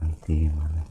ኣንቲ ማለት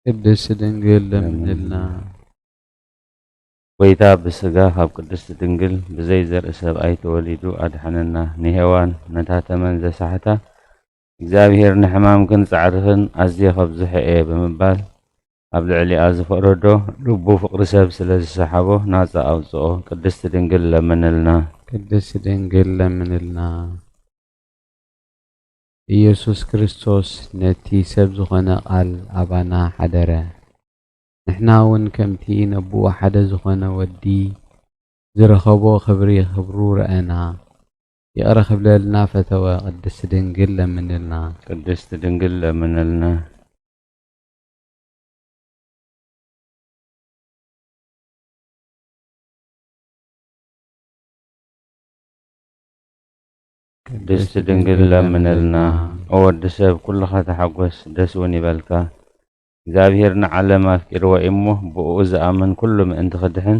ቅድስት ድንግል ለምንልና። ጎይታ ብስጋ ካብ ቅድስት ድንግል ብዘይ ዘርኢ ሰብኣይ ተወሊዱ ኣድሓነና። ንሄዋን ነታ ተመን ዘሳሕታ እግዚኣብሔር ንሕማምክን ጻዕርኽን ኣዝየ ከብዝሖ እየ ብምባል ኣብ ልዕሊኣ ዝፈረዶ ልቡ ፍቕሪ ሰብ ስለ ዝሰሓቦ ናጻ ኣውጽኦ። ቅድስት ድንግል ለምንልና። ቅድስት ድንግል ለምንልና። ኢየሱስ ክርስቶስ ነቲ ሰብ ዝኾነ ቃል ኣባና ሓደረ። ንሕና እውን ከምቲ ነብኡ ሓደ ዝኾነ ወዲ ዝረኸቦ ክብሪ ክብሩ ረኣና። ይቕረ ክብለልና ፈተወ። ቅድስት ድንግል ለምንልና። ቅድስት ድንግል ለምንልና። ቅድስት ድንግል ለምንልና። ኦ ወዲ ሰብ፣ ኩልኻ ተሓጎስ፣ ደስ እውን ይበልካ። እግዚኣብሔር ንዓለም ኣፍቂርዎ እዩ እሞ፣ ብእኡ ዝኣምን ኩሉ ምእንቲ ክድሕን፣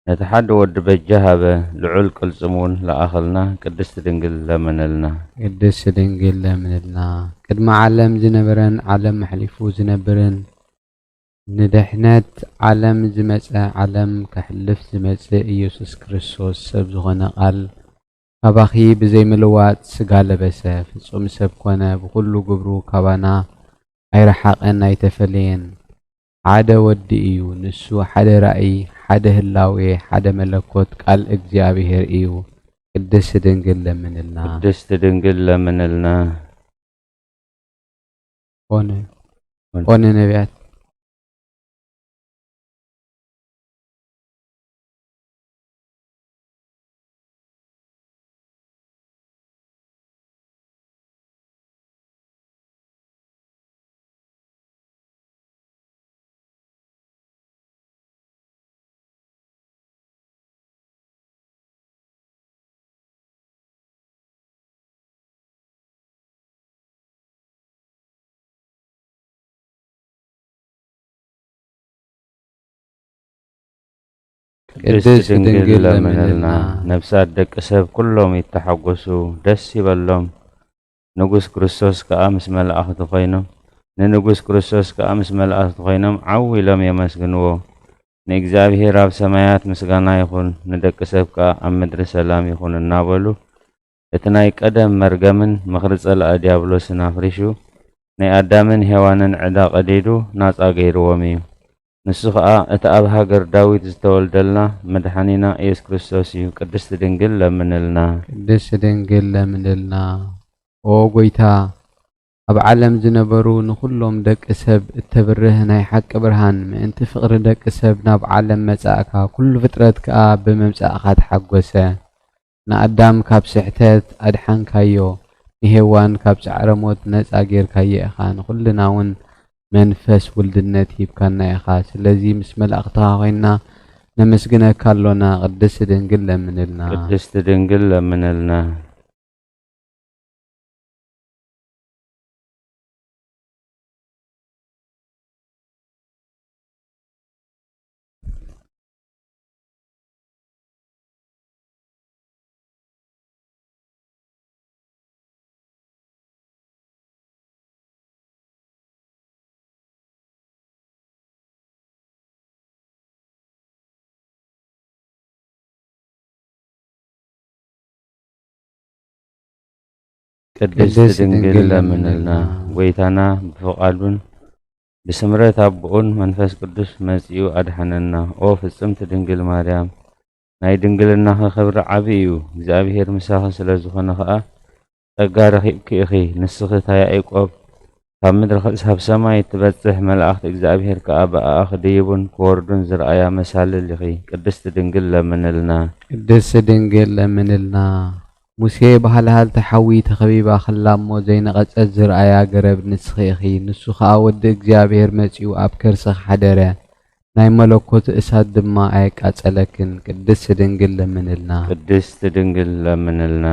ነቲ ሓደ ወዲ በጃ ሃበ፣ ልዑል ቅልጽም እውን ለኣኸልና። ቅድስት ድንግል ለምንልና። ቅድስት ድንግል ለምንልና። ቅድሚ ዓለም ዝነበረን ዓለም ኣሕሊፉ ዝነብርን ንድሕነት ዓለም ዝመጸ፣ ዓለም ከሕልፍ ዝመጽእ ኢየሱስ ክርስቶስ ሰብ ዝኾነ ቃል ካባኺ ብዘይ ምልዋጥ ስጋ ለበሰ፣ ፍጹም ሰብ ኮነ፣ ብኹሉ ግብሩ ካባና ኣይረሓቐን ኣይተፈለየን። ሓደ ወዲ እዩ፣ ንሱ ሓደ ራእይ፣ ሓደ ህላዌ፣ ሓደ መለኮት ቃል እግዚኣብሔር እዩ። ቅድስት ድንግል ለምንልና። ቅድስት ድንግል ለምንልና። ኦነ ኦነ። ኦነ ነቢያት። ቅድስት ድንግል ለምንልና። ነፍሳት ደቂ ሰብ ኩሎም ይተሓጎሱ፣ ደስ ይበሎም። ንጉስ ክርስቶስ ከኣ ምስ መላእኽቲ ኮይኖም፣ ንንጉስ ክርስቶስ ከኣ ምስ መላእኽቲ ኮይኖም ዓው ኢሎም የመስግንዎ። ንእግዚኣብሔር ኣብ ሰማያት ምስጋና ይኹን፣ ንደቂ ሰብ ከኣ ኣብ ምድሪ ሰላም ይኹን እናበሉ፣ እቲ ናይ ቀደም መርገምን ምኽሪ ጸላኢ ዲያብሎስን ኣፍሪሹ፣ ናይ ኣዳምን ሄዋንን ዕዳ ቀዲዱ ናጻ ገይርዎም እዩ። ንሱ ኸኣ እቲ ኣብ ሃገር ዳዊት ዝተወልደልና መድሓኒና ኢየሱስ ክርስቶስ እዩ። ቅድስቲ ድንግል ለምንልና። ቅድስቲ ድንግል ለምንልና። ኦ ጐይታ፣ ኣብ ዓለም ዝነበሩ ንኹሎም ደቂ ሰብ እተብርህ ናይ ሓቂ ብርሃን፣ ምእንቲ ፍቕሪ ደቂ ሰብ ናብ ዓለም መጻእካ፣ ኩሉ ፍጥረት ከኣ ብመምጻእካ ተሓጐሰ። ንኣዳም ካብ ስሕተት ኣድሓንካዮ፣ ንሄዋን ካብ ጻዕረ ሞት ነጻ ጌርካዮ ኢኻ፣ ንኹልና እውን መንፈስ ውልድነት ሂብካና ኢኻ። ስለዚ ምስ መላእኽትኻ ኮይንና ነመስግነካ ኣሎና። ቅድስቲ ድንግል ለምንልና። ቅድስቲ ድንግል ለምንልና። ቅድስት ድንግል ለምንልና። ጎይታና ብፍቓዱን ብስምረት ኣቦኡን መንፈስ ቅዱስ መጺኡ ኣድሓነና። ኦ ፍጽምቲ ድንግል ማርያም፣ ናይ ድንግልናኺ ክብሪ ዓቢ እዩ። እግዚኣብሔር ምሳኺ ስለ ዝኾነ ኸኣ ጸጋ ረኺብኪ ኢኺ። ንስኺ እታ ያዕቆብ ካብ ምድሪ ክሳብ ሰማይ እትበጽሕ፣ መላእኽቲ እግዚኣብሔር ከኣ ብኣኣ ክድይቡን ክወርዱን ዝረኣያ መሳልል ኢኺ። ቅድስቲ ድንግል ለምንልና። ቅድስቲ ድንግል ለምንልና። ሙሴ ብሃልሃልቲ ሓዊ ተኸቢባ ኸላ እሞ ዘይነቐጸት ዝረኣያ ገረብ ንስኺ ኢኺ። ንሱ ኸኣ ወዲ እግዚኣብሔር መጺኡ ኣብ ከርስኺ ሓደረ፣ ናይ መለኮቱ እሳት ድማ ኣየቃጸለክን። ቅድስቲ ድንግል ለምንልና። ቅድስቲ ድንግል ለምንልና።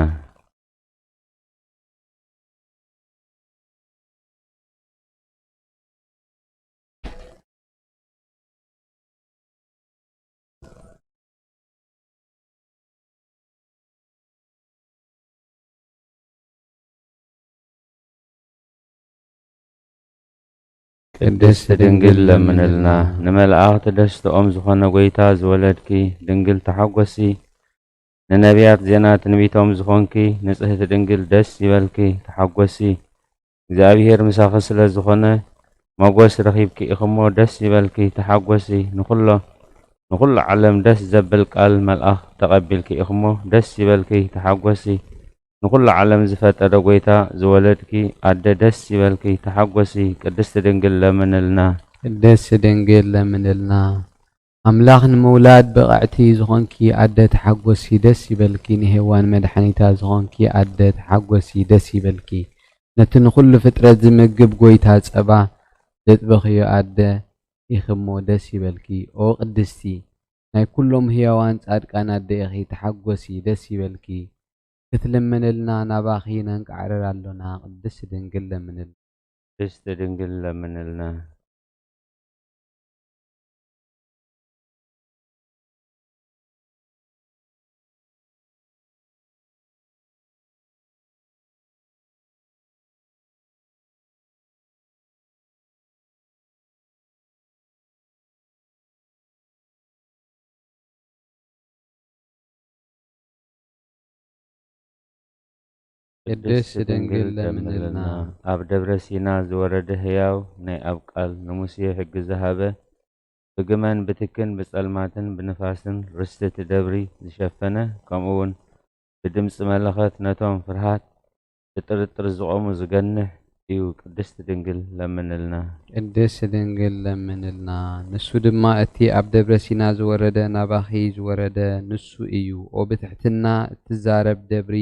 ቅድስት ድንግል ለምንልና። ንመላእኽቲ ደስትኦም ዝኾነ ጐይታ ዝወለድኪ ድንግል ተሓጐሲ። ንነቢያት ዜና ትንቢቶም ዝኾንኪ ንጽህቲ ድንግል ደስ ይበልኪ፣ ተሓጐሲ። እግዚኣብሔር ምሳኺ ስለ ዝኾነ፣ ሞገስ ረኺብኪ ኢኺ እሞ ደስ ይበልኪ፣ ተሓጐሲ። ንኹሎ-፣ ንኹሉ ዓለም ደስ ዘብል ቃል መልኣኽ ተቐቢልኪ ኢኺ እሞ ደስ ይበልኪ፣ ተሓጐሲ። ንኹሉ ዓለም ዝፈጠረ ጐይታ ዝወለድኪ ኣደ ደስ ይበልኪ፣ ተሓጐሲ። ቅድስቲ ድንግል ለምንልና። ቅድስቲ ድንግል ለምንልና። ኣምላኽ ንምውላድ ብቕዕቲ ዝኾንኪ ኣደ ተሓጎሲ ደስ ይበልኪ፣ ንሄዋን መድሓኒታ ዝኾንኪ ኣደ ተሓጎሲ ደስ ይበልኪ። ነቲ ንኹሉ ፍጥረት ዝምግብ ጎይታ ጸባ ዘጥበኽዮ ኣደ ኢኺ እሞ ደስ ይበልኪ። ኦ ቅድስቲ፣ ናይ ኩሎም ህያዋን ጻድቃን ኣደ ኢኺ፣ ተሓጎሲ ደስ ይበልኪ። ክትልምንልና ናባኺ ነንቃዕርር ኣሎና፣ ቅድስቲ ድንግል ለምንልና። ቅድስቲ ድንግል ለምንልና። ቅድስት ድንግል ለምንልና። ኣብ ደብረ ሲና ዝወረደ ህያው ናይ ኣብ ቃል ንሙሴ ሕጊ ዝሃበ፣ ብግመን ብትክን ብጸልማትን ብንፋስን ርስቲ እቲ ደብሪ ዝሸፈነ፣ ከምኡ እውን ብድምጺ መለኸት ነቶም ፍርሃት ብጥርጥር ዝቖሙ ዝገንሕ እዩ። ቅድስት ድንግል ለምንልና። ቅድስት ድንግል ለምንልና። ንሱ ድማ እቲ ኣብ ደብረ ሲና ዝወረደ ናባኺ ዝወረደ ንሱ እዩ። ኦ ብትሕትና እትዛረብ ደብሪ፣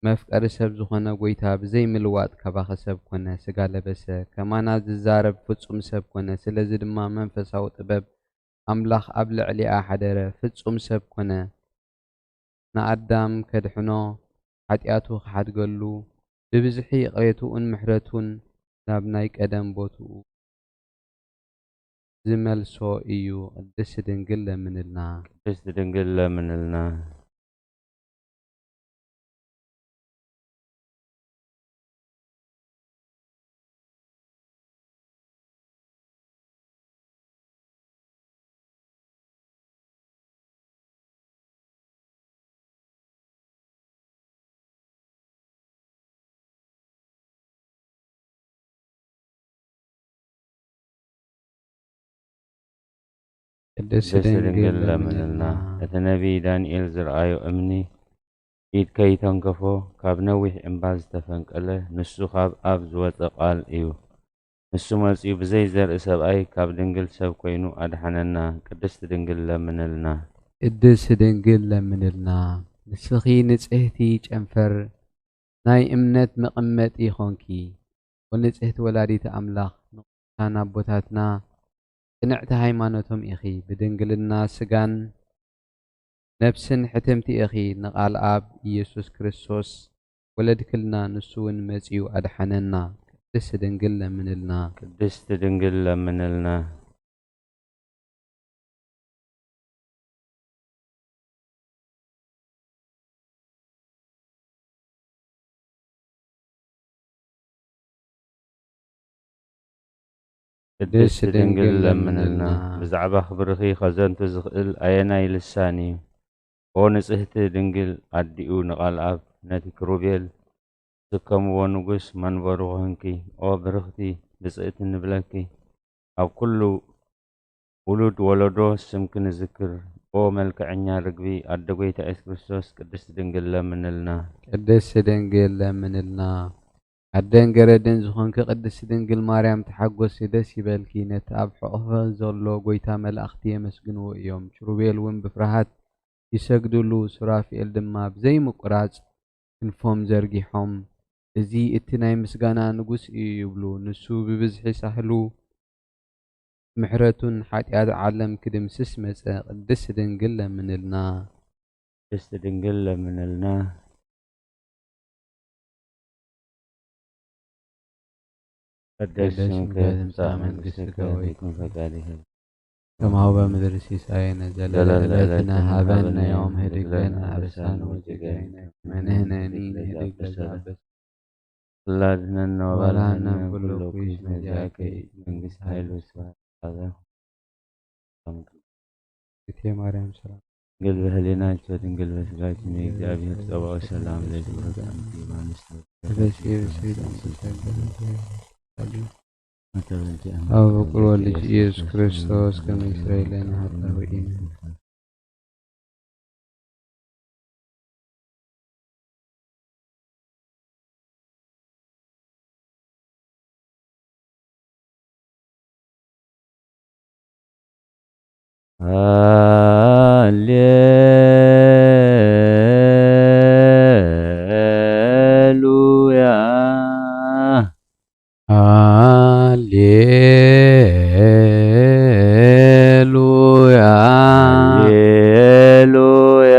መፍቀሪ ሰብ ዝኾነ ጐይታ ብዘይ ምልዋጥ ካባኺ ሰብ ኮነ፣ ስጋ ለበሰ፣ ከማና ዝዛረብ ፍጹም ሰብ ኮነ። ስለዚ ድማ መንፈሳዊ ጥበብ ኣምላኽ ኣብ ልዕሊኣ ሓደረ፣ ፍጹም ሰብ ኮነ። ንኣዳም ከድሕኖ፣ ሓጢኣቱ ክሓድገሉ፣ ብብዝሒ ይቕሬትኡን ምሕረቱን ናብ ናይ ቀደም ቦትኡ ዝመልሶ እዩ። ቅድስት ድንግል ለምንልና። ቅድስት ድንግል ለምንልና። ቅድስት ድንግል ለምንልና። እቲ ነቢይ ዳንኤል ዝረኣዮ እምኒ፣ ኢድ ከይተንከፎ ካብ ነዊሕ እምባ ዝተፈንቀለ፣ ንሱ ካብ ኣፍ ዝወጸ ቃል እዩ። ንሱ መጺኡ ብዘይ ዘርኢ ሰብኣይ ካብ ድንግል ሰብ ኮይኑ ኣድሓነና። ቅድስት ድንግል ለምንልና። ቅድስት ድንግል ለምንልና። ንስኺ ንጽህቲ ጨንፈር ናይ እምነት መቐመጢ ኾንኪ። ወንጽሕቲ ወላዲት ኣምላኽ፣ ንቕዱሳን ኣቦታትና ጽንዕቲ ሃይማኖቶም ኢኺ። ብድንግልና ስጋን ነፍስን ሕትምቲ ኢኺ። ንቓል ኣብ ኢየሱስ ክርስቶስ ወለድክልና፣ ንሱ እውን መጺኡ ኣድሓነና። ቅድስት ድንግል ለምንልና። ቅድስት ድንግል ለምንልና። ቅድስት ድንግል ለምንልና። ብዛዕባ ክብርኺ ኸዘንቱ ዝኽእል ኣየናይ ልሳን እዩ? ኦ ንጽህቲ ድንግል ኣዲኡ ንቓል ኣብ ነቲ ክሩቤል ዝስከምዎ ንጉስ መንበሩ ኾንኪ። ኦ ብርኽቲ ብጽእቲ ንብለኪ ኣብ ኩሉ ውሉድ ወለዶ ስምኪ ንዝክር። ኦ መልክዐኛ ርግቢ ኣደ ጐይታ ኢየሱስ ክርስቶስ ቅድስት ድንግል ለምንልና። ቅድስት ድንግል ለምንልና። ኣደን ገረድን ዝኾንኪ ቅድስት ድንግል ማርያም ተሓጎሲ፣ ደስ ይበልኪ። ነቲ ኣብ ሕቑፈ ዘሎ ጐይታ መላእኽቲ የመስግንዎ እዮም። ኪሩቤል እውን ብፍርሃት ይሰግድሉ፣ ሱራፊኤል ድማ ብዘይምቁራጽ ክንፎም ዘርጊሖም፣ "እዚ እቲ ናይ ምስጋና ንጉስ እዩ" ይብሉ። ንሱ ብብዝሒ ሳህሉ ምሕረቱን ሓጢኣት ዓለም ክድምስስ መጸ። ቅድስት ድንግል ለምንልና። ቅድስት ድንግል ለምንልና። ቅድስት ስምከ ትምጻእ መንግስትከ ወይኩን ፈቃድከ ከማሁ በምድሪ ሲሳየነ ዘለለ ዘለለ ዕለትነ ዕለትነ ሀበነ ሀበነ ዮም ህድግ ለነ አበሳነ ወጌጋየነ ከመ ንሕነኒ ንህድግ ለዘአበሰ ለዘአበሰ ወላድነን ወባልሃነን ኩሉ ኩይስ መዚአከ መንግስት ኃይል ወስብሐት ለዓለመ ዓለም። እቴ ማርያም ሰላም ድንግል በህሊናኪ ድንግል በስጋኪ እምእግዚአብሔር ጸባኦት ሰላም ለኪ በአንስት ተበስሒ ብስይት አብ ፍቁር ወልድ ኢየሱስ ክርስቶስ ከመ ይስረይ ለነ ኃጣውኢነ። ሃሌሉያ። ሃሌሉያ። ሃሌሉያ።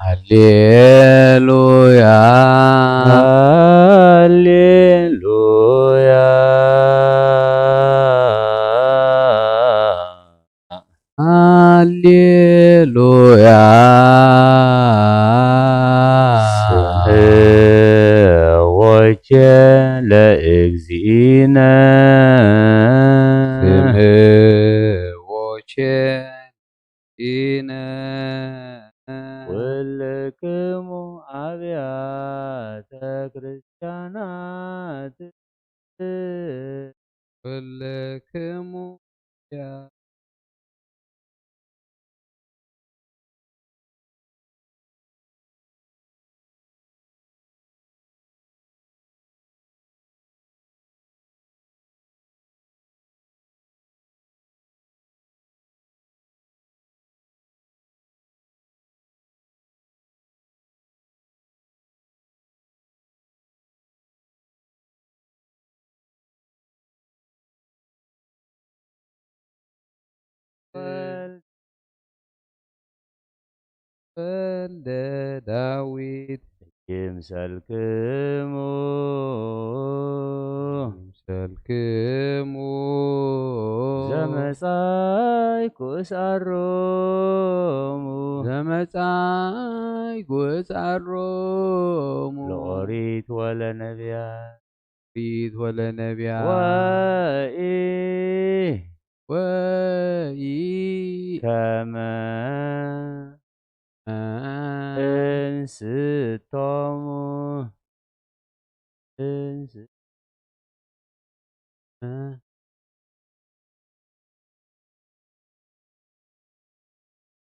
ሃሌሉያ። ሃሌሉያ። ሃሌሉያ። ስምዕዎቼ ለእግዚእነ። ስምዕዎቼ ለእግዚእነ። ኩልክሙ አብያተ ክርስቲያናት። ኩልክሙ ወልደ ዳዊት ይምሰልክሙ። ይምሰልክሙ። ዘመጻእኩ እስኣሮሙ። ዘመጻእኩ እስኣሮሙ። ለኦሪት ወለነቢያት። ኦሪት ወለነቢያት። ወኢ። ወኢ። ከመ። ከመ። እንስቶሙ። እንስ።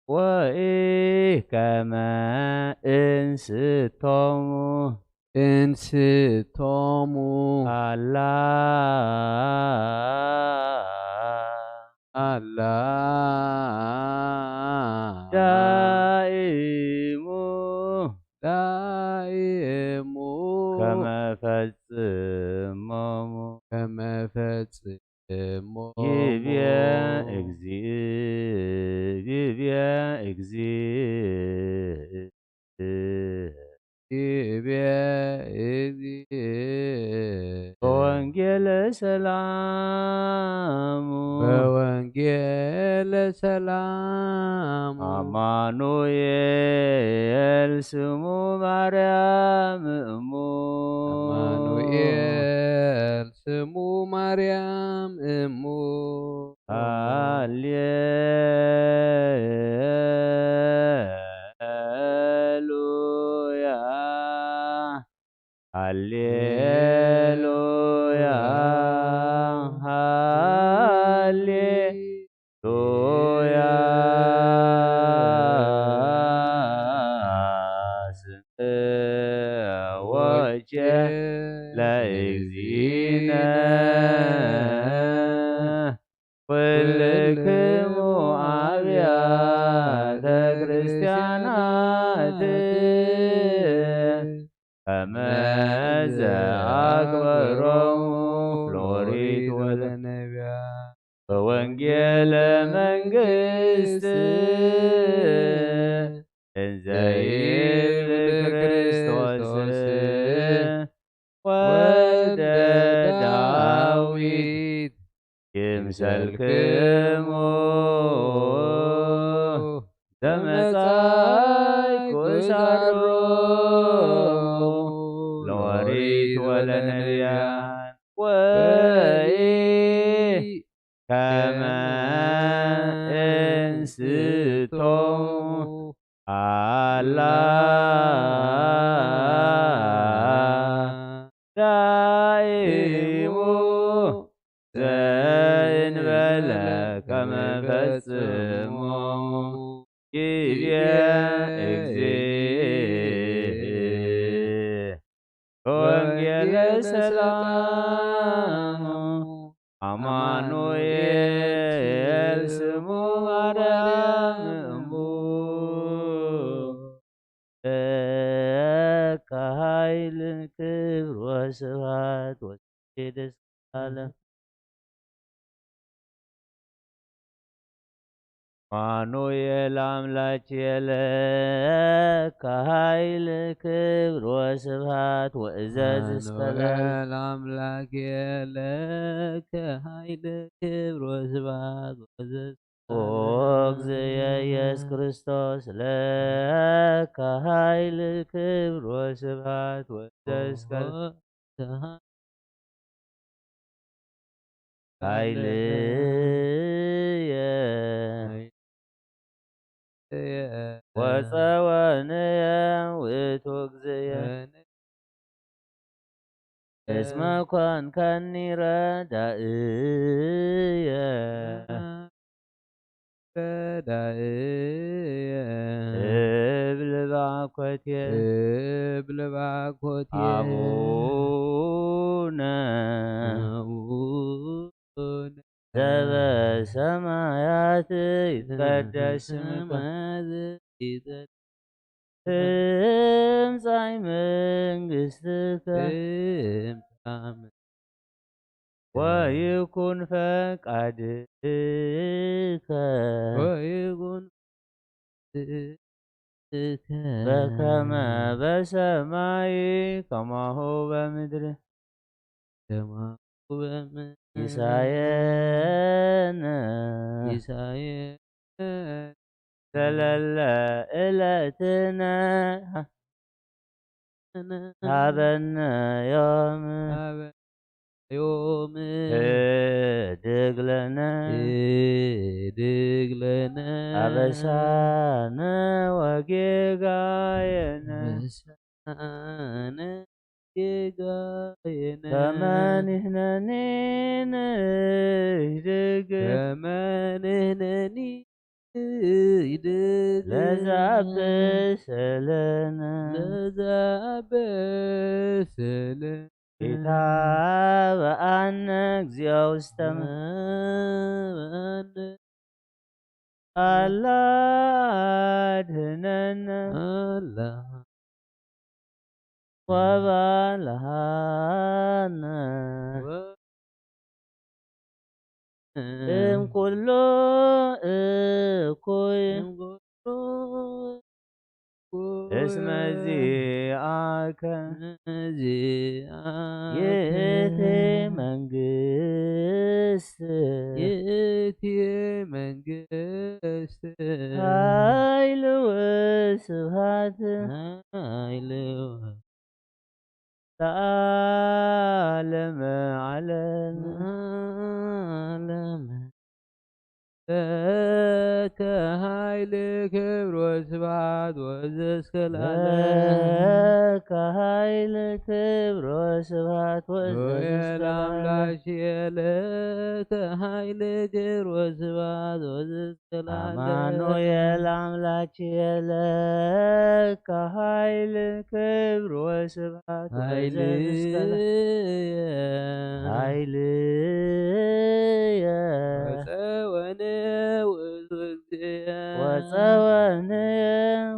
ወኢ ከመ እንስቶሙ። እንስቶሙ። አላ። አላ። ዳኢሙ። ዳኢ መፈጽሞሙ ከመፈጽሞሙ ይቤ እግዚእ ይቤ እግዚእ ይቤ እግዚእ በወንጌለ ሰላሙ በወንጌለ ሰላሙ አማኑኤል ስሙ ማርያም እሙ አማኑኤል ስሙ ማርያም እሙ ሃሌሉያ ሃሌሉያ ሃሌሉያ ስምዖ ለእግዚእነ ኩልክሙ አብያተ ክርስቲያናት ከመዘ አክበሮሙ ፍሎሪት ወለነቢያ በወንጌለ መንግስት እንዘ ይብል ክርስቶስ ወልደ ዳዊት ይምሰልክሙ ዘመጻእኩ ሳሮ ለኦሪት ወለነቢያን ወይ ከመ እንስቶ አላ ዳይሙ ዘእንበለ ከመ ፈጽሞ ይቤ እግዚእ ወንጌለ ሰላም አማኑኤል ስሙ ማርያም እሙ ለከ ኃይል ክብር ወስብሐት ወስብሐት ለዓለም። አማኑኤል አምላኬ ለከ ኃይል ክብር ወስብሐት ወእዘዝ እስከ ለዓለም። አማኑኤል አምላኬ ለከ ኃይል ክብር ወስብሐት ወእዘዝ ኦ እግዚእየ ኢየሱስ ክርስቶስ ለከ ኃይል ክብር ወስብሐት ወእዘዝ እስከ ኃይልየ ወጸወንየ ውእቱ እግዚእየ እስመ ኮንከኒ ረዳእየ ረዳእየ እብል ባኮቴ እብል ባኮቴ አቡነ አቡነ ዘበሰማያት ይትቀደስ ስምከ ትምጻእ መንግስትከ ወይኩን ፈቃድከ ወይኩን በከመ በሰማይ ከማሁ በምድር ከማሁ በምድር ሲሳየነ ሲሳየነ ዘለለ ዕለትነ ሀበነ ዮም ዮም ህድግ ለነ ህድግ ለነ አበሳነ ወጌጋየነ አበሳነ ጌጋየነ ከመ ንሕነኒ ንህድግ ከመ ንሕነኒ ንህድግ ለዘአበሰለነ ለዘአበሰለነ ኢታብአነ እግዚኦ ውስተ ኢታብአነ አላ አድህነነ አላ ወባልሃነ እም ኩሉ እኩይ እስመ ዚአከ ይእቲ መንግስት ይእቲ መንግስት ኃይል ወስብሐት ኃይል ለዓለመ ዓለም ለዓለመ ለከ ኃይል ክብር ወስብሐት ወዘእስከ ለዓለም ለከ ኃይል ክብር ወስብሐት ወዘእስከ ለዓለም ለአምላክ ለከ ኃይል ክብር ወስብሐት ወዘእስከ ለዓለም አማኑኤል አምላክ ለከ ኃይል ክብር ወስብሐት ኃይልየ ኃይልየ ወፀወነ ውእቱ እግዚእ ወፀወነ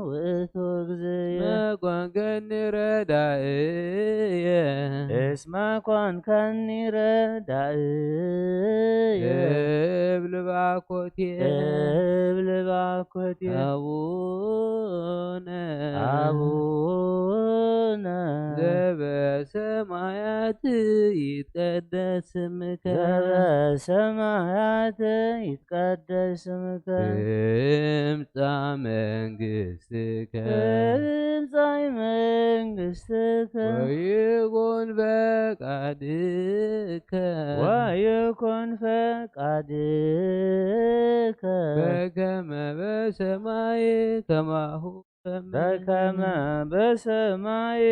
ውእቱ እግዚእ መኮንከኒ ረዳእየ እስመ ኮንከኒ ረዳእየ እብል ባኮቴ እብል ባኮቴ አቡነ አቡነ ዘበሰማያት ይትቀደስ ስምከ ዘበሰማያት ይትቀደስ ስምከ ትምጻእ መንግስትከ ትምጻእ መንግስትከ ወይኩን ፈቃድከ ወይኩን ፈቃድከ በከመ በሰማይ ከማሁ በከመ በሰማይ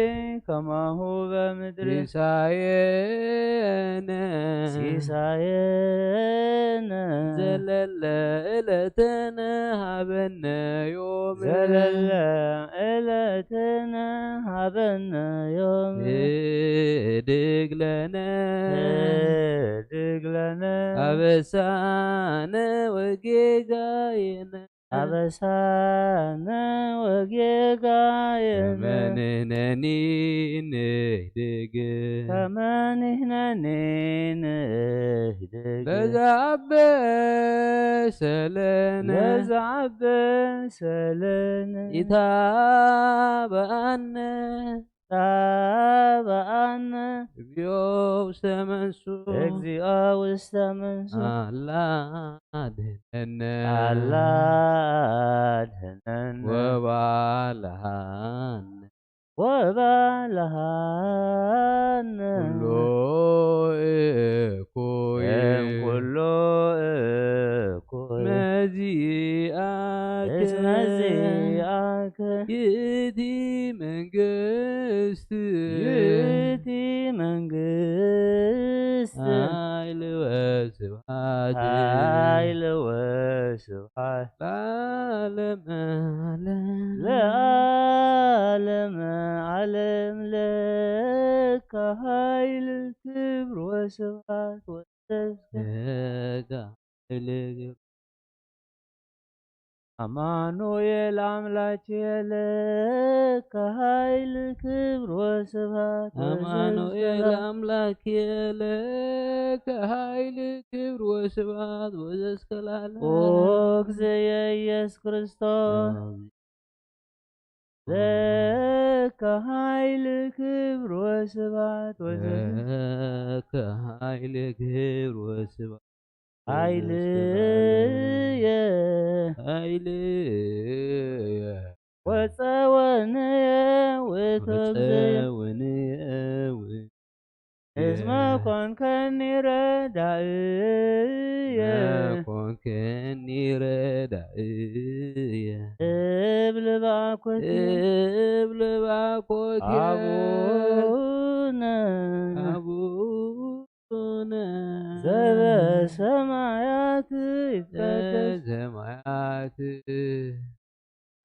ከማሁ በምድሪ ሲሳየነ ሲሳየነ ዘለለ ዕለትነ ሀበነ ዮም ዘለለ ዕለትነ ሀበነ ዮም ህድግ ለነ ህድግ ለነ አበሳነ ወጌጋየነ አበሳነ ወጌጋየነ ከመ ንሕነኒ ንህድግ ከመ ንሕነኒ ንህድግ ለዘአበሰ ለነ ለዘአበሰ ለነ ኢታብአነ ታብአነ እግዚኦ ውስተ መንሱ እግዚኦ ውስተ መንሱ አላ አድህነነ አላ አድህነነ ወባልሃነ ወባልሃነ ኩሎ እኩይ እም ኩሎ እኩይ መዚአከ እስመ ዚአከ ይእቲ መንግስት ይእቲ መንግስት ኃይል ወስብሐት ኃይል ወስብሐት ለዓለመ ዓለም ለዓለመ ዓለም ለከ ኃይል ክብር ወስብሐት ወዘእስከ ለከ ኃይል ክብር አማኑኤል አምላኬ ለከ ኃይል ክብር ወስብሐት አማኑኤል አምላኬ ለከ ኃይል ክብር ወስብሐት ወዘእስከ ለዓለም ኦ እግዚእየ ኢየሱስ ክርስቶስ ለከ ኃይል ክብር ወስብሐት ወዘእስከ ለከ ኃይል ክብር ወስብሐት ኃይልየ ኃይልየ ወፀወንየ ውእቱ እግዚእየ ወፀወንየ ውእቱ እስመ ኮንከኒ ረዳእየ ኮንከኒ ረዳእየ እብል ባኮትየ እብል ባኮትየ አቡነ አቡነ ዘበሰማያት ይትቀደስ ሰማያት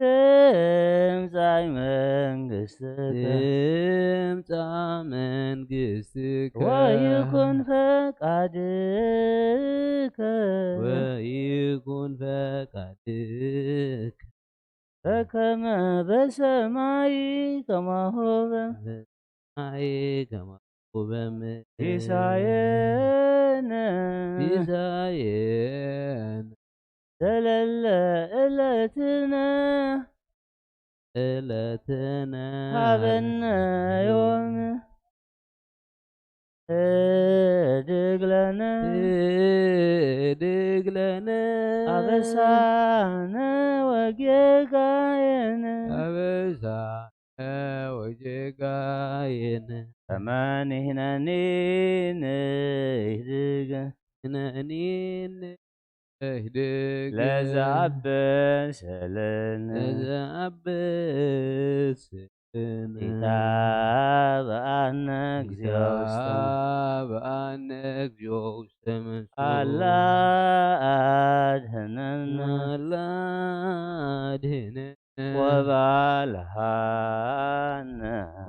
ትምጻእ መንግስትከ ትምጻእ መንግስትከ ወይኩን ፈቃድከ ወይኩን ፈቃድከ በከመ በሰማይ ከማሁ በ- ከማሁ በምድር ሲሳየነ ሲሳየነ ዘለለ ዕለትነ ዕለትነ ሃበነ ዮም። ህድግ ለነ ህድግ ለነ አበሳነ ወጌጋየነ አበሳነ ወጌጋየነ ከመ ንሕነኒ ንህድግ ንሕነኒ ንህድግ ለዘአበሰ ለነ ለዘአበሰ ለነ ኢታብአነ እግዚኦ ውስተ ኢታብአነ እግዚኦ ውስተ መንሱት አላ አድህነነ አላ አድህነነ ወባልሃነ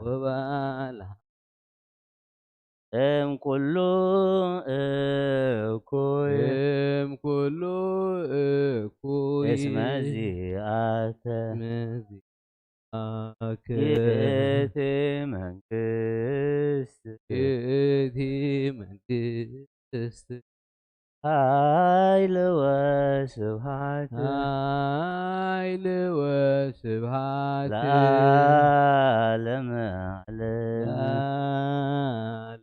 ወባልሃነ እም ኩሉ እኩይ እም ኩሉ እኩይ እስመ ዚአከ እስመ ዚአከ ይእቲ መንግስት ይእቲ መንግስት ኃይል ወስብሐት ኃይል ወስብሐት ለዓለመ ዓለም። ለዓለመ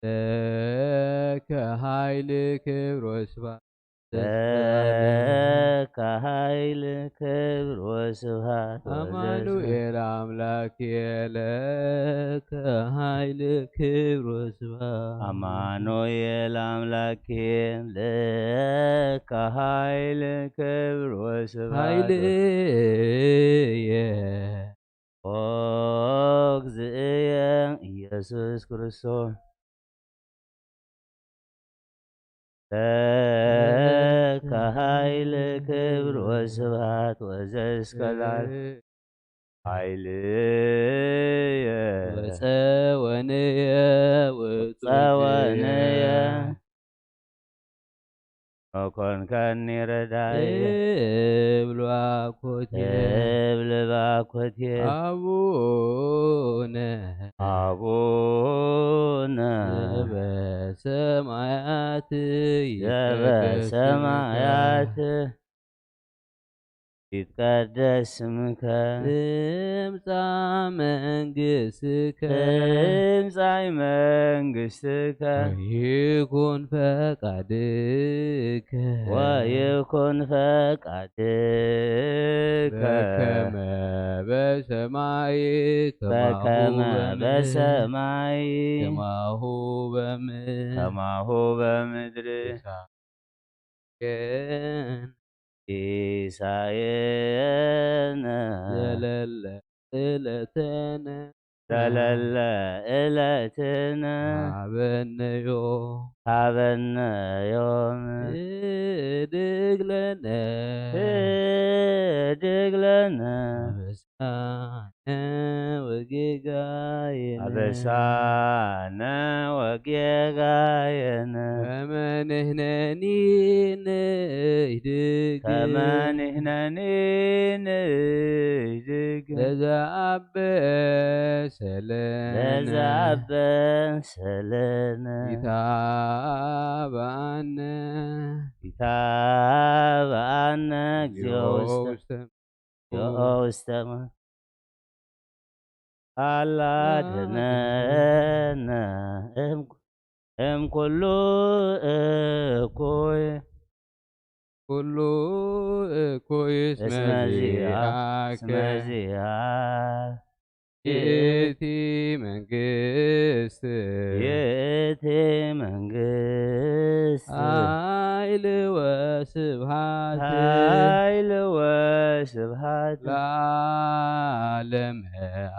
ለከ ኃይል ክብር ወስብሐት ለከ ኃይል ክብር ወስብሐት አማኑኤል አምላክ ለከ ኃይል ክብር ወስብሐት አማኑኤል አምላክ ለከ ኃይል ክብር ወስብሐት ኃይልየ ኦ እግዚእየ ኢየሱስ ክርስቶስ ለከ ኃይል ክብር ወስብሐት ወዘእስከ ለዓለም ኃይልየ ወፀወንየ ውእቱ ጸወንየ መኮንከኒ ረዳየ እብል ባኮቴ እብል ባኮቴ አቡነ አቡነ ዘበሰማያት ዘበሰማያት ይትቀደስ ስምከ ትምጻእ መንግስትከ ትምጻእ መንግስትከ ወይኩን ፈቃድከ ወይኩን ፈቃድከ በከመ በሰማይ በከመ በሰማይ ከማሁ በምድር ከማሁ በምድር ሲሳየነ ዘለለ ዕለትነ ዘለለ ዕለትነ ሀበነ ዮም ሀበነ ዮም ህድግ ለነ ህድግ ለነ አበሳነ ወጌጋየነ አበሳነ ወጌጋየነ ከመ ንሕነኒ ንህድግ ከመ ንሕነኒ ንህድግ ለዘአበሰ ለነ ለዘአበሰ ለነ ኢታብአነ ኢታብአነ እግዚኦ ውስተ ውስተ እግዚኦ ውስተ አላድነነ እም እም ኩሉ እኩይ ኩሉ እኩይ እስመ እስመ ዚአ- ዚአከ እስመ ዚአ- ይእቲ መንግስት ይእቲ መንግስት ኃይል ወስብሐት ኃይል ወስብሐት ለዓለመ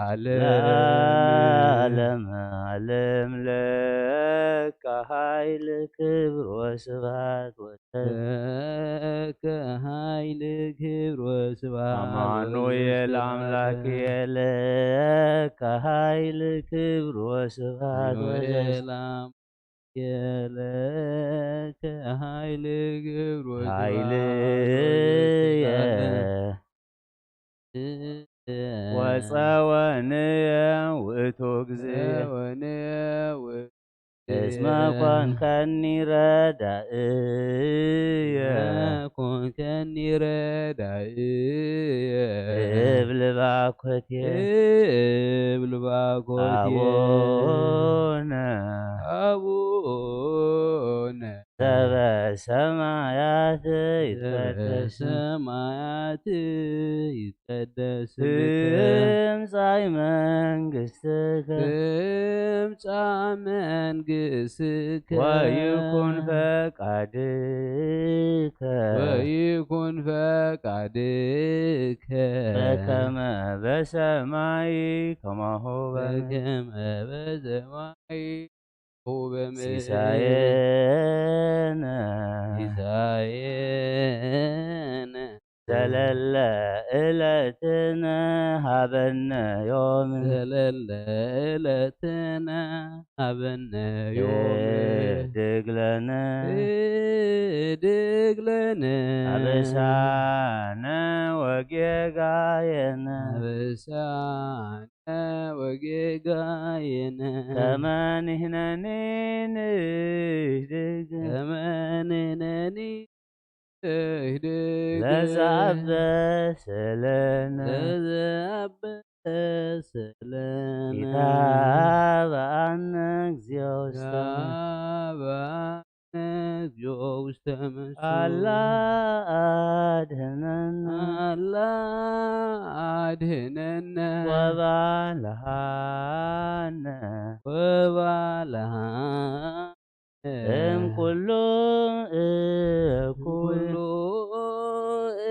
ዓለም ለዓለመ ዓለም ለከ ኃይል ክብር ወስብሐት ለከ ኃይል ክብር ወስብሐት አማኑኤል አምላክ ለከ ኃይል ክብር ወስብሐት አማኑኤል አምላክ ለከ ኃይል ክብር ወስብሐት ኃይልየ ወጸወንየ ውእቱ ግዜ። ወጸወንየ ውእቱ እስመ ኮንከኒ ረዳእየ። ኮንከኒ ረዳእየ። እብል ባኮቴ እብል ባኮቴ አቡነ አቡነ ዘበሰማያት ይትቀደስ ሰማያት ይትቀደስ ስምከ ትምጻእ መንግስትከ ትምጻእ መንግስትከ ወይኩን ፈቃድከ ወይኩን ፈቃድከ በከመ በሰማይ ከማሁ በምድር። በከመ በሰማይ ወበምድር ሲሳየነ ሲሳየነ ዘለለ እለትነ ሀበነ ዮም ዘለለ እለትነ ሀበነ ዮም ድግለነ ድግለነ አበሳነ ወጌጋየነ አበሳነ ወጌጋየነ ከመ ንሕነኒ ንህድግ ከመ ንሕነኒ ንህድግ ለዘአበሰለነ ለዘአበሰለነ ኢታብአነ እግዚኦ ውስተ ኢታብአነ እግዚኦ ውስተ መንሱ አላ አድህነነ አላ አድህነነ ወባልሃነ ወባልሃነ እም ኩሉ እኩይ ኩሉ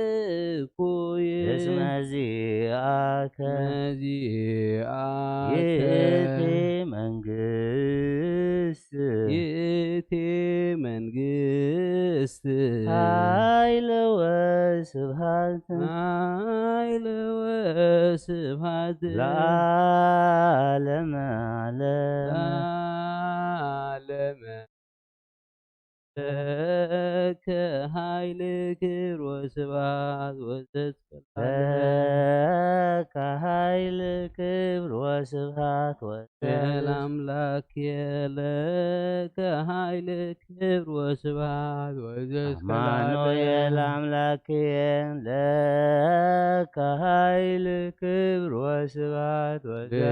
እኩይ እስመ ዚአከ መዚአከ ይእቲ መንግስት ይእቲ መንግስት ኃይል ወስብሐት ኃይል ወስብሐት ለዓለመ ዓለም። ለዓለመ ለከ ኃይል ክብር ወስብሐት ወዘስከ ለከ ኃይል ክብር ወስብሐት ወዘ- ለአምላክ ለከ ኃይል ክብር ወስብሐት ወዘስከ አማኑኤል አምላክ ለከ ኃይል ክብር ወስብሐት ወዘ-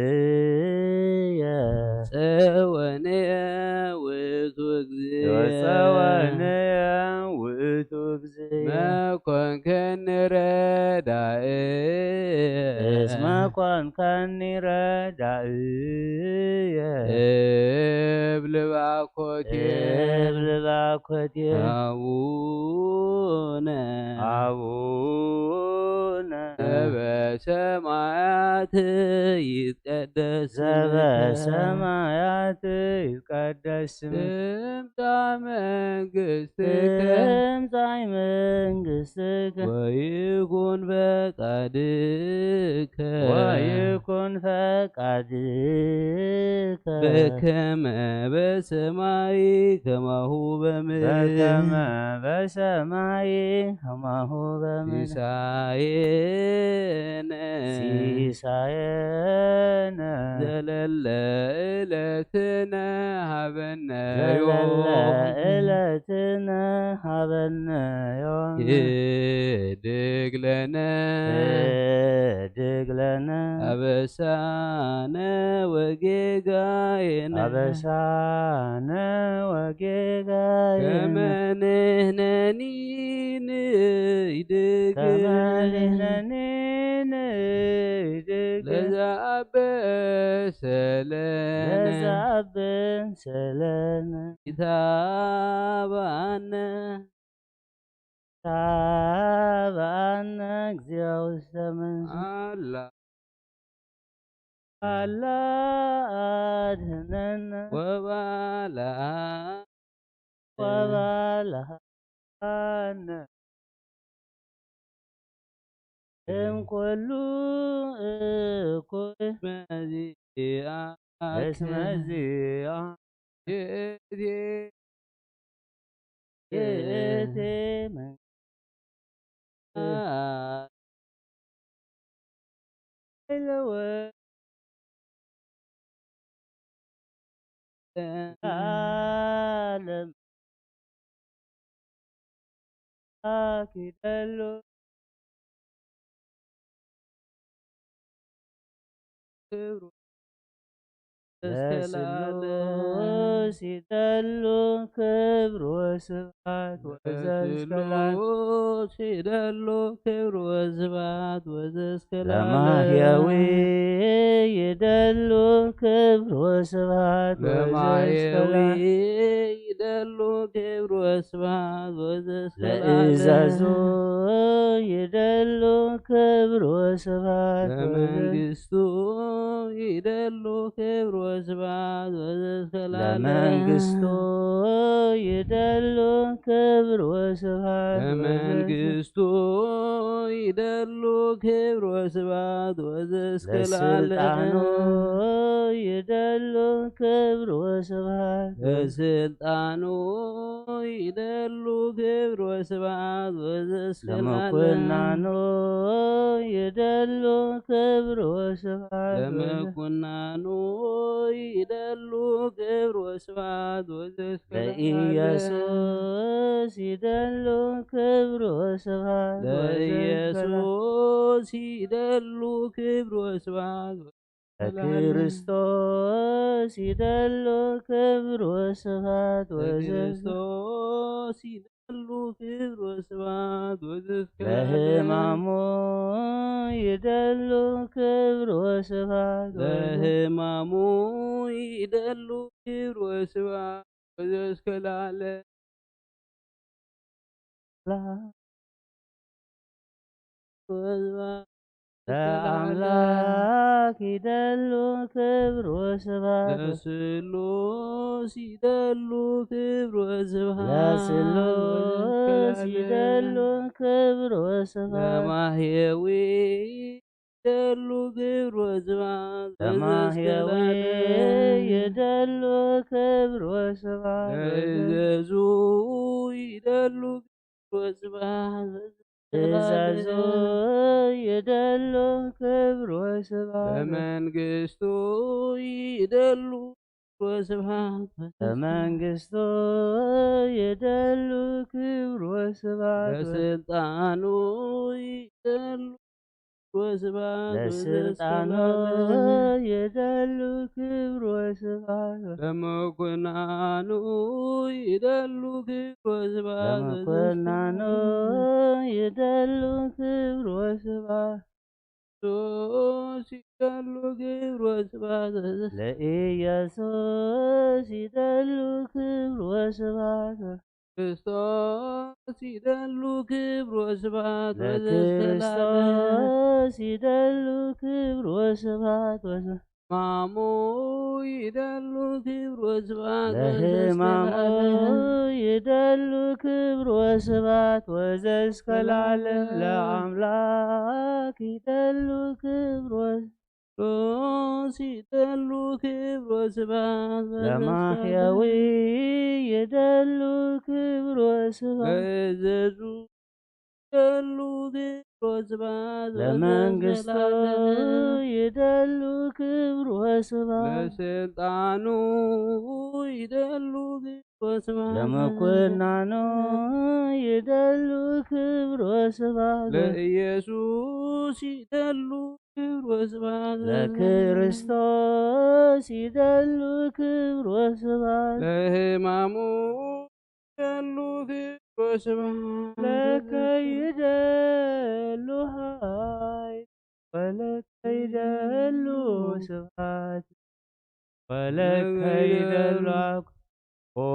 ኃይልየ ጸወነ ውእቱ እግዚእ ወጸወንየ ውእቱ እግዚእ መኮንከኒ ረዳእ እስመ ኮንከኒ ረዳእየ እብል ባኮቴ እብል ባኮቴ አቡነ አቡነ ዘበሰማያት ይትቀደስ ስምከ ዘበሰማያት ይትቀደስ ስምከ ትምጻእ መንግስትከ ትምጻእ መንግስትከ ወይኩን ፈቃድከ ወይኩን ፈቃድከ በከመ በሰማይ ከማሁ በምድር በከመ በሰማይ ከማሁ በምድር ሲሳየነ ሲሳየነ ዘለለ ዕለትነ ሀበነ ዘለለ ዮም ዕለትነ ሀበነ ዮም ህድግ ለነ ህድግ ለነ አበሳነ ወጌጋየነ አበሳነ ወጌጋየነ ከመ ንሕነኒ ንህድግ ከመ ንሕነኒ ንህድግ ለዘአበሰለነ ለዘአበሰለነ ኢታብአነ ታብአነ እግዚኦ ውስተ መንሱ አላ አላ አድህነነ ወባልሃ ወባልሃነ እም ኩሉ እኩይ መዚአ እስመ ዚአ ይእቲ ይእቲ ዓለም ኣኪደሉ ክብሩ እስከ ለዓለም። ለስሉስ ይደሉ ክብሩ ወስብሐት ወዘእስከ ለዓለም። ለስሉስ ይደሉ ክብሩ ወስብሐት ወዘእስከ ለዓለም። ለማሕየዊ ይደሉ ክብሩ ወስብሐት ወዘእስከ ለማሕየዊ ለዓለም። ይደሉ ክብሩ ወስብሐት ወዘእስከ ለዓለም። ለእዛዙ ይደሉ ክብሩ ወስብሐት ወዘእስከ ለመንግስቱ ይደሉ ክብሩ ወስብሐት ወዘእስከ ለዓለም። ለመንግስቱ ይደሉ ክብሩ ወስብሐት ወዘእስከ ለመንግስቱ ይደሉ ክብሩ ወስብሐት ወዘእስከ ለዓለም። ለስልጣኑ ይደሉ ክብሩ ወስብሐት ለስልጣኑ ይደሉ ክብሩ ወስብሐት ወዘእስከ ለዓለም። ለመኮናኑ ይደሉ ክብሩ ወስብሐት ወዘ- ለመኮናኑ ይደሉ ክብሩ ወስብሐት ወዘእስከ ለዓለም። ለኢየሱስ ይደሉ ክብሩ ወስብሐት ወዘእስከ ለዓለም። ለኢየሱስ ይደሉ ክብሩ ወስብሐት ለክርስቶስ ይደሉ ክብሩ ወስብሐት ወዘእስከ ለክርስቶስ ይደሉ ክብሩ ወስብሐት ወዘእስከ ለዓለም። ለሕማሙ ይደሉ ክብሩ ወስብሐት ወዘእስከ ለሕማሙ ይደሉ ክብሩ ወስብሐት ወዘእስከ ለዓለም። ለዓለም። ለአምላክ ይደሉ ክብር ወስብሐት። ለስሉስ ይደሉ ክብር ወስብሐት። ለስሉስ ይደሉ ክብር ወስብሐት። ለማህየዊ ይደሉ ክብር ወስብሐት። ለማህየዊ ይደሉ ክብር ወስብሐት። ለእዘዙ ይደሉ ክብር ወስብሐት። እዘዙ ይደሉ ክብር ወስብሐት። ለመንግስቱ ይደሉ ክብር ወስብሐት። ለመንግስቱ ይደሉ ክብር ወስብሐት። ለስልጣኑ ይደሉ ክብር ወስብሐት። ለስልጣኑ ወዘእስከ ለዓለም። ይደሉ ክብር ወስብሐት። ለመኮናኑ ይደሉ ክብር ወስብሐት። ለመኮናኑ ይደሉ ክብር ወስብሐት። ኢየሱስ ይደሉ ክብር ወስብሐት። ለኢየሱስ ይደሉ ክብር ወስብሐት። ክርስቶስ ይደሉ ክብር ወስብሐት ወዘእስከ ለዓለም። ለክርስቶስ ይደሉ ክብር ወስብሐት ወስ- ለሕማሙ ይደሉ ክብር ወስብሐት ወዘእስከ ለሕማሙ ለዓለም። ይደሉ ክብር ወስብሐት ወዘእስከ ለዓለም። ለዓለም። ለአምላክ ይደሉ ክብር ወስ- ክርስቶስ ይደሉ ክብር ወስብሐት ወዘእስከ ለማህያዊ ለዓለም። ይደሉ ክብር ወስብሐት። ለእዘዙ ይደሉ ክብር ወስብሐት ለመንግስቱ ወዘእስከ ለዓለም። ይደሉ ክብር ወስብሐት። ለስልጣኑ ይደሉ ክብር ወስብሐት። ለመኮናኑ ይደሉ ክብር ወስብሐት። ለኢየሱስ ይደሉ ክብር ወስብሐት። ለክርስቶስ ይደሉ ክብር ወስብሐት። ለሕማሙ ይደሉ ክብር ወስብሐት። ለከ ይደሉ ኃይል ወለከ ይደሉ ስብሐት ወለከ ይደሉ አብ-፣ ኦ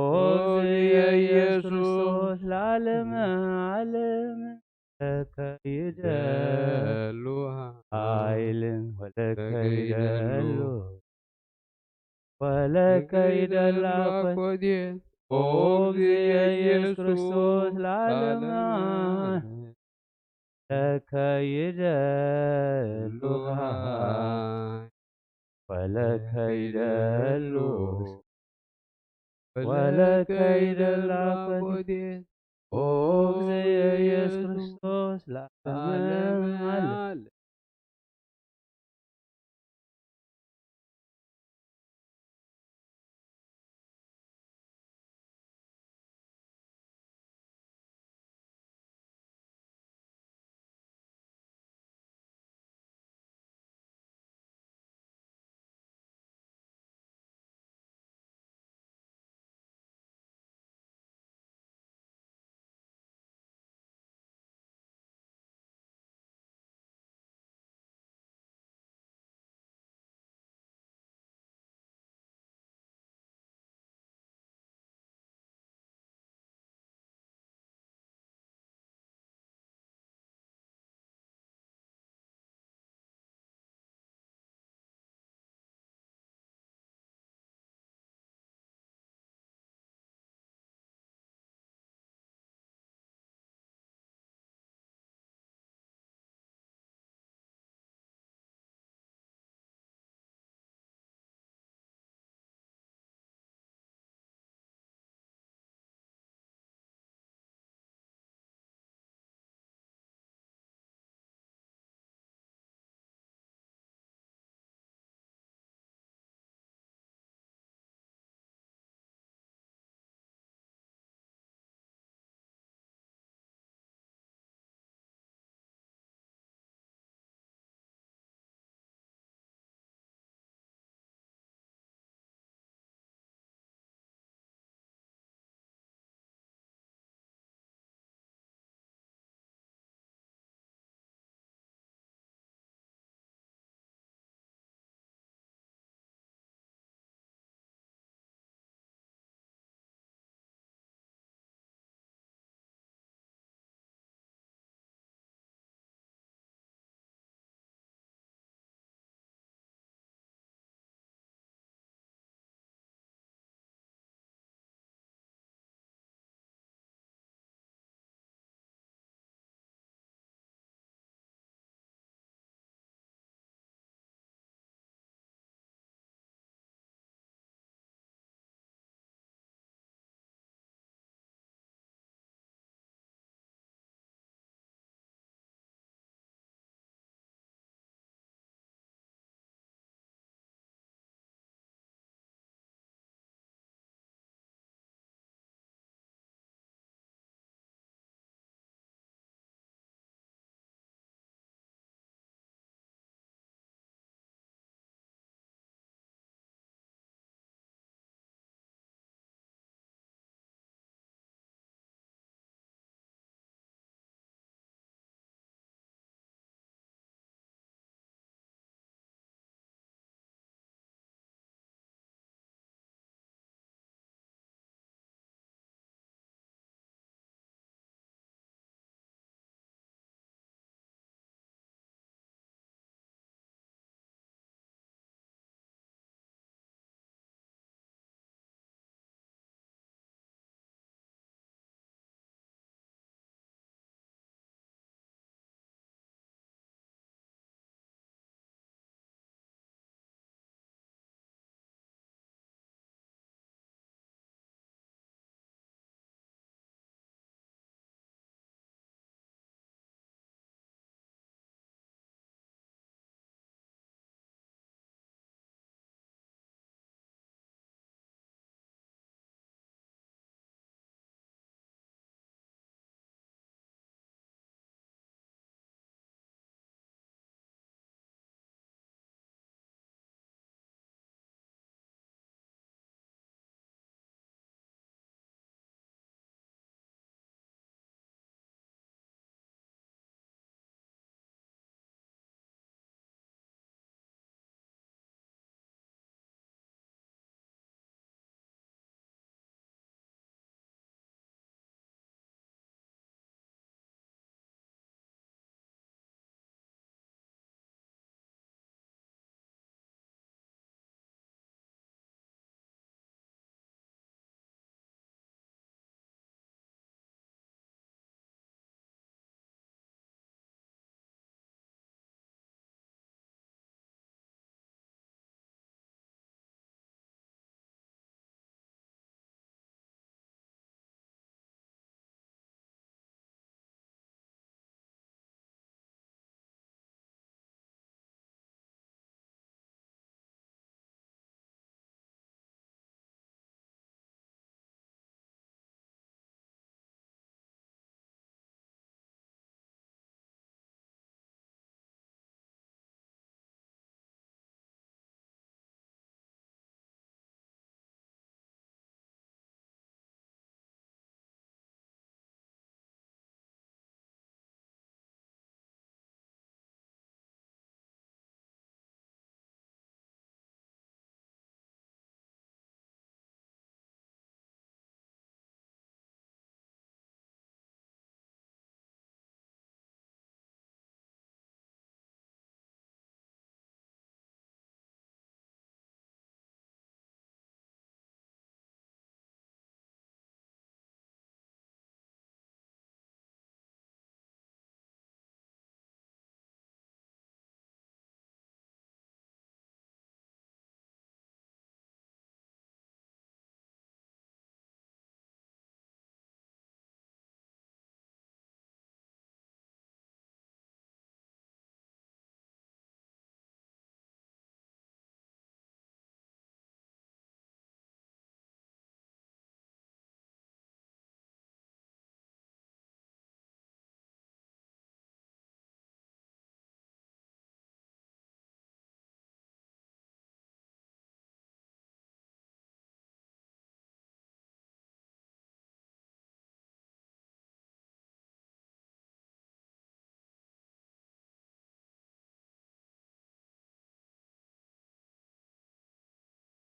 እግዚእ ኢየሱስ ክርስቶስ ለዓለመ ዓለም ለከ ይደሉ ኃይልን ወለከ ይደሉ ወለከ ይደሉ አኮቴ። ኦ እግዚእ ኢየሱስ ክርስቶስ ለዓለመ ዓለም ለከ ይደሉ ኃይል ወለከ ይደሉ ወለከ ይደሉ አኮቴ። ኦ እግዚእ ኢየሱስ ክርስቶስ ለዓለመ ዓለም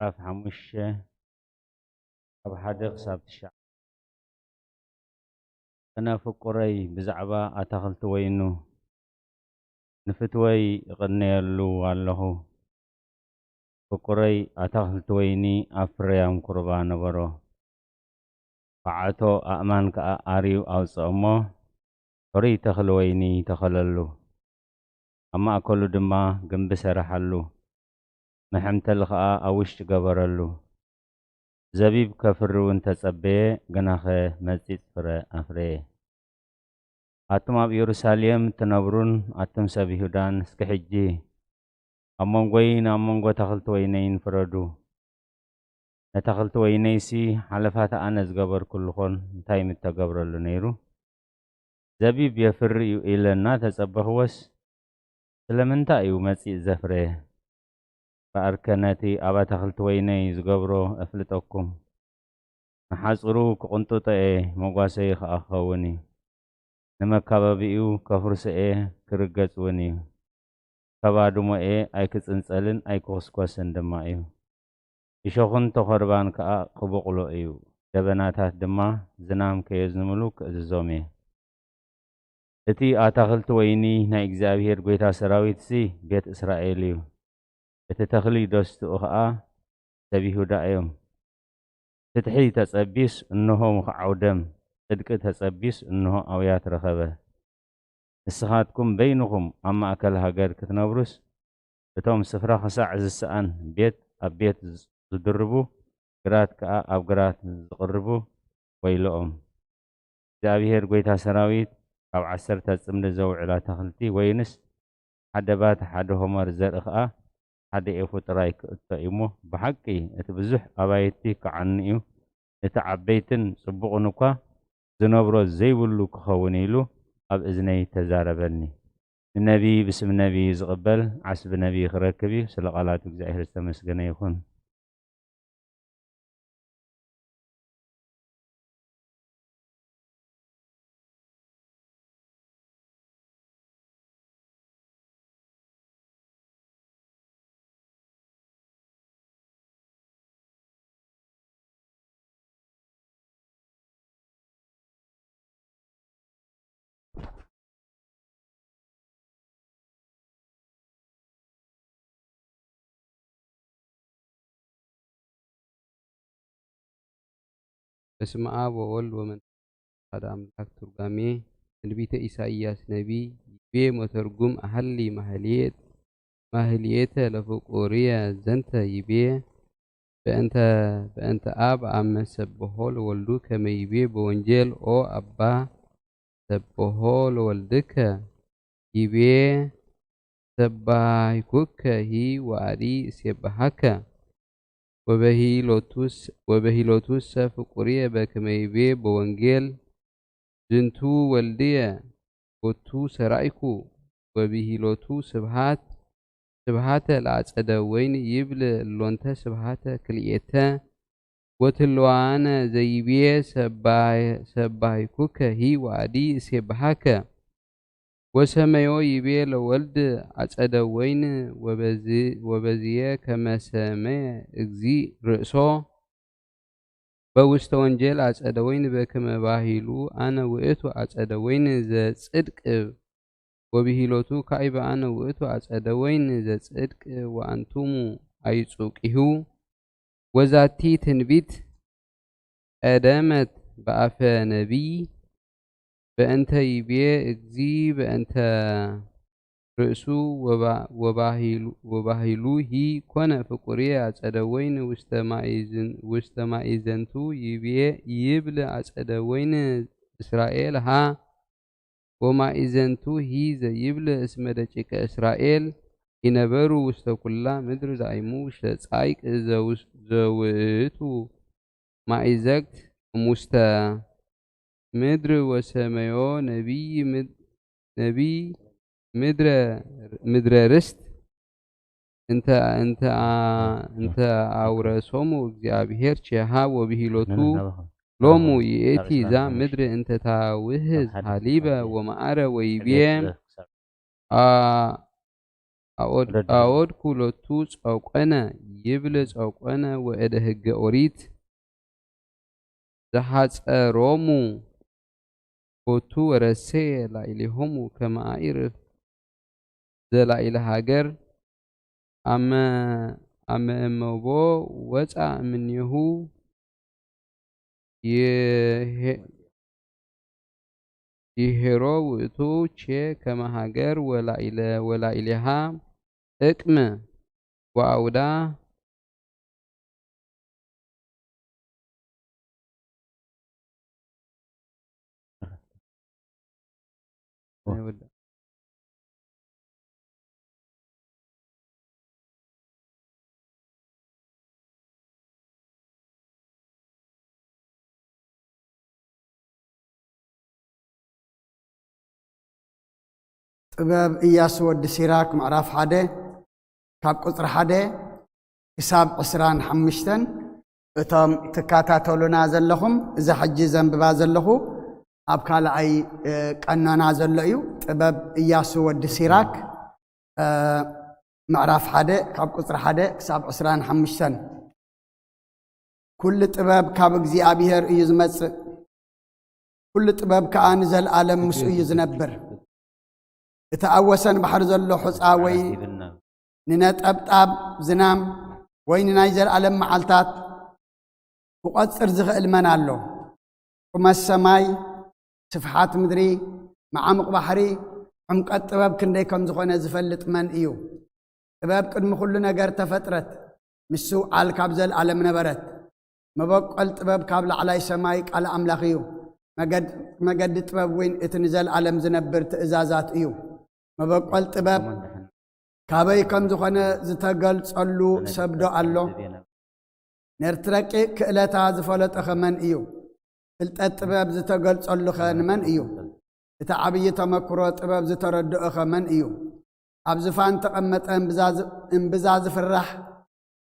ምዕራፍ ሓሙሽተ ካብ ሓደ ክሳብ ትሽዓተ። ኣነ ፍቁረይ ብዛዕባ ኣታኽልቲ ወይኑ ንፍትወይ እቕነየሉ ኣለኹ። ፍቁረይ ኣታኽልቲ ወይኒ ኣብ ፍርያም ኩርባ ነበሮ። ብዓቶ ኣእማን ከኣ ኣርዩ ኣውጽኦ እሞ፣ ሕሩይ ተኽሊ ወይኒ ተኸለሉ። ኣብ ማእከሉ ድማ ግምቢ ሰረሓሉ። መሐምተሊ ከኣ ኣብ ውሽጢ ገበረሉ። ዘቢብ ከፍሪ እውን ተጸበየ፣ ግናኸ መጺጽ ፍረ ኣፍረየ። ኣቱም ኣብ ኢየሩሳሌም ትነብሩን ኣቱም ሰብ ይሁዳን፣ እስኪ ሕጂ ኣብ መንጎይን ኣብ መንጎ ኣታኽልቲ ወይነይን ፍረዱ። ነታኽልቲ ወይነይሲ ሓለፋታ ኣነ ዝገበርኩሉ ኾን እንታይ ምተገብረሉ ነይሩ? ዘቢብ የፍሪ እዩ ኢለ እናተጸበኽዎስ፣ ስለምንታይ እዩ መጺእ ዘፍረ? እምበኣርከ ነቲ ኣብ ኣታኽልቲ ወይነይ ዝገብሮ እፍልጠኩም። ንሓጹሩ ክቕንጥጦ እየ፣ መጓሰዩ ኸኣ ክኸውን እዩ። ንመካበቢኡ ከፍርሶ እየ፣ ክርገጽ እውን እዩ። ከባድሞ እየ፣ ኣይክጽንጸልን ኣይክኹስኮስን ድማ እዩ። እሾኽን ተኾርባን ከኣ ክቦቕሎ እዩ። ደበናታት ድማ ዝናም ከየዝንብሉ ክእዝዞም እየ። እቲ ኣታኽልቲ ወይኒ ናይ እግዚኣብሄር ጐይታ ሰራዊትሲ ቤት እስራኤል እዩ። እቲ ተኽሊ ደስትኡ ኸኣ ሰብ ይሁዳ እዮም። ፍትሒ ተጸቢዩስ እንሆ ምኽዓው ደም፣ ጽድቂ ተጸቢዩስ እንሆ ኣውያት ረኸበ። ንስኻትኩም በይንኹም ኣብ ማእከል ሃገር ክትነብሩስ፣ እቶም ስፍራ ኽሳዕ ዝሰኣን ቤት ኣብ ቤት ዝድርቡ፣ ግራት ከኣ ኣብ ግራት ዝቕርቡ ወይለኦም። እግዚኣብሄር ጐይታ ሰራዊት ካብ ዓሰርተ ጽምዲ ዘውዕል ኣታኽልቲ ወይንስ ሓደ ባት ሓደ ሆመር ዘርኢ ኸኣ ሓደ ኤፉ ጥራይ ክእቶ እዩ እሞ፣ ብሓቂ እቲ ብዙሕ ኣባይቲ ክዓኑ እዩ፣ እቲ ዓበይትን ጽቡቕን እኳ ዝነብሮ ዘይብሉ ክኸውን ኢሉ ኣብ እዝነይ ተዛረበኒ። ንነቢ ብስም ነቢ ዝቕበል ዓስቢ ነቢ ክረክብ እዩ። ስለ ቃላቱ እግዚኣብሔር ዝተመስገነ ይኹን። በስመ አብ ወወልድ ወመንፈስ ቅዱስ አሐዱ አምላክ። ትርጓሜ ትንቢተ ኢሳይያስ ነቢይ። ይቤ መተርጉም አሐሊ ማህሌት ማህሌተ ለፍቁርየ ዘንተ ይቤ በእንተ በእንተ አብ አመ ሰብሖ ለወልዱ ከመ ይቤ በወንጌል ኦ አባ ሰብሖ ለወልድከ ይቤ ሰባይኩከ ሂ ወአዲ እሴብሐከ ወበሂሎቱስ ወበሂሎቱሰ ፍቁርየ በከመ ይቤ በወንጌል ዝንቱ ወልድየ ቦቱ ሰራይኩ ወብሂሎቱ ስብሃት ስብሃተ ለአጸደ ወይን ይብል እሎንተ ስብሃተ ክልኤተ ወትልዋነ ዘይቤ ሰባይኩከ ሂ ወአዲ እሴብሃከ ወሰመዮ ይቤ ለወልድ አጸደ ወይን ወበዝየ ከመ ሰመየ እግዚእ ርእሶ በውስተ ወንጌል አጸደ ወይን በከመ ባሂሉ አነ ውእቱ አጸደ ወይን ዘጽድቅ ወብሂሎቱ ካይበ አነ ውእቱ አጸደ ወይን ዘጽድቅ ወአንቱሙ አይጹቂሁ ወዛቲ ትንቢት ቀደመት በአፈ ነቢይ በእንተ ይቤ እግዚ በእንተ ርእሱ ወባሂሉ ሂ ኮነ ፍቁሪ አጸደ ወይን ውስተ ማኢዘንቱ ይብል አጸደ ወይን እስራኤል ሃ ወማኢዘንቱ ሂ ዘይብል እስመ ደቂቀ እስራኤል ይነበሩ ውስተ ኩላ ምድር ዛይሙ ውስተ ጻይቅ ዘውእቱ ማኢዘግት እሙስተ ምድር ወሰመዮ ነቢይ ነቢይ ምድረ ርስት እንተ እንተ እንተ አውረሶሙ እግዚአብሔር ቼሃ ወብሂሎቱ ሎሙ ይእቲ ዛ ምድር እንተ ታውህዝ ሃሊበ ወማዕረ ወይቤ አወድኩ ሎቱ ጸቆነ ይብለ ጸቆነ ወእደ ህገ ኦሪት ዘሓጸሮሙ ቦቱ ወረሰየ ላዕሌሆሙ ከመ ኣኢርፍ ዘላዕለ ሃገር ኣመ ኣመ እመቦ ወፃ እምኔሁ ይሄ- ይሄሮ ውእቱ ቼ ከመ ሃገር ወላኢለ ወላኢሌሃ እቅም ወአውዳ ጥበብ ኢያሱ ወዲ ሲራክ ምዕራፍ ሓደ ካብ ቁጽሪ ሓደ ክሳብ ዕስራን ሓሙሽተን። እቶም ትከታተሉና ዘለኹም፣ እዛ ሕጂ ዘንብባ ዘለኹ ኣብ ካልኣይ፣ እ፣ ቀኖና ዘሎ እዩ። ጥበብ ኢያሱ ወዲ ሲራክ፣ እ፣ ምዕራፍ ሓደ ካብ ቁጽሪ ሓደ ክሳብ ዕስራን ሓሙሽተን። ኩሉ ጥበብ ካብ እግዚኣብሔር እዩ ዝመጽእ፣ ኩሉ ጥበብ ከኣ ንዘለኣለም ምስኡ እዩ ዝነብር። እቲ ኣብ ወሰን ባሕሪ ዘሎ ሑጻ ወይ ንነጠብጣብ ዝናም ወይ ንናይ ዘለኣለም መዓልታት ክቖጽር ዝኽእል መን ኣሎ? ቁመት ሰማይ፣ ስፍሓት ምድሪ፣ መዓሙቕ ባሕሪ፣ ዕምቀት ጥበብ ክንደይ ከም ዝኾነ ዝፈልጥ መን እዩ? ጥበብ ቅድሚ ኩሉ ነገር ተፈጥረት፣ ምስ ስውዓል ካብ ዘለኣለም ነበረት። መበቆል ጥበብ ካብ ላዕላይ ሰማይ ቃል ኣምላኽ እዩ። መገድ-፣ መገዲ ጥበብ እውን እቲ ንዘለኣለም ዝነብር ትእዛዛት እዩ። መበቆል ጥበብ ካበይ ከም ዝኾነ ዝተገልጸሉ ሰብ ዶ ኣሎ? ነቲ ረቂቕ ክእለታ ዝፈለጠኸ መን እዩ? ፍልጠት ጥበብ ዝተገልጸሉኸ ንመን እዩ? እቲ ዓብዪ ተመክሮ ጥበብ ዝተረድኦኸ መን እዩ? ኣብ ዝፋን ተቐመጠ እምብዛ ዝ-፣ እምብዛ ዝፍራሕ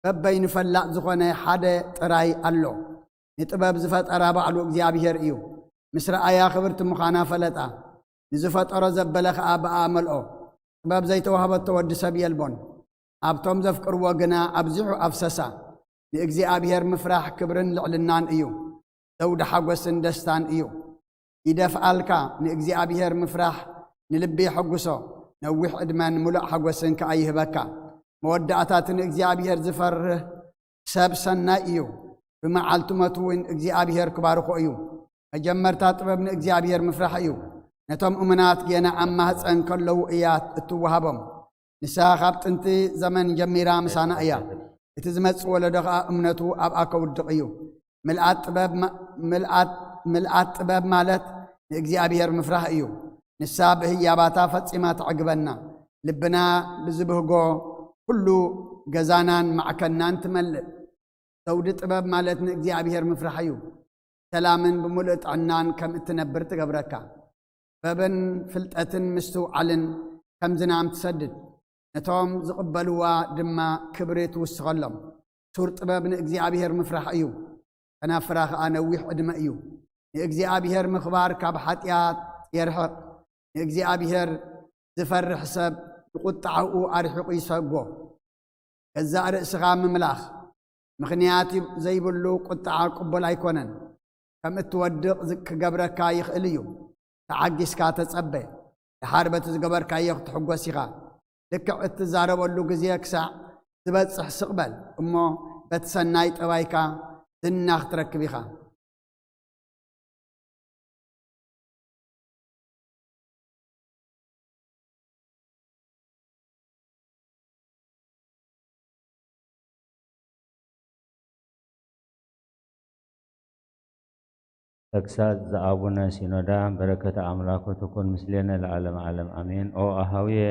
በበይኑ ፈላጥ ዝኾነ ሓደ ጥራይ ኣሎ። ንጥበብ ዝፈጠራ ባዕሉ እግዚኣብሔር እዩ። ምስ ረኣያ ክብርቲ ምዃና ፈለጣ። ንዝፈጠሮ ዘበለ ኸኣ ብኣ መልኦ። ጥበብ ዘይተዋህበቶ ወዲ ሰብ የልቦን። ኣብቶም ዘፍቅርዎ ግና ኣብዚሑ ኣፍሰሳ። ንእግዚኣብሔር ምፍራሕ ክብርን ልዕልናን እዩ። ዘውዲ ሓጎስን ደስታን እዩ። ይደፍኣልካ፣ ንእግዚኣብሔር ምፍራሕ ንልቢ የሐጉሶ፣ ነዊሕ ዕድመን ምሉእ ሓጎስን ከኣ ይህበካ። መወዳእታ እቲ ንእግዚኣብሔር ዝፈርህ ሰብ ሰናይ እዩ፣ ብመዓልቲ ሞቱ እውን እግዚኣብሔር ክባርኾ እዩ። መጀመርታ ጥበብ ንእግዚኣብሔር ምፍራሕ እዩ። ነቶም እሙናት ጌና ኣብ ማህፀን ከለዉ እያ እትወሃቦም። ንሳ ካብ ጥንቲ ዘመን ጀሚራ ምሳና እያ። እቲ ዝመጽእ ወለዶ ኸኣ እምነቱ ኣብኣ ከውድቕ እዩ። ምልኣት ጥበብ ማ-፣ ምልኣት፣ ምልኣት ጥበብ ማለት ንእግዚኣብሔር ምፍራህ እዩ። ንሳ ብህያባታ ፈጺማ ተዕግበና። ልብና ብዝብህጎ ኩሉ ገዛናን ማዕከናን ትመልእ። ዘውዲ ጥበብ ማለት ንእግዚኣብሔር ምፍራሕ እዩ። ሰላምን ብምሉእ ጥዕናን ከም እትነብር ትገብረካ። ጥበብን ፍልጠትን ምስትውዓልን ከም ዝናም ትሰድድ፣ ነቶም ዝቕበልዋ ድማ ክብሪ ትውስኸሎም። ሱር ጥበብ ንእግዚኣብሔር ምፍራሕ እዩ፣ ከናፍራ ኸኣ ነዊሕ ዕድመ እዩ። ንእግዚኣብሔር ምኽባር ካብ ሓጢኣት የርሕቕ፣ ንእግዚኣብሔር ዝፈርሕ ሰብ ንቁጥዓኡ ኣርሒቑ ይሰጎ። ገዛእ ርእስኻ ምምላኽ፣ ምኽንያት ዘይብሉ ቁጥዓ ቅቡል ኣይኮነን። ከም እትወድቕ ዝ-፣ ክገብረካ ይኽእል እዩ። ተዓጊስካ ተጸበ። ደሓር በቲ ዝገበርካዮ ክትሕጎስ ኢኻ። ልክዕ እትዛረበሉ ግዜ ክሳዕ ዝበጽሕ ስቕ በል እሞ በቲ ሰናይ ጠባይካ ዝና ክትረክብ ኢኻ። ተግሳጽ ዘኣቡነ ሲኖዳ። በረከተ ኣምላኩ ትኩን ምስሌነ ለዓለመ ዓለም ኣሜን። ኦ ኣሃውየ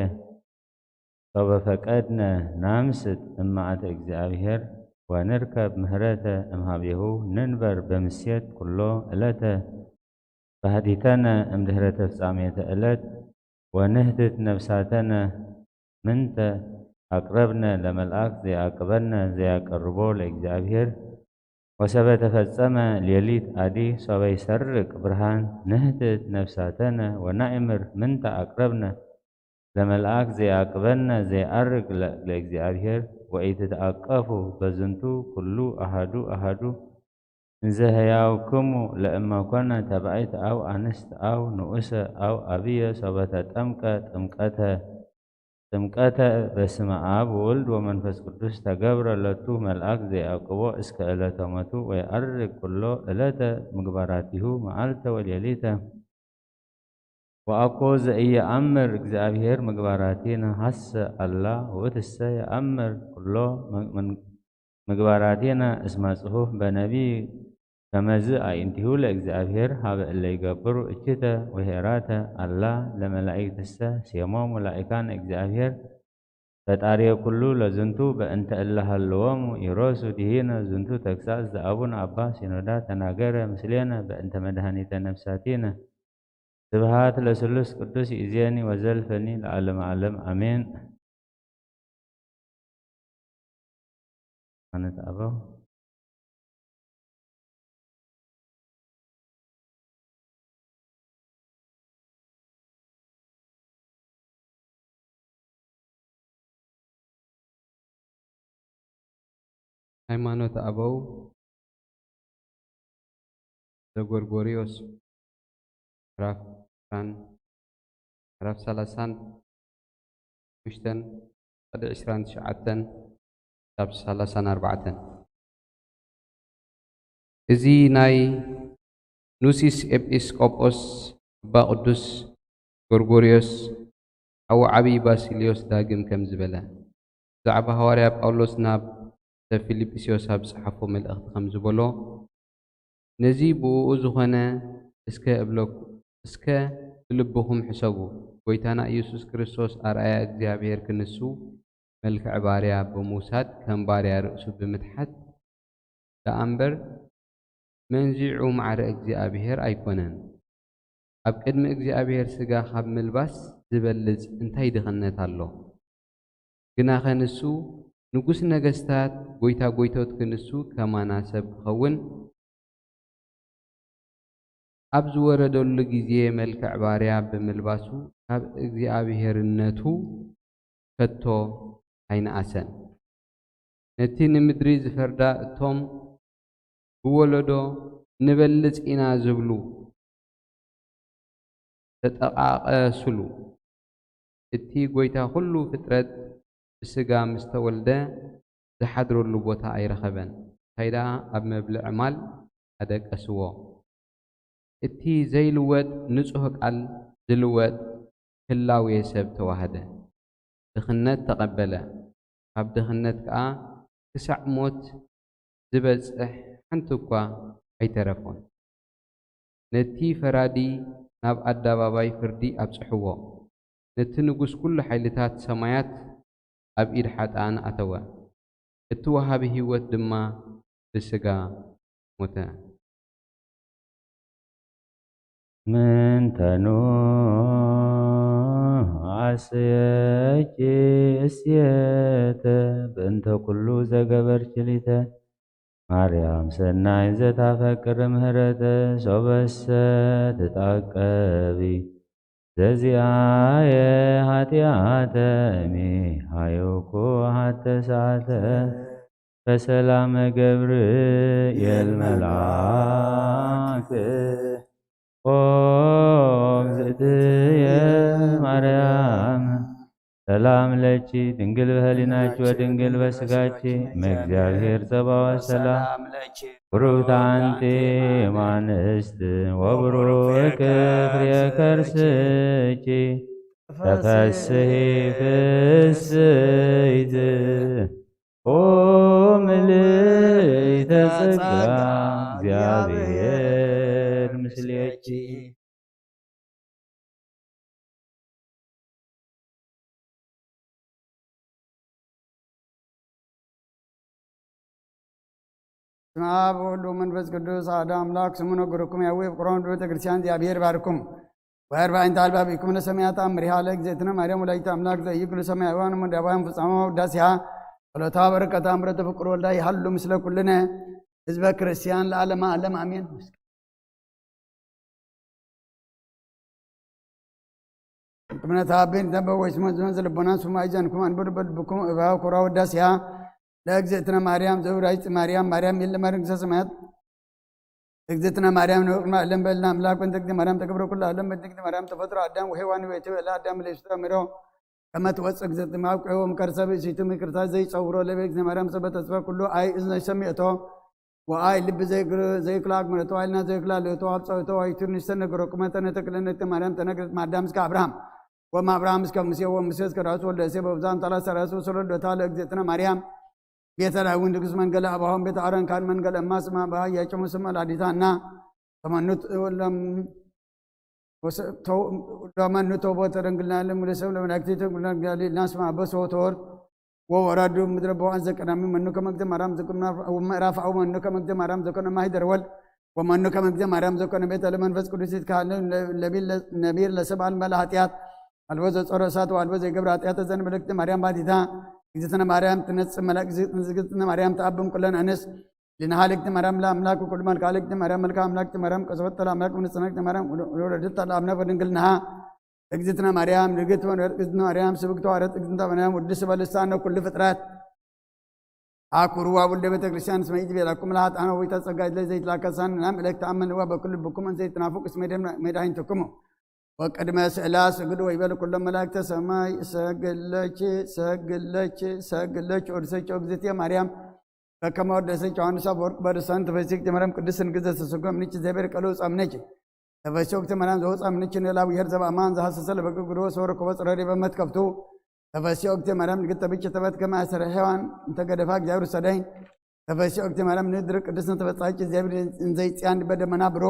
ሶበ ፈቀድነ ናምስጥ እማእተ እግዚኣብሔር ወንርከብ ምህረተ እምሃቤሁ ንንበር በምስየት ኩሎ እለተ ባህቲተነ እምድህረ ተፍጻሜተ እለት ወንህትት ነፍሳተነ ምንተ ኣቅረብነ ለመልኣክ ዘያቅበነ ዘያቀርቦ ለእግዚኣብሔር ወሰበ ተፈጸመ ሌሊት ኣዲ ሶበ ይሰርቅ ብርሃን ንህትት ነፍሳተነ ወናእምር ምንተ ኣቅረብነ ለመልኣክ ዘያቅበነ ዘያኣርግ ለ-፣ ለእግዚኣብሔር ወኢትትኣቀፉ በዝንቱ ኩሉ ኣሃዱ ኣሃዱ እንዘ ህያውክሙ ለእመ ኮነ ተባኢት አው አንስት አው ንኡሰ አው አብየ ሶበ ተጠምቀ ጥምቀተ ጥምቀተ በስመ አብ ወወልድ ወመንፈስ ቅዱስ ተገብረ ለቱ መልአክ ዘያዕቅቦ እስከ ዕለተ ሞቱ ወየዐርግ ኩሎ ዕለተ ምግባራቲሁ መዓልተ ወሌሊተ። ወአኮ ዘኢየአምር እግዚአብሔር ምግባራቲነ ሐሰ አላ ውእትሰ የአምር ኩሎ ምግባራቲነ እስመ ጽሑፍ በነቢይ ከመዝ አዕይንቲሁ ለእግዚአብሔር ሀበ እለ ይገብሩ እኪተ ወሄራተ አላ ለመላእክትሰ ሴሞሙ ላእካነ እግዚአብሔር ፈጣሪ ኩሉ ለዝንቱ በእንተ እለ ሀለዎሙ ይሮሱ ድሂነ ዝንቱ ተግሳጽ ዘአቡነ አባ ሲኖዳ ተናገረ ምስሌነ በእንተ መድኃኒተ ነፍሳቲነ። ስብሐት ለስሉስ ቅዱስ ይእዜኒ ወዘልፈኒ ለዓለመ ዓለም አሜን። ኣነት ኣበው ሃይማኖት ኣበው ዘጎርጎርዮስ ምዕራፍ ዕስራን ምዕራፍ ሰላሳን ሓሙሽተን ቅዲ ዕስራን ትሽዓተን ክሳብ ሰላሳን ኣርባዕተን። እዚ ናይ ኑሲስ ኤጲስቆጶስ ኣባ ቅዱስ ጎርጎርዮስ ሓዉ ዓቢ ባሲልዮስ ዳግም ከምዚ በለ፣ ብዛዕባ ሃዋርያ ጳውሎስ ናብ ሰብ ፊልጵስዮስ ኣብ ዝጸሓፎ መልእኽቲ ከምዚ በሎ፣ ነዚ ብእኡ ዝኾነ እስከ እብለኩ እስከ ብልብኹም ሕሰቡ፣ ጐይታና ኢየሱስ ክርስቶስ ኣርኣያ እግዚኣብሔር ክንሱ፣ መልክዕ ባርያ ብምውሳድ ከም ባርያ ርእሱ ብምትሓት ደኣ እምበር መንዚዑ ማዕረ እግዚኣብሔር ኣይኮነን። ኣብ ቅድሚ እግዚኣብሔር ሥጋ ካብ ምልባስ ዝበልጽ እንታይ ድኽነት ኣሎ? ግናኸ ንሱ ንጉስ ነገስታት፣ ጐይታ ጐይቶት ክንሱ ከማና ሰብ ክኸውን ኣብ ዝወረደሉ ግዜ መልክዕ ባርያ ብምልባሱ ካብ እግዚኣብሔርነቱ ከቶ ኣይነኣሰን። ነቲ ንምድሪ ዝፈርዳ እቶም ብወለዶ ንበልጽ ኢና ዝብሉ ተጠቓቐሱሉ። እቲ ጐይታ ኵሉ ፍጥረት ብስጋ ምስ ተወልደ ዝሓድረሉ ቦታ ኣይረኸበን። እንታይ ደኣ ኣብ መብልዒ ማል ኣደቀስዎ። እቲ ዘይልወጥ ንጹህ ቃል ዝልወጥ ህላዌ ሰብ ተዋህደ። ድኽነት ተቐበለ። ካብ ድኽነት ከኣ ክሳዕ ሞት ዝበጽሕ ሓንቲ እኳ ኣይተረፎን። ነቲ ፈራዲ ናብ ኣደባባይ ፍርዲ ኣብጽሕዎ። ነቲ ንጉስ ኩሉ ሓይልታት ሰማያት ኣብ ኢድ ሓጥኣን ኣተወ። እቲ ወሃቢ ህይወት ድማ ብስጋ ሞተ። ምንተኑ ኣስየኪ እስየተ በእንተ ኩሉ ዘገበርኪ ሊተ ማርያም ሰናይ ዘታፈቅር ምህረተ ሶበሰ ትጣቀቢ ዘዚኣየ ኃጢአተ እሚ ሃየውኩ ሃተሳተ በሰላመ ገብርኤል መልአክ ኦ እግዝእትየ ማርያም ሰላም ለኪ ድንግል በህሊናኪ ወድንግል በስጋኪ እመ እግዚአብሔር ጸባኦት ሰላም ብሩክት አንቲ እማንስት ወብሩክ ፍሬ ከርስኪ ተፈስሒ ፍስሕት ኦ ምልእተ ጸጋ እግዚአብሔር ምስሌኪ። ስመ አብ ወወልድ ወመንፈስ ቅዱስ አሐዱ አምላክ። ስሙ ነገርኩም ያዌ ፍቅሮም ቤተ ክርስቲያን እግዚአብሔር ባርኩም። ወአርባዕንተ አልባብ ይኩምነ ሰማያት አምሪሃ ለእግዝእትነ ማርያም ወላዲተ አምላክ ዘኢይኩሉ ሰማያውያን ወምድራውያን ፍጻሜ ውዳሴሃ ጸሎታ በረከታ ምሕረተ ፍቅር ወልዳ ይሃሉ ምስለ ኩልነ ህዝበ ክርስቲያን ለዓለመ ዓለም አሜን። እምነት አቤን ተንበ ወይስ መዝመዝ ልቦና ሱማ ይዘንኩም አንብር በልብኩም እባው ኩራ ወዳሲያ ለእግዝእትነ ማርያም ዘውራይት ማርያም ማርያም የለ መንግስተ ሰማያት እግዝእትነ ማርያም ንውቅድመ ዓለም በልና ኣምላክ በእንተ እግዝእትነ ማርያም ተገብረ ኩሉ ዓለም በእንተ እግዝእትነ ማርያም ተፈጥሮ ኣዳም ወሔዋን ቤቱ በላ ኣዳም ለይስተ ምሮ ከመ ትወፅእ እግዝእትነ ማብቅዑ እምከርሰ ብእሲቱ ምክርታ ዘይፀውሮ ለበእግዝእትነ ማርያም ሰበ ተስፋ ኩሉ ኣይ እዝነ ሰሚዕቶ ወኣይ ልቢ ዘይክላ ኣግመረቶ ኣይልና ዘይክላ ልእቶ ኣብ ፀውቶ ኣይቱ ንስተነገሮ ቁመተ ነተክለነተ ማርያም ተነግረት ማዳም እስከ ኣብርሃም ወማብርሃም እስከ ሙሴ ወሙሴ እስከ ዳዊት ወልደ እሴ በብዛም ታላ ሰራሱ ስለ ዶታ ለእግዝእትነ ማርያም ቤተ ዳዊት ንጉስ መንገለ ኣባሆም ቤተ ኣረን ካን መንገለ እማ ስማ በሃያቸው ስመ ላዲታ እና ተመኑት ለም ወሰ- ተው- ለመኑ ተውቦ ተደንግልና ለሙለሰብ ለመላእክት ተንግልና ጋሊ ናስማ በሶ ተወር ወወራዱ ምድረ በዋን ዘቀዳሚ መኑ ከመግተ ማርያም ዘቀና ምዕራፍ ኣው መኑ ከመግተ ማርያም ዘቀና ማሂደር ወልድ ወመኑ ከመግተ ማርያም ዘቀና ቤተ ለመንፈስ ቅዱስ ይትካለ ነቢር ለሰብ ኣልመለ ኃጢአት ኣልቦ ዘጾረ እሳት ወኣልቦ ዘይገብር ኃጢአት ዘንበለክት ማርያም ባዲታ እግዝእትነ ማርያም ትነጽእ መላእክት እግዝእትነ ማርያም ተኣብም ኩለን ኣንስ ልንሃልክት ማርያም ለኣምላክ ኩሉ መልካ ልክት ማርያም መልካ ኣምላክት ማርያም ቀሰወት ለኣምላክ ንጽነክት ማርያም ወለደት ለኣምላክ በድንግልናሃ እግዝእትነ ማርያም ንግት ወንበር እግዝእትነ ማርያም ስብክት ዋረት እግዝእትነ ማርያም ውድስ በልሳነ ኩሉ ፍጥረት ኣኩርዋ ውልደ ቤተ ክርስቲያን እስመ ኢት ቤላኩም ለሃጣነ ወይታ ጸጋ ይድለ ዘይትላከሳን ናም እለክ ተኣመንዋ በኩል ልብኩም እንዘይትናፉቅ እስመ ደም መድኃኒትኩሙ ወቅድመ ስዕላ ስግድ ወይበል ኩሎም መላእክተ ሰማይ ሰግለች ሰግለች ሰግለች ወድሰች እግዝእትየ ማርያም በከመ ወደሰች ዮሐንስ አፈወርቅ በርሳን ተፈሲክት ማርያም ቅድስት ንግሥት ዘተሰጎምንች እግዚአብሔር ቃሉ ጻምነች ተፈሲክት ማርያም ዘወጻምንች ንላዊ ሄር ዘባማን ዘሐሰሰ ለበግ ግሮ ሰወረ ኮበ ጽረሪ በመትከፍቱ ተፈሲክት ማርያም ንግጠ ብች ተበት ከመ አሰረ ሔዋን እንተገደፋ እግዚአብሔር ሰደይ ተፈሲኦ እግዝእትነ ማርያም ንድር ቅድስት ተፈጻች እግዚአብሔር እንዘይጽያን በደመና ብሮ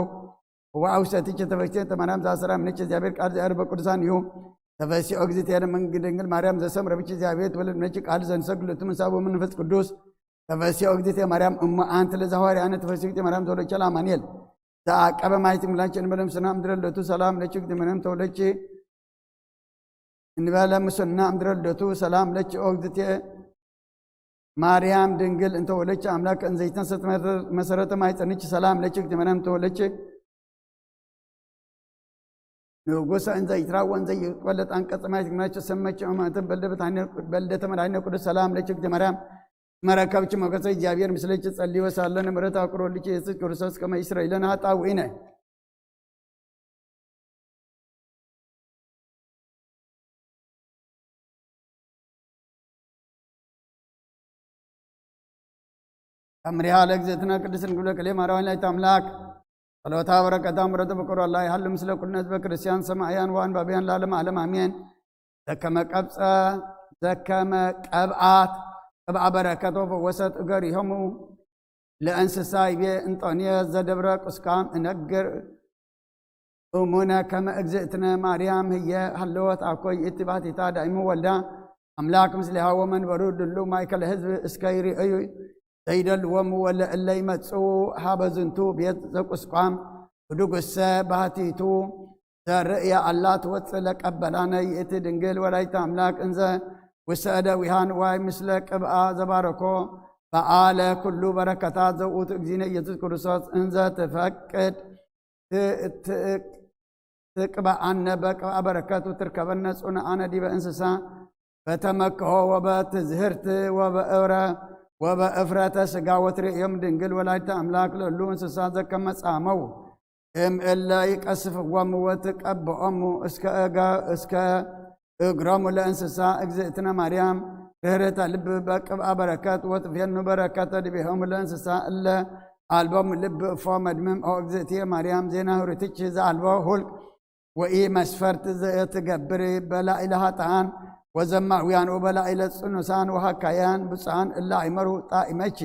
ወአውሰትች ተፈሲኦ ማርያም ዘአሰራ ምንች እግዚአብሔር ቃል ዘአር በቅዱሳን እዩ። ተፈሲኦ እግዝእትነ መንግ ድንግል ማርያም ዘሰምረ ብች እግዚአብሔር ትወልድ ምንች ቃል ዘንሰግድ ለቱ ምሳቡ መንፈስ ቅዱስ ተፈሲኦ እግዝእትነ ማርያም እሞ አንቲ ለዛዋሪ አነ ተፈሲኦ እግዝእትነ ማርያም ተወለች አማኑኤል ዘአቀበ ማይት ምላችን በለም ስና ምድረ ለቱ ሰላም ለች እግዝእትነ ማርያም ተወለች እንበለ ምስና እምድረ ልደቱ ሰላም ለኪ ኦ እግዝእትየ ማርያም ድንግል እንተ ወለኪ አምላክ እንዘይትነሰት መሰረተ ማይፀንኪ ሰላም ለኪ እግዝእትየ ማርያም እንተ ወለኪ ንጉሰ እንዘ ይትራወ እንዘ ይቆለጥ አንቀጸ ማይ ትግናቸው ሰመች ማተ በልደተ መድኃኒነ ቅዱስ ሰላም ለኪ እግዝእትየ ማርያም መረከብኪ ሞገሰ እግዚአብሔር ምስለኪ ጸልዮ ሳለነ ምሕረት አቅሮልኪ ኢየሱስ ክርስቶስ ከመ ይስረይ ለነ ኃጣውኢነ ተምሪሃ ለእግዝእትነ ቅድስት ድንግል በክልኤ ማርያም ወላዲተ አምላክ ጸሎታ በረከታ ምሕረተ ፍቅር ወላ ይሃሉ ምስለ ኩልነ ህዝበ ክርስቲያን ሰማዕያን ወአንባቢያን ለዓለመ ዓለም አሜን። ዘከመ ቀብጸ ዘከመ ቀብአት ቅብአ በረከት ወፈወሰት እገሪሆሙ ለእንስሳ ይቤ እንጦንዮስ ዘደብረ ቁስቋም እነግር እሙነ ከመ እግዝእትነ ማርያም ህየ ሃለወት አኮ ይእቲ ባሕቲታ ዳይሙ ወልዳ አምላክ ምስሌሃ ወመንበሩ ድሉ ማእከለ ህዝብ እስከ ይርእዩ ዘይደልዎም ወለ እለ ይመጽኡ ሃበ ዝንቱ ቤት ዘቁስቋም ህዱጉሰ ባሕቲቱ ዘርእያ ኣላ ትወፅእ ለቀበላነ ይእቲ ድንግል ወላዲተ ኣምላክ እንዘ ውሰደ ዊሃን ዋይ ምስለ ቅብኣ ዘባረኮ በዓለ ኩሉ በረከታት ዘውቱ እግዚእነ ኢየሱስ ክርስቶስ እንዘ ትፈቅድ ትቅብኣነ በቅብኣ በረከቱ ትርከበነ ጽኑዓነ ዲበ እንስሳ በተመክሆ ወበትዝህርት ወበእብረ ወበእፍረተ ስጋ ወትርእዮም ድንግል ወላዲተ ኣምላክ ለሉ እንስሳ ዘከመጻመው እምእለ ይቀስፍዎም ወትቀብኦሙ እስከ እገ እስከ እግሮሙ ለእንስሳ እግዝእትነ ማርያም ርህርተ ልብ በቅብኣ በረከት ወትፌኑ በረከተ ድቤሆሙ ለእንስሳ እለ አልቦም ልብ እፎ መድምም ኦ እግዝእትየ ማርያም ዜና ህሩትች ዘአልቦ ሁልቅ ወኢ መስፈርት ዘትገብር በላኢለ ሀጣን ወዘማውያን ወበላኢለ ጽኑሳን ወሃካያን ብፁዓን እለ አይመሩ ጣኢመች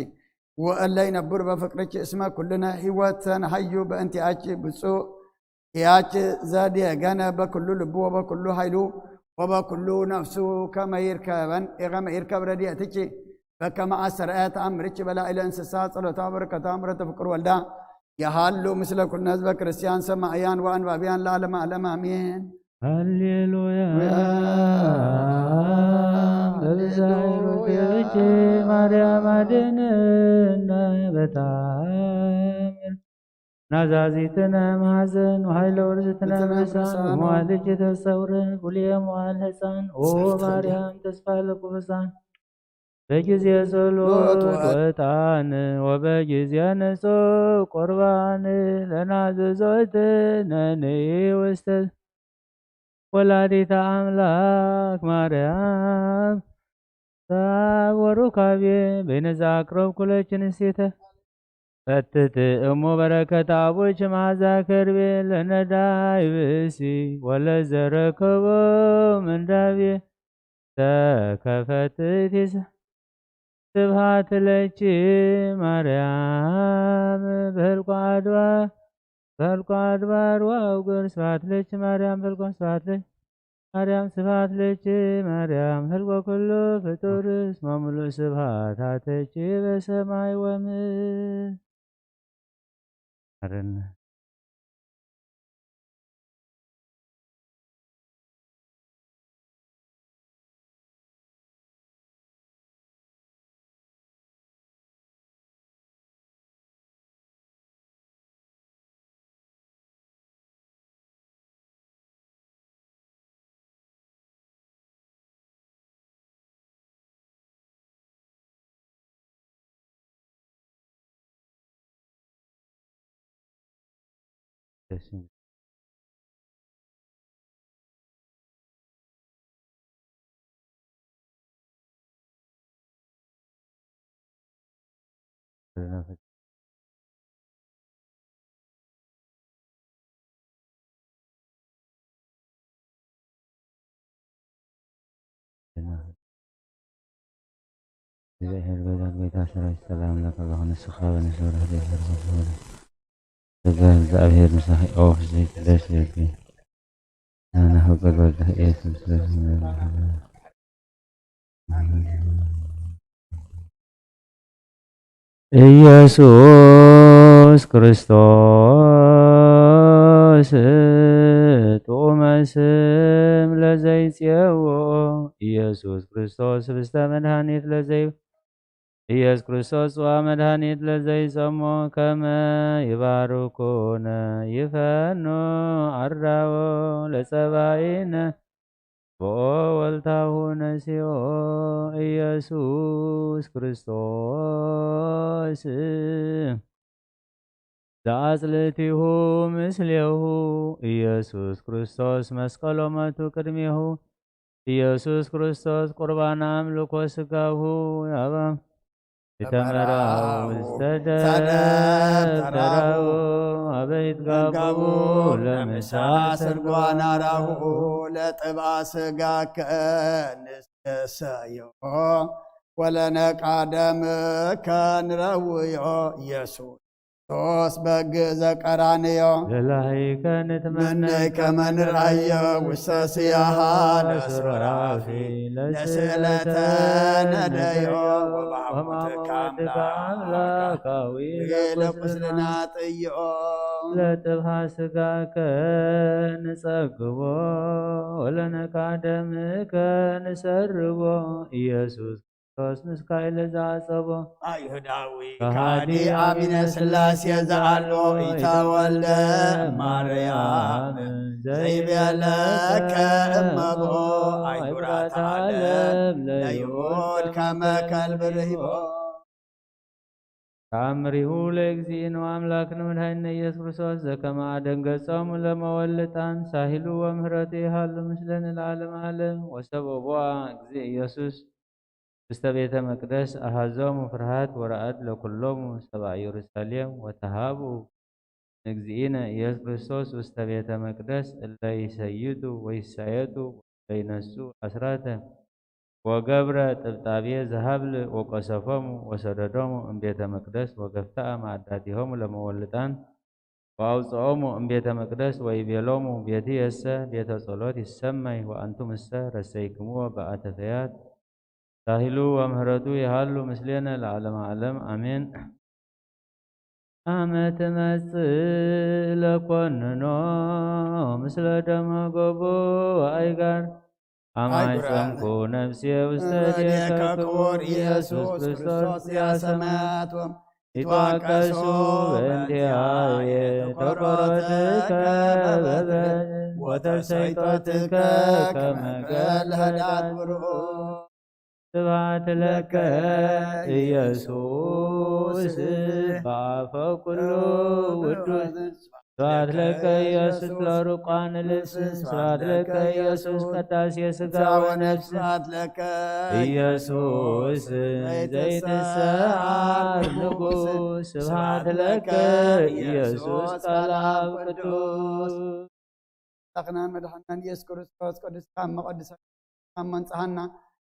ወእለ ይነብሩ በፍቅርች እስመ ኩልነ ህይወት ሰንሃዩ በእንቲአች ብፁዕ ያች ዘዲየገነ በኩሉ ልቡ ወበኩሉ ኃይሉ ወበኩሉ ነፍሱ ከመ ይርከበን ከመ ይርከብ ረድኤትኪ በከመ አሰርዐ ተአምርኪ በላዕለ እንስሳ ጸሎታ በረከታ ምሕረተ ፍቅር ወልዳ የሃሉ ምስለ ኩልነ ህዝበ ክርስቲያን ሰማዕያን ወአንባብያን ለዓለመ ዓለም አሜን። ሃሌሉያ። በብዛይ ሩትኪ ማርያም አድንነ በታምር ናዛዚትነ ማሕዘን ወኃይለ ወርዝትነ ብሳን ወመዋልጅ ተሰውረ ብሉየ መዋል ሕፃን ኦ ማርያም ተስፋ ለቁብፃን በጊዜ ጸሎት ወጣን ወበጊዜ ንጹሕ ቁርባን ለናዘዞትነኒ ውስተ ወላዲተ ኣምላክ ማርያም ሳብ ወሩካቤ በይነዛ ኣቅረብኩ ለኪ ንስቲተ ፈትት እሞ በረከት ኣቦች መዓዛ ከርቤ ለነዳይ ብእሲ ወለዘረከቦ ምንዳቤ ተከፈትት ይሰ ስብሐት ለኪ ማርያም በህልቆ ኣድባር በህልቆ ኣድባር ወአውግር ስብሐት ለኪ ማርያም በህልቆ ስብሐት ለኪ ማርያም ስብሐት ለኪ ማርያም ህልቆ ኩሉ ፍጡር እስመ ሙሉእ ስብሐት አተኪ በሰማይ ወምድር። እግዚኣብሔር በዛ ጌታ ሰራዊት ሰላም ለከ በኹ ንስኻ በንስውር ህደት ጸጋ እግዚኣብሔር ምሳኺ ኦፍ ዘይትደስ ይብል ናናሁ ጸጋ ወልድህ ኢየሱስ ኢየሱስ ክርስቶስ ጥዑመ ስም ለዘይጽየዎ ኢየሱስ ክርስቶስ ህብስተ መድኃኒት ለዘይ ኢየሱስ ክርስቶስ ጽዋ መድኃኒት ለዘይጸሞ ከመ ይባርኩነ ይፈኑ ኣርዳዎ ለጸባኢነ ብኦ ወልታሁ ነሲኦ ኢየሱስ ክርስቶስ ዘአጽልእቲሁ ምስሌሁ ኢየሱስ ክርስቶስ መስቀሎ መቱ ቅድሜሁ ኢየሱስ ክርስቶስ ቁርባን አምልኮ ስጋሁ ያባ ይተመራው ዝተደብተራው አበይት ጋቡ ለምሳ ስርጓን አራሁ ለጥባ ስጋከ ንሰዮ ወለነቃ ደምከ ንረውዮ ኢየሱስ ክርስቶስ በግ ዘቀራንዮ ለላሂከ ንትመነይ ምነይ ከመ ንርአዮ ውስተ ስያሃ ለሱራፊ ለስእለተ ነደዮ ወማሞትከ አምላካዊ ለቁስልና ጥዮ ለጥብሃ ስጋከ ንጸግቦ ወለነቃ ደምከ ንሰርቦ ኢየሱስ ክርስቶስ ምስካኤል ዘዓጸቦ አይሁዳዊ ከሃዲ ከሃዲ አሚነ ስላሴ ዘአሎ ኢተወልደ ማርያም ዘይቤለ ከእመቦ አይሁራት ዓለም ለይሁድ ከመ ከልብ ርሂቦ። ተአምሪሁ ለእግዚእነ አምላክነ መድኃኒነ ኢየሱስ ክርስቶስ ዘከመ አደንገጾሙ ለመወልጣን ሳሂሉ ወምህረቱ ይሃሉ ምስለነ ለዓለመ ዓለም። ወሰብእዋ እግዚእ ኢየሱስ ውስተ ቤተ መቅደስ አሃዞሙ ፍርሃት ወረዐድ ለኩሎሙ ሰብአ ኢየሩሳሌም ወተሃቡ ንእግዚእነ ኢየሱስ ክርስቶስ ውስተ ቤተ መቅደስ እለ ይሰይዱ ወይሳየጡ ወእለ ይነሱ አስራተ ወገብረ ጥብጣቤ ዘሀብል ወቀሰፎሙ ወሰደዶሙ እምቤተ መቅደስ ወገፍተአ ማዕዳቲሆሙ ለመወልጣን ወአውፅኦሙ እምቤተ መቅደስ ወይቤሎሙ ቤትየሰ ቤተ ጸሎት ይሰመይ ወአንቱምሰ ረሰይክምዎ በአተፈያት ሳሂሉ ወምህረቱ ይሃሉ ምስሌነ ለዓለመ ዓለም አሜን። አመ ትመጽእ ለኮንኖ ምስለ ደመ ገቦ ወአይጋር አማይ ጸምኩ ነፍሴ ውስተ እዴከ ክቡር ኢየሱስ ክርስቶስ ያሰማያት ይትዋቀሱ በእንቲአየ ተቆሮትከ በበትር ወተሰይጦትከ ከመ ገል ህዳት ብርኡ። ስብሐት ለከ ኢየሱስ በአፈ ኩሉ ውዱስ። ስብሐት ለከ ኢየሱስ ለሩቃን ልብስ። ስብሐት ለከ ኢየሱስ ቀዳሴ ሥጋ ወነፍስ። ስብሐት ለከ ኢየሱስ ዘይትሰዓር ንጉስ። ስብሐት ለከ ኢየሱስ ቃል አብ ቅዱስ። ኣምላኽናን መድሓናን ኢየሱስ ክርስቶስ ቅዱስካ እሞ ቀድሰካ እሞ ንጽሃና።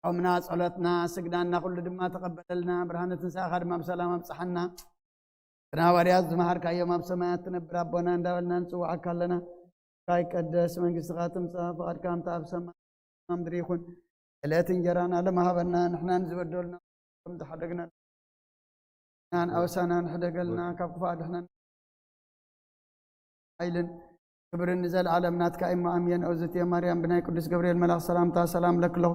ጾምና፣ ጸሎትና፣ ስግዳና ኩሉ ድማ ተቐበለልና። ብርሃነ ትንሳኤኻ ድማ ብሰላም ኣብጽሓና። ቅድሚ ሃዋርያት ዝመሃርካዮም ኣብ ሰማያት ትነብር ኣቦና እንዳበልና ንጽውዓካ ኣለና። ይቀደስ መንግስትኻ ትምጻእ፣ ፍቓድካ ከምቲ ኣብ ሰማይ ከምኡ ኣብ ምድሪ ይኹን። ዕለት እንጀራና ለመሃበና፣ ንሕና ንዝበደሉና ከም ዝሓደግና ንኣውሳና ንሕደገልና፣ ካብ ክፉእ ኣድሕነና። ሓይልን ክብርን ንዘለዓለም ናትካ እሞ ኣሜን። እግዝእትየ ማርያም ብናይ ቅዱስ ገብርኤል መልኣኽ ሰላምታ ሰላም ለክለኹ።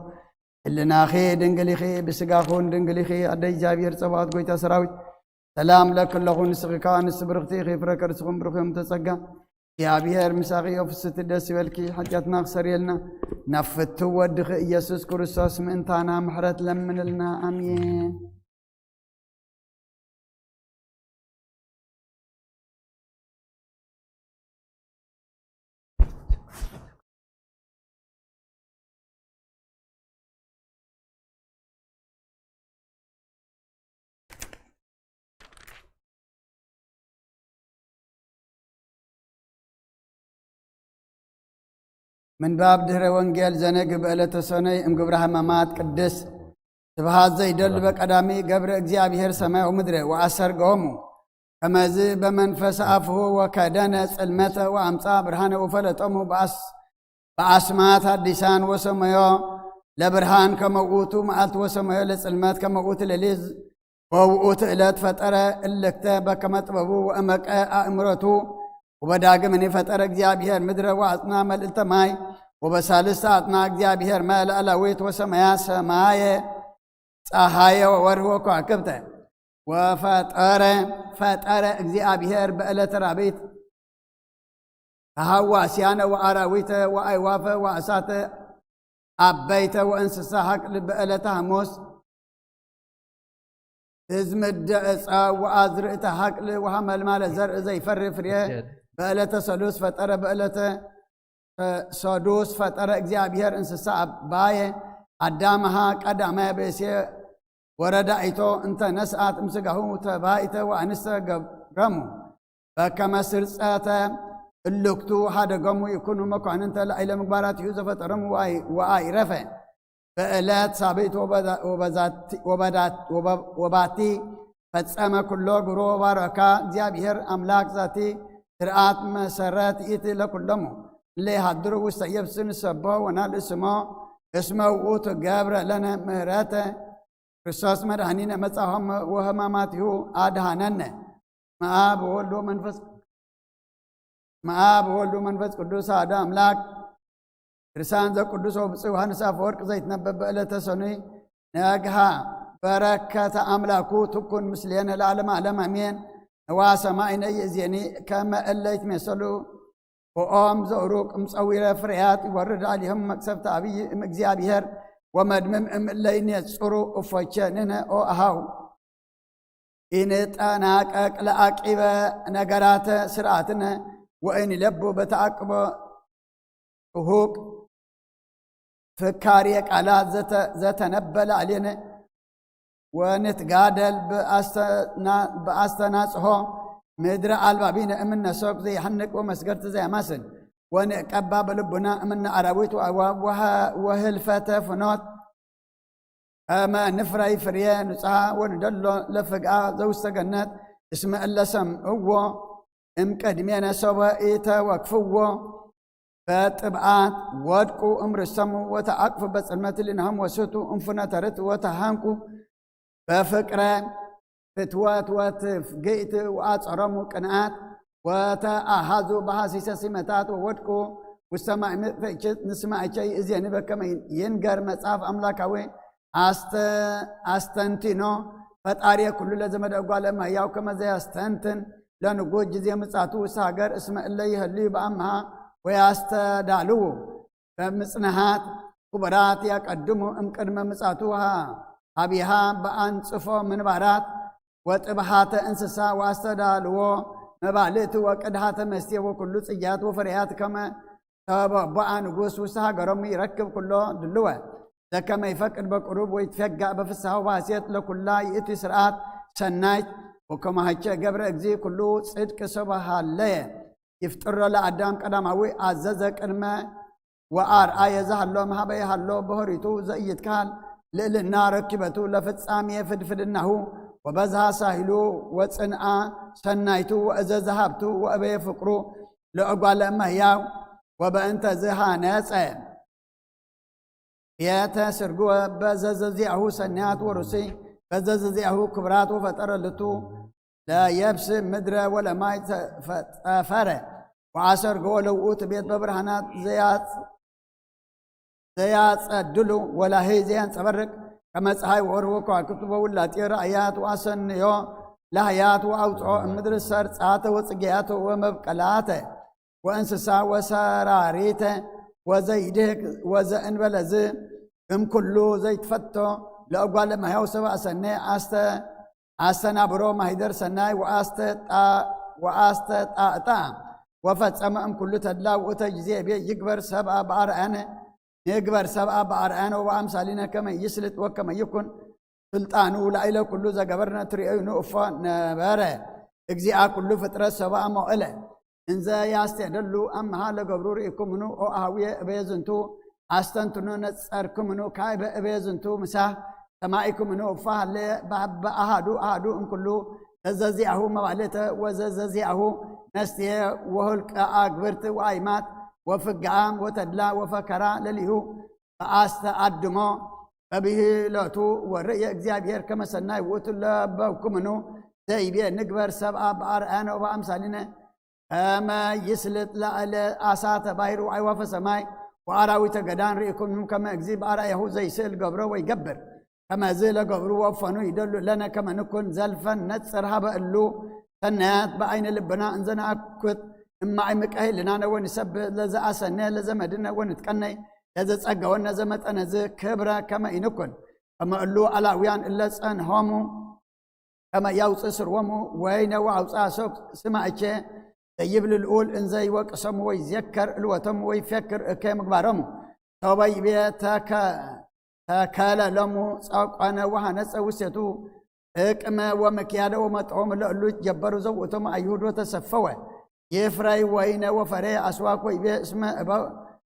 ህልናኺ ድንግል ኢኺ፣ ብስጋኹን ድንግል ኢኺ። ኣደ እግዚኣብሔር ጸባኦት ጎይታ ሰራዊት ሰላም ለክለኹ። ንስኺ ከኣ ንስ ብርኽቲ ኢኺ፣ ፍረ ከርስኹም ብሩኽ እዮም ተጸጋ። እግዚኣብሔር ምሳኺ እዮ። ፍስቲ ደስ ይበልኪ፣ ሓጢኣትና ክሰርየልና ናብ ፍትው ወድኺ ኢየሱስ ክርስቶስ ምእንታና ምሕረት ለምንልና። ኣሜን። ምንባብ ድህረ ወንጌል ዘነግህ በዕለተ ሰኑይ እምግብረ ሕማማት ቅድስ ስብሃት ዘይደሉ በቀዳሚ ገብረ እግዚኣብሔር ሰማይ ወምድረ ወኣሰርገሆሙ ከመዝ በመንፈስ ኣፍሁ ወከደነ ጽልመተ ወኣምጻ ብርሃነ ወፈለጦሙ በኣስ በኣስማት ኣዲሳን ወሰመዮ ለብርሃን ከመውቱ መዓልት ወሰመዮ ለጽልመት ከመውቱ ሌሊት ወውኡት ዕለት ፈጠረ እልክተ በከመ ጥበቡ ወእመቀ ኣእምሮቱ። ወበዳግምኒ ፈጠረ እግዚኣብሔር ምድረ ወኣጽና መልእልተ ማይ። ወበሳልስተ ኣጽና እግዚኣብሔር ማይ ላዕላዊት ወሰማያ ሰማየ ጸሃየ ወወርህ ወከዋክብተ። ወፈጠረ ፈጠረ እግዚኣብሔር በዕለተ ራቢት ተሃዋስያነ ወኣራዊተ ወኣይዋፈ ወኣሳተ ኣበይተ ወእንስሳ ሃቅል በዕለተ ሐሙስ። እዝምደ ዕፃ ወኣዝርእተ ሃቅል ወሃመልማለ ዘርኢ ዘይፈሪ ፍርየ በዕለተ ሰሉስ ፈጠረ በዕለተ ሰዱስ ፈጠረ እግዚኣብሔር እንስሳ ኣባየ ኣዳምሃ ቀዳማየ ብእሴ ወረዳኢቶ እንተ ነስኣት ምስጋሁ ተባይተ ወኣንስተ ገብረሙ በከመ ስርጸተ እልክቱ ሃደገሙ ይኩኑ መኳንንተ ላዕለ ምግባራት እዩ ዘፈጠረሙ ወኣይረፈ በዕለት ሳብይት ወባቲ ፈጸመ ኩሎ ግብሮ ወባረካ እግዚኣብሔር ኣምላክ ዛቲ ስርዓት መሰረት ይእቲ ለኩሎሙ እለ ይሃድሩ ውስተ የብስ ንሰቦ ወናልእስሞ እስመ ውእቱ ገብረ ለነ ምህረተ ክርስቶስ መድኃኒነ መጻሆም ወህማማቲሁ አድኃነነ። መአብ ወወልድ ወመንፈስ መአብ ወወልድ ወመንፈስ ቅዱስ አሐዱ አምላክ። ድርሳን ዘቅዱስ ወብፁዕ ዮሐንስ አፈወርቅ ዘይትነበብ በዕለተ ሰኑይ ነግሃ በረከተ አምላኩ ትኩን ምስሌነ ለዓለመ ዓለም አሜን። ነዋ ሰማይነ ይእዜኒ ከመ እለ ይትሜሰሉ ብኦም ዘእሩቅ እምፀዊረ ፍርያት ይወርድ አሊሆም መቅሰፍተ አብይ እምእግዚአብሔር ወመድምም እምእለ ይኔጽሩ እፎቼ ንነ ኦ አሃው። ኢንጠናቀቅ ለአቂበ ነገራተ ስርዓትነ ወኢንለቡ በተአቅቦ ርሁቅ ፍካሬ ቃላት ዘተነበለ አሌነ ወንትጋደል ብአስተናጽሆ ምድረ አልባቢነ እምነ ሶክ ዘይሐንቅ ወመስገድቲ ዘያማስን ወንቀባ በልቡና እምነ አራዊት ወአዕዋፍ ወህልፈተ ፍኖት ከመ ንፍረይ ፍሬ ንጽሐ ወንደሎ ለፍግአ ዘውስተ ገነት እስመ እለ ሰምዕዎ እምቅድሜነ ሶበ ኢተወክፍዎ በጥብዓት ወድቁ እምርሰሙ ወተዓቅፉ በጽልመት ሊናሆም ወስቱ እምፉነተ ርት ወተሃንቁ በፍቅረ ፍትወት ወትፍግእት ወአጸሮሙ ቅንዓት ወተአሃዙ በሐሲሰ ሲመታት ወወድቁ ውስተ ማይ ምጥፍእችት ንስማዕቸ ይእዜኒ በከመ ይንገር መጽሐፍ አምላካዊ አስተንቲኖ ፈጣሪ ኩሉ ለዘመደ እጓለ እመሕያው ከመ ዘያስተንትን ለንጉስ ጊዜ ምጻቱ ውስተ ሀገር እስመ እለ ይህልዩ በአምሃ ወያስተዳልዉ በምጽንሃት ክቡራት ያቀድሙ እምቅድመ ምጻቱ ሃቢሃ ብኣንጽፎ ምንባራት ወጥብሓተ እንስሳ ወኣስተዳልዎ መባልእቲ ወቅድሃተ መስቴ ወኩሉ ጽያት ወፍርያት ከመ ተበቦኣ ንጉስ ውስተ ሃገሮም ይረክብ ኩሎ ድልወ ዘከመ ይፈቅድ በቅሩብ ወይትፌጋእ በፍስሃ ወባሴት ለኩላ ይእቲ ስርዓት ሰናይት ወከማሃቸ ገብረ እግዚ ኩሉ ጽድቅ ሰበሃለየ ይፍጥሮ ለኣዳም ቀዳማዊ ኣዘዘ ቅድመ ወኣርኣየ ዝሃሎ መሃበ ይሃሎ በሆሪቱ ዘኢይትካል ልእልና ረኪበቱ ለፍጻሜ ፍድፍድናሁ ወበዝሃ ሳሂሉ ወጽንኣ ሰናይቱ ወእዘዘ ሃብቱ ወእበየ ፍቅሩ ለእጓለ እመህያው ወበእንተ ዝሃነጸ ቤተ ስርግወ በዘዘዚኣሁ ሰናያት ወሩሲ በዘዘዚኣሁ ክብራት ወፈጠረ ልቱ ለየብስ ምድረ ወለማይ ተፈጠፈረ ወኣሰርገ ወለውኡት ቤት በብርሃናት ዘያጽ ዘያጸድሉ ወላሂ ዘያንጸበርቅ ከመ ፀሓይ ወወርህ ወከዋክብት ወውላጤ ራእያት ወኣሰንዮ ላህያት ወኣውፅኦ እምድሪ ሰርጻተ ወጽጌያተ ወመብቀላተ ወእንስሳ ወሰራሪተ ወዘይድህክ ወዘእንበለዝ እምኩሉ ዘይትፈቶ ለእጓለ መሕያው ሰብ ኣሰነ ኣስተ ኣስተናብሮ ማሂደር ሰናይ ወኣስተጣ- ወኣስተጣእጣ ወፈጸመ እምኩሉ ተድላ ውእተ ጊዜ ቤ ይግበር ሰብኣ በኣርኣነ ንግበር ሰብኣ በኣርኣነ ወበኣምሳሊነ ከመ ይስልጥ ወከመ ይኩን ስልጣኑ ላዕለ ኩሉ ዘገበርነ ትርእዩ ንእፎ ነበረ። እግዚኣ ኩሉ ፍጥረት ሰብኣ ሞእለ እንዘ ያስቴደሉ ኣምሃ ለገብሩ ርኢኩምኑ ኦ ኣሃውየ እበየ ዝንቱ ኣስተንትኑ ነጸርኩምኑ ካይበ እበየ ዝንቱ ምሳህ ሰማዒኩምኑ እፋ ሃለየ በበኣሃዱ ኣሃዱ እምኩሉ ዘዘዚኣሁ መባልእተ ወዘዘዚኣሁ መስትየ ወሁልቀ ኣግብርት ወኣይማት ወፍግኣም ወተድላ ወፈከራ ለሊሁ በኣስተኣድሞ በብሂሎቱ ወርእየ እግዚኣብሔር ከመ ሰናይ ውእቱ ለበብኩምኑ ዘይቤ ንግበር ሰብኣ በኣርኣያነ ወበኣምሳሊነ ከመ ይስልጥ ላዕለ ኣሳተ ባሕር ወኣዕዋፈ ሰማይ ወኣራዊተ ገዳን ርኢኩምኑ ከመ እግዚ በኣርኣያሁ ዘይስእል ገብሮ ወይገብር ከመዚ ለገብሩ ወፈኑ ይደሉ ለነ ከመ ንኩን ዘልፈን ነጽር ሃበ እሉ ሰናያት በኣይነ ልብና እንዘ ነኣኩት እማዒ ምቀሂልናነ ወንሰብእ ለዘኣሰነ ለዘመድነ ወንትቀነይ ለዘጸገወነ ዘመጠነዝ ክብረ ከመ ኢንኩን ከመ እሉ ኣላውያን እለ ጸንሆሙ ከመ ያውፅእ ስርወሙ ወይነ ወአውፅአ ሶክ ስማ እቼ ዘይብል ልኡል እንዘይወቅሰሙ ወይዜከር እልወቶሙ ወይፌክር እከ ምግባሮሙ ሶበ ይቤ ተከ- ተከለ ሎሙ ጸቆነ ወሃነጸ ውሴቱ እቅመ ወምክያደ ወመጥዖሙ ለእሉ ጀበሩ ዘውእቶሙ አይሁድ ወተሰፈወ ይፍረይ ወይነ ወፈሬ አስዋክ ወይቤ እስመ እበ-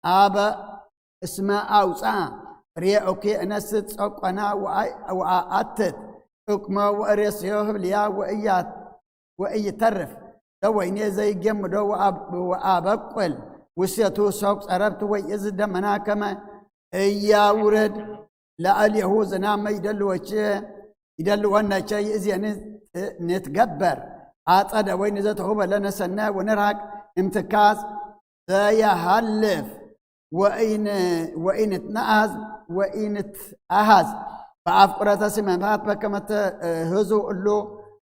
አበ እስመ አውፅኣ ርየ ኦኬ እነስት ጸቆና ወአአትት ጥቅሞ ወእሬስዮ ህብልያ ወእይተርፍ ለወይኔ ዘይጌምዶ ወአበቁል ውሴቱ ሶቅ ጸረብት ወይ እዚ ደመና ከመ እያውርድ ለአልየሁ ዝናመ ይደልወቼ ይደልወነቸ ይእዜኒ ንትገበር አጸደ ወይ ንዘተሁበ ለነሰነ ወንርሃቅ እምትካዝ ዘየሃልፍ ወኢንትአሃዝ ወኢንትአሃዝ በአፍቁረተ ሲመታት በከመ ትእህዙ እሉ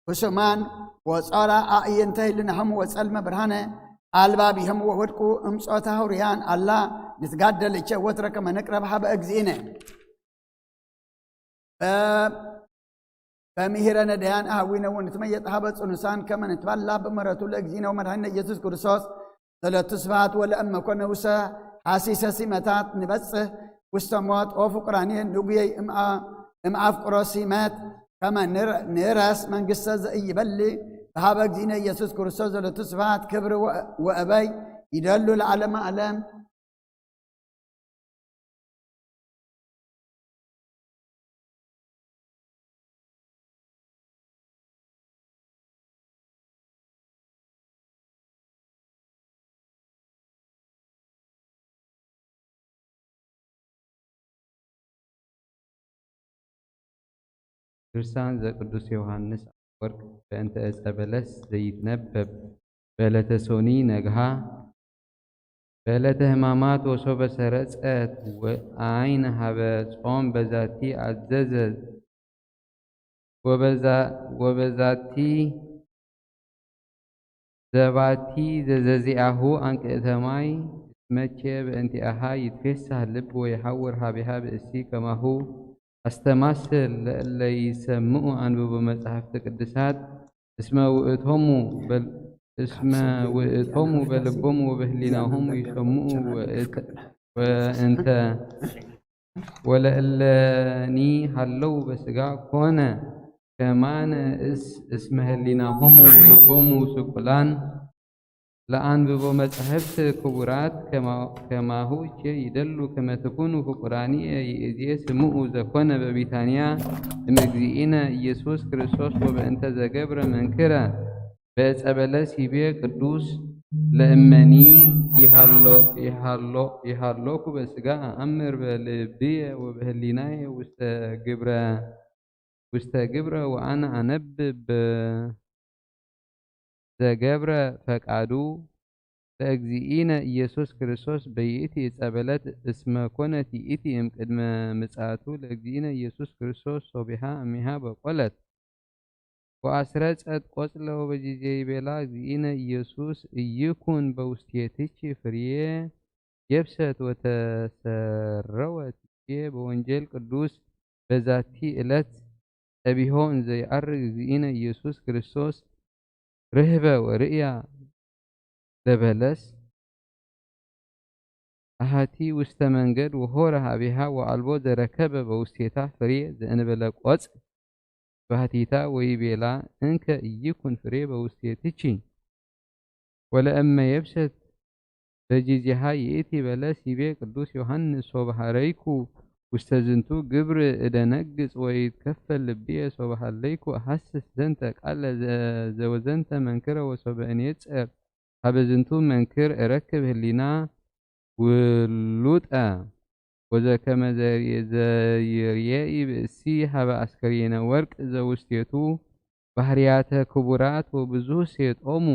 ህሱማን ወጾራ አእይንተ ህልናሆም ወጸልመ ብርሃነ አልባቢሆም ወወድቁ እምጾታ ሁርያን አላ ንትጋደልቸ ወትረ ከመ ንቅረብ ሀበ እግዚእነ በምሂረ ነዳያን አሃዊነ ወንትመየጥ ሀበ ጽኑሳን ከመ ንትባላ ብምሕረቱ ለእግዚእነ ወመድኃኒነ ኢየሱስ ክርስቶስ ሰለቱ ስብሐት ወለእመ ኮነ ውሰ ሐሲሰ ሲመታት ንበጽሕ ውስተ ሞት ኦ ፍቁራንየ ንጉየይ እምአፍቅሮ ሲመት ከመ ንረስ መንግስተ ዘኢይበሊ በሀበ እግዚእነ ኢየሱስ ክርስቶስ ሰለቱ ስብሐት ክብር ወእበይ ይደሉ ለዓለመ ዓለም። ድርሳን ዘቅዱስ ዮሃንስ አፈወርቅ በእንተ ዕፀ በለስ ዘይትነበብ በለተ ሶኒ ነግሃ በለተ ህማማት ወሶበ ሰረጸት ወአይን ሀበ ጾም በዛቲ አዘዘ ወበዛቲ ዘባቲ ዘዘዚአሁ አንቅእተ ማይ መቼ በእንቲአሃ ይትፌሳህ ልብ ወይሐውር ሀቢሃ ብእሲ ከማሁ አስተማስል ለእለ ይሰምዑ አንብቦ መጻሕፍቲ ቅዱሳት እስመ ውእቶሙ በል-፣ እስመ ውእቶሙ በልቦሙ ወበህሊናሆሙ ይሰምዑ ወእተ-፣ ወእንተ ወለእለኒ ሃለው በስጋ ኮነ ከማነ እስ-፣ እስመ ህሊናሆሙ ወልቦሙ ስቁላን ለአንብቦ መጻሕፍት ክቡራት ከማ-፣ ከማሁ እቼ ይደሉ ከመ ትኩኑ ፍቁራኒ ይእዜ ስምዑ ዘኮነ በቢታንያ እምእግዚእነ ኢየሱስ ክርስቶስ ወበእንተ ዘገብረ መንክረ በዕፀ በለስ ይቤ ቅዱስ ለእመኒ ይሃሎ-፣ ይሃሎ-፣ ይሃሎኩ በስጋ አአምር በልብየ ወበህሊናየ ውስተ ግብረ፣ ውስተ ግብረ ወአነ አነብብ ዘገብረ ፈቃዱ ለእግዚእነ ኢየሱስ ክርስቶስ በይእቲ ዕፀ በለስ እስመ ኮነት ይእቲ እምቅድመ ምጽአቱ ለእግዚእነ ኢየሱስ ክርስቶስ ሶቢሃ እሚሃ በቆለት ወአስረጸት ቆጽለ ወበጊዜ ይቤላ እግዚእነ ኢየሱስ ኢይኩን በውስቴትኪ ፍርዬ የብሰት ወተሰረወት ይቤ በወንጌል ቅዱስ በዛቲ ዕለት ጸቢሖ እንዘ ይዐርግ እግዚእነ ኢየሱስ ክርስቶስ ርህበ ወርእያ ለበለስ አሐቲ ውስተ መንገድ ወሖረ ሀቤሃ ወአልቦ ዘረከበ በውስቴታ ፍሬ ዘእንበለ ቆጽል ባህቲታ ወይቤላ እንከ ኢይኩን ፍሬ በውስቴትኪ ወለእመ የብሰት በጊዜሃ ይእቲ በለስ ይቤ ቅዱስ ዮሐንስ ሶበ ሀረይኩ ውስተ ዝንቱ ግብር እደነግጽ ወይትከፈል ልብየ ሶበ ሀለይኩ አሐስስ ዘንተ ቃለ ዘ-፣ ዘወዘንተ መንክረ ወሶበ እኔጽር ሀበ ዝንቱ መንክር እረክብ ህሊና ውሉጠ ወዘከመ ዘ-፣ ዘይርየኢ ብእሲ ሀበ አስከሬነ ወርቅ ዘውስቴቱ ባህርያተ ክቡራት ወብዙህ ሴጦሙ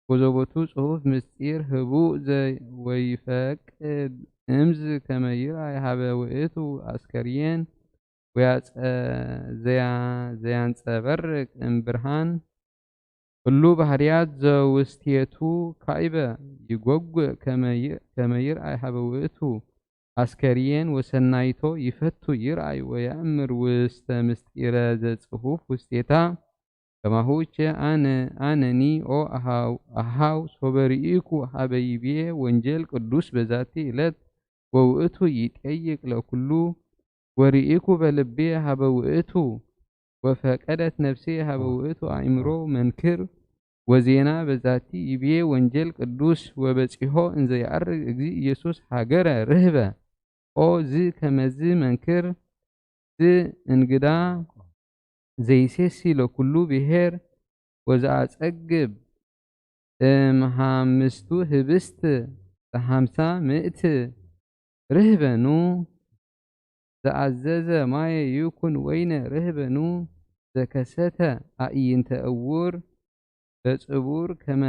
ወዘቦቱ ጽሑፍ ምስጢር ህቡእ ዘ-፣ ወይፈቅድ እምዝ ከመ ይርአይ ሀበ ውእቱ አስከሬን ወያጸ-፣ ዘያ-፣ ዘያንጸበርቅ እምብርሃን እሉ ባህርያት ዘውስቴቱ ካይበ ይጎጉእ ከመ ይ-፣ ከመ ይርአይ ሀበ ውእቱ አስከርየን ወሰናይቶ ይፈቱ ይርአይ ወየአምር ውስተ ምስጢረ ዘጽሑፍ ውስቴታ። ከማሁ እቼ አነ፣ አነኒ ኦ አሃው፣ አሃው ሶበ ርኢኩ ሀበ ይቤ ወንጌል ቅዱስ በዛቲ ዕለት ወውእቱ ይጠይቅ ለኩሉ ወርኢኩ በልቤ ሀበ ውእቱ ወፈቀደት ነፍሴ ሀበ ውእቱ አእምሮ መንክር ወዜና በዛቲ ይቤ ወንጌል ቅዱስ ወበጺሖ እንዘ ይዐርግ እግዚእ ኢየሱስ ሀገረ ርህበ። ኦ ዝ ከመዝ መንክር ዝ እንግዳ ዘይሴሲ ለኩሉ ብሔር ወዘአጸግብ እምሃምስቱ ህብስት ለሃምሳ ምእት ርህበኑ ዘአዘዘ ማየ ይኩን ወይነ ርህበኑ ዘከሰተ አዕይንተ እውር በጽቡር ከመ፣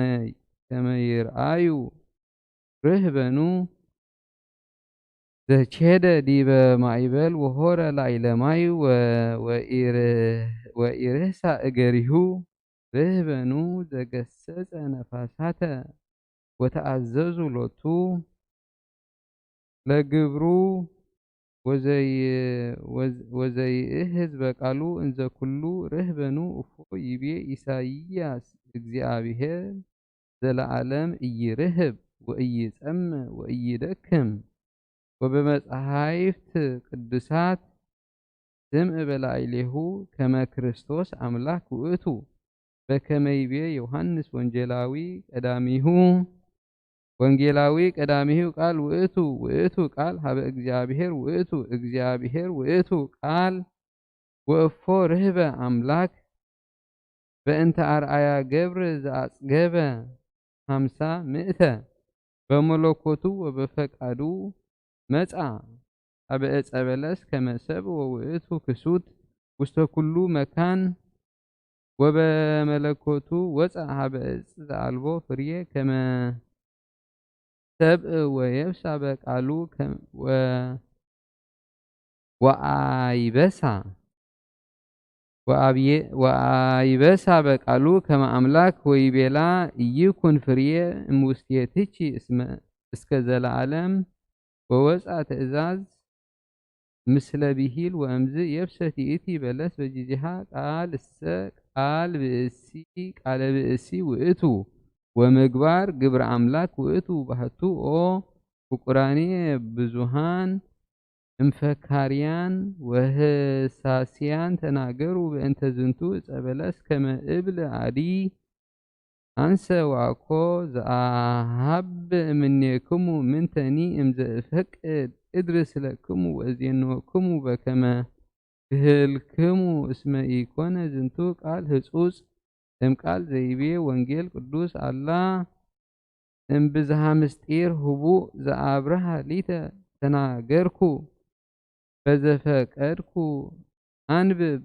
ከመ ይርአዩ ርህበኑ ዘቼደ ዲበ ማእበል ወሆረ ላዕለ ማይ ወ-፣ ወኢርህ-፣ ወኢርህሳ እገሪሁ ርህበኑ ዘገሰጸ ነፋሳተ ወተአዘዙ ሎቱ ለግብሩ ወዘይ-፣ ወዝ-፣ ወዘይእህዝ በቃሉ እንዘ ኩሉ ርህበኑ እፎ ይቤ ኢሳይያስ እግዚአብሔር ዘለዓለም ኢይርህብ ወኢይጸምእ ወኢይደክም። ወበመጻሕፍት ቅዱሳት ስምዕ በላዕሌሁ ከመ ክርስቶስ አምላክ ውእቱ በከመ ይቤ ዮሐንስ ወንጌላዊ ቀዳሚሁ። ወንጌላዊ ቀዳሚሁ ቃል ውእቱ፣ ውእቱ ቃል ሀበ እግዚአብሔር ውእቱ፣ እግዚአብሔር ውእቱ ቃል ወእፎ ርህበ አምላክ በእንተ አርአያ ገብር ዘአጽገበ ሀምሳ ምእተ በመለኮቱ ወበፈቃዱ መጻ ሀበ ዕፀ በለስ ከመ ሰብ ወውእቱ ክሱት ውስተ ኩሉ መካን ወበመለኮቱ ወፃ ሀበ ዕፅ ዘአልቦ ፍሬ ከመ ሰብእ ወየብሳ በቃሉ ከ-፣ ወ-፣ ወአይበሳ ወአብየ-፣ ወአይበሳ በቃሉ ከመ አምላክ ወይቤላ ኢይኩን ፍሬ እምውስቴትኪ እስመ እስከ ዘለዓለም ወወፅኣ ትእዛዝ ምስለ ብሂል ወእምዝ የብሰት ይእቲ በለስ በጊዜሃ ቃል እሰ ቃል ብእሲ ቃለ ብእሲ ውእቱ ወምግባር ግብረ ኣምላክ ውእቱ ባህቱ ኦ ፍቁራንየ ብዙሃን እምፈካርያን ወህሳስያን ተናገሩ በእንተ ዝንቱ እፀ በለስ ከመ እብል ኣዲ ኣንሰ ዋኮ ዘኣሃብ እምኔክሙ ምንተኒ እምዘእፈቅድ እድርስ ለክሙ ወእዜንወክሙ በከመ ክህልክሙ እስመ ኢኮነ ዝንቱ ቃል ህጹጽ እምቃል ዘይቤ ወንጌል ቅዱስ ኣላ እምብዝሃ ምስጢር ህቡእ ዘኣብርሃ ሊተ ተናገርኩ በዘፈቀድኩ ኣንብብ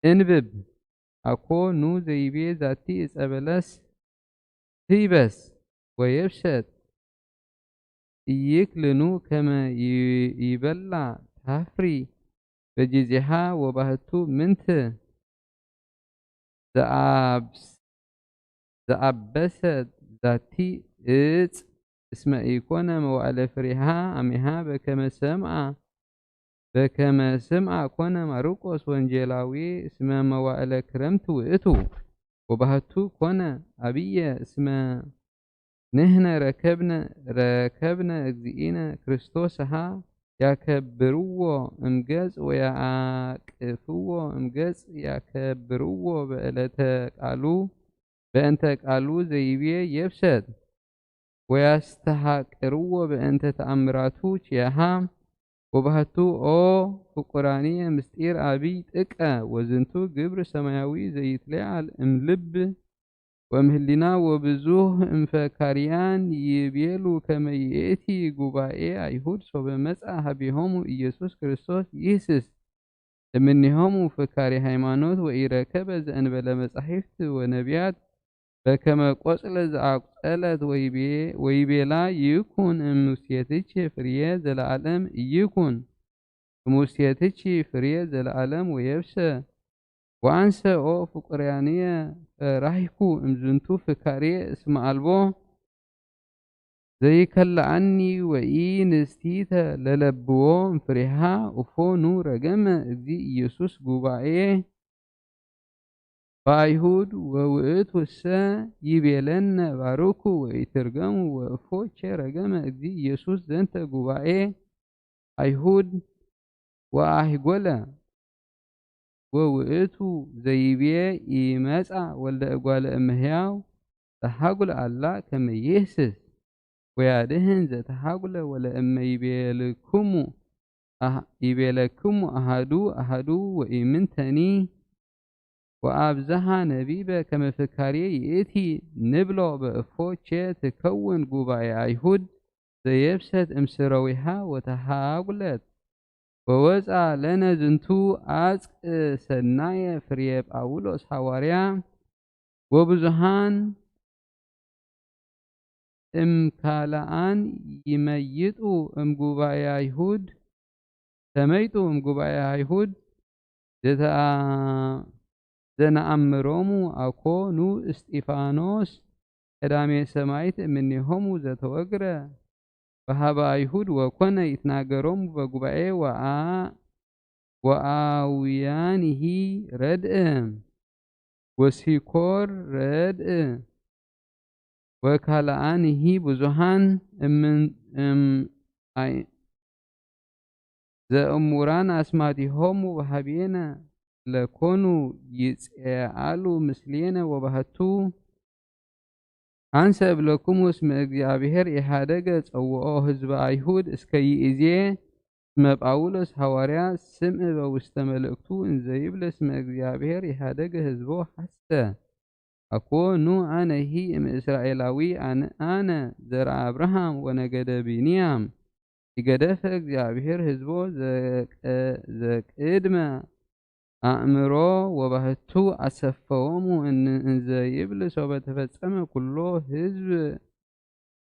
እንብብ ኣኮ ኑ ዘይቤ ዛቲ እጸ በለስ ህይበስ ወየብሸት እይክልኑ ከመ ይበላ ታፍሪ በጊዜሃ ወባህቱ ምንት ዘኣበሰ ዛቲ እጽ እስመ ኢኮነ መዋእለ ፍሬሃ ኣሜሃ በከመ ሰምዓ በከመ ስምዓ ኮነ ማርቆስ ወንጌላዊ እስመ መዋእለ ክረምት ውእቱ ወባህቱ ኮነ ኣብየ እስመ ንሕነ ረከብነ ረከብነ እግዚእነ ክርስቶስሃ ያከብርዎ እምገጽ ወያአቅፍዎ እምገጽ ያከብርዎ በዕለተ ቃሉ በእንተ ቃሉ ዘይቤ የብሰት ወያስተሃቅርዎ በእንተ ተኣምራቱ ኪያሃ ወባህቱ ኦ ፍቁራንየ ምስጢር ኣብይ ጥቀ ወዝንቱ ግብር ሰማያዊ ዘይትለዓል እምልብ ወምህሊና ወብዙህ እምፈካርያን ይቤሉ ከመ ይእቲ ጉባኤ ኣይሁድ ሶበ መጻ ሀቢሆሙ ኢየሱስ ክርስቶስ ይህስስ እምኔሆሙ ፍካሪ ሃይማኖት ወኢረከበ ዘእንበለ መጻሕፍት ወነቢያት በከመ ቆጽለ ዘአቁጸለት ወይቤ- ወይቤላ ይኩን እምውስቴትኪ ፍርየ ዘለዓለም ይኩን እምውስቴትኪ ፍርየ ዘለዓለም ወየብሰ ወአንሰ ኦ ፍቁርያንየ ፈራህኩ እምዝንቱ ፍካርየ እስመ አልቦ ዘይከልአኒ ወኢ ንስቲተ ለለብዎ እምፍሬሃ እፎ ኑ ረገመ እግዚ ኢየሱስ ጉባኤ በአይሁድ ወውእቱሰ ይቤለነ ባርኩ ወኢትርገሙ ወእፎ ቼ ረገመ እግዚ ኢየሱስ ዘንተ ጉባኤ አይሁድ ወአህጎለ ወውእቱ ዘይቤ ኢመጻ ወልደ እጓለ እመሕያው ተሃጉል አላ ከመ ይህስስ ወያድህን ዘተሃጉለ ወለእመ ይቤልክሙ አህ- ይቤለክሙ አሃዱ አሃዱ ወኢምንተኒ ወአብዝሃ ነቢበ ከመ ፍካሬ ይእቲ ንብሎ በእፎ ቼ ትከውን ጉባኤ አይሁድ ዘየብሰት እምስረዊሃ ወተሃጉለት ወወፃ ለነ ዝንቱ አጽቅ ሰናየ ፍሬ ጳውሎስ ሐዋርያ ወብዙሃን እምካልኣን ይመይጡ እምጉባኤ አይሁድ ተመይጡ እምጉባኤ አይሁድ ዘተአ- ዘነአምሮሙ አኮ ኑ እስጢፋኖስ ቀዳሜ ሰማይት እምኔሆሙ ዘተወግረ በሃበ አይሁድ ወኮነ ይትናገሮሙ በጉባኤ ወአ- ወአውያኒሂ ረድእ ወሲኮር ረድእ ወካልኣኒሂ ብዙሃን እምን- እም- አይ- ዘእሙራን አስማቲሆሙ በሃቤነ ለኮኑ ይጼአሉ ምስሌነ ወባህቱ አንሰ እብለክሙ እስመ እግዚኣብሔር ኢሃደገ ጸውኦ ህዝበ አይሁድ እስከ ይእዜ እስመ ጳውሎስ ሐዋርያ ስምዕ በውስተ መልእክቱ እንዘይብል እስመ እግዚኣብሔር ኢሃደገ ህዝቦ ሐስተ አኮ ኑ አነሂ እምእስራኤላዊ አነ አነ ዘርአ አብርሃም ወነገደ ቢንያም ይገደፈ እግዚኣብሔር ህዝቦ ዘቀ- ዘቅድመ አእምሮ ወባህቱ አሰፈወሙ እን- እንዘ ይብል ሶበ ተፈጸመ ኩሎ ህዝብ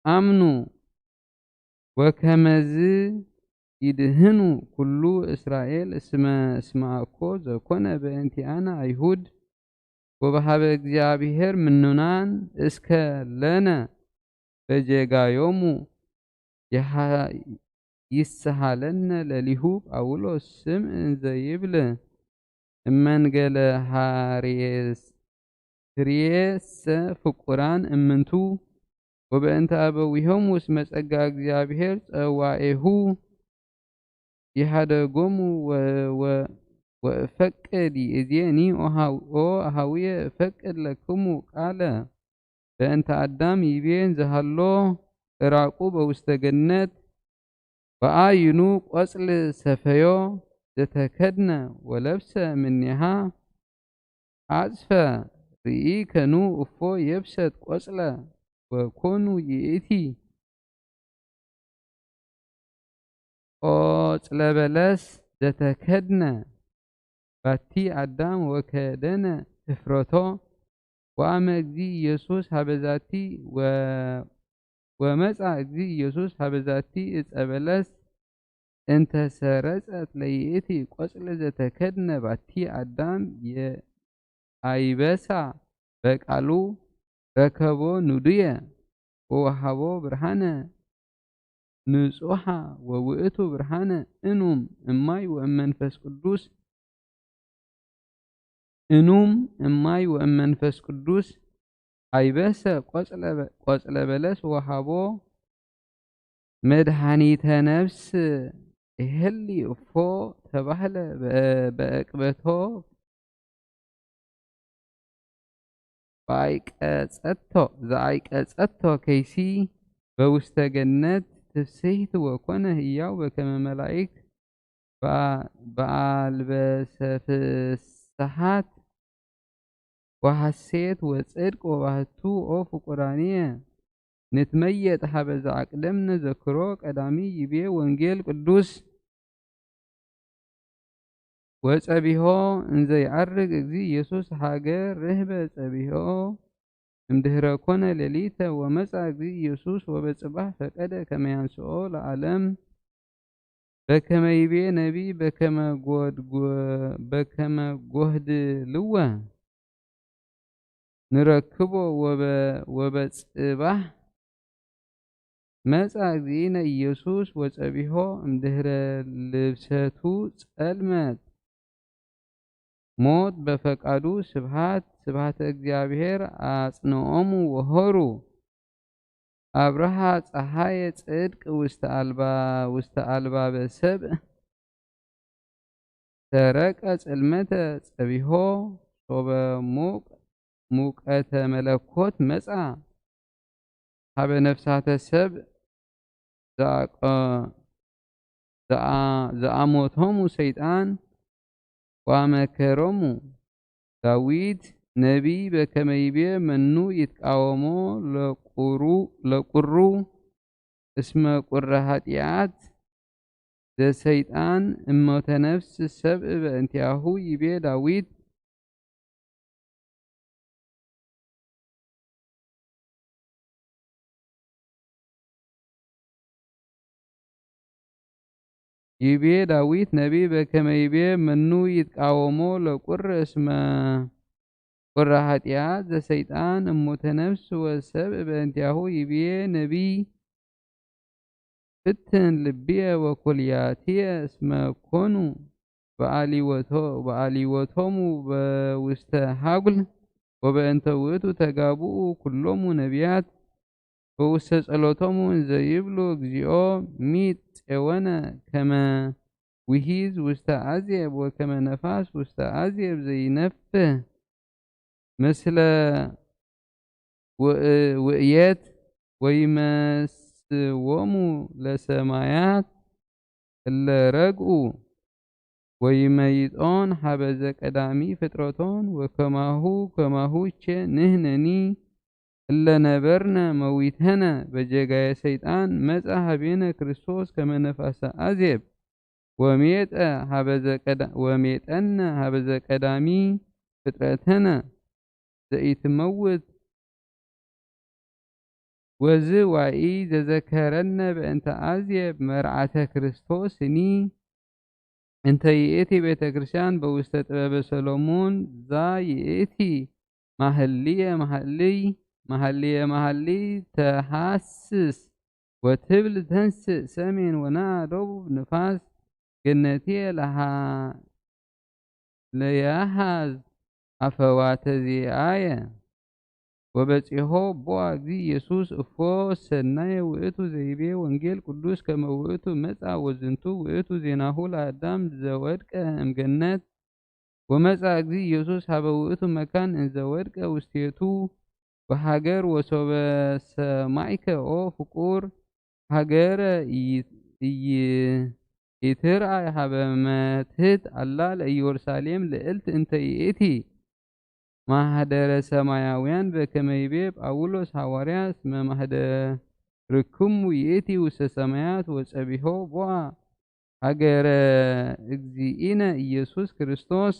አምኑ ወከመዝ ይድህኑ ኩሉ እስራኤል እስመ እስመ አኮ ዘኮነ በእንቲአነ አይሁድ ወበሃበ እግዚኣብሔር ምኑናን እስከ ለነ በጀጋዮሙ ይሃ-፣ ይስሃለነ ለሊሁ ጳውሎስ ስም እንዘይብል እመንገለ ሃርየስ-፣ ህርየሰ ፍቁራን እምንቱ ወበእንተ ኣበዊሆሙ እስመ ጸጋ እግዚኣብሔር ጸዋኤሁ ይሃደጎሙ ወ-፣ ወ-፣ ወእፈቅድ ይእዜኒ ኦ ሃው-፣ ኦ ሃውየ እፈቅድ ለክሙ ቃለ በእንተ ኣዳም ይቤን ዝሃሎ እራቁ በውስተ ገነት ወኣይኑ ቆጽል ሰፈዮ ዘተከድነ ወለብሰ ምኔሃ ኣጽፈ ርኢ ከኑ እፎ የብሰት ቆጽለ ወኮኑ ይእቲ ቆጽለ በለስ ዘተከድነ ባቲ ኣዳም ወከደነ ህፍረቶ ወአመ እግዚ ኢየሱስ ሀበዛቲ ወ-፣ ወመጻ እግዚ ኢየሱስ ሀበዛቲ እጸ በለስ እንተ ሰረጸት ለይእቲ ቆጽለ ዘተከድነ ባቲ ኣዳም የአይበሳ በቃሉ ረከቦ ኑዱየ ወወሃቦ ብርሃነ ንጹሃ ወውእቱ ብርሃነ እኑም እማይ ወእመንፈስ ቅዱስ እኑም እማይ ወእመንፈስ ቅዱስ ኣይበሰ ቆጽለ በ-፣ ቆጽለ በለስ ወሃቦ መድኃኒተ ነፍስ ይህሊ እፎ ተባህለ በ-፣ በእቅበቶ በአይቀጸቶ፣ ዘአይቀጸቶ ከይሲ በውስተ ገነት ትፍስሕት ወኮነ ህያው በከመ መላእክት በአ-፣ በአልበሰ ፍስሓት ወሐሴት ወጽድቅ ወባህቱ ኦ ፍቁራንየ ንትመየጥ ሀበ ዘአቅደምነ ዘክሮ ቀዳሚ ይቤ ወንጌል ቅዱስ ወጸቢሖ እንዘ ይዐርግ እግዚ ኢየሱስ ሃገር ርህበ ጸቢሖ እምድህረ ኮነ ሌሊተ ወመጻ እግዚ ኢየሱስ ወበጽባሕ ፈቀደ ከመ ያንስኦ ለዓለም በከመ ይቤ ነቢ በከመ ጎድጎ-፣ በከመ ጎህድልወ ንረክቦ ወበ-፣ ወበጽባሕ መጻ እግዚእነ ኢየሱስ ወጸቢሖ እምድህረ ልብሰቱ ጸልመት ሞት በፈቃዱ ስብሃት ስብሃተ እግዚኣብሔር አጽንኦሙ ወሆሩ። አብርሃ ፀሃየ ጽድቅ ውስተ አልባ-፣ ውስተ አልባበ ሰብእ ሰረቀ ጽልመተ ጸቢሖ ሶበ ሙቅ-፣ ሙቀተ መለኮት መጻ ሀበ ነፍሳተ ሰብ ዘአቀ-፣ ዘአ-፣ ዘአሞቶሙ ሰይጣን ወአመከሮሙ። ዳዊት ነቢይ በከመ ይቤ መኑ ይትቃወሞ ለቁሩ-፣ ለቁሩ እስመ ቁረ ኃጢአት ዘሰይጣን እሞተ ነፍስ ሰብእ በእንቲአሁ ይቤ ዳዊት። ይቤ ዳዊት ነቢይ በከመ ይቤ መኑ ይትቃወሞ ለቁር እስመ ቁረ ኃጢአት ዘሰይጣን እሞተ ነፍስ ወሰብእ በእንቲአሁ ይቤ ነቢይ። ፍትን ልብየ ወኩልያትየ እስመ ኮኑ በአሊወቶ-፣ በአሊወቶሙ በውስተ ሀጉል ወበእንተ ውእቱ ተጋብኡ ኩሎሙ ነቢያት ወውስተ ጸሎቶሙ እንዘ ይብሉ እግዚኦ ሚጥ ጼወነ ከመ ውሂዝ ውስተ አዜብ ወከመ ነፋስ ውስተ አዜብ ዘይነፍህ ምስለ ውእ-፣ ውእየት ወይመስዎሙ ለሰማያት እለ ረግኡ ወይመይጦን ሀበ ዘቀዳሚ ፍጥረቶን ወከማሁ ከማሁ ቼ ንህነኒ እለ ነበርነ መዊተነ በጀጋየ ሰይጣን መጻ ሀቤነ ክርስቶስ ከመ ነፋሰ አዜብ ወሜጠ ሀበ ዘቀዳ-፣ ወሜጠነ ሀበ ዘቀዳሚ ፍጥረተነ ዘኢትመውት። ወዝ ዋኢ ዘዘከረነ በእንተ አዜብ መርዓተ ክርስቶስኒ እንተ ይእቲ ቤተ ክርስቲያን በውስተ ጥበበ ሰሎሞን ዛ ይእቲ ማህልየ ማህልይ መሃልየ መሃሊ ተሃስስ ወትብል ተንስእ ሰሜን ወነኣ ደቡብ ንፋስ ገነትየ ለሃ-፣ ለያሃዝ ኣፈዋ ተዚኣየ። ወበጺሖ ቦ እግዚ ኢየሱስ እፎ ሰናየ ውእቱ ዘይቤ ወንጌል ቅዱስ ከመ ውእቱ መጻ ወዝንቱ ውእቱ ዜናሁ ለአዳም ዘወድቀ እምገነት ወመጻ እግዚ ኢየሱስ ሀበ ውእቱ መካን እንዘ ወድቀ ውስቴቱ ወሃገር ወሶበ ሰማይከ ኦ ፍቁር ሃገረ ኢትርአይ ሀበ መትህት አላ ለኢየሩሳሌም ልዕልት እንተ ይእቲ ማህደረ ሰማያውያን በከመ ይቤ ጳውሎስ ሐዋርያ እስመ ማህደርክሙ ይእቲ ውስተ ሰማያት ወጸቢሖ ቦአ ሀገረ እግዚእነ ኢየሱስ ክርስቶስ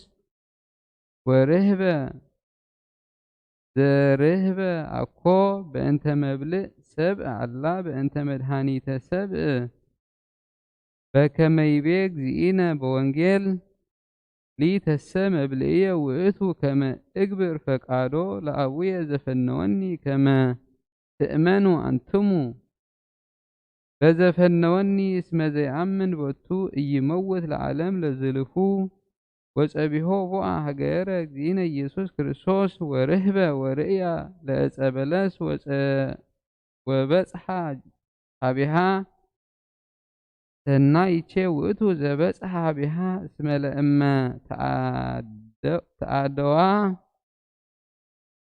ወርህበ ዘርህበ አኮ በእንተ መብልዕ ሰብእ አላ በእንተ መድኃኒተ ሰብእ በከመ ይቤ እግዚእነ በወንጌል ሊተሰ መብልዕየ ውእቱ ከመ እግብር ፈቃዶ ለአቡየ ዘፈነወኒ ከመ ትእመኑ አንትሙ በዘፈነወኒ እስመ ዘይአምን ቦቱ ኢይመውት ለዓለም ለዝልፉ ወጸቢሖ ቦአ ሀገረ እግዚእነ ኢየሱስ ክርስቶስ ወርህበ ወርእያ ለእጸ በለስ ወጸ-፣ ወበጽሐ ሀቢሃ ሰናይቼ ውእቱ ዘበጽሐ ሀቢሃ እስመ ለእመ ተአደ-፣ ተአደዋ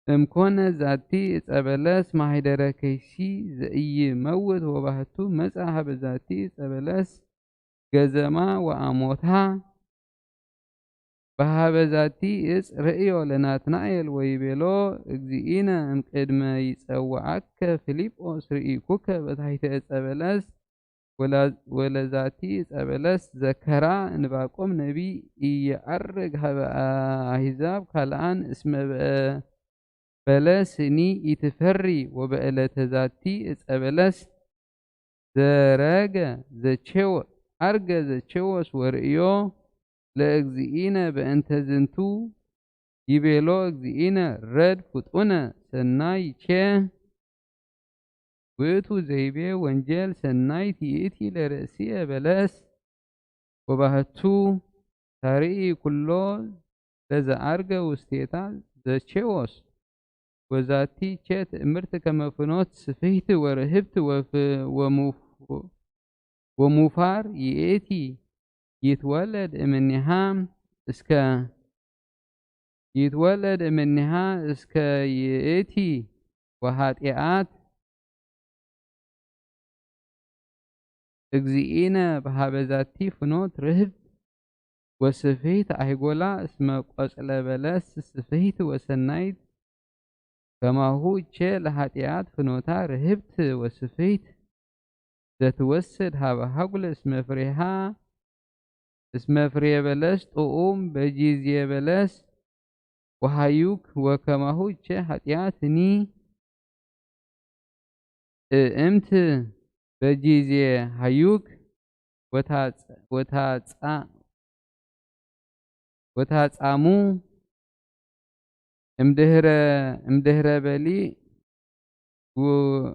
እምኮነ ዛቲ እጸ በለስ ማህደረ ከይሲ ዘኢይመውት ወባህቱ መጻ ሀበ ዛቲ እጸ በለስ ገዘማ ወአሞታ በሀበ ዛቲ እጽ ርእዮ ለናትናኤል ወይቤሎ እግዚእነ እምቅድመ ይጸውዓከ ፊልጶስ ርኢኩከ በታሕተ እጸ በለስ ወላ-፣ ወለዛቲ እጸ በለስ ዘከራ እንባቆም ነቢ ኢየዐርግ ሀበ አሕዛብ ካልኣን እስመ በ-፣ በለስኒ ኢትፈሪ ወበዕለተ ዛቲ እጸ በለስ ዘረገ ዘቼወ-፣ አርገ ዘቼወስ ወርእዮ ለእግዚእነ በእንተ ዝንቱ ይቤሎ እግዚእነ ረድ ፍጡነ ሰናይ ቼ ውእቱ ዘይቤ ወንጀል ሰናይት ይእቲ ለርእስየ በለስ ወባህቱ ታርኢ ኩሎ ለዘአርገ ውስቴታ ዘቼዎስ ወዛቲ ቼ ትእምርት ከመ ፍኖት ስፍህት ወርህብት ወፍ-፣ ወሙፍ-፣ ወሙፋር ይእቲ ይትወለድ እምኔሃ እስከ ይትወለድ እምኔሃ እስከ ይእቲ ወኃጢአት እግዚእነ በሀበ ዛቲ ፍኖት ርህብት ወስፍህት አይጎላ እስመ ቆጽለ በለስ ስፍህት ወሰናይት ከማሁ እቼ ለኃጢአት ፍኖታ ርህብት ወስፍህት ዘትወስድ ሀበ ሀጉለ እስመ ፍሬሃ እስመ ፍሬ በለስ ጥዑም በጊዜ በለስ ወሃዩክ ወከማሁ እቼ ኃጢአትኒ እእምት በጊዜ ሃዩክ ወታጻ-፣ ወታጻ-፣ ወታጻሙ እምድህረ፣ እምድህረ በሊዕ ጉ-፣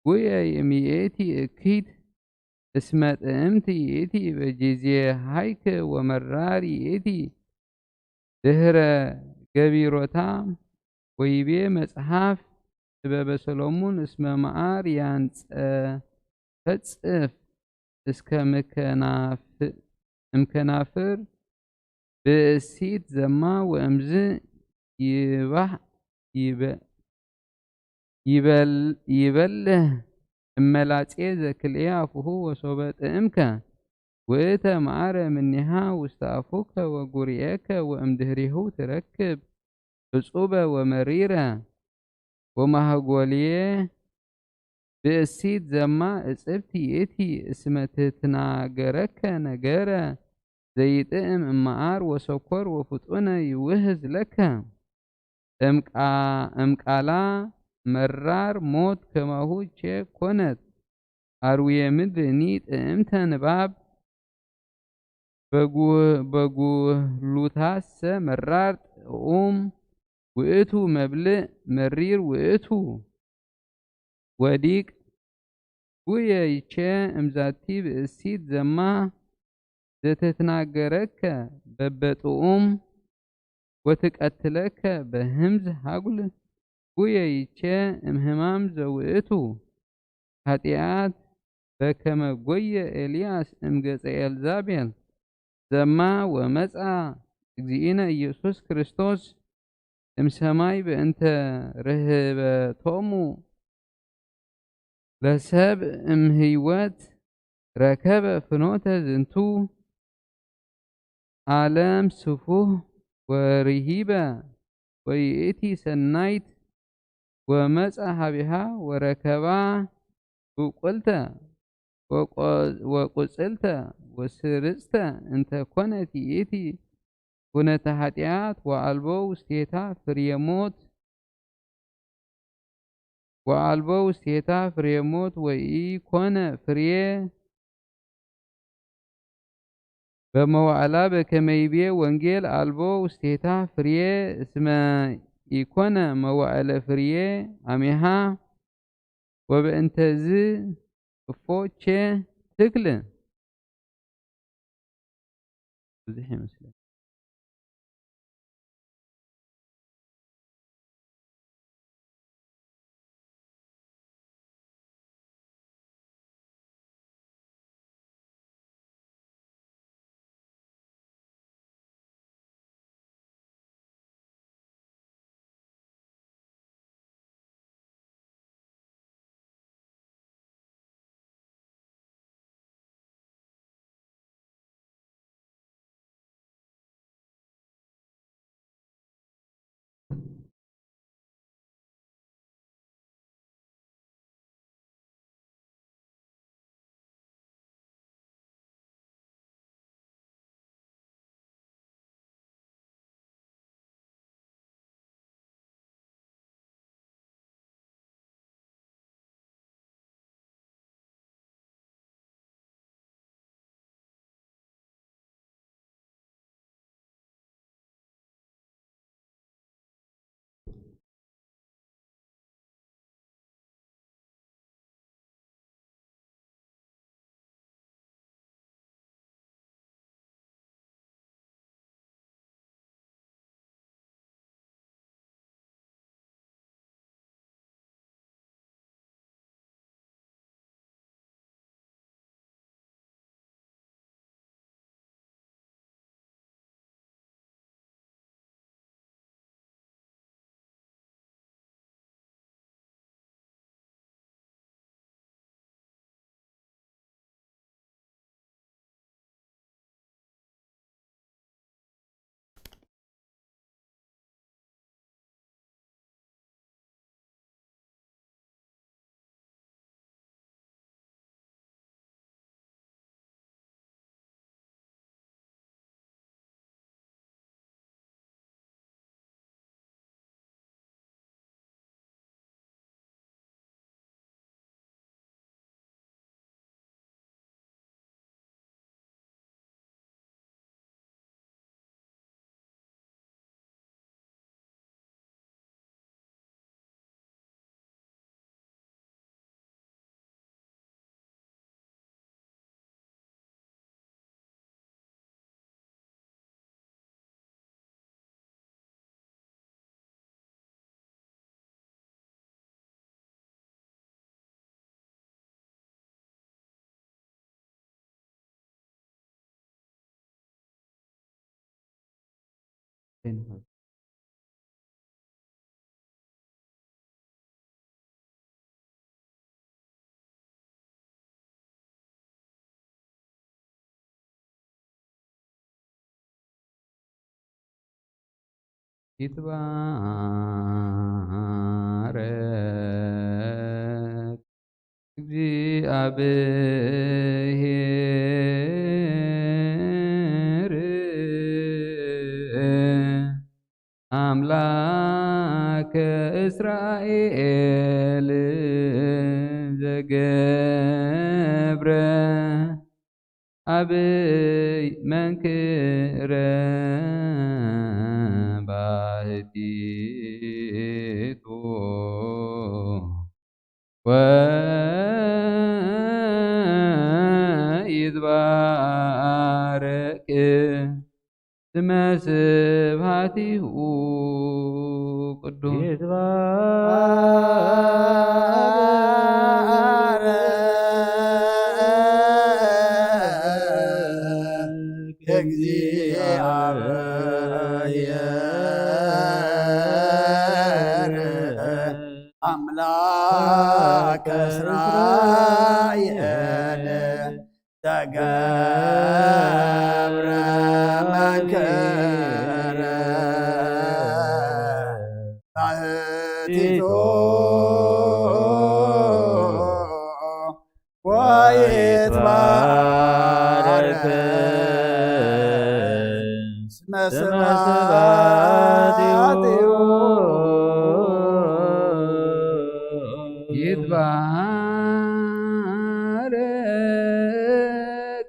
ጉየይ እምይእቲ እኪት እስመ ጥዕምት ይእቲ በጊዜ ሃይክ ወመራር ይእቲ ድህረ ገቢሮታ ወይቤ መጽሐፍ ጥበበ ሰሎሞን እስመ መዓር ያንጸፈጽፍ እስከ ምከናፍ-፣ እምከናፍር ብእሲት ዘማ ወእምዝ ይባህ ይበ-፣ ይበል-፣ ይበልህ እመላጼ ዘክልኤ አፉሁ ወሶበ ጥዕምከ ውእተ መዓረ እምኔሃ ውስተ አፉከ ወጉርኤከ ወእምድህሬሁ ትረክብ እጹበ ወመሪረ ወማህጎልየ ብእሲት ዘማ እጽብቲ ይእቲ እስመ ትትናገረከ ነገረ ዘይጥዕም እመዓር ወሰኮር ወፍጡነ ይውህዝ ለከ። እምቃ-፣ እምቃላ መራር ሞት ከማሁ ቼ ኮነት አርውየ ምድርኒ ጥዕምተ ንባብ በጉ-፣ በጉህሉታሰ መራር ጥዑም ውእቱ መብልዕ መሪር ውእቱ። ወዲቅ ጉየይቼ እምዛቲ ብእሲት ዘማ ዘተትናገረከ በበጥኡም ወትቀትለከ በህምዝ ሃጉል ጉየይቼ እምህማም ዘውእቱ። ኃጢአት በከመ ጎየ ኤልያስ እምገጸ ኤልዛቤል ዘማ ወመጻ እግዚእነ ኢየሱስ ክርስቶስ እምሰማይ በእንተ ርህበቶሙ ለሰብ እምህይወት ረከበ ፍኖተ ዝንቱ ዓለም ስፉህ ወርሂበ ወይእቲ ሰናይት ወመጻ ሀቢሃ ወረከባ ብቁልተ ወቆ-፣ ወቁጽልተ ወስርጽተ እንተ ኮነት ይእቲ ኩነተ ኃጢአት ወአልቦ ውስቴታ ፍሬ ሞት ወአልቦ ውስቴታ ፍሬ ሞት ወኢኮነ ፍሬ በመዋዕላ በከመይቤ ወንጌል አልቦ ውስቴታ ፍሬ እስመ ኢኮነ መዋዕለ ፍሬ አሜሃ ወበእንተዝ እፎቼ ትክል ብዙሕ ይመስለኝ። ይትባረክ እግዚአብሔር አምላከ እስራኤል ዘገብረ አብይ መንክረ ባሕቲ ስብሐቲሁ ወይትባረክ ስመ ስብሐቲሁ ቅዱስ። ይትባረክ እግዚአብሔር አምላከ እስራኤል ዘገብረ መንክር ባሕቲቱ ወይትባረክ ስመ ስብሐቲሁ። ይትባረክ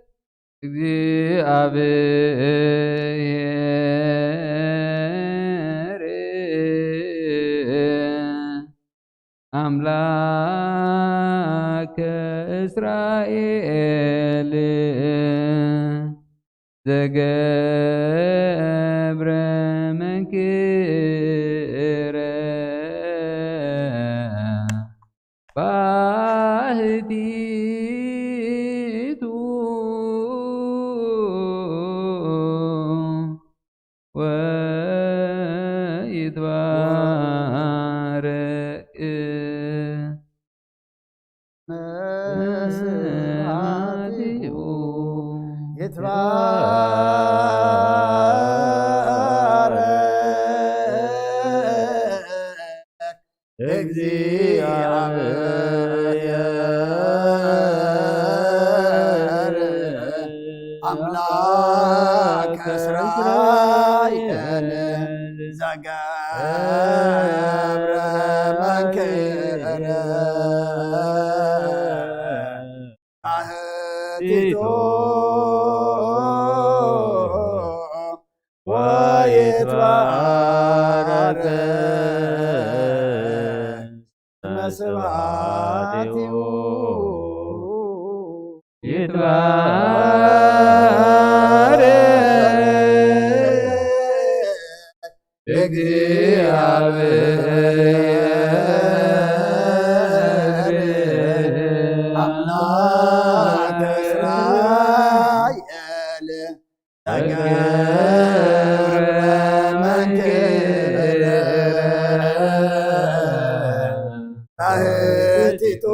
እግዚአብሔር አምላከ እስራኤል ዘገብረ መንክረ ባሕቲቱ ወይትባረክ ስብሐቲሁ። ይትባረክ እግዚአብሔር አምላከ እስራኤል ዘገብረ መንክር ባሕቲቱ ወይትባረክ ስመ ስብሐቲሁ። ይትባረክ እግዚአብሔር አምላከ እስራኤል ዘገብረ መንክር ባሕቲቱ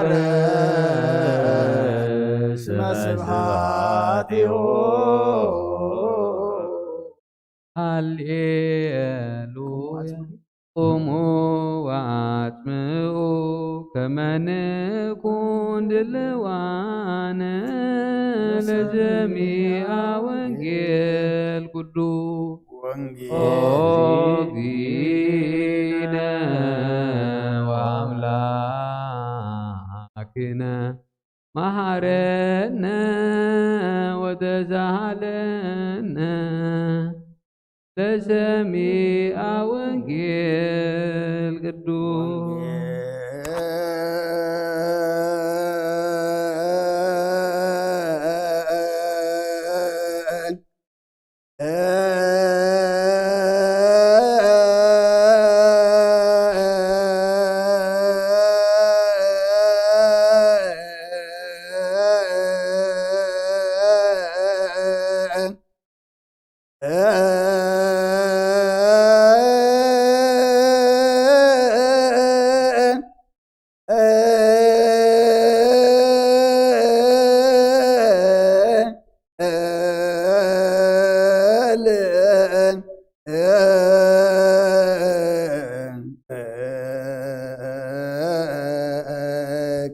ወይትባረክ ስመ ስብሐቲሁ። ሃሌሉያ። ቁሙ ወአጽምዑ ከመ ንኩን ድልዋነ ለሰሚዐ ወንጌል ቅዱስ። ወንጌል ኦ እግዚእነ ወአምላክነ መሐረነ ወተሳሃለነ ለሰሚዐ ወንጌል ቅዱስ።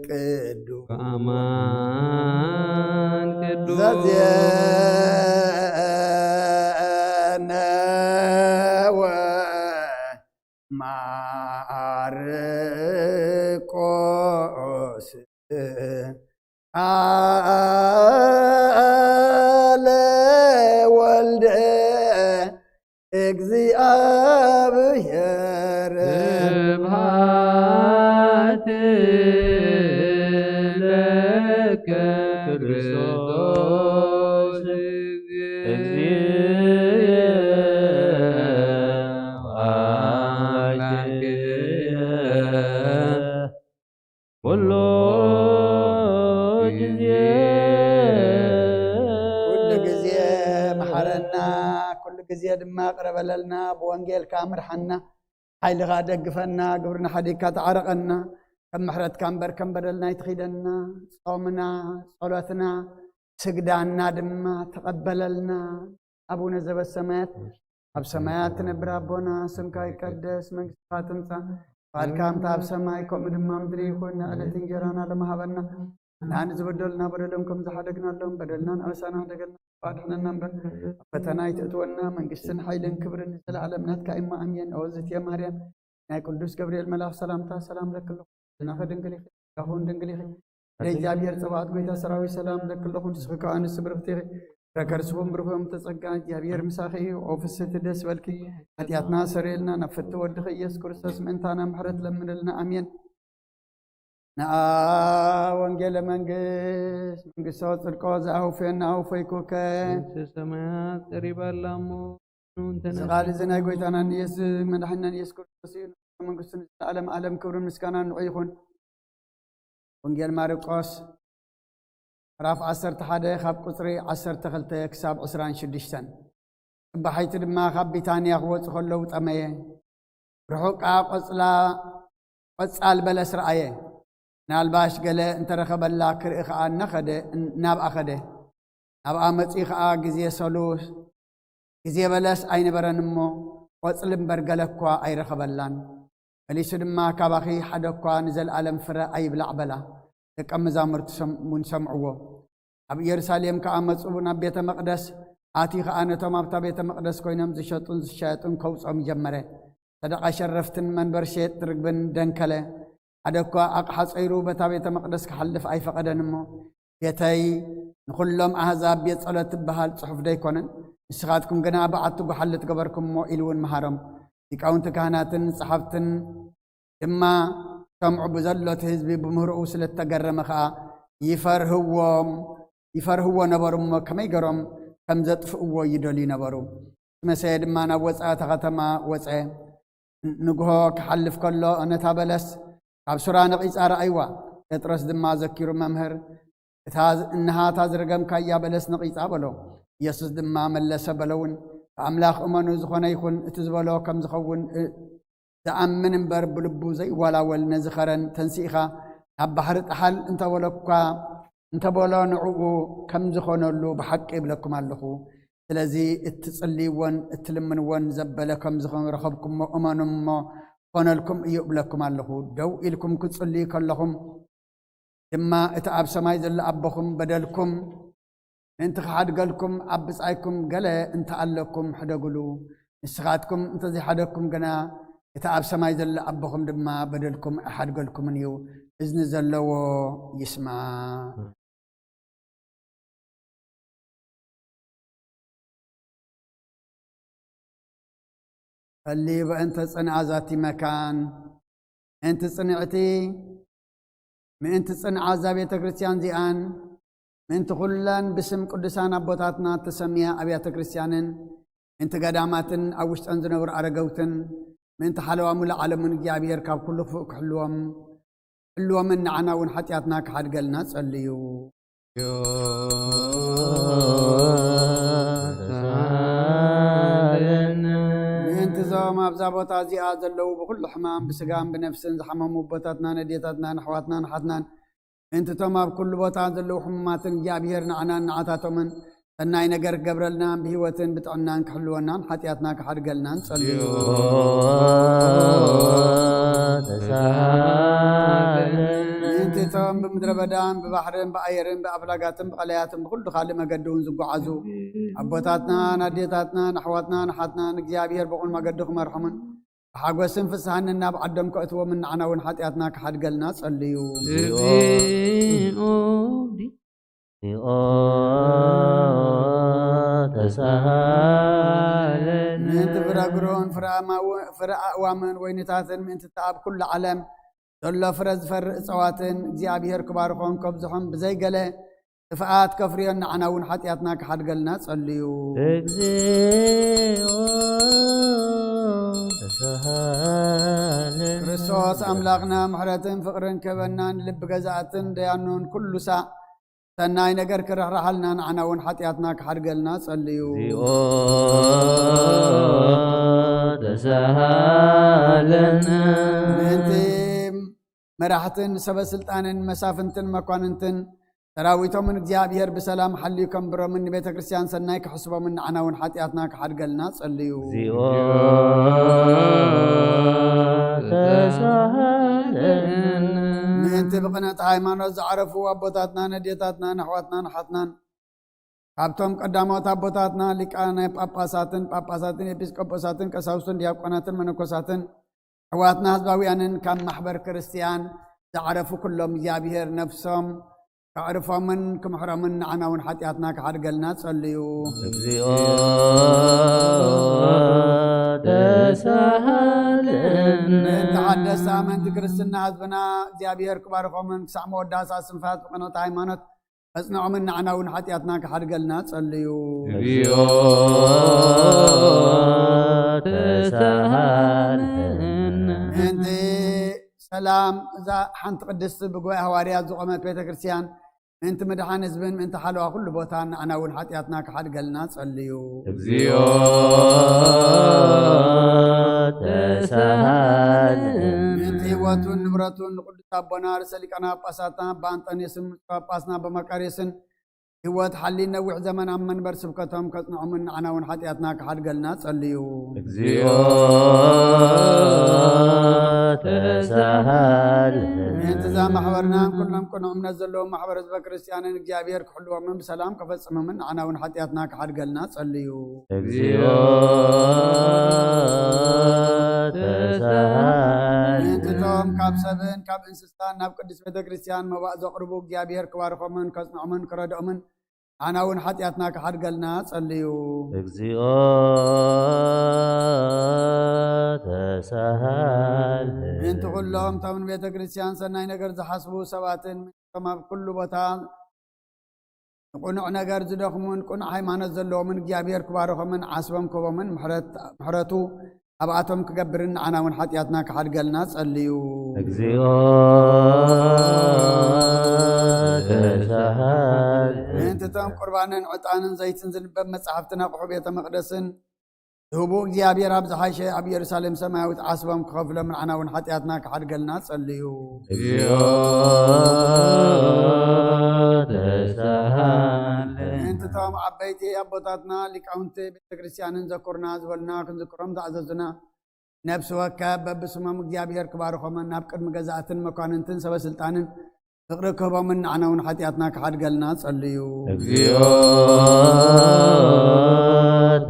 ቅዱስ አማን ቅዱስ ዘዜነ ወማርቆስ ኩሉ ግዜ መሓረና፣ ኩሉ ግዜ ድማ ቅረበለልና፣ ብወንጌልካ ምርሓና፣ ሓይልኻ ደግፈና፣ ግብርና ሓዲግካ ተዓረቐና። ከም ምሕረትካ እምበር ከም በደልና ኣይትኺደና። ጾምና፣ ጸሎትና፣ ስግዳና ድማ ተቐበለልና። ኣቡነ ዘበሰማያት፣ ኣብ ሰማያት ትነብር ኣቦና፣ ስምካ ይቀደስ፣ መንግስትኻ ትምጻእ፣ ፍቓድካ ከምቲ ኣብ ሰማይ ከምኡ ድማ ምድሪ ይኹን። ንዕለት እንጀራና ሎሚ ሃበና። ንዓና ዝበደሉና በደሎም ከም ዝሓደግናሎም በደልና ንዕረሳ፣ ንሕደገልና፣ ኣድሕነና እምበር ኣብ ፈተና ኣይትእትወና። መንግስትን ሓይልን ክብርን ንዘለኣለም ናትካ እሞ ኣሜን። ኦ ዝትየ ማርያም፣ ናይ ቅዱስ ገብርኤል መልኣኽ ሰላምታ ሰላም ለኪ ኣለኹ። ናኸ ድንግል ኢኺ፣ ዳኹን ድንግል ኢኺ። እንደ እግዚኣብሔር ጸባኦት ጎይታ ሰራዊት ሰላም ለኪ ኣለኹ። ንስኺ ከኣ ንስብርኽቲ ኢኺ። ፍረ ከርስኹም ብሩኽ እም ተጸጋ፣ እግዚኣብሔር ምሳኺ እዩ። ኦ ፍስሕቲ ደስ በልኪ፣ ሓጢኣትና ሰረየልና፣ ናብ ፍቲ ወድኺ ኢየሱስ ክርስቶስ ምእንታና ምሕረት ለምንልና። ኣሜን። ነኣ ወንጌለ መንግስት፣ መንግስቶ ጽድቆ ዝኣውፍየና ኣውፈይኩከ። መንግስተ ሰማያት ቀሪባ ኣላ እሞ፣ ኑ እንተ እዚ ቃል እዚ ናይ ጎይታና ንየሱስ መድሓኒና ንየሱስ ክርስቶስ እዩ። መንግስቱ ንዘለኣለም ዓለም ክብርን ምስጋናን ንዑ ይኹን። ወንጌል ማርቆስ ምዕራፍ ዓሰርተ ሓደ ካብ ቁጽሪ ዓሰርተ ክልተ ክሳብ ዕስራን ሽዱሽተን። ጽባሒቲ ድማ ካብ ቢታንያ ክወጹ ከለዉ ጠመየ። ብርሑቕ ከኣ ቆጽላ፣ ቆጻል በለስ ረኣየ። ምናልባሽ ገለ እንተረኸበላ ክርኢ ከኣ እናኸደ፣ ናብኣ ኸደ። ናብኣ መጺኡ ኸኣ ግዜ ሰሉስ፣ ግዜ በለስ ኣይነበረን እሞ፣ ቆጽሊ እምበር ገለ እኳ ኣይረኸበላን። መሊሱ ድማ፣ ካባኺ ሓደ እኳ ንዘለኣለም ፍረ ኣይብላዕ በላ። ደቀ መዛሙርቱ ሰም-፣ እውን ሰምዕዎ። ኣብ ኢየሩሳሌም ከኣ መጹ፣ ናብ ቤተ መቕደስ ኣትዩ ኸኣ ነቶም ኣብታ ቤተ መቕደስ ኮይኖም ዝሸጡን ዝሻየጡን ከውጾም ጀመረ። ሰደቓ ሸረፍትን መንበር ሸየጥቲ ርግብን ደንከለ። ሓደ እኳ ኣቕሓ ጸይሩ በታ ቤተ መቕደስ ክሓልፍ ኣይፈቐደን እሞ፣ ቤተይ ንኹሎም ኣህዛብ ቤት ጸሎት ትበሃል ጽሑፍ ደይኮነን? ንስኻትኩም ግና በዓቲ ጓሓል ትገበርኩሞ ኢሉ እውን መሃሮም። ሊቃውንቲ ካህናትን ጸሓፍትን ድማ ሰምዑ፣ ብዘሎ እቲ ህዝቢ ብምህሮኡ ስለ እተገረመ ኸኣ ይፈርህዎም፣ ይፈርህዎ ነበሩ እሞ ከመይ ገሮም ከም ዘጥፍእዎ ይደልዩ ነበሩ። ምስ መሰየ ድማ ናብ ወጻኢ እታ ኸተማ ወጸ። ንግሆ ክሓልፍ ከሎ ነታ በለስ ካብ ሱራ ነቒጻ ረኣይዋ። ጴጥሮስ ድማ ዘኪሩ፣ መምህር፣ እታ፣ እንሃ እታ ዝረገምካያ በለስ ነቒጻ በሎ። ኢየሱስ ድማ መለሰ በለውን፣ ብኣምላኽ እመኑ፣ ዝኾነ ይኹን እቲ ዝበሎ ከም ዝኸውን እ-፣ ዝኣምን እምበር ብልቡ ዘይዋላወል ነዚ ኸረን ተንሲእኻ ናብ ባሕሪ ጥሓል እንተበለኳ፣ እንተበሎ ንዕኡ ከም ዝኾነሉ ብሓቂ እብለኩም ኣለኹ። ስለዚ እትጽልይዎን እትልምንዎን ዘበለ ከም ዝኾነ ረኸብኩሞ እመኑ እሞ ክኾነልኩም እዩ እብለኩም ኣለኹ። ደው ኢልኩም ክትጽልዩ ከለኹም ድማ እቲ ኣብ ሰማይ ዘሎ ኣቦኹም በደልኩም ምእንቲ ክሓድገልኩም ኣብ ብጻይኩም ገለ እንተ ኣለኩም ሕደጉሉ። ንስኻትኩም እንተ ዘይሓደግኩም ግና እቲ ኣብ ሰማይ ዘሎ ኣቦኹም ድማ በደልኩም ኣይሓድገልኩምን እዩ። እዝኒ ዘለዎ ይስማዕ። ጸልዩ በእንተ ጽንዓ ዛቲ መካን፣ ምእንቲ ጽንዕቲ፣ ምእንቲ ጽንዓ እዛ ቤተ ክርስቲያን እዚኣን፣ ምእንቲ ኩለን ብስም ቅዱሳን ኣቦታትና እተሰምያ ኣብያተ ክርስቲያንን፣ ምእንቲ ገዳማትን ኣብ ውሽጠን ዝነብሩ ኣረገውትን፣ ምእንቲ ሓለዋ ሙሉእ ዓለምን እግዚኣብሔር ካብ ኩሉ ክፉእ ክሕልዎም፣ ክሕልዎምን ንዓና እውን ሓጢኣትና ክሓድገልና ጸልዩ። ተሳሃለነ። ምእንቲ እዞም ኣብዛ ቦታ እዚኣ ዘለዉ ብኹሉ ሕማም ብስጋን ብነፍስን ዝሓመሙ ኣቦታትናን ኣዴታትናን ኣሕዋትናን ኣሓትናን፣ ምእንቲ እቶም ኣብ ኩሉ ቦታ ዘለዉ ሕሙማትን እግዚኣብሔር ንዓናን ንዓታቶምን ሰናይ ነገር ክገብረልናን ብህይወትን ብጥዕናን ክሕልወናን ሓጢኣትና ክሓድገልናን ጸልዩ። ተሳሃለነ። ምእንቲ እቶም ብምድረ በዳን ብባሕርን ብኣየርን ብኣፍላጋትን ብቐላያትን ብኹሉ ካልእ መገዲ እውን ዝጓዓዙ ኣቦታትናን ኣዴታትናን ኣሕዋትናን ኣሓትናን እግዚኣብሔር ብቑን መገዲ ክመርሖምን ብሓጎስን ፍስሃን ናብ ዓዶም ከእትዎምን ንዓና እውን ሓጢኣትና ክሓድገልና ጸልዩ። እግዚኦ። ተሳሃለነ። ምእንቲ ፍረ ግሮን ፍረ ኣማው-፣ ፍረ ኣእዋምን ወይንታትን ምእንቲ እታ ኣብ ኩሉ ዓለም ዘሎ ፍረ ዝፈርእ እጽዋትን እግዚኣብሔር ክባርኾን ከብዝሖን ብዘይገለ ጥፍኣት ከፍርዮን ንዓና እውን ሓጢኣትና ክሓድገልና ጸልዩ። እግዚኦ ተሳሃለነ። ክርስቶስ ኣምላኽና ምሕረትን ፍቕርን ክህበና ንልቢ ገዛእትን ደያኑን ኩሉ ሳዕ ሰናይ ነገር ክርሕርሓልና፣ ንዓና እውን ሓጢኣትና ክሓድገልና ጸልዩ። እግዚኦ ተሳሃለነ። ምእንቲ መራሕትን ሰበ ስልጣንን መሳፍንትን መኳንንትን ሰራዊቶምን እግዚኣብሔር ብሰላም ሓልዩ ከንብሮምን ንቤተ ክርስቲያን ሰናይ ክሕስቦምን ንዓና እውን ሓጢኣትና ክሓድገልና ጸልዩ። እግዚኦ ተሳሃለነ። ምእንቲ ብቕንዕቲ ሃይማኖት ዝዓረፉ ኣቦታትና፣ ነዴታትና፣ ኣሕዋትናን ኣሓትናን ካብቶም ቀዳሞት ኣቦታትና ሊቃነ ጳጳሳትን ጳጳሳትን ኤጲስቆጶሳትን ቀሳውስትን ዲያቆናትን መነኮሳትን ኣሕዋትና ህዝባውያንን ካብ ማሕበር ክርስቲያን ዝዓረፉ ኩሎም እግዚኣብሔር ነፍሶም ከዕርፎምን ክምሕሮምን ንዓና እውን ሓጢኣትና ክሓድገልና ጸልዩ። እግዚኦ ተሳሃለነ። ንተሓደስቲ ኣመንቲ ክርስትና ህዝብና እግዚኣብሔር ክባርኾምን ክሳዕ መወዳእታ ስንፋት ብቕንዕቲ ሃይማኖት ከጽንዖምን ንዓና እውን ሓጢኣትና ክሓድገልና ጸልዩ። እግዚኦ ተሳሃለነ። ምእንቲ ሰላም እዛ ሓንቲ ቅድስቲ ብጉባኤ ሃዋርያት ዝቖመት ቤተ ክርስቲያን ምእንቲ ምድሓን ህዝብን ምእንቲ ሓለዋ ኩሉ ቦታን ንዓና እውን ሓጢኣትና ክሓድገልና ጸልዩ። እግዚኦ ተሳሃለነ። ምእንቲ ህይወቱን ንብረቱን ንቅዱስ ኣቦና ርእሰ ሊቃነ ጳጳሳትና ኣባ ኣንጠንዮስን ጳጳስና ኣባ መቃርዮስን ህይወት ሓሊ ነዊሕ ዘመን ኣብ መንበር ስብከቶም ከጽንዖምን ንዓና እውን ሓጢኣትና ክሓድገልና ጸልዩ። እግዚኦ ተሳሃለነ። ምእንቲ እዛ ማሕበርናን ኩሎም ቅኑዕ እምነት ዘለዎም ማሕበር ህዝበ ክርስቲያንን እግዚኣብሔር ክሕልዎምን ብሰላም ከፈጽሞምን ንዓና እውን ሓጢኣትና ክሓድገልና ጸልዩ። እግዚኦ ተሳሃለነ። ምእንቲ እቶም ካብ ሰብን ካብ እንስሳን ናብ ቅድስት ቤተ ክርስቲያን መባእ ዘቕርቡ እግዚኣብሔር ክባርኾምን ከጽንዖምን ክረድኦምን ንዓና እውን ሓጢኣትና ክሓድገልና ጸልዩ። እግዚኦ ተሳሃለነ። ምእንቲ ኩሎም እቶም ንቤተ ክርስቲያን ሰናይ ነገር ዝሓስቡ ሰባትን ምእንቶም ኣብ ኩሉ ቦታ ንቕኑዕ ነገር ዝደኽሙን ቅኑዕ ሃይማኖት ዘለዎምን እግዚኣብሔር ክባርኾምን ዓስቦም ክህቦምን ምሕረት- ምሕረቱ ኣብኣቶም ክገብርን ንዓና እውን ሓጢኣትና ክሓድገልና ጸልዩ። እግዚኦ ተሳሃለነ። ምእንቲ እቶም ቁርባንን ዕጣንን ዘይትን ዝንበብ መጻሕፍትን ኣቑሑ ቤተ መቕደስን ዝህቡ እግዚኣብሔር ኣብ ዝሓሸ ኣብ ኢየሩሳሌም ሰማያዊት ዓስቦም ክኸፍሎም ንዓና እውን ሓጢኣትና ክሓድገልና ጸልዩ። እግዚኦ ተሳሃለነ። ምእንቲ እቶም ዓበይቲ ኣቦታትና ሊቃውንቲ ቤተ ክርስቲያንን ዘኩርና ዝበሉና ክንዝክሮም ዝኣዘዙና ነፍሲ ወከፍ በብስሞም እግዚኣብሔር ክባርኾምን ናብ ቅድሚ ገዛእትን መኳንንትን ሰበ ስልጣንን ፍቕሪ ክህቦምን ንዓና እውን ሓጢኣትና ክሓድገልና ጸልዩ። እግዚኦ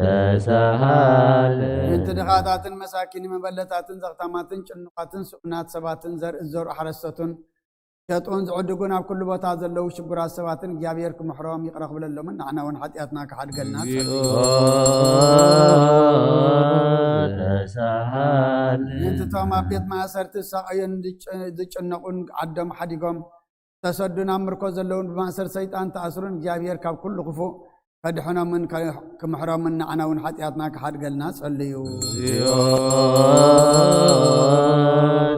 ተሳሃለነ። ምእንቲ ድኻታትን መሳኪን መበለታትን ዘኽታማትን ጭኑቓትን ስኡናት ሰባትን ዘርኢ ዝዘርኡ ሓረስቶትን ሸጡን ዝዕድጉን ኣብ ኩሉ ቦታ ዘለዉ ሽጉራት ሰባትን እግዚኣብሔር ክምሕሮም ይቕረ ክብለሎምን ንዓና እውን ሓጢኣትና ክሓድገልና ጸልዩ። እግዚኦ ተሳሃለነ። ምእንቲ እቶም ኣብ ቤት ማእሰርቲ ዝሳቐዩን ዝጭ- ዝጭነቑን ዓዶም ሓዲጎም ዝተሰዱን ኣብ ምርኮ ዘለውን ብማእሰር ሰይጣን ተኣስሩን እግዚኣብሔር ካብ ኩሉ ክፉእ ከድሕኖምን ከ- ክምሕሮምን ንዓና እውን ሓጢኣትና ክሓድገልና ጸልዩ። እግዚኦ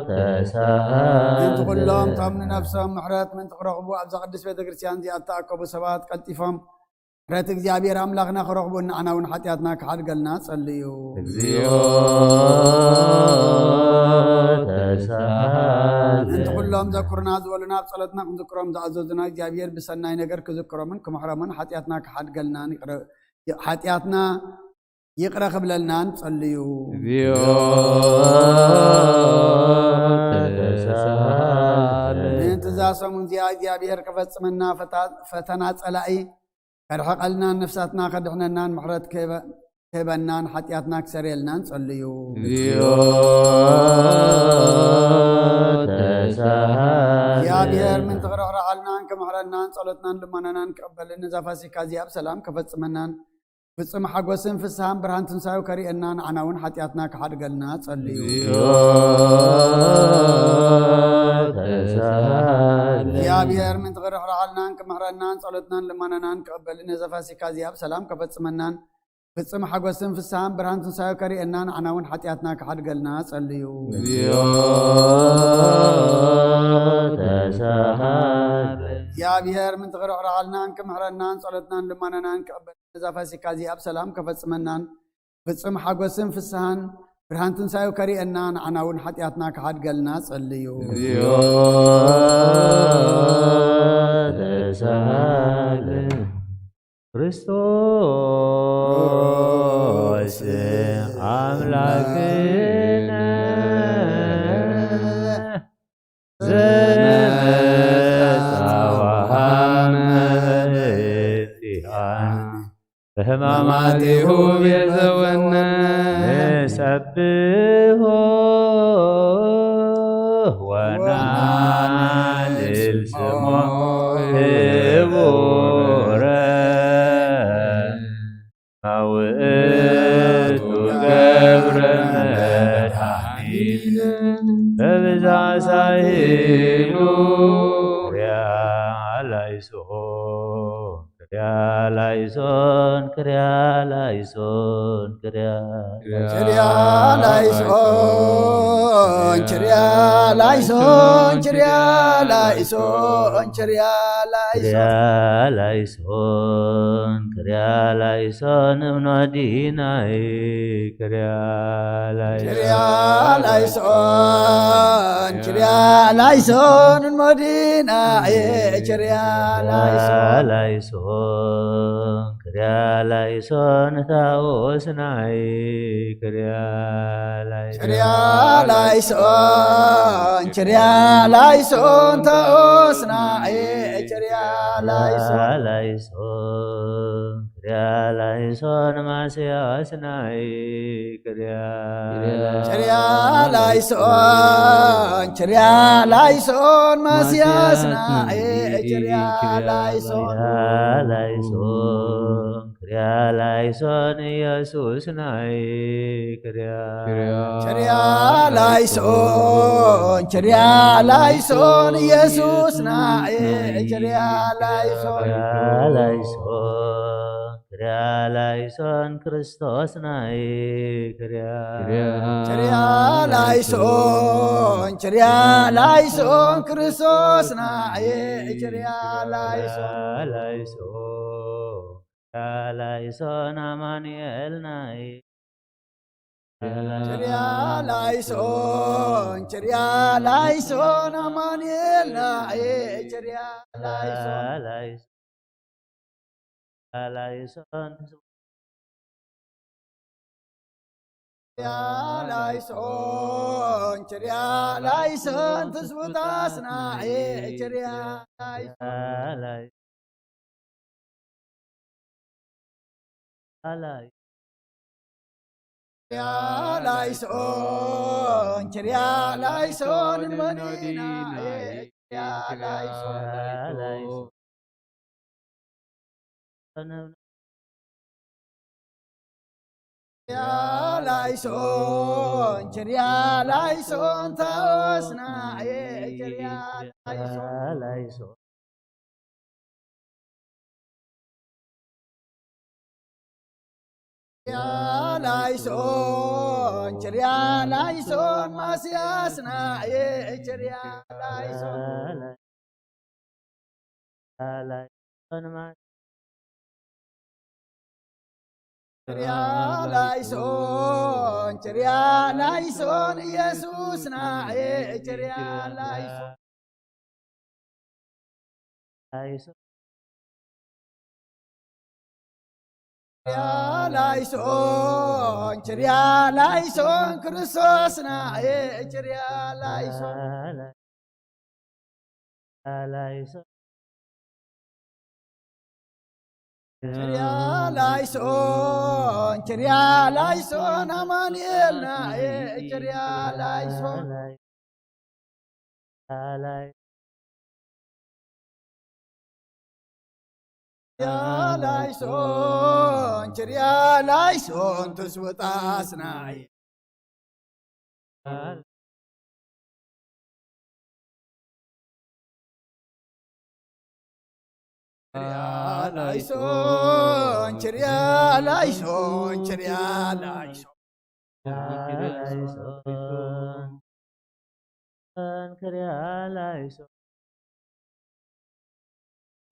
ተሳሃለነ። ምእንቲ ኩሎም እቶም ንነፍሶም ምሕረት ምእንቲ ክረኽቡ ኣብዛ ቅድስት ቤተ ክርስቲያን እዚኣ እተኣከቡ ሰባት ቀልጢፎም ምሕረት እግዚኣብሔር ኣምላኽና ክረኽቡ ንዓና እውን ሓጢኣትና ክሓድገልና ጸልዩ። እግዚኦ ተሳሃለነ። ምእንቲ ኩሎም ዘኩርና ዝበሉና ኣብ ጸሎትና ክንዝክሮም ዝኣዘዙና እግዚኣብሔር ብሰናይ ነገር ክዝክሮምን ክምሕሮምን ሓጢኣትና ክሓድገልናን ይቕረ- ሓጢኣትና ይቕረ ክብለልናን ጸልዩ። እግዚኦ ተሳሃለነ። ምእንቲ እዛ ሰሙን እዚኣ እግዚኣብሔር ከፈጽመና ፈታ- ፈተና ጸላኢ ከርሕቐልናን ነፍሳትና ከድሕነናን ምሕረት ክህበ- ክህበናን ሓጢኣትና ክሰርየልናን ጸልዩ። እግዚኦ ተሳሃለነ። እግዚኣብሔር ምእንቲ ክርሕርሓልናን ክምሕረናን ጸሎትናን ልመናናን ክቕበልን ነዛ ፋሲካ እዚኣ ብሰላም ከፈጽመናን ፍጹም ሓጎስን ፍስሃን ብርሃን ትንሳኤው ከርእየና ንዓና እውን ሓጢኣትና ክሓድገልና ጸልዩ። እግዚኦ ተሳሃለነ። እግዚኣብሔር ምእንቲ ክርሕርሓልናን ክምሕረናን ጸሎትናን ልመናናን ክቕበልን ነዛ ፋሲካ እዚኣ ብሰላም ከፈጽመናን ፍጹም ሓጎስን ፍስሃን ብርሃን ትንሳኤው ከርእየና ንዓና እውን ሓጢኣትና ክሓድገልና ጸልዩ። እግዚኦ ተሳሃለነ። እግዚኣብሔር ምእንቲ ክርሕርሓልናን ክምሕረናን ጸሎትናን ልማናናን ክቕበል ነዛ ፋሲካ እዚኣ ብሰላም ከፈጽመናን ፍጹም ሓጎስን ፍስሃን ብርሃን ትንሳኤው ከርእየና ንዓና እውን ሓጢኣትና ክሓድገልና ጸልዩ። እግዚኦ ተሳሃለ ክርስቶስ ኣምላክነ ዘመጻ ወሃመ እቲኣን ብሕማማቲሁ ቤዘወነ ንሰብሖ ወናልል ስሞ ክቡረ ውእቱ ገብረ መድኃኒት በብዝኃ ሳህሉ ክርያ ላይሶን ክርያ ላይሶን ክርያ ላይሶን ክርያ ችርያ ላይሶን ችርያ ላይሶን ችርያ ላይሶን ችርያ ክርያ ላይሶን ላይሶን ክርያ ላይሶን እምኖዲናይ ክርያ ችርያ ላይሶን ላይሶን ችርያ ላይሶን ሞዲናይ ችርያ ላይሶን ላይሶን ክርያ ላይሶን ታኦስናይ ክርያ ችርያ ላይሶን ላይሶን ችርያ ላይሶን ታኦስናይ ችርያ ላይሶን ላይሶን ክርያ ላይሶን ማስያስናይ ክርያ ችርያ ላይሶን ችርያ ላይሶን ማስያስናይ ችርያ ላይሶን ክርያ ላይሶን ክርያ ላይሶን ኢየሱስናይ ክርያ ችርያ ላይሶን ችርያ ላይሶን ኢየሱስናይ ችርያ ላይሶን ክርያ ላይሶን ክርያ ላይሶን ክርስቶስናይ ክርያ ችርያ ላይሶን ችርያ ላይሶን ክርስቶስናይ ችርያ ላይሶን ላይሶን ክርያ ላይሶን ኣማኑኤልናይ ችርያ ላይሶን ችርያ ላይሶን ኣማኑኤልናይ ችርያ ላይሶን ላይሶን ችርያ ላይሶን ችርያ ላይሶን ትስውታስናይ ችርያ ላይሶን ላይሶን ችርያ ላይሶን ችርያ ላይሶን መዲና ችርያ ላይሶን ችርያ ላይሶን ችርያ ላይሶን ታወስና ችርያ ላይሶን ችርያ ላይሶን ችርያ ላይሶን ማስያስና ችርያ ላይሶን ችርያ ላይሶን ችርያ ላይሶን ኢየሱስና ችርያ ላይሶን ላይሶን ችርያ ላይሶን ችርያ ላይሶን ክርስቶስና ችርያ ላይሶን ችርያ ላይሶን ችርያ ላይሶን ኣማኑኤልና ችርያ ላይሶን ችርያ ላይሶን ችርያ ላይሶን ትስውጣስናይ ችርያ ላይሶን ችርያ ላይሶን ችርያ ላይሶን ክርያ ላይሶን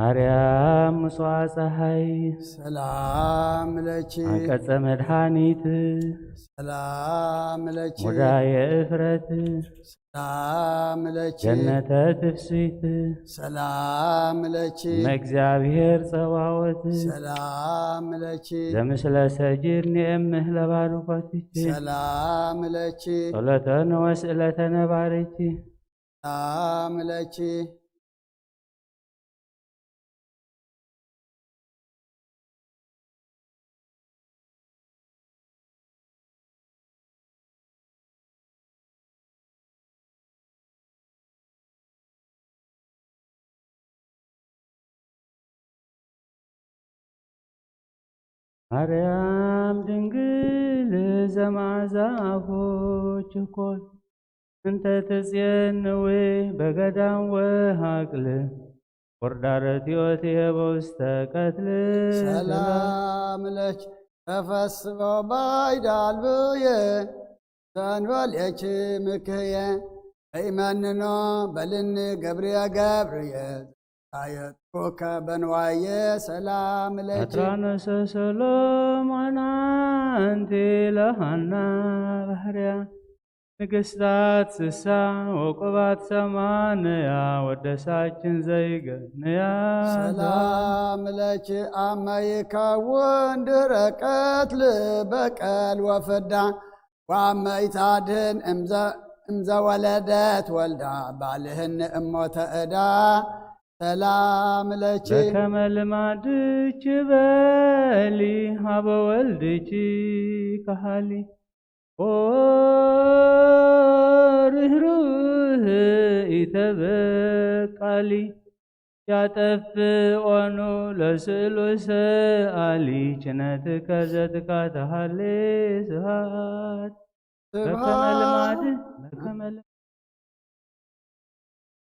ማርያም ምጽዋ ፀሐይ፣ ሰላም ለኪ። አንቀጸ መድኃኒት፣ ሰላም ለኪ። ሙዳየ እፍረት፣ ሰላም ለኪ። ገነተ ትፍስሕት፣ ሰላም ለኪ። እመ እግዚአብሔር ጸባኦት፣ ሰላም ለኪ። ዘምስለ ሰጅድ ንኤምህ ለባርኮትኪ፣ ሰላም ለኪ። ጸሎተነ ወስእለተነ ባርኪ። ሰላም ለኪ። ማርያም ድንግል ዘማዕዛ አፎች እኮ እንተ ትጽየንዊ በገዳም ወሃቅል ወርዳረት ሕይወት የበውስተ ቀትል። ሰላም ለኪ ተፈስቦ ባይዳልብየ ዘንበሌኪ ምክየ እይመንኖ በልኒ ገብርየ ገብርየ ዛየጥኩከ በንዋየ ሰላም ለኪ። አትራኖሰ ሰሎሞን አንቲ ለሃና ባህርያ ንግስታት ስሳ ወቁባት ሰማንያ ወደሳችን ዘይገንያ። ሰላም ለኪ አመ ይከውን ድረ ቀትል በቀል ወፍዳ ወአመ ይታድን እምዘ-፣ እምዘ ወለደት ወልዳ ባልህን እሞተ እዳ። ሰላም ለኪ በከመ ልማድኪ በሊ ሀበ ወልድኪ ከሃሊ ኦ ርህሩህ ኢተበቃሊ ያጠፍእ ኦኑ ለስእሉ ሰአሊ ችነትከ ዘትካ ተሃሌ ስብሃት በከመ ስብሃት ልማድ በከመ ልማድ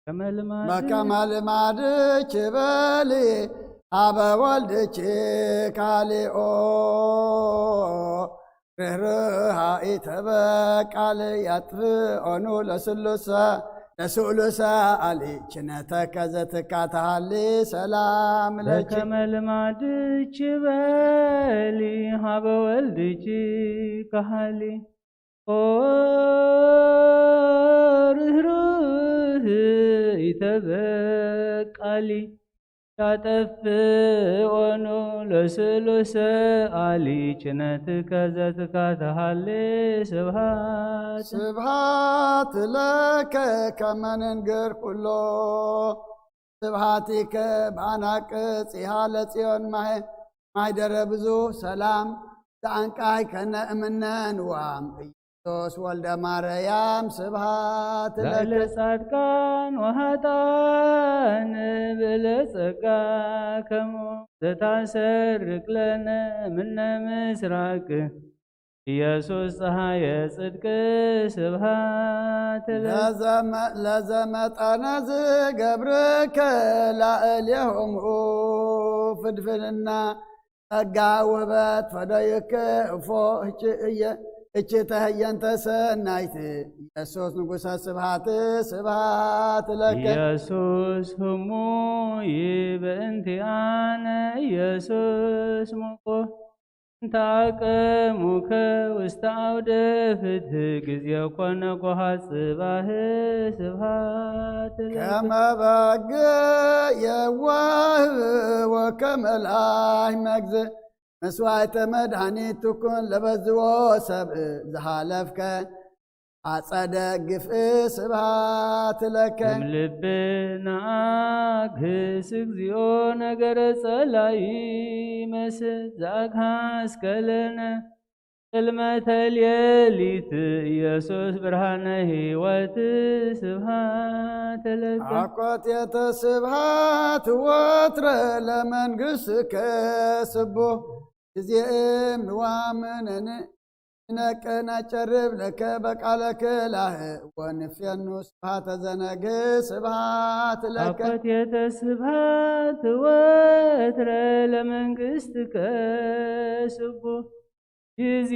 በከመ ልማድ በከመ ልማድኪ በሊ ሀበ ወልድኪ ካሊኦ ርህርሃ ኢተበቃል ያጥፍኦኑ ለስሉሰ ለስሉሰ አሊ ችነተከ ዘትካ ተሃሊ ሰላም ለኪ በከመ ልማድኪ በሊ ሀበ ወልድኪ ካሃሊ ኦ ርህሩህ ኢተበቃሊ ያጠፍኦኑ ለስሉሰ አሊ ችነትከ ዘትካ ተሃሌ ስብሃት ስብሃት ለከ ከመ ንንግር ኩሎ ስብሃቲከ በአናቅጽ ይሃ ለጽዮን ማሄ ማይደረ ብዙ ሰላም ዘአንቃይ ከነ እምነን ዋም ኢየሱስ ወልደ ማርያም ስብሃት ለከ ላዕለ ጻድቃን ወሃጣን ብእለ ጸጋ ከሞ ዘታሰርቅ ለነ ምነ ምስራቅ ኢየሱስ ፀሐየ ጽድቅ ስብሃት ለከ ለዘመ-፣ ለዘመጠነ ዝገብርከ ላዕሌሆሙ ፍድፍድና ጸጋ ውህበት ፈደይከ እፎ እች እየ እች ተህየንተ ሰናይት ኢየሱስ ንጉሰ ስብሃት ስብሃት ለከ ኢየሱስ ህሙይ በእንቲአነ ኢየሱስ ሙቁ እንተ አቀሙከ ውስተ አውደ ፍትህ ጊዜ ኮነ ጎሃ ጽባህ ስብሃት ለከ ከመ በግ የዋህ ወከመ ላህ መግዝ መስዋዕተ መድኃኒት ትኩን ለበዝዎ ሰብ ዝሃለፍከ አጸደ ግፍእ ስብሃት ለከ እም ልብና አግህስ እግዚኦ ነገረ ጸላኢ መስል ዘአግሃስከ ለነ ጽልመተ ሌሊት ኢየሱስ ብርሃነ ሕይወት ስብሃት ለከ አኮቴተ ስብሃት ወትረ ለመንግሥትከ ስቡህ ጊዜ እም ንዋምነን ነቀ ናጨርብ ለከ በቃለ ክላህ ወንፌኑ ስብሃተ ዘነግ ስብሃት ለከ አኮቴተ ስብሃት ወትረ ለመንግሥትከ ስቡህ ጊዜ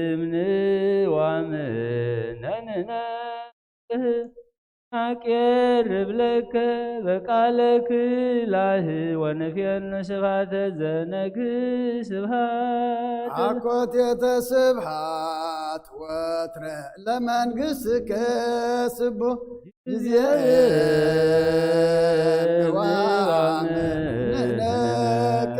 እም ንዋምነን ነቀ አቄርብ ለከ በቃለ ክላህ ወንፌኑ ስብሐተ ዘነግህ ስብሐት። አኮቴተ ስብሐት ወትረ ለመንግሥትከ ስቡሕ ጊዜ ንዋምነከ።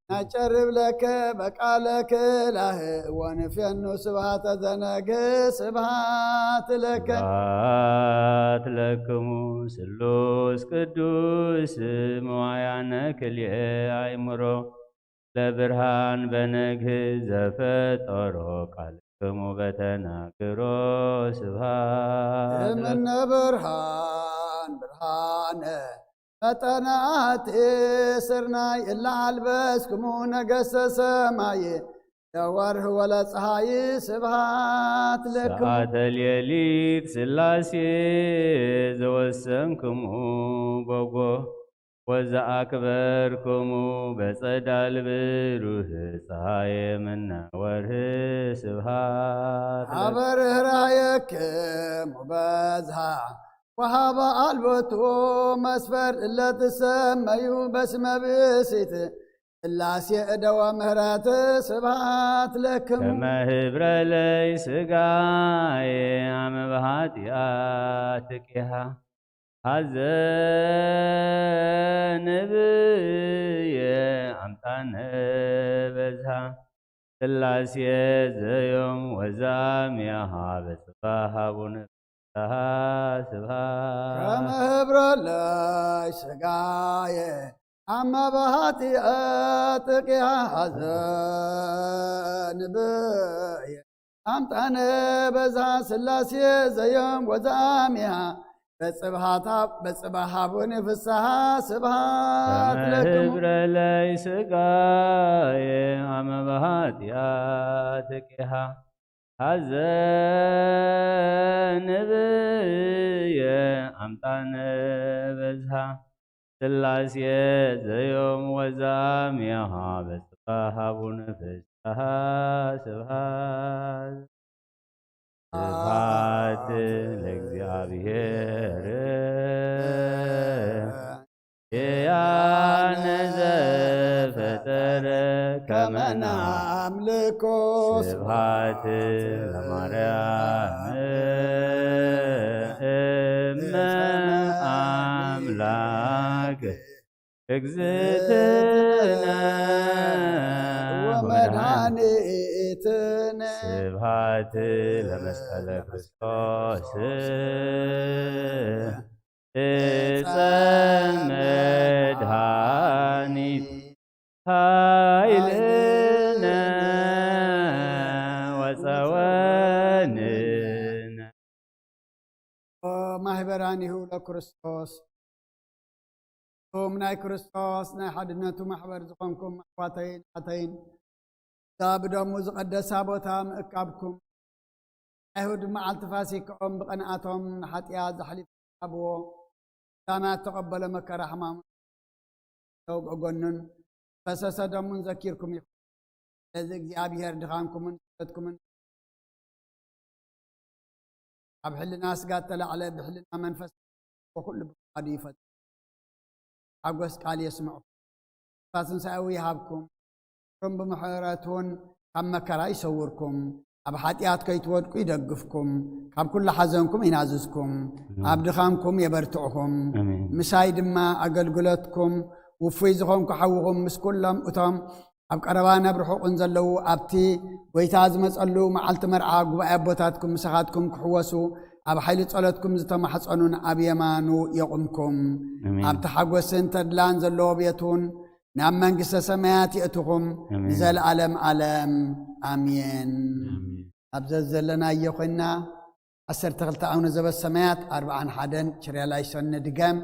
ነጨርብ ለከ በቃለ ክላህ ወንፌኑ ስብሐተ ዘነግህ ስብሐት ለከ። ስብሐት ለክሙ ስሉስ ቅዱስ መዋያነ ክልኤ አይምሮ ለብርሃን በነግህ ዘፈጠሮ ቃልክሙ በተናግሮ ስብሐት እምነ ብርሃን ብርሃነ መጠነ አሐቲ ስርናይ እለ አልበስክሙ ነገሥተ ሰማይ ለወርህ ወለፀሐይ ስብሐት ለክሙ። ሰዓተ ሌሊት ስላሴ ዘወሰንክሙ በጎ ወዘአክበርክሙ በጸዳል ብሩህ ፀሐይ እምነ ወርህ ስብሐት ለክሙ። ሀበ ርህራየክሙ በዝሃ ወሃበ አልቦቱ መስፈር እለ ትሰመዩ በስመ ብእሲት ስላሴ እደወ ምህረት ስብሐት ለክሙ። ከመ ህብረ ለይ ስጋዬ አመ በኃጢአት ቂሃ ሐዘን ብየ አምጣነ በዝሃ ስላሴ ዘዮም ወዛሚያሃ በጽባህ አቡነ ፍስሐ ስብሐት። ከመ ህብረ ለይ ስጋዬ አመ በኃጢአት ቂሃ ሐዘን ብየ አምጣነ በዝሃ ስላሴ ዘዮም ወዛሚያ በጽባሃቡኒ ፍስሐ ስብሐት ለክሙ። ህብረ ለይ ስጋዬ አመ በኃጢአት ቂሃ ሐዘን ብየ አምጣነ በዝሃ ስላሴ ዘዮም ወዛሚያሃ በጽባሃቡን ፍስሐ ስብሐት ስብሐት ለእግዚአብሔር ያነ ዘፈጠረ ከመ ናምልኮ ስብሐት ለማርያም እመ አምላክ እግዝእትነ ወመድኃኒትነ። ስብሐት ለመስቀለ ክርስቶስ ዕፀ መድኃኒት ኃይልነ ወፀወንነ። ማህበራኒሁ ለክርስቶስ። እቶም ናይ ክርስቶስ ናይ ሓድነቱ ማሕበር ዝኾንኩም ኣሕዋተይን ኣሓተይን፣ እዛ ብደሙ ዝቐደሳ ቦታ ምእካብኩም፣ ኣይሁድ መዓልቲ ፋሲካኦም ብቐንኣቶም ንሓጢኣት ዘሕሊፉ ዝሃብዎ፣ እዛ ናይ እተቐበሎ መከራ ሕማሙ፣ ተውግኦ ጎኑን ፈሰሰ ደሙን ዘኪርኩም ኢኹም። ስለዚ እግዚኣብሔር ድኻምኩምን ስደትኩምን ኣብ ሕልና ስጋ እተላዕለ ብሕልና መንፈስ ብኹሉ ብፍቓዱ ይፈጽም። ሓጎስ ቃል የስምዑ። ተስፋ ትንሳኤዊ ይሃብኩም። እቶም ብምሕረቱን ካብ መከራ ይሰውርኩም። ኣብ ሓጢኣት ከይትወድቁ ይደግፍኩም። ካብ ኩሉ ሓዘንኩም ይናዝዝኩም። ኣብ ድኻምኩም የበርትዕኹም። ኣሜን። ምሳይ ድማ ኣገልግሎትኩም ውፉይ ዝኾንኩ ሓውኹም ምስ ኩሎም እቶም ኣብ ቀረባን ኣብ ርሑቕን ዘለዉ ኣብቲ ጐይታ ዝመጸሉ መዓልቲ መርዓ ጉባኤ ኣቦታትኩም ምሳኻትኩም ክሕወሱ ኣብ ሓይሊ ጸሎትኩም ዝተማሕጸኑን ኣብ የማኑ የቑምኩም። ኣሜን። ኣብቲ ሓጎስን ተድላን ዘለዎ ቤት እውን ናብ መንግስተ ሰማያት የእትኹም ኣሜን። ንዘለኣለም ኣለም ኣሜን። ኣሜን። ኣብ ዘዘለናዮ ኮይንና ዓሰርተ ክልተ ኣቡነ ዘበሰማያት ኣርብዓን ሓደን ችርያላይሶን ንድገም።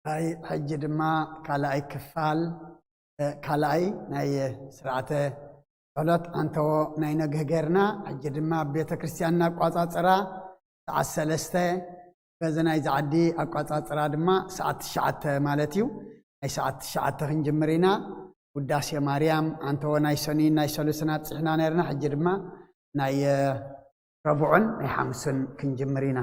ኣይ፣ ሕጂ ድማ ካልኣይ ክፋል፣ እ፣ ካልኣይ ናይ ስርዓተ ጸሎት ኣንተዎ ናይ ነግህ ጌርና። ሕጂ ድማ ኣብ ቤተ ክርስቲያንና ኣቋጻጽራ ሰዓት ሰለስተ፣ በዚ ናይዚ ዓዲ ኣቋጻጽራ ድማ ሰዓት ትሽዓተ ማለት እዩ። ናይ ሰዓት ትሽዓተ ክንጅምር ኢና። ውዳሴ ማርያም ኣንተዎ ናይ ሰኑይን ናይ ሰሉስን ኣብጺሕና ነርና። ሕጂ ድማ ናይ፣ እ፣ ረቡዕን ናይ ሓሙስን ክንጅምር ኢና።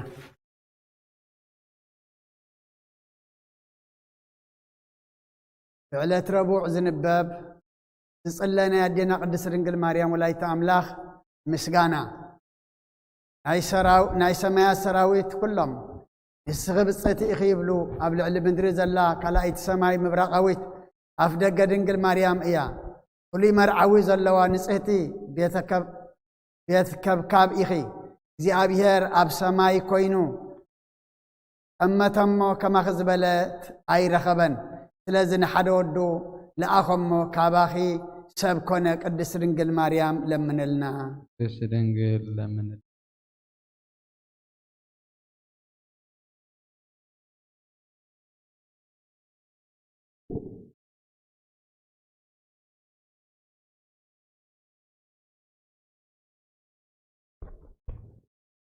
ብዕለት ረቡዕ ዝንበብ ዝጽለ ናይ ኣዴና ቅድስት ድንግል ማርያም ወላዲተ ኣምላኽ ምስጋና። ናይ ሰራው-፣ ናይ ሰማያት ሰራዊት ኩሎም ንስኺ ብጽእቲ ኢኺ ይብሉ። ኣብ ልዕሊ ምድሪ ዘላ ካልኣይቲ ሰማይ ምብራቓዊት ኣፍ ደገ ድንግል ማርያም እያ። ፍሉይ መርዓዊ ዘለዋ ንጽህቲ ቤተ ከብ-፣ ቤት ከብካብ ኢኺ። እግዚኣብሔር ኣብ ሰማይ ኮይኑ ጠመተሞ ከማኺ ዝበለት ኣይረኸበን። ስለዚ ንሓደ ወዱ ለኣኸሞ ካባኺ ሰብ ኮነ። ቅድስት ድንግል ማርያም ለምንልና። ቅድስት ድንግል ለምንልና።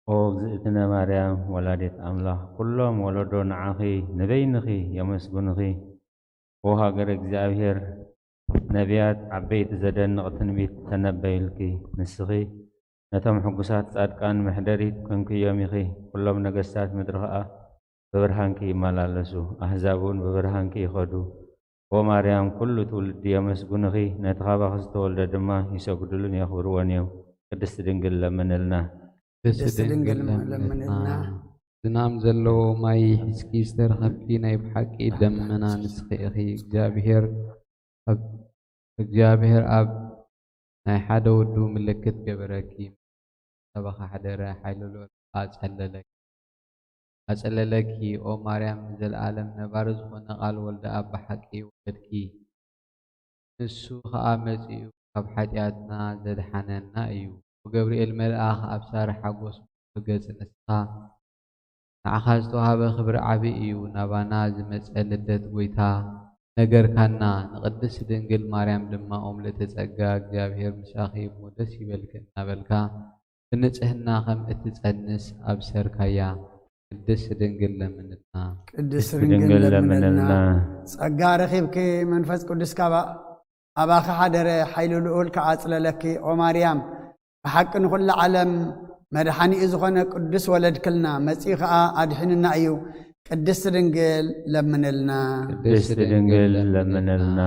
ኦ እግዝእትነ ማርያም ወላዲት ኣምላኽ፣ ኩሎም ወለዶ ንዓኺ ንበይንኺ የመስግኑኺ። ኦ ሃገረ እግዚኣብሔር፣ ነቢያት ዓበይቲ ዘደንቕ ትንቢት ተነበዩልኪ። ንስኺ ነቶም ሕጉሳት ጻድቃን መሕደሪት ኮንክዮም ኢኺ። ኩሎም ነገስታት ምድሪ ኸኣ ብብርሃንኪ ይመላለሱ፣ ኣህዛብ እውን ብብርሃንኪ ይኸዱ። ኦ ማርያም፣ ኩሉ ትውልዲ የመስግኑኺ፣ ነቲ ካባኺ ዝተወልደ ድማ ይሰግዱሉን የኽብርዎን እዮም። ቅድስቲ ድንግል ለምንልና። ቅድስቲ ድንግል ለምንልና። ዝናም ዘለዎ ማይ ሒዝኪ ዝተረኸብኪ ናይ ብሓቂ ደመና ንስኺ ኢኺ። እግዚኣብሔር ኣብ፣ እግዚኣብሔር ኣብ ናይ ሓደ ወዱ ምልክት ገበረኪ። ካባኺ ሓደረ፣ ሓይሉ ልዑል ኣጸለለኪ። ኣጸለለኪ። ኦ ማርያም፣ ንዘለኣለም ነባሪ ዝኾነ ቃል ወልደ ኣብ ብሓቂ ወለድኪ። ንሱ ኸኣ መጺኡ ካብ ሓጢኣትና ዘድሓነና እዩ። ገብርኤል መልኣኽ ኣብ ሳሪ ሓጎስ ብገጽ ንስኻ ንዓኻ ዝተዋህበ ክብሪ ዓቢ እዩ። ናባና ዝመጸ ልደት ጐይታ ነገርካና። ንቅድስት ድንግል ማርያም ድማ ኦ ምልእተ ጸጋ፣ እግዚኣብሔር ምሳኺ እሞ ደስ ይበልኪ እናበልካ ብንጽህና ከም እትጸንስ ኣብሰርካያ። ቅድስት ድንግል ለምንልና። ቅድስት ድንግል ለምንልና። ጸጋ ረኺብኪ መንፈስ ቅዱስ ካባ-፣ ኣባኺ ሓደረ፣ ሓይሉ ልዑል ከኣ ኣጽለለኪ። ኦ ማርያም፣ ብሓቂ ንኹላ ዓለም መድሓኒኡ ዝኾነ ቅዱስ ወለድክልና፣ መጺኡ ከኣ ኣድሒኑና እዩ። ቅድስት ድንግል ለምንልና። ቅድስት ድንግል ለምንልና።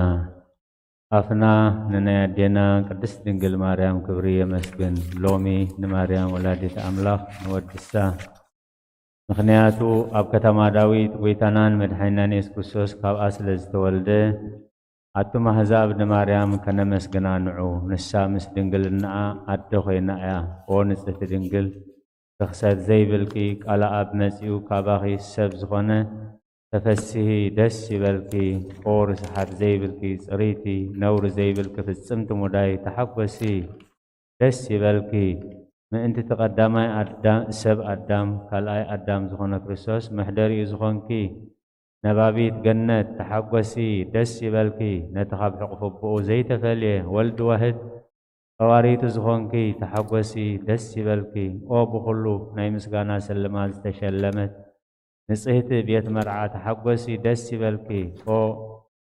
ኣፍና ንናይ ኣዴና ቅድስት ድንግል ማርያም ክብሪ የመስግን። ሎሚ ንማርያም ወላዲት ኣምላኽ ንወድሳ። ምኽንያቱ ኣብ ከተማ ዳዊት ጐይታናን መድሓኒናን የሱስ ክርስቶስ ካብኣ ስለ ዝተወልደ፣ ኣቱም ኣህዛብ ንማርያም ከነመስግና ንዑ። ንሳ ምስ ድንግልናኣ ኣደ ኾይና እያ። ኦ ንጽህቲ ድንግል፣ ርኽሰት ዘይብልኪ፣ ቃለ ኣብ መጺኡ ካባኺ ሰብ ዝኾነ፣ ተፈስሂ ደስ ይበልኪ። ኦ ርስሓት ዘይብልኪ፣ ጽርይቲ ነውሪ ዘይብልኪ፣ ፍጽምቲ ሙዳይ ተሓጎሲ ደስ ይበልኪ። ምእንቲ እቲ ቀዳማይ ኣዳ-፣ ሰብ ኣዳም፣ ካልኣይ ኣዳም ዝኾነ ክርስቶስ መሕደሪኡ ዝኾንኪ፣ ነባቢት ገነት ተሓጎሲ ደስ ይበልኪ። ነቲ ካብ ሕቑፊ ኣቦኡ ዘይተፈልየ ወልድ ዋህድ ተዋሪቱ ዝኾንኪ ተሓጎሲ ደስ ይበልኪ። ኦ ብኹሉ ናይ ምስጋና ስልማት ዝተሸለመት ንጽህቲ ቤት መርዓ ተሓጎሲ ደስ ይበልኪ። ኦ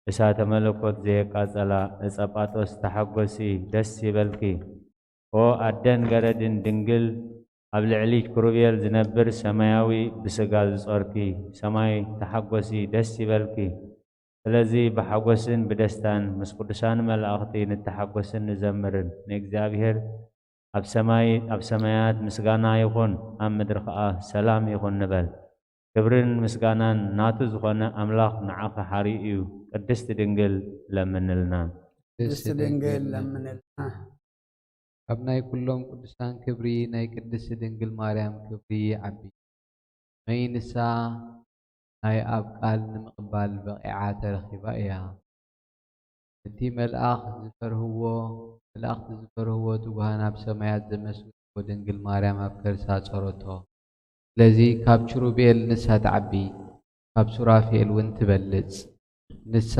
እሳተ መለኮት ዘየቃጸላ ዕጸ ጳጦስ ተሓጎሲ ደስ ይበልኪ። ኦ ኣደን ገረድን ድንግል ኣብ ልዕሊ ኪሩቤል ዝነብር ሰማያዊ ብስጋ ዝጾርኪ ሰማይ ተሓጎሲ ደስ ይበልኪ። ስለዚ ብሓጎስን ብደስታን ምስ ቅዱሳን መላእኽቲ ንተሓጎስን ንዘምርን። ንእግዚኣብሔር ኣብ ሰማይ፣ ኣብ ሰማያት ምስጋና ይኹን፣ ኣብ ምድሪ ኸኣ ሰላም ይኹን ንበል። ክብርን ምስጋናን ናቱ ዝኾነ ኣምላኽ ንዓኺ ሓርዩ እዩ። ቅድስቲ ድንግል ለምንልና። ቅድስቲ ድንግል ለምንልና። ካብ ናይ ኩሎም ቅዱሳን ክብሪ ናይ ቅድስቲ ድንግል ማርያም ክብሪ ይዓቢ። መይንሳ ናይ ኣብ ቃል ንምቕባል በቒዓ ተረኺባ እያ። እቲ መልኣኽ ዝፈርህዎ፣ መላእኽቲ ዝፈርህዎ ትጉሃን ኣብ ሰማያት ዘመስግንዎ ድንግል ማርያም ኣብ ከርሳ ጸረቶ። ስለዚ ካብ ኪሩቤል ንሳ ትዓቢ። ካብ ሱራፌል እውን ትበልጽ። ንሳ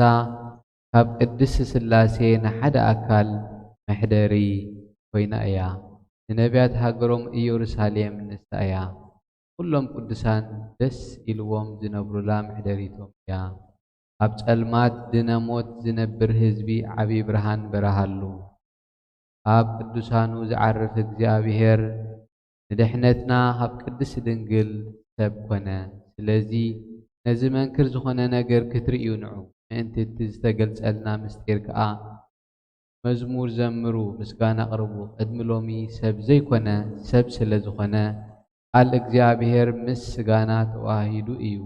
ካብ ቅድስት ሥላሴ ንሓደ ኣካል መሕደሪ ኮይና እያ። ንነቢያት ሃገሮም ኢየሩሳሌም ንሳ እያ። ኩሎም ቅዱሳን ደስ ኢልዎም ዝነብሩላ መሕደሪቶም እያ። ኣብ ጸልማት ድነ ሞት ዝነብር ህዝቢ ዓቢ ብርሃን በረሃሉ። ኣብ ቅዱሳኑ ዝዓርፍ እግዚኣብሔር ንድሕነትና ካብ ቅድስት ድንግል ሰብ ኮነ። ስለዚ ነዚ መንክር ዝኾነ ነገር ክትርእዩ ንዑ። ምእንቲ እቲ ዝተገልጸልና ምስጢር ከኣ መዝሙር ዘምሩ፣ ምስጋና ኣቕርቡ። ቅድሚ ሎሚ ሰብ ዘይኮነ ሰብ ስለ ዝኾነ፣ ቃል እግዚኣብሔር ምስ ስጋና ተዋሂዱ እዩ።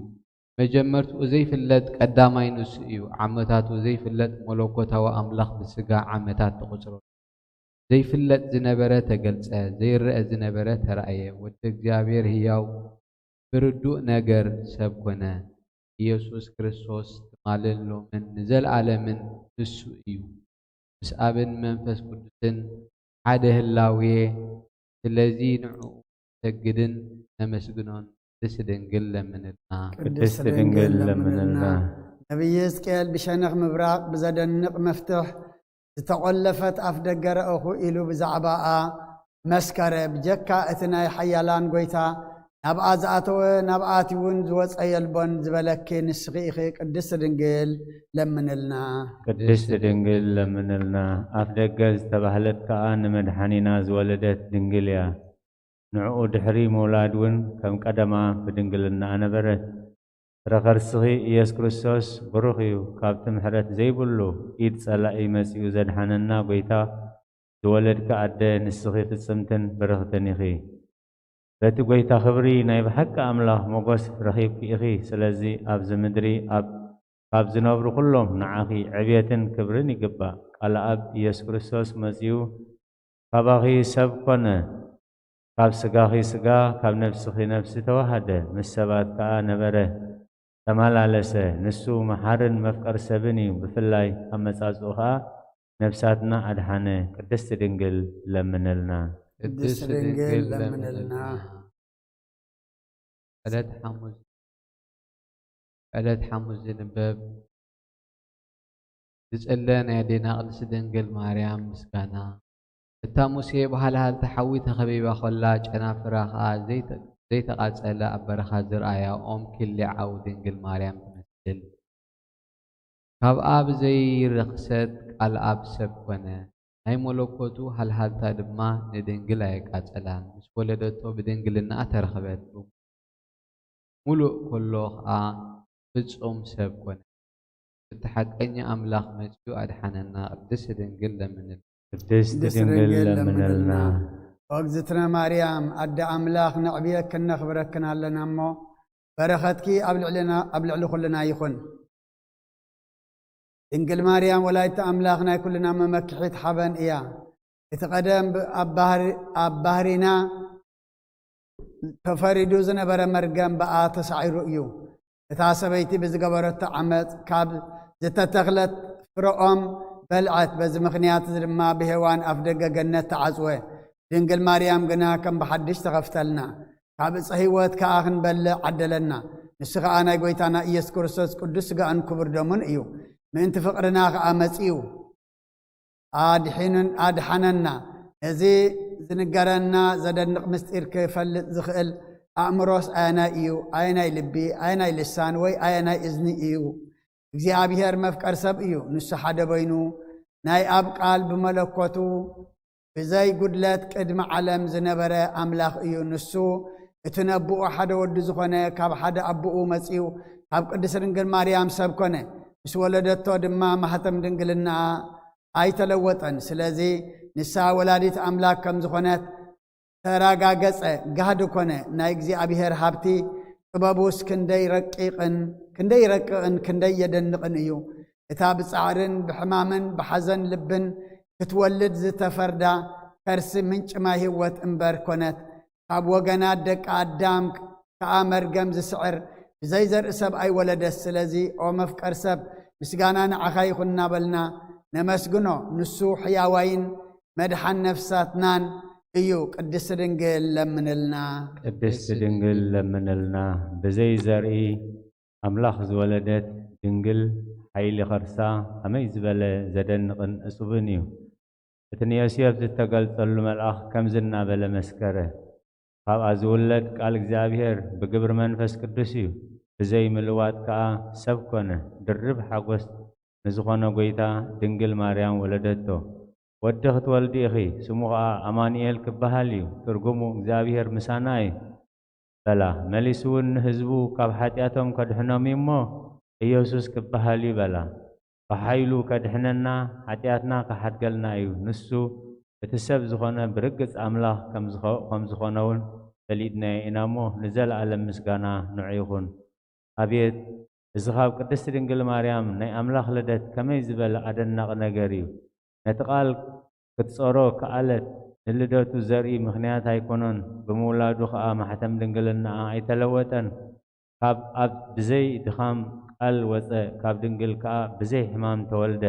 መጀመርትኡ ዘይፍለጥ ቀዳማይ ንሱ እዩ። ዓመታቱ ዘይፍለጥ መለኮታዊ ኣምላኽ ብስጋ ዓመታት ተቖጽረሉ። ዘይፍለጥ ዝነበረ ተገልጸ፣ ዘይረአ ዝነበረ ተራእየ። ወዲ እግዚኣብሔር ህያው ብርዱእ ነገር ሰብ ኮነ። ኢየሱስ ክርስቶስ ትማልን ሎምን ንዘለዓለምን ንሱ እዩ። ምስ ኣብን መንፈስ ቅዱስን ሓደ ህላዌ። ስለዚ ንዕኡ ንሰግድን ነመስግኖን። ቅድስት ድንግል ለምንልና። ቅድስት ድንግል ለምንልና። ነቢይ ሕዝቅኤል ብሸነኽ ምብራቕ ብዘደንቕ መፍትሕ ዝተቖለፈት ኣፍ ደገ ረእኹ ኢሉ ብዛዕባኣ መስከረ። ብጀካ እቲ ናይ ሓያላን ጐይታ ናብኣ ዝኣተወ፣ ናብኣ ኣትዩ እውን ዝወጸ የልቦን ዝበለኪ ንስኺ ኢኺ። ቅድስት ድንግል ለምንልና። ቅድስት ድንግል ለምንልና። ኣፍ ደገ ዝተባህለት ከኣ ንመድሓኒና ዝወለደት ድንግል እያ። ንዕኡ ድሕሪ ምውላድ እውን ከም ቀደማ ብድንግልና ነበረት። ፍረ ከርስኺ ኢየሱስ ክርስቶስ ብሩኽ እዩ። ካብቲ ምሕረት ዘይብሉ ኢድ ጸላኢ መጺኡ ዘድሓነና ጐይታ ዝወለድኪ ኣደ፣ ንስኺ ፍጽምትን ብርኽትን ኢኺ። በቲ ጐይታ ክብሪ ናይ ብሓቂ ኣምላኽ ሞገስ ረኺብኪ ኢኺ። ስለዚ ኣብዚ ምድሪ ኣብ፣ ካብ ዝነብሩ ኩሎም ንዓኺ ዕብየትን ክብርን ይግባእ። ቃል ኣብ ኢየሱስ ክርስቶስ መጺኡ ካባኺ ሰብ ኮነ። ካብ ስጋኺ ስጋ፣ ካብ ነፍስኺ ነፍሲ ተዋሃደ፣ ምስ ሰባት ከኣ ነበረ፣ ተመላለሰ። ንሱ መሓርን መፍቀር ሰብን እዩ። ብፍላይ ኣመጻጽኡ ከኣ ነፍሳትና ኣድሓነ። ቅድስት ድንግል ለምንልና። ቅድስት ድንግል ለምንልና። ዕለት ሓሙስ፣ ዕለት ሓሙስ ዝንበብ ዝጽለ ናይ ኣዴና ቅድስት ድንግል ማርያም ምስጋና። እታ ሙሴ ብሃልሃልቲ ሓዊ ተኸቢባ ኸላ፣ ጨናፍራ ኸኣ ዘይተ-፣ ዘይተቓጸለ ኣብ በረኻ ዝረኣያ ኦም ኪሊ ዓው ድንግል ማርያም ትመስል። ካብኣ ብዘይረኽሰት ቃል ኣብ ሰብ ኮነ። ናይ መለኮቱ ሃልሃልታ ድማ ንድንግል ኣየቃጸላን። ምስ ወለደቶ ብድንግልናኣ ተረኽበት። ሙሉእ ከሎ ኸኣ ፍጹም ሰብ ኮነ። እቲ ሓቀኛ ኣምላኽ መጺኡ ኣድሓነና። ቅድስት ድንግል ለምንልና። ቅድስት ድንግል ለምንልና። ኦ እግዝእትነ ማርያም ኣደ ኣምላኽ፣ ነዕብየክን ነኽብረክን ኣለና እሞ፣ በረኸትኪ ኣብ ልዕልና፣ ኣብ ልዕሊ ኩልና ይኹን። ድንግል ማርያም ወላዲተ ኣምላኽ ናይ ኩልና መመክሒት ሓበን እያ። እቲ ቀደም ብ-፣ ኣብ ባህሪ-፣ ኣብ ባህሪና ተፈሪዱ ዝነበረ መርገም ብኣ ተሳዒሩ እዩ። እታ ሰበይቲ ብዝገበረቶ ዓመጽ ካብ ዝተተኽለት ፍረ ኦም በልዐት። በዚ ምኽንያት እዚ ድማ ብሄዋን ኣፍ ደገ ገነት ተዓጽወ። ድንግል ማርያም ግና ከም ብሓድሽ ተኸፍተልና። ካብ ዕፀ ህይወት ከኣ ክንበልዕ ዓደለና። ንሱ ከኣ ናይ ጐይታና ኢየሱስ ክርስቶስ ቅዱስ ሥጋኡን ክቡር ደሙን እዩ። ምእንቲ ፍቕርና ከኣ መጺኡ ኣድሒኑን ኣድሓነና። ነዚ ዝንገረና ዘደንቕ ምስጢር ክፈልጥ ዝኽእል ኣእምሮስ ኣየናይ እዩ? ኣየናይ ልቢ፣ ኣየናይ ልሳን ወይ ኣየናይ እዝኒ እዩ? እግዚኣብሔር መፍቀር ሰብ እዩ። ንሱ ሓደ በይኑ ናይ ኣብ ቃል ብመለኮቱ ብዘይ ጉድለት ቅድሚ ዓለም ዝነበረ ኣምላኽ እዩ። ንሱ እቲ ነብኡ ሓደ ወዱ ዝኾነ ካብ ሓደ ኣቦኡ መጺኡ ካብ ቅድስት ድንግል ማርያም ሰብ ኮነ። ምስ ወለደቶ ድማ ማህተም ድንግልና ኣይተለወጠን። ስለዚ ንሳ ወላዲት ኣምላኽ ከም ዝኾነት ተራጋገጸ፣ ጋህዲ ኮነ። ናይ እግዚኣብሔር ሃብቲ ጥበቡስ ክንደይ ረቂቕን፣ ክንደይ ረቂቕን ክንደይ የደንቕን እዩ። እታ ብጻዕርን ብሕማምን ብሓዘን ልብን ክትወልድ ዝተፈርዳ ከርሲ ምንጪ ማይ ህይወት እምበር ኮነት። ካብ ወገናት ደቂ ኣዳም ከኣ መርገም ዝስዕር ብዘይ ዘርኢ ሰብ ኣይወለደት። ስለዚ ኦ መፍቀር ሰብ፣ ምስጋና ንዓኻ ይኹን እናበልና ነመስግኖ። ንሱ ሕያዋይን መድሓን ነፍሳትናን እዩ። ቅድስት ድንግል ለምንልና። ቅድስት ድንግል ለምንልና። ብዘይ ዘርኢ ኣምላኽ ዝወለደት ድንግል ሓይሊ ኸርሳ ከመይ ዝበለ ዘደንቕን እጹብን እዩ! እቲ ንዮሴፍ ዝተገልጸሉ መልኣኽ ከምዚ እናበለ መስከረ፣ ካብኣ ዝውለድ ቃል እግዚኣብሔር ብግብሪ መንፈስ ቅዱስ እዩ፣ ብዘይ ምልዋጥ ከኣ ሰብ ኮነ። ድርብ ሓጎስ ንዝኾነ ጐይታ ድንግል ማርያም ወለደቶ። ወዲ ክትወልዲ ኢኺ፣ ስሙ ኸኣ ኣማኑኤል ክበሃል እዩ፣ ትርጉሙ እግዚኣብሔር ምሳና እዩ። በላ። መሊሱ እውን ንህዝቡ ካብ ሓጢኣቶም ከድሕኖም እዩ እሞ፣ ኢየሱስ ክበሃል እዩ በላ። ብሓይሉ ከድሕነና፣ ሓጢኣትና ክሓድገልና እዩ። ንሱ እቲ ሰብ ዝኾነ ብርግጽ ኣምላኽ ከም ዝኸ-፣ ከም ዝኾነ እውን ፈሊጥናዮ ኢና እሞ፣ ንዘለኣለም ምስጋና ንዑ ይኹን። ኣቤት፣ እዚ ካብ ቅድስቲ ድንግል ማርያም ናይ ኣምላኽ ልደት ከመይ ዝበለ ኣደናቒ ነገር እዩ! ነቲ ቃል ክትጸሮ ከኣለት፣ ንልደቱ ዘርኢ ምኽንያት ኣይኮነን፣ ብምውላዱ ኸኣ ማሕተም ድንግልናኣ ኣይተለወጠን። ካብ ኣብ ብዘይ ድኻም ቃል ወጸ፣ ካብ ድንግል ከኣ ብዘይ ሕማም ተወልደ።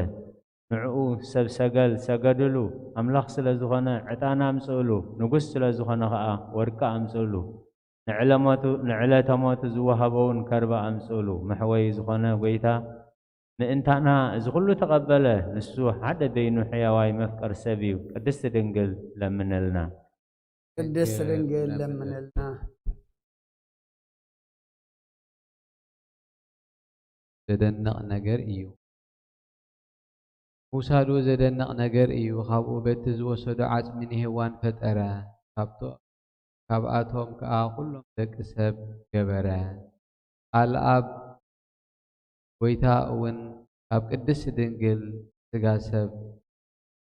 ንዕኡ ሰብ ሰገል ሰገድሉ፣ ኣምላኽ ስለ ዝኾነ ዕጣን ኣምጽእሉ፣ ንጉስ ስለ ዝኾነ ኸኣ ወርቂ ኣምጽእሉ። ንዕለሞቱ-፣ ንዕለተ ሞቱ ዝወሃቦ እውን ከርበ ኣምጽእሉ። መሕወዪ ዝኾነ ጐይታ ምእንታና እዚ ኹሉ ተቐበለ። ንሱ ሓደ በይኑ ሕያዋይ መፍቀር ሰብ እዩ። ቅድስቲ ድንግል ለምንልና። ቅድስቲ ድንግል ለምንልና። ዘደንቕ ነገር እዩ። ምውሳዱ ዘደንቕ ነገር እዩ። ካብኡ በቲ ዝወሰዶ ዓጽሚ ንሄዋን ፈጠረ። ካብቶ-፣ ካብኣቶም ከኣ ኩሎም ደቂ ሰብ ገበረ። ቃል ኣብ ጐይታ እውን ካብ ቅድስቲ ድንግል ስጋ ሰብ፣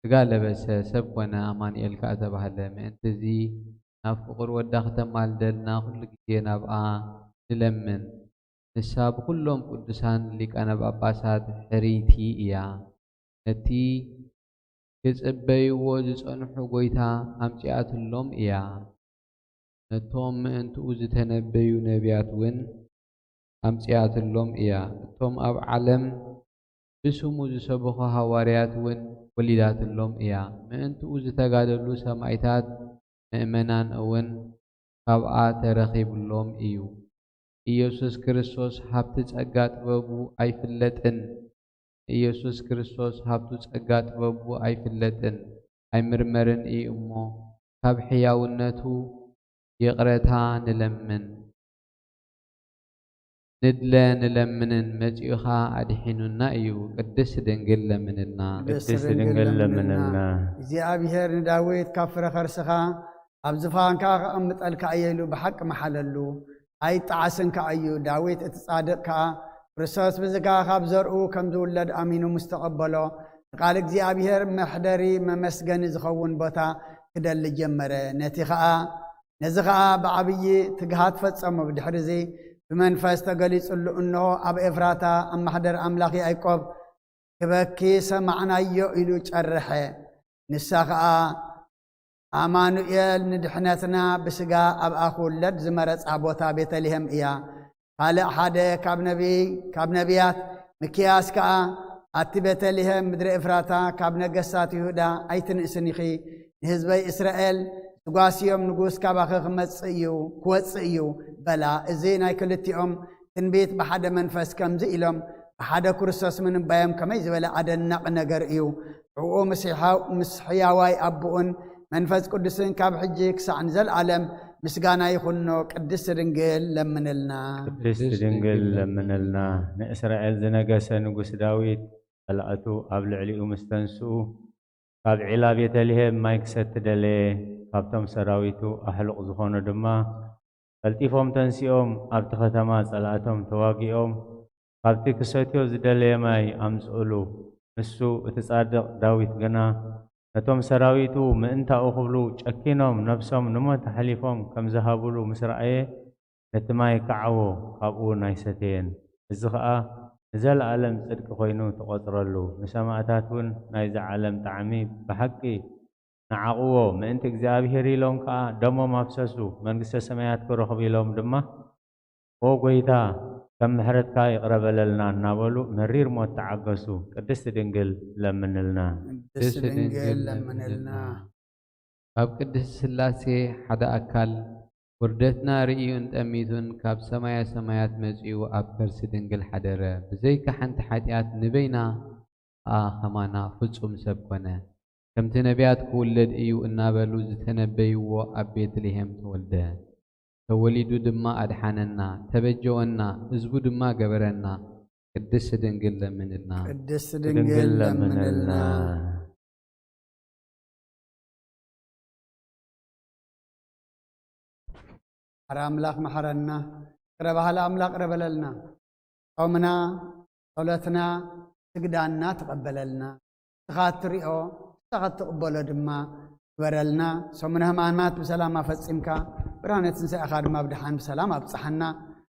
ስጋ ለበሰ፣ ሰብ ኮነ፣ ኣማኑኤል ከኣ ተባህለ። ምእንቲ እዚ ናብ ፍቑር ወዳ ክተማልደልና ኩሉ ግዜ ናብኣ ንለምን። ንሳ ብኩሎም ቅዱሳን ሊቃነ ጳጳሳት ሕርይቲ እያ። ነቲ ክጽበይዎ ዝጸንሑ ጐይታ ኣምጺኣትሎም እያ። ነቶም ምእንትኡ ዝተነበዩ ነቢያት እውን ኣምጺኣትሎም እያ። እቶም ኣብ ዓለም ብስሙ ዝሰበኹ ሃዋርያት እውን ወሊዳትሎም እያ። ምእንትኡ ዝተጋደሉ ሰማእታት ምእመናን እውን ካብኣ ተረኺብሎም እዩ። ኢየሱስ ክርስቶስ ሃብቲ ጸጋ ጥበቡ ኣይፍለጥን። ኢየሱስ ክርስቶስ ሃብቱ ጸጋ ጥበቡ ኣይፍለጥን፣ ኣይምርመርን እዩ እሞ፣ ካብ ሕያውነቱ ይቕረታ ንለምን። ንድለ ንለምንን መጺኡ ኸኣ ኣድሒኑና እዩ። ቅድስት ድንግል ለምንልና። ቅድስት ድንግል ለምንልና። እግዚኣብሔር ንዳዊት ካብ ፍረ ከርስኻ ኣብ ዝፋንካ ከቐምጠልካ እየ ኢሉ ብሓቂ መሓለሉ። ኣይጠዓስን ከኣ እዩ። ዳዊት እቲ ጻድቕ ከኣ ክርስቶስ ብስጋ ካብ ዘርኡ ከም ዝውለድ ኣሚኑ ምስ ተቐበሎ፣ ንቃል እግዚኣብሔር መሕደሪ መመስገኒ ዝኸውን ቦታ ክደሊ ጀመረ። ነቲ ከኣ፣ ነዚ ከኣ ብዓብዪ ትግሃት ፈጸሞ። ብድሕርዚ ብመንፈስ ተገሊጹሉ፣ እንሆ ኣብ ኤፍራታ ኣብ ማሕደር ኣምላኽ ያዕቆብ ክበኪ ሰማዕናዮ ኢሉ ጨርሐ። ንሳ ከኣ ኣማኑኤል ንድሕነትና ብስጋ ኣብኣ ክውለድ ዝመረጻ ቦታ ቤተልሔም እያ። ካልእ ሓደ ካብ ነቢ-፣ ካብ ነቢያት ሚክያስ ከኣ፣ ኣቲ ቤተልሔም ምድሪ ኤፍራታ፣ ካብ ነገስታት ይሁዳ ኣይትንእስን ኢኺ፣ ንህዝበይ እስራኤል ዝጓስዮም ንጉስ ካባኺ ክመጽእ እዩ፣ ክወጽእ እዩ በላ። እዚ ናይ ክልቲኦም ትንቢት ብሓደ መንፈስ ከምዚ ኢሎም ብሓደ ክርስቶስ ምንባዮም ከመይ ዝበለ ኣደናቒ ነገር እዩ! ብኡ ምስ ሕያው-፣ ምስ ሕያዋይ ኣቦኡን መንፈስ ቅዱስን ካብ ሕጂ ክሳዕ ንዘለኣለም ምስጋና ይኹኖ። ቅድስት ድንግል ለምንልና። ቅድስት ድንግል ለምንልና። ንእስራኤል ዝነገሰ ንጉስ ዳዊት ጸላእቱ ኣብ ልዕሊኡ ምስ ተንስኡ፣ ካብ ዒላ ቤተልሔም ማይ ክሰቲ ደለየ። ካብቶም ሰራዊቱ ኣሕሉቕ ዝኾኑ ድማ ቀልጢፎም ተንሲኦም ኣብቲ ከተማ ጸላእቶም ተዋጊኦም ካብቲ ክሰትዮ ዝደለየ ማይ ኣምጽኡሉ። ንሱ እቲ ጻድቕ ዳዊት ግና ነቶም ሰራዊቱ ምእንታኡ ክብሉ ጨኪኖም ነብሶም ንሞት ኣሕሊፎም ከም ዝሃቡሉ ምስ ረኣየ፣ ነቲ ማይ ከዓዎ፣ ካብኡ እውን ኣይሰተየን። እዚ ኸኣ ንዘለኣለም ጽድቂ ኮይኑ ተቖጽረሉ። ንሰማእታት እውን ናይዛ ዓለም ጣዕሚ ብሓቂ ንዓቕዎ፣ ምእንቲ እግዚኣብሔር ኢሎም ከኣ ደሞም ኣፍሰሱ፣ መንግስተ ሰማያት ክረኽቡ ኢሎም ድማ፣ ኦ ጐይታ፣ ከም ምሕረትካ ይቕረ በለልና እናበሉ መሪር ሞት ተዓገሱ። ቅድስት ድንግል ለምንልና። ቅድስት ድንግል ለምንልና። ካብ ቅድስት ሥላሴ ሓደ ኣካል ውርደትና ርእዩን ጠሚቱን ካብ ሰማየ ሰማያት መጺኡ ኣብ ከርሲ ድንግል ሓደረ። ብዘይካ ሓንቲ ሓጢኣት ንበይና ከኣ ከማና ፍጹም ሰብ ኮነ። ከምቲ ነቢያት ክውለድ እዩ እናበሉ ዝተነበይዎ ኣብ ቤትልሔም ተወልደ። ተወሊዱ ድማ ኣድሓነና፣ ተበጀወና፣ ህዝቡ ድማ ገበረና። ቅድስት ድንግል ለምንልና። ቅድስት ድንግል ድንግል ለምንልና። ለምንልና። ማሕረ ኣምላኽ ማሕረና። ቅረ ባህሊ ኣምላኽ ቅረ በለልና። ጾምና፣ ጸሎትና፣ ስግዳንና ተቐበለልና። ንስኻ እትሪኦ፣ ንስኻ እትቕበሎ ድማ ግበረልና። ሰሙነ ሕማማት ብሰላም ኣፈጺምካ፣ ብርሃነ ትንሳኤኻ ድማ ብደሓን ብሰላም ኣብጽሓና።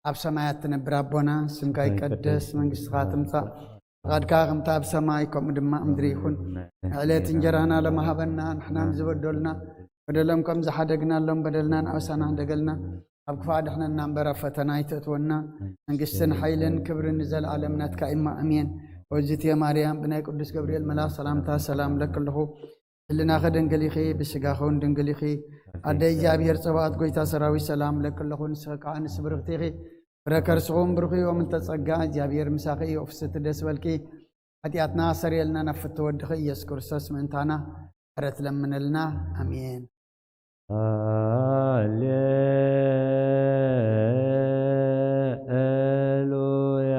ኣብ ሰማያት ትነብር ኣቦና፣ ስምካ ይቀደስ፣ መንግስትኻ ትምጻእ፣ ፍቓድካ ከምታ ኣብ ሰማይ ከምኡ ድማ ኣብ ምድሪ ይኹን። ዕለት እንጀራና ሎሚ ሃበና፣ ንሕና ንዝበደሉና በደሎም ከም ዝሓደግናሎም በደልና ንኣበሳና ሕደገልና፣ ኣብ ክፋ ድሕነና እምበር ኣብ ፈተና ኣይተእትወና። መንግስትን ሓይልን ክብርን ንዘለኣለም ናትካ እማ፣ ኣሜን። ወዝትየ ማርያም፣ ብናይ ቅዱስ ገብርኤል መልኣኽ ሰላምታ ሰላም ለክልኹ። ህልናኸ ድንግል ኢኺ፣ ብስጋኸ እውን ድንግል ኢኺ። ኣደ እግዚኣብሔር ጸባኦት፣ ጎይታ ሰራዊት፣ ሰላም ለክልኹ። ንስኺ ከኣ ንስብርኽቲ ኢኺ፣ ፍረ ከርስኹም ብሩኽ እዩ። እምንተ ጸጋ፣ እግዚኣብሔር ምሳኺ እዩ። ፍስቲ ደስ በልኪ፣ ሓጢኣትና ኣሰርየልና፣ ናብ ፍትወ ወድኺ ኢየሱስ ክርስቶስ ምእንታና ምሕረት ለምነልና። ኣሜን። ሃሌሉያ። ሃሌሉያ።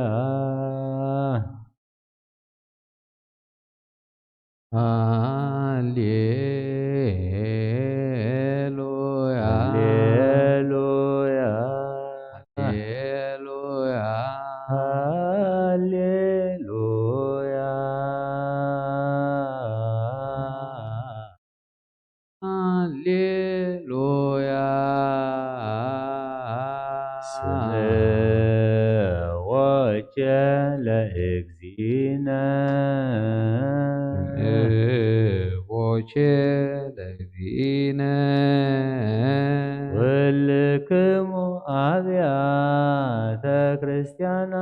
ሃሌሉያ። ሃሌሉያ። ሃሌሉያ። ሃሌሉያ። ስምዖ ለእግዚእነ። ስምዖ ለእግዚእነ። ኩልክሙ ኣብያተ ክርስቲያናት።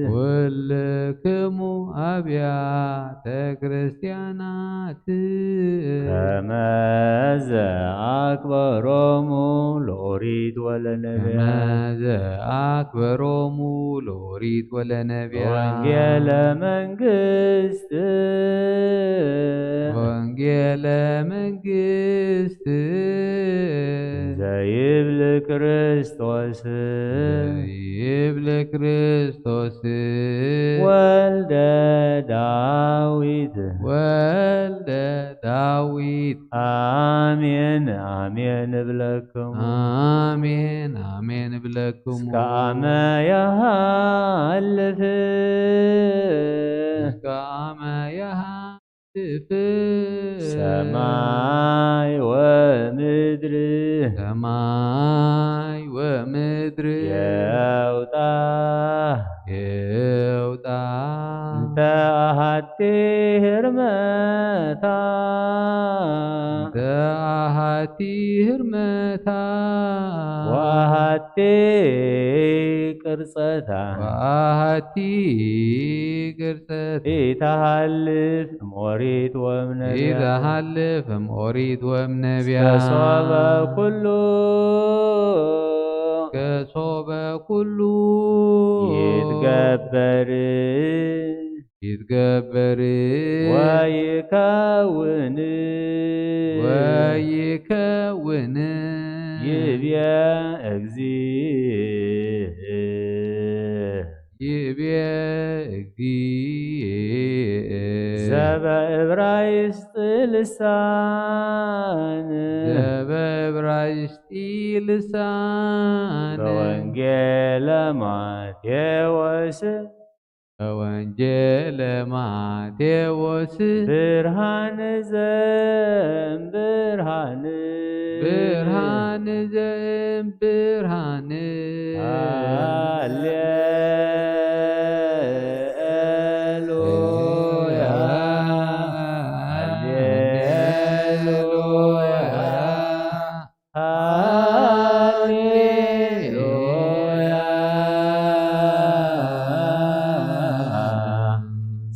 ኩልክሙ ኣብያተ ክርስቲያናት። ከመዘ ኣክበሮሙ ለኦሪት ወለነቢያት። ከመዘ ኣክበሮሙ ለኦሪት ወለነቢያት። ወንጌለ መንግስት። ወንጌለ መንግስት። ዘይብል ክርስቶስ። ዘይብል ክርስቶስ። ወልደ ዳዊት። ወልደ ዳዊት። ኣሜን ኣሜን እብለክሙ። ኣሜን ኣሜን እብለክሙ። እስከ ኣመ የሃልፍ። እስከ ኣመ የሃልፍ። ሰማይ ወምድር። ሰማይ ወምድር። የውጣ። የውጣ። እንተ ኣሃቲ ህርመታ። እንተ ኣሃቲ ህርመታ። ወኣሃቲ ቅርጸታ። ወኣሃቲ ቅርጸታ። ኢተሃልፍ እምኦሪት ወእምነቢያት። ኢተሃልፍ እምኦሪት ወእምነቢያት። እስከ ሶበ ኩሉ። እስከ ሶበ ኩሉ። ይትገበር። ይትገበር። ወይከውን። ወይከውን። ይብየ እግዚእ። ይብየ እግዚእ። ዘበእብራይስጥ ልሳን። ዘበእብራይስጢ ልሳን። በወንጌለ ማቴዎስ። በወንጌለ ማቴዎስ። ብርሃን ዘእምብርሃን። ብርሃን ዘእምብርሃን። ሃሌሉያ። ሃሌሉያ። ሃሌሉያ።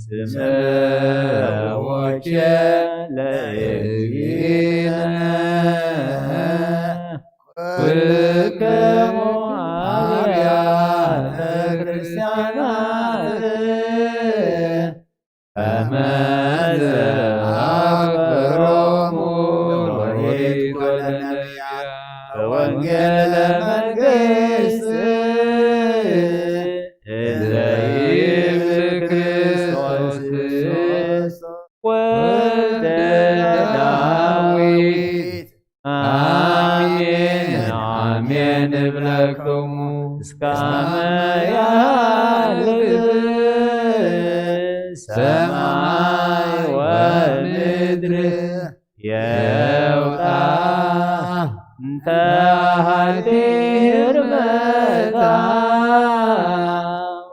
ስምዖ ለእግዚእነ። ወለነቢያት ወንጌለ መንግስት ዘይብል ክርስቶስ ወልደ ዳዊት። ኣሜን ኣሜን እብለክሙ እስካመ ያልፍ ሰማይ ወምድር የውጣ እንተ ሃልቲ ህርመታ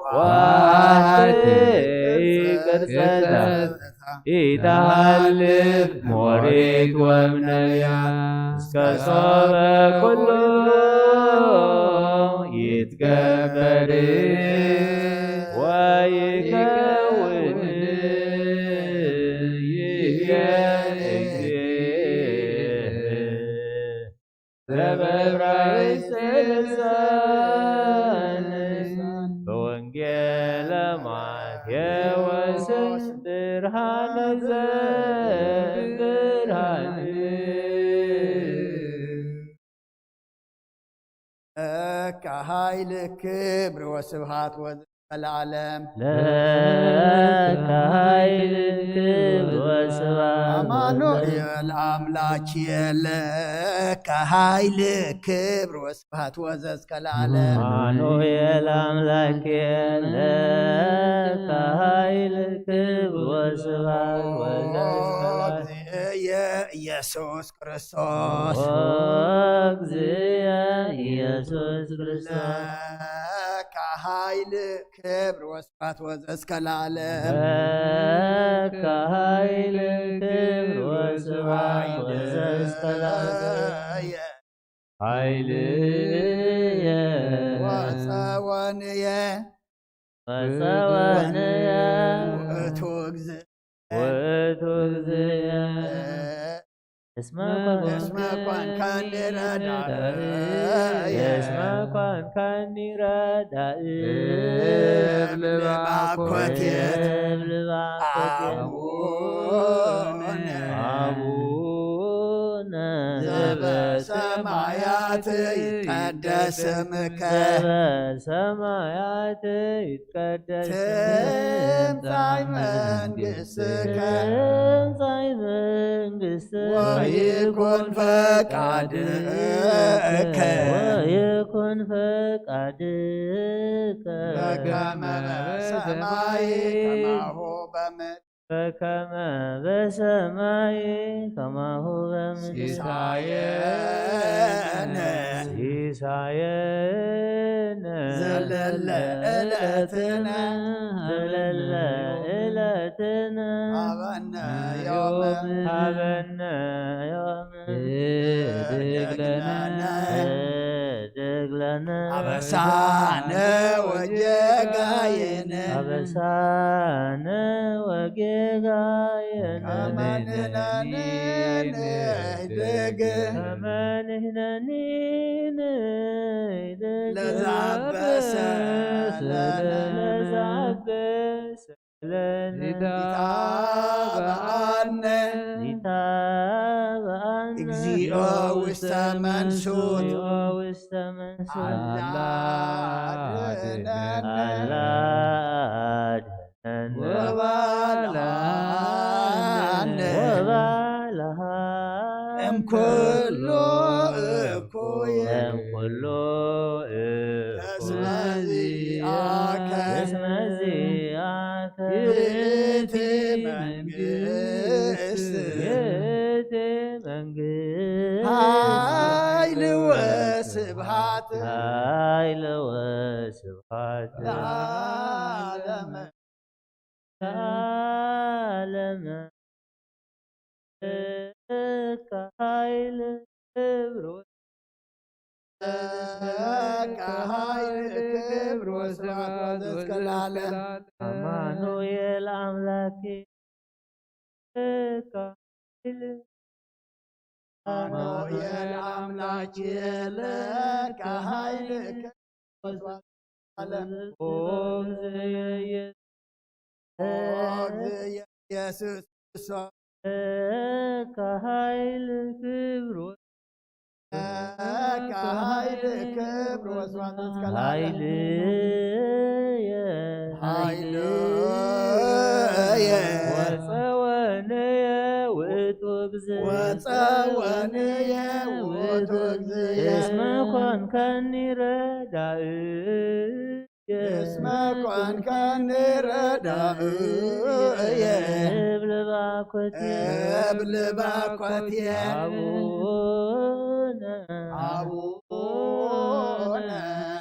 ዋቲ ቅርጸታ ኢተሃልፍ ሞሪት ወምነያ እስከ ሶበ ኩሉ ይትገበር ወይከውን ይቤ እግዚእ። በዕብራይስጥ ልሳን በወንጌለ ማቴዎስ ብርሃነ ዘብርሃን። ለከ ኃይል ክብር ወስብሐት ወዘ ለዓለም። ለከ ኃይል ክብር ወስብሐት አማኑኤል አምላክ ለከ ኃይል ክብር ወስብሐት ወዘ እስከ ለዓለም። አማኑኤል አምላክ ለከ ኃይል ክብር ወስብሐት ወዘ እስከ ለዓለም። እግዚእየ ኢየሱስ ክርስቶስ። ኦ እግዚእየ ኢየሱስ ክርስቶስ። ለከ ኃይል ክብር ወስብሐት ወዘ እስከ ለዓለም። ለከ ኃይል ክብር ወስብሐት ወዘ እስከ ለዓለም። ኃይልየ ወጸወንየ ወጸወንየ ውእቱ እግዚእ ውእቱ እግዚእየ። እስመ እስመ ኮንካኒ ረዳኢ። እስመ ኮንካኒ ረዳኢ። እብል ባኮቴት። እብል ባኮቴት። አቡነ። አቡነ። ዘበሰማያት ይትቀደስ ስምከ። ዘበሰማያት ይትቀደስ ትምጻእ መንግስትከ። ትምጻእ መንግስትከ። ወይኩን ፈቃድከ። ወይኩን ፈቃድከ። በከመ በሰማይ ከማሁ በምድር። በከመ በሰማይ ከማሁ በምድር። ሲሳየነ። ሲሳየነ። ዘለለ ዕለትነ። ዘለለ ዕለትነ። ሀበነ ዮም። ሀበነ ዮም። ህድግ ለነ። ህድግ ለነ። አበሳነ ወጌጋየነ። አበሳነ ወጌጋየነ። ከመ ንሕነኒ ንህድግ። ከመ ንሕነኒ ንህድግ። ለዘአበሰ ለነ። ለዘአበሰ ለነ። ይትባአነ። ይትባአነ። እግዚኦ ውስተ መንሱት። እግዚኦ ውስተ መንሱት። አላ አድነነ። አላ አድነነ። ወባልዓነ። ወባልዓነ። እምኩሉ እኩይ። እምኩሉ እኩይ። እስመ ዚአከ። እስመ ዚአከ። ይእቲ መንግስት። ይእቲ መንግስት። ኃይል ወስብሐት። ኃይል ወስብሐት። ለዓለመ። ለዓለመ። ለከ ኃይል ክብር ወ- ለከ ኃይል ክብር ወስብሐት ወዘእስከ ለዓለም። አማኑኤል አምላኬ ለከ ኃይል አማኑኤል አምላኬ ለከ ኃይል ክብር ወስብሐት ወዘእስከ ለዓለም። ኦ እግዚእየ ኦ እግዚእየ ኢየሱስ ክርስቶስ። ለከ ኃይል ክብር ወ- ለከ ኃይል ክብር ወስብሐት እስከ ለዓለም። ኃይልየ ኃይልየ ወጸወንየ ውእቱ እግዚእ። ወጸወንየ ውእቱ እግዚእ። እስመ ኮንከኒ ረዳእ። እስመ ኮንከኒ ረዳእየ። እብል ባኮትየ። እብል ባኮትየ። አቡነ አቡነ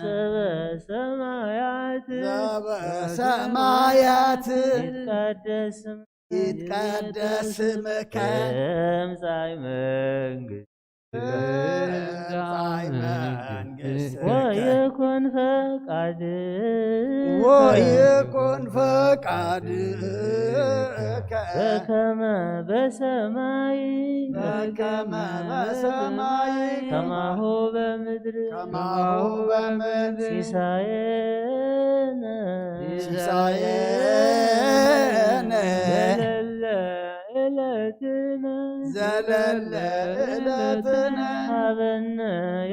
ዘበሰማያት። ዘበሰማያት። ይትቀደስ ስምከ። ይትቀደስ ስምከ። ትምጻእ መንግስት ትምጻእ መንግስትከ። ወይኩን ፈቃድከ። ወይኩን ፈቃድከ። በከመ በሰማይ። በከመ በሰማይ። ከማሁ በምድር። ከማሁ በምድር። ሲሳየነ። ሲሳየነ። ዘለለ ዕለትነ ዘለለ ዕለትነ ሀበነ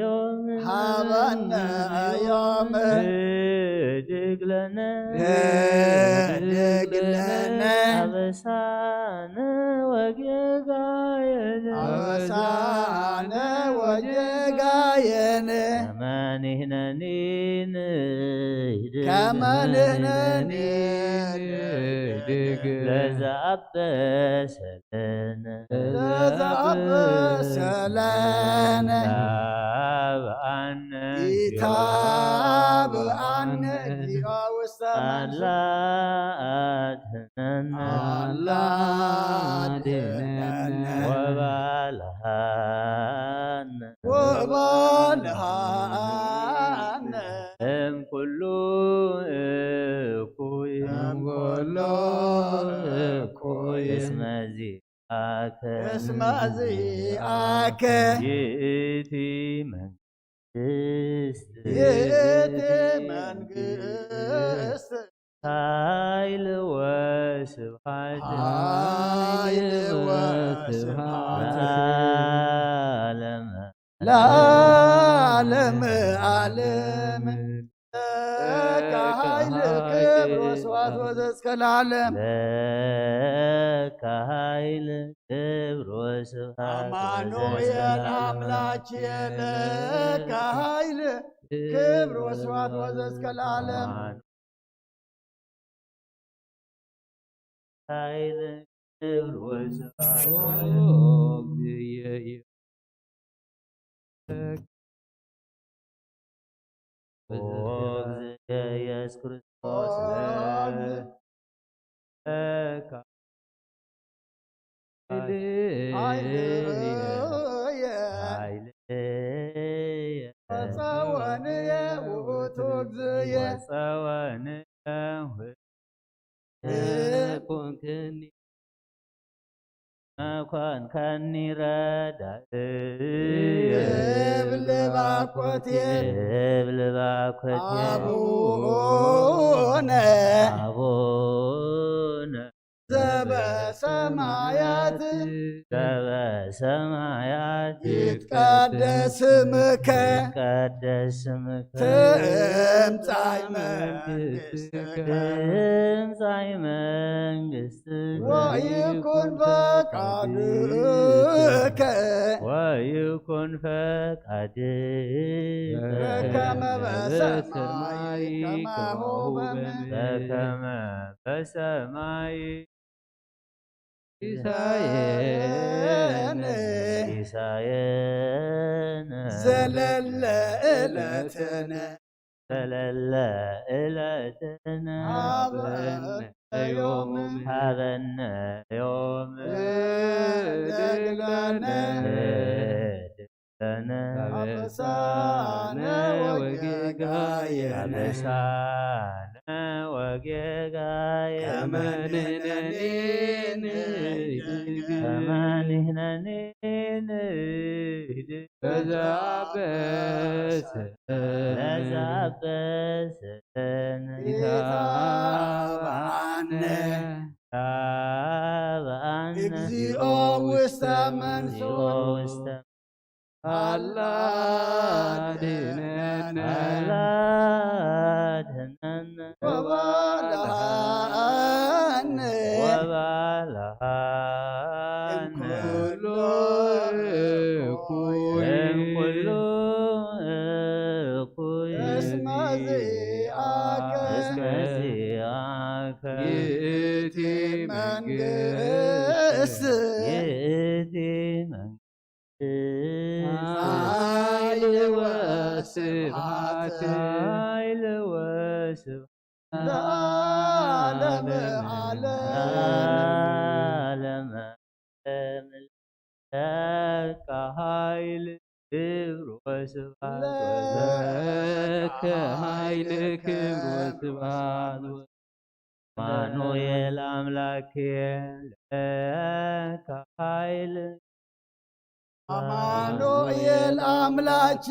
ዮም ሀበነ ዮም ህድግ ለነ ህድግ ለነ አበሳነ ወጌጋየነ አበሳነ ወጌጋየነ ከመ ንሕነኒ ንህድግ ከመ ንሕነኒ ንህድግ ለዘአበሰ ለነ ለዘአበሰ ለነ ኢታብአነ ኢታብአነ እግዚኦ ውስተ መንሱት አላ አድህነነ አላ አድህነነ ወባልሃነ ወባልሃነ እምኩሉ እኩይ እምኩሉ እኩይ እስመ ዚአከ እስመ ዚአከ ይእቲ መንግስት ይእቲ መንግስት ኃይል ወስብሐት ኃይል ወስብሐት ለዓለመ ለዓለመ ዓለም። ለከ ኃይል ክብር ወስብሐት ወዘእስከ ለዓለም። ለከ ኃይል ክብር ወስብሐት አማኑኤል አምላክ ለከ ኃይል ክብር ወስብሐት ወዘእስከ ለዓለም። ኃይል ክብር ወስብሐት ኦ እግዚእ ኦ እግዚእ ኢየሱስ ክርስቶስ ለከ ኃይልየ ኃይልየ ወጸወንየ ውእቱ እግዚእየ ወጸወንየ ውእቱ ኮንከኒ መኮንከኒ ረዳእ እብል ባኮትየ እብል ባኮትየ አቡነ አቡነ ዘበሰማያት ዘበሰማያት ይትቀደስ ስምከ ይትቀደስ ስምከ ትምጻእ መንግስትከ ትምጻእ መንግስትከ ወይኩን ፈቃድከ ወይኩን ፈቃድከ በከመ በሰማይ ከማሁ በምድር በከመ በሰማይ ሲሳየነ ሲሳየነ ዘለለ ዕለትነ ዘለለ ዕለትነ ሀበነ ዮም ሀበነ ዮም ህድግ ለነ ህድግ ለነ አበሳነ ወጌጋየነ አበሳነ ወጌጋየነ ከመ ንሕነኒ ንህድግ ከመ ንሕነኒ ንህድግ ለዘአበሰ ለዘአበሰ ኢታብአነ ኢታብአነ እግዚኦ ውስተ መንሱት ውስተ አላ ድነነ አላ ድነነ ወባልሃነ ወባልሃነ ኩሉ እኩይ እኩሉ እኩይ እስመ ዚአከ እስመ ዚአከ ይእቲ መንግስት ይእቲ መንግስት ኃይል ወስብሐት ኃይል ወስብሐት ለዓለመ ዓለም። ለዓለመ ዓለም። ለከ ኃይል ክብር ወስብሐት ለከ ኃይል ክብር ወስብሐት አማኑኤል አምላኬ ለከ ኃይል አማኑኤል አምላኬ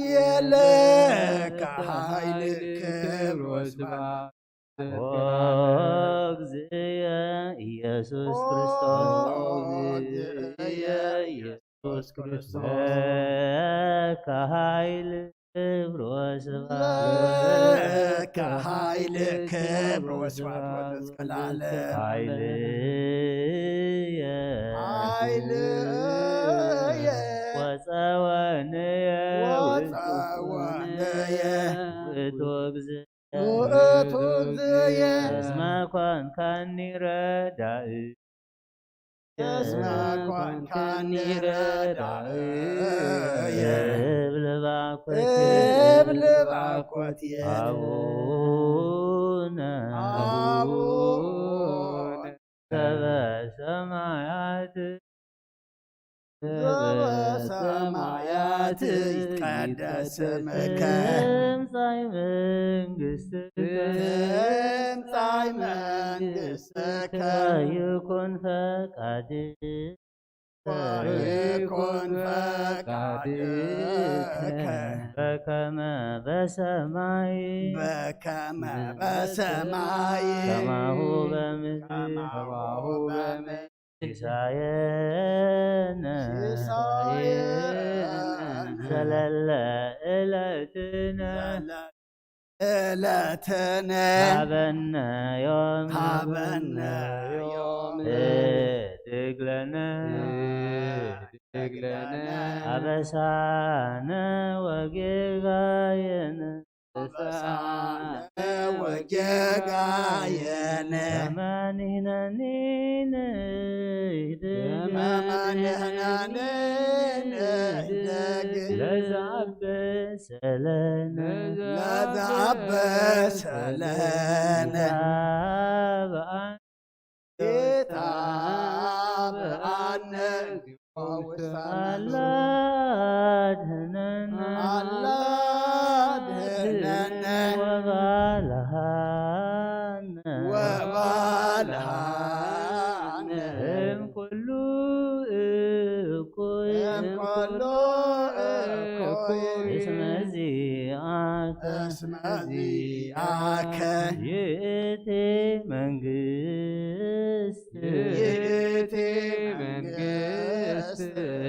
ለከ ኃይል ክብር ወስብሐት ኦ እግዚእየ ኢየሱስ ክርስቶስ ኦ እግዚእየ ኢየሱስ ክርስቶስ ለከ ኃይል ክብር ወስብሐት ለከ ኃይል ክብር ወስብሐት ወዘስከ ለዓለም። ኃይልየ ኃይልየ ወፀወንየ ወፀወንየ ውእቱ እግዚእ ውእቱ እግዚእየ እስመ ኮንካኒ ረዳኢ እስመ ኮንካኒ ረዳእየ እብል ባኮት እብል ባኮትየ አቡነ አቡነ ዘበሰማያት ዘበሰማያት ይትቀደስ ስምከ ትምጻእ መንግስትከ ትምጻእ መንግስትከ ይኩን ፈቃድከ ወይኩን ፈቃድከ በከመ በሰማይ በከመ በሰማይ ከማሁ በምድር ከማሁ በምድር ሲሳየነ ሲሳየነ ዘለለ ዕለትነ ዘለለ ዕለትነ ሀበነ ዮም ሀበነ ዮም ህድግ ለነ ህድግ ለነ አበሳነ ወጌጋየነ አበሳነ ወጌጋየነ ከመ ንሕነኒ ንህድግ ከመ ንሕነኒ ንህድግ ለዘአበሰለነ ለዘአበሰለነ ኢታብአነ ኢታብአነ እግዚኦ ውስተ አላ አድህነነ አላ አድህነነ ወባልሃነ ወባልሃነ እምኩሉ እኩይ እምኩሉ እኩይ እስመ ዚአከ እስመ ዚአከ ይእቲ መንግስት ይእቲ መንግስት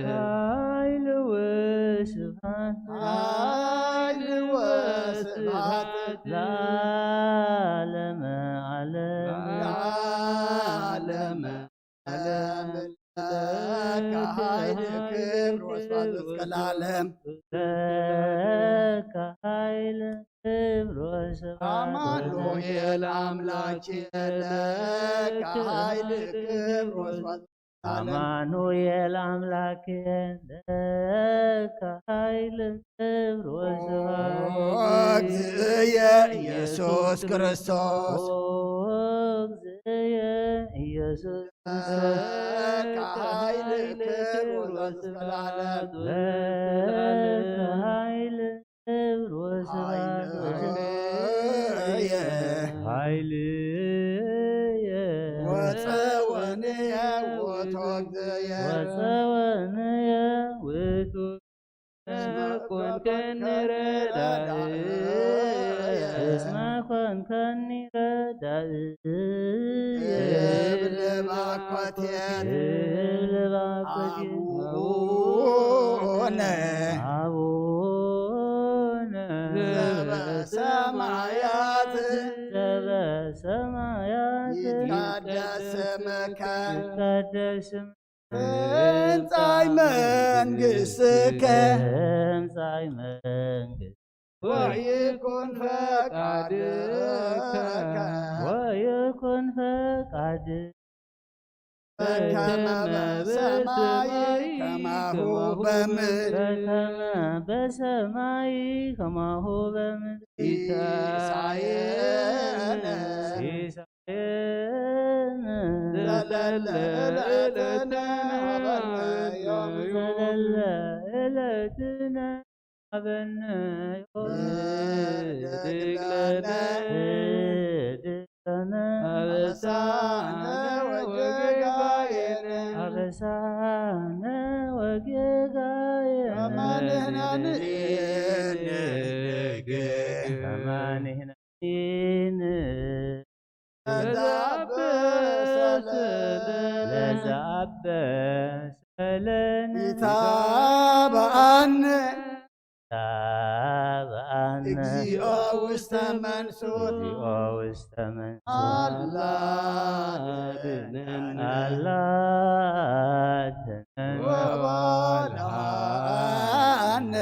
ኃይል ወስብሐት ኃይል ወስብሐት ለዓለመ ዓለም ለዓለመ ዓለም። ለከ ኃይል ክብር ወስብሐት እስከ ለዓለም። ለከ ኃይል ክብር ወስብሐት አማኑኤል አምላኬ ለከ ኃይል ክብር ወስብሐት ለዓለም። አማኑኤል አምላኬ ለከ ኃይል ክብር ወስብሐት ኦ እግዚእየ ኢየሱስ ክርስቶስ ኦ እግዚእየ ኢየሱስ ለከ ኃይል ክብር ወስብሐት ለዓለም። ለከ ኃይል ክብር ወስብሐት ኃይልየ ኃይልየ ወፀወንየ ውእቱ እግዚእየ ወፀወንየ ውእቱ ኮንከኒ ረዳእየ እስመ ኮንከኒ ረዳእየ እብል ባኮቴት አቡነ አቡነ ዘበሰማያት ዘበሰማያት ይትቀደስ ስምከ ይትቀደስ ስምከ ትምጻእ መንግሥትከ ትምጻእ መንግሥትከ ወይኩን ፈቃድከ ወይኩን ፈቃድከ በከመ በሰማይ ከማሁ በምድር በከመ በሰማይ ከማሁ በምድር ሲሳየነ ሲሳየነ ዘለለ ዘለለ ዕለትነ ሀበነ ዮም ዘለለ ዕለትነ ሀበነ ዮም ህድግ ለነ ህድግ ለነ አበሳነ ወጌጋየነ አበሳነ ወጌጋየነ ከማንህና ንህድግ ከማንህና ንህድግ ለዘአበሰ ለነ ለዘአበሰ ለነ ይትባአነ ይትባአነ እግዚኦ ውስተ መንሱት እግዚኦ ውስተ መንሱት አላ አድነን አላ አድነን ወባልሃነ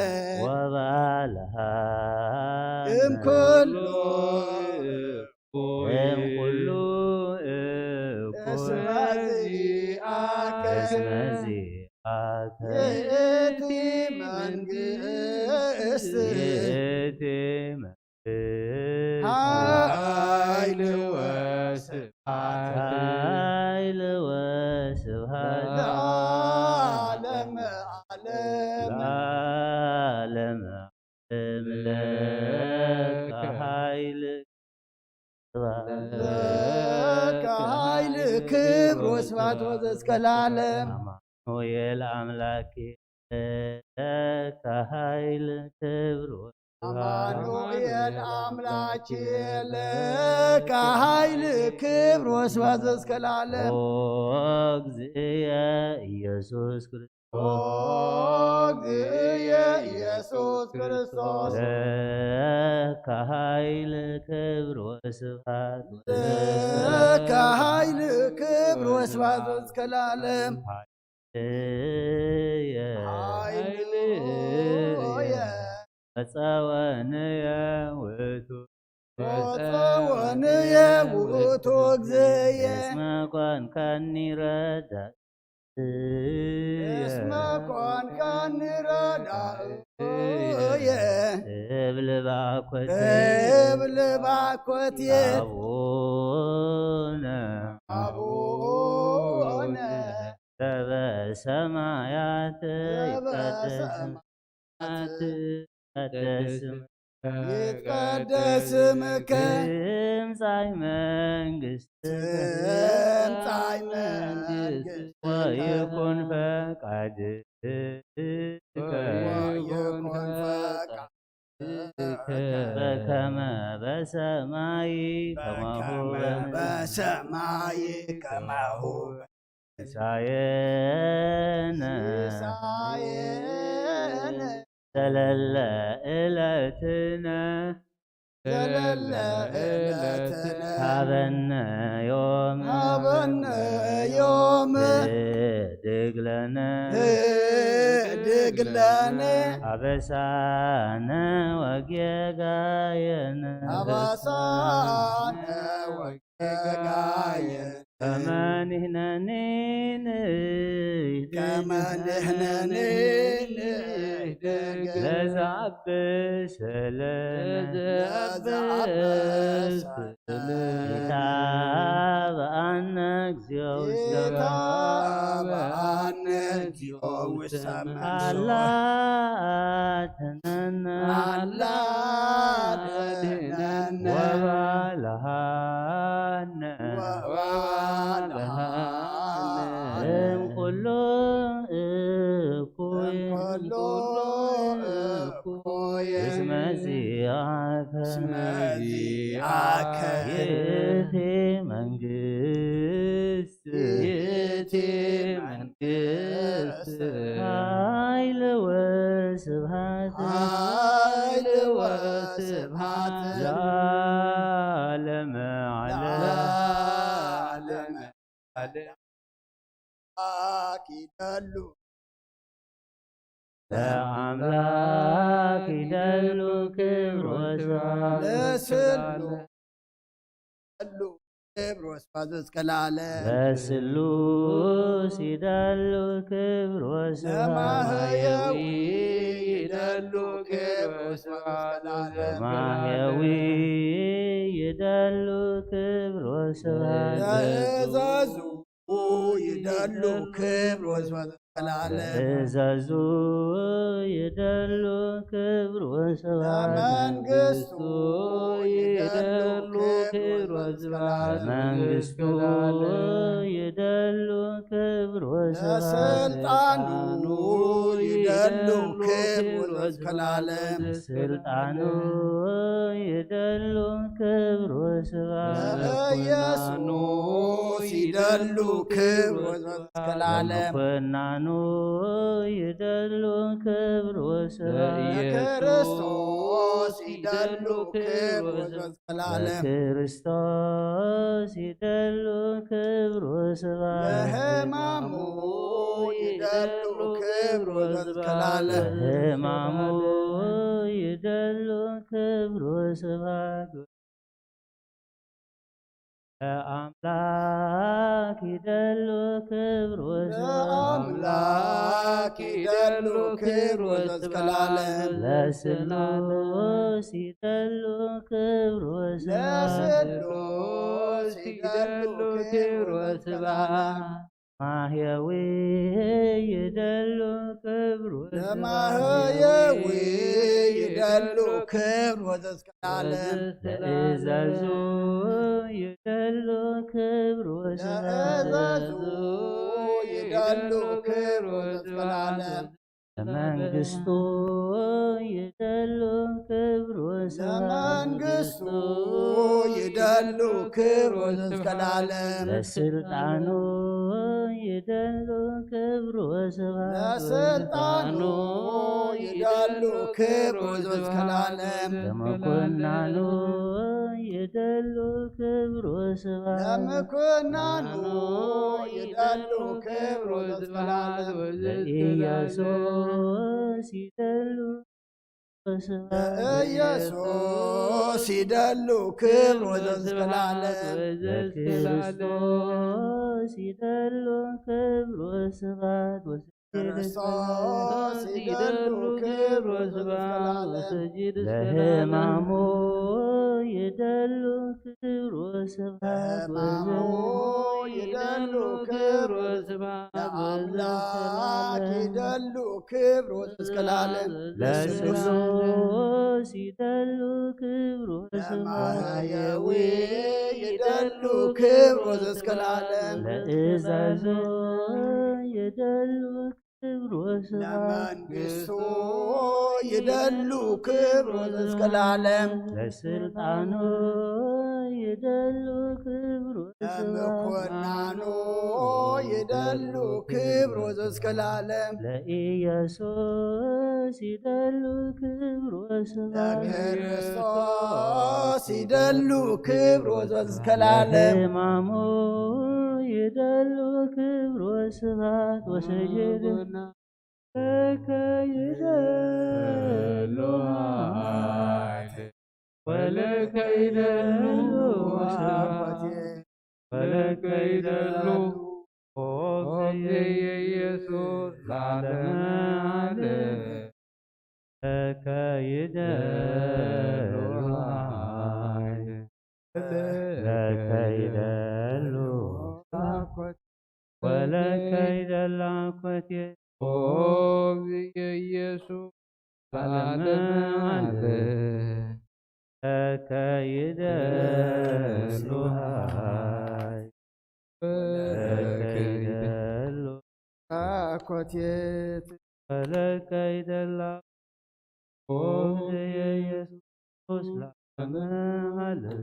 ወባልሃነ እምኩሉ እምኩሉ እኩይ እስመ ዚአከ እስመ ዚአከ ይእቲ መንግስት ይእቲ መንግስት ኃይል ወስብሐት ኃይል ወስብሐት ለዓለመ ዓለም ለዓለመ ዓለም ለከ ኃይል ለከ ኃይል ክብር ወስብሐት ወዘእስከ ለዓለም አማኑኤል አምላኬ ለከ ኃይል ክብር አማኑኤል አምላኬ ለከ ኃይል ክብር ወስብሐት ዘእስከ ለዓለም ኦ እግዚእየ ኢየሱስ ክርስቶስ ኦ እግዚእየ ኢየሱስ ክርስቶስ ለከ ኃይል ክብር ወስብሐት ለከ ኃይል ክብር ወስብሐት ዘእስከ ለዓለም ኃይልየ ኃይልየ ወፀወንየ ውእቱ ወፀወንየ ውእቱ እግዚእየ እስመ ኮንካኒ ረዳእ እስመ ኮንካኒ ረዳእየ እብል ባኮት እብል ባኮትየ አቡነ አቡነ ዘበሰማያት ይትቀደስ ስምከ ይትቀደስ ስምከ ትምጻእ መንግስትከ ትምጻእ መንግስትከ ወይኩን ፈቃድከ ወይኩን ፈቃድከ በከመ በሰማይ ከማሁ በምድር በሰማይ ከማሁ ሲሳየነ ሲሳየነ ዘለለ ዕለትነ ዘለለ ዕለትነ ሃበነ ዮም ሃበነ ዮም ህድግ ለነ ህድግ ለነ አበሳነ ወጌጋየነ አበሳነ ወጌጋየነ ከመ ንሕነኒ ንህድግ ከመ ንሕነኒ ንህድግ ለዘአብስ ለነ ለዘአብስ ለነ ይትባአነ እግዚኦ ውስተ መንሱት ይትባአነ እግዚኦ ውስተ መንሱት አላ አድነነ አላ አድነነ ወባልሃነ ወባልሃነ እምኩሉ እኩይ እምኩሉ እኩይ እስመ ዚአከ እስመ ዚአከ ይእቲ መንግስት ይእቲ መንግስት ኃይል ወስብሐት ለዓለመ ዓለም። ለዓለመ ዓለም። አምላክ ይደሉ ለአምላክ ይደሉ ክብር ወስብሐት ለስሉ ይደሉ ክብር ወስብሐት እስከ ለዓለም። ለስሉስ ይደሉ ክብር ወስብሐት ለማህየዊ ይደሉ ክብር ወስብሐት ለማህየዊ ይደሉ ክብር ወስብሐት ለእዛዙ ይደሉ ክብር ወስብሐት እስከ ለዓለም። ለእዛዙ ይደሉ ክብር ወስብሐት ለመንግስቱ ይደሉ ክብር ወስብሐት መንግስቱ ይደሉ ክብር ወስብሐት ለስልጣኑ ይደሉ ክብር ወስብሐት እስከ ለዓለም። ስልጣኑ ይደሉ ክብር ወስብሐት ለኢየሱስ ይደሉ ክብር ወስብሐት እስከ ለዓለም። ለመኮናኑ ይደሉ ክብር ወስብሐት ለክርስቶስ ይደሉ ክብር ወስብሐት እስከ ለዓለም። ለክርስቶስ ይደሉ ክብር ወስብሐት ለሕማሙ ይደሉ ክብር ወስብሐት እስከ ለዓለም። ለሕማሙ ይደሉ ክብር ወስብሐት ለአምላክ ይደሉ ክብር ወስብሐት ለአምላክ ይደሉ ክብር ወስብሐት እስከ ለዓለም። ለስሉስ ይደሉ ክብር ወስብሐት ለስሉስ ይደሉ ክብር ወስብሐት ማህየዊ ይደሉ ክብር ወስብሐት ለማህየዊ ይደሉ ክብር ወስብሐት እስከ ለዓለም። ለእዛዙ ይደሉ ክብር ወስብሐት ለእዛዙ ይደሉ ክብር ወስብሐት እስከ ለዓለም። ለመንግስቱ ይደሉ ክብር ወስብሐት ለመንግስቱ ይደሉ ክብር ወስብሐት እስከ ለዓለም። ለስልጣኑ ይደሉ ክብር ወስብሐት ለስልጣኑ ይደሉ ክብር ወስብሐት እስከ ለዓለም። ለመኮናኑ ይደሉ ክብር ወስብሐት ለመኮናኑ ይደሉ ክብር ወስብሐት ለኢየሱስ ይደሉ ወስብሐት ለኢየሱስ ይደሉ ክብር ወስብሐት እስከ ለዓለም። ለክርስቶስ ይደሉ ክብር ወስብሐት ክርስቶስ ይደሉ ክብር ወስብሐት ወሰጅድ እስከ ለሕማሙ ይደሉ ክብር ወስብሐት ለሕማሙ ይደሉ ክብር ወስብሐት ለአምላክ ይደሉ ክብር ወስብሐት እስከ ለዓለም። ለስሉስ ይደሉ ክብር ወስብሐት ለማህየዊ ይደሉ ክብር ወስብሐት እስከ ለዓለም። ለእዛዙ ይደሉ ክብር ወስብሐት ለመንግስቱ ይደሉ ክብር ወስብሐት እስከ ለዓለም። ለስልጣኑ ይደሉ ክብር ወስብሐት ለመኮናኑ ይደሉ ክብር ወስብሐት እስከ ለዓለም። ለኢየሱስ ይደሉ ክብር ወስብሐት ለክርስቶስ ይደሉ ክብር ወስብሐት እስከ ለዓለም። ለሕማሙ ይደሉ ክብር ወስብሐት ወሰጅድ ለከ ይደሉ ኃይል ወለከ ይደሉ ስብሐት ወለከ ይደሉ ኦ እግዚእየ ኢየሱስ ለዓለመ ዓለም። ለከ ይደሉ ኃይል ለከ ይደሉ ወለከ ይደሉ አኮቴ ኦ እግዚእየ ኢየሱስ ለዓለመ ዓለም። ለከ ይደሉ ኃይል ወለከ ይደሉ አኮቴት ወለከ ይደሉ ኦ እግዚእየ ኢየሱስ ለዓለመ ዓለም።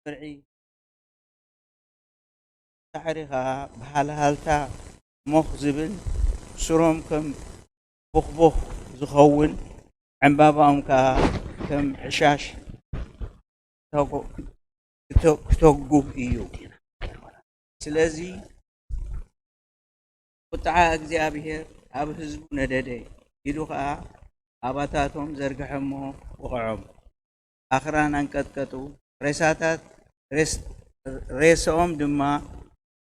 ፍርዒ፣ ሳዕሪ ኸኣ ብሃልሃልታ ሞኽ ዝብል፣ ሱሮም ከም ቦኽቦኽ ዝኸውን፣ ዕምባባኦም ከኣ ከም ሕሻሽ ክተጉ-፣ ክተ-፣ ክተጉ እዩ። ስለዚ ቁጥዓ እግዚኣብሔር ኣብ ህዝቡ ነደደ፣ ኢዱ ኸኣ ኣባታቶም ዘርግሐ እሞ ወቕዖም። ኣኽራን ኣንቀጥቀጡ፣ ሬሳታት ሬስ-፣ ሬሳኦም ድማ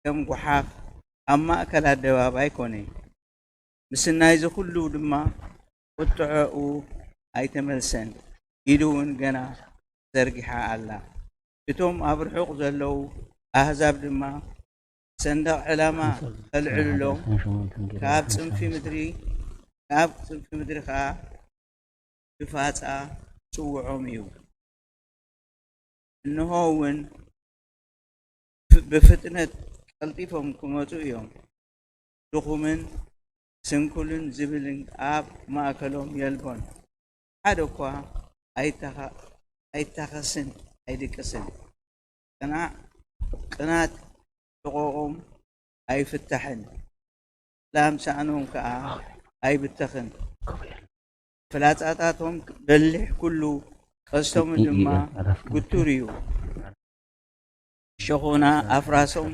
ከም ጓሓፍ ኣብ ማእከል ኣደባባይ ኮነ። ምስናይዚ ኹሉ ድማ ቁጥዐኡ ኣይተመልሰን፣ ኢዱ እውን ገና ዘርጊሓ ኣላ። እቶም ኣብ ርሑቕ ዘለዉ ኣህዛብ ድማ ሰንደቕ ዕላማ ከልዕሉሎም፣ ካብ ጽንፊ ምድሪ፣ ካብ ጽንፊ ምድሪ ኸኣ ብፋጻ ጽውዖም እዩ። እንሆ እውን ፍ-፣ ብፍጥነት ቀልጢፎም ክመጹ እዮም። ድኹምን ስንኩልን ዝብልን ኣብ ማእከሎም የልቦን። ሓደ እኳ ኣይታኸ-፣ ኣይታኸስን ኣይድቅስን። ቅናዕ፣ ቅናት ሕቖኦም ኣይፍታሕን፣ ላም ሳእኖም ከኣ ኣይብተኽን። ፍላጻታቶም በሊሕ ኩሉ፣ ቀስቶም ድማ ግቱር እዩ። ሸኾና ኣፍራሶም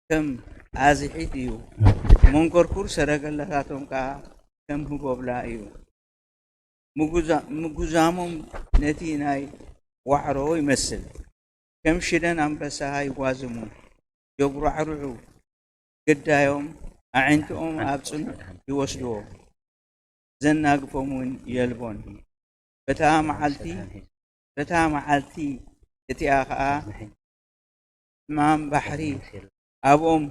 ከም ኣዝሒት እዩ፣ መንኮርኩር ሰረገላታቶም ከኣ ከም ህቦብላ እዩ። ምጉዛ-፣ ምጉዛሞም ነቲ ናይ ዋዕሮ ይመስል፣ ከም ሽደን ኣንበሳ ይጓዝሙ፣ የጉራዕርዑ፣ ግዳዮም ኣዒንትኦም ኣብ ጽኑዕ ይወስድዎ፣ ዘናግፎም እውን የልቦን። በታ መዓልቲ፣ በታ መዓልቲ እቲኣ ኸኣ ሕማም ባሕሪ ኣብኦም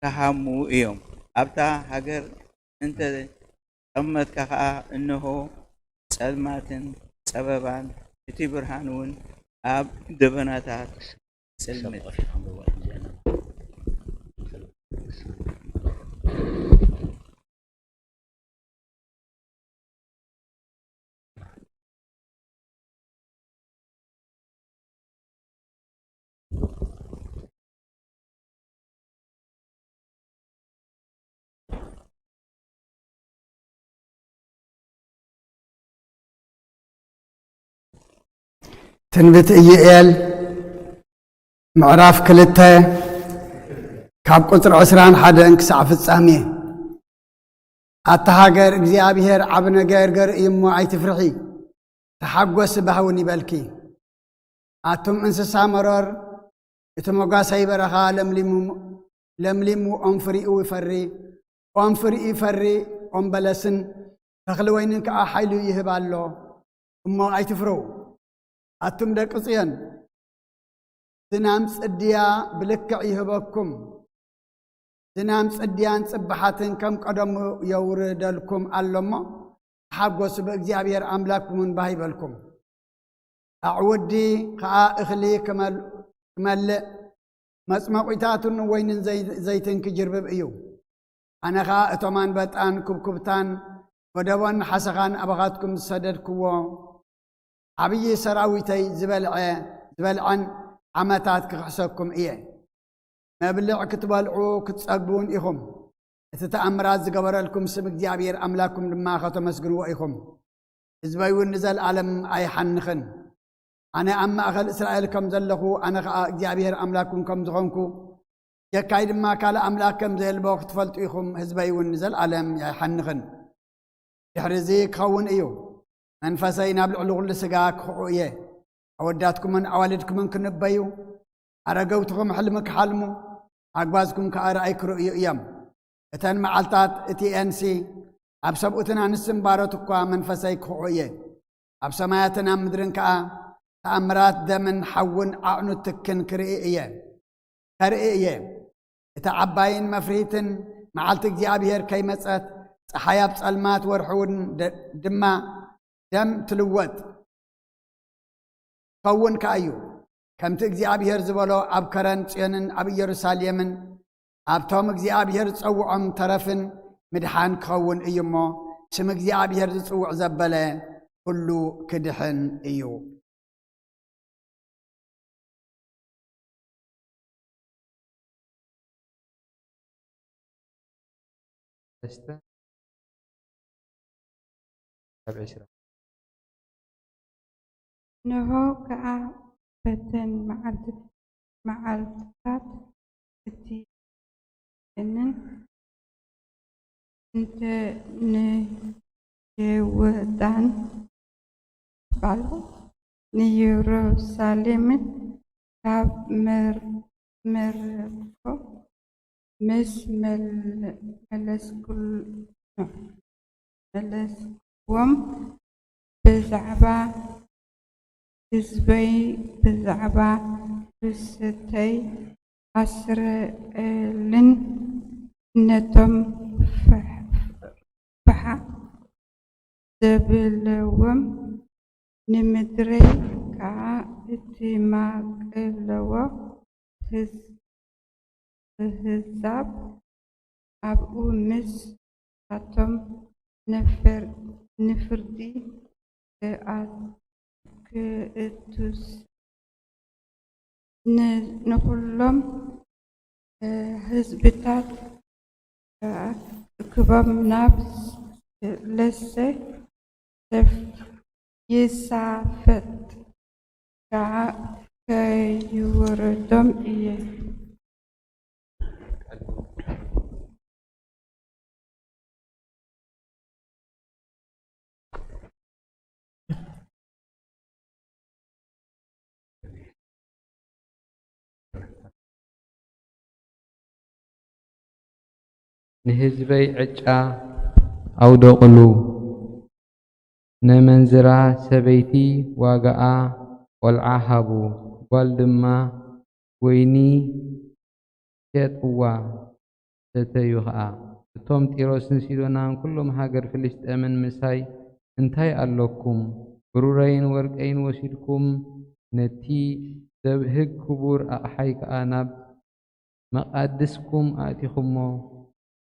ክሃሙ እዮም። ኣብታ ሃገር እንተ ተቐመጥካ ኸኣ፣ እንሆ፣ ጸልማትን ጸበባን፣ እቲ ብርሃን እውን ኣብ ደበናታት ጽልምት። ትንቢት ኢዩኤል ምዕራፍ ክልተ ካብ ቁጽሪ ዕስራን ሓደን ክሳዕ ፍጻሜ። ኣታ ሃገር፣ እግዚኣብሔር ዓቢ ነገር ገር እዩ እሞ ኣይትፍርሒ፣ ተሓጎሲ ባህውን ይበልኪ። ኣቱም እንስሳ መሮር፣ እቲ መጓሰይ በረኻ ለምሊሙ፣ ለምሊሙ ኦም ፍሪኡ ይፈሪ፣ ኦም ፍሪኡ ይፈሪ፣ ኦም በለስን ተኽሊ ወይንን ከኣ ሓይሉ ይህብ ኣሎ። እሞ ኣይትፍርሁ። ኣቱም ደቂ ጽዮን፣ ዝናም ጽድያ ብልክዕ ይህበኩም። ዝናም ጽድያን ጽባሓትን ከም ቀደሙ የውርደልኩም ኣሎ እሞ፣ ተሓጎሱ፣ ብእግዚኣብሔር ኣምላክኩምን ባህ ይበልኩም። ኣዕውዲ ኸኣ እኽሊ ክመል-፣ ክመልእ፣ መጽመቂታቱን ወይንን ዘይ-፣ ዘይትን ክጅርብብ እዩ። ኣነ ኸኣ እቶም ኣንበጣን ኩብኩብታን፣ ጎደቦን ሓሰኻን ኣባኻትኩም ዝሰደድክዎ፣ ዓብዪ ሰራዊተይ ዝበልዐ፣ ዝበልዐን ዓመታት ክኽሕሰኩም እየ። መብልዕ ክትበልዑ ክትጸግቡን ኢኹም። እቲ ተኣምራት ዝገበረልኩም ስም እግዚኣብሔር ኣምላክኩም ድማ ከተመስግንዎ ኢኹም። ህዝበይ እውን ንዘለኣለም ኣይሓንኽን። ኣነ ኣብ ማእከል እስራኤል ከም ዘለኹ፣ ኣነ ኸኣ እግዚኣብሔር ኣምላክኩም ከም ዝኾንኩ፣ ጀካይ ድማ ካልእ ኣምላክ ከም ዘየልቦ ክትፈልጡ ኢኹም። ህዝበይ እውን ንዘለኣለም ኣይሓንኽን። ድሕሪ እዚ ክኸውን እዩ፣ መንፈሰይ ናብ ልዕሊ ኩሉ ስጋ ክኽዑ እየ። ኣወዳትኩምን ኣዋልድኩምን ክንበዩ፣ ኣረገውትኹም ሕልሚ ክሓልሙ፣ ኣግባዝኩም ከኣ ራእይ ክርእዩ እዮም። እተን መዓልታት እቲኤንሲ ኣብ ሰብኡትን ኣንስትን ባሮት እኳ መንፈሰይ ክኽዑ እየ። ኣብ ሰማያትን ኣብ ምድርን ከኣ ተኣምራት ደምን ሓውን ዓዕኑት ትክን ክርኢ እየ፣ ከርኢ እየ። እታ ዓባይን መፍርሂትን መዓልቲ እግዚኣብሔር ከይመጸት፣ ጸሓይ ኣብ ጸልማት፣ ወርሒ እውን ደ-፣ ድማ ደም ትልወጥ። ክኸውን ከኣ እዩ፣ ከምቲ እግዚኣብሔር ዝበሎ፣ ኣብ ከረን ጽዮንን ኣብ ኢየሩሳሌምን ኣብቶም እግዚኣብሔር ዝጸውዖም ተረፍን ምድሓን ክኸውን እዩ እሞ፣ ስም እግዚኣብሔር ዝጽውዕ ዘበለ ኩሉ ክድሕን እዩ። ሰለስተ ካብ ዕስራ። እንሆ ከኣ በተን መዓልት-፣ መዓልትታት እቲ እንን እንተ ንይወጣን ባሉ ንየሩሳሌምን ካብ መር-፣ መርኮ ምስ መል-፣ መለስኩል-፣ መለስክዎም ብዛዕባ ህዝበይ፣ ብዛዕባ ርስተይ ኣስረኤልን ነቶም ፍሕ-፣ ፍሓ ዘብለዎም ንምድረይ ከኣ እትማቅለዎ ህዝ-፣ ህዛብ ኣብኡ ምስ ኣቶም ንፍር-፣ ንፍርዲ ክኣ-፣ ክእቱስ ን-፣ ንኹሎም ህዝብታት ክቦም ናብ ለሰ ይሳፈጥ ከኣ ከይወርዶም እየ። ንህዝበይ ዕጫ ኣውደቑሉ፣ ነመንዝራ ሰበይቲ ዋጋኣ ቈልዓ ሃቡ፣ ጓል ድማ ወይኒ ሸጥዋ፣ ሰተዩ ኸኣ። እቶም ጢሮስን ሲዶናን ኵሎም ሃገር ፍልስጥኤምን ምሳይ እንታይ ኣሎኩም? ብሩረይን ወርቀይን ወሲድኩም፣ ነቲ ዘብህግ ክቡር ኣቕሓይ ከኣ ናብ መቓድስኩም ኣእቲኹሞ።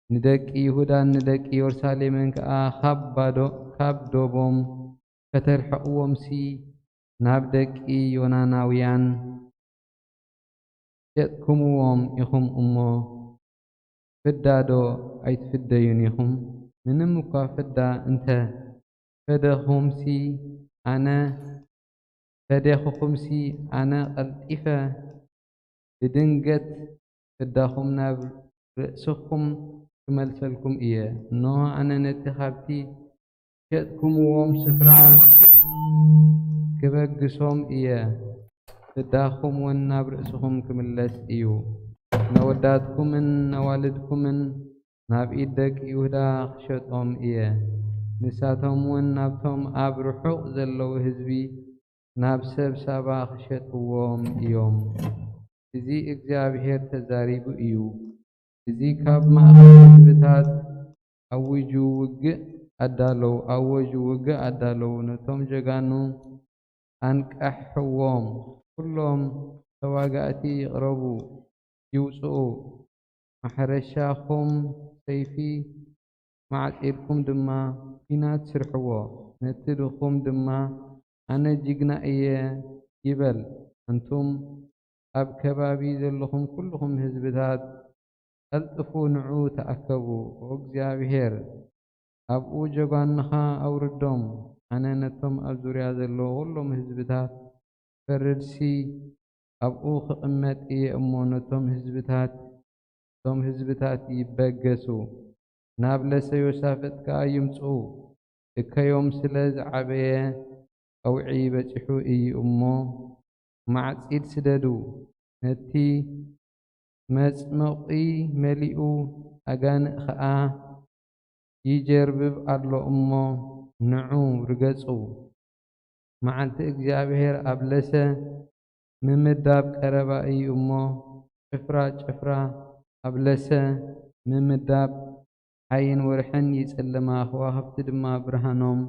ንደቂ ይሁዳን ንደቂ የሩሳሌምን ከኣ ካብ ባዶ-፣ ካብ ዶቦም ከተርሕቕዎምሲ፣ ናብ ደቂ ዮናናውያን ሸጥኩምዎም ኢኹም እሞ፣ ፍዳዶ ኣይትፍደዩን ኢኹም? ምንም እኳ ፍዳ እንተ ፈደኹምሲ፣ ኣነ፣ ፈዴኹኹምሲ፣ ኣነ ቀልጢፈ ብድንገት ፍዳኹም ናብ ርእስኹም ክመልሰልኩም እየ። እንሆ፣ ኣነ ነቲ ካብቲ ዝሸጥኩምዎም ስፍራ ክበግሶም እየ፣ ፍዳኹምውን ናብ ርእስኹም ክምለስ እዩ። ነወዳትኩምን ነዋልድኩምን ናብ ኢድ ደቂ ይሁዳ ክሸጦም እየ፣ ንሳቶምውን ናብቶም ኣብ ርሑቕ ዘለዉ ህዝቢ፣ ናብ ሰብ ሳባ ክሸጥዎም እዮም። እዚ እግዚኣብሔር ተዛሪቡ እዩ። እዚ ካብ ማእከል ህዝብታት ኣዊጁ ውግእ ኣዳለዉ፣ ኣወጁ ውግእ ኣዳለዉ፣ ነቶም ጀጋኑ ኣንቀሕዎም። ኩሎም ተዋጋእቲ ይቕረቡ፣ ይውጽኡ። ማሕረሻኹም ሰይፊ፣ ማዕጺድኩም ድማ ኲናት ስርሕዎ። ነቲ ድኹም ድማ፣ ኣነ ጅግና እየ ይበል። ኣንቱም ኣብ ከባቢ ዘለኹም ኩልኹም ህዝብታት፣ ቀልጥፉ ንዑ ተኣከቡ። ኦ እግዚኣብሔር፣ ኣብኡ ጀጋኑኻ ኣውርዶም። ኣነ ነቶም ኣብ ዙርያ ዘለዉ ኩሎም ህዝብታት ክፈርድሲ ኣብኡ ክቕመጥ እየ እሞ፣ ነቶም ህዝብታት፣ እቶም ህዝብታት ይበገሱ። ናብ ለሰ ዮሳፍጥ ከኣ ይምጽኡ። እከዮም ስለ ዝዓበየ ቀውዒ በጺሑ እዩ እሞ፣ ማዕጺድ ስደዱ። ነቲ መጽመቒ መሊኡ፣ ኣጋንእ ኸኣ ይጀርብብ ኣሎ እሞ፣ ንዑ ርገጹ። መዓልቲ እግዚኣብሔር ኣብ ለሰ ምምዳብ ቀረባ እዩ እሞ፣ ጭፍራ ጭፍራ ኣብ ለሰ ምምዳብ። ሓይን ወርሕን ይጽልማ፣ ከዋኽብቲ ድማ ብርሃኖም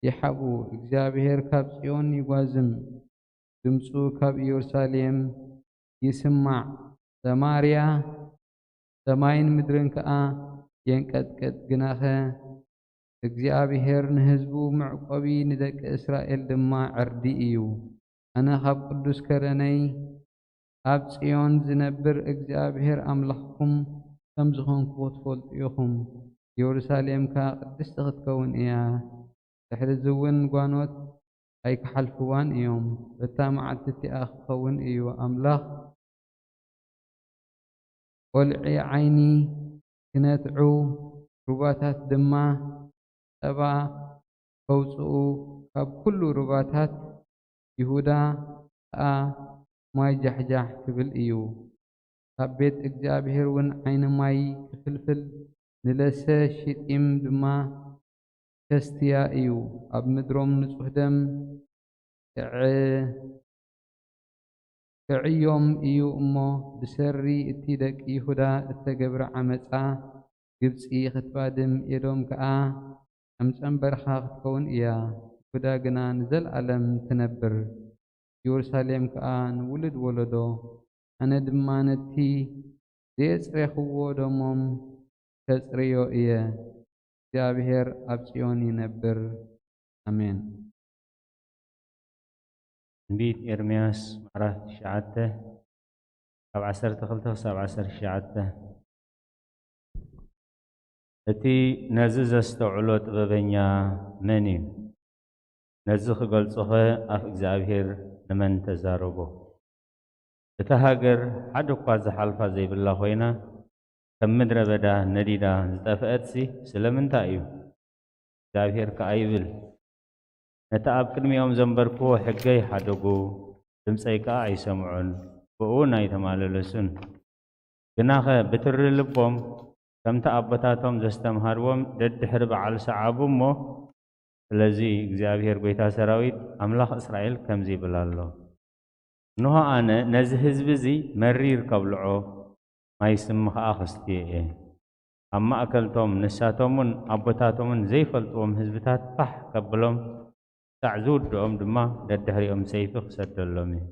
ይሓብኡ። እግዚኣብሔር ካብ ጽዮን ይጓዝም፣ ድምፁ ካብ ኢየሩሳሌም ይስማዕ። ሰማርያ፣ ሰማይን ምድርን ከኣ የንቀጥቅጥ። ግናኸ እግዚኣብሔር ንህዝቡ መዕቆቢ፣ ንደቂ እስራኤል ድማ ዕርዲ እዩ። ኣነ ካብ ቅዱስ ከረነይ ኣብ ጽዮን ዝነብር እግዚኣብሔር ኣምላኽኩም ከም ዝኾንኩ ክትፈልጡ ኢኹም። ኢየሩሳሌም ከኣ ቅድስቲ ክትከውን እያ። ድሕርዚ እውን ጓኖት ኣይክሓልፍዋን እዮም። በታ መዓልቲ እቲኣ ክኸውን እዩ። ኣምላኽ ቆልዒ ዓይኒ ክነትዑ፣ ሩባታት ድማ ጸባ ከውጽኡ፣ ካብ ኩሉ ሩባታት ይሁዳ ከኣ ማይ ጃሕጃሕ ክብል እዩ። ካብ ቤት እግዚኣብሔር እውን ዓይኒ ማይ ክፍልፍል፣ ንለሰ ሺጢም ድማ ከስትያ እዩ። ኣብ ምድሮም ንጹሕ ደም ክዕ-፣ ክዕዮም እዩ እሞ፣ ብሰሪ እቲ ደቂ ይሁዳ እተገብረ ዓመጻ፣ ግብጺ ክትባድም፣ ኤዶም ከኣ ከም ጸምበርኻ ክትከውን እያ። ይሁዳ ግና ንዘለኣለም ትነብር፣ ኢየሩሳሌም ከኣ ንውሉድ ወለዶ። ኣነ ድማ ነቲ ዘየጽሬኽዎ ደሞም ከጽርዮ እየ። እግዚኣብሔር ኣብ ጽዮን ይነብር። ኣሜን። ትንቢት ኤርምያስ ምዕራፍ ትሽዓተ፣ ካብ ዓሰርተ ክልተ ክሳብ ዓሰርተ ትሽዓተ። እቲ ነዚ ዘስተውዕሎ ጥበበኛ መን እዩ? ነዚ ክገልጾኸ ኣፍ እግዚኣብሔር ንመን ተዛረቦ? እታ ሃገር ሓደ እኳ ዝሓልፋ ዘይብላ ኮይና፣ ከም ምድረ በዳ ነዲዳ ዝጠፍአትሲ ስለምንታይ እዩ? እግዚኣብሔር ከኣ ይብል፣ ነቲ ኣብ ቅድሚኦም ዘንበርክዎ ሕገይ ሓደጉ፣ ድምፀይ ከኣ ኣይሰምዑን፣ ብእውን ኣይተማለለሱን። ግናኸ ብትሪ ልቦም ከምቲ ኣቦታቶም ዘስተምሃርዎም ደድሕሪ በዓል ሰዓቡ እሞ። ስለዚ እግዚኣብሔር ጐይታ ሰራዊት ኣምላኽ እስራኤል ከምዚ ይብል ኣሎ፣ እንሆ ኣነ ነዚ ህዝቢ እዚ መሪር ከብልዖ፣ ማይ ስሚ ኸኣ ከስትዮ እየ። ኣብ ማእከልቶም ንሳቶምን ኣቦታቶምን ዘይፈልጥዎም ህዝብታት ፋሕ ከብሎም፣ ክሳዕ ዝውድኦም ድማ ደድሕሪኦም ሰይፊ ክሰደሎም እየ።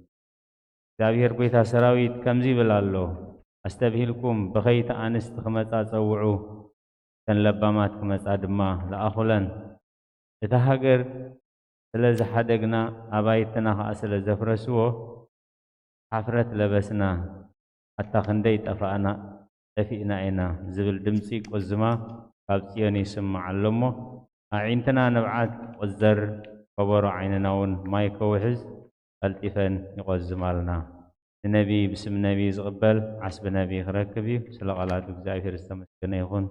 እግዚኣብሔር ጐይታ ሰራዊት ከምዚ ይብል ኣሎ፣ ኣስተብሂልኩም ብኸይቲ ኣንስቲ ክመጻ ጸውዑ፣ እተን ለባማት ክመጻ ድማ ለኣኹለን። እታ ሃገር ስለ ዝሓደግና፣ ኣባይትና ኸኣ ስለ ዘፍረስዎ፣ ሓፍረት ለበስና፣ ኣታ ክንደይ ጠፋእና፣ ጠፊእና ኢና ዝብል ድምጺ ቁዝማ ካብ ጽዮን ይስማዕ ኣሎ እሞ፣ ኣዒንትና ንብዓት ክቁዘር፣ ከበሮ ዓይንና እውን ማይ ከውሕዝ ቀልጢፈን ይቆዝማልና። ንነቢ ብስም ነቢ ዝቕበል ዓስቢ ነቢ ክረክብ እዩ። ስለ ቃላቱ እግዚኣብሔር ዝተመስገነ ይኹን።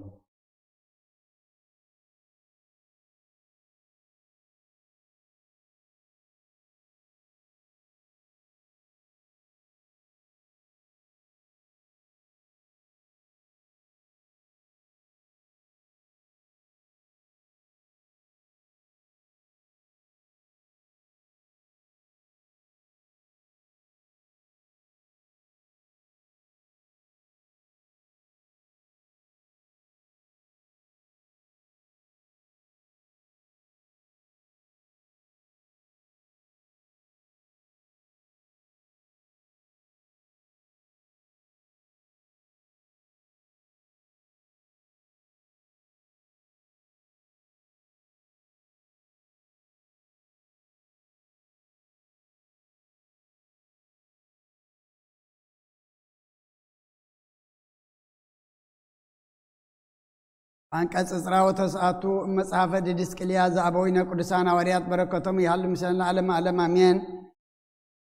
ኣንቀጽ ዕስራ ወተስዓቱ መጽሓፈ ዲድስቅልያ ዘኣበዊነ ቅዱሳን ሃዋርያት በረከቶም ይሃሉ ምስለን ለዓለመ ዓለም ኣሜን።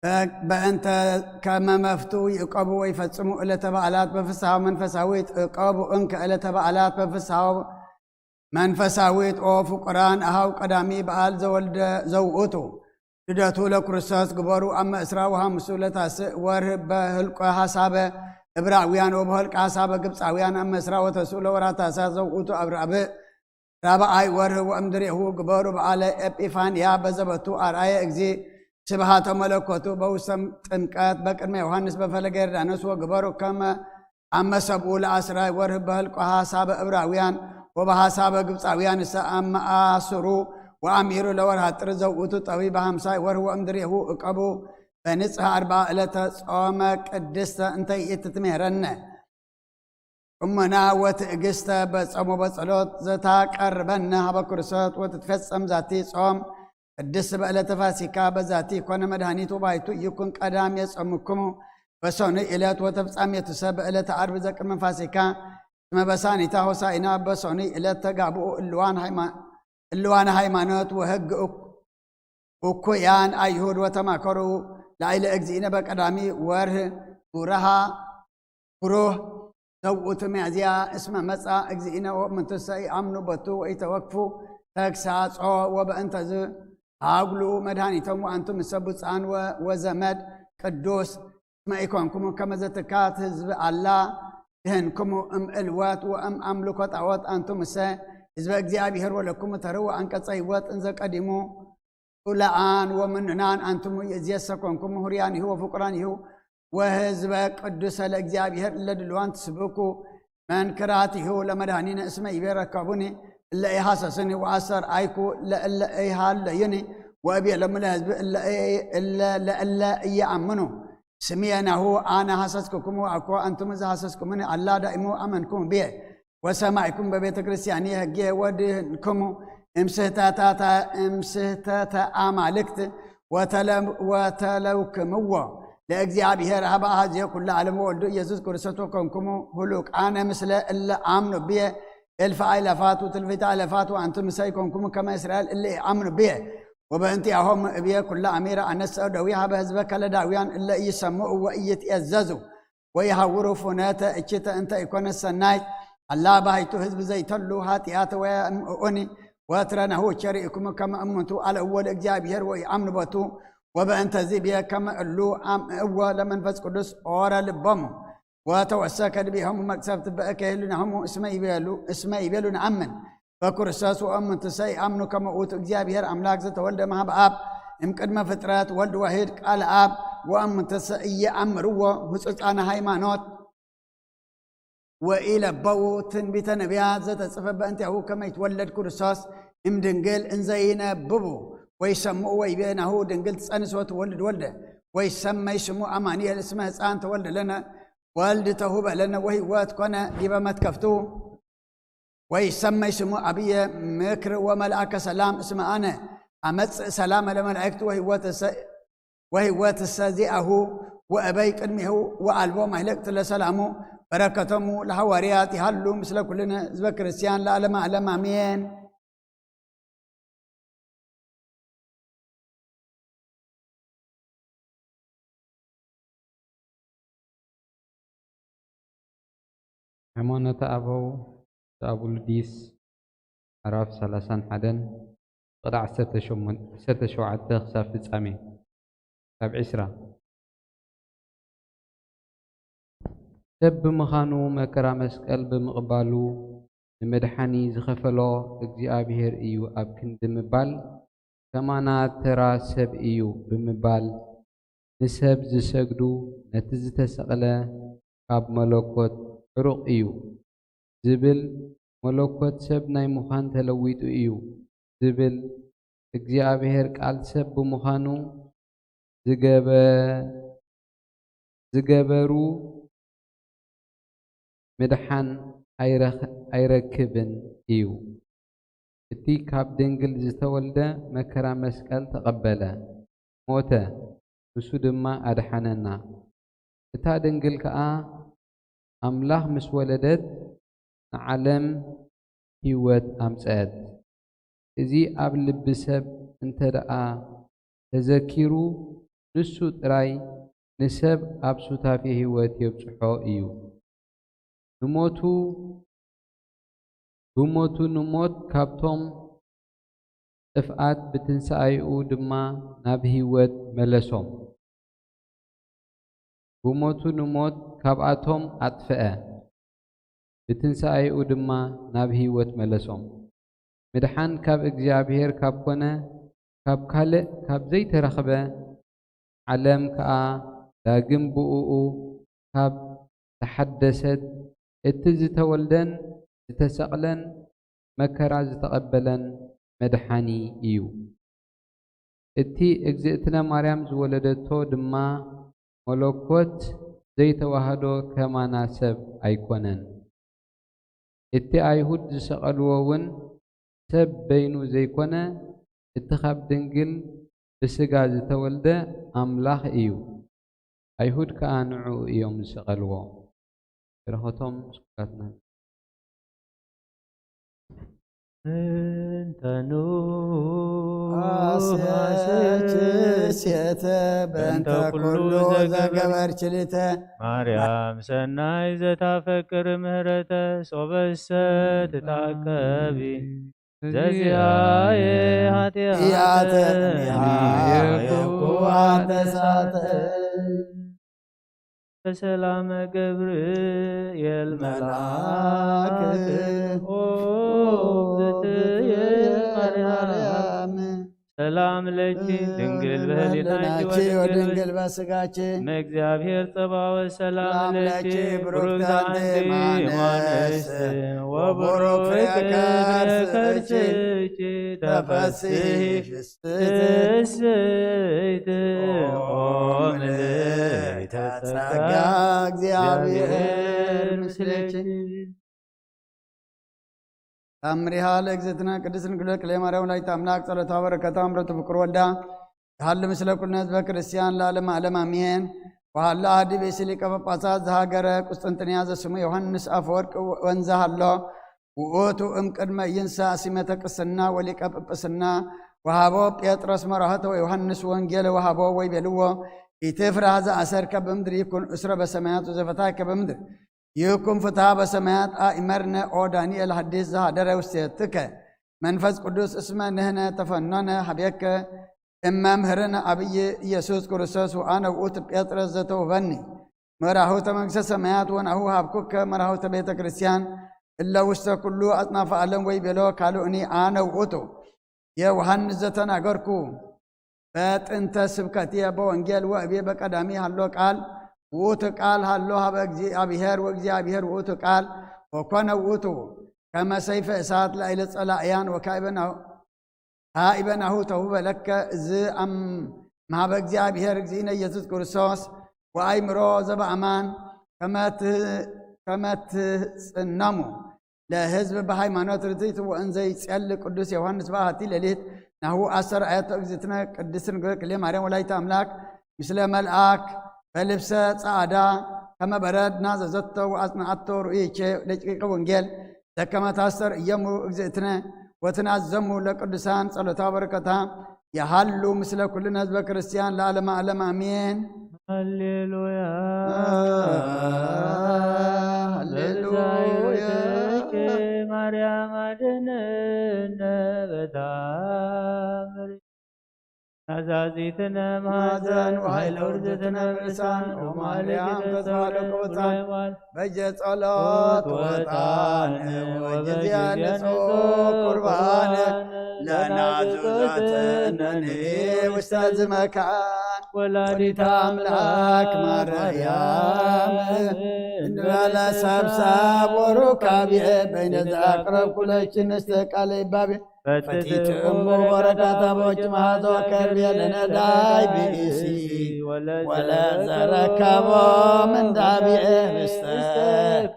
በ-፣ በእንተ ከመ መፍቱ ይእቀቡ ወይፈጽሙ ዕለተ በዓላት በፍስሓ መንፈሳዊት እቀቡ እንከ ዕለተ በዓላት በፍስሓ መንፈሳዊት ኦ ፍቁራን ኣሃው ቀዳሚ በዓል ዘወልደ ዘውእቱ ልደቱ ለክርስቶስ ግበሩ ኣብ መእስራ ወሃምሱ ለታስእ ወርህ በህልቆ ሓሳበ እብራውያን ወበህልቆ ሓሳበ ግብፃውያን ኣብ መእስራ ወተስኡ ለወራ ታሳስ ዘውእቱ ኣብ ራብእ ራብኣይ ወርህ ወእምድሬሁ ግበሩ በዓለ ኤጲፋንያ በዘበቱ ኣርኣየ እግዚ ስብሃተ መለኮቱ በውሰም ጥምቀት በቅድመ ዮሃንስ በፈለገ ዮርዳኖስ ወግበሩ ከመ ኣብ መሰብኡ ለኣስራይ ወርህ በህልቆ ሓሳበ እብራውያን ወበሓሳበ ግብፃውያን እሰ ኣብ መኣስሩ ወኣሚሩ ለወርሃ ጥር ዘውእቱ ጠቢ በሃምሳይ ወርህ ወእምድሬሁ እቀቡ በንጽህ ኣርባ ዕለተ ጾመ ቅድስተ እንተ ይእቲ ትምህረነ። እሞና ወትእግስተ በጾም ወበጸሎት ዘታቀርበነ ሀበ ክርስቶስ ወትትፈጸም ዛቲ ጾም ቅድስት በዕለተ ፋሲካ በዛቲ ኮነ መድኃኒት ወባይቱ ይኩን ቀዳም የጾምክሙ በሰኑይ ዕለት ወተፍጻሜቱሰ በዕለተ ዓርብ ዘቅድመ ፋሲካ እስመ በሳኒታ ሆሳኢና በሶኒ ዕለት ተጋብኡ እልዋን ሃይማ-፣ እልዋን ሃይማኖት ወህግ እኩ-፣ እኩያን ኣይሁድ ወተማከሩ ላይለ እግዚእነ በቀዳሚ ወርህ ጉረሃ ጉሩህ ዘውእቱ ሚያዝያ እስመ መጻ እግዚእነ ወእምንቱሰ ይኣምኑ በቱ ወይተወክፉ ተግሳጾ ወበእንተዝ ሃጉሉ መድኃኒቶም ወአንቱም እሰ ብፁዓን ወ-፣ ወዘመድ ቅዱስ እስመ ኢኮንኩሙ ከመዘትካት ህዝብ አላ ድህንኩሙ እም እልወት ወእም አምልኮ ጣዖት አንቱም እሰ ህዝበ እግዚአብሔር ወለኩሙ ተርው አንቀጸ ህይወት እንዘ ቀዲሙ ለአን ወምኑናን አንትሙ ይእዜሰ ኮንኩም ሁርያኒሁ ወፍቁራኒሁ ወህዝበ ቅዱሰ ለእግዚአብሔር እለ ድልዋን ትስብኩ መንክራቲሁ ለመድኃኒነ እስመ ይቤ ረከቡኒ እለ ኢሃሰስኒ ወአስተርአይኩ ለእለ ኢሃለዩኒ ወእቤሎሙ ለህዝብ እለ ለእለ ኢየአምኑ ስምየ ናሁ አነ ሐሰስኩክሙ አኮ አንትሙ ዘሐሰስኩሙኒ አላ ዳእሙ አመንኩም ብየ ወሰማይኩም በቤተ ክርስቲያን ህጌ ወድህንክሙ እምስህተታተ-፣ እምስህተተ አማልክት ወተለ-፣ ወተለውክምዎ ለእግዚአብሔር ሀበ አሐዜ ኩሉ ዓለም ወወልዱ ኢየሱስ ክርስቶስ ወኮንኩሙ ሁሉቃነ ምስለ እለ አምኑ ብየ እልፍ አይለፋት ወትልፊት አይለፋት ወአንቱም ምሳይ ኮንኩሙ ከመ እስራኤል እለ አምኑ ብየ ወበእንቲአሆም እብየ ኩላ አሚረ አነሰ ደዊ ሀበ ህዝበ ከለዳውያን እለ ኢይሰምዑ ወኢይትኤዘዙ ወይሃውሩ ፉነተ እችተ እንተ ኢኮነ ሰናይት አላ ባይቱ ህዝብ ዘይተሉ ኃጢአት ወየምእኡኒ ወትረነሁ ቸሪእኩም ከመ እሙንቱ አለእዎ ለእግዚአብሔር ወይአምኑ ቦቱ ወበእንተዚ ብየ ከመ እሉ አምእዎ ለመንፈስ ቅዱስ ኦረ ልቦሙ ወተወሰከ ድቤሆሙ መቅሰፍት በእከ ህልናሆሙ እስመ ይቤሉ እስመ ይቤሉ ነአምን በክርስቶስ ወእምንትሰ ይአምኑ ከመ ውእቱ እግዚአብሔር አምላክ ዘተወልደ እምሃበ አብ እምቅድመ ፍጥረት ወልድ ዋሂድ ቃል አብ ወእምንትሰ ኢየአምርዎ ህጹጻነ ሃይማኖት ወኢለበዉ ትንቢተ ነቢያት ዘተጽፈ በእንቲአሁ ከመ ይትወለድ ክርስቶስ እምድንግል እንዘ ይነብቡ ወይሰምዑ ወይቤ ናሁ ድንግል ትጸንስ ወትወልድ ወልደ ወይሰመይ ስሙ አማኑኤል እስመ ህፃን ተወልደ ለነ ወልድ ተሁበ ለነ ወህይወት ኮነ ዲበ መትከፍቱ ወይሰመይ ስሙ አብየ ምክር ወመልአከ ሰላም እስመ አነ አመጽእ ሰላመ ለመላእክት ወህይወትሰ ዚአሁ ወእበይ ቅድሜሁ ወአልቦ ማይለቅት ለሰላሙ በረከቶሙ ለሐዋርያት ይሃሉ ምስለ ኩልነ ህዝበ ክርስቲያን ለዓለመ ዓለም አሜን። ሃይማኖተ ኣበው ዘአቡሉዲስ ምዕራፍ ሰላሳን ሓደን ቁጥሪ ዓሰርተ ሸሞንተ፣ ዓሰርተ ሸውዓተ ክሳብ ፍጻሜ ካብ ዕስራ። ሰብ ብምዃኑ መከራ መስቀል ብምቕባሉ ንመድሓኒ ዝኸፈሎ እግዚኣብሔር እዩ ኣብ ክንዲ ምባል ከማና ተራ ሰብ እዩ ብምባል ንሰብ ዝሰግዱ ነቲ ዝተሰቕለ ካብ መለኮት ዕሩቕ እዩ ዝብል መለኮት ሰብ ናይ ምዃን ተለዊጡ እዩ ዝብል እግዚኣብሔር ቃል ሰብ ብምዃኑ ዝገበ-፣ ዝገበሩ ምድሓን ኣይረኽ-፣ ኣይረክብን እዩ። እቲ ካብ ድንግል ዝተወልደ መከራ መስቀል ተቐበለ፣ ሞተ፣ ንሱ ድማ ኣድሓነና። እታ ድንግል ከኣ ኣምላኽ ምስ ወለደት ንዓለም ህይወት ኣምጸአት። እዚ ኣብ ልቢ ሰብ እንተ ደኣ ተዘኪሩ፣ ንሱ ጥራይ ንሰብ ኣብ ሱታፌ ህይወት የብጽሖ እዩ። ንሞቱ፣ ብሞቱ ንሞት ካብቶም ጥፍኣት፣ ብትንሳኤኡ ድማ ናብ ህይወት መለሶም። ብሞቱ ንሞት ካብኣቶም ኣጥፍአ፣ ብትንሳኤኡ ድማ ናብ ህይወት መለሶም። ምድሓን ካብ እግዚኣብሔር ካብ ኮነ፣ ካብ ካልእ ካብ ዘይተረኽበ፣ ዓለም ከኣ ዳግም ብእኡ ካብ ተሓደሰት፣ እቲ ዝተወልደን ዝተሰቕለን መከራ ዝተቐበለን መድሓኒ እዩ። እቲ እግዝእትነ ማርያም ዝወለደቶ ድማ መለኮት ዘይተዋህዶ ከማና ሰብ ኣይኮነን። እቲ ኣይሁድ ዝሰቐልዎ እውን ሰብ በይኑ ዘይኮነ፣ እቲ ካብ ድንግል ብስጋ ዝተወልደ ኣምላኽ እዩ። ኣይሁድ ከኣ ንዕኡ እዮም ዝሰቐልዎ። በረኸቶም ምስ ኩላትና። እንተኑ ኣሰች ሴተ በእንተ ኩሉ ዘገበርች ሊተ ማርያም ሰናይ ዘታፈቅር ምህረተ ሶበሰ ትታቀቢ ዘዚአየ ኃጢአተ ያተ የኩ ተሳተ በሰላመ ገብርኤል መልአክ ኦ እግዝእትየ ማርያም ሰላም ለኪ ድንግል በህሊናኪ ወድንግል በስጋኪ እመእግዚአብሔር ጸባኦት ሰላም ለኪ ብሩክት አንቲ እማንስት ወቡሩክ ፍሬ ከርሥኪ ተፈሥሒ ፍስሕት ኦ ምልዕተ ጸጋ እግዚአብሔር ምስሌኪ። ታምሪሃ ለእግዝእትነ ቅድስት ድንግል ክልኤ ማርያም ወላዲተ አምላክ ጸሎታ በረከታ ምረቱ ፍቅር ወልዳ ይሃሉ ምስለ ኩልነ ህዝበ ክርስቲያን ለዓለመ ዓለም አሜን። ወሃላ አዲ ብእሲ ሊቀ ጳጳሳት ዘሃገረ ቁስጥንጥንያ ዘስሙ ዮሐንስ አፈወርቅ ወንዘ ሃሎ ውእቱ እምቅድመ ይንሳ ሲመተ ቅስና ወሊቀ ጵጵስና ወሃቦ ጴጥሮስ መራህተ ወዮሐንስ ወንጌለ ወሃቦ ወይቤልዎ ኢትፍራህ ዘአሰርከ በምድር ይኩን እስረ በሰማያት ወዘፈታከ በምድር ይኩን ፍትሃ በሰማያት። አእመርነ ኦ ዳንኤል ሐዲስ ዘሃደረ ውስቴትከ መንፈስ ቅዱስ እስመ ንህነ ተፈኖነ ሀቤከ እመምህርነ አብይ ኢየሱስ ክርስቶስ ወአነ ውእቱ ጴጥሮስ ዘተውበኒ መራሁተ መንግስተ ሰማያት ወናሁ ሀብኩከ መራሁተ ቤተ ክርስቲያን እለ ውስተ ኩሉ አጽናፈ ዓለም ወይ ቤሎ ካልኡኒ አነ ውእቱ ዮሐንስ ዘተናገርኩ በጥንተ ስብከትየ በወንጌል ወእቤ በቀዳሚ ሀሎ ቃል ውእቱ ቃል ሀሎ ሀበ እግዚአብሔር ወእግዚአብሔር ውእቱ ቃል ወኮነ ውእቱ ከመ ሰይፈ እሳት ላዕለ ጸላእያን ወካዕበ ናሁ ተውህበ ለከ እዚ እምሃበ እግዚኣብሔር እግዚእነ ኢየሱስ ክርስቶስ ወአእምሮ ዘበአማን ከመ ትጽነሙ ለህዝብ በሃይማኖት ርትዕት ወእንዘ ይጸሊ ቅዱስ ዮሐንስ በአሐቲ ሌሊት ናሁ አስተርአየቶ እግዝእትነ ቅድስት ድንግል ክልኤ ማርያም ወላዲተ አምላክ ምስለ መልአክ በልብሰ ጸዓዳ ከመ በረድ ናዘዘቶ ወአጽንዓቶ ርእይቼ ደቂቀ ወንጌል ዘከመ ታስተርእየሙ እግዝእትነ ወትናዘሙ ለቅዱሳን ጸሎታ በረከታ የሃሉ ምስለ ኩልነ ህዝበ ክርስቲያን ለዓለመ ዓለም አሜን። ሃሌሉያ ሃሌሉያ። ማርያም አድነነ በታምር ናዛዚትነ ማዘን ወኃይለ ውርደትነ ርእሳን ወማሌኪ ተስፋ ለቁብፃን በጀ ጸሎት ወጣን ወበጊዜ ንጹሕ ቁርባን ለናዙ ዛተነኒ ውስተ ዝመካን ወላዲተ አምላክ ማርያም እንበለ ሰብሳብ ወሩካቤ በይነ ዘአቅረብኩ ለኪ ንስተ ቃለ ይባቤ ፈቲትእሙ በረከተ ቦኪ መዓዛ ከርቤ ለነዳይ ብእሲ ወለዘረከቦ ምንዳቤ ህብስተ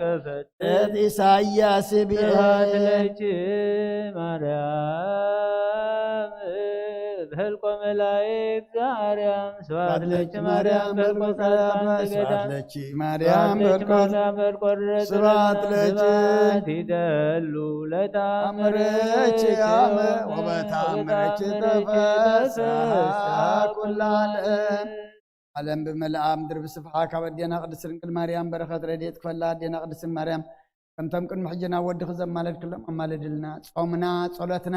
ከፈትት ኢሳያስ ብኤ። ስብሐት ለኪ ማርያም በህልቆ መላእክት ዘአርያም ስብሐት ለኪ ማርያም በህልቆ ጻድቃን ዘገዳም ስብሐት ለኪ ማርያም በህልቆ ስብሐት ለኪ ስብሐት ይደሉ ለተአምርኪ አመ ወበተአምርኪ ተፈስሐ ኩሉ ዓለም። ዓለም ብመልኣ ምድሪ ብስፍሓ ካብ ኣዴና ቅድስት ድንግል ማርያም በረኸት ረድኤት ክፈላ ኣዴና ቅድስት ማርያም ከምቶም ቅድሚ ሕጂ ናብ ወድኺ ዘማለድክሎም ኣማልድልና። ጾምና ጸሎትና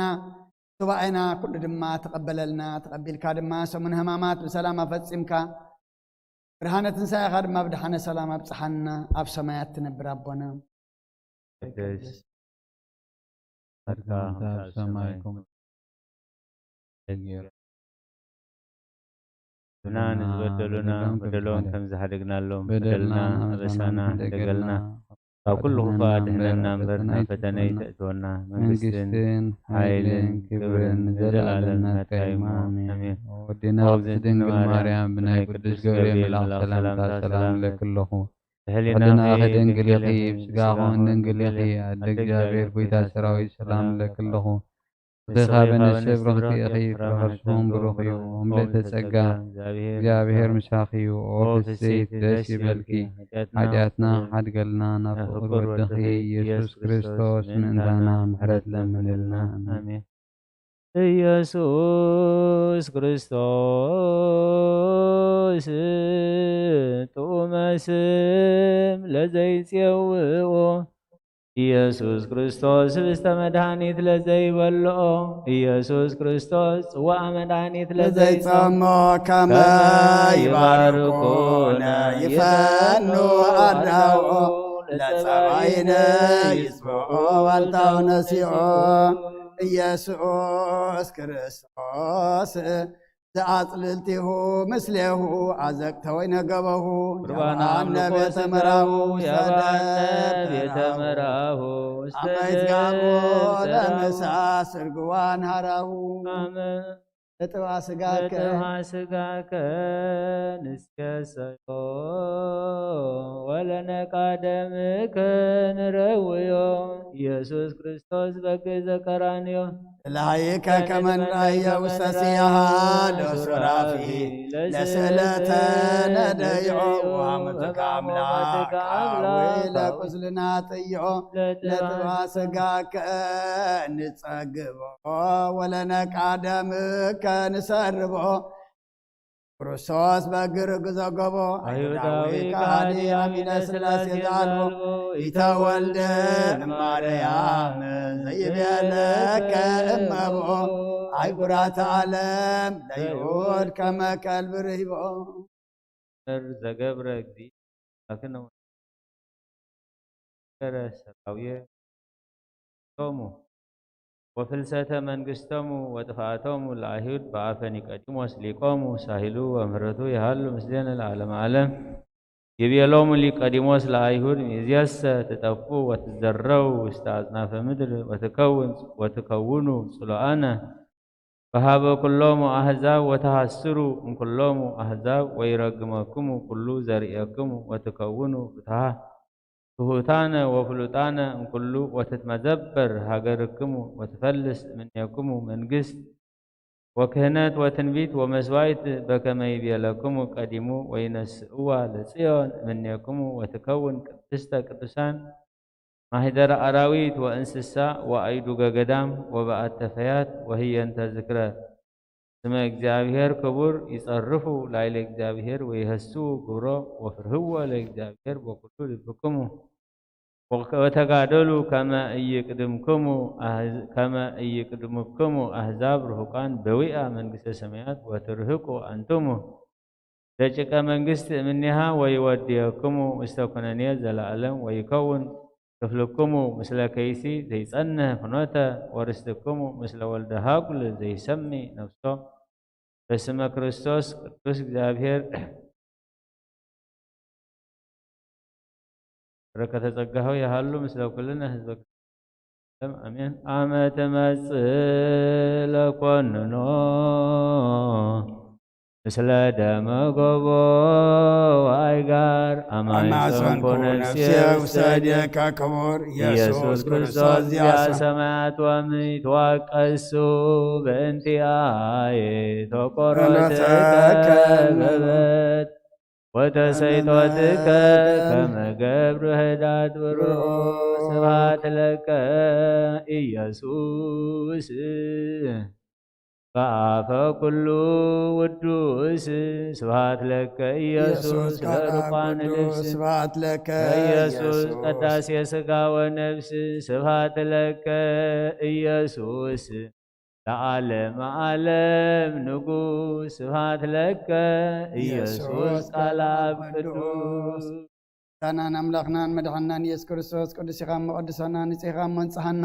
ሱባኤና ኩሉ ድማ ተቐበለልና። ተቐቢልካ ድማ ሰሙን ሕማማት ብሰላም ኣፈጺምካ ብርሃነ ትንሳኤኻ ድማ ብደሓነ ሰላም ኣብጽሓና። ኣብ ሰማያት ትነብር ኣቦና ቅድስ ኣድካ ከምታ ኣብ ሰማይ ከምኡ ብና ንዝበደሉና በደሎም ከም ዝሓደግናሎም በደልና ኣበሳና ሕደገልና ካብ ኩሉ ክፉእ ኣድሕነና እምበር ናብ ፈተነ ኣይተእትወና። መንግስትን ሓይልን ክብርን ንዘለኣለም ናትካ እዩ። ኣሜን። ወዲና ቅድስት ድንግል ማርያም ብናይ ቅዱስ ገብርኤል መልኣኽ ሰላምታ ሰላም እብለኪ ኣለኹ። ብሕሊናኺ ድንግል ኢኺ፣ ብስጋኺ እውን ድንግል ኢኺ። ኣደ እግዚኣብሔር ጐይታ ሰራዊት ሰላም እብለኪ ኣለኹ። ብኻበ ንስብ ርኽቲ እኺ ፍረኸርስኹም ብሩኽ እዩ። እምበተ ጸጋ እግዚኣብሔር ምሳኺ እዩ። ኦ ፍስሕቲ ደስ ይበልኪ። ሓጢኣትና ሓድገልና ናብ ፍቁር ወድኺ ኢየሱስ ክርስቶስ ምእንታና ምሕረት ለምንልና። ኣሜን። ኢየሱስ ክርስቶስ ጥዑመ ስም ለዘይጼውኦ ኢየሱስ ክርስቶስ ህብስተ መድኃኒት ለዘይበልኦ ኢየሱስ ክርስቶስ ጽዋዕ መድኃኒት ለዘይጸሞ ከመ ይባርኩነ ይፈኑ ኣዳውኦ ለጸባይነ ይጽብኦ ዋልታው ነሲኦ ኢየሱስ ክርስቶስ ዘኣጽልልቲሁ ምስሌሁ ኣዘቅተ ወይነ ገበሁ ቁርባና ያብአነ ቤተ ምራሁ ያብአነ ቤተ ምራሁ ውስተ አመይት ጋቦ ለምሳ ስርግዋን ሃራሁ አመ ለጥባ ስጋከ ለጥባ ስጋከ ንስከሰዮ ወለነቃ ደምከ ንረውዮ ኢየሱስ ክርስቶስ በግ ዘቀራንዮ ለሃይከ ከመንራየ ውስተ ሲያሃ ለሱራፊ ለስእለተ ነደይዖ ወሃመትከ አምላክ አዊ ለቁስልና ጥይዖ ለጥባ ስጋከ ንጸግቦ ወለነቃ ደምከ ንሰርቦ ክርስቶስ በግር ግዘገቦ አይሁዳዊ ከሃዲ አሚነ ስላሴ ዘአልቦ ኢተወልደ እማርያም ዘይቤለከ እመቦ አይጉራት ዓለም ለይሁድ ከመ ከልብ ርሂቦ። ዘገብረ እግዚእ አክነ ነገረ ሰራውየ ቶሙ ወፍልሰተ መንግስቶሙ ወጥፍኣቶሙ ለአይሁድ በአፈ ኒቆዲሞስ ሊቆሙ ሳሂሉ ወምህረቱ ይሃሉ ምስሌነ ለዓለመ ዓለም። ይቤሎሙ ሊቆዲሞስ ለአይሁድ ሚእዝየሰ ትጠፍኡ ወትዘረው ውስተ አጽናፈ ምድር ወትከውን ወትከውኑ ጽሉአነ በሃበ ኩሎሙ አሕዛብ ወተሐስሩ እምኩሎሙ አሕዛብ ወይረግመክሙ ኩሉ ዘርእየክሙ ወትከውኑ ፍትሃ ትሑታነ ወፍሉጣነ እምኩሉ ወትትመዘበር ሃገርክሙ ወትፈልስ እምኔክሙ መንግስት ወክህነት ወትንቢት ወመስዋይት በከመ ይቤለክሙ ቀዲሙ ወይነስእዋ ለጽዮን እምኔክሙ ወትከውን ቅድስተ ቅዱሳን ማህደረ አራዊት ወእንስሳ ወአይዱገ ገዳም ወበአተ ፈያት ወህየንተ ዝክረ ስመ እግዚኣብሔር ክቡር ይጸርፉ ላይለ እግዚኣብሔር ወይሀስው ግብሮ ወፍርህዎ ለእግዚኣብሔር በኩሉ ልብክሙ ወተጋደሉ ከመ ኢይቅድምክሙ አህዝ- ከመ ኢይቅድምክሙ አሕዛብ ርሁቃን በዊአ መንግስተ ሰማያት ወትርህቁ አንትሙ ደቂቀ መንግስት እምኔሃ ወይወድየክሙ ውስተ ኩነኔ ዘለዓለም ወይከውን ክፍልክሙ ምስለ ከይሲ ዘይጸንህ ፍኖተ ወርስትክሙ ምስለ ወልደ ሃጉል ዘይሰሚ ነፍሶ በስመ ክርስቶስ ቅዱስ እግዚኣብሔር በረከተ ጸጋሁ ይሃሉ ምስለ ኩልነ ህዝበ ክርስቲያን። አሜን። አመ ትመጽእ ለኮንኖ ምስለ ደመ ጎቦ ወአይጋር አማይጸንኩ ነፍሴ ውስተ እዴከ ክቡር ኢየሱስ ክርስቶስ ዚአ ሰማያት ወምድር ተዋቀሱ በእንቲአየ ተቆሮተከ በበት ወተሰይጦትከ ከመ ገብሩ ህዳድ ብሩክ ስብሐት ለከ ኢየሱስ በአፈ ኩሉ ውዱስ ስብሐት ለከ ኢየሱስ ለርቋን ልብስ ስብሐት ለከ ኢየሱስ ቀዳሴ ስጋ ወነፍስ ስብሐት ለከ ኢየሱስ ለዓለመ ዓለም ንጉስ ስብሐት ለከ ኢየሱስ ቃል አብ ቅዱስ። ጌታናን ኣምላኽናን መድሓንናን ኢየሱስ ክርስቶስ ቅዱስ ኢኻ እሞ ቅድሰና፣ ንጽህ ኢኻ እሞ ንጽሃና።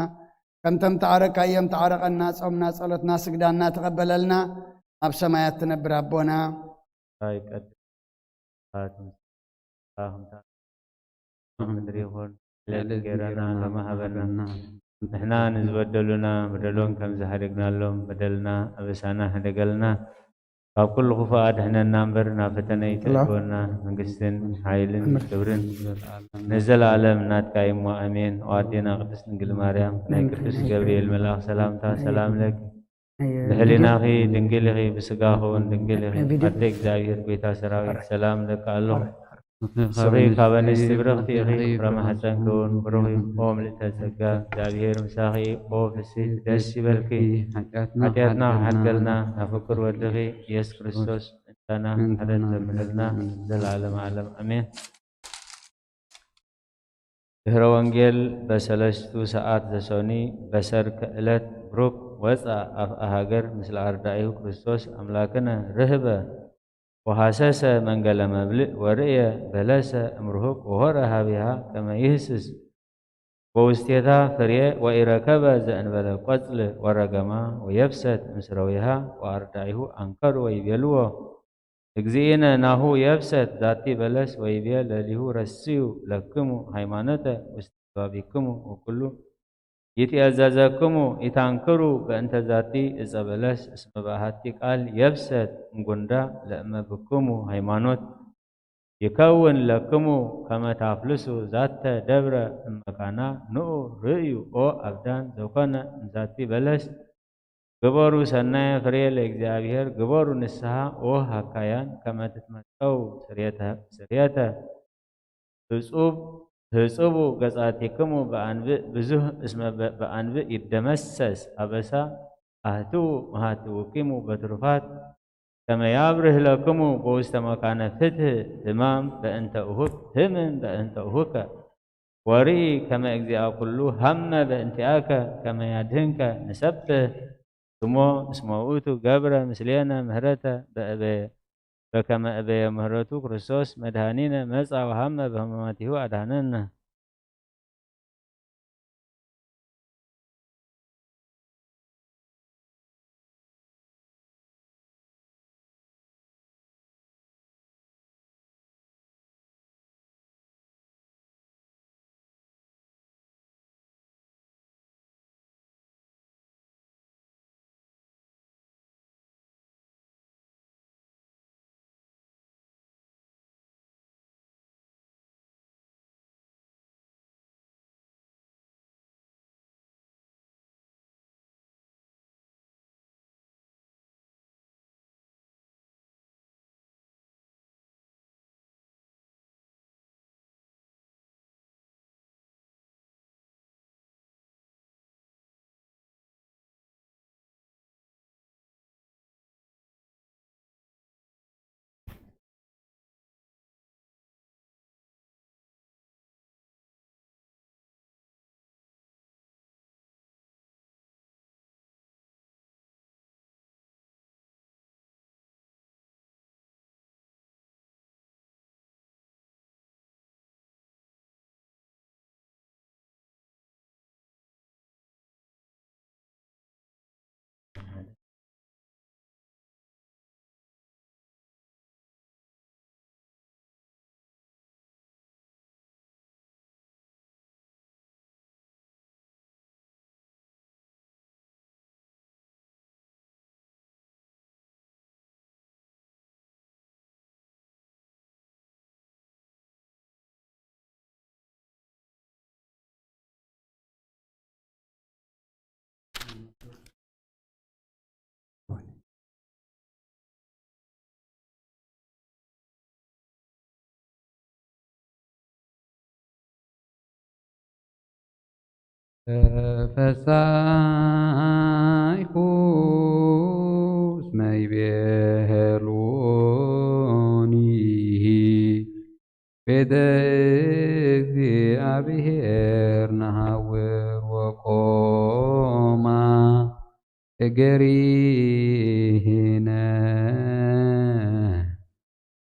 ከምቶም ተዓረካዮም ተዓረቀና፣ ጾምና፣ ጸሎትና፣ ስግዳና ተቐበለልና። ኣብ ሰማያት ትነብር ኣቦና። ይቀድስ ስምካ ትምጻእ ምድሪ ይኹን። ዕለት እንጀራና ሎሚ ሃበና። ንሕና ንዝበደሉና በደሎም ከም ዝሃደግናሎም በደልና ኣበሳና ህደገልና። ካብ ኩሉ ክፉእ ኣድሕነና እምበር፣ ናብ ፈተነ ኣይተእትወና። መንግስትን ሓይልን ክብርን ንዘለኣለም ናትካ እዩ እሞ፣ ኣሜን። ኦ ኣዴና ቅድስት ድንግል ማርያም፣ ናይ ቅዱስ ገብርኤል መልኣኽ ሰላምታ ሰላም ለኪ፣ ብሕሊናኺ ድንግል ኢኺ፣ ብስጋኺ እውን ድንግል ኢኺ። ኣደ እግዚኣብሔር፣ ጎይታ ሰራዊት፣ ሰላም ለኪ ኣለኹ። ንስኺ ካብ ኣንስቲ ብርኽቲ ኢኺ፣ ፍረ ማሕፀንኪ እውን ብሩኽ እዩ። ኦ ምልእተ ጸጋ፣ እግዚኣብሔር ምሳኺ፣ ኦ ፍስሕቲ ደስ ይበልኪ። ሓጢኣትና ክሓልቀልና፣ ናብ ፍቁር ወድኺ ኢየሱስ ክርስቶስ ምእንታና ምሕረት ለምንልና፣ ዘለዓለም ዓለም ኣሜን። ድህረ ወንጌል በሰለስቱ ሰዓት ዘሶኒ በሰርክ ዕለት ብሩክ ወፃ ኣፍአ ሃገር ምስለ ኣርዳኢሁ ክርስቶስ ኣምላክነ ርህበ ወሃሰሰ መንገለ መብልእ ወርእየ በለሰ እምርሁቅ ወሆረ ሃቢሃ ከመ ይህስስ ወውስቴታ ፍሬ ወኢረከበ ዘእንበለ ቆጽል ወረገማ ወየብሰት ምስረዊሃ ወአርዳኢሁ አንከሩ ወይቤልዎ እግዚእነ ናሁ የብሰት ዛቲ በለስ ወይቤ ለሊሁ ረስዩ ለክሙ ሃይማኖተ ውስተ ባቢክሙ ወኩሉ ይትእዘዘክሙ ኢታንክሩ በእንተ ዛቲ እፀ በለስ እስመ በአሐቲ ቃል የብሰት እምጉንዳ ለእመ ብክሙ ሃይማኖት ይከውን ለክሙ ከመ ታፍልሱ ዛተ ደብረ እመካና ንዑ ርእዩ ኦ አብዳን ዘኮነ እምዛቲ በለስ ግበሩ ሰናየ ፍሬ ለእግዚኣብሔር ግበሩ ንስሓ ኦ ሃካያን ከመ ትትመጠው ስርየተ ስርየተ ህጹብ ህጹቡ ገጻቲክሙ በአንብእ ብዙህ እስመ በ- በአንብእ ይደመሰስ አበሳ አህትዉ መሃትውኪሙ በትሩፋት ከመ ያብርህ ለክሙ በውስተ መካነ ፍትህ ህማም በእንተ እሁክ ህምም በእንተ እሁከ ወርኢ ከመ እግዚአ ኩሉ ሀመ በእንቲአከ ከመ ያድህንከ ንሰብህ ስሞ እስመ ውእቱ ገብረ ምስሌነ ምህረተ በእበየ በከመ እበየ ምህረቱ ክርስቶስ መድኃኒነ መጻ ወሀመ በህማማቲሁ አድኃነነ። ተፈሳይኩ እስመ ይቤሉኒ ቤተ እግዚአብሔር ነሃውር ወቆማ እገሪህነ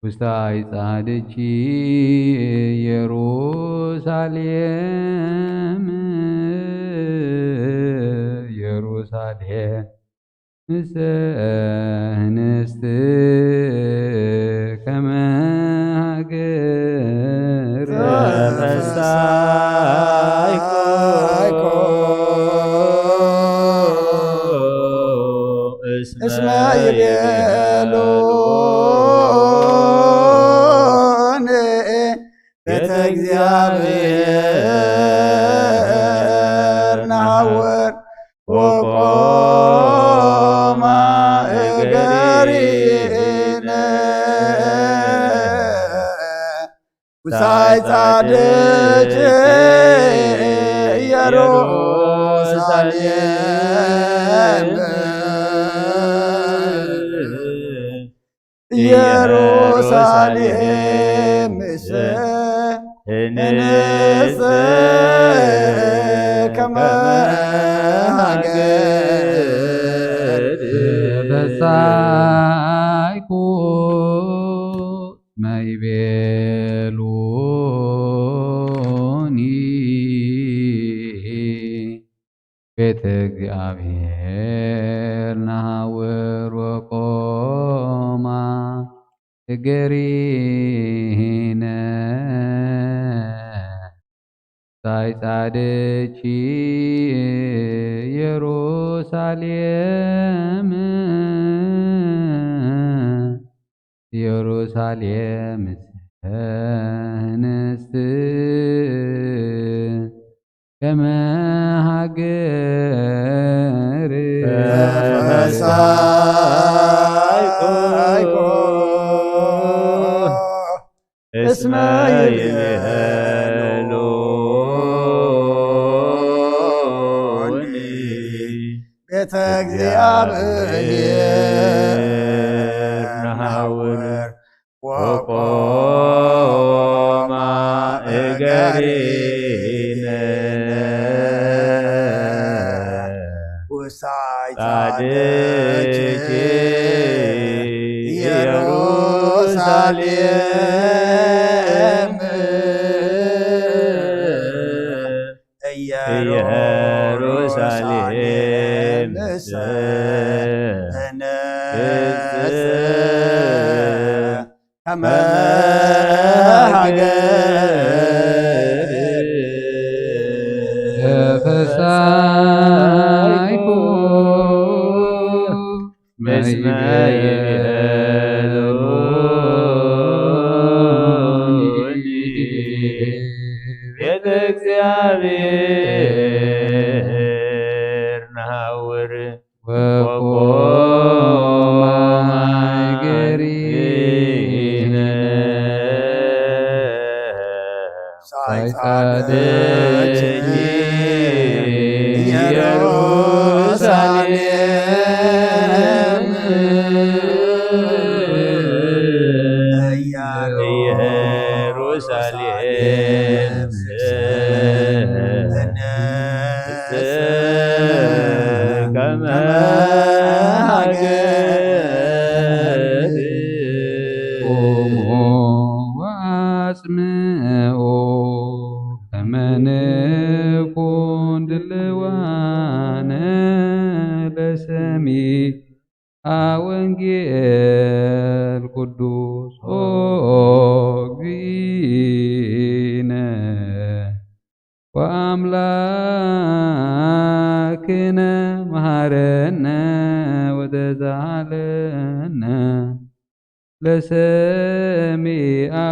ውስተ አይጻድቂ ኢየሩሳሌም ኢየሩሳሌም ምስለ እንስት ከመ ሀገር ተፈሳይኮ እስመ ይቤሉ እግዚኣብሔር ነሐውር ወቆማ እገሪነ ውሳይ ጻድቅ ኢየሩሳሌም ኢየሩሳሌም እንስ ከመ ሃገር ተበሳይኩ መይቤሉኒ ቤተ እግዚኣብሔር ነሐውር ወቆማ እገሪነ ሳይ ጻድቺ ኢየሩሳሌም ኢየሩሳሌም ሰንስት ከመ ሃገር ተፈሳይኮ እስመ ይቤሉኒ ቤተ እግዚኣብሔር ነሐውር ወቆማ እገሪነ ውሳይ ጻድቅ ኢየሩሳሌም ኢየሩሳሌም ኢየሩሳሌም ሰንስ ከመ ሃገር ተፈሳይኩ እስመ ይቤሉኒ ቤተ እግዚኣብሔር ነሐውር ወቆማ እገሪነ ሳይጻድቅ ኢየሩሳሌም ኢየሩሳሌም ከመ ሃገር ቁሙ ወአጽምዑ ከመ ንኩን ድልዋነ ለሰሚዐ ወንጌል ቅዱስ ኦ እግዚእነ ወአምላክነ መሐረነ ወተሳሃለነ ለሰሚዐ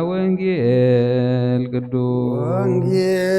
ወንጌል ቅዱስ ወንጌል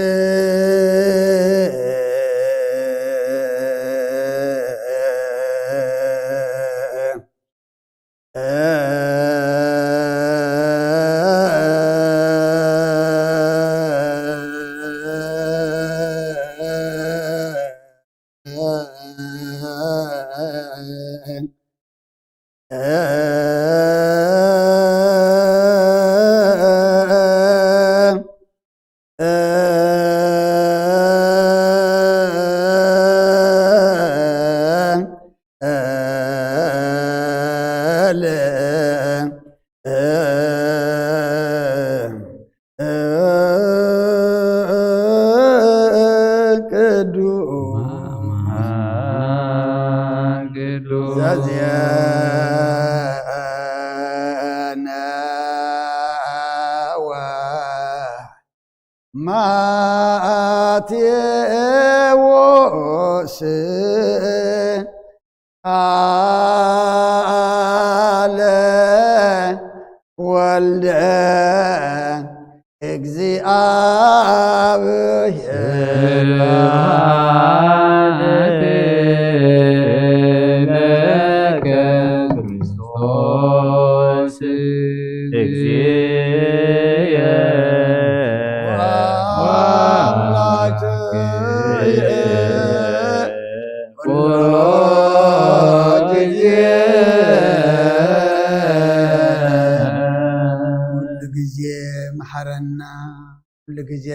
ቅዱስ ዘዜነወ ማቴዎስ ቃለ ወልደ እግዚአ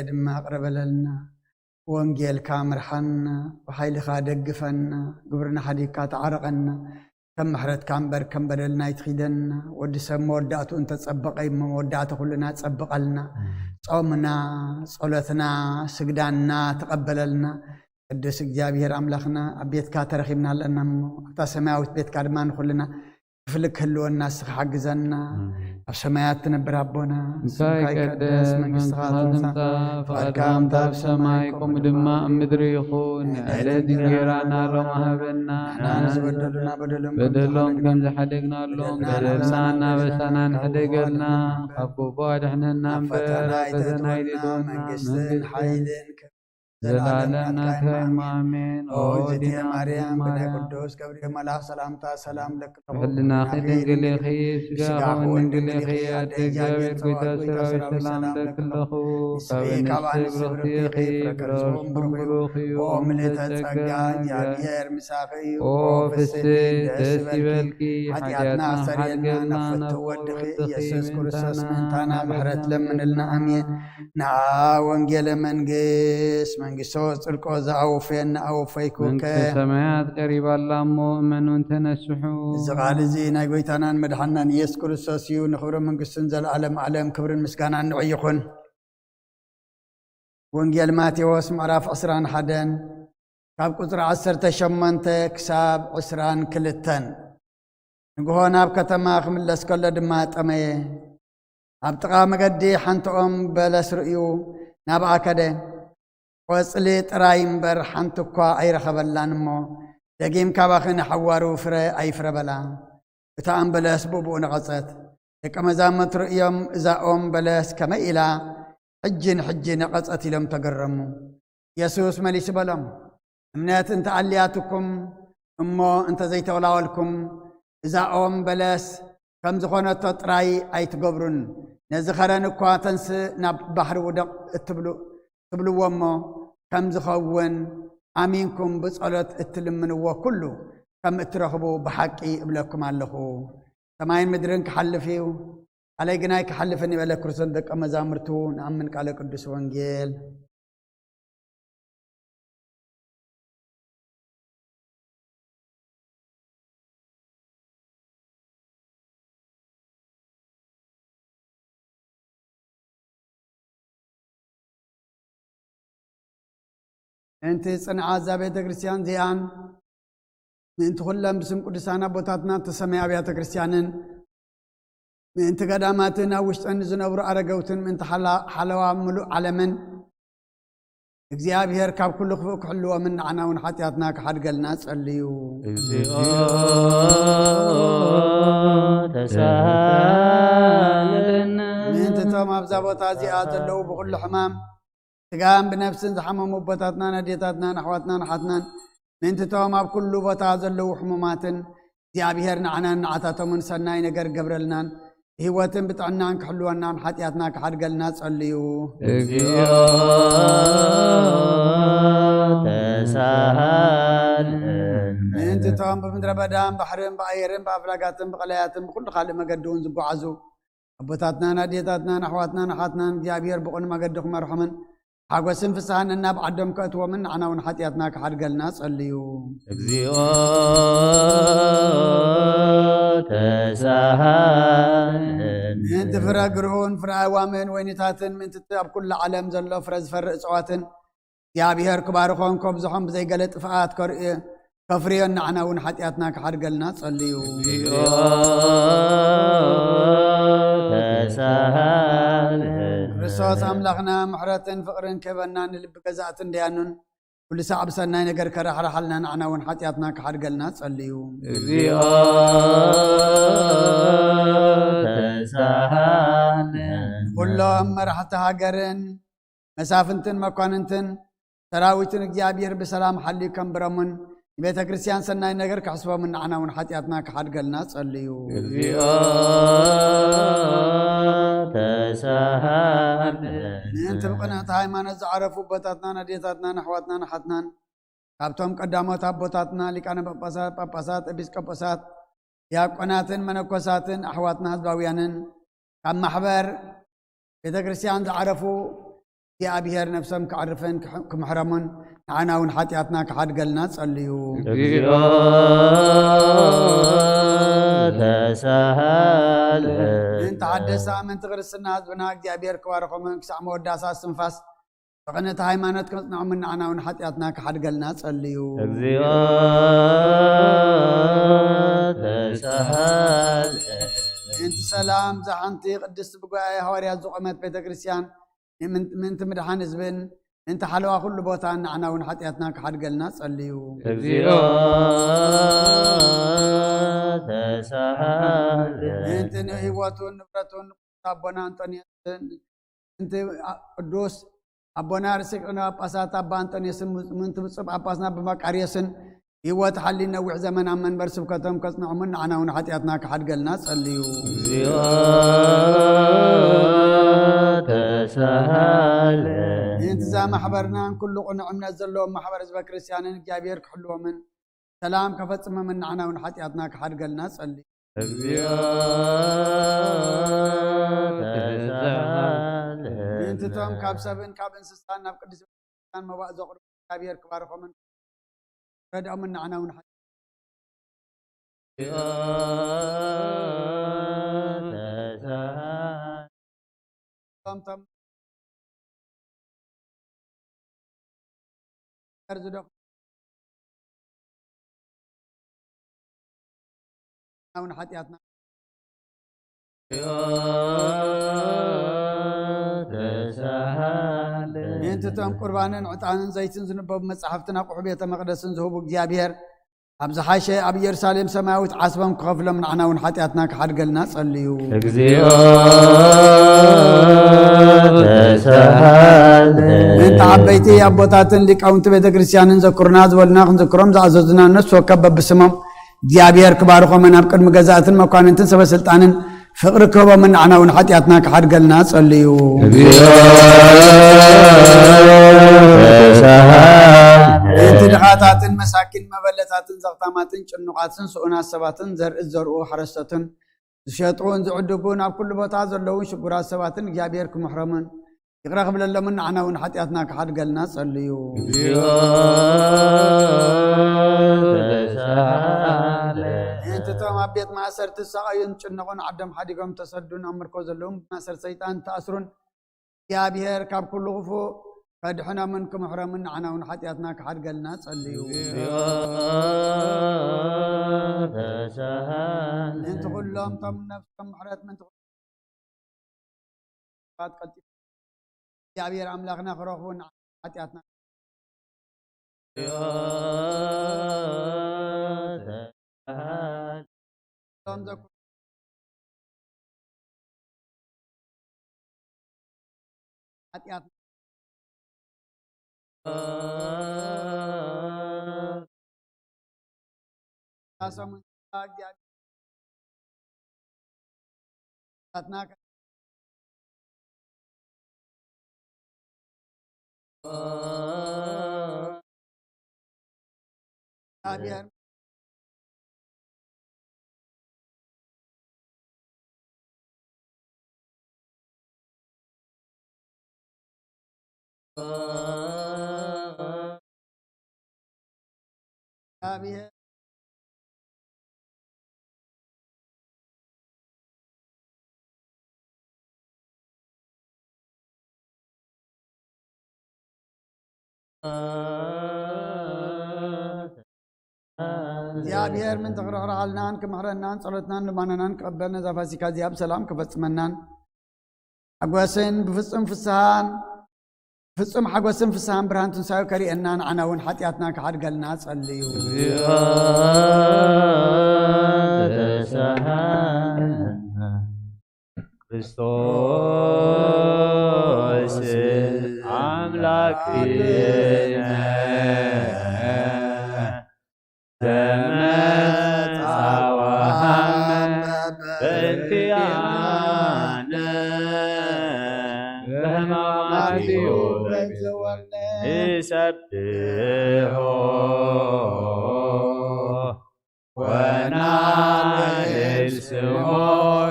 ድማ ኣቕርበለልና። ወንጌልካ ምርሓና፣ ብሓይልኻ ደግፈና፣ ግብርና ሓዲግካ ተዓረቐና። ከም ምሕረትካ እምበር ከም በደልና ኣይትኺደና። ወዲ ሰብ መወዳእቱ እንተጸበቐ እሞ መወዳእታ ኩልና ጸብቐልና። ጾምና፣ ጸሎትና፣ ስግዳንና ተቐበለልና። ቅዱስ እግዚኣብሔር ኣምላኽና፣ ኣብ ቤትካ ተረኺብና ኣለና እሞ ኣብታ ሰማያዊት ቤትካ ድማ ንኹልና ክፍሊ ክህልወና ንስኻ ሓግዘና። ኣብ ሰማያት ትነብር ኣቦና፣ እንታይ ስምካ ይቀደስ፣ መንግስትኻ መንግስትኻ ትምጻእ፣ ትምጻእ፣ ፍቓድካ ፍቓድካ ከምታ ኣብ ሰማይ ከምኡ ድማ ኣብ ምድሪ ይኹን። ንዕለት እንጀራና ሎሚ ሃበና። ንሕና ንዝበደሉና በደሎም ከም በደሎም ዝሓደግና ከም ዝሓደግናሎም በደልና በደልና እናበሳና እናበሳና ንሕደገልና፣ ካብ ክፉ ኣድሕነና እምበር፣ ፈተና ኣብ ፈተና ኣይተእትወና፣ ኣይተእትወና፣ መንግስትን መንግስትን ሓይልን ዘለዓለም ዘለዓለም ናትካ ናትካ እሞ እሞ ኣሜን። ኣሜን። ኦ ኦ እግዝእትየ እግዝእትየ ማርያም፣ ማርያም፣ ብናይ ቅዱስ ገብርኤል መልኣኽ ሰላምታ ሰላም ለኪ ብሕልናኺ ድንግል ኢኺ፣ ስጋኺ እውን ድንግል ኢኺ፣ ኣደ እግዚኣብሔር፣ ጸባኦት ጎይታ ሰራዊት ሰላም ለኪ ኣለኹ። ንስኺ ካብ ኣንስቲ ብርኽቲ ኢኺ፣ ፍረ ከርሥኺ እውን ብሩኽ እዩ። ኦ ምልዕተ ጸጋ፣ እግዚኣብሔር ምሳኺ እዩ። ኦ ፍስሕቲ ደስ ይበልኪ፣ ሓጢኣትና ኣስተሰርየልና፣ ናብ ፍትው ወድኺ ኢየሱስ ክርስቶስ ምእንታና ምሕረት ለምንልና። ኣሜን። ንዓ ወንጌለ መንግስት፣ መንግስቶ ጽድቆ ዘኣወፈየና ኣወፈይኩከ። መንግስተ ሰማያት ቀሪባ ኣላ እሞ እመኑን ተነስሑ። እዚ ቃል እዚ ናይ ጎይታናን መድሓናን ኢየሱስ ክርስቶስ እዩ። ንኽብሪ መንግስቱን ዘለዓለም ዓለም ክብርን ምስጋናን ንዑ ይኹን። ወንጌል ማቴዎስ ምዕራፍ ዕስራን ሓደን ካብ ቁጽሪ ዓሰርተ ሸሞንተ ክሳብ ዕስራን ክልተን። ንግሆ ናብ ከተማ ክምለስ ከሎ ድማ ጠመየ። ኣብ ጥቓ መገዲ ሓንቲ ኦም በለስ ርእዩ ናብኣ ከደ። ቆጽሊ ጥራይ እምበር ሓንቲ እኳ ኣይረኸበላን እሞ፣ ደጊም ካባኺ ንሓዋሩ ፍረ ኣይፍረ በላ። እታ ኦም በለስ ብእኡ ነቐጸት። ደቀ መዛሙርቱ ርእዮም፣ እዛ ኦም በለስ ከመይ ኢላ ሕጂ ንሕጂ ነቐጸት? ኢሎም ተገረሙ። የሱስ መሊሱ በሎም፣ እምነት እንተ ኣልያትኩም እሞ እንተ ዘይተወላወልኩም፣ እዛ ኦም በለስ ከም ዝኾነቶ ጥራይ ኣይትገብሩን። ነዚ ኸረን እኳ ተንስእ ናብ ባሕሪ ውደቕ እትብሉ-፣ ትብልዎ እሞ ከም ዝኸውን ኣሚንኩም ብጸሎት እትልምንዎ ኩሉ ከም እትረኽቡ ብሓቂ እብለኩም ኣለኹ። ሰማይን ምድርን ክሓልፍ እዩ፣ ቃለይ ግና ኣይክሓልፍን እዩ በለ ክርስቶስ ንደቀ መዛሙርቱ። ንኣምን ቃለ ቅዱስ ወንጌል። እንቲ ጽንዓት እዛ ቤተ ክርስቲያን እዚኣን ምእንቲ ኩለን ብስም ቅዱሳን ኣቦታትና እተሰመያ ኣብያተ ክርስቲያንን ምእንቲ ገዳማትን ኣብ ውሽጠን ዝነብሩ ኣረገውትን ምእንቲ ሓላ-፣ ሓለዋ ምሉእ ዓለምን እግዚኣብሔር ካብ ኩሉ ክፉእ ክሕልዎምን ንዓና እውን ሓጢኣትና ክሓድገልና ጸልዩ። እግዚኦ ተሳሃለነ። ምእንቲ እቶም ኣብዛ ቦታ እዚኣ ዘለዉ ብኹሉ ሕማም ስጋን ብነፍስን ዝሓመሙ ኣቦታትናን ኣዴታትናን ኣሕዋትናን ኣሓትናን፣ ምእንቲ እቶም ኣብ ኩሉ ቦታ ዘለዉ ሕሙማትን፣ እግዚኣብሔር ንዓናን ንዓታቶምን ሰናይ ነገር ገብረልናን ብህይወትን ብጥዕናን ክሕልወናን ሓጢኣትና ክሓድገልና ጸልዩ። እግዚኦ ተሳሃለነ። ምእንቲ እቶም ብምድረ በዳን ባሕርን ብኣየርን ብኣፍላጋትን ብቐላያትን ብኹሉ ካልእ መገዲ እውን ዝጓዓዙ ኣቦታትናን ኣዴታትናን ኣሕዋትናን ኣሓትናን እግዚኣብሔር ብቕኑዕ መገዲ ክመርሖምን ሓጎስን ፍስሃን ነናብ ዓዶም ከእትዎምን ንዓና እውን ሓጢኣትና ክሓድገልና ጸልዩ። እግዚኦ ተሳሃለነ። ምእንቲ ፍረ ግርሁን ፍረ ኣእዋምን ወይንታትን ምእንቲ እቲ ኣብ ኩሉ ዓለም ዘሎ ፍረ ዝፈሪ እጽዋትን እግዚኣብሔር ክባርኾን ከብዝሖን ብዘይገለ ጥፍኣት ከርእዮ ከፍርዮን ንዓና እውን ሓጢኣትና ክሓድገልና ጸልዩ። ተሳሃለነ። ክርስቶስ ኣምላኽና ምሕረትን ፍቕርን ክህበና ንልቢ ገዛእትን ደያኑን ኩሉ ሳዕ ብሰናይ ነገር ከራሕርሓልና ንዓና እውን ሓጢኣትና ክሓድገልና ጸልዩ። እግዚኦ ተሳሃለነ። ኩሎም መራሕቲ ሃገርን መሳፍንትን መኳንንትን ሰራዊትን እግዚኣብሔር ብሰላም ሓልዩ ከንብረሙን ንቤተ ክርስቲያን ሰናይ ነገር ክሕስቦምን ንዓና እውን ሓጢኣትና ክሓድገልና ጸልዩ። እግዚኦ ተሳሃለነ። ምእንቲ ብቕንዕቲ ሃይማኖት ዝዓረፉ ኣቦታትናን ኣዴታትናን ኣሕዋትናን ኣሓትናን ካብቶም ቀዳሞት ኣቦታትና ሊቃነ ጳጳሳት፣ ጳጳሳት፣ ኤጲስቆጶሳት፣ ዲያቆናትን መነኮሳትን ኣሕዋትና ህዝባውያንን ካብ ማሕበር ቤተ ክርስቲያን ዝዓረፉ እግዚኣብሔር ነፍሶም ከዕርፍን ክሕ-፣ ክምሕረሙን ንዓና እውን ሓጢኣትና ክሓድገልና ጸልዩ። እግዚኦ ተሳሃለ። ምእንቲ ሓደሳ ምእንቲ ክርስትና ህዝብና እግዚኣብሔር ክባርኾምን ክሳዕ መወዳእታ እስትንፋስ ብቕንዕቲ ሃይማኖት ከጽንዖምን ንዓና እውን ሓጢኣትና ክሓድገልና ጸልዩ። እግዚኦ ተሳሃለ። ምእንቲ ሰላም እዛ ሓንቲ ቅድስቲ ብጉባኤ ሃዋርያት ዝቖመት ቤተ ክርስቲያን ምእንቲ ምእንቲ ምድሓን ህዝብን ምእንቲ ሓለዋ ኩሉ ቦታን ንዓና እውን ሓጢኣትና ክሓድገልና ጸልዩ። እግዚኦ ተሳሃለ። ምእንቲ ንህይወቱን ንብረቱን ንቅዱስ ኣቦና ኣንጦንዮስን ምእንቲ ቅዱስ ኣቦና ርእሰ ሊቃነ ጳጳሳት ኣባ ኣንጦንዮስን ምእንቲ ብፁዕ ጳጳስና ኣባ መቃርዮስን ህይወት ሓሊ ነዊሕ ዘመን ኣብ መንበር ስብከቶም ከጽንዖምን ንዓና እውን ሓጢኣትና ክሓድገልና ጸልዩ። እግዚኦ ተሳሃለ። ምእንቲ እዛ ማሕበርናን ኩሉ ቅኑዕ እምነት ዘለዎም ማሕበር ህዝበ ክርስቲያንን እግዚኣብሔር ክሕልዎምን ሰላም ከፈጽሞምን ንዓና እውን ሓጢኣትና ክሓድገልና ጸልዩ። እግዚኦ ተሳሃለ። ምእንቲ እቶም ካብ ሰብን ካብ እንስሳን ናብ ቅድስቲ ቤተክርስትያን መባእ ዘቕርቡ እግዚኣብሔር ክባርኾምን ረድኦምን ንዓና እውን ሓ- እግዚኦ ተሳሃለ። እቶም ቶም ዝደኹ እውን ሓጢኣትና ተሳሃለ። ምእንቲ እቶም ቁርባንን ዕጣንን ዘይትን ዝንበቡ መጻሕፍትን ኣቑሑ ቤተ መቕደስን ዝህቡ እግዚኣብሔር ኣብ ዝሓሸ ኣብ ኢየሩሳሌም ሰማያዊት ዓስቦም ክኸፍሎም ንዓና እውን ሓጢኣትና ክሓድገልና ጸልዩ። እግዚኦ ተሳሃለ። ምእንቲ ዓበይቲ ኣቦታትን ሊቃውንቲ ቤተ ክርስቲያንን ዘክሩና ዝበሉና ክንዝክሮም ዝኣዘዙና ነፍሲ ወከፍ በብስሞም እግዚኣብሔር ክባርኾምን ኣብ ቅድሚ ገዛእትን መኳንንትን ሰበ ስልጣንን ፍቕሪ ክህቦምን ንዓና እውን ሓጢኣትና ክሓድገልና ጸልዩ። እግዚኦ ተሳሃለ። ምእንቲ ድኻታትን መሳኪን መበለታትን ዘኽታማትን ጭኑቓትን ስኡናት ሰባትን ዘርኢ ዝዘርኡ ሓረስቶትን ዝሸጡን ዝዕድጉን ኣብ ኩሉ ቦታ ዘለውን ሽጉራት ሰባትን እግዚኣብሔር ክምሕሮምን ይቕረ ክብለሎምን ንዓና እውን ሓጢኣትና ክሓድገልና ጸልዩ። እግዚኦ ተሳሃለ። ምእንቲ እቶም ኣብ ቤት ማእሰርቲ ዝሳቐዩን ዝጭነቑን ዓዶም ሓዲጎም ተሰዱን ኣብ ምርኮ ዘለውን ብማእሰርቲ ሰይጣን ተኣስሩን እግዚኣብሔር ካብ ኩሉ ክፉእ ከድሕኖምን ክምሕሮምን ንዓና እውን ሓጢኣትና ክሓድገልና ጸልዩ። እግዚኦ ተሳሃለ። ምእንቲ ኩሎም እቶም ነፍሶም ምሕረት ምእንቲ ኩሎም ሰባት ቀልጢፉ እግዚኣብሔር ኣምላኽና ክረኽቡ ንዓና ሓጢኣትና እግዚኦ ተሳሃለ። እቶም ዘኩ ሓጢኣት ሰሙን እግዚኣብሔር እግዚኣብሔር እግዚኣብሔር እግዚኣብሔር ምእንቲ ክርሕርሓልናን ክምሕረናን ጸሎትናን ልማናናን ክቐበል ነዛ ፋሲካ እዚኣ ብሰላም ክፈጽመናን ሓጎስን ብፍጹም ፍስሃን ፍጹም ሓጎስን ፍስሃን ብርሃን ትንሳኤ ከርእየና ንዓና እውን ሓጢኣትና ክሓድገልና ጸልዩ። እግዚኦ ተሳሃለነ። ክርስቶስ ኣምላክነ ተመጻ ወሃመ በእንቲኣነ በሕማማቲሁ ንሰብሖ ወናልዕል ስሞ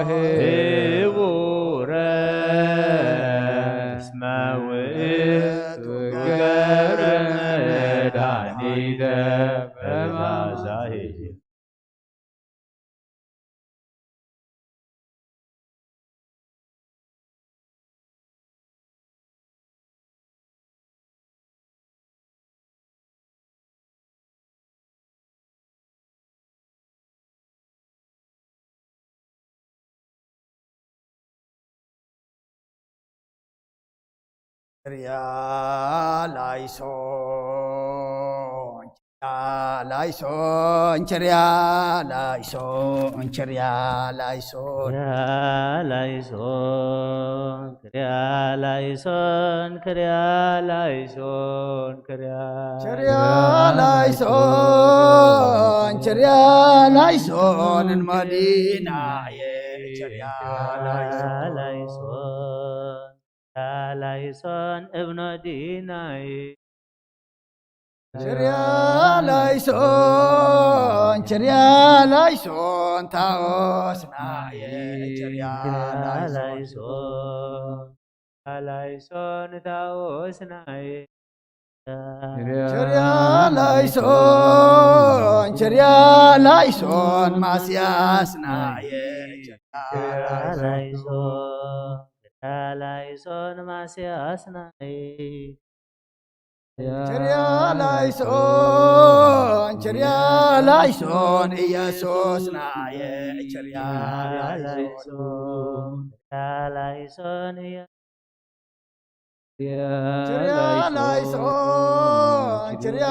ህቡረ እስመ ውእቱ ኪዳኒተ በማዛሂ። ችርያ ላይሶን፣ ችርያ ላይሶን፣ ችርያ ላይሶን፣ ችርያ ላይሶን። ችርያ ላይሶን፣ ክርያ ላይሶን፣ ክርያ ላይሶን፣ ክርያ ችርያ ላይሶን፣ ችርያ ላይሶን፣ ንመዲናየ፣ ችርያ ላይሶን። ላይሶን፣ ላይሶን፣ እብኖ ዲናይ። ችርያ ላይሶን፣ ችርያ ላይሶን፣ ታኦስናየ፣ ችርያ ላይሶን። ላይሶን፣ ላይሶን፣ ታኦስናየ። ችርያ ላይሶን፣ ችርያ ላይሶን፣ ማስያስናየ፣ ችርያ ላይሶን። ላይሶን፣ ችርያ ላይሶን፣ ማስያስናየ። ችርያ ላይሶን፣ ችርያ ላይሶን፣ ኢየሱስናየ፣ ችርያ ላይሶን። ችርያ ላይሶን፣ ኢየ- ችርያ ላይሶን፣ ችርያ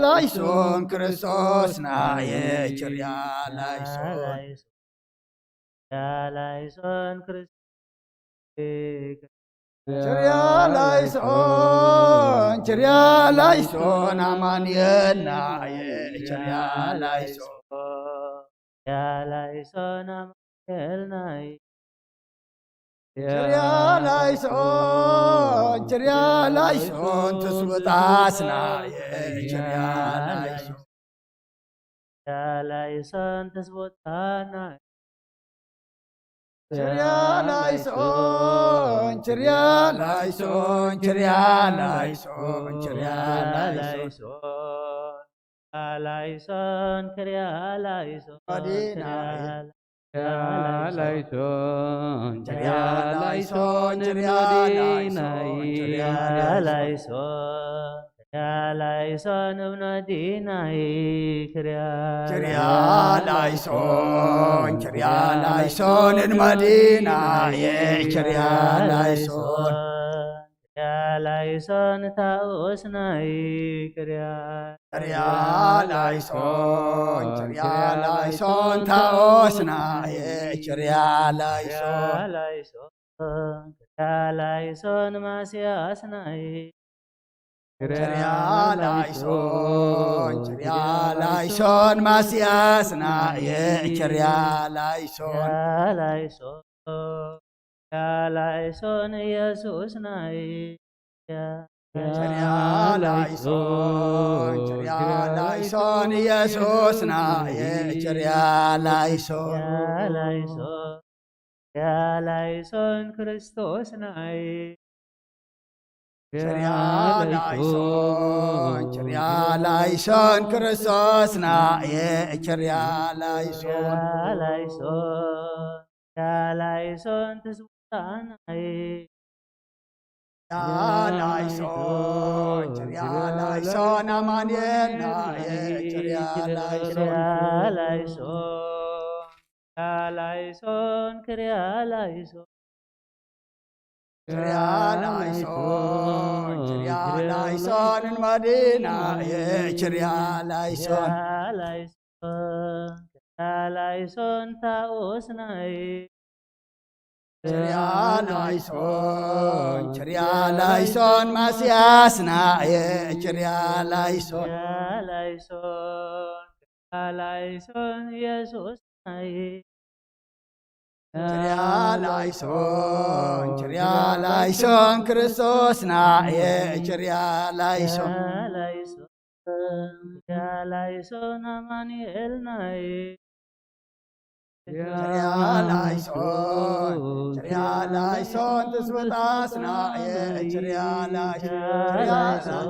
ላይሶን፣ ክርስቶስናየ፣ ችርያ ላይሶን። ችርያ ላይሶን፣ ክርስቶስ ችርያ ላይሶን፣ ችርያ ላይሶን፣ ኣማኑኤልናየ፣ ችርያ ላይሶን። ችርያ ላይሶን፣ ኣማኑኤልናየ። ችርያ ላይሶን፣ ችርያ ላይሶን፣ ትስብእታስናየ፣ ችርያ ላይሶን። ችርያ ላይሶን፣ ትስብእታናየ። ችርያ ላይሶን፣ ችርያ ላይሶን፣ ችርያ ላይሶን፣ ችርያ ላይሶን። ላይሶን፣ ክርያ ላይሶን፣ መዲና። ችርያ ላይሶን፣ ችርያ ላይሶን፣ ችርያ ላይሶን፣ ችርያ ላይሶን። ላይሶን፣ ችርያ ላይሶን፣ እብኖ ዲናይ፣ ክርያ ችርያ ላይሶን፣ ችርያ ላይሶን፣ ንመዲናየ፣ ችርያ ላይሶን። ችርያ ላይሶን፣ ታኦስናይ፣ ክርያ ችርያ ላይሶን፣ ችርያ ላይሶን፣ ታኦስናየ፣ ችርያ ላይሶን። ላይሶን፣ ችርያ ላይሶን፣ ማስያስናይ። ችርያ ላይሶን፣ ችርያ ላይሶን፣ ማስያስናየ፣ ችርያ ላይሶን። ላይሶን፣ ላይሶን፣ ኢየሱስናይ። ችርያ ላይሶን፣ ችርያ ላይሶን፣ ኢየሱስናየ፣ ችርያ ላይሶን። ላይሶን፣ ችርያ ላይሶን፣ ክርስቶስናይ። ችርያ ላይሶን፣ ችርያ ላይሶን፣ ክርስቶስናየ፣ ችርያ ላይሶን። ላይሶን፣ ችርያ ላይሶን፣ ትስብእታናይ። ችርያ ላይሶን፣ ችርያ ላይሶን፣ ኣማኑኤልናየ፣ ችርያ ላይሶን። ችርያ ላይሶን፣ ችርያ ላይሶን፣ ክርያ ላይሶን። ችርያ ላይሶን፣ ችርያ ላይሶን፣ ንመዲናየ፣ ችርያ ላይሶን። ችርያ ላይሶን፣ ችርያ ላይሶን፣ ታኦስናይ። ችርያ ላይሶን፣ ችርያ ላይሶን፣ ማስያስናየ፣ ችርያ ላይሶን። ችርያ ላይሶን፣ ችርያ ላይሶን፣ ኢየሱስናይ። ችርያ ላይሶን፣ ችርያ ላይሶን፣ ክርስቶስናየ፣ ችርያ ላይሶን። ችርያ ላይሶን፣ ችርያ ላይሶን፣ ኣማኑኤልናይ። ችርያ ላይሶን፣ ችርያ ላይሶን፣ ትስብእታስናየ፣ ችርያ ላይሶን። ችርያ ላይሶን፣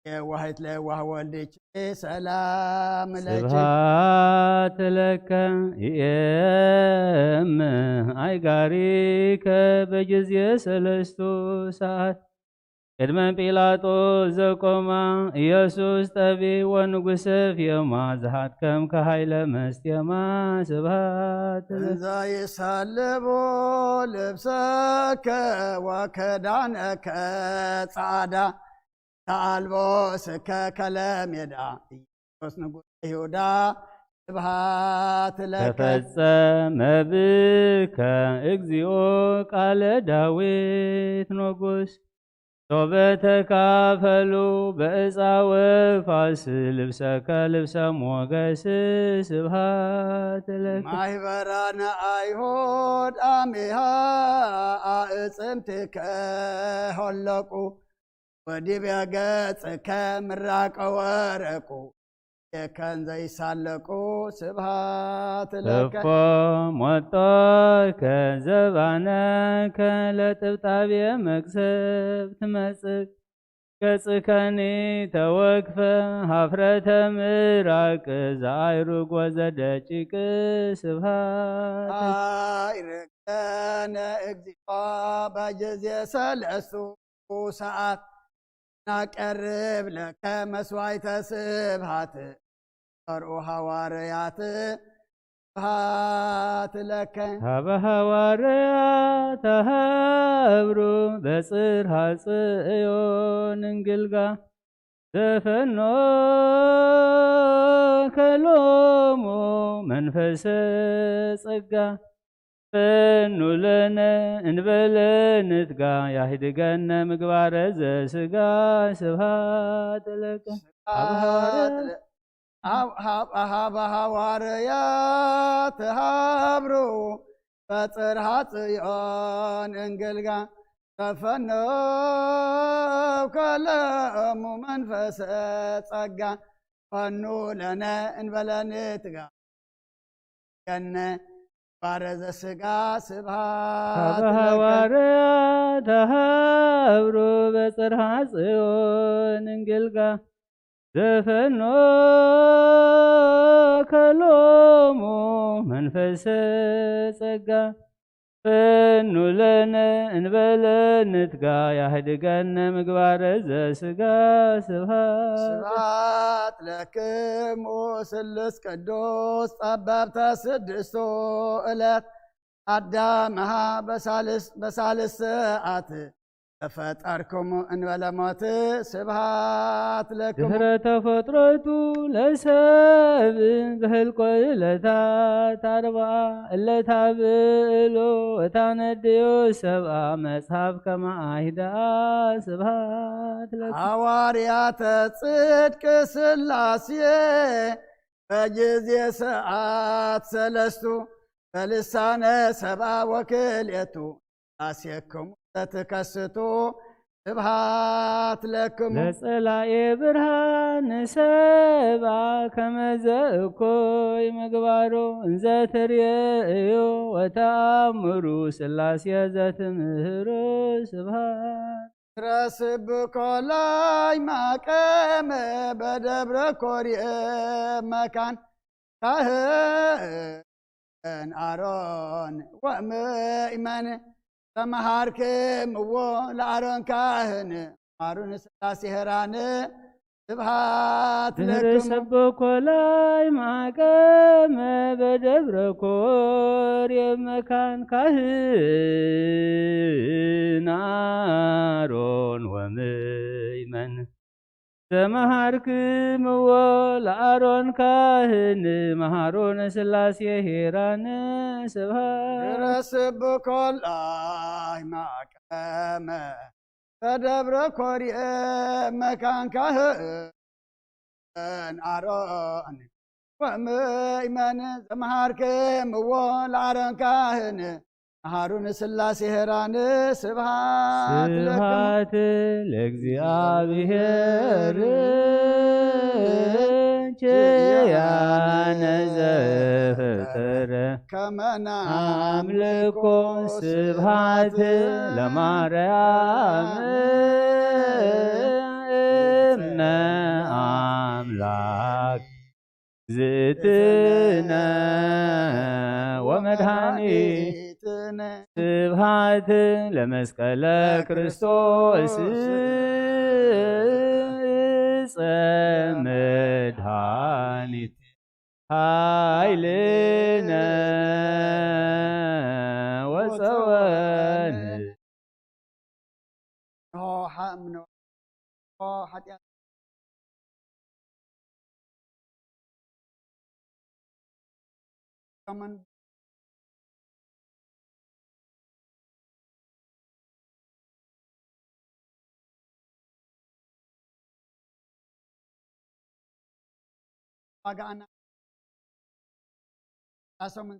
የዋህት ለየዋህ ወልድኪ ሰላም ለኪ። ስብሐት ለከ ይእም ኣይጋሪከ በጊዜ ሰለስቱ ሰዓት ቅድመ ጲላጦስ ዘቆማ ኢየሱስ ጠቢ ወንጉሰ ፍየማ ዝሃድከምከ ኃይለ መስቴማ። ስብሐት ለከ። እንዘ ይሳልቦ ልብሰከ ወከዳነከ ጻዕዳ ተአልቦ ስከ ከለሜዳ ኢየሱስ ንጉሰ ይሁዳ ስብሐት ለከ። ተፈጸመ ብከ እግዚኦ ቃለ ዳዊት ንጉስ ሶበ ተካፈሉ በዕፃ ወፋስ ልብሰከ ልብሰ ሞገስ። ስብሐት ለከ። ማህበራነ አይሁድ አሜሃ አእጽምትከ ሆለቁ ወዲበ ገጽከ ምራቀ ወረቁ የከን ዘይሳለቁ ስብሐት ለከ። እፎ ሞጦከ ዘባነከ ለጥብጣብየ መቅሰፍት መጽእ ገጽከኒ ተወክፈ ሀፍረተ ምራቅ ዘአይሩግ ወዘደቂቅ። ስብሐት አይረግጠነ እግዚኦ በጊዜ ሰለስቱ ሰዓት ናቀርብ ለከ መስዋዕተ ስብሐት ፈርኡ ሐዋርያት ስብሐት ለከ። ሀበ ሐዋርያት ተሃብሩ በጽርሐ ጽዮን እንግልጋ ዘፈኖ ከሎሙ መንፈሰ ጸጋ ፈኑ ለነ እንበለ ንትጋ ያህድገነ ምግባረ ዘስጋ። ስብሐት ለከ። ስብሐት ለ- ሀብ- ሀብ- ሀበ ሐዋርያት ሃብሩ በጽርሐ ጽዮን እንግልጋ ተፈነው ከለሙ መንፈሰ ጸጋ ፈኑ ለነ እንበለ ንትጋ ገነ ባረዘ ስጋ ስብሐት ሀበ ለከ። ሐዋርያት ተሃብሩ በጽርሐ ጽዮን እንግልጋ ዘፈኖ ከሎሙ መንፈሰ ጸጋ ፈኑ ለነ እንበለ ንትጋ ያህድገነ ምግባረ ዘስጋ። ስብሐት ስብሐት ለክሙ ስሉስ ቅዱስ ጸበብተ ስድስቱ ዕለት አዳምሃ በሳልስ በሳልስ ሰዓት ተፈጠርክሙ እንበለ ሞት ስብሐት ለክሙ። ድህረ ተፈጥሮቱ ለሰብ ብህልቆ ዕለታት አርብዓ እለታ ብእሉ እታነድዮ ሰብአ መጽሐፍ ከመ አይዳ። ስብሐት ለከ። ሐዋርያተ ጽድቅ ስላሴ በጊዜ ሰዓት ሰለስቱ በልሳነ ሰብአ ወክልኤቱ አሴክሙ ዘትከስቱ ስብሐት ለክሙ። ለጸላኤ ብርሃን ሰብአ ከመዘ እኮይ ምግባሩ እንዘ ትርእዮ ወተአምሩ ስላሴ ዘትምህሩ። ስብሐት ረስብኮ ላይ ማቀመ በደብረ ኮርየ መካን ካህን አሮን ወምእመን ተመሃርክምዎ ለአሮን ካህን ማሩን ስላሴ ሄራን ስብሐት ድህረ ለክሙ። ሰብኮ ላይ ማቀመ በደብረ ኮርየ መካን ካህን አሮን ወምእመን ዘመሃርክምዎ ለአሮን ካህን መሃሮን ስላሴ ሄራን። ስብሐት ድረስብኮ ላይ ማቀመ በደብረ ኮርየ መካን ካህን አሮን ወምእመን ዘመሃርክምዎ ለአሮን ካህን መሃሩን ስላሴ ሄራን ስብሐት ለክሙ። ስብሐት ለእግዚአብሔር ኪያነ ዘፈጠረ ከመና አምልኮ ስብሐት ለማርያም ኣምላክ ዝእትነ ወመድኃኒትነ። ስብሐት ለመስቀለ ክርስቶስ ዕፀ መድኃኒት ኃይልነ ወፀወን። ኖ ሓእምኖ ኖ ሓጢኣት ከመን ዋጋኣና ዳሶምን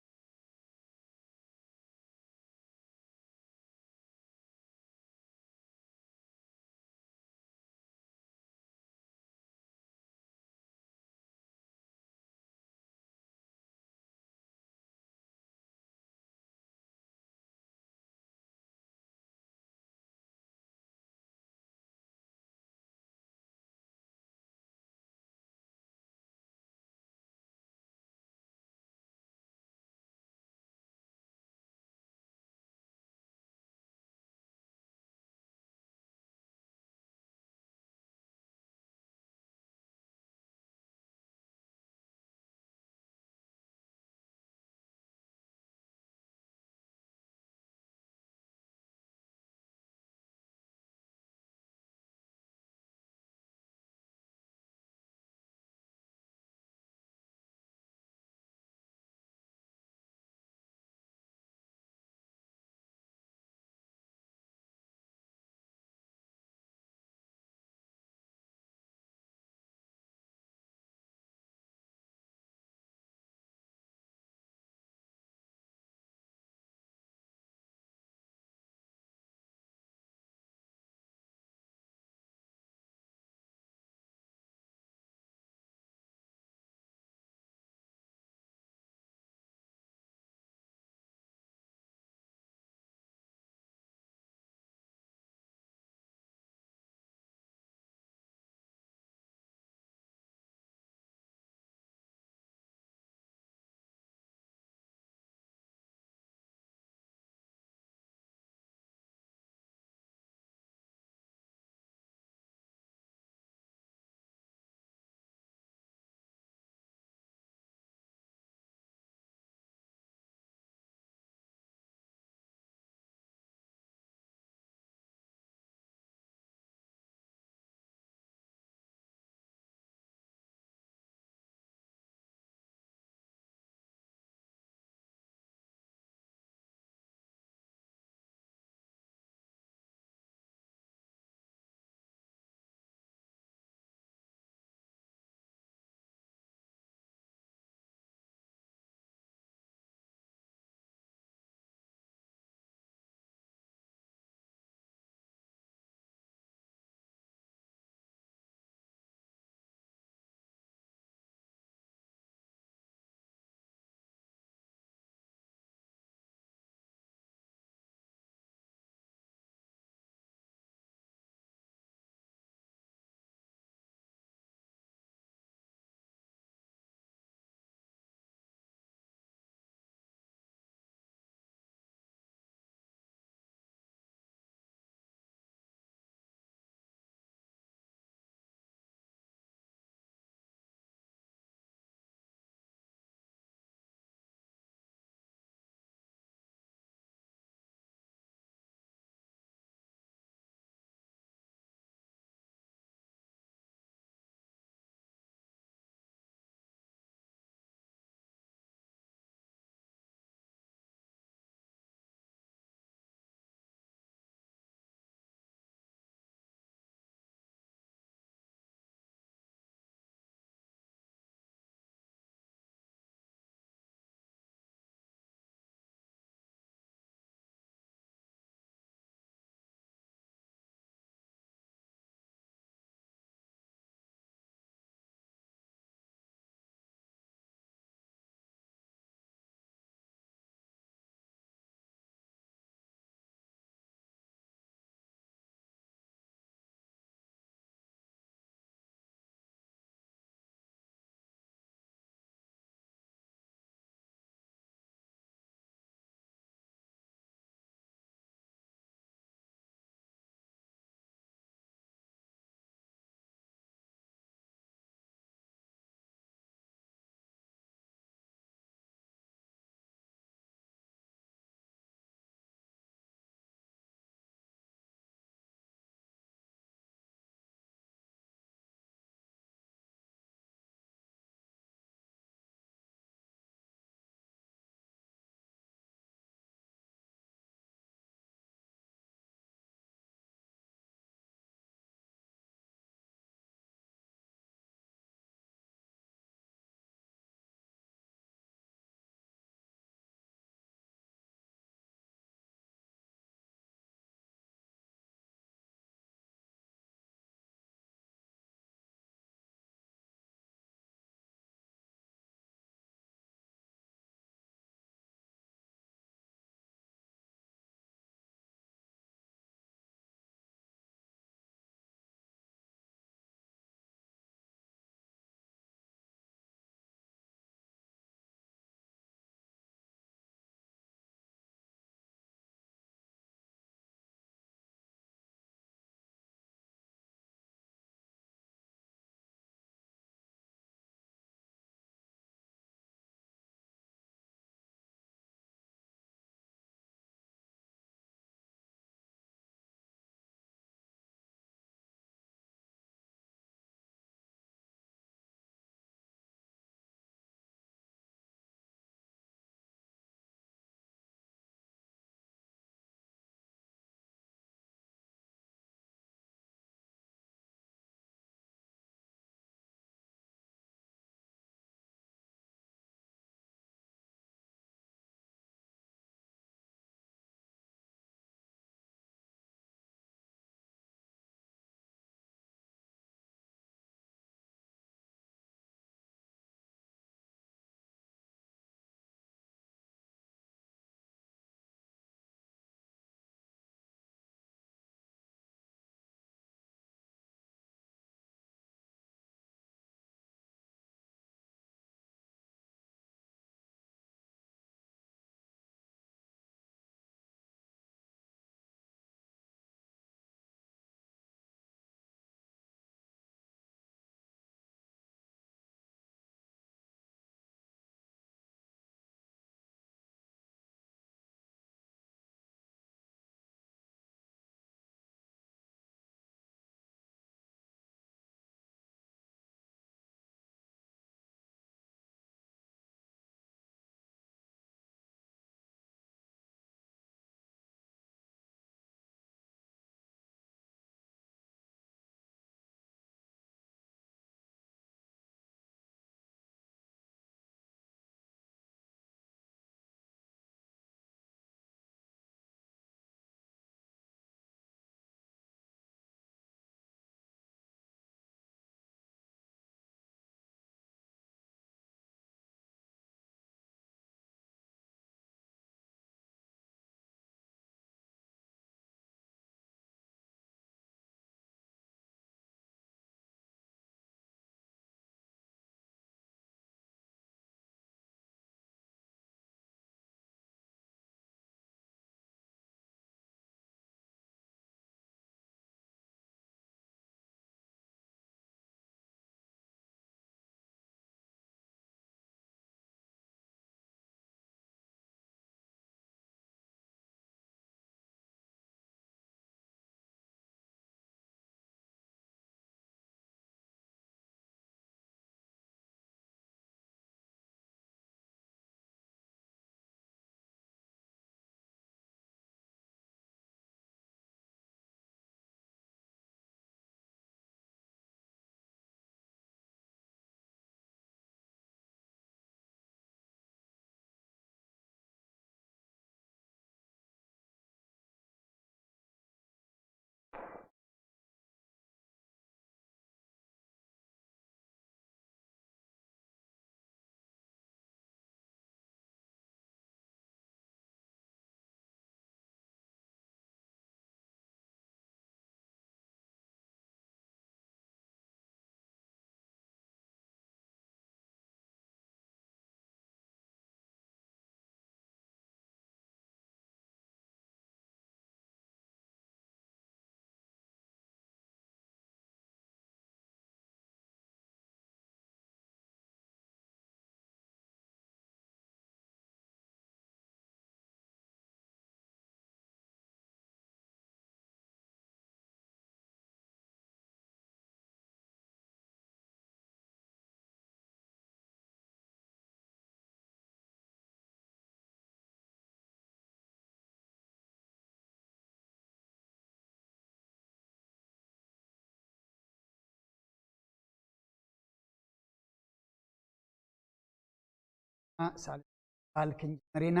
ሳልስቲ ክፋል ክንጅምር ኢና።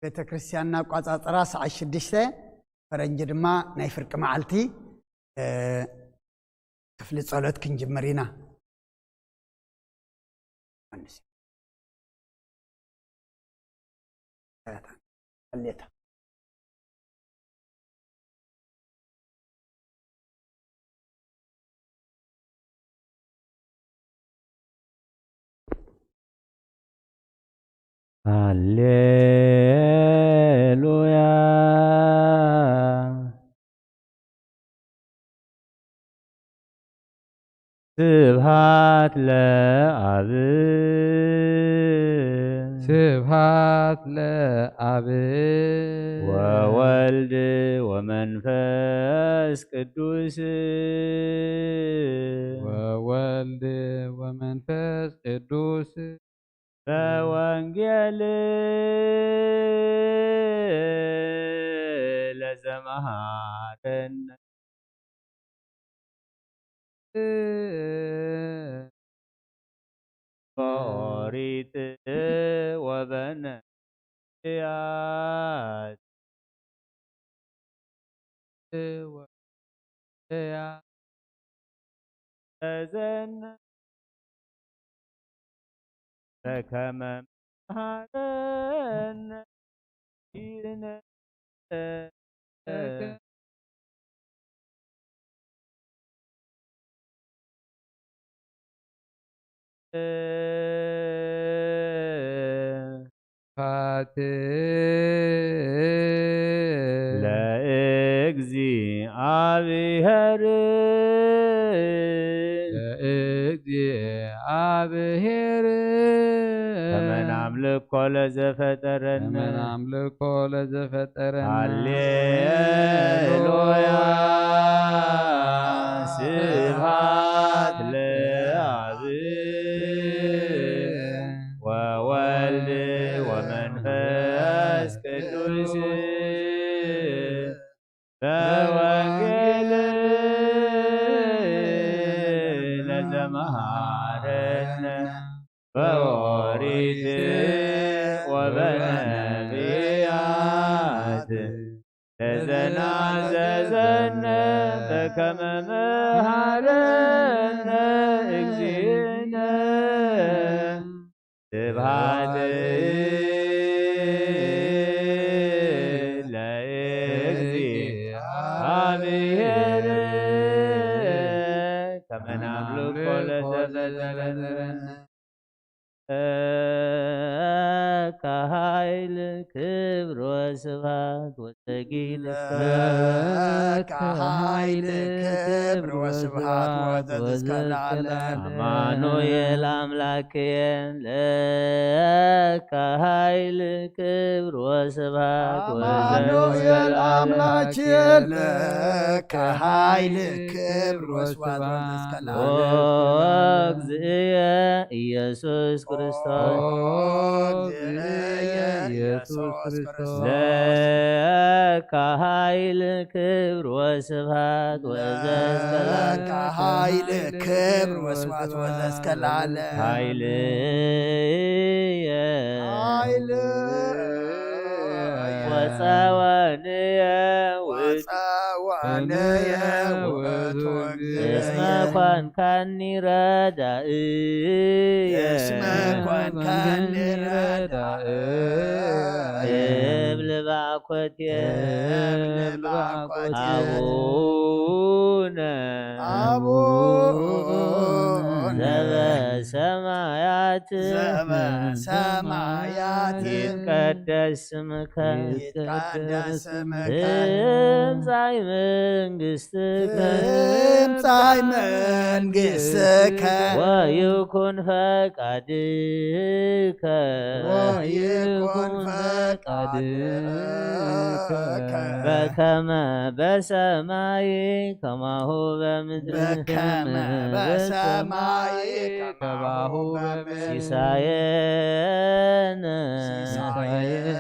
ቤተ ክርስቲያንና ኣቋጻጽራ ሰዓት ሽዱሽተ፣ ፈረንጂ ድማ ናይ ፍርቂ መዓልቲ፣ እ፣ ክፍሊ ጸሎት ክንጅምር ኢና። ዮሃንስ። ሃሌሉያ። ስብሃት ለአብ። ስብሃት ለአብ። ወወልድ ወመንፈስ ቅዱስ። ወወልድ ወመንፈስ ቅዱስ። በወንጌል ለዘመሃረነ። በኦሪት ወበነቢያት። ወበነቢያት። ተዘነ በከመ መሃረነ። ፋት ለእግዚአብሔር። ለእግዚአብሔር። ከመ ናምልኮ ለዘፈጠረነ። ከመ ናምልኮ ለዘፈጠረነ። ሃሌሉያ። ስብሐት ለአብ ወወልድ ወመንፈስ ቅዱስ። በወንጌል ለዘመሃረነ። በኦሪት ወበነቢያት ለዘናዘዘነ በከመ መሃረነ እግዚእነ። ስብሐት ለእግዚአብሔር ከመ ናምልኮ ለዘፈጠረነ። ለከ ኃይል ክብር ወስብሐት ወሰጊድ እስከ ለከ ኃይል ክብር ወስብሐት ወዘተ እስከ ለዓለም። አማኑኤል አምላክየ ለከ ኃይል ክብር ወስብሐት ወዘተ እስከ አማኑኤል ለዓለም። አምላክየ ለከ ኃይል ክብር ወስብሐት ወዘተ እስከ ኦ ለዓለም። እግዝእየ ኢየሱስ ክርስቶስ። ኦ እግዝእየ ኢየሱስ ክርስቶስ። ለከ ኃይል ክብር ወስብሐት ወዘተ እስከ ለከ ኃይል ክብር ወስብሐት ወዘተ እስከ ለዓለም። ኃይልየ ኃይልየ ወጸወንየ ውእቱ ወጸወንየ ውእቱ እስመ እግዚእየ። ኮንካኒ ረዳእየ። እስመ ኮንካኒ ረዳእየ። እብል ባኮቴ እብል ባኮቴ አቡነ አቡነ ዘበሰማያት ዘበሰማያት ይትቀደስ ስምከ ይትቀደስ ስምከ። ትምጻእ መንግስትከ ትምጻእ መንግስትከ ወይኩን ፈቃድከ ወይኩን ፈቃድከ በከመ በሰማይ ከማሁ በምድር። በከመ በሰማይ ከማሁ በምድር። ሲሳየነ ሲሳየነ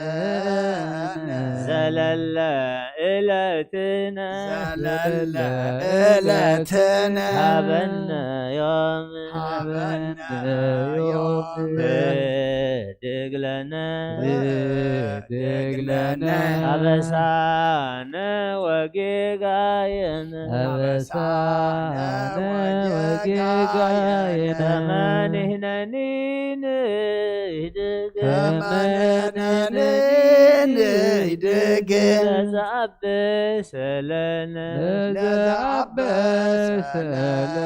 ዘለለ ዕለትነ ዘለለ ዕለትነ ሃበነ ዮም ሃበነ ዮም ድግለነ ድግለነ ኣበሳነ ወጌጋየነ ኣበሳነ ወጌጋየነ ከመ ንሕነኒ ንህድግ ከመ ንሕነኒ ንህድግ ለዘኣበሰለነ ለዘኣበሰለነ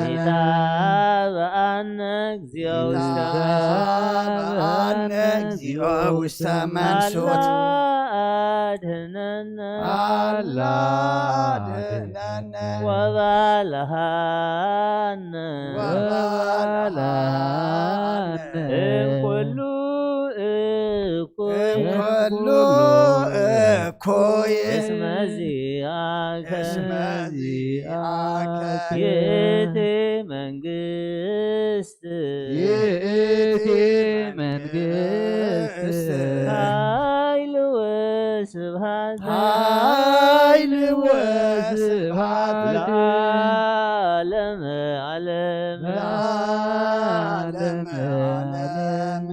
ኢታብኣነ እግዚኦ ውስተ ኢታብኣነ እግዚኦ ውስተ መንሱት ኣላ ኣድህነነ ኣላ ኣድህነነ ወባልሃነ ወባልሃነ እምኩሉ እኩይ እምኩሉ እኩይ እስመ ዚአከ እስመ ዚአከ ይእቲ መንግስት ይእቲ መንግስት ኃይል ወስብሐት ኃይል ወስብሐት ለዓለመ ዓለም ለዓለመ ዓለም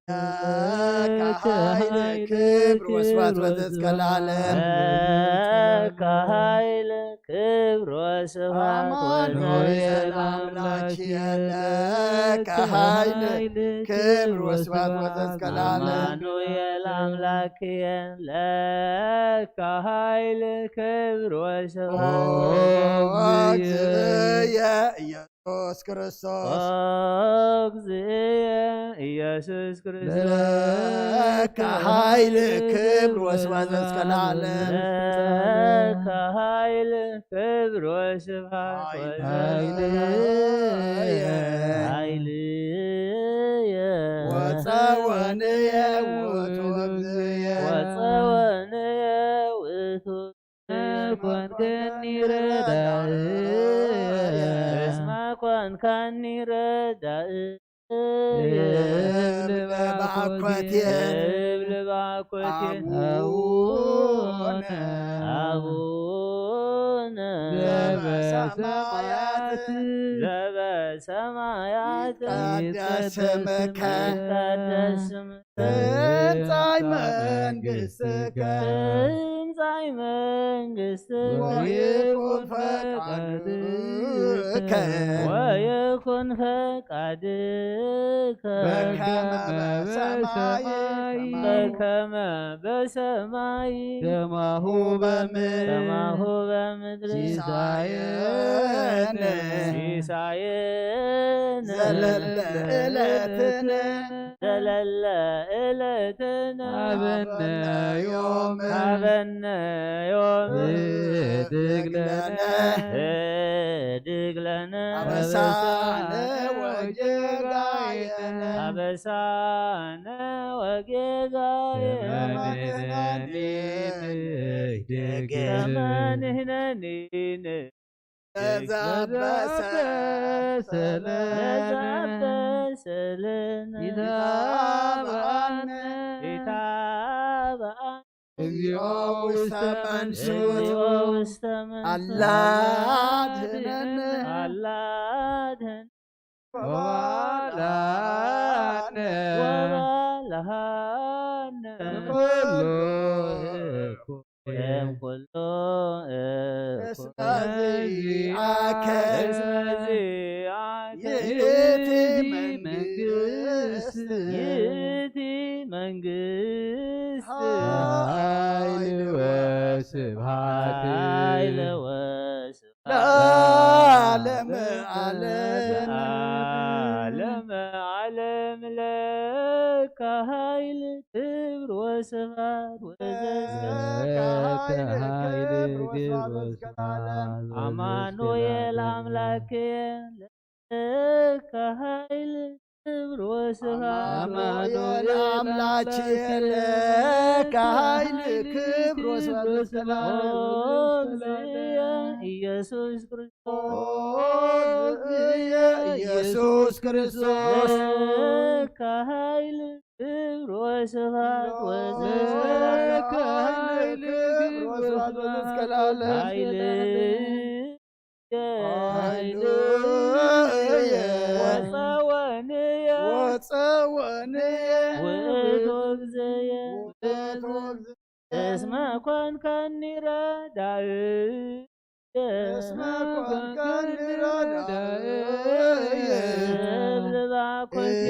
ለከ ኃይል ክብር ወስብሐት ወዘእስከ ለዓለም ለከ ኃይል ክብር ወስብሐት አማኑኤል አምላክ ለከ ኃይል ክብር ወስብሐት ወዘእስከ ለዓለም አማኑኤል አምላክ ለከ ኃይል ክብር ወስብሐት ኦ እግዚእየ ኢየሱስ ክርስቶስ ኦ እግዚእየ ኢየሱስ ክርስቶስ ለከ ኃይል ክብር ወስብሐት ወዘእስከ ለዓለም ለከ ኃይል ክብር ወስብሐት ኃይልየ ኃይልየ ወፀወንየ ውእቱ እግዚእየ ወፀወንየ ውእቱ ኮንከኒ ረዳእ እስመ ኮንካኒ ረዳእ እብል ባኮቴ እብል ባኮቴ አቡነ አቡነ ዘበሰማያት ዘበሰማያት ይትቀደስ ስምከ ይትቀደስ ስምከ ትምጻእ መንግሥትከ ትምጻእ መንግሥትከ ወይኩን ፈቃድከ ወይኩን ፈቃድከ በከመ በሰማይ በከመ በሰማይ ከማሁ በምድር ከማሁ በምድር ሲሳየነ ሲሳየነ ዘለለ ዕለትነ ዘለለ ዕለትነ ሀበነ ዮም ሀበነ ዮም ህድግ ለነ ህድግ ለነ አበሳነ ወጌጋየነ አበሳነ ወጌጋየነ ከመ ንሕነኒ ንህድግ ከመ ንሕነኒ ለዘበሰ ለዘበሰለነ ለዘበሰለነ ኢታብአነ ኢታብአነ እግዚኦ ውስተ መንሱት እግዚኦ ውስተ መንሱት አላ አድህነነ አላ አድህነነ ወባልሃነ ወባልሃነ እምኩሉ እኩይ እምኩሉ እኩይ እስመ ዚአከ እስመ ዚአከ ይእቲ መንግስት ይእቲ መንግስት ኃይል ወስብሐት ኃይል ወስብሐት ለዓለመ ዓለም ለዓለመ ዓለም ለከ ኃይል ክብር ወስብሐት ወዘእስከ ለከ ኃይል ክብር ወስብሐት አማኑኤል አምላክየ ለከ ኃይል ክብር ወስብሐት አማኑኤል አምላክየ ለከ ኃይል ክብር ወስብሐት ወዘእስከ ለዓለም ኦ እግዚእየ ኢየሱስ ክርስቶስ ኦ እግዚእየ ኢየሱስ ክርስቶስ ለከ ኃይል ክብር ወስብሐት ወዘእስከ ለከ ኃይል ክብር ወስብሐት ወዘእስከ ለዓለም ኃይል ኃይልየ ወፀወንየ ጸወንየ ውእቱ እግዝየ ውእቱ እግዝየ እስመ ኮንከኒ ረዳእየ። እስመ ኮንከኒ ረዳእየ። እብል ባኮትየ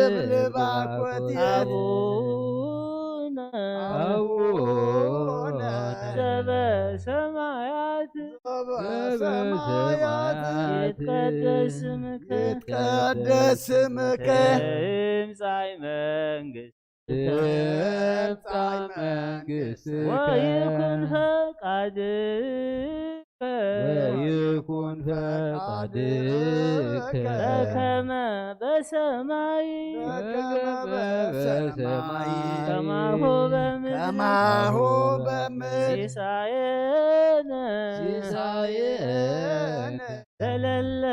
እብል ባኮትየ አቡነ አቡነ ዘበሰማያት ዘበሰማያት ይትቀደስ ስምከ ይትቀደስ ስምከ ትምጻእ መንግስት ትምጻእ መንግስትከ ወይኩን ፈቃድከ ወይኩን ፈቃድከ በከመ በሰማይ በከመ በሰማይ ከማሁ በምድር ከማሁ በምድር ሲሳየነ ሲሳየነ ዘለለ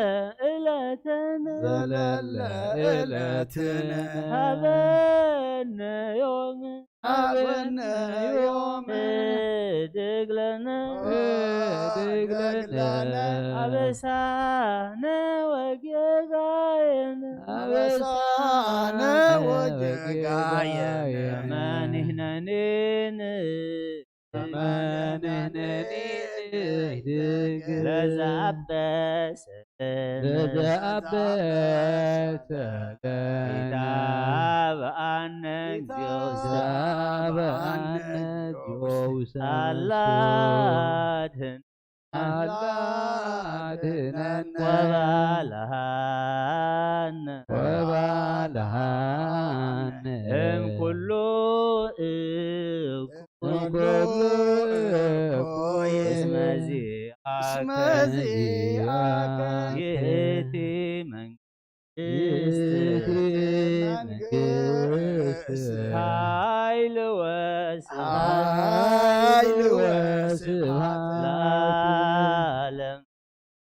ዕለትነ ዘለለ ዕለትነ ሃበነ ዮም ሃበነ ዮም እድግ ለነ እድግ ለነ አበሳነ ወጌጋየነ አበሳነ ወጌጋየነ መኒህነኔን መነነኔ እህድግ ለዘአበሰ ለዘአበሰ ጌታ በአነ እግዚኦ ጌታ በአነ እግዚኦ ውሳሶ አላድህን አላድህነነ ወባልሃነ ወባልሃነ እምኩሉ እኩይ እምኩሉ እኩይ እስመ ዚአከ እስመ ዚአከ ይእቲ መንግስት ይእቲ መንግስት ኃይል ወስብሐት ኃይል ወስብሐት ለዓለም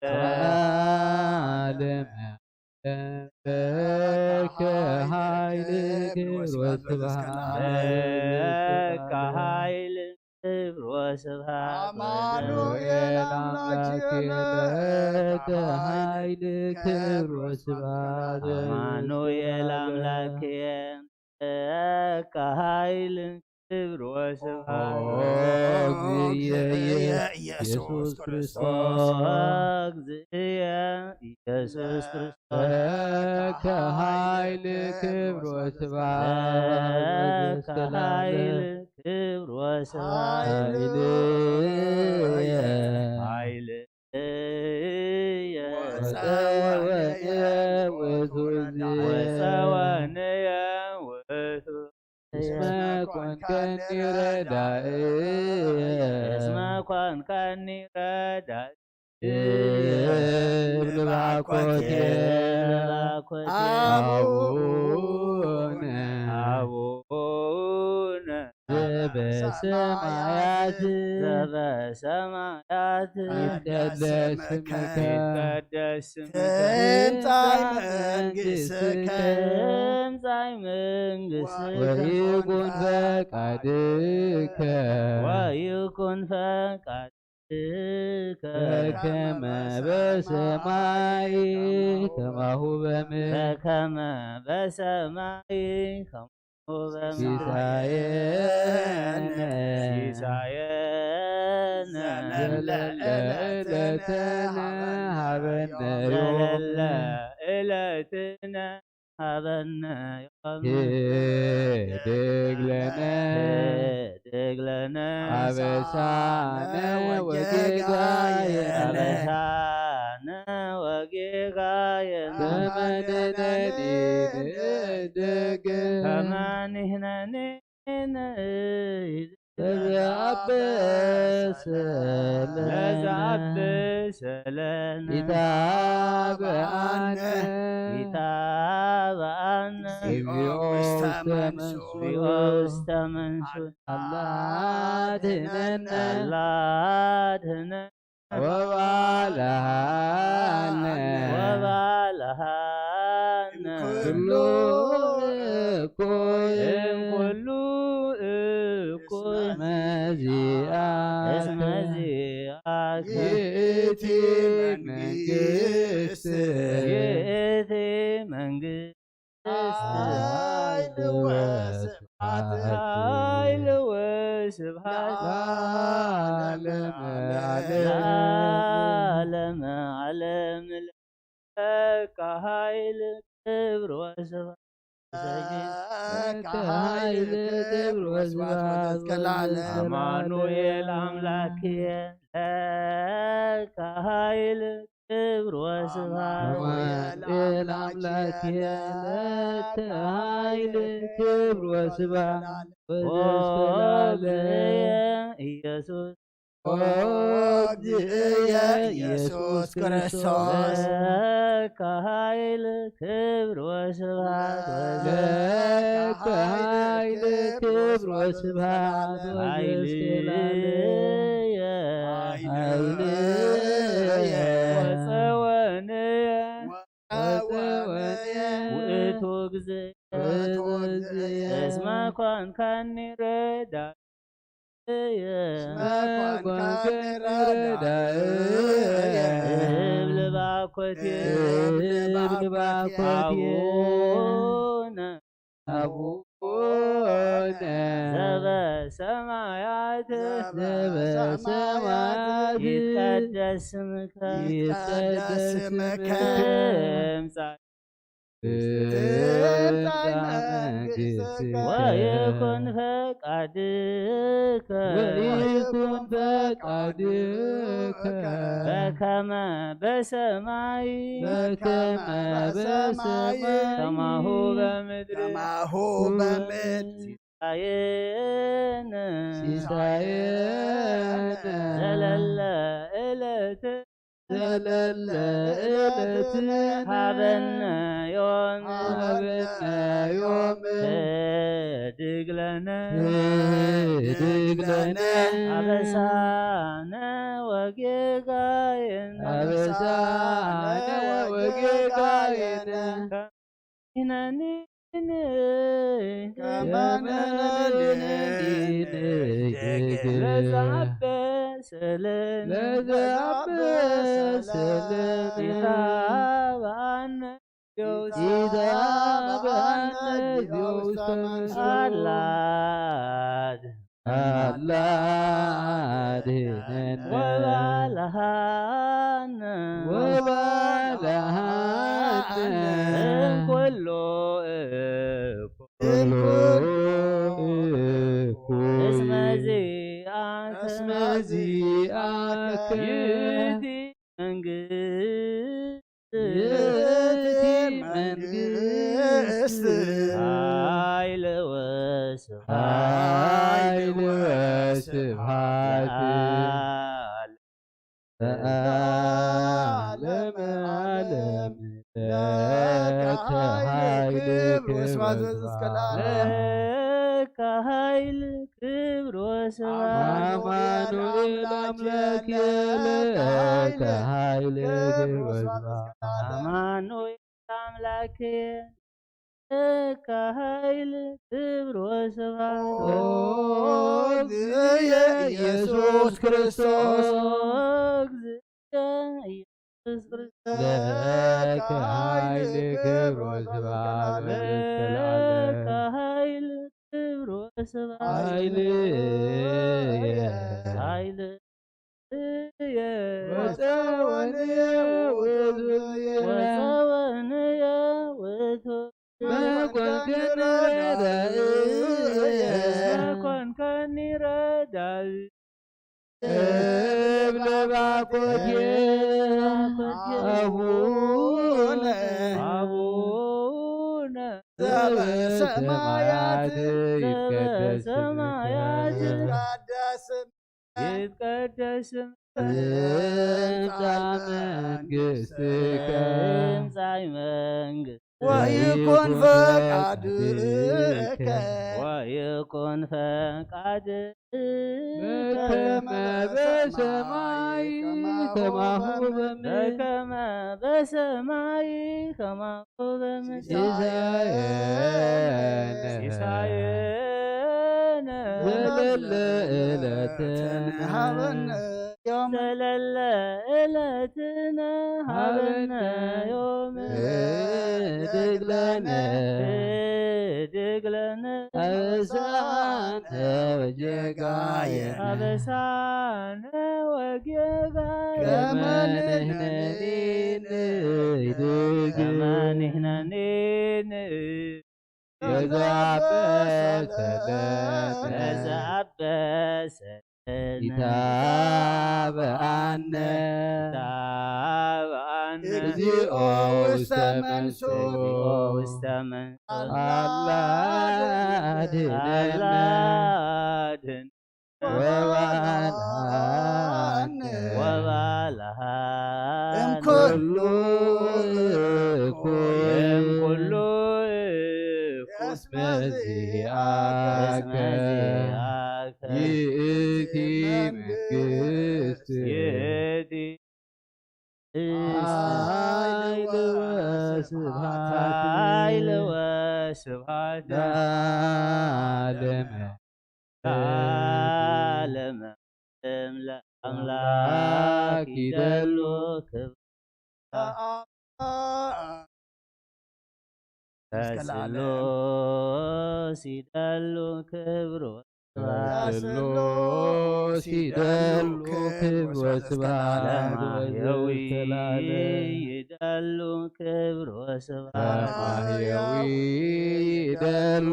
ለዓለም ለከ ኃይል ክብር ወስብሐት ለከ ኃይል ክብር ወስብሐት አማኑኤል አምላክ ለከ ኃይል ክብር ወስብሐት አማኑኤል አምላክ ለከ ኃይል ክብር ወስብሐት ኦ እግዚእየ ኢየሱስ ክርስቶስ እግዚእየ ኢየሱስ ክርስቶስ ለከ ኃይል ክብር ወስብሐት ለከ ኃይል ክብር ወስብሐት ኃይልየ ኃይልየ ወፀወንየ ውእቱ እግዚእየ ወፀወንየ ውእቱ እስመ ኮንከኒ ረዳእየ እስመ ኮንከኒ ረዳእየ እብል ባኮቴ እብል ባኮቴ አቡነ አቡነ ዘበሰማያት ዘበሰማያት ይትቀደስ ስምከ ይትቀደስ ስምከ ትምጻእ መንግሥትከ ትምጻእ መንግሥትከ ወይኩን ፈቃድከ ወይኩን ፈቃድከ በከመ በሰማይ ከማሁ በምድር በከመ በሰማይ ከማሁ በምድር ሲሳየነ ሲሳየነ ዘለለ ዕለትነ ሀበነ ዮም ዘለለ ዕለትነ ሀበነ ዮም ህድግ ለነ ህድግ ለነ አበሳነ ወጌጋየነ አበሳነ ወጌጋየነ ከመ ንሕነኒ ንህድግ ከመ ንሕነኒ ንህድግ ለዘአበሰ ለነ ለዘአበሰ ለነ ይትባአነ ይትባአነ እግዚኦ ውስተ መንሱት እግዚኦ ውስተ መንሱት አላ አድህነነ አላ አድህነነ ወባልሃነ ወባልሃነ ኩሉ እኩይ እምኩሉ እኩይ እስመ ዚአከ እስመ ዚአከ ይእቲ መንግስት ይእቲ መንግስት ኃይል ወስብሐት ኃይል ወስብሐት ለዓለመ ዓለም። ለዓለመ ዓለም። ለከ ኃይል ክብር ወስብሐት። ለከ ኃይል ክብር ወስብሐት እስከ ለዓለም። አማኑኤል አምላክየ ለከ ኃይል ክብር ወስብሐት። አማኑኤል አምላክየ ለከ ኃይል ክብር ወስብሐት። ኦ ወዘእስከ ለዓለም። እግዚእየ ኢየሱስ ኦ እግዚእየ ኢየሱስ ክርስቶስ። ለከ ኃይል ክብር ወስብሐት። ለከ ኃይል ክብር ወስብሐት። ኃይልየ ኃይልየ ወጸወንየ ወጸወንየ ውእቱ እግዚእየ ውእቱ እግዚእየ እስመ ኮንካኒ ረዳእየ እስመ ኮንካኒ ረዳእየ እብል ባኮቴ እብል ባኮቴ አቡነ አቡነ ዘበሰማያት ዘበሰማያት ይትቀደስ ስምከ ይትቀደስ ስምከ ትምጻእ ትምጻእ መንግሥትከ ወይኩን ፈቃድከ ወይኩን ፈቃድከ በከመ በሰማይ በከመ በሰማይ ከማሁ በምድር ከማሁ በምድር ሲሳየነ ሲሳየነ ዘለለ ዕለት ዘለለ ዕለትነ ሃበነ ዮም ሃበነ ዮም ህድግ ለነ ህድግ ለነ አበሳነ ወጌጋየነ አበሳነ ወጌጋየነ ይነኒ ከማነኒ ለዘአበሰለኒ ለዘአበሰለኒ ኢታብአነ ኢታብአነ ውስተ መንሱት አላት አላ አድነነ ወባልሃነ ወባልሃነ እምኩሉ እኩይ እምኩሉ እኩይ እስመ ዚአከ እስመ ዚአከ ይእቲ መንግስት ይእቲ መንግስት ኃይል ወስብሐት ኃይል ወስብሐት ለዓለመ ዓለም ለከ ኃይል ክብር ወስብሐት ለዓለም። ለከ ኃይል ክብር ወስብሐት አማኑኤል አምላክ ለከ ኃይል ክብር ወስብሐት አማኑኤል አምላክ ለከ ኃይል ክብር ወስብሐት ኦ እግዚእየ ኢየሱስ ክርስቶስ ኦ እግዚእየ ኢየሱስ ክርስቶስ ለከ ኃይል ክብር ወስብሐት ለከ ኃይል ክብር ወስብሐት ኃይል ኃይል ወፀወንየ ውእቱ ወፀወንየ ውእቱ መኮንከኒ ረዳእ መኮንከኒ ረዳእ እብለ ባኮቴ አቡነ አቡነ ዘበሰማያት ይትቀደስ ስምከ ዘበሰማያት ይትቀደስ ስምከ ይትቀደስ ስምከ ትምጻእ መንግሥትከ ትምጻእ መንግሥትከ ወይኩን ፈቃድከ ወይኩን ፈቃድከ በከመ በሰማይ ከማሁ በምድር በከመ በሰማይ ከማሁ በምድር ሲሳየነ ሲሳየነ ዘለለ ዕለትነ ሀበነ ዮም ዘለለ ዕለትነ ሀበነ ዮም ድግለነ ድግለነ ኣበሳነ ወጌጋየነ ኣበሳነ ወጌጋየነ ከመ ንሕነኒ ንህድግ ከመ ንሕነኒ ንህድግ ተዛበ ሰለነ ተዛበ ሰለነ ኢታብአነ ኢታብአነ እግዚኦ ውስተ መንሱት እግዚኦ ውስተ መንሱት አላ አድነነ አላ አድነነ ወባልሃነ ወባልሃነ እምኩሉ እኩይ እምኩሉ እኩይ እስመ ዚአከ እስመ ዚአከ ይእቲ መንግስት ይእቲ ኃይል ወስብሐት ኃይል ወስብሐት ለዓለመ ለዓለመ ዓለም። ለአምላክ ይደሉ ክብር ለአብ እስከ ለዓለም። ለስሉስ ይደሉ ክብር ወስብሐት ለስሉስ ይደሉ ክብር ወስብሐት ለማህየዊ ወዘተ ለዓለም። ይደሉ ክብር ወስብሐት ለማህየዊ ይደሉ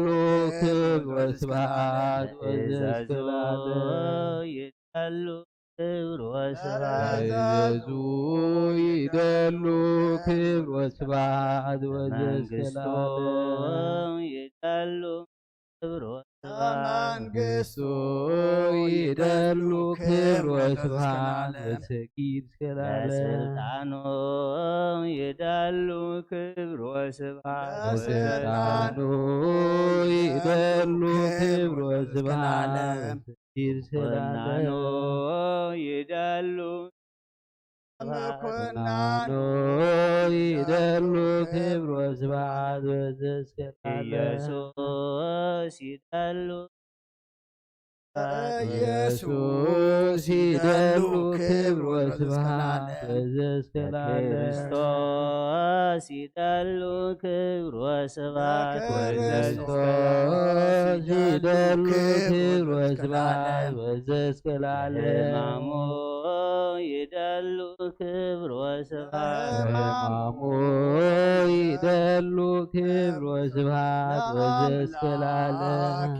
ክብር ወስብሐት ወዘተ ለዓለም። ይደሉ ክብር ወስብሐት እዘዙ ይደሉ ክብር ወስብሐት ወዘተ መንግስቱ ለዓለም። ይደሉ ክብር ወስብሐት መንግስቱ ይደሉ ክብር ወስብሐት ወሰጊድ እስከ ለዓለም። ለስልጣኑ ይደሉ ክብር ወስብሐት ለስልጣኑ ይደሉ ክብር ወስብሐት ወሰጊድ እስከ ወናኑ ለዓለም። ይደሉ መኮናኑ ይደሉ ክብር ወስብሐት ወዘተ እስከ ለዓለም። ኢየሱስ ይደሉ ኢየሱስ ይደሉ ክብር ወስብሐት ወዘተ እስከ ለዓለም። ክርስቶስ ይደሉ ክብር ወስብሐት ወዘተ ክርስቶስ ይደሉ ክብር ወስብሐት ወዘተ እስከ ለዓለም። ሕማሙ ይደሉ ክብር ወስብሐት ሕማሙ ይደሉ ክብር ወስብሐት ወዘተ እስከ ለዓለም።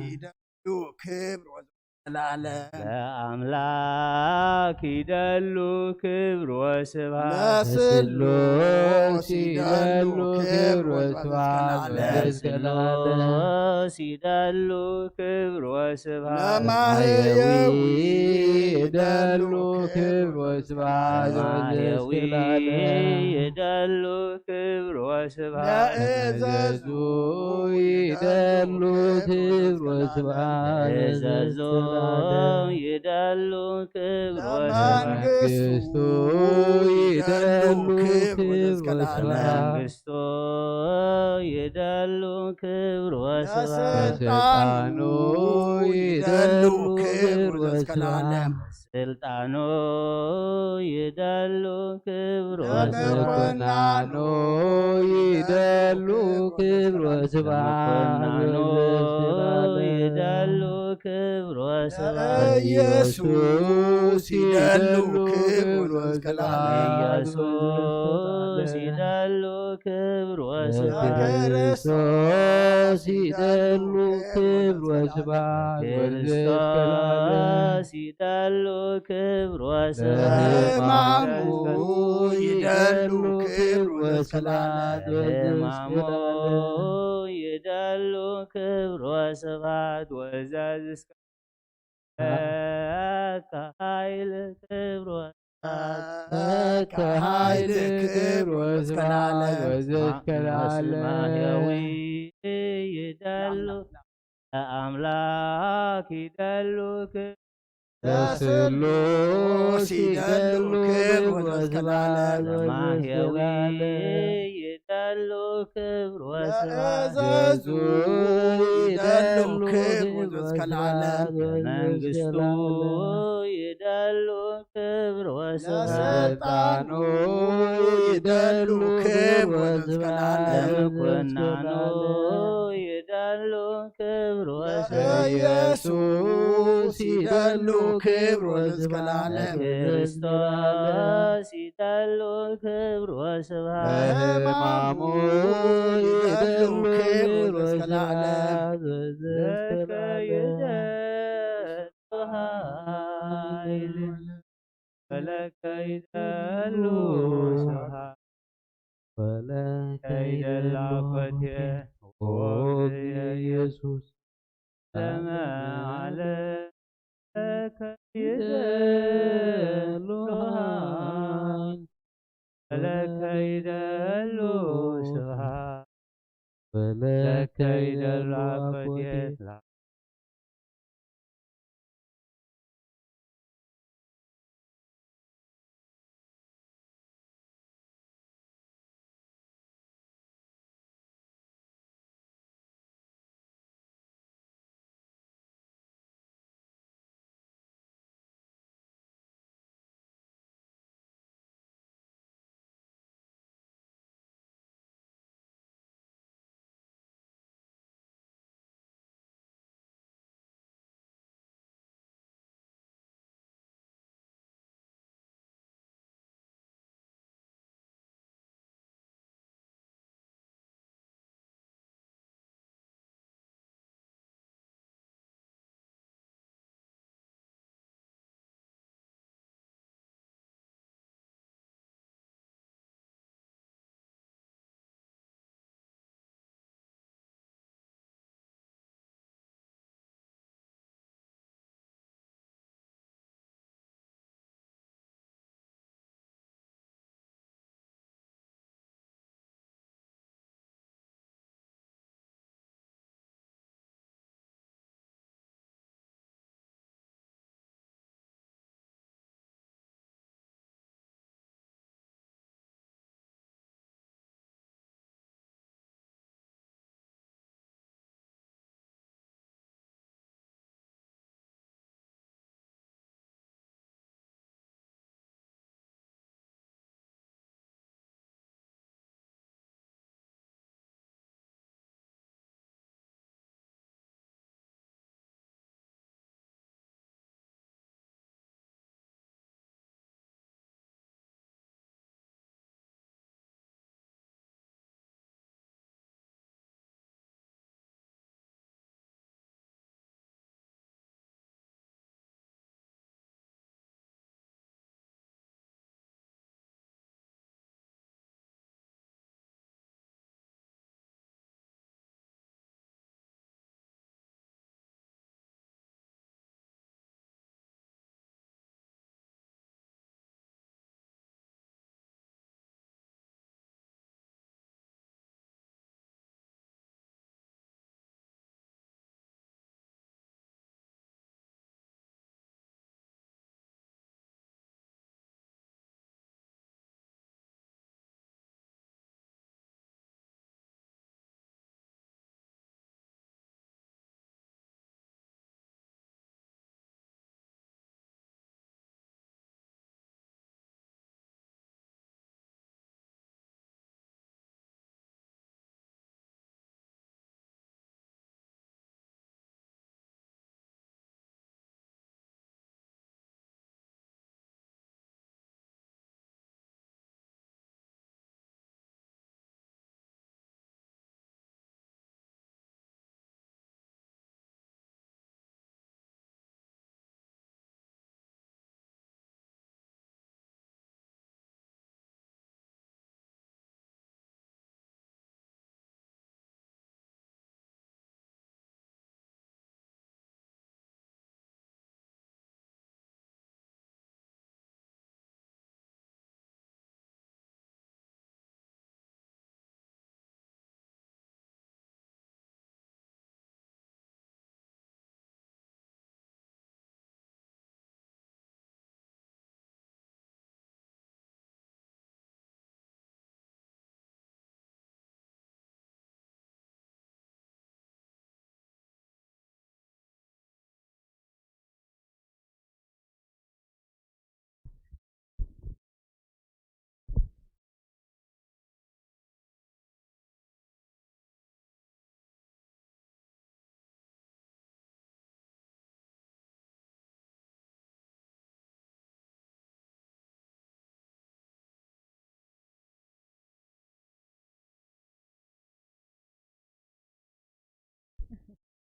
ክብር ወስብሐት ለዓለም። ለአምላክ ይደሉ ክብር ወስብሐት ለስሉስ ይደሉ ክብር ወስብሐት ለስሉስ ይደሉ ክብር ወስብሐት ለማህየዊ ይደሉ ክብር ወስብሐት ለማህየዊ ይደሉ ክብር ወስብሐት ለእዘዙ ይደሉ ክብር ወስብሐት ለእዘዙ ይደሉ ክብር ወስብሐት ለመንግስቱ ይደሉ ክብር ወስብሐት መንግስቱ ይደሉ ክብር ወስብሐት ለስልጣኑ ይደሉ ክብር ወስብሐት ስልጣኑ ይደሉ ክብር ወስብሐት ለመኮናኑ ይደሉ ክብር ወስብሐት ለመኮናኑ ይደሉ ክብር ወስብሐት ኢየሱስ ይደሉ ክብር ወስብሐት ኢየሱስ ይደሉ ክብር ወስብሐት ክርስቶስ ይደሉ ክብር ወስብሐት ክርስቶስ ይደሉ ክብር ወስብሐት ለሕማሙ ይደሉ ክብር ወስብሐት ሕማሙ ይደሉ ክብር ወስብሐት ወዘዝከ ኃይል ክብር ወስብሐት ለከ ኃይል ክብር ወስብሐት ወዘዝከ ለዓለም። ማህየዊ ይደሉ ለአምላክ ይደሉ ክብር ለስሉስ ይደሉ ክብር ወስብሐት ለማህየዊ ወዘዝከ ለዓለም። ይደሉ ይደሉ ክብር ወስብሐት። ለእዘዙ ይደሉ ክብር ወስብሐት። መንግስቱ ይደሉ ክብር ወስብሐት። ለስልጣኑ ይደሉ ክብር ወስብሐት። ለምኩናኑ ይደሉ ክብር ወስብሐት። ኢየሱስ ይደሉ ክብር ወስብሐት። ለክርስቶስ ይደሉ ክብር ወስብሐት። በሕማሙ ይደሉ ክብር ወስብሐት። ለከ ይደሉ ኃይል ወለከ ይደሉ ስብሐት። ወለከ ከይደላ ይደሉ ኮቴ ኦ ኢየሱስ ለመዓለ ከይደሉ ይደሉ ኃይል ወለከ ይደሉ ስብሐት። ወለከ ለከ ይደሉ ይደሉ ኮቴ ኮቴ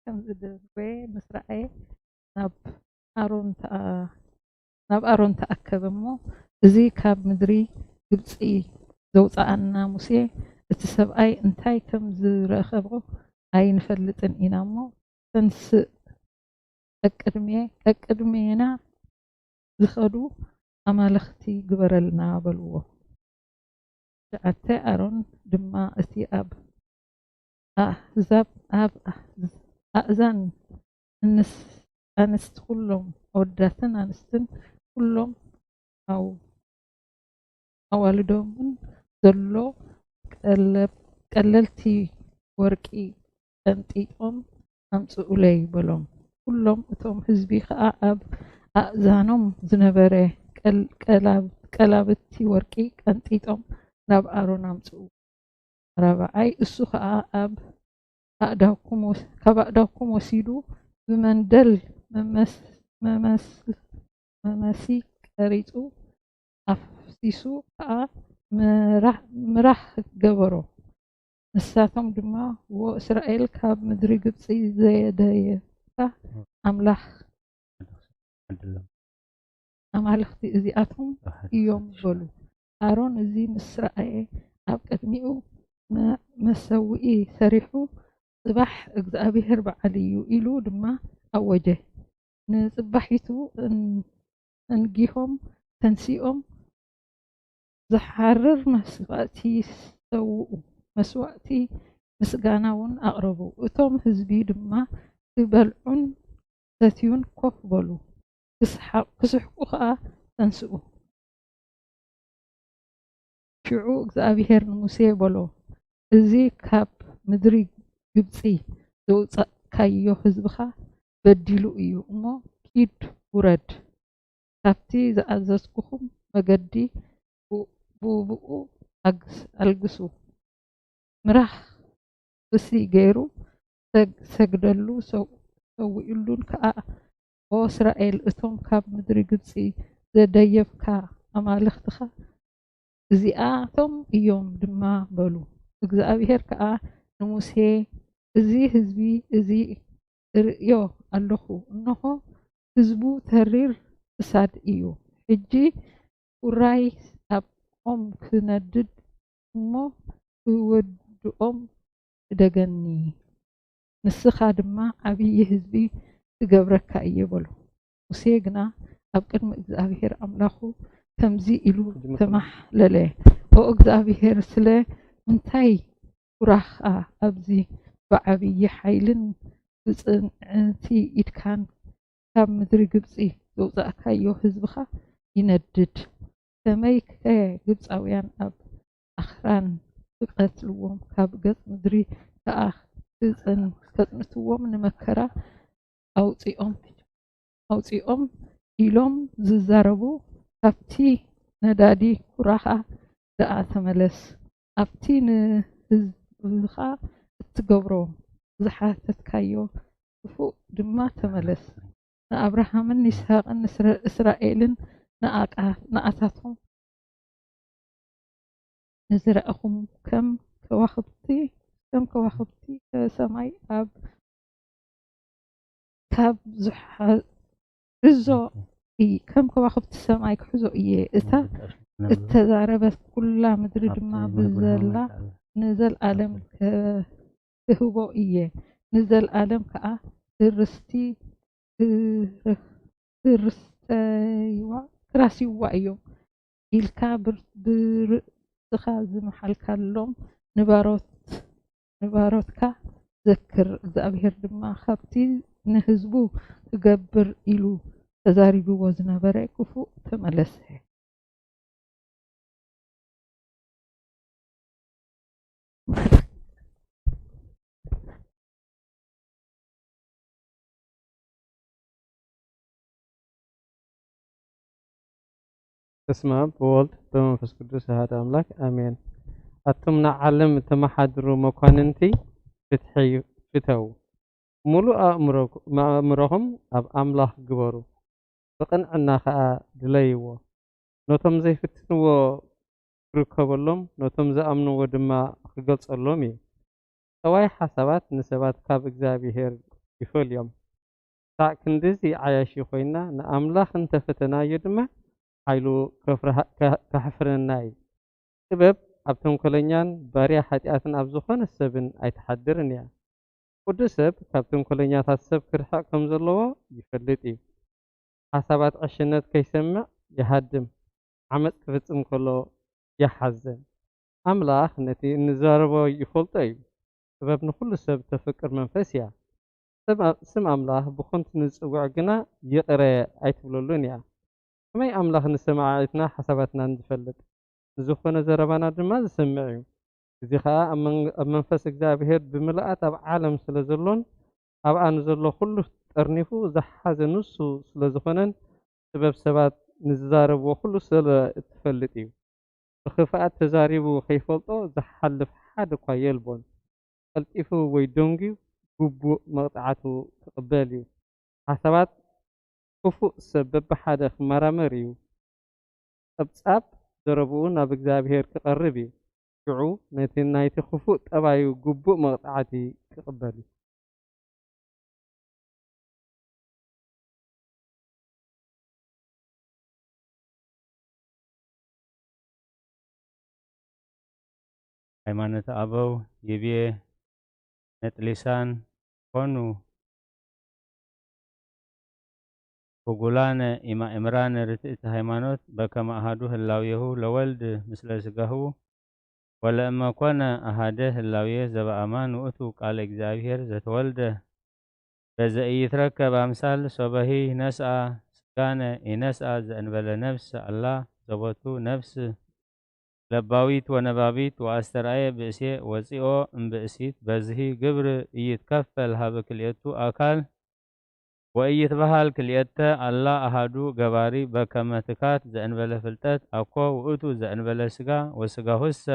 ከም ዝደልወ ምስ ረኣየ ናብ ኣሮን ተኣ-፣ ናብ ኣሮን ተኣከበ እሞ፣ እዚ ካብ ምድሪ ግብጺ ዘውጽኣና ሙሴ፣ እቲ ሰብኣይ እንታይ ከም ዝረኸቦ ኣይንፈልጥን ኢና እሞ፣ ተንስእ፣ ቀቅድሜ-፣ ቀቅድሜና ዝኸዱ ኣማልኽቲ ግበረልና በልዎ። ትሽዓተ፣ ኣሮን ድማ እቲ ኣብ ኣህዛብ፣ ኣብ ኣእዛን እንስ-፣ ኣንስቲ ኩሎም፣ ኣወዳትን ኣንስትን ኩሎም፣ ኣው-፣ ኣዋልዶምን ዘሎ ቀለብ-፣ ቀለልቲ ወርቂ ቀንጢጦም ኣምጽኡለይ በሎም። ኩሎም እቶም ህዝቢ ከኣ ኣብ ኣእዛኖም ዝነበረ ቀል-፣ ቀላብ-፣ ቀላብቲ ወርቂ ቀንጢጦም ናብ ኣሮን ኣምጽኡ። ራብዓይ፣ እሱ ኸኣ ኣብ ኣእዳውኩም ወስ-፣ ካብ ኣእዳውኩም ወሲዱ ብመንደል መመስ-፣ መመስ-፣ መመሲ ቀሪጹ ኣፍሲሱ ከኣ ምራህ-፣ ምራህ ገበሮ። ንሳቶም ድማ፣ "ዎ እስራኤል፣ ካብ ምድሪ ግብጺ ዘየደየብካ ኣምላኽ ኣማልኽቲ እዚኣቶም እዮም" በሉ። ኣሮን እዚ ምስ ረኣየ፣ ኣብ ቅድሚኡ መ-፣ መሰውኢ ሰሪሑ፣ "ጽባሕ እግዚኣብሄር በዓል እዩ" ኢሉ ድማ ኣወጀ። ንጽባሒቱ እን-፣ እንጊሆም ተንሲኦም ዝሓርር መስዋእቲ ሰውኡ፣ መስዋእቲ ምስጋና እውን ኣቕረቡ። እቶም ህዝቢ ድማ ክበልዑን ሰትዩን ኮፍ በሉ፣ ክስሓ-፣ ክስሕቁ ኸኣ ተንስኡ። ሽዑ እግዚኣብሄር ንሙሴ በሎ፣ "እዚ ካብ ምድሪ ግብጺ ዘውጻእካዮ ህዝብኻ በዲሉ እዩ እሞ፣ ኪድ ውረድ፣ ካብቲ ዝኣዘዝኩኹም መገዲ ብ-፣ ብብኡ ኣግስ-፣ ኣልግሱ።" ምራኽ ብሲ ገይሩ ሰግ-፣ ሰግደሉ፣ ሰው-፣ ሰዊኡሉን ከኣ፣ "ኦ እስራኤል፣ እቶም ካብ ምድሪ ግብጺ ዘደየብካ ኣማልኽትኻ እዚኣቶም እዮም ድማ" በሉ። እግዚኣብሄር ከኣ ንሙሴ፣ "እዚ ህዝቢ እዚ እርእዮ ኣለኹ፣ እንሆ ህዝቡ ተሪር ክሳድ እዩ። ሕጂ ቁራይ ኣብ ኦም ክነድድ እሞ ክወድኦም እደገኒ፣ ንስኻ ድማ ዓብዪ ህዝቢ ክገብረካ እየ" በሎ። ሙሴ ግና ኣብ ቅድሚ እግዚኣብሄር ኣምላኹ ከምዚ ኢሉ ተማሕለለ፣ "ኦ እግዚኣብሄር፣ ስለ ምንታይ ኩራኻ ኣብዚ ብዓብዪ ሓይልን ብጽንዕቲ ኢድካን ካብ ምድሪ ግብጺ ዘውጻእካዮ ህዝብኻ ይነድድ? ከመይከ ግብጻውያን ኣብ ኣኽራን ክቐትልዎም፣ ካብ ገጽ ምድሪ ከኣ ክጽን-፣ ከጽንትዎም ንመከራ ኣውጺኦም፣ ኣውጺኦም?" ኢሎም ዝዛረቡ፣ ካብቲ ነዳዲ ኩራኻ ደኣ ተመለስ፣ ኣብቲ ንህዝብኻ እትገብሮ ዝሓተትካዮ ክፉእ ድማ ተመለስ። ንኣብርሃምን ይስሐቅን ንስረ-፣ እስራኤልን ንኣቃ-፣ ንኣታቶም ንዝረኣኹም ከም ከዋኽብቲ፣ ከም ከዋኽብቲ ሰማይ ኣብ፣ ካብ ዝሓ-፣ ዝሓዞ እየ፣ ከም ከዋኽብቲ ሰማይ ክሕዞ እየ። እታ እተዛረበት ኩላ ምድሪ ድማ ብዘላ ንዘልኣለም ከ-፣ ክህቦ እየ። ንዘልኣለም ከኣ ርስቲ ክር-፣ ክርስተይዋ፣ ክራስይዋ እዮም ኢልካ ብር-፣ ብርእስኻ ዝመሓልካሎም ንባሮት-፣ ንባሮትካ ዘክር። እግዚኣብሄር ድማ ካብቲ ንህዝቡ ክገብር ኢሉ ተዛሪብዎ ዝነበረ ክፉእ ተመለሰ። በስመ ኣብ ወወልድ በመንፈስ ቅዱስ ኣሐዱ ኣምላክ ኣሜን። ኣቱም ንዓለም እተመሓድሩ መኳንንቲ፣ ፍትሒ ፍተዉ። ምሉእ ኣእምሮ-፣ ኣእምሮኹም ኣብ ኣምላኽ ግበሩ፣ ብቕንዕና ኸኣ ድለይዎ። ነቶም ዘይፍትንዎ ክርከበሎም፣ ነቶም ዝኣምንዎ ድማ ክገልጸሎም እዩ። ጠዋይ ሓሳባት ንሰባት ካብ እግዚኣብሄር ይፈልዮም። ክሳዕ ክንድዚ ዓያሺ ኮይና ንኣምላኽ እንተፈተናዮ ድማ ሓይሉ ከፍርሃ-፣ ከ-፣ ከሕፍረና እዩ። ጥበብ ኣብ ተንኮለኛን ባርያ ሓጢኣትን ኣብ ዝኾነ ሰብን ኣይትሓድርን እያ። ቅዱስ ሰብ ካብ ተንኮለኛታት ሰብ ክርሕቕ ከም ዘለዎ ይፈልጥ እዩ። ሓሳባት ዕሽነት ከይሰምዕ ይሃድም፣ ዓመጽ ክፍጽም ከሎ ይሓዝን። ኣምላኽ ነቲ እንዛረቦ ይፈልጦ እዩ። ጥበብ ንኹሉ ሰብ ተፍቅር መንፈስ እያ። ስም ኣ-፣ ስም ኣምላኽ ብኸንቱ ንጽውዕ ግና ይቕረ ኣይትብለሉን እያ። ከመይ ኣምላኽ ንሰማዕትና ሓሳባትናን ዝፈልጥ? ንዝኾነ ዘረባና ድማ ዝሰምዕ እዩ። እዚ ኸኣ ኣብ መን-፣ ኣብ መንፈስ እግዚኣብሔር ብምልኣት ኣብ ዓለም ስለ ዘሎን ኣብኣ ንዘሎ ኹሉ ጠርኒፉ ዝሓዘ ንሱ ስለ ዝኾነን ጥበብ ሰባት ንዝዛረብዎ ኹሉ ስለ እትፈልጥ እዩ። ብኽፍኣት ተዛሪቡ ከይፈልጦ ዝሓልፍ ሓደ እኳ የልቦን። ቀልጢፉ ወይ ደንጉዩ ግቡእ መቕጻዕቱ ክቕበል እዩ። ሓሳባት ክፉእ ሰብ በብሓደ ክመራመር እዩ። ጸብጻብ ዘረብኡ ናብ እግዚኣብሔር ክቐርብ እዩ። ሽዑ ነቲ ናይቲ ክፉእ ጠባዩ ግቡእ መቕጻዕቲ ክቕበል እዩ። ሃይማኖተ ኣበው ይቤ፣ ነጥሊሳን ኮኑ ክጉላነ ኢማእምራነ ርትእቲ ሃይማኖት በከመ ኣሃዱ ህላዌሁ ለወልድ ምስለ ስጋሁ ወለእመ ኮነ ኣሃደ ህላዌ ዘበአማን ውእቱ ቃለ እግዚኣብሔር ዘተወልደ በዘኢይትረከብ ኣምሳል ሶበሂ ነስአ ስጋነ ኢነስአ ዘእንበለ ነፍስ ኣላ ዘቦቱ ነፍስ ለባዊት ወነባቢት ወአስተርአየ ብእሴ ወፂኦ እምብእሲት በዝሂ ግብር ኢይትከፈል ሀበ ክልኤቱ አካል ወኢይትበሃል ክልኤተ ኣላ ኣሃዱ ገባሪ በከመ ትካት ዘእንበለ ፍልጠት አኮ ውእቱ ዘእንበለ ስጋ ወስጋሁሰ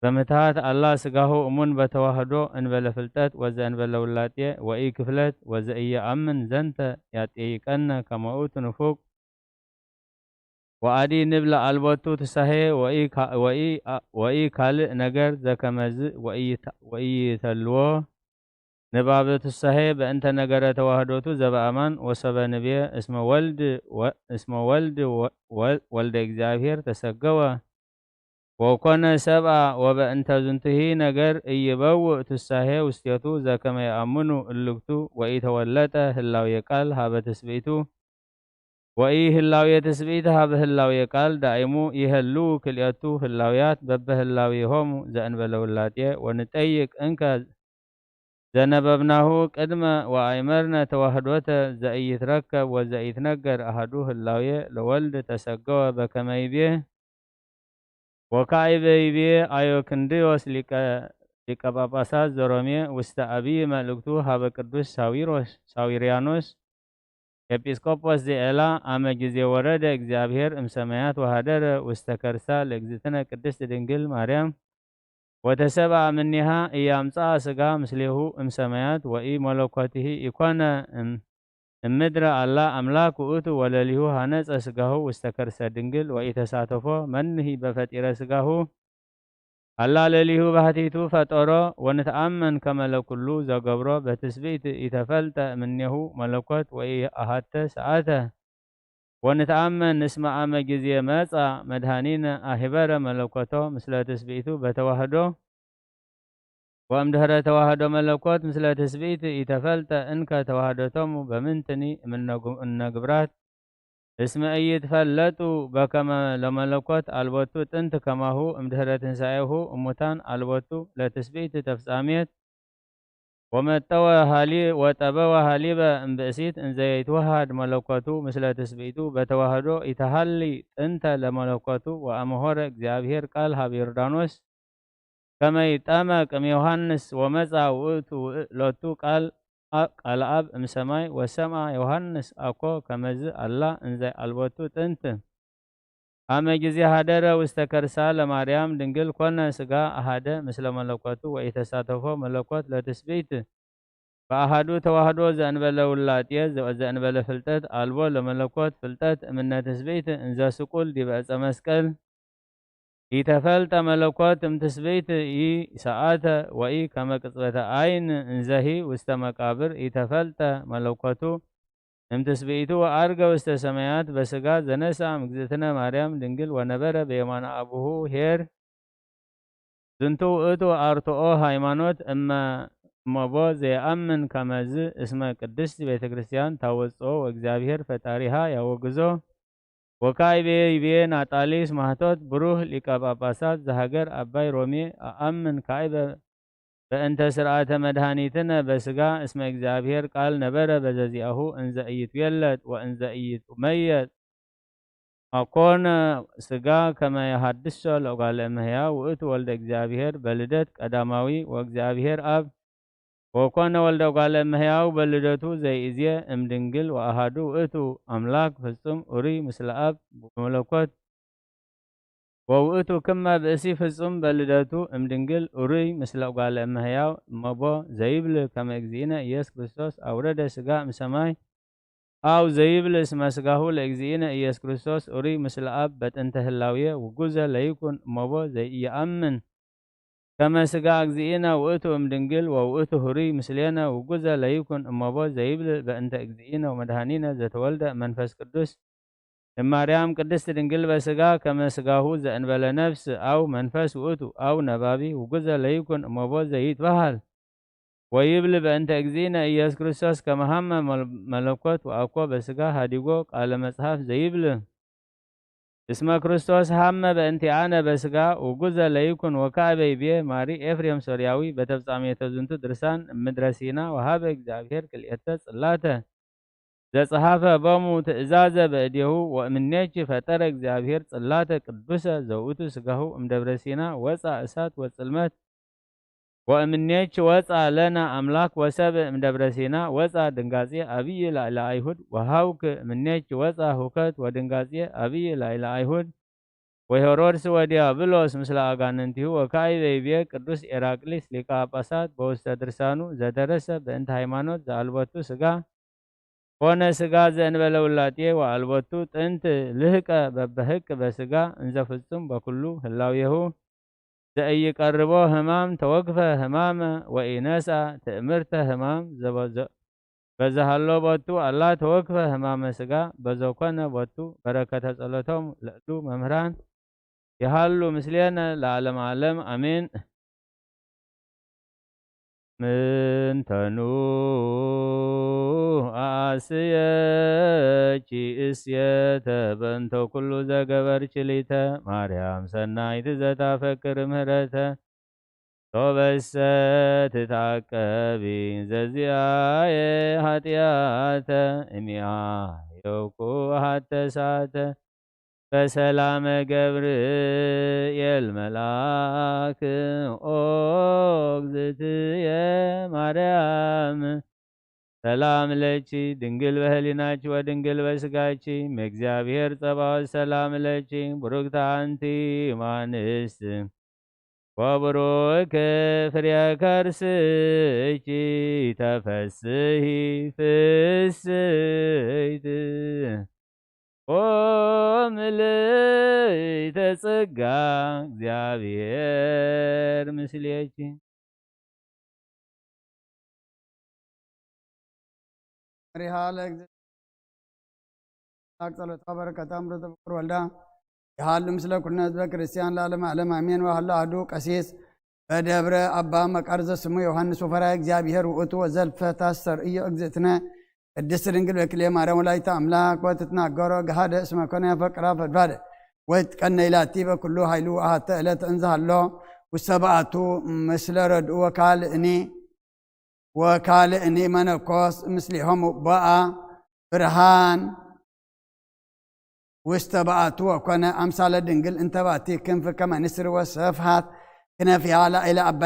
በምትሃት ኣላ ስጋሁ እሙን በተዋህዶ እንበለ ፍልጠት ወዘእንበለ ውላጤ ወኢክፍለት ወዘኢየአምን ዘንተ ያጠይቀነ ከመ ውእቱ ንፉቅ ወአዲ ንብለ አልቦቱ ትሳሄ ወኢ ካልእ ነገር ዘከመዝ ወኢተልዎ ንባብ ትሳሄ በእንተ ነገረ ተዋህዶቱ ዘበአማን ወሰበ ንብየ እስመ ወልድ ወ-፣ እስመ ወልድ ወ-፣ ወ-፣ ወልደ እግዚኣብሔር ተሰገወ ወኮነ ሰብአ ወበእንተ ዝንቱሂ ነገር ኢይበውእ ትሳሄ ውስቴቱ ዘከመ የአምኑ እልክቱ ወኢተወለጠ ህላዌ ቃል ሀበ ትስብእቱ ወኢ ህላዌ ትስብእት ሀበ ህላዌ ቃል ዳእሙ ይሀልው ክልኤቱ ህላውያት በበህላዌሆሙ ዘእንበለ ውላጤ ወንጠይቅ እንከ ዘነበብናሁ ቅድመ ወአእመርነ ተዋህዶተ ዘኢይትረከብ ወዘኢይትነገር አሐዱ ህላዌ ለወልድ ተሰገወ በከመ ይቤ ወካዕበ ይቤ አዮክንድዮስ ሊቀ፣ ሊቀ ጳጳሳት ዘሮሜ ውስተ አብይ መልእክቱ ሀበ ቅዱስ ሳዊሮስ፣ ሳዊርያኖስ ኤጲስቆጶስ ዘኤላ አመ ጊዜ ወረደ እግዚአብሔር እምሰማያት ወሀደረ ውስተ ከርሳ ለእግዝእትነ ቅድስት ድንግል ማርያም ወተሰብአ እምኔሃ ኢያምጽአ ስጋ ምስሌሁ እምሰማያት ወኢ መለኮትሂ ኢኮነ እም-፣ እምድረ አላ አምላክ ውእቱ ወለሊሁ ሀነጸ ስጋሁ ውስተ ከርሰ ድንግል ወኢተሳተፎ መንሂ በፈጢረ ስጋሁ አላ ለሊሁ ባህቲቱ ፈጠሮ ወንትአመን ከመ ለኩሉ ዘገብሮ በትስብእት ኢተፈልጠ እምኔሁ መለኮት ወኢአሐተ ሰአተ ወንትአመን እስመ አመ ጊዜ መጻ መድኃኒነ አህበረ መለኮቶ ምስለ ትስብእቱ በተዋህዶ ወእምድህረ ተዋህዶ መለኮት ምስለ ትስብእት ኢተፈልጠ እንከ ተዋህዶቶሙ በምንትኒ እምነ ግብራት እስመ ኢይትፈለጡ በከመ ለመለኮት አልቦቱ ጥንት ከማሁ እምድህረ ትንሣኤሁ እሙታን አልቦቱ ለትስብእት ተፍጻሜት ወመጠወ ሃሊ-፣ ወጠበወ ሃሊበ እምብእሲት እንዘ ይትወሃድ መለኮቱ ምስለ ትስብእቱ በተዋህዶ ኢተሃሊ ጥንተ ለመለኮቱ ወአመሆረ እግዚአብሔር ቃል ሀበ ዮርዳኖስ ከመ ይጠመቅ እምዮሐንስ ወመጻ ውእቱ ውእ-፣ ሎቱ ቃል አ-፣ ቃል አብ እምሰማይ ወሰምአ ዮሐንስ አኮ ከመዝ አላ እንዘ አልቦቱ ጥንት አመ ጊዜ ሀደረ ውስተ ከርሳ ለማርያም ድንግል ኮነ ስጋ አሃደ ምስለ መለኮቱ ወኢተሳተፎ መለኮት ለትስብእት በአሃዱ ተዋህዶ ዘእንበለ ውላጤ ዘ-፣ ዘእንበለ ፍልጠት አልቦ ለመለኮት ፍልጠት እምነ ትስብእት እንዘ ስቁል ዲበ ዕፀ መስቀል ኢተፈልጠ መለኮት እምትስብእት ኢሰኣተ ወኢ ከመ ቅጽበተ ኣይን እንዘሂ ውስተ መቃብር ኢተፈልጠ መለኮቱ እምትስብእቱ ወዐርገ ውስተ ሰማያት በስጋ ዘነስኣ እምእግዝእትነ ማርያም ድንግል ወነበረ በየማነ አቡሁ ኄር። ዝንቱ ውእቱ አርትኦ ሃይማኖት እመ እመቦ ዘየአምን ከመዝ እስመ ቅድስት ቤተ ክርስቲያን ታወጽኦ ወእግዚአብሔር ፈጣሪሃ ያወግዞ። ወካዕበ ይቤ ናጣሊስ ማህቶት ብሩህ ሊቀ ጳጳሳት ዘሃገር አባይ ሮሜ አአምን ካዕበ በእንተ ስርዓተ መድኃኒትነ በስጋ እስመ እግዚአብሔር ቃል ነበረ በዘዚአሁ እንዘ ኢይትዌለድ ወእንዘ ኢይትመየጥ አኮነ ስጋ ከመ የሐድሶ ለእጓለ እመሕያው ውእቱ ወልደ እግዚአብሔር በልደት ቀዳማዊ ወእግዚአብሔር አብ ወኮነ ወልደ እጓለ እመሕያው በልደቱ ዘይእዜ እምድንግል ወአሃዱ ውእቱ አምላክ ፍጹም ኡሪ ምስለ አብ በመለኮት ወውእቱ ክመ ብእሲ ፍጹም በልደቱ እምድንግል ኡሩይ ምስለ ጓለ እመሕያው እመቦ ዘይብል ከመ እግዚእነ ኢየሱስ ክርስቶስ አውረደ ስጋ እምሰማይ አው ዘይብል እስመ ስጋሁ ለእግዚእነ ኢየሱስ ክርስቶስ ኡሩይ ምስለ አብ በጥንተ ህላዌ ውጉዘ ለይኩን እመቦ ዘይኢየአምን ከመ ስጋ እግዚእነ ውእቱ እምድንግል ወውእቱ ህሩይ ምስሌነ ውጉዘ ለይኩን እመቦ ዘይብል በእንተ እግዚእነ ወመድኃኒነ ዘተወልደ መንፈስ ቅዱስ እማርያም ቅድስት ድንግል በስጋ ከመ ስጋሁ ዘእንበለ ነፍስ አው መንፈስ ውእቱ አው ነባቢ ውጉዘ ለይኩን እመቦ ዘይትበሃል ወይብል በእንተ እግዚእነ ኢየሱስ ክርስቶስ ከመሃመ መለኮት ወአኮ በስጋ ሃዲጎ ቃለ መጽሐፍ ዘይብል እስመ ክርስቶስ ሃመ በእንቲአነ በስጋ ውጉዘ ለይኩን ወካዕበ ይቤ ማሪ ኤፍሬም ሶርያዊ በተፍጻሜተ ዝንቱ ድርሳን እምድረ ሲና ወሃበ እግዚአብሔር ክልኤተ ጽላተ ዘጸሐፈ ቦሙ ትእዛዘ በእዴሁ ወእምኔኪ ፈጠረ እግዚአብሔር ጽላተ ቅዱሰ ዘውእቱ ስጋሁ እምደብረ ሲና ወፃ እሳት ወጽልመት ወእምኔኪ ወፃ ለነ አምላክ ወሰብ እምደብረ ሲና ወፃ ድንጋጼ አብይ ላዕለ አይሁድ ወሃውክ እምኔኪ ወፃ ሁከት ወድንጋጼ አብይ ላዕለ አይሁድ ወሄሮድስ ወዲያብሎስ ምስለ አጋንንቲሁ ወካዕበ ይቤ ቅዱስ ኤራቅሊስ ሊቀ ጳጳሳት በውስተ ድርሳኑ ዘደረሰ በእንተ ሃይማኖት ዘአልቦቱ ስጋ ኮነ ስጋ ዘእንበለ ውላጤ ወአልቦቱ ጥንት ልህቀ በበህቅ በስጋ እንዘ ፍጹም በኩሉ ህላዌሁ ዘኢይቀርቦ ህማም ተወክፈ ህማመ ወኢነስአ ትእምርተ ህማም ዘበዘ በዘሃሎ ቦቱ አላ ተወክፈ ህማመ ስጋ በዘኮነ ቦቱ በረከተ ጸሎቶም ለእሉ መምህራን ይሃሉ ምስሌነ ለዓለም ዓለም አሜን። ምንተኑ አስየኪ እስየተ በእንተ ኩሉ ዘገበርኪ ሊተ ማርያም ሰናይት ዘታፈቅር ምህረተ ሶበሰ ትታቀቢ ዘዚአየ ኃጢአተ እሚያ ዮኩ ሀተሳተ በሰላመ ገብርኤል መልአክ ኦ እግዝእትየ ማርያም ሰላም ለኪ ድንግል በህሊናኪ ወድንግል በስጋኪ እምእግዚአብሔር ጸባኦት ሰላም ለኪ ብሩክት አንቲ እማንስት ወብሩክ ፍሬ ከርስኪ ተፈስሒ ፍስሕት ኦ ምልዕተ ጸጋ እግዚአብሔር ምስሌኪ። መሪሃ ለእግዝእትነ ጸሎታ በረከታ ምሕረተ ፍቁር ወልዳ ይሃሉ ምስለ ኩልነ ህዝበ ክርስቲያን ለዓለመ ዓለም አሜን። ወሃሎ አሐዱ ቀሲስ በደብረ አባ መቃርስ ዘስሙ ዮሐንስ ወፈራይ እግዚአብሔር ውእቱ ወዘልፈ ታስተርእዮ እግዝእትነ ቅድስት ድንግል በክልኤ ማርያም ወላዲተ አምላክ ወትትናገሮ ገሃደ እስመ ኮነ ያፈቅራ ፈድፋደ ወትቀነይ ላቲ በኩሉ ኃይሉ አሐተ ዕለት እንዘሃሎ ውስተ በዓቱ ምስለ ረድኡ ወካልእኒ ወካልእኒ መነኮስ ምስሌሆሙ ቦአ ብርሃን ውስተ በዓቱ ወኮነ አምሳለ ድንግል እንተ ባቲ ክንፍ ከመ ንስር ወሰፍሃት ክነፊሃ ላዕለ አባ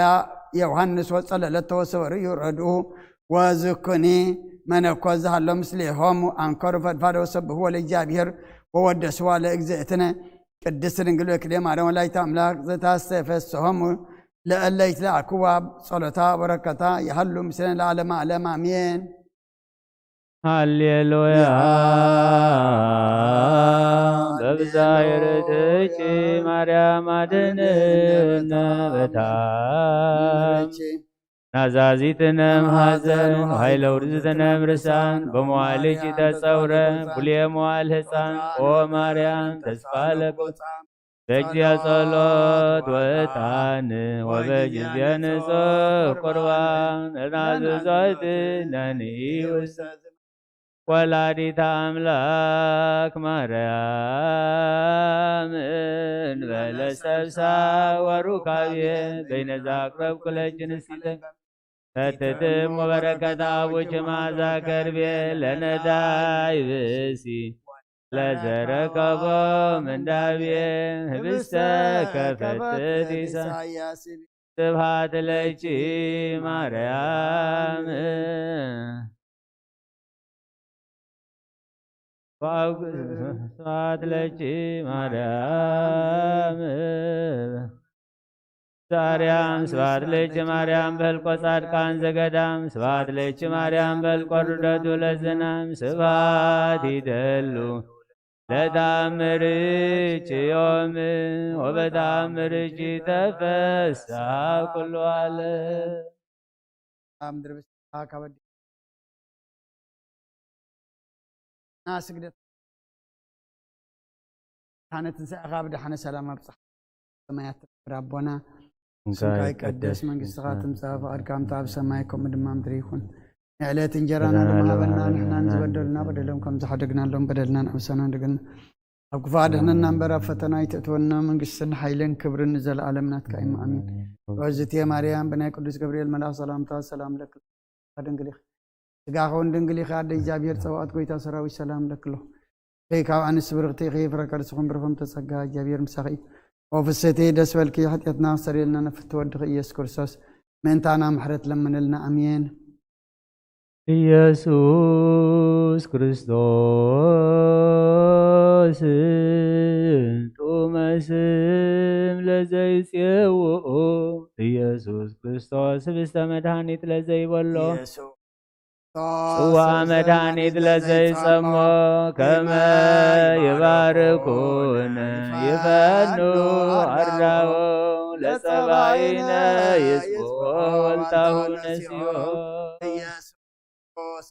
ዮሐንስ ወጸለለቶ ወሰወርዩ ረድኡ ወዝኩኒ መነኮስ ዝሃሎ ምስሌሆሙ አንከሩ ፈድፋደ ወሰብህዎ ለእግዚአብሔር ወወደስዋ ለእግዝእትነ ቅድስት ድንግል ወክልኤ ማርያም ወላዲተ አምላክ ዘታስተፈስሆሙ ለእለ ይትለአክዋ ጸሎታ በረከታ ይሃሉ ምስሌነ ለዓለመ ዓለም አሜን። ሃሌሉያ። ብዛይ ርትኪ ማርያም ኣድንነ በታ ናዛዚትነ ማሐዘን ኃይለ ውርዝትነ ምርሳን በመዋልኪ ተጸውረ ብሉየ መዋል ሕፃን ኦ ማርያም ተስፋ ለቁ በእግዚአ ጸሎት ወዕጣን ወበጊዜ ንጹሕ ቁርባን እናዘዘት ነንኢ ውስተ ወላዲተ ኣምላክ ማርያም እንበለ ሰብሳ ወሩካቤ በይነዛ አቅረብኩ ለኪ ንስቲተ ፈትትም ወበረከት አቡኪ ማዛ ከርቤ ለነዳይ ብእሲ ለዘረከቦ ምንዳቤ ህብስተ ከፈትት ኢሳያስ ስብሐት ለኪ ማርያም። ስብሐት ለኪ ማርያም። ዛርያም ስብሐት ለኪ ማርያም በልቆ ጻድቃን ዘገዳም ስብሐት ለኪ ማርያም በልቆ ርደቱ ለዝናም ስብሐት ይደሉ ለተአምርኪ ዮም ወበተአምርኪ ተፈስሐ ኩሉ ዓለም። ምድሪ ብስኻ ከበዲ እና ስግደት ታነ ትንሳኤኻ ብደሓነ ሰላም ኣብጽሓ። ሰማያት ትነብር ኣቦና ስምካ ይቀደስ መንግስትኻ ትምጻእ ፍቓድካ ከምቲ ኣብ ሰማይ ከምኡ ድማ ምድሪ ይኹን። ንዕለት እንጀራና ልማሃበና ንሕናን ዝበደሉና በደሎም ከም ዝሓደግናሎም በደልና ንዕብሰና ድግና ኣብ ክፉእ ኣድሕነና እምበር ኣብ ፈተና ኣይተእትወና መንግስትን ሓይልን ክብርን ንዘለኣለም ናትካ እዩ ኣሜን። ኦዝትየ ማርያም ብናይ ቅዱስ ገብርኤል መልኣኽ ሰላምታ ሰላም ለክ ድንግል ኢኺ ስጋ ኸውን ድንግል ኢኺ ኣደ እግዚኣብሔር ጸዋዕት ጎይታ ሰራዊት ሰላም ለክሎ ከይ ካብ ኣንስ ብርኽቲ ኢኺ ፍረ ከርስኹም ብርኹም ተጸጋ እግዚኣብሔር ምሳኺ እዩ። ኦ ፍስሕቲ ደስ በልኪ ሓጢኣትና ክሰርየልና ነፍቲ ወድኺ ኢየሱስ ክርስቶስ ምእንታና ምሕረት ለምንልና ኣሜን። ኢየሱስ ክርስቶስ ጥዑመ ስም ለዘይጼውኡ ኢየሱስ ክርስቶስ ህብስተ መድኃኒት ለዘይበሎ ጽዋ መድኃኒት ለዘይጸሞ ከመ ይባርኩን ይፈኑ ኣርዳኦ ለጸባኢነ ይስቦ ወልታሁ ነሲኦ። ኢየሱስ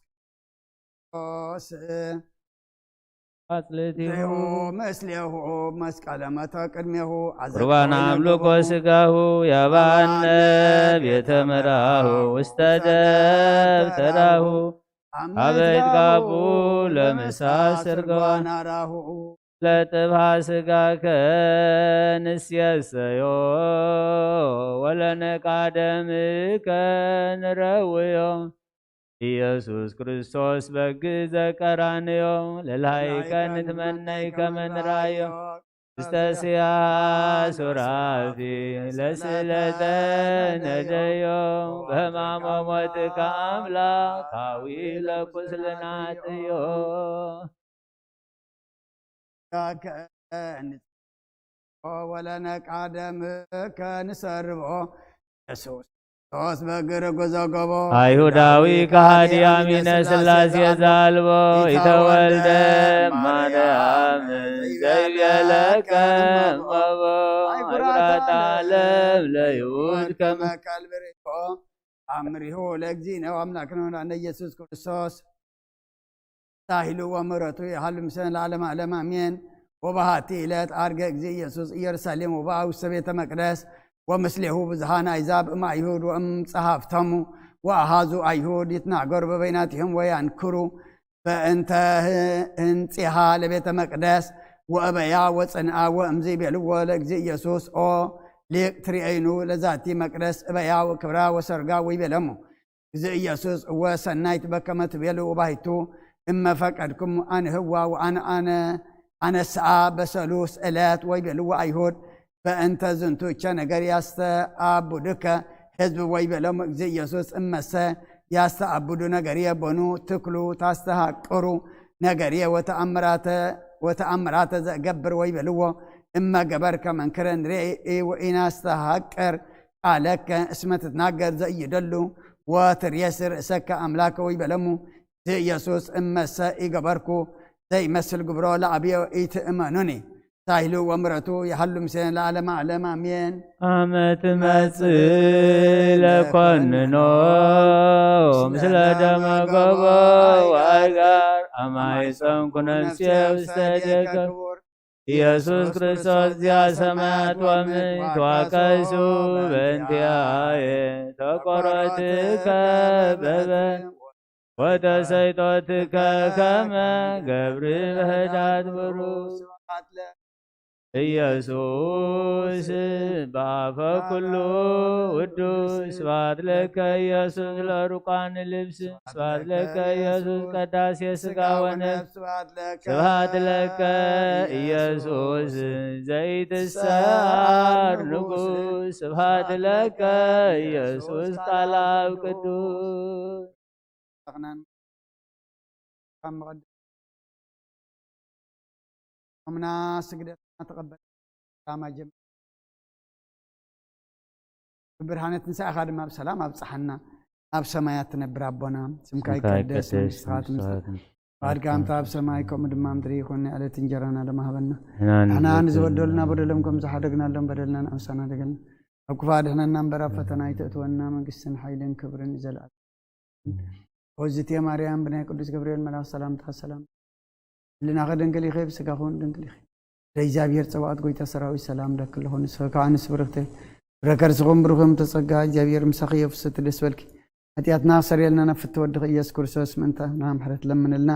ኣጽልቲሁ ምስሌሁ መስቀለ መተ ቅድሜሁ ቁርባን ኣምልኮ ስጋሁ ያባነ ቤተ መራሁ ውስተ ደብተራሁ አበይት ጋቡ ለምሳ ስርገዋን አራሁ ለጥብሃ ስጋከ ንስየሰዮ ወለነቃደምከ ንረውዮ። ኢየሱስ ክርስቶስ በግ ዘቀራንዮ ለልሃይከ ንትመነይ ከመ ንራዮ። ውስተ ስያ ሱራፊ ለስለተ ነደዮ በሕማሞ ሞትከ አምላክ ሐዊ ለቁስልና ጥዮ። ወለነቃደምከ ንሰርቦ ኢየሱስ ሶስት በግር ጉዞ ጎቦ አይሁዳዊ ከሃዲ አሚነ ሥላሴ ዛልቦ ኢተወልደ ማርያም ዘይቤለከ እመቦ አይጉራት ዓለም ለይሁድ ከመ ከልብ ርኢኮ አምሪሁ ለእግዚእነ ወአምላክነ ወመድኃኒነ ኢየሱስ ክርስቶስ ሳሂሉ ወምሕረቱ ይሃሉ ምስለ ለዓለመ ዓለም ኣሜን። ወበሃቲ ዕለት ዐርገ እግዚእ ኢየሱስ ኢየሩሳሌም ወበአ ውስተ ቤተ መቅደስ ወምስሌሁ ብዙኃን ኣሕዛብ እም አይሁድ ወእም ጸሐፍቶሙ ወአኃዙ አይሁድ ይትናገሩ በበይናቲሆም ወየንክሩ በእንተ ህንጺሃ ለቤተ መቅደስ ወእበያ ወጽንዓ ወእምዝ ይቤልዎ ለእግዚእ ኢየሱስ ኦ ሊቅ ትርእየኑ ለዛቲ መቅደስ እበያ ወክብራ ወሰርጋ ወይቤለሙ። ግዜ ኢየሱስ እወ ሰናይት በከመ ትቤሉ ወባሕቱ እመ ፈቀድኩም አንህዋ ወአነ አነ አነስኣ በሰሉስ ዕለት ወይቤልዎ አይሁድ በእንተ ዝንቱ እቸ ነገር ያስተአብዱከ ህዝብ ወይቤሎሙ እግዚእ ኢየሱስ እመሰ ያስተአብዱ ነገርየ ቦኑ ትክሉ ታስተሃቅሩ ነገርየ ወተአምራተ ወተአምራተ ዘእገብር ወይቤልዎ እመ ገበርከ መንክረ ንሬኢ ወኢናስተሃቅር ቃለከ እስመ ትትናገር ዘእይደሉ ወትሬሲ ርእሰከ አምላከ ወይቤለሙ። ኢየሱስ እመሰ ኢገበርኩ ዘይመስል ግብሮ ለኣብዮ ኢትእመኑኒ። ሳይሉ ወምረቱ ይሃሉ ምስሌነ ለዓለመ ዓለም ኣሜን። ኣመ ትመጽእ ለኮንኖ ምስለ ደመ ገቦ ወኣጋር ኣማይፀንኩ ነፍስየ ውስተ እዴከ። ኢየሱስ ክርስቶስ ዚኣ ሰማያት ወምድር ተዋቀሱ በእንቲኣየ ተቆሮትከ በበ ወተሰይጦትከ ከመ ገብሪ በህዳት ብሩክ። ኢየሱስ በአፈ ኩሉ ውዱስ ስብሐት ለከ ኢየሱስ ለሩቃን ልብስ ስብሐት ለከ ኢየሱስ ቀዳሴ ስጋ ወነፍስ ስብሐት ለከ ኢየሱስ ዘይትሰዓር ንጉስ ስብሐት ለከ ኢየሱስ ቃል ኣብ ቅዱስ ኣምላኽናን ካብ መቐደም ጾምና ስግደትና ተቐበል። ሰላም ኣጀም ብብርሃነ ትንሳኤኻ ድማ ብሰላም ኣብጽሓና። ኣብ ሰማያት ትነብር ኣቦና፣ ስምካ ይቀደስ፣ መንግስትኻ ትምጻእ፣ ፍቓድካ ከምቲ ኣብ ሰማይ ከምኡ ድማ ምድሪ ይኹን። ናይ ዕለት እንጀራና ድማ ሃበና። ንሕና ንዝበደሉና በደሎም ከም ዝሓደግናሎም በደልና ንኣምሳና ደገልና፣ ኣብ ክፉእ ኣድሕነና እምበር ኣብ ፈተና ኣይተእትወና። መንግስትን ሓይልን ክብርን ንዘለኣለም። ኦዝቴ ማርያም ብናይ ቅዱስ ገብርኤል መልኣኽ ሰላምታ ሰላም ህልናኸ ድንግል ኢኺ፣ ብስጋኹን ድንግል ኢኺ። ለእግዚኣብሔር ጸባኦት ጎይታ ሰራዊት ሰላም ለኪ ኣለኹ፣ ንስኺ ከኣ ኣንስቲ ብርኽቲ ፍረ ከርስኹም ብሩኽ እም ተጸጋ፣ እግዚኣብሔር ምሳኺ እዮ፣ ፍስሕቲ ደስ በልኪ፣ ሓጢኣትና ክሰርየልና ናብ ፍትወ ወድኺ ኢየሱስ ክርስቶስ ምእንታና ምሕረት ለምንልና።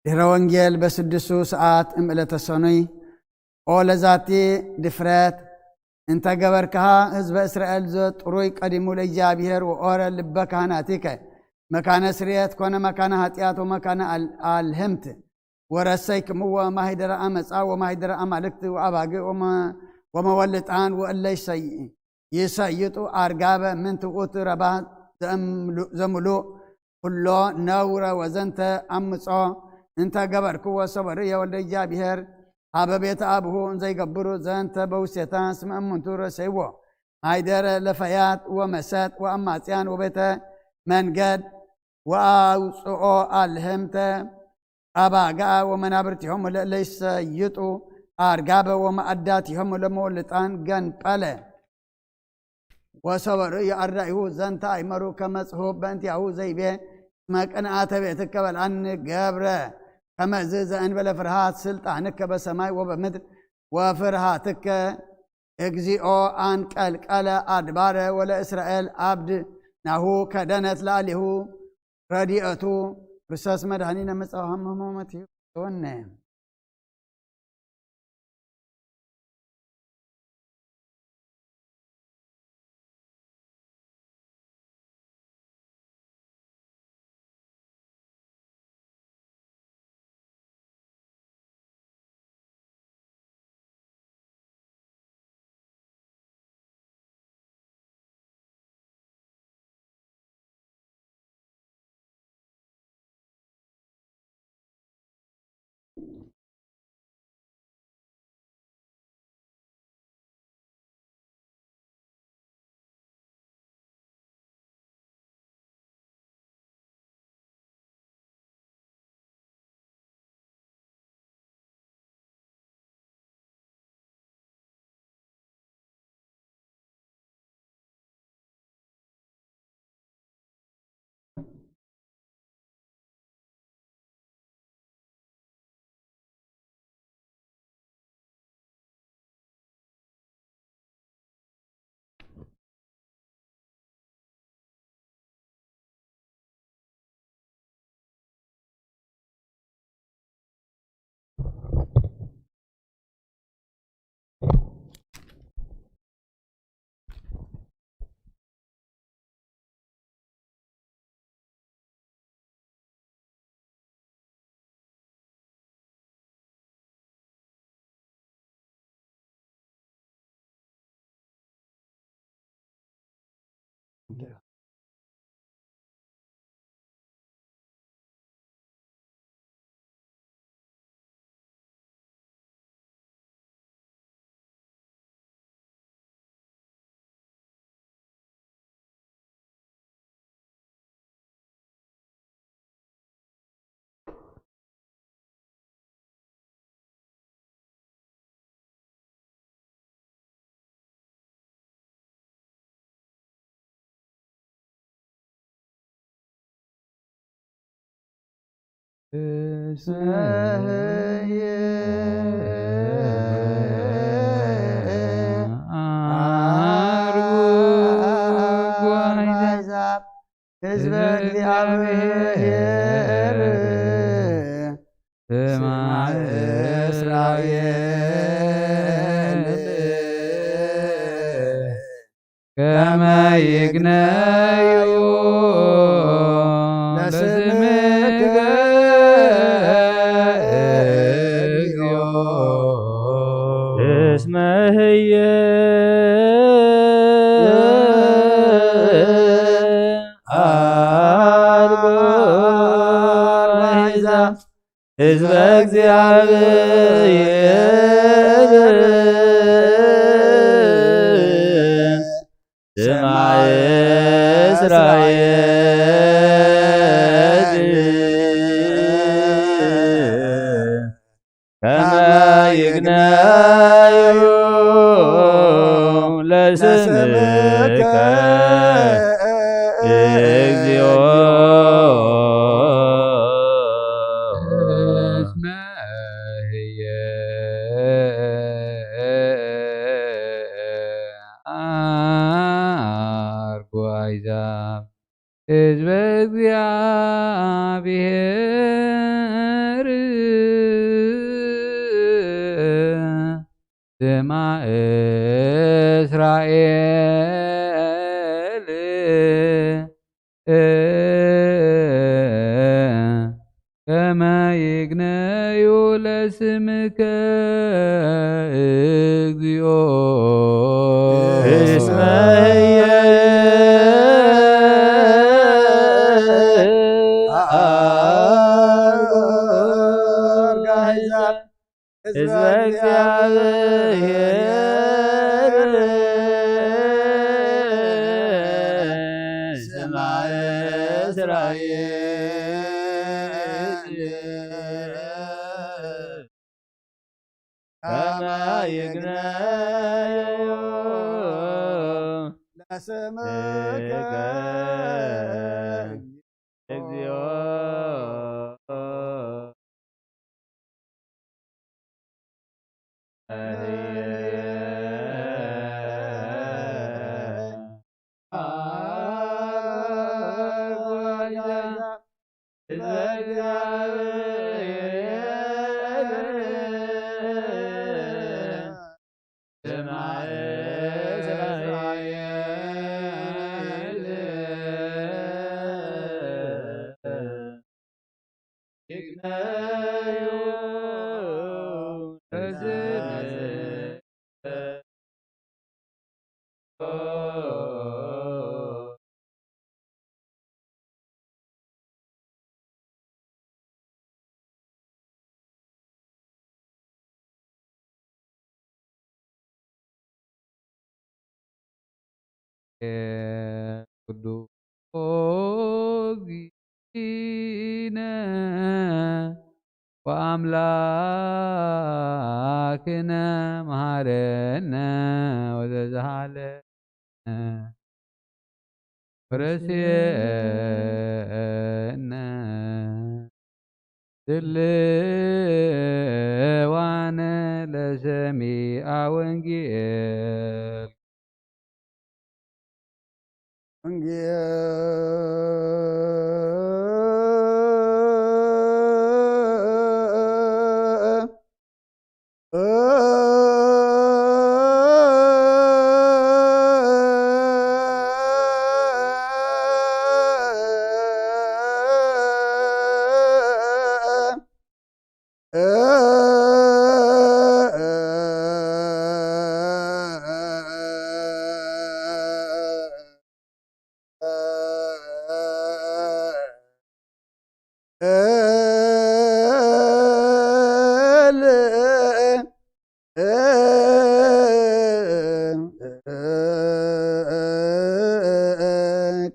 ድሕረ ወንጌል በስድሱ ሰዓት እም ዕለተ ሰኑይ። ኦ ለዛቲ ድፍረት እንተ ገበርክሃ ህዝበ እስራኤል ዘጥሩይ ቀዲሙ ለእግዚኣብሔር ወኦረ ልበ ካህናቲከ መካነ ስርየት ኮነ መካነ ኃጢአት ወመካነ ኣል- ኣልህምት ወረሰይክምዎ ማሂደረ አመፃ ወማሂደረ አማልክት ወአባግዕ ወመ- ወመወልጣን ወእለ ይሰይ- ይሰይጡ አርጋበ ምንት ውእቱ ረባ ዘምሉ- ዘምሉእ ኩሎ ነውረ ወዘንተ አምጾ እንተ ገበርክዎ ሰበርየ ወልደ እግዚኣብሔር ሀበ ቤተ አብሁ እንዘይገብሩ ዘንተ በውስቴታ እስመ እሙንቱ ረሰይዎ ማይደረ ለፈያት ወመሰጥ ወአማጽያን ወቤተ መንገድ ወአውፅኦ አልህምተ አባጋ ወመናብርቲሆሙ ለእለ ይሰይጡ አርጋበ ወመአዳቲሆሙ ለመወልጣን ገንጠለ። ወሰበሩ የአርዳኢሁ ዘንተ አይመሩ ከመ ጽሑፍ በእንቲአሁ ዘይቤ እስመ ቅንአተ ቤትከ በልዓኒ ገብረ ከመዝ ዘእንበለ ፍርሃት ስልጣንከ በሰማይ ወበምድር ወፍርሃትከ እግዚኦ አንቀልቀለ አድባረ ወለእስራኤል አብድ ናሁ ከደነት ላዕሌሁ ረድኤቱ። ክርስቶስ መድኃኒነ መጻ ሀመ ሞመት ይሆነ። እስመ ህየ አርጉ አሕዛብ ህዝበ እግዚአብሔር ስማዕ እስራኤል ከመ ይግነዩ ለስምከ እግዚኦ እስመ ህየ አርጎ አሕዛብ ህዝበ እግዚአብሔር ስማዕ እስራኤል ከመ ይግነዩ ለስምከ እግዚኦ እስመ ህየ አርጉ አሕዛብ ህዝበ እግዚአብሔር ስማዕ እስራኤል ከመ ይግነዩ ለስምከ እግዚኦ እስመ ህየ አርጋ ህዝበ እግዚአብሔር ስማዕ እስራኤል ከመ ይግነዩ ለስምከ እግዚኦ ቅዱስ እግዚእነ ወአምላክነ መሐረነ ወዘዝሃለ ወረስየነ ድልዋነ ለሰሚዐ ወንጌል። ወንጌል።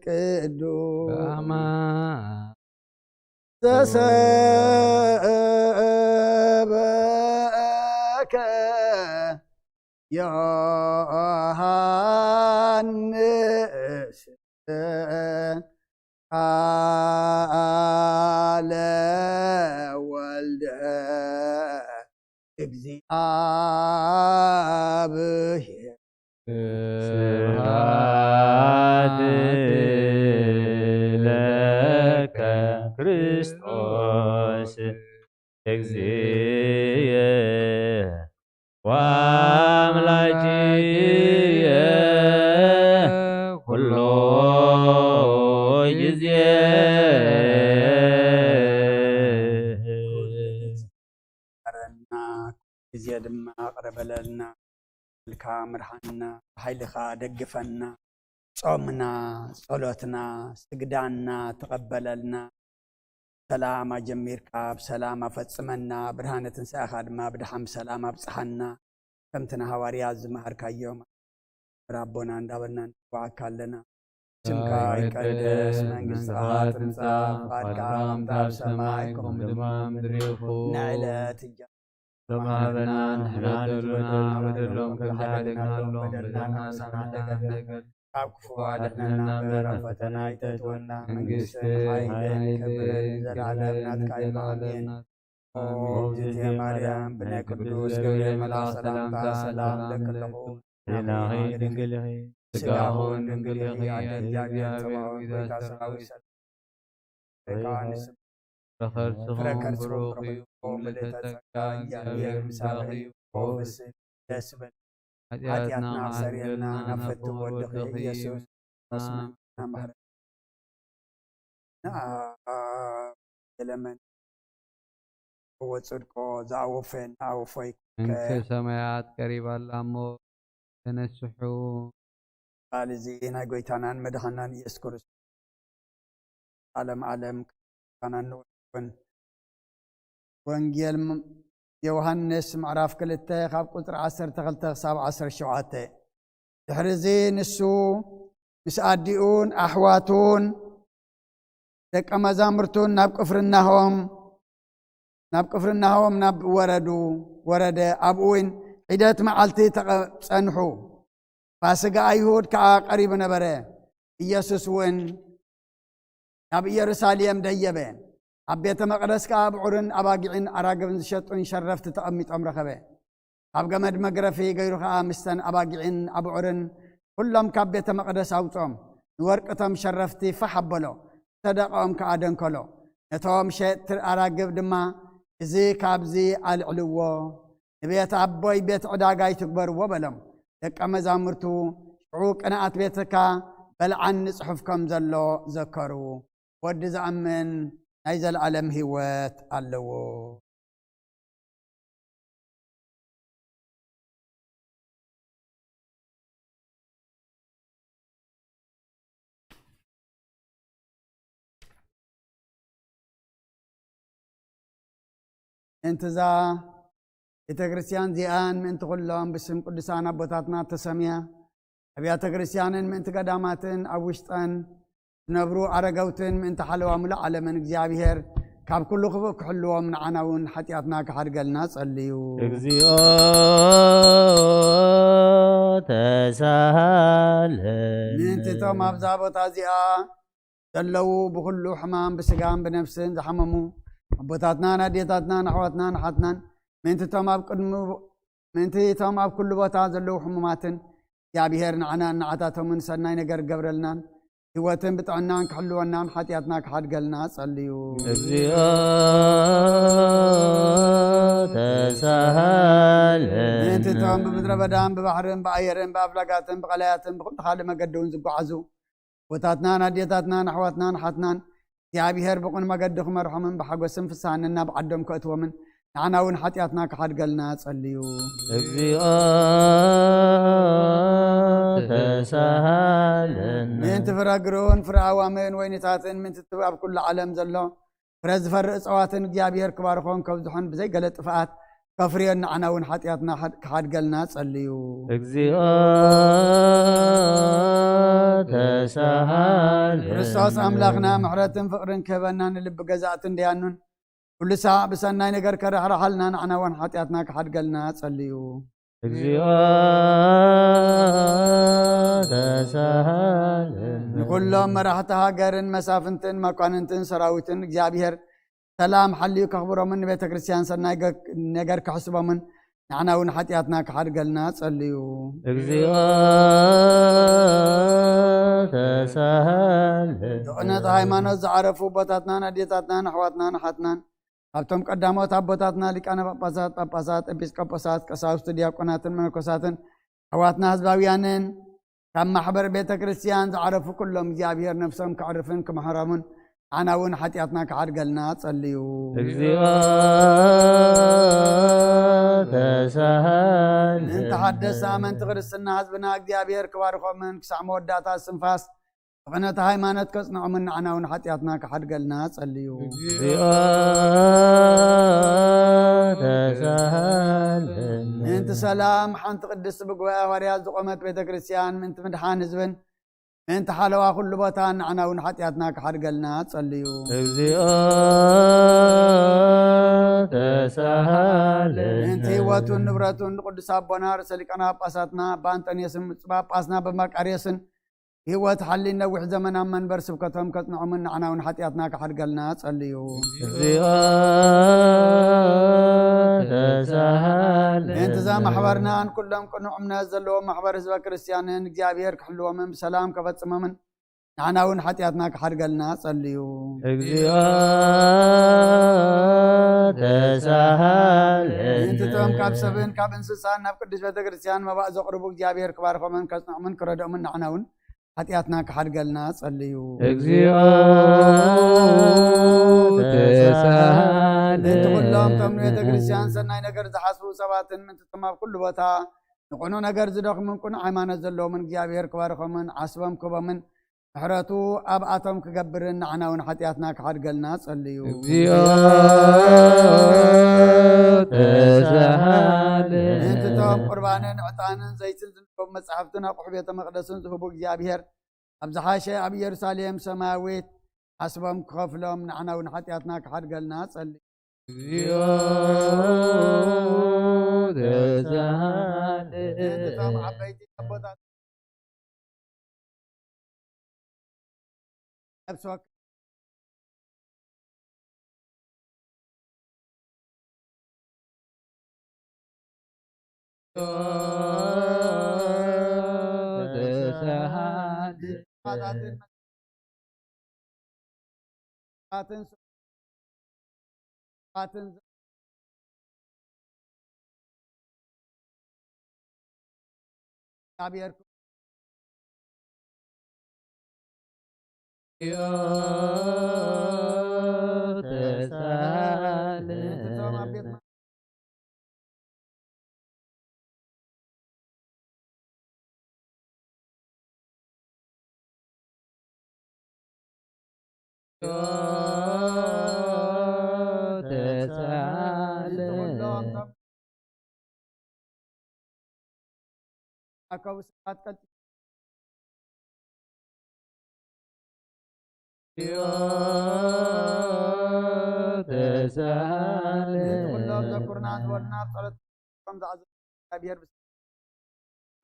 ቅዱስ ዘሰበከ ዮሐንስ ቃለ ለእግዚኣብሔር። ስብሐት ለከ ክርስቶስ እግዚእየ ወአምላክየ ኩሎ ጊዜ። መረና፣ ግዜ ድማ ቅረበለልና። ልካ ምርሓና፣ ብሓይልኻ ደግፈና። ጾምና፣ ጸሎትና፣ ስግዳና ተቐበለልና። ሰላም ኣጀሚርካ ብሰላም ኣፈጽመና። ብርሃነ ትንሳኤኻ ድማ ብደሓን ብሰላም ኣብጽሓና። ከምቲ ንሃዋርያት ዝመሃርካዮም፣ ኣቦና እንዳበልና ንጽውዓካ ኣለና። ስምካ ይቀደስ፣ መንግስትኻ ትምጻእ፣ ፍቓድካ ከምታ ኣብ ሰማይ ከምኡ ድማ ኣብ ምድሪ ይኹን። ንዕለት እንጀራ ሎም ሃበና ንሕና ዝበደልና በደሎም ከም ዝሓደግናሎም በደልና ምሳና ተገደል ካብ ክፉ ኣድሕነና እምበር ኣብ ፈተና ኣይተእትወና። መንግስትን ሓይልን ክብርን ዘለዓለም ናትካ እዩ። ኣሜን። ኦ እግዝእትየ ማርያም ብናይ ቅዱስ ገብርኤል መልኣኽ ሰላምታ ሰላም እብለኪ ኣለኹ። ሕሊናኺ ድንግል ኢኺ፣ ስጋኹን ድንግል ኢኺ። ኣደ እግዚኣብሔር ጸባኦት ጎይታ ሰራዊት ሰላም ይብለካ። ንስም ፍረ ከርሥኹም ብሩኽ እዩ፣ ምልእተ ጸጋ እግዚኣብሔር ምሳኺ እዩ። ኦ ፍስህ ደስ በል። ሓጢኣትና ሓጢኣትና ኣሰርየልና፣ ኣሰርየልና፣ ናብ ፍትው ወድኺ ኢየሱስ ክርስቶስ መሐረና። ለመን እዎ ጽድቆ ዘአወፈ ንአወፎይ። መንግስተ ሰማያት ቀሪባ ኣላ እሞ ተነስሑ። ቃል እዚ ናይ ጎይታናን መድኃናን ኢየሱስ ክርስቶስ ዓለም ዓለም ካናን ንውን። ወንጌል ም-፣ ዮሃንስ ምዕራፍ ክልተ ካብ ቁጽሪ ዓሰርተ ክልተ ክሳብ ዓሰርተ ሸውዓተ። ድሕሪ እዚ ንሱ ምስ ኣዲኡን ኣሕዋቱን ደቀ መዛሙርቱን ናብ ቅፍርናሆም፣ ናብ ቅፍርናሆም ናብ ወረዱ፣ ወረደ። ኣብኡ እውን ሒደት መዓልቲ ተቐ-፣ ጸንሑ። ፋስጋ ኣይሁድ ከኣ ቀሪቡ ነበረ። ኢየሱስ እውን ናብ ኢየሩሳሌም ደየበ። ኣብ ቤተ መቕደስ ከኣ ኣብዑርን ኣባጊዕን ኣራግብን ዝሸጡን ሸረፍቲ ተቐሚጦም ረኸበ። ካብ ገመድ መግረፊ ገይሩ ከኣ ምስተን ኣባጊዕን ኣብዑርን ኩሎም ካብ ቤተ መቕደስ ኣውጽኦም። ንወርቂ እቶም ሸረፍቲ ፋሕ ኣበሎ፣ ሰደቓኦም ከኣ ደንከሎ። ነቶም ሸየጥቲ ኣራግብ ድማ፣ "እዚ ካብዚ ኣልዕልዎ፣ ንቤት ኣቦይ ቤት ዕዳጋ ኣይትግበርዎ" በሎም። ደቀ መዛሙርቱ ሽዑ ቅንኣት ቤትካ በልዓኒ ጽሑፍ ከም ዘሎ ዘከሩ። ወዲ ዝኣምን ናይ ዘለዓለም ህይወት ኣለዎ። ምእንቲ እዛ ቤተ ክርስቲያን እዚኣን ምእንቲ ኩሎም ብስም ቅዱሳን ኣቦታትና ተሰምያ ኣብያተ ክርስቲያንን ምእንቲ ገዳማትን ኣብ ውሽጠን ዝነብሩ ኣረገውትን ምእንቲ ሓለዋ ሙሉእ ዓለምን እግዚኣብሔር ካብ ኩሉ ክፉእ ክሕልዎም ንዓና እውን ሓጢኣትና ክሓድገልና ጸልዩ። እግዚኦ ተሳሃለነ። ምእንቲ እቶም ኣብዛ ቦታ እዚኣ ዘለዉ ብኹሉ ሕማም ብስጋን ብነፍስን ዝሓመሙ ኣቦታትናን ኣዴታትናን ኣሕዋትናን ኣሓትናን ምእንቲ እቶም ኣብ ቅድሚ ምእንቲ እቶም ኣብ ኩሉ ቦታ ዘለዉ ሕሙማትን እግዚኣብሔር ንዓና ንዓታቶምን ሰናይ ነገር ገብረልናን ህይወትን ብጥዕናን ክሕልወናን ሓጢኣትና ክሓድገልና ጸልዩ። እግዚኦ ተሳሃለነ። ምእንቲ እቶም ብምድረ በዳን ብባሕርን ብኣየርን ብኣፍላጋትን ብቐላያትን ብኹሉ ካልእ መገዲ እውን ዝጓዓዙ ኣቦታትናን ኣዴታትናን ኣሕዋትናን ሓትናን እግዚኣብሔር ብቕን መገዲ ክመርሖምን ብሓጎስን ፍስሃን ነናብ ዓዶም ከእትዎምን ንዓና እውን ሓጢኣትና ክሓድገልና ጸልዩ። እግዚኦ ተሳሃለነ። ምእንቲ ፍረ ግሩን ፍረ ኣዋምን ወይንታትን ምእንቲ ኣብ ኩሉ ዓለም ዘሎ ፍረ ዝፈሪ እጽዋትን እግዚኣብሔር ክባርኾን ከብዝሖን ብዘይ ገለ ጥፍኣት ከፍርዮን ንዓና እውን ሓጢኣትና ሓድ-፣ ክሓድገልና ጸልዩ። እግዚኦ ተሳሃለነ። ክርስቶስ ኣምላኽና ምሕረትን ፍቕርን ክህበና ንልቢ ገዛእትን ደያኑን ኩሉ ሳዕ ብሰናይ ነገር ከራሕርሓልና ንዓና እውን ሓጢኣትና ክሓድገልና ጸልዩ። እግዚኦ ተሳሃለነ። ንኩሎም መራሕቲ ሃገርን መሳፍንትን መኳንንትን ሰራዊትን እግዚኣብሔር ሰላም ሓልዩ ከኽብሮምን ንቤተ ክርስቲያን ሰናይ ገ-፣ ነገር ክሕስቦምን ንዓና እውን ሓጢኣትና ክሓድገልና ጸልዩ። እግዚኦ ተሳሃለነ። ብቕነተ ሃይማኖት ዝዓረፉ ኣቦታትናን ኣዴታትናን ኣሕዋትናን ኣሓትናን ካብቶም ቀዳሞት ኣቦታትና ሊቃነ ጳጳሳት፣ ጳጳሳት፣ ኤጲስቆጶሳት፣ ቀሳውስቲ፣ ዲያቆናትን መነኮሳትን ኣሕዋትና ህዝባውያንን ካብ ማሕበር ቤተ ክርስቲያን ዝዓረፉ ኩሎም እግዚኣብሔር ነፍሶም ከዕርፍን ክምሕሮምን ንዓና እውን ሓጢኣትና ክሓድገልና ጸልዩ። እግዚኦ ተሳሃለነ። ምእንቲ ሓደስ ኣመንቲ ክርስትና ህዝብና እግዚኣብሔር ክባርኾምን ክሳዕ መወዳእታ ስንፋስ ብቕነተ ሃይማኖት ከጽንዖምን ንዓና እውን ሓጢኣትና ክሓድገልና ጸልዩ። እግዚኦ ተሳሃለነ። ምእንቲ ሰላም ሓንቲ ቅድስቲ ብጉባኤ ሃዋርያት ዝቖመት ቤተ ክርስቲያን ምእንቲ ምድሓን ህዝብን ምእንቲ ሓለዋ ኩሉ ቦታን ንዓና እውን ሓጢኣትና ክሓድገልና ጸልዩ። እግዚኦ ተሳሃለነ። ምእንቲ ህይወቱን ንብረቱን ንቅዱስ ኣቦና ርእሰ ሊቃነ ጳጳሳትና ኣባ ኣንጠንዮስን ብፁዕ ጳጳስና ኣባ መቃርዮስን ህይወት ሓሊ ነዊሕ ዘመን ኣብ መንበር ስብከቶም ከጽንዖምን ንዓና እውን ሓጢኣትና ክሓድገልና ጸልዩ። እግዚኦ ተሳሃለነ። ምእንቲ እዛ ማሕበርናን ኩሎም ቅኑዕ እምነት ዘለዎም ማሕበር ህዝበ ክርስቲያንን እግዚኣብሔር ክሕልዎምን ብሰላም ከፈጽሞምን ንዓና እውን ሓጢኣትና ክሓድገልና ጸልዩ። እግዚኦ ተሳሃለነ። ምእንቲ እቶም ካብ ሰብን ካብ እንስሳን ናብ ቅዱስ ቤተ ክርስቲያን መባእ ዘቕርቡ እግዚኣብሔር ክባርኾምን ከጽንዖምን ክረድኦምን ንዓና እውን ሓጢኣትና ክሓድገልና ጸልዩ። እግዚኦ ተሳሃለነ። ምእንቲ ኩሎም እቶም ንቤተ ክርስቲያን ሰናይ ነገር ዝሓስቡ ሰባትን ምእንቲ እቶም ኣብ ኩሉ ቦታ ንቕኑዕ ነገር ዝደኽሙን ቅኑዕ ሃይማኖት ዘለዎምን እግዚኣብሔር ክባርኾምን ዓስቦም ክህቦምን ምሕረቱ ኣብኣቶም ክገብርን ንዓና እውን ሓጢኣትና ክሓድገልና ጸልዩ። እግዚኦ ተሳሃለነ። ምእንቲ እቶም ቁርባንን ዕጣንን ዘይትን ዝንበቡ መጻሕፍትን ኣቑሑ ቤተ መቕደስን ዝህቡ እግዚኣብሔር ኣብ ዝሓሸ ኣብ ኢየሩሳሌም ሰማያዊት ዓስቦም ክኸፍሎም ንዓና እውን ሓጢኣትና ክሓድገልና ጸልዩ። እግዚኦ ተሳሃለነ። ምእንቲ እቶም ዓበይቲ ኣቦታት ነፍሲ ወከፍ ተሳሃለነ። ኣባታትን ኣትን ኣትን እግዚኣብሔር ተሳሃለነ። ምእንቲ እቶም ኣብ ቤት ተሳለ ኣከቡ ሰባት ቀልጢ ተሳለ ኩሎም ዘኩርና ዝበሉና ኣብ ጸሎት ከም ዝኣዘዙ እግዚኣብሔር ብስ-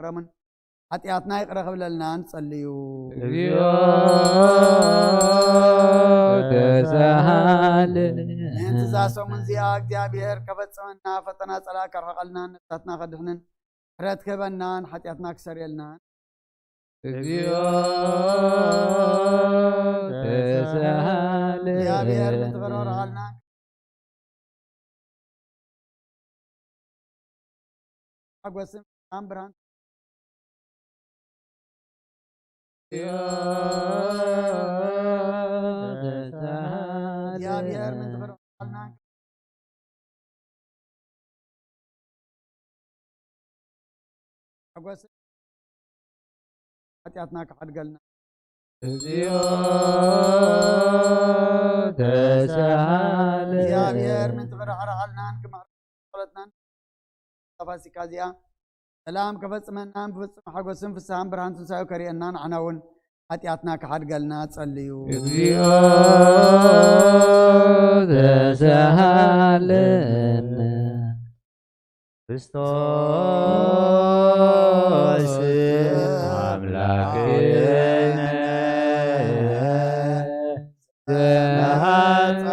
ምሕረቱን ሓጢኣትና ይቕረ ክብለልና ንጸልዩ። እግዚኦ ተሳለ ምእንቲ እዛ ሰሙን እዚኣ እግዚኣብሔር ከፈጽመና ፈተና ጸላእ ከርሕቐልናን ነፍሳትና ከድሕንን ምሕረት ክህበናን ሓጢኣትና ክሰርየልናን እግዚኦ ተሳለ እግዚኣብሔር ምትኽረርሃልና ሓጎስን ሰላም ብርሃን እግዚኦ ተሳለ እግዚኣብሔር ምትኽረርሃልና ሓጎስን ሓጢኣትና ክሓድገልና እግዚኦ ተሳለ እግዚኣብሔር ምትኽረርሃልናን ክምሕረልናን ጸሎትናን ፋሲካ እዚኣ ሰላም ከፈጽመናን ብፍጹም ሓጎስን ፍስሃን ብርሃን ትንሳኤ ከርእየና ንዓና እውን ሓጢኣትና ክሓድገልና ጸልዩ። እግዚኦ ተሳሃለነ ክርስቶስ ኣምላክነ ዘመሃፀ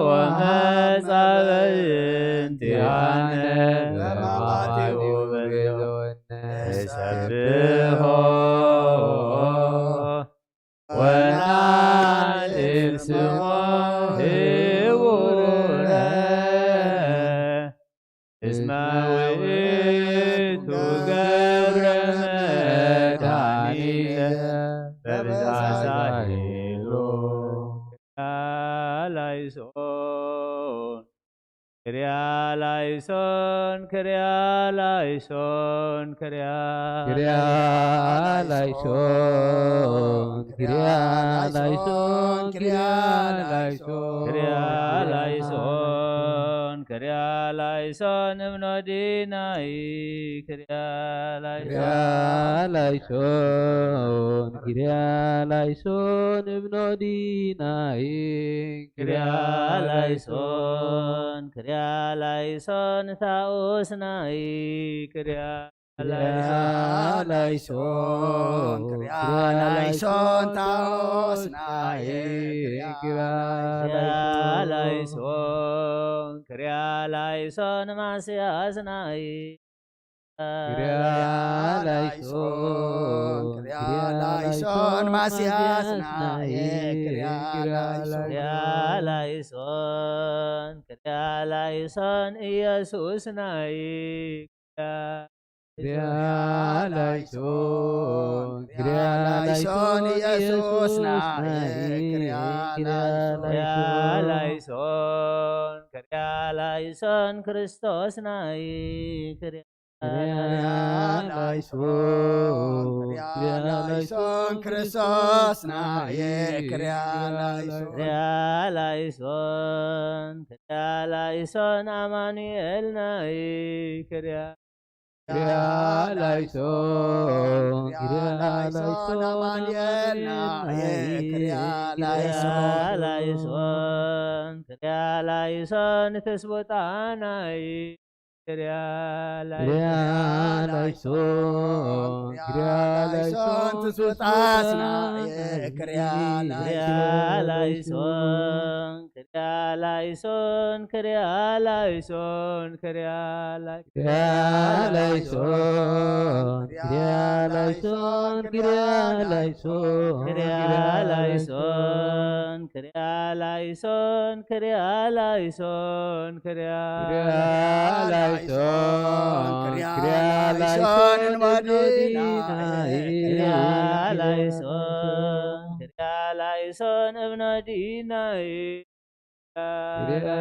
ወሃፃ በእንቲኣነ ንሰብሖ ወናልዕል ስሞ ህቡረ እስመ ውእቱ ገብረ መድኃኒነ በብዝኃ ኃይሉ። ላይሶን ክርያ ላይሶን ክርያ ላይሶን ክርያ ክርያ ላይሶን ክርያ ላይሶን ክርያ ላይሶን ክርያ ላይሶን ክርያ ላይሶን እምኖዲናይ ክርያ ክርያ ላይሶን ላይሶን ክርያ ላይሶን እብኖዲናይ ክርያ ላይሶን ክርያ ላይሶን ታኦስናይ ክርያ ክርያ ላይሶን ክርያ ላይሶን ታኦስናይ ክርያ ላይሶን ክርያ ላይሶን ማስያስናይ ክርያ ላይሶን ክርያ ላይሶን ማስያስናይ ክርያ ላይሶን ክርያ ላይሶን ክርያ ላይሶን ኢየሱስናይ ክርያ ላይሶን ክርያ ላይሶን ኢየሱስናይ ክርያ ክርያ ላይሶን ክርያ ላይሶን ክርስቶስናይ ክርያ ክርያ ላይሶን ላይሶን ክርያ ላይሶን ክርስቶስናይ ክርያ ላይሶን ክርያ ላይሶን ክርያ ላይሶን ኣማኑኤልናይ ክርያ ክርያ ላይሶን ክርያ ላይሶን ኣማኑኤልናይ ክርያ ክርያ ላይሶን ላይሶን ክርያ ላይሶን ትስቡጣናይ ክርያ ክርያ ላይሶን ላይሶን ክርያ ላይሶን ትስቡጣስናይ ክርያ ክርያ ላይሶን ክርያ ላይሶን ክርያ ላይሶን ክርያ ላይሶን ክርያ ላይሶን ክርያ ላይሶን ክርያ ላይሶን ክርያ ላይሶን ክርያ ላይሶን ክርያ ላይሶን ክርያ ክርያ ላይሶን ክርያ ክርያ ላይሶን ላይሶን እምኖዲናይ ክርያ ላይሶን ክርያ ላይሶን እብኖዲናይ ክርያ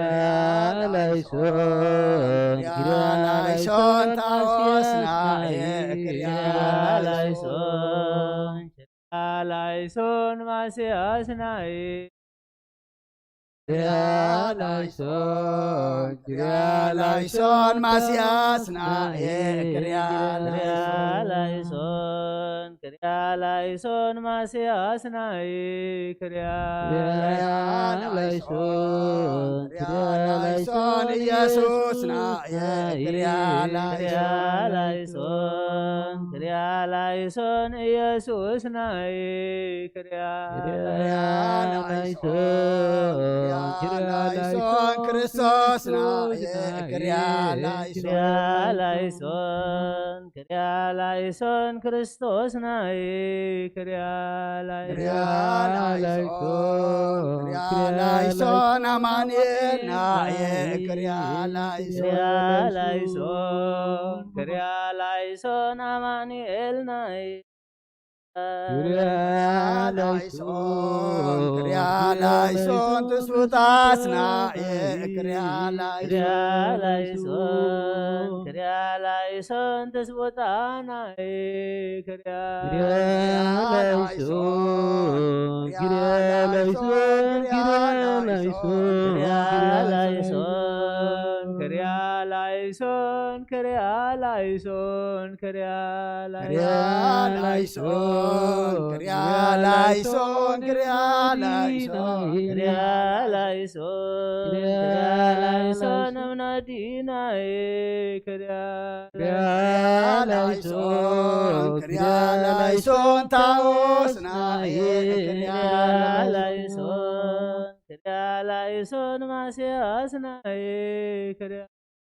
ላይሶን ክርያ ላይሶን ታኦስናይ ክርያ ላይሶን ክርያ ላይሶን ማስያስናይ ክርያ ላይሶን ክርያ ላይሶን ማስያስናይ ክርያ ክርያ ላይሶን ክርያ ላይሶን ማስያስናይ ክርያ ክርያ ላይሶን ክርያ ላይሶን ኢየሱስናይ ክርያ ክርያ ላይሶን ላይሶን ክርያ ላይሶን ኢየሱስናይ ክርያ ክርያ ላይሶን ክርስቶስናይ ክርያ ክርያ ላይሶን ላይሶን ክርስቶስናይ ክርያ ክርያ ላይሶን ላይሶን ክርያ ላይሶን ክርስቶስናይ ክርያ ክርያ ላይሶን ላይሶን ክርያ ላይሶን ኣማኑኤልናይ ክርያ ላይሶን ክርያ ላይሶን ክርያ ላይሶን ኣማኑኤልናይ ክርያ ላይሶን ክርያ ላይሶን ትስቡጣስናይ ክርያ ክርያ ላይሶን ላይሶን ክርያ ላይሶን ትስቡጣናይ ክርያ ክርያ ላይሶን ክርያ ላይሶን ክርያ ላይሶን ክርያ ላይሶን ክርያ ላይሶን ክርያ ላይሶን ክርያ ክርያ ላይሶን ክርያ ላይሶን ክርያ ላይሶን ክርያ ላይሶን ክርያ ላይሶን እምነዲናይ ክርያ ክርያ ላይሶን ክርያ ላይሶን ታኦስናይ ክርያ ላይሶን ክርያ ላይሶን ማስያስናይ ክርያ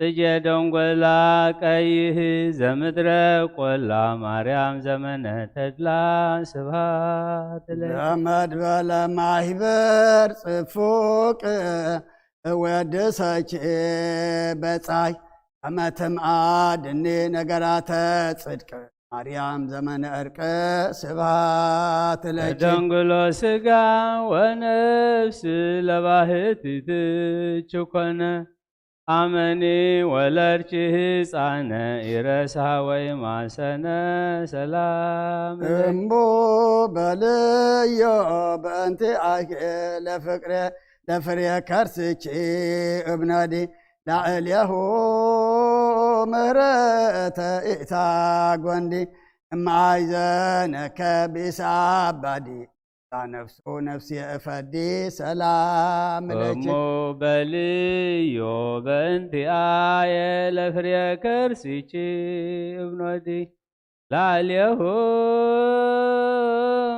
ጽጌ ደንጎላ ቀይህ ዘምድረ ቆላ ማርያም ዘመነ ተድላ ስብሐት ለኪ። በመድበለ ማህበር ጽፉቅ እወድሰኪ በጻይ ከመ ትምዓድኒ ነገራተ ጽድቅ ማርያም ዘመነ ዕርቅ ስብሐት ለኪ። ደንግሎ ስጋ ወነፍስ ለባህቲትኪ ኮነ አመኒ ወለድኪ ህፃነ ኢረስሃ ወይ ማሰነ ሰላም ለኪ። እምቡ በልዮ በእንቲ አኬ ለፍቅሬ ለፍሬ ከርስኪ እብነዲ ላዕሌሁ ምህረተ ኢታ ጎንዲ እማይ ዘነከ ቢስ አባዲ ላነፍሱ ነፍሲ እፈዲ ሰላም ለኪ። እሙ በልዮ በእንቲአየ ለፍሬ ከርሲኪ እብኖዲ ላዕሌሁ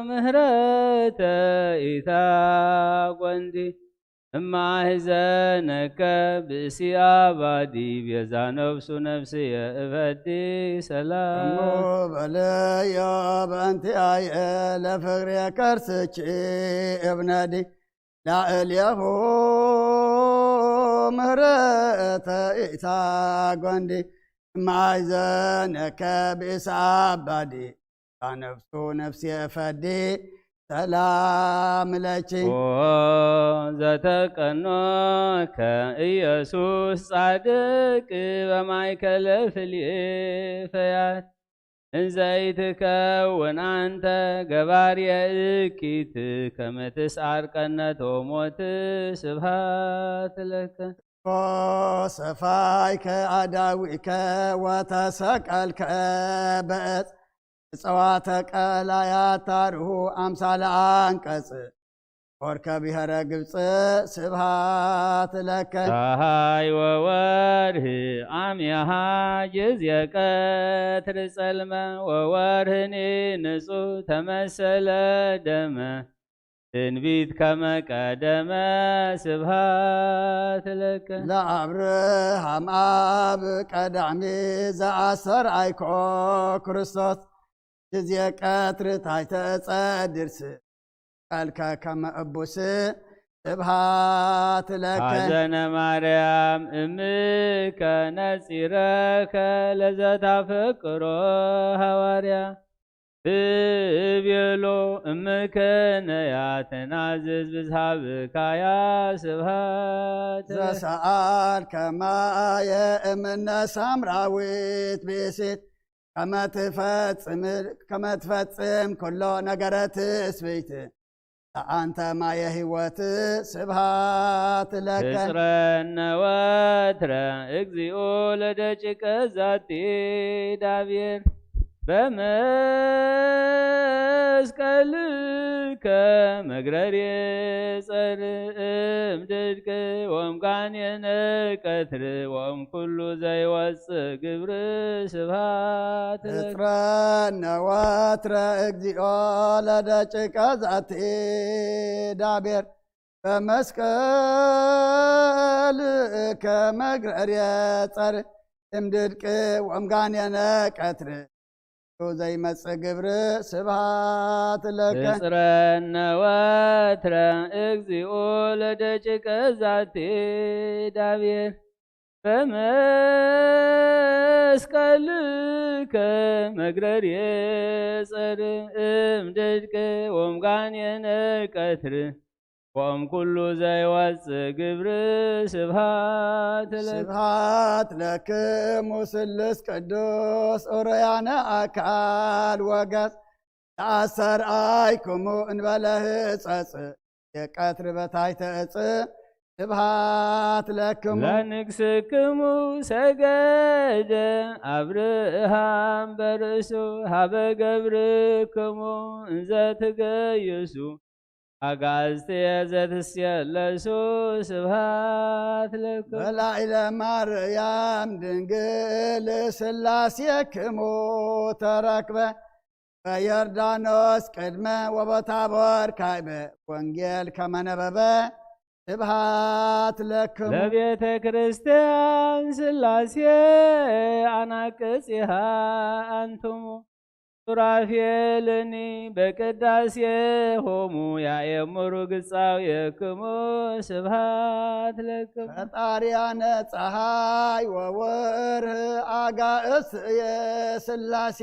ምህረተ ኢታ ጎንዲ እማሕዘነከ ብእሲ አባዲ ቤዛ ነፍሱ ነፍስየ እፈዲ ሰላም። እሞ በለዮ በእንቲአየ ለፍቅሬ ከርስኪ እብነዲ ላዕሌሁ ምህረተ ኢታ ጎንዲ እማሕዘነከ ብእሲ አባዲ ነፍሱ ነፍሴ ፈዲ ሰላም ለኪ። ኦ ዘተቀኖከ ኢየሱስ ጻድቅ በማእከለ ፍልፈያት እንዘይትከውን አንተ ገባርየ እኪት ከመ ትስዓር ቀነቶ ሞት ስብሐት ለከ። ኦ ሰፋይከ አዳዊከ ወተሰቀልከ በዕፅ እፀዋተ ቀላያት ታርሁ አምሳለ አንቀጽ ሆርከ ብሔረ ግብፅ ስብሃት ለከ። ፀሐይ ወወርህ አምያሃ ጊዜ ቀትር ጸልመ ወወርህኒ ንጹህ ተመሰለ ደመ ትንቢት ከመ ቀደመ ስብሃት ለከ። ለአብርሃም አብ ቀዳሚ ዘአስተርአይኮ ክርስቶስ ጊዜ ቀትር ታሕተ ዕፀ ድርስ ቀልከ ከመ እቡስ ስብሃት ለከ። ሐዘነ ማርያም እምከ ነጺረከ ለዘታፈቅሮ ሃዋርያ ብቤሎ እምከ ነያ ተናዝዝ ብዝሃብካያ ስብሃት ለከ። ዘሰአል ከማየ እምነ ሳምራዊት ብእሲት ከመ ትፈጽም ኩሎ ነገረ ትስብእት ለአንተ ማየ ህይወት ስብሃት ለከ። ህጽረነ ወትረ እግዚኦ ለደቂቀ ዛቲ ዳብር በመስቀልከ መግረርየ ጸር እምድድቅ ወምጋኔነ ቀትር ወም ኩሉ ዘይወፅእ ግብር ስብሃት ለከ። እጽረነ ወትረ እግዚኦ ለደቂቀ ዛቲ ዳቤር በመስቀልከ መግረርየ ጸር እምድድቅ ወምጋኔነ ቀትር ዘይመጽእ ግብር ስብሃት ለከ። እጽረነ ወትረ እግዚኦ ለደቂቀ ዛቲ ዳቤር በመስቀልከ መግረርየ ጸር እምድድቅ ወምጋኔነ ቀትር ወም ኩሉ ዘይወፅእ ግብር ስብሃት ለከ። ስብሃት ለክሙ ስሉስ ቅዱስ ኡርያነ አካል ወገጽ ተአስተርአይክሙ እንበለ ህጸጽ የቀትር በታሕተ ዕፅ ስብሃት ለክሙ። ለንግስክሙ ሰገደ አብርሃም በርእሱ ሀበ ገብርክሙ እንዘ ትገይሱ አጋዝትየ ዘትስየለሱ ስብሃት ለክሙ። በላዕለ ማርያም ድንግል ስላሴክሙ ተረክበ በዮርዳኖስ ቅድመ ወበታቦር ካይበ ወንጌል ከመነበበ ስብሃት ለክሙ። ለቤተ ክርስቲያን ስላሴ ኣናቅጽሃ ኣንትሙ ሱራፌልኒ በቅዳሴ ሆሙ ያኤምሩ ግጻውየክሙ። ስብሃት ለክሙ። ፈጣሪያነ ፀሐይ ወወርህ ኣጋእስ የስላሴ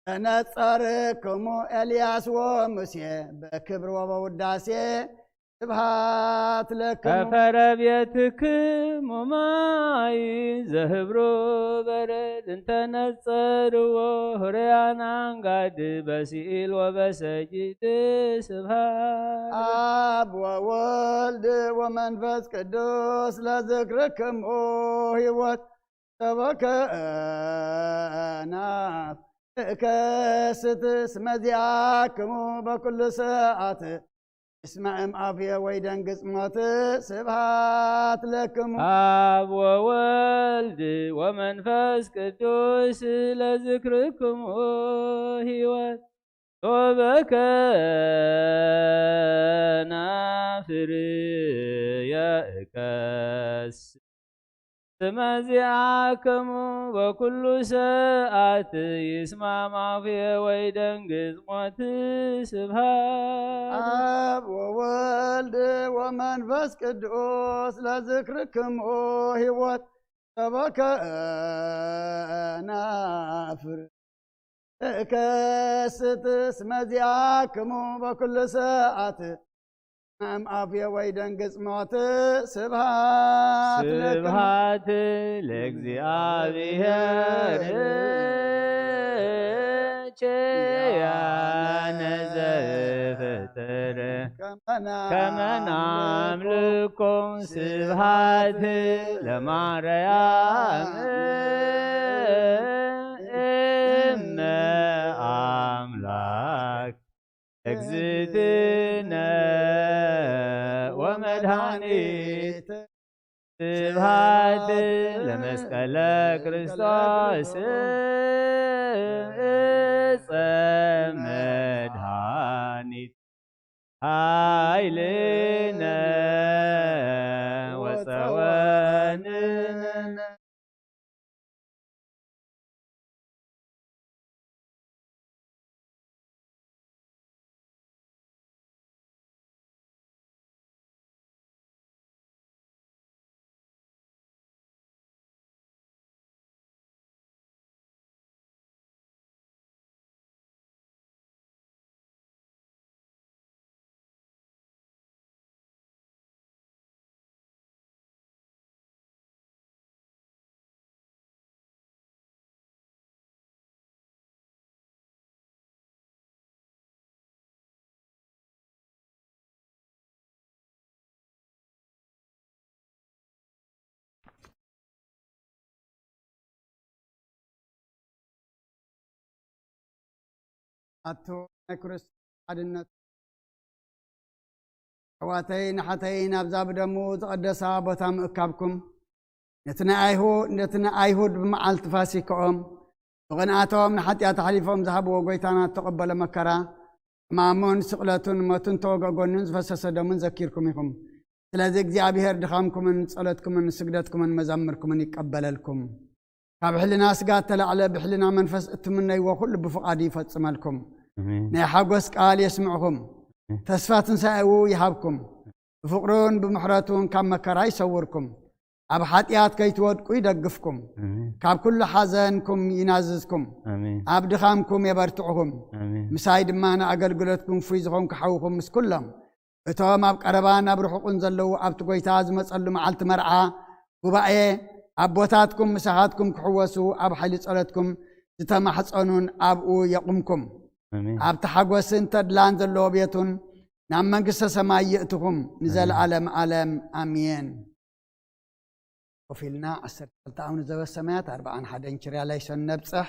ተነጸርክሙ ኤልያስ ወሙሴ በክብር ወበውዳሴ። ስብሃት ለክሙ። ከፈረ ቤትክሙ ማይ ዘህብሩ በረድ እንተነጸርዎ፣ ህርያን ኣንጋዲ በስኢል ወበሰጊድ። ስብሃት ኣብ ወወልድ ወመንፈስ ቅዱስ ለዝክርክሙ ህይወት ሰበከና እከስት ስመዚኣክሙ በኩሉ ሰዓት። እስማዕም ኣፍየ ወይ ደንግጽ ሞት። ስብሃት ለክሙ። ኣብ ወወልድ ወመንፈስ ቅዱስ ለዝክርክሙ ህይወት ሶበከና ፍርየ እከስ ስመዚኣክሙ በኩሉ ሰዓት ይስማም ኣፍየ ወይ ደንግጽ ሞት። ስብሃት ኣብ ወወልድ ወመንፈስ ቅዱስ ለዝክርክሙ ህይወት ሰበከና ፍር እከስት ስመዚኣክሙ በኩሉ ሰዓት። እም ኣፍየ ወይ ደንግጽ ሞት። ስብሃት ለክሙ። ስብሃት ለእግዚኣብሔር ኪያነ ዘፈጠረ ከመ ናምልኮ። ስብሃት ለማርያም እመ ኣምላክ እግዝእትነ ወመድኃኒት። ስብሃት ለመስቀለ ክርስቶስ እፀ መድኃኒት ኃይልነ ወፀወንነ። ኣቶ ናይ ክርስቶስ ሓድነት ኣሕዋተይን ኣሓተይን ኣብዛ ብደሙ ዝቐደሳ ቦታ ምእካብኩም ነቲ ናይ ኣይሁ- ነቲ ንኣይሁድ ብመዓልቲ ፋሲካኦም ብቕንኣቶም ንሓጢኣት ኣሕሊፎም ዝሃብዎ ጎይታና እተቐበሎ መከራ ሕማሙን ስቕለቱን ሞቱን ተወግኦ ጎኑን ዝፈሰሰ ደሙን ዘኪርኩም ኢኹም። ስለዚ እግዚኣብሔር ድኻምኩምን ጸሎትኩምን ስግደትኩምን መዛምርኩምን ይቀበለልኩም። ካብ ሕልና ስጋ እተላዕለ ብሕልና መንፈስ እትምነይዎ ኩሉ ብፍቓዱ ይፈጽመልኩም። ናይ ሓጎስ ቃል የስምዕኹም። ተስፋ ትንሳኤኡ ይሃብኩም። ብፍቕሩን ብምሕረቱን ካብ መከራ ይሰውርኩም። ኣብ ሓጢኣት ከይትወድቁ ይደግፍኩም። ካብ ኩሉ ሓዘንኩም ይናዝዝኩም። ኣብ ድኻምኩም የበርትዕኹም። ምሳይ ድማ ንኣገልግሎትኩም ፍሉይ ዝኾንኩ ሓውኹም ምስ ኩሎም እቶም ኣብ ቀረባን ኣብ ርሑቕን ዘለዉ ኣብቲ ጎይታ ዝመጸሉ መዓልቲ መርዓ ጉባኤ ኣቦታትኩም ምሳኻትኩም ክሕወሱ ኣብ ሓይሊ ጸሎትኩም ዝተማሕጸኑን ኣብኡ የቑምኩም። ኣብቲ ሓጎስን ተድላን ዘለዎ ቤቱን ናብ መንግስተ ሰማይ የእትኹም ንዘለዓለም ዓለም ኣሜን። ኮፍ ኢልና ዓሰርተ ክልተ ኣውኒ ዘበሰማያት ኣርብዓን ሓደን ችርያ ላይሶን ነብጽሕ።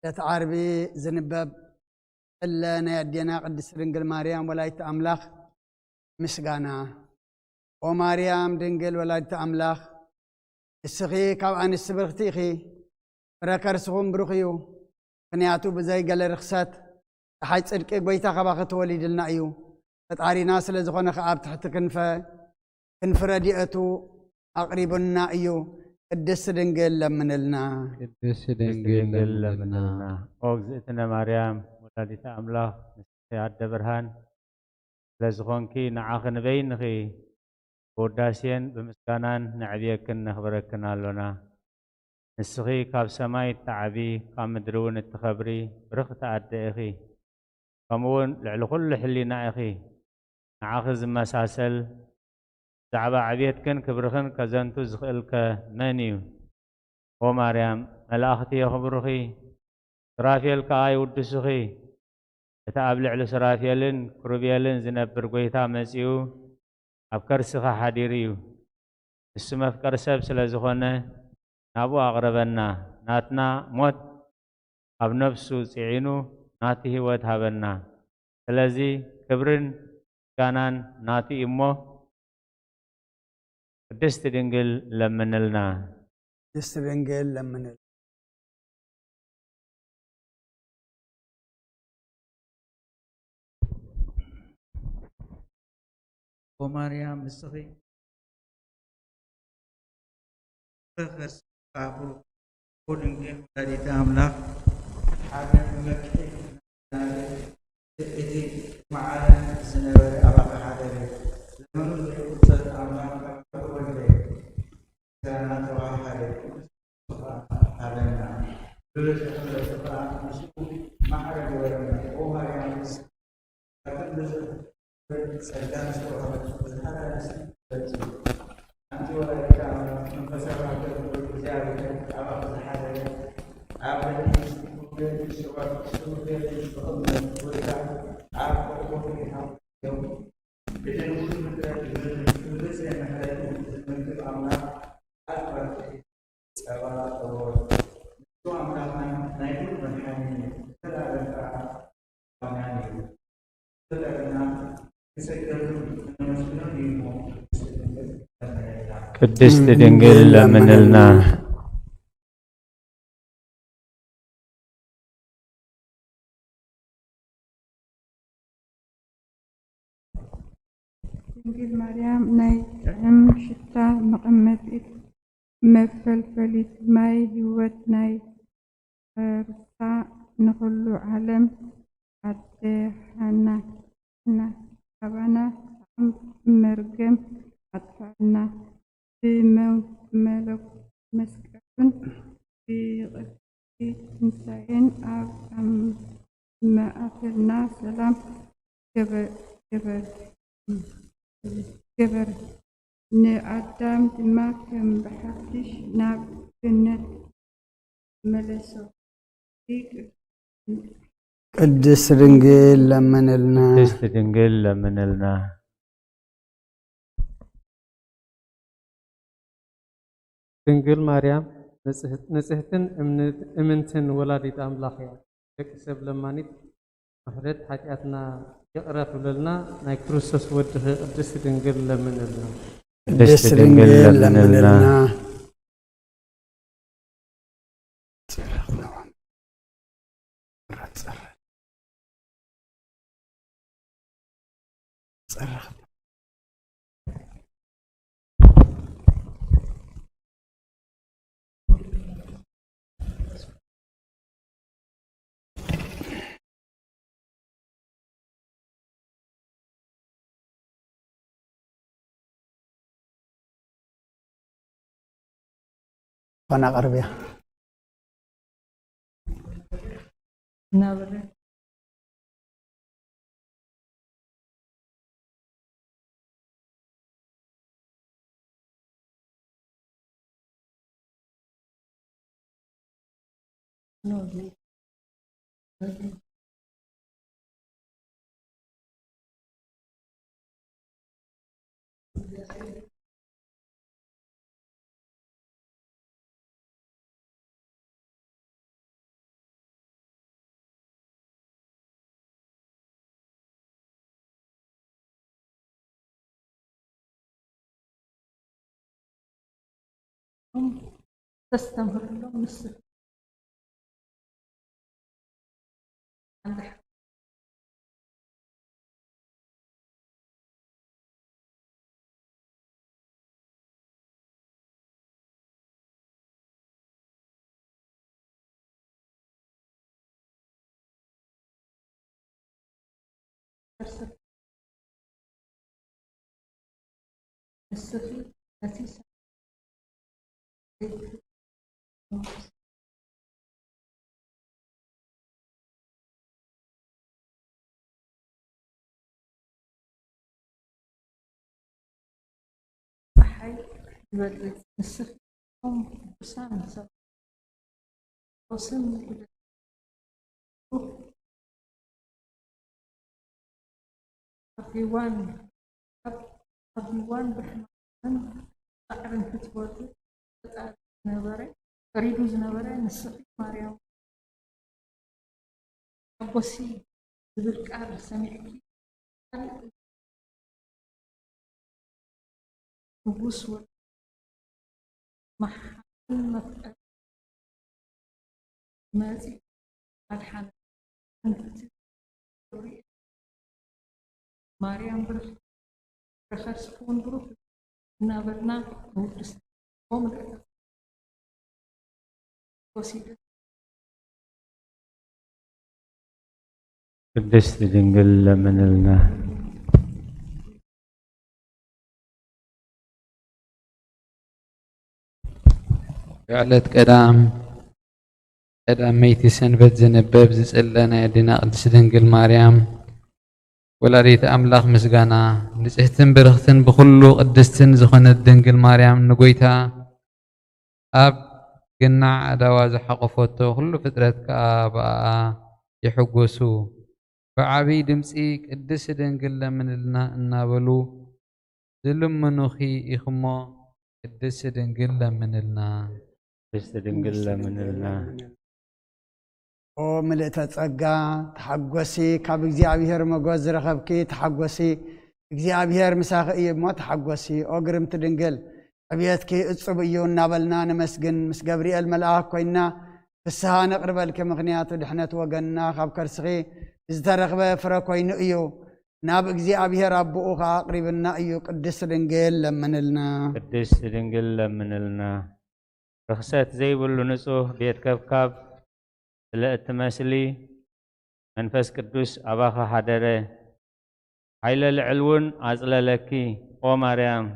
ዕለት ዓርቢ ዝንበብ። እለ ናይ ኣዴና ቅድስት ድንግል ማርያም ወላዲተ ኣምላኽ ምስጋና። ኦ ማርያም ድንግል ወላዲተ ኣምላኽ፣ ንስኺ ካብ ኣንስቲ ብርኽቲ ኢኺ፣ ፍረ ከርስኹም ብሩኽ እዩ። ምኽንያቱ ብዘይ ገለ ርኽሰት ጸሓይ ጽድቂ ጐይታ ካባኺ ተወሊድልና እዩ። ፈጣሪና ስለ ዝኾነ ከኣ ኣብ ትሕቲ ክንፈ ክንፊ ረድኤቱ ኣቕሪቡና እዩ። ቅድስት ድንግል ለምንልና። ቅድስት ድንግል ድንግል ለምንልና። ለምንልና። ኦ እግዝእትነ ማርያም ወላዲተ ኣምላኽ፣ ንስኺ ኣደ ብርሃን ስለ ዝኾንኪ፣ ንዓኺ ንበይንኺ ብውዳሴን ብምስጋናን ነዕብየክን ነኽብረክን ኣሎና። ንስኺ ካብ ሰማይ እትዓቢ፣ ካብ ምድሪ እውን እትኸብሪ ብርኽቲ ኣደ ኢኺ። ከምኡ እውን ልዕሊ ኩሉ ሕሊና ኢኺ። ንዓኺ ዝመሳሰል፣ ብዛዕባ ዕብየትክን ክብርኽን ከዘንቱ ዝኽእልከ መን እዩ? ኦ ማርያም፣ መላእኽቲ የኽብሩኺ፣ ሱራፌል ከኣ ይውድሱኺ። እቲ ኣብ ልዕሊ ሱራፌልን ክሩቤልን ዝነብር ጐይታ መጺኡ ኣብ ከርስኻ ሓዲሩ እዩ። ንሱ መፍቀሪ ሰብ ስለ ዝኾነ ናብኡ ኣቕረበና። ናትና ሞት ኣብ ነፍሱ ጽዒኑ ናቱ ህይወት ሃበና። ስለዚ ክብርን ምስጋናን ናቱ እዩ እሞ፣ ቅድስት ድንግል ለምንልና። ቅድስት ድንግል ለምንልና። ኦ ማርያም፣ ንስኺ ፍረ ከርስኺ ከኣ ብሩኽ እዩ። ኦ ድንግል ወላዲተ ኣምላኽ፣ ሓደ መመክሒ እቲ ቅድሚ ዓለም ዝነበረ ኣባኻ ሓደረ። ዘመኑ ዘይቁጸር ኣምላኽ ካብ ተወልደ ምስጋና ተዋሃደ። ሃበና። ብብዝሒ ምሕረቱ ከኣ ምስኡ ማዕረ ግበረና። ኦ ማርያም፣ ካብተን ብዙሕ ጸጋ ዝተዋህበኪ ብዙሓት ኣንስቲ በልጺ። ኣንቲ ወላዲተ ኣምላኽ፣ መንፈሳዊ ሃብተ ልዑል እግዚኣብሔር ኣባኺ ዝሓደረ፣ ኣብ በትሪ ስውር ገብርሽ ብቕድመ ጐይታ ኣብ ሕቑፉ ይሓውዮም። እቲ ንኹሉ ፍጥረት ክብርን ክብርን ስለ ምሕረቱ ዝምግብ ኣምላኽ ኣዝማድ ጸባ ጸባኦት፣ ንሱ ኣምላኽና ናይ ኩሉ መድሓኒን እዩ፣ ንዘለኣለም ከኣ ኣማን እዩ። ፍጠርና፣ ክንሰግደሉን ክነመስግኖን እዩ እሞ፣ ቅድስት ድንግል ለምንልና። ድንግል ማርያም ናይ ጥዑም ሽታ መቐመጢት፣ መፈልፈሊት ማይ ህይወት፣ ናይ ከርሳ ንኹሉ ዓለም ኣድሓና፣ ካባና ጣዕም መርገም ኣጥፍኣና። ብመለኮት መስቀሉን ብይቕርታ ትንሳኤን ኣብ ማእከልና ሰላም ግበር፣ ግበር፣ ግበር። ንኣዳም ድማ ከም ብሓድሽ ናብ ገነት መለሶ። ቅድስት ድንግል ለምንልና። ቅድስት ድንግል ለምንልና። ድንግል ማርያም ንጽህት-፣ ንጽህትን እምንት-፣ እምንትን ወላዲት ኣምላኽ እያ። ደቂ ሰብ ለማኒት፣ ምሕረት ሓጢኣትና ይቕረ ክብለልና ናይ ክርስቶስ ወድኺ ቅድስት ድንግል ለምንልና። ቅድስት ድንግል ለምንልና። ፋና ቀርብያ። እናበለ ተስተምህርሎም ንስኺ ንስኺ ነቲ ጸሓይ ይበርህ። ንስኺ እቶም ቅዱሳን ሰባት ወሰን ኣብ ሄዋን ኣብ ኣብ ሄዋን ብሕማምን ጻዕርን ክትወድቕ ፈጣሪ ዝነበረ ፈሪዱ ዝነበረ ንስኺ ማርያም ሓጎሲ ዝብል ቃል ሰሚዕኪ ንጉስ ወልድ መሓርን መፍቀርን መጺኡ ኣድሓነ። ሓንቲ ክብሪ ማርያም ብርኽ ብረኸርስክውን ብሩኽ እናበልና ንውድስ ኦም ለእተ ወሲደ ቅድስት ድንግል ለምንልና። ዕለት ቀዳም ቀዳመይቲ ሰንበት ዝንበብ ዝጽለ ናይ ኣዴና ቅድስት ድንግል ማርያም ወላዲት ኣምላኽ ምስጋና፣ ንጽህትን ብርኽትን ብኹሉ ቅድስትን ዝኾነት ድንግል ማርያም ንጎይታ ኣብ ግናዕ ኣእዳዋ ዝሓቖፈቶ ኩሉ ፍጥረት ከኣ ብኣኣ ይሕጎሱ። ብዓብይ ድምጺ ቅድስት ድንግል ለምንልና እናበሉ ዝልምኑኺ ኢኽሞ ቅድስት ድንግል ለምንልና። ቅድስት ድንግል ለምንልና። ኦ ምልእተ ጸጋ ተሓጎሲ፣ ካብ እግዚኣብሔር ሞገስ ዝረኸብኪ ተሓጎሲ፣ እግዚኣብሔር ምሳኺ እዩ እሞ ተሓጎሲ። ኦ ግርምቲ ድንግል ዕብየትኪ እጹብ እዩ እናበልና ነመስግን። ምስ ገብርኤል መልኣኽ ኮይንና ፍስሃ ነቕርበልኪ፣ ምኽንያቱ ድሕነት ወገንና ካብ ከርስኺ ዝተረኽበ ፍረ ኮይኑ እዩ። ናብ እግዚኣብሔር ኣቦኡ ኸዓ ኣቕሪብና እዩ። ቅድስት ድንግል ለምንልና። ቅድስት ድንግል ለምንልና። ርኽሰት ዘይብሉ ንጹህ ቤት ከብካብ ስለ እትመስሊ መንፈስ ቅዱስ ኣባኺ ሓደረ። ሓይለ ልዕል እውን ኣጽለለኪ። ኦ ማርያም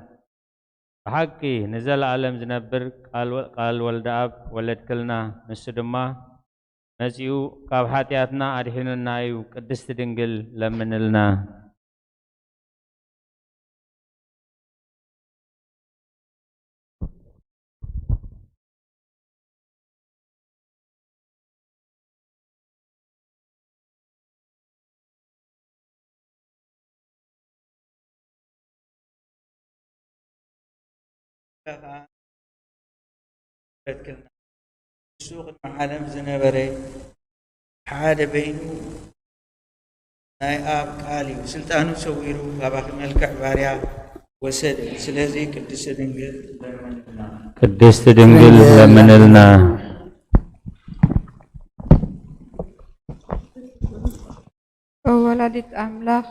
ብሓቂ ንዘለኣለም ዝነብር ቃል ወልደኣብ ወለድክልና። ንሱ ድማ መጺኡ ካብ ሓጢኣትና ኣድሒኑና እዩ። ቅድስቲ ድንግል ለምንልና። ንሱ ቅድሚ ዓለም ዝነበረ ሓደ በይኑ ናይ ኣብ ቃል እዩ። ስልጣኑ ሰዊሩ ካባኺ መልክዕ ባርያ ወሰደ። ስለዚ ቅድስቲ ድንግል ለምንልና። ቅድስቲ ድንግል ለምንልና። ኦ ወላዲት ኣምላኽ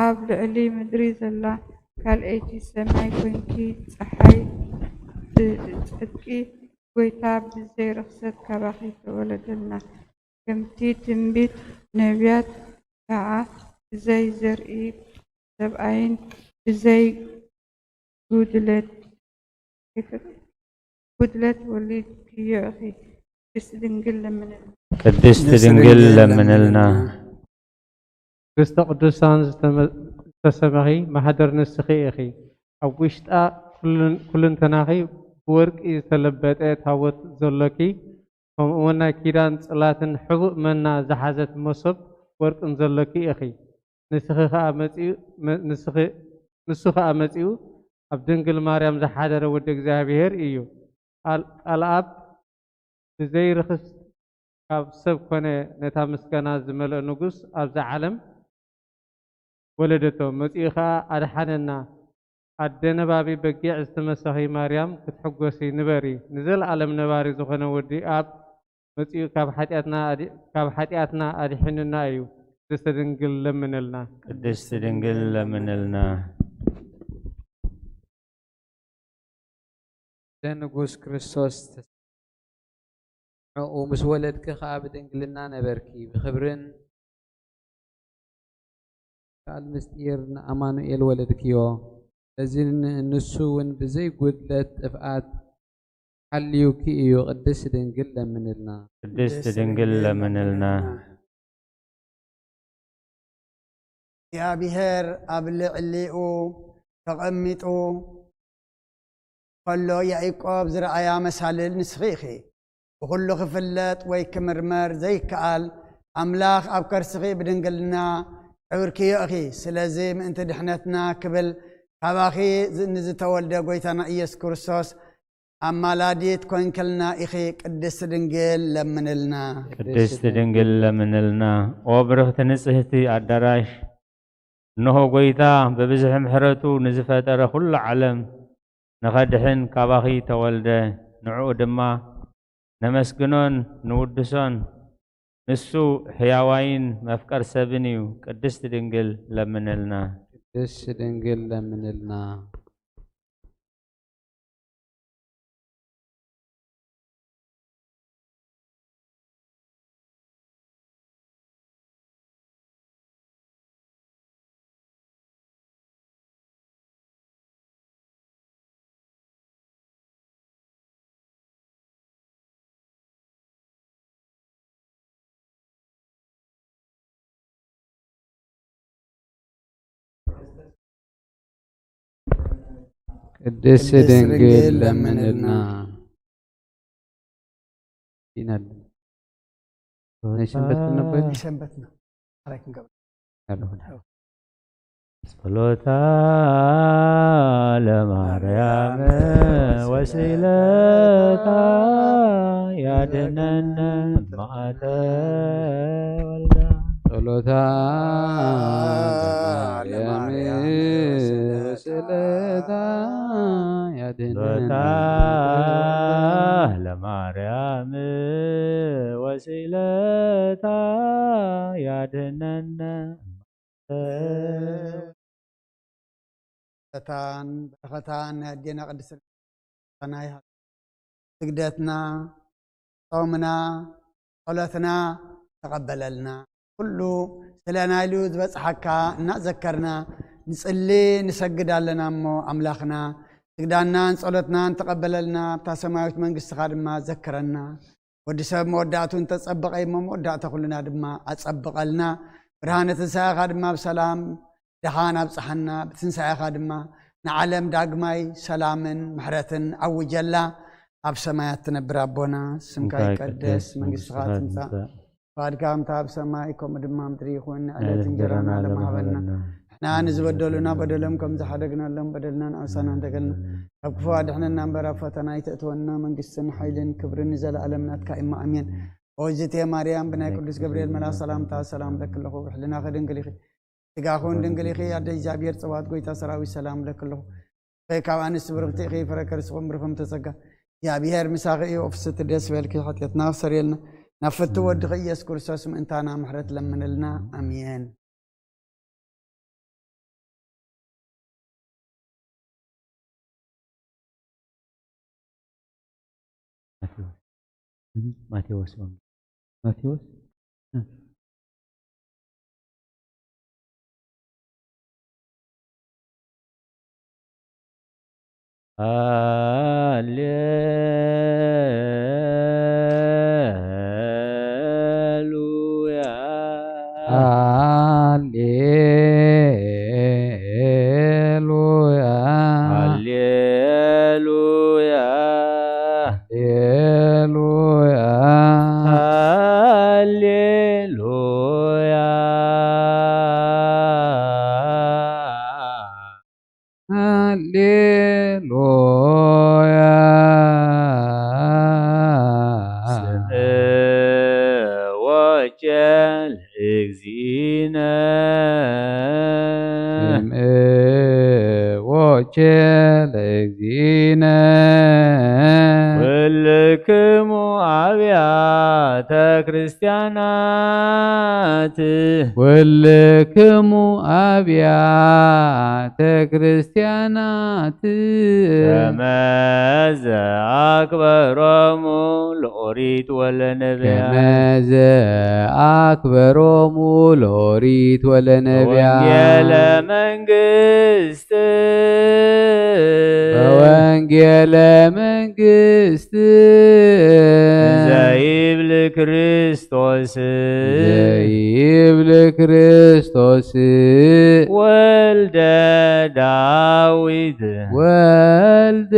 ኣብ ልዕሊ ምድሪ ዘላ ካልኣይቲ ሰማይ ኮንኪ ጸሓይ ጽድቂ ጎይታ ብዘይ ርኽሰት ካባኺ ተወለደልና። ከምቲ ትንቢት ነብያት ከኣ ብዘይ ዘርኢ ሰብኣይን ብዘይ ጉድለት ወሊድክዮ ኢኺ። ቅድስቲ ድንግል ለምንልና። ቅድስቲ ድንግል ለምንልና። ቅድስተ ቅዱሳን ዝተሰመኺ ማህደር ንስኺ ኢኺ። ኣብ ውሽጣ ኩልንተናኺ ብወርቂ ዝተለበጠ ታቦት ዘሎኪ፣ ከምኡውን ናይ ኪዳን ጽላትን ሕቡእ መና ዝሓዘት መሶብ ወርቅን ዘሎኪ ኢኺ። ንስኺ ኸኣ መጺኡ ንስኺ ንሱ ኸኣ መጺኡ ኣብ ድንግል ማርያም ዝሓደረ ወዲ እግዚኣብሔር እዩ። ቃል ቃል ኣብ ብዘይ ርኽስ ካብ ሰብ ኮነ ነታ ምስጋና ዝመልኦ ንጉስ ኣብዛ ዓለም ወለደቶ። መጺኡ ኸኣ ኣድሓነና። ኣደ ነባቢ በጊዕ ዝተመሰኺ ማርያም ክትሕጎሲ ንበሪ። ንዘለኣለም ነባሪ ዝኾነ ወዲ ኣብ መጺኡ ካብ ሓጢኣትና ኣድ-፣ ካብ ሓጢኣትና ኣድሒኑና እዩ። ቅድስቲ ድንግል ለምንልና። ቅድስቲ ድንግል ለምንልና። ንጉስ ክርስቶስ ተስ-፣ ንዕኡ ምስ ወለድኪ ከኣ ብድንግልና ነበርኪ። ብኽብርን ቃል ምስጢር ንኣማኑኤል ወለድክዮ። ስለዚ ን-፣ ንሱ እውን ብዘይ ጉድለት ጥፍኣት ሓልዩኪ እዩ። ቅድስቲ ድንግል ለምንልና። ቅድስቲ ድንግል ለምንልና። እግዚኣብሔር ኣብ ልዕሊኡ ተቐሚጡ ከሎ ያዕቆብ ዝረኣያ መሳልል ንስኺ ኢኺ። ብኹሉ ክፍለጥ ወይ ክምርመር ዘይከኣል ኣምላኽ ኣብ ከርስኺ ብድንግልና ጨብርክዮ ኢኺ። ስለዚ ምእንቲ ድሕነትና ክብል ካባኺ ዝ-፣ ንዝተወልደ ጎይታና ኢየሱስ ክርስቶስ ኣማላዲት ኮንክልና ኢኺ። ቅድስቲ ድንግል ለምንልና። ቅድስቲ ድንግል ለምንልና። ኦ ብርኽቲ ንጽህቲ ኣዳራሽ፣ እንሆ ጎይታ በብዝሒ ምሕረቱ ንዝፈጠረ ኩሉ ዓለም ንኸድሕን ካባኺ ተወልደ። ንዕኡ ድማ ነመስግኖን ንውድሶን። ንሱ ሕያዋይን መፍቀር ሰብን እዩ። ቅድስቲ ድንግል ለምንልና። ቅድስቲ ድንግል ለምንልና። ቅድስቲ ድንግል ለምንልና። ይናል ናይ ሰንበት ክነበል ናይ ሰንበት ነው። ኣራይ ክንገብር። ኣለኹ። ጸሎታ ለማርያም ወስእለታ ያድነነ ማተ ወልዳ። ጸሎታ ለማርያም ወስእለታ ያድነነ ጸሎታ ለማርያም ወስእለታ ያድነነ። እታን በረኸታን ናይ ኣዴና ቅድስቲ ናይ ስግደትና፣ ጾምና፣ ጸሎትና ተቐበለልና። ኩሉ ስለ ናይሉ ዝበጽሓካ እናዘከርና ንጽሊ ንሰግድ ኣለና እሞ ኣምላኽና ስግዳናን ጸሎትናን ተቐበለልና፣ ኣብታ ሰማያዊት መንግስትኻ ድማ ዘክረና። ወዲ ሰብ መወዳእቱ እንተጸበቐ እሞ መወዳእታ ኩልና ድማ ኣጸብቐልና። ብርሃነ ትንሳኤኻ ድማ ብሰላም ደሓን ኣብጽሓና። ብትንሳኤኻ ድማ ንዓለም ዳግማይ ሰላምን ምሕረትን ኣውጀላ። ኣብ ሰማያት ትነብር ኣቦና፣ ስምካ ይቀደስ፣ መንግስትኻ ትምጻእ፣ ፍቓድካ ከምታ ኣብ ሰማይ ከምኡ ድማ ኣብ ምድሪ ይኹን። ንዕለት እንጀራና ሎም ሃበና። ንሕና ንዝበደሉና በደሎም ከም ዝሓደግናሎም በደልና ንኣምሳና እንደገልና፣ ካብ ክፉ ኣድሕነና እምበር ኣብ ፈተና ኣይተእትወና። መንግስትን ሓይልን ክብርን ንዘለኣለም ናትካ እማ ኣሜን። ኦይዝቴ ማርያም ብናይ ቅዱስ ገብርኤል መልኣክ ሰላምታ ሰላም ለኪ ኣለኹ። ብሕልናኺ ድንግል ኢኺ፣ ስጋኹን ድንግል ኢኺ። ኣደ እግዚኣብሔር ጽባኦት ጎይታ ሰራዊት ሰላም ለኪ ኣለኹ። ፍሬ ካብ ኣንስቲ ብርኽቲ ኢኺ፣ ፍረ ከርስኹም ብርኽም ተጸጋ። እግዚኣብሔር ምሳኺ እዩ። ፍስሕቲ ደስ በልኪ፣ ሓጢኣትና ክሰርየልና፣ ናብ ፍቱ ወድኺ ኢየሱስ ክርስቶስ ምእንታና ምሕረት ለምንልና። ኣሜን። ማቴዎስ። ማቴዎስ ወንጌል። ማቴዎስ። ሃሌሉያ። ሃሌሉያ። ሃሌሉያ። ሃሌሉያ። ሃሌሉያ። ሃሌሉያ። ስምዕ ወንጌል እግዚእነ። ስምዕ ለእግዚእነ። ኩልክሙ ኣብያተ ክርስቲያናት። ኩልክሙ ኣብያተ ክርስቲያናት። ከመዘ ኣክበሮሙ ለኦሪት ወለነብያ። ከመዘ ኣክበሮሙ ለኦሪት ወለነብያ። ወንጌለ መንግስት። በወንጌለ መንግስት። ዘይብል ክርስቶስ። ዘይብል ክርስቶስ። ወልደ ዳዊት። ወልደ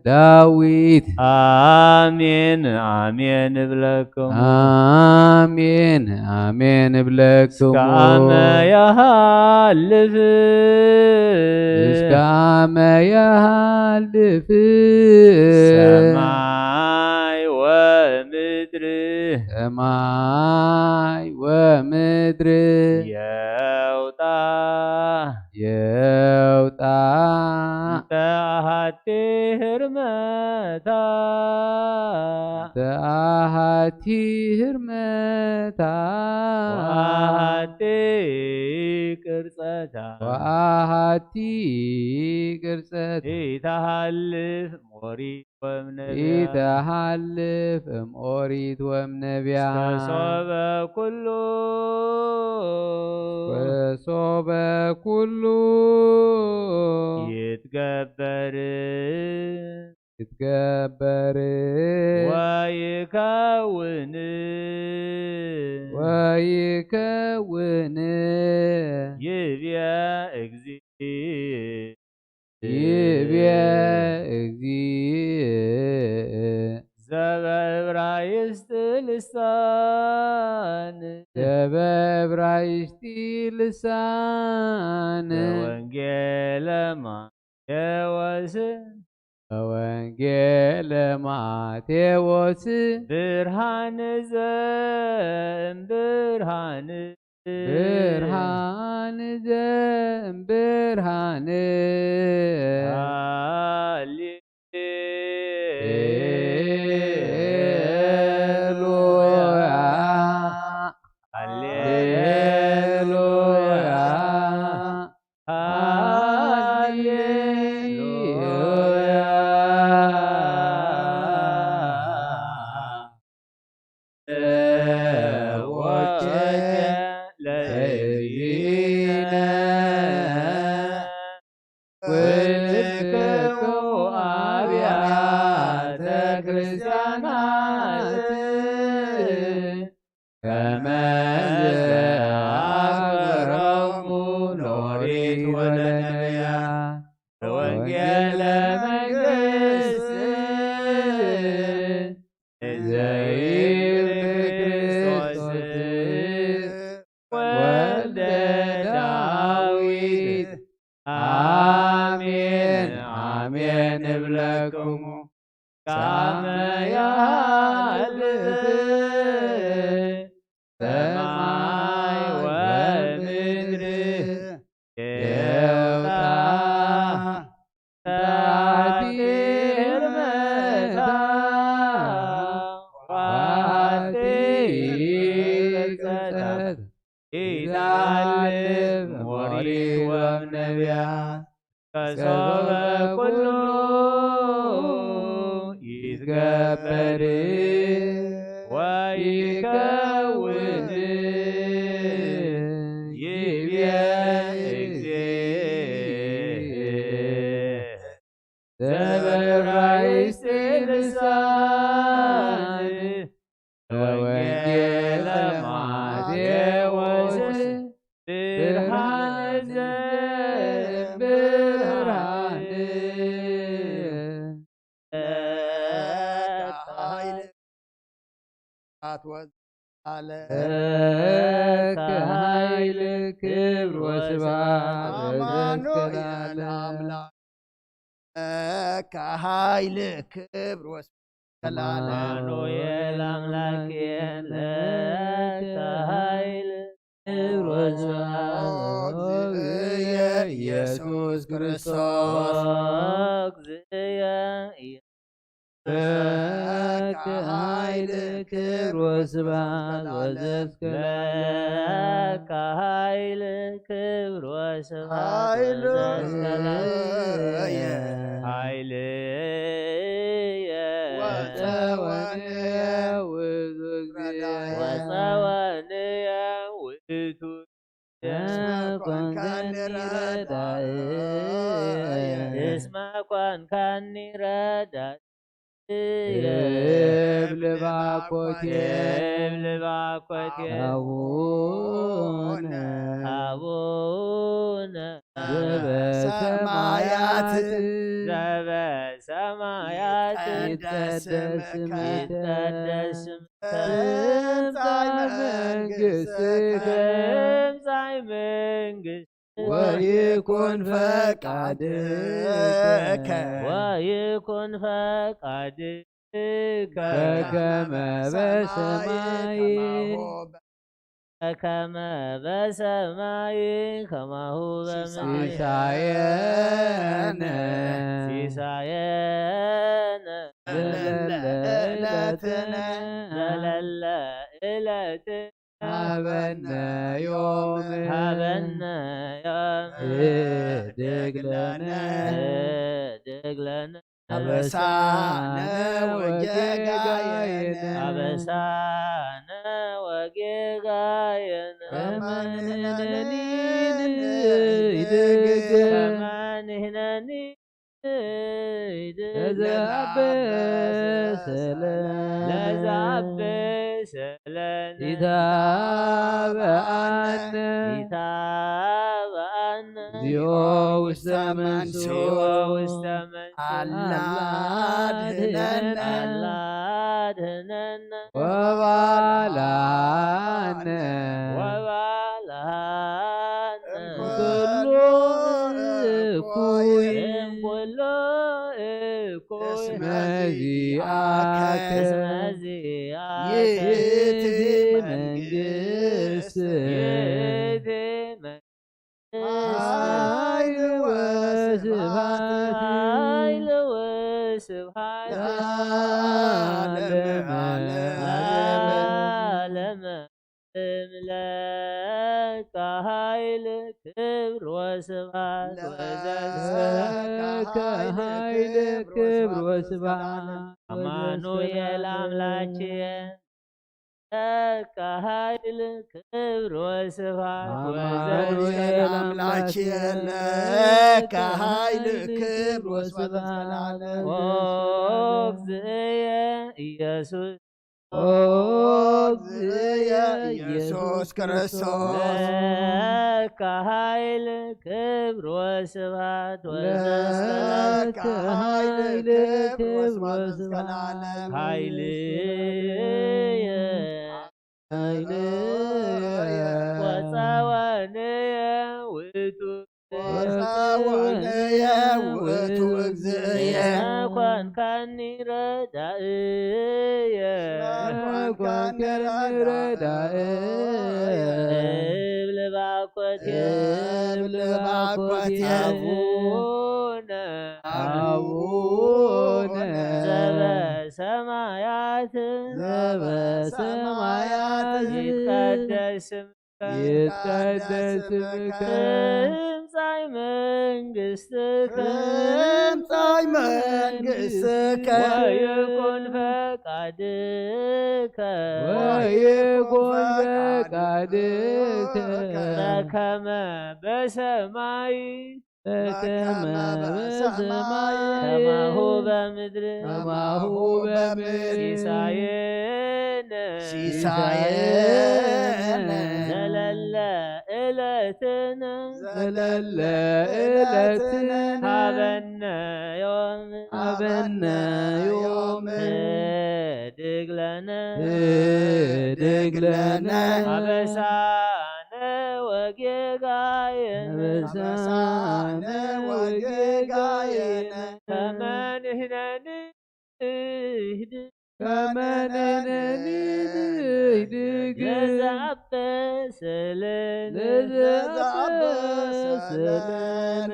ዳዊት። ኣሜን ኣሜን እብለኩም። ኣሜን ኣሜን እብለክሙ። እስከ ኣመ ይሃልፍ። እስከ ኣመ ይሃልፍ። ሰማይ ወምድሪ። ሰማይ ወምድሪ። የውጣ። የውጣ። እንተ ኣሃቲ ህርመታ። እንተ ኣሃቲ ህርመታ። ወኣሃቲ ቅርጸታ። ወኣሃቲ ቅርጸታ። ኢተሃልፍ ሞሪት ወም ነቢያ። ኢተሃልፍ እም ኦሪት ወም ነቢያ። እስከ ሶበ ኩሉ። እስከ ሶበ ኩሉ። ይትገበር። ይትገበር። ወይከውን። ወይከውን። ይብየ እግዚእ። ይብየ እግዚእ። ዘበእብራይስጥ ልሳን። ዘበእብራይስጢ ልሳን። ወንጌለ ማቴዎስ። ወንጌለ ማቴዎስ። ብርሃን ዘእምብርሃን። ብርሃን ዘእምብርሃን። ሃሌ-፣ ሃሌሉያ። ሃሌሉያ። ሃሌሉያ። ወቸ ለእግዚእነ። ኩልክሙ ኣብያተ ክርስቲያናት። ከመ ዘአክበሮሙ ለኦሪት ወለነብያ። ወንጌለ መንግስት። ዘይብል ክርስቶስ። ወልደ ዳዊት። ኣሜን ኣሜን እብለክሙ። ከመ ይሃልፍ ሰማይ ወምድር። የውታ ታቲ ህርመታ። ዋቲ ቅጸት። ኢታልፍ ሞሪት ወም ነቢያት። ከሶበ ኩሉ ይትገበር ወይከውን። ይብየ እግዚእ። ዘበራይስጢ ልሳን። ወንጌለ ማቴዎስ። ብርሃን ዘእምብርሃን። ለከ ኃይል ወስብሐት ወዘለዓለም። ለከ ኃይል ክብር ወስብሐት አማኑኤል ለዘለዓለም። አምላክ። ለከ ኃይል ክብር ወስብሐት ለዘለዓለም። አማኑኤል አምላክ። ለከ ኃይል ክብር ወስብሐት። እግዚእየ ኢየሱስ ክርስቶስ። ለዘስከላለ ለካ ኃይል ክብር ወስብሐት ኃይል ለዘስከላለ ኃይልየ ወጸወንየ ውእቱ እግዚእ ወጸወንየ ውእቱ እስመ ኮንካኒ ረዳእየ እስመ ኮንካኒ ረዳእየ እብል ባኮቴ እብል ባኮቴ አቡነ አቡነ ዘበሰማያት ዘበሰማያት ይትቀደስ ስምከ ይትቀደስ ስምከ ትምጻእ መንግሥትከ ትምጻእ መንግሥትከ ወይኩን ፈቃድከ ወይኩን ፈቃድከ በከመ በሰማይ በከመ በሰማይ ከማሁ በምድር ሲሳየነ ሲሳየነ ዘለለ ዕለትነ ዘለለ ዕለትነ ሀበነ ዮም ሀበነ ዮም ህድግ ለነ ህድግ ለነ አበሳነ ወጌጋየነ አበሳነ ወጌጋየነ ከመ ንሕነኒ ንህድግ ከመ ንሕነኒ ንህድግ ለዘአበሰ ለነ ለዘአበሰ ለነ ኢታብአነ ኢታብአነ እግዚኦ ውስተ መንሱ እግዚኦ ውስተ መንሱ አላ አድህነነ አላ አድህነነ ወባልሃነ ወባልሃነ እምኩሉ እኩይ እምኩሉ እኩይ እስመ ዚአከ እስመ ዚአከ ይእቲ መንግስት ይእቲ መንግስት ኃይል ወስብሐት ኃይል ወስብሐት ለዓለመ ዓለም። ለዓለመ ዓለም ለከ ኃይል ክብር ወስብሐት ለከ ኃይል ክብር ወስብሐት አማኑኤል አምላኬ ለከ ኃይል ክብር ወስብሐት አማኑኤል አምላኬ ለከ ኃይል ክብር ወስብሐት ለዓለም። ኦ እግዚእየ ኢየሱስ ኦ እግዚእየ ኢየሱስ ክርስቶስ ለከ ኃይል ክብር ወስብሐት ወዘስከ ለከ ኃይል ክብር ወስብሐት ለዓለም። ኃይልየ ኃይልየ ወጸወንየ ውእቱ ወጸወንየ ውእቱ እግዚእየ። እስመ ኮንካኒ ረዳእየ። እስመ ኮንካኒ ረዳእየ። እብል ባኮቴ። እብል ባኮቴ። አቡነ። አቡነ። ዘበሰማያት። ዘበሰማያት። ይትቀደስ ስምከ ይትቀደስ ስምከ ትምጻእ መንግስትከ ትምጻእ መንግስትከ ወይኩን ፈቃድከ ወይኩን ፈቃድከ በከመ በሰማይ በከመ በሰማይ ከማሁ በምድር ከማሁ በምድር ሲሳየነ ሲሳየነ ዘለለ ዕለትነ ዘለለ ዕለትነ ሀበነ ዮም ሀበነ ዮም ህድግ ለነ ህድግ ለነ አበሳነ ወጌጋየነ አበሳነ ወጌጋየነ ከመ ንሕነኒ ንህድግ ከመ ንሕነኒ ንህድግ ለዘአበሰ ለነ ለዘአበሰ ለነ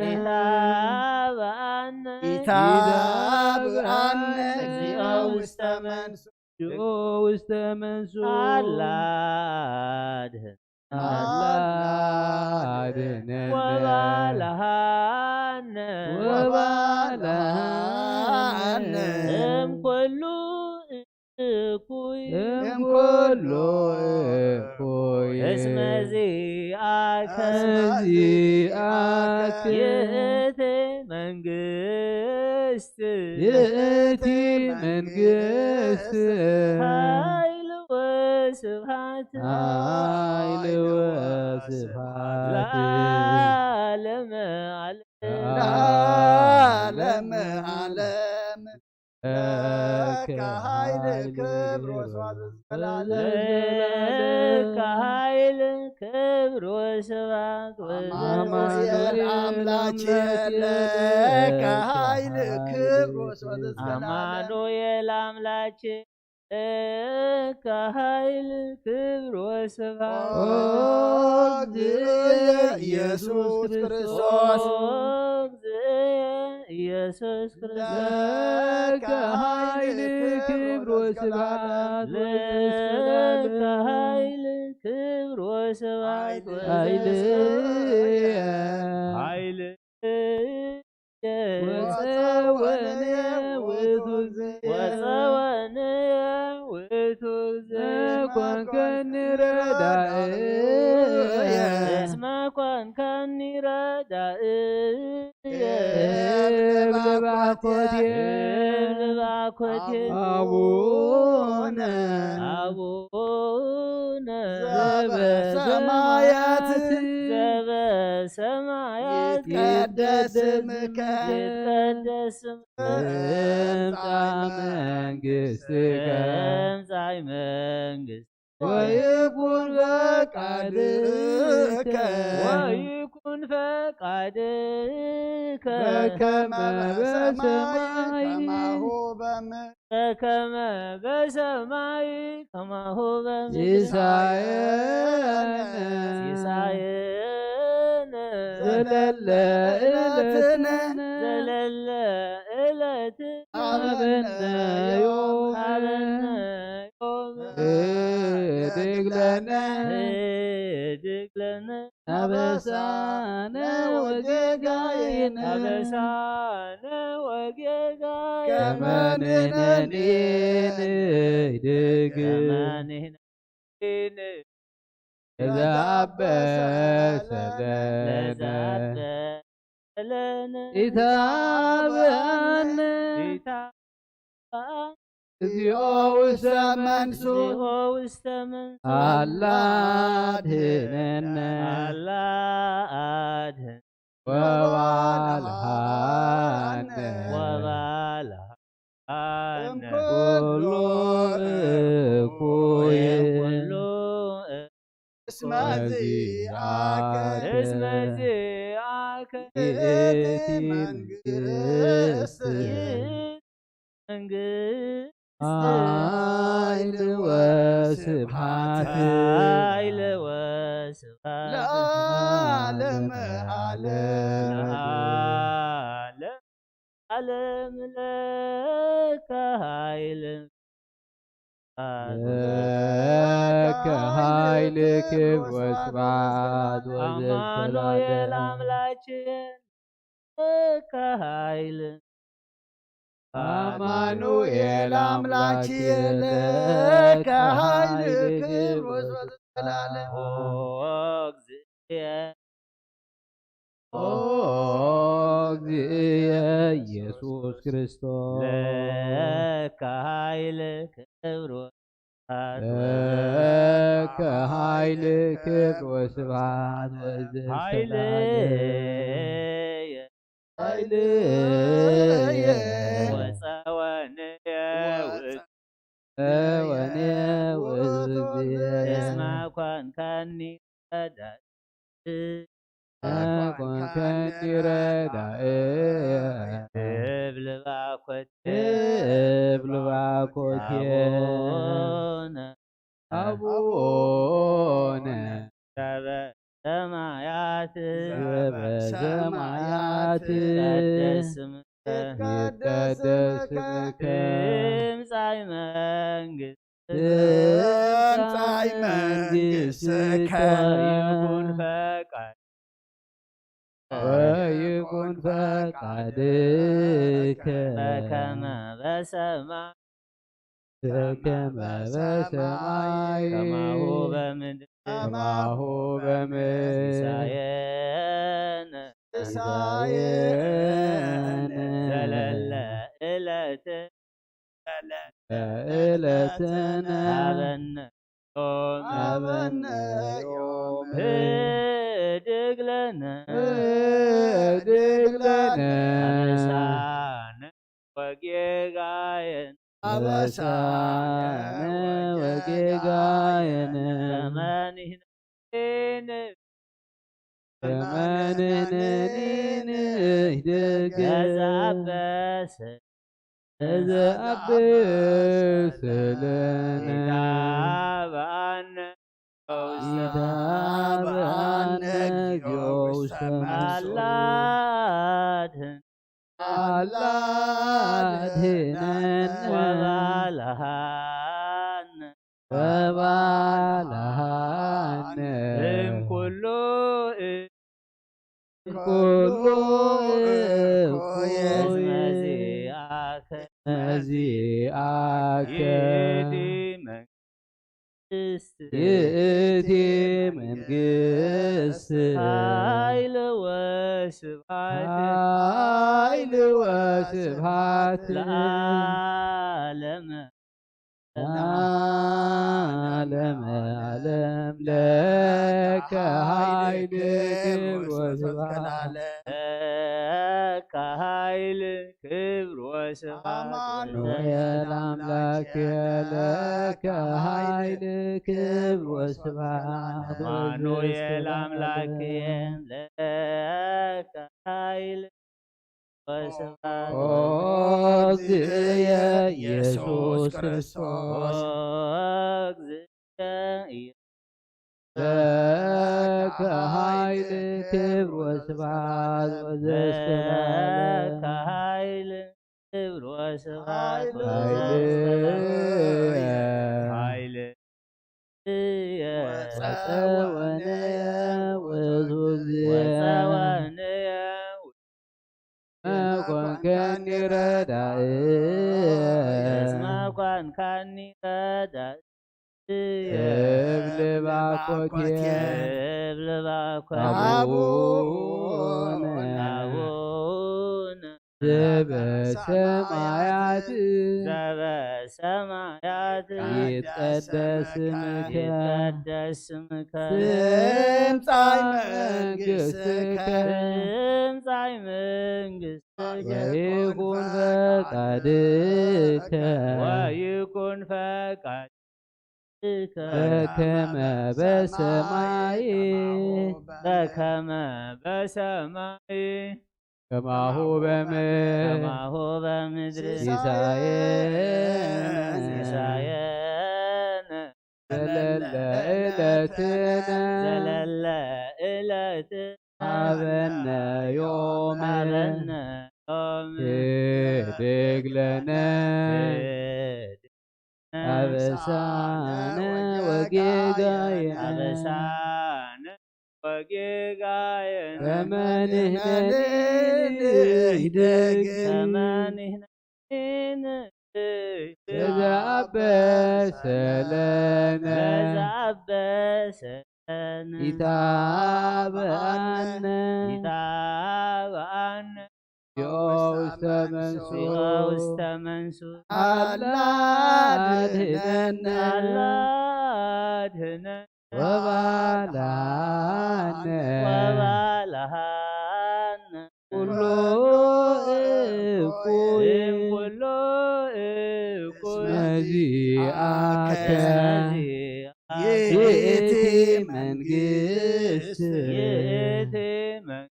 ኢታብአነ ኢታብአነ እግዚኦ ውስተ መንሱ ኦ ውስተ መንሱ ኣላ ኣድህን ኣላ ኣድህነነ ወባልሃነ ወባልሃነ እምኩሉ እኩይ እምኩሉ እኩይ እስመ ዚአከ እስመ ዚአከ ይእቲ መንግስት ይእቲ መንግስት ኃይል ወስብሐት ኃይል ወስብሐት ለዓለመ ዓለም ለዓለመ ዓለም ለከ ኃይል ክብር ወስብሐት ለዘለዓለም። ለከ ኃይል ክብር ወስብሐት አማኑኤል አምላኬ ለከ ኃይል ክብር ወስብሐት ለዘለዓለም። አማኑኤል አምላኬ ለከ ኃይል ክብር ወስብሐት ኦ እግዚእየ ኢየሱስ ክርስቶስ። ኦ እግዚእየ ኢየሱስ ክርስቶስ። ለከ ኃይል ክብር ወስብሐት ለከ ኃይል ክብር ወስብሐት ኃይል ኃይል ወፀወነ ውእቱ እግዚእ። ወፀወነ ውእቱ እግዚእ። እስመ ኮንከኒ ረዳእየ። እስመ ኮንከኒ ረዳእየ። እብል ባኮቴ። እብል ባኮቴ። አቡነ። አቡነ። ዘበሰማያት። ዘበሰማያት። ይትቀደስ ስምከ። ይትቀደስ ስምከ። ትምጻእ መንግስትከ። ትምጻእ መንግስት ወይኩን ፈቃድከ። ወይኩን ፈቃድከ። በከመ በሰማይ በከማሁ በምድር። በከመ በሰማይ ከማሁ በምድር። ሲሳየነ። ሲሳየነ። ዘለለ ዕለትነ። ዘለለ ዕለትነ። ሀበነ ዮም። ሀበነ ዮም። ህድግ ለነ። ህድግ ለነ። አበሳነ ወጌጋየነ። አበሳነ ወጌጋየነ። ከመ ንሕነኒ ንህድግ። ከመ ንሕነኒ ንህድግ። ለዘአበሰ ለነ። ለዘአበሰ ለነ። ኢታብአነ። ኢታ- እግዚኦ ውስተ መንሱ። እግዚኦ ውስተ መንሱ። አላ አድህነነ። አላ አድህን። ወባልሃነ። ወባልሃነ። እምኩሉ እኩይ። እምኩሉ እስመ ዚአከ እስመ ዚአከ ይእቲ መንግስት መንግስት ኃይል ወስብሐት ኃይል ወስብሐት ለዓለመ ዓለም። ለዓለመ ዓለም ለከ ኃይል ለከ ኃይል ክብር ወስብሐት ወዘተ አማኑኤል ለዓለም። አምላኬ ለከ ኃይል አማኑኤል አምላኬ ለከ ኃይል ክብር ወስብሐት ለዓለም። ኦ እግዚእ ኦ እግዚእ ኢየሱስ ክርስቶስ ለከ ኃይል ክብር ወስብሐት ለከ ኃይል ክብር ወስብሐት ወዘተ ኃይል ለዓለም። ኃይልየ ወፀወንየ ውእቱ ወኔ ውእቱ እግዚእ እስመ ኮንከኒ ረዳኢ። ኮንከኒ ረዳኢ። እብል ባኮቴ። እብል ባኮቴ። አቡነ። አቡነ። ዘበሰማያት። ዘበሰማያት። ይትቀደስ ስምከ። ይትቀደስ ስምከ። ትምጻእ መንግስት ይኩን ፈቃድ ወይኩን ፈቃድከ በከመ በሰማይ በከመ በሰማይ ከማሁ በምድር ከማሁ በምድር ሲሳየነ ሲሳየነ ዘለለ ዕለት ዕለትነ ሀበነ ዮም ሀበነ ዮም ህድግ ለነ ህድግ ለነ አበሳነ ወጌጋየነ አበሳነ ወጌጋየነ ከመ ንሕነኒ ከመ ንሕነኒ ንህድግ ለዘአበሰ ለዘአበሰ ለነ ኢታብአነ ኢታብአነ እግዚኦ ውስተ መንሱት አላድህን አላድህነነ ወባልሃነ ወባልሃነ እምኩሉ ኩሉ እኩይ መዚአከ መዚአከ ይእቲ መንግስት ይእቲ መንግስት ኃይል ወስብሐት ኃይል ወስብሐት ለዓለመ ለዓለመ ዓለም ለከ ኃይል ክብር ወስብሐት ለከ ኃይል ክብር ወስብሐት አማኑኤል አምላክ ለከ ኃይል ክብር ወስብሐት አማኑኤል አምላክ ለከ ኃይል ወስብሐት ኦ እግዚእየ ኢየሱስ ክርስቶስ ኦ እግዚእየ ለከ ኃይል ክብር ወስብሐት ወዘስከ ለዓለም ለከ ኃይል ክብር ወስብሐት ኃይል ኃይል ወፀወንየ ወዙዜ ወፀወንየ መኮንከኒ ረዳእ እስመ ኮንካኒ ረዳእ እብል ባኮቴ እብል ባኮ አቡነ አቡነ ዘበሰማያት ዘበሰማያት ይትቀደስ ስምከ ይትቀደስ ስምከ ትምጻእ መንግስትከ ትምጻእ መንግስትከ ወይኩን ፈቃድከ ወይኩን ፈቃድከ በከመ በሰማይ በከመ በሰማይ ከማሁ በምድር ከማሁ በምድር ሲሳየነ ሲሳየነ ዘለለ ዕለትነ ዘለለ ዕለት ሀበነ ዮም ሀበነ ዮም ህድግ ለነ አበሳነ ወጌጋየነ አበሳነ ወጌጋየነ ከመ ንሕነኒ ንህድግ ከመ ንሕነኒ ለዘአበሰ ለነ ለዘአበሰ ለነ ኢታብአነ ኢታብአነ እግዚኦ ውስተ መንሱት እግዚኦ ውስተ መንሱት አላድህነነ አላድህነነ ወባልሃነ ወባልሃነ ኩሉ እኩይ እም ኩሉ እኩይ መዚአከ መዚአከ ይእቲ መንግስት ይእቲ መንግስት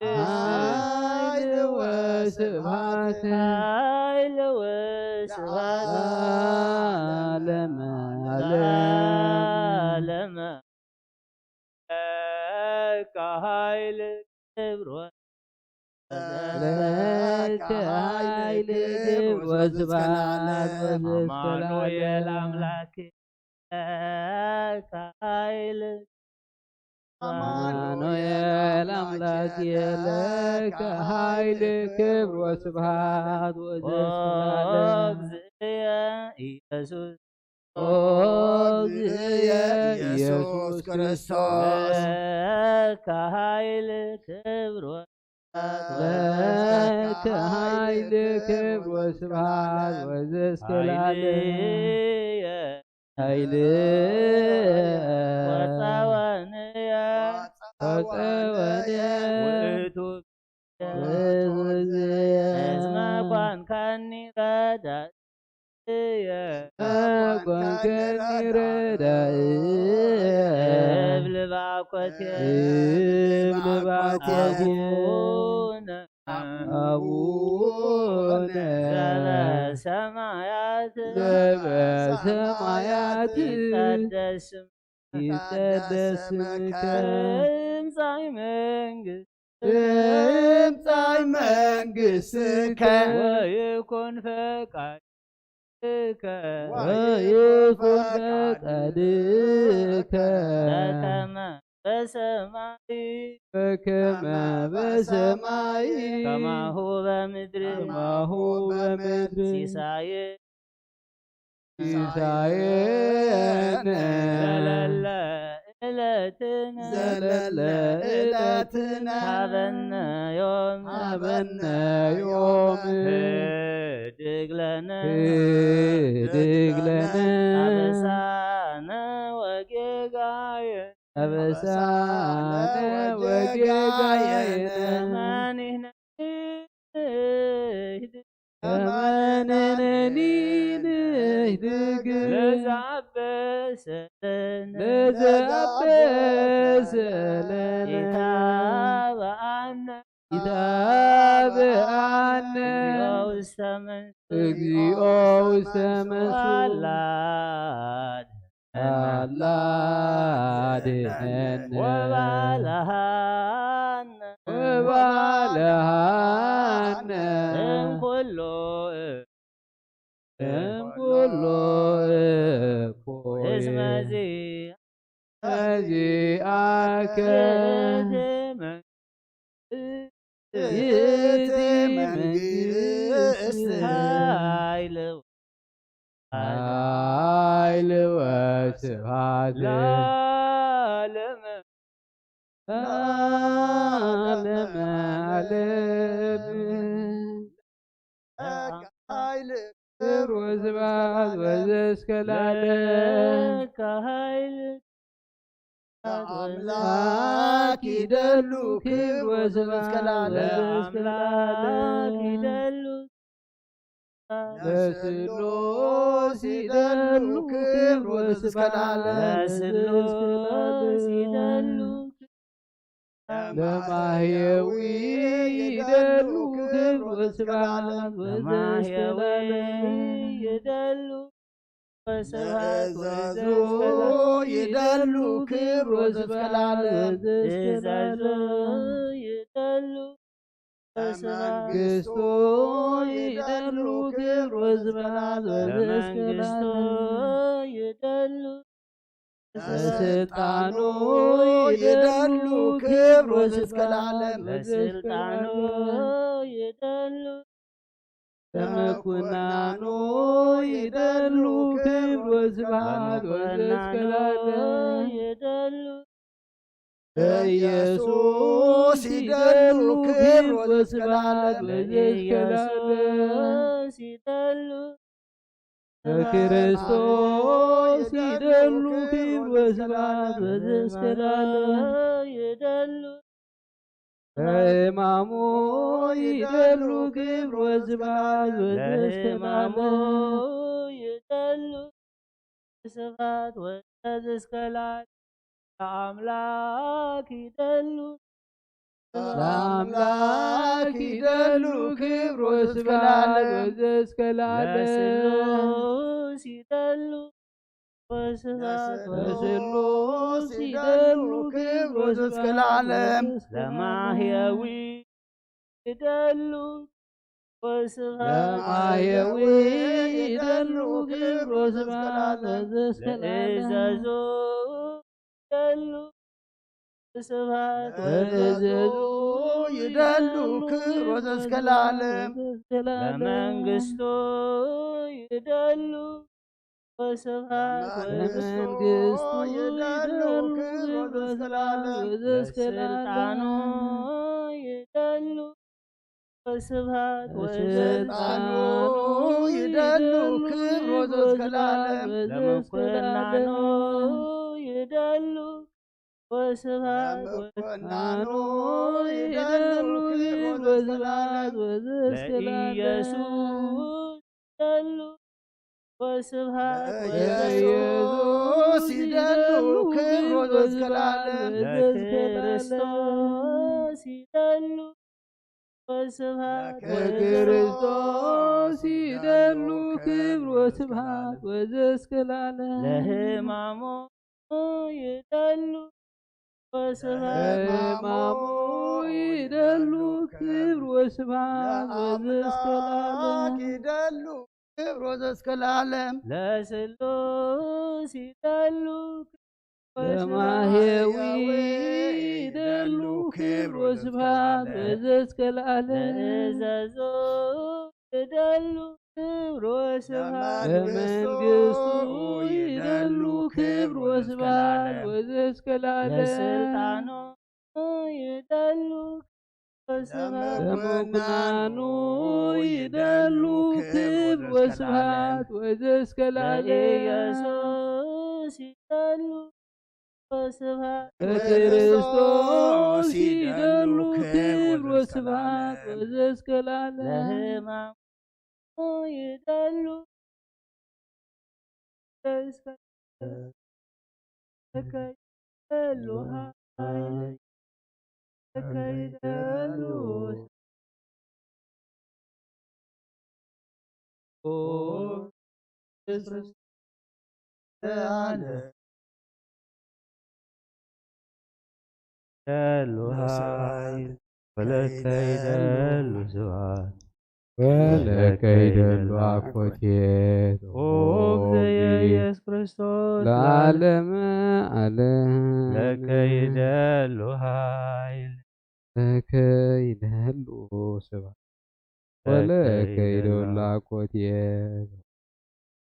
ኃይል ወስብሐት ኃይል ወስብሐት ለዓለመ ዓለም ለዓለመ ለከ ኃይል ክብር ለከ ኃይል ክብር ወስብሐት ወዘስከ አማኑኤል ለዓለም። አምላክ ለከ ኃይል አማኑኤል አምላክ የለከ ኃይል ክብር ወስብሐት ወዘስብሐት። ኦ እግዚእየ ኢየሱስ ኦ እግዚእየ ኢየሱስ ክርስቶስ ለከ ኃይል ክብር ለከ ኃይል ክብር ወስብሐት ወዘስከላለ ኃይል ኃይል ወፀወንየ ወፀወንየ ውእቱ ወዘየ እስመ ኮንካኒ ረዳእየ ኮንከኒ ረዳእየ እብል ባኮቴ እብል ባኮቴ አቡነ አቡነ ዘበሰማያት ዘበሰማያት ይትቀደስ ስምከ ይትቀደስ ስምከ ትምጻእ መንግስት ትምጻእ መንግስትከ ወይኩን ፈቃድከ ወይኩን ፈቃድከ በከመ በሰማይ በከመ በሰማይ ከማሁ በምድር ከማሁ በምድር ሲሳየ ሲሳየነ ዘለለ ዕለትነ ዘለለ ዕለትነ ሃበነ ዮም ሃበነ ዮም ህድግ ለነ ህድግ ለነ አበሳነ ወጌጋየ አበሳነ ወጌጋየነ መኒህነ ንህድግ ከመነነኒ ንህድግ ለዘአበሰ ለነ ለዘአበሰ ለነ ኢታብአነ ኢታብአነ እግዚኦ ውስተ መንሱት እግዚኦ ውስተ መንሱት አላ አላ አድነነ ወባልሃነ ወባልሃነ እምኩሉ እምኩሉ እኩይ እስመ ዚ ዚአከ ይእቲ መንግስት ይእቲ መንግስት ኃይል ኃይል ወስብሐት ለዓለመ ለዓለመ ዓለም። ኃይል ክብር ወስብሐት ወዘእስከ ለዓለም። ለከ ኃይል ለአምላክ ይደሉ ክብር ወስብሐት ወዘእስከ ለዓለም። ለአምላክ ይደሉ ለስሉስ ይደሉ ክብር ወስብሐት ለስሉስ ይደሉ ለማህየዊ ይደሉ ክብር ወስብሐት ወዘእስከ ለማህየዊ ለዓለም። ይደሉ ወስብሐት ለእዘዙ ወዘእስከ ለዓለም። ይደሉ ክብር ወስብሐት ለእዘዙ ይደሉ ወስብሐት ለመንግስቱ ይደሉ ክብር ወስብሐት ወዘእስከ ለመንግስቱ ለዓለም። ይደሉ ለስልጣኑ ይደሉ ክብር ወስብሐት ለእዘዙ ለስልጣኑ ይደሉ ለመኩናኑ ይደሉ ክብር ወስብሐት ወዘእስከ ለመኩናኑ ለዓለም። ይደሉ ለኢየሱስ ይደሉ ክብር ወስብሐት ወዘእስከ ለዓለም። ለኢየሱስ ይደሉ ለክርስቶስ ይደሉ ክብር ወስብሐት ወዘእስከ ለዓለም። ይደሉ ለሕማሙ ይደሉ ክብር ወስብሐት ወዘእስከ ለሕማሙ ለዓለም። ይደሉ ስብሐት ወዘእስከ ለዓለም። ለአምላክ ይደሉ ለአምላክ ይደሉ ክብር ወስብሐት ወዘእስከ ለዓለም። ለስሉስ ይደሉ ወስብሐት ለስሉስ ይደሉ ክብር ወስብሐት ወዘእስከ ለዓለም። ለማህየዊ ይደሉ ወስብሐት ለማህየዊ ይደሉ ክብር ወስብሐት ወዘእስከ ለዓለም። ለእዘዙ ይደሉ ስብሐት ወእዘዙ ይደሉ ክብሮ ዘእስከ ለዓለም። ለመንግስቱ ይደሉ ወስብሐት ለመንግስቱ ይደሉ ክብሮ ዘእስከ ለዓለም። ለስልጣኑ ይደሉ ወስብሐት ለስልጣኑ ይደሉ ክብሮ ዘእስከ ለዓለም። ለምኩናኑ ይደሉ ወስብሐት ለምኩናኑ ይደሉ ክብሮ ዘእስከ ለዓለም። ለኢየሱስ ይደሉ ወስብሐት ለኢየሱስ ይደሉ ክብሮ ዘእስከ ለዓለም። ለክርስቶስ ይደሉ ወስብሐት ለክርስቶስ ይደሉ ክብር ወስብሐት ወዘእስከ ለዓለም። ለሕማሙ ይደሉ ወስብሐት ለሕማሙ ይደሉ ክብር ወስብሐት ወዘእስከ ለዓለም። ይደሉ ክብር ወዘእስከ ለዓለም። ለስሉስ ይደሉ ለማህየዊ ይደሉ ክብር ወስብሐት ወዘእስከ ለዓለም። ለእዘዞ ይደሉ ክብር ወስብሐት ለመንግስቱ ይደሉ ክብር ወስብሐት ወዘእስከ ለዓለም። ለስልጣኑ ይደሉ ወስብሐት ለመኮንናኑ ይደሉ ክብር ወስብሐት ወዘእስከ ለዓለም። ለኢየሱስ ይደሉ ወስብሐት ለክርስቶስ ይደሉ ክብር ወስብሐት ወዘእስከ ለዓለም። ለሕማሙ ይደሉ ወስብሐት ለከይደሉ ኃይል ለከይደሉ ኦ ኢየሱስ ለዓለም። ደሉ ኃይል ወለከይደሉ ስብሐት ወለከይደሉ አኮቴት ኦ እግዝእየ ኢየሱስ ክርስቶስ ለዓለመ ዓለም። ለከይደሉ ኃይል ለከይደሉ ስብሐት ወለከይደሉ አኮቴት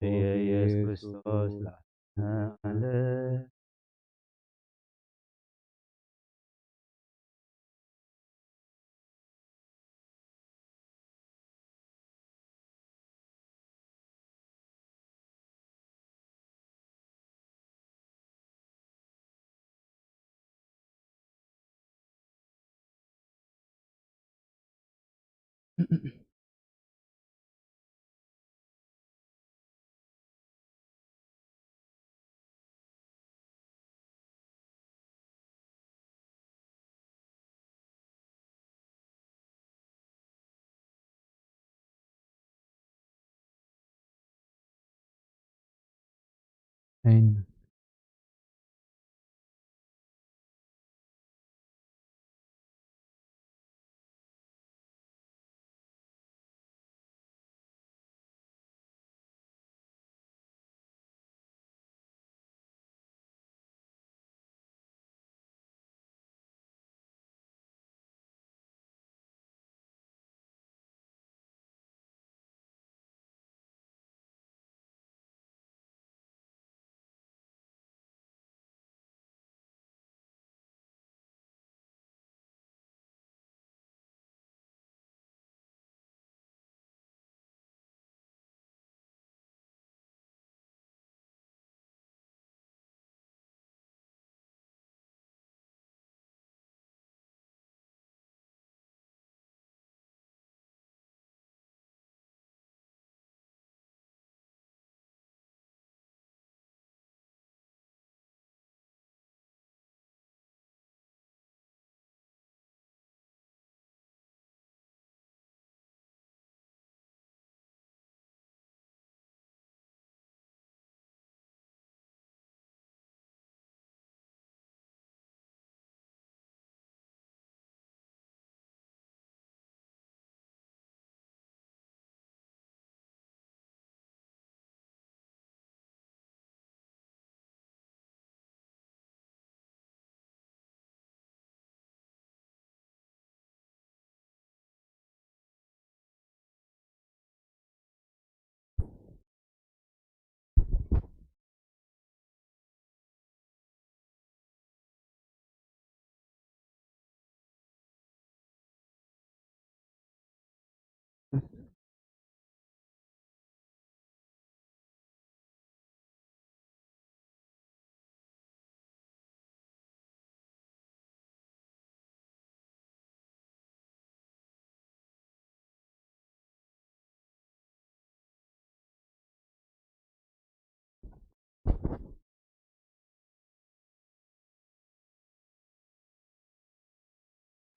እየ ኢየሱስ ክርስቶስ ለዓለመ ዓለም።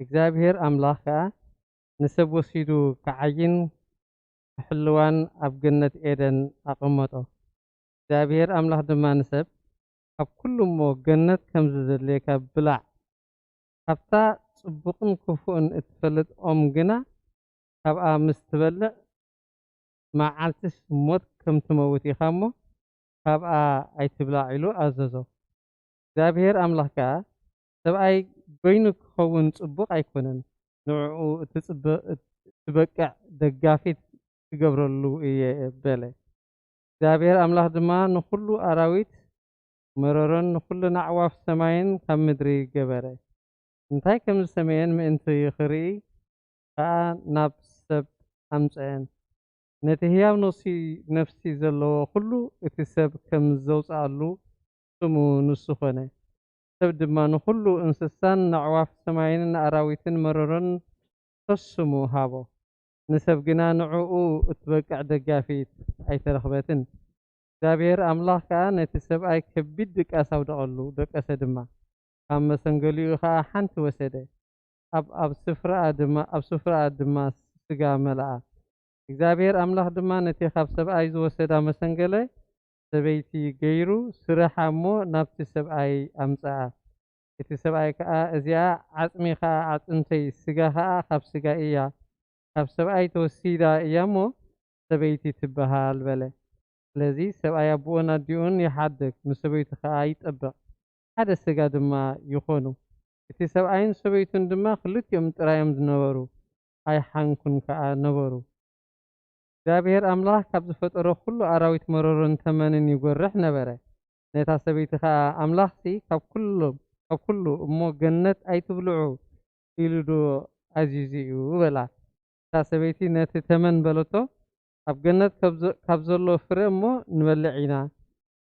እግዚኣብሔር ኣምላኽ ከኣ ንሰብ ወሲዱ ክዓይን ክሕልዋን ኣብ ገነት ኤደን ኣቐመጦ። እግዚኣብሔር ኣምላኽ ድማ ንሰብ፣ "ካብ ኩሉ እሞ ገነት ከም ዝደልየካ ብላዕ፣ ካብታ ጽቡቕን ክፉእን እትፈልጥ ኦም ግና ካብኣ ምስ ትበልዕ መዓልትስ ሞት ከም ትመውት ኢኻ እሞ ካብኣ ኣይትብላዕ" ኢሉ ኣዘዞ። እግዚኣብሔር ኣምላኽ ከኣ፣ "ሰብኣይ በይኑ ክኸውን ጽቡቕ ኣይኮነን፣ ንዕኡ እትጽበ-፣ እትበቅዕ ደጋፊት ክገብረሉ እየ" በለ። እግዚኣብሔር ኣምላኽ ድማ ንኹሉ ኣራዊት መረሮን ንኹለን ኣዕዋፍ ሰማይን ካብ ምድሪ ገበረ። እንታይ ከም ዝሰመየን ምእንቲ ክርኢ ከኣ ናብ ሰብ ኣምጽአን። ነቲ ህያው ነፍሲ፣ ነፍሲ ዘለዎ ኩሉ እቲ ሰብ ከም ዘውጽኣሉ ስሙ ንሱ ኾነ። ሰብ ድማ ንኹሉ እንስሳን ንኣዕዋፍ ሰማይን ንኣራዊትን መረሮን ሰስሙ ሃቦ። ንሰብ ግና ንዕኡ እትበቅዕ ደጋፊት ኣይተረኽበትን። እግዚኣብሔር ኣምላኽ ከኣ ነቲ ሰብኣይ ከቢድ ድቃስ ኣውደቐሉ፣ ደቀሰ ድማ። ካብ መሰንገሊኡ ኸኣ ሓንቲ ወሰደ፣ ኣብ፣ ኣብ ስፍራኣ ድማ፣ ኣብ ስፍራኣ ድማ ስጋ መልኣ። እግዚኣብሔር ኣምላኽ ድማ ነቲ ካብ ሰብኣይ ዝወሰዳ መሰንገለ ሰበይቲ ገይሩ ስርሓ እሞ ናብቲ ሰብኣይ ኣምጽኣ። እቲ ሰብኣይ ከኣ፣ "እዚኣ ዓጽሚ ኸኣ ዓጽምተይ፣ ስጋ ኸኣ ካብ ስጋይ እያ፣ ካብ ሰብኣይ ተወሲዳ እያ እሞ ሰበይቲ ትበሃል" በለ። ስለዚ ሰብኣይ ኣቦኡን ኣዲኡን ይሓድግ፣ ንሰበይቱ ኸኣ ይጠብቕ፣ ሓደ ስጋ ድማ ይኾኑ። እቲ ሰብኣይን ሰበይቱን ድማ ክልቲኦም ጥራዮም ዝነበሩ፣ ኣይሓንኩን ከኣ ነበሩ። እግዚኣብሔር ኣምላኽ ካብ ዝፈጠሮ ኩሉ ኣራዊት መረሮን ተመንን ይጎርሕ ነበረ። ነታ ሰበይቲ ኸኣ፣ "ኣምላኽሲ ካብ ኩሎም፣ ካብ ኩሉ እሞ ገነት ኣይትብልዑ ኢሉ ዶ ኣዚዙ እዩ?" በላ። እታ ሰበይቲ ነቲ ተመን በለቶ፣ "ኣብ ገነት ካብ ዘ-፣ ካብ ዘሎ ፍረ እሞ ንበልዕ ኢና።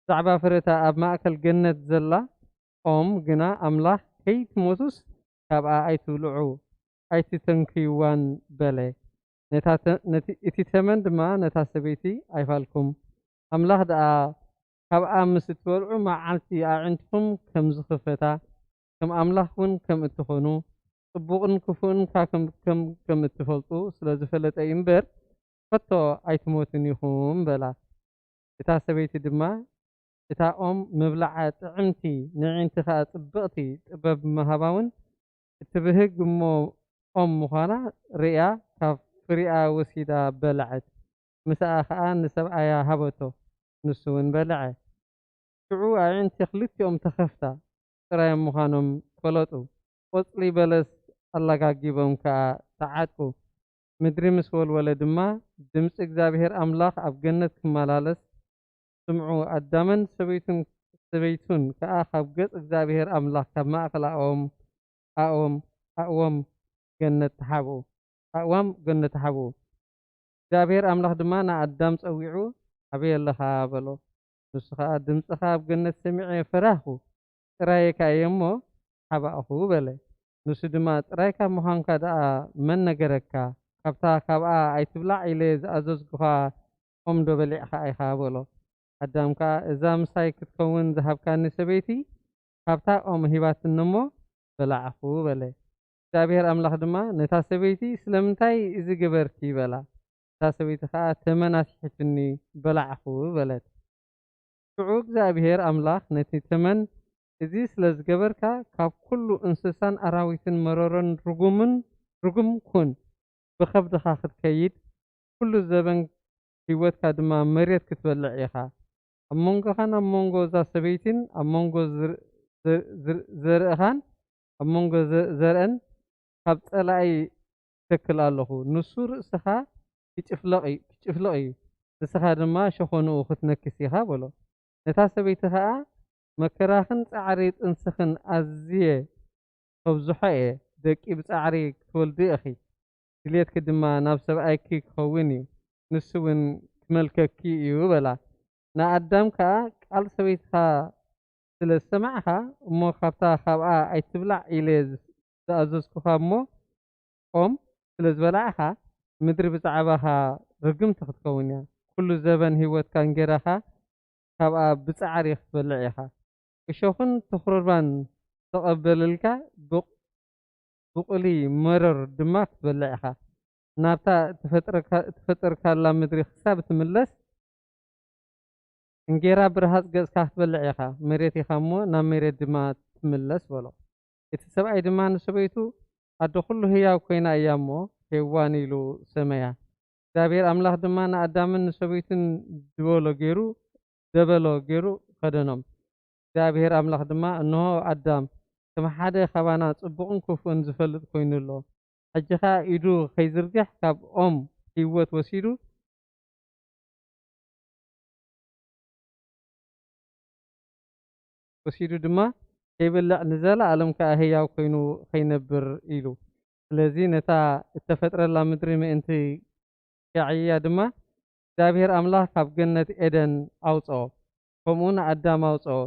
ብዛዕባ ፍረታ ኣብ ማእከል ገነት ዘላ ኦም ግና ኣምላኽ ከይትሞቱስ ካብኣ ኣይትብልዑ፣ ኣይትተንክይዋን" በለ። ነታ ተ-፣ ነቲ፣ እቲ ተመን ድማ ነታ ሰበይቲ፣ "ኣይፋልኩም፣ ኣምላኽ ደኣ ካብኣ ምስ እትበልዑ መዓልቲ ኣዒንትኹም ከም ዝኽፈታ፣ ከም ኣምላኽ እውን ከም እትኾኑ፣ ጽቡቕን ክፉእን ከ ከም፣ ከም፣ ከም እትፈልጡ ስለ ዝፈለጠ እዩ እምበር፣ ከቶ ኣይትሞቱን ኢኹም" በላ። እታ ሰበይቲ ድማ፣ "እታ ኦም ምብላዓ ጥዕምቲ፣ ንዕንቲ ኸኣ ጽብቕቲ፣ ጥበብ ምሃባ እውን እትብህግ እሞ ኦም ምዃና ርእያ፣ ካብ ፍሪኣ ወሲዳ በልዐት። ምስኣ ኸኣ ንሰብኣያ ሃበቶ፣ ንሱ እውን በልዐ። ሽዑ ኣዒንቲ ክልቲኦም ተኸፍታ፣ ጥራዮም ምዃኖም ፈለጡ። ቆጽሊ በለስ ኣላጋጊቦም ከኣ ተዓጥቁ። ምድሪ ምስ ወልወለ ድማ፣ ድምጺ እግዚኣብሔር ኣምላኽ ኣብ ገነት ክመላለስ ስምዑ። ኣዳምን ሰበይቱን፣ ሰበይቱን ከኣ ካብ ገጽ እግዚኣብሔር ኣምላኽ፣ ካብ ማእከል ኣእዋም፣ ኣእዋም፣ ኣእዋም ገነት ተሓብኡ፣ ኣእዋም ገነት ተሓብኡ። እግዚኣብሔር ኣምላኽ ድማ ንኣዳም ጸዊዑ፣ "ኣበይ ኣለኻ?" በሎ። ንሱ ኸኣ፣ "ድምጽኻ ኣብ ገነት ሰሚዐ ፈራህኩ፣ ጥራየካ እየ እሞ ሓባእኹ" በለ። ንሱ ድማ፣ "ጥራይካ ምዃንካ ደኣ መን ነገረካ? ካብታ ካብኣ ኣይትብላዕ ኢለ ዝኣዘዝኩኻ ኦም ዶ በሊዕኻ ኢኻ?" በሎ። ኣዳም ከኣ፣ "እዛ ምሳይ ክትከውን ዝሃብካኒ ሰበይቲ ካብታ ኦም ሂባትኒ እሞ በላዕኹ" በለ። እግዚኣብሔር ኣምላኽ ድማ ነታ ሰበይቲ፣ "ስለምንታይ እዚ ገበርኪ?" በላ። እታ ሰበይቲ ኸኣ፣ "ተመን ኣስሒቱኒ፣ በላዕኹ" በለት። ሽዑ እግዚኣብሔር ኣምላኽ ነቲ ተመን፣ "እዚ ስለ ዝገበርካ፣ ካብ ኩሉ እንስሳን ኣራዊትን መረሮን ርጉምን፣ ርጉም ኩን፣ ብኸብድኻ ክትከይድ፣ ኩሉ ዘበን ህይወትካ ድማ መሬት ክትበልዕ ኢኻ። ኣብ መንጎኻን ኣብ መንጎ እዛ ሰበይቲን ኣብ መንጎ ዝር-፣ ዝር-፣ ዝር-፣ ዘርእኻን ኣብ መንጎ ዘ-፣ ዘርእን ካብ ጸላኢ እተክል ኣለኹ። ንሱ ርእስኻ ክጭፍለቕ እዩ፣ ክጭፍለቕ እዩ፣ ንስኻ ድማ ሸኾንኡ ክትነክስ ኢኻ" በሎ። ነታ ሰበይቲ ኸኣ፣ "መከራኽን ጻዕሪ ጥንስኽን ኣዝየ ከብዝሖ እየ፣ ደቂ ብጻዕሪ ክትወልዲ ኢኺ፣ ድሌትኪ ድማ ናብ ሰብኣይኪ ክኸውን እዩ፣ ንሱ እውን ክመልከኪ እዩ" በላ። ንኣዳም ከኣ፣ "ቃል ሰበይትኻ ስለ ዝሰማዕካ እሞ ካብታ ካብኣ ኣይትብላዕ ኢለ ዝኣዘዝኩኻ እሞ ኦም ስለ ዝበላዕካ፣ ምድሪ ብዛዕባኻ ርግምቲ ክትከውን እያ። ኩሉ ዘበን ህይወትካ እንጌራኻ ካብኣ ብጻዕሪ ክትበልዕ ኢኻ። እሾኽን ተኹርባን ተቐበልልካ፣ ብቕ-፣ ብቑሊ መረር ድማ ክትበልዕ ኢኻ። ናብታ እተፈጠርካ-፣ እተፈጠርካላ ምድሪ ክሳብ እትምለስ፣ እንጌራ ብረሃጽ ገጽካ ክትበልዕ ኢኻ፣ መሬት ኢኻ እሞ ናብ መሬት ድማ ትምለስ በሎ። እቲ ሰብኣይ ድማ ንሰበይቱ፣ ኣደ ኹሉ ህያው ኰይና እያ እሞ፣ ሄዋን ኢሉ ሰመያ። እግዚኣብሔር ኣምላኽ ድማ ንኣዳምን ንሰበይቱን ድበሎ ገይሩ፣ ደበሎ ገይሩ ከደኖም። እግዚኣብሔር ኣምላኽ ድማ፣ እንሆ፣ ኣዳም ከም ሓደ ኻባና ጽቡቕን ክፉእን ዝፈልጥ ኰይኑ ኣሎ። ሕጂ ኸኣ ኢዱ ኸይዝርግሕ ካብ ኦም ህይወት ወሲዱ፣ ወሲዱ ድማ ከይበልዕ ንዘለኣለም ከኣ ህያው ኮይኑ ከይነብር ኢሉ። ስለዚ ነታ እተፈጥረላ ምድሪ ምእንቲ ከዕይያ ድማ እግዚኣብሔር ኣምላኽ ካብ ገነት ኤደን ኣውጽኦ፣ ከምኡ ንኣዳም ኣውጽኦ።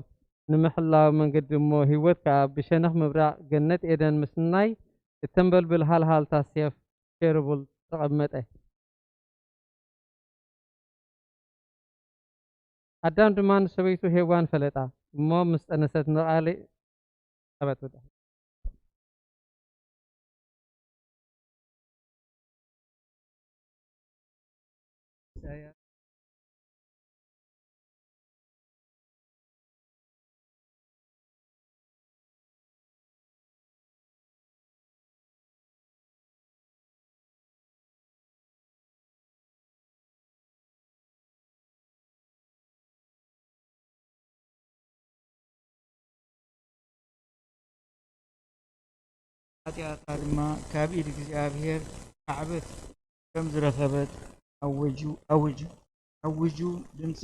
ንምሕላው መንገዲ እሞ ህይወት ከኣ ብሸነኽ ምብራቕ ገነት ኤደን ምስናይ እተንበልብል ሃልሃልታ ሴፍ ኬሩብል ተቐመጠ። ኣዳም ድማ ንሰበይቱ ሄዋን ፈለጣ እሞ ምስ ጠነሰት ንቓሊ ኣበት ወዳ። ሓጢኣታ ድማ ካብ ኢድ እግዚኣብሔር ካዕበት ከም ዝረኸበት ኣወጁ፣ ኣውጁ፣ ኣውጁ፣ ድምፂ፣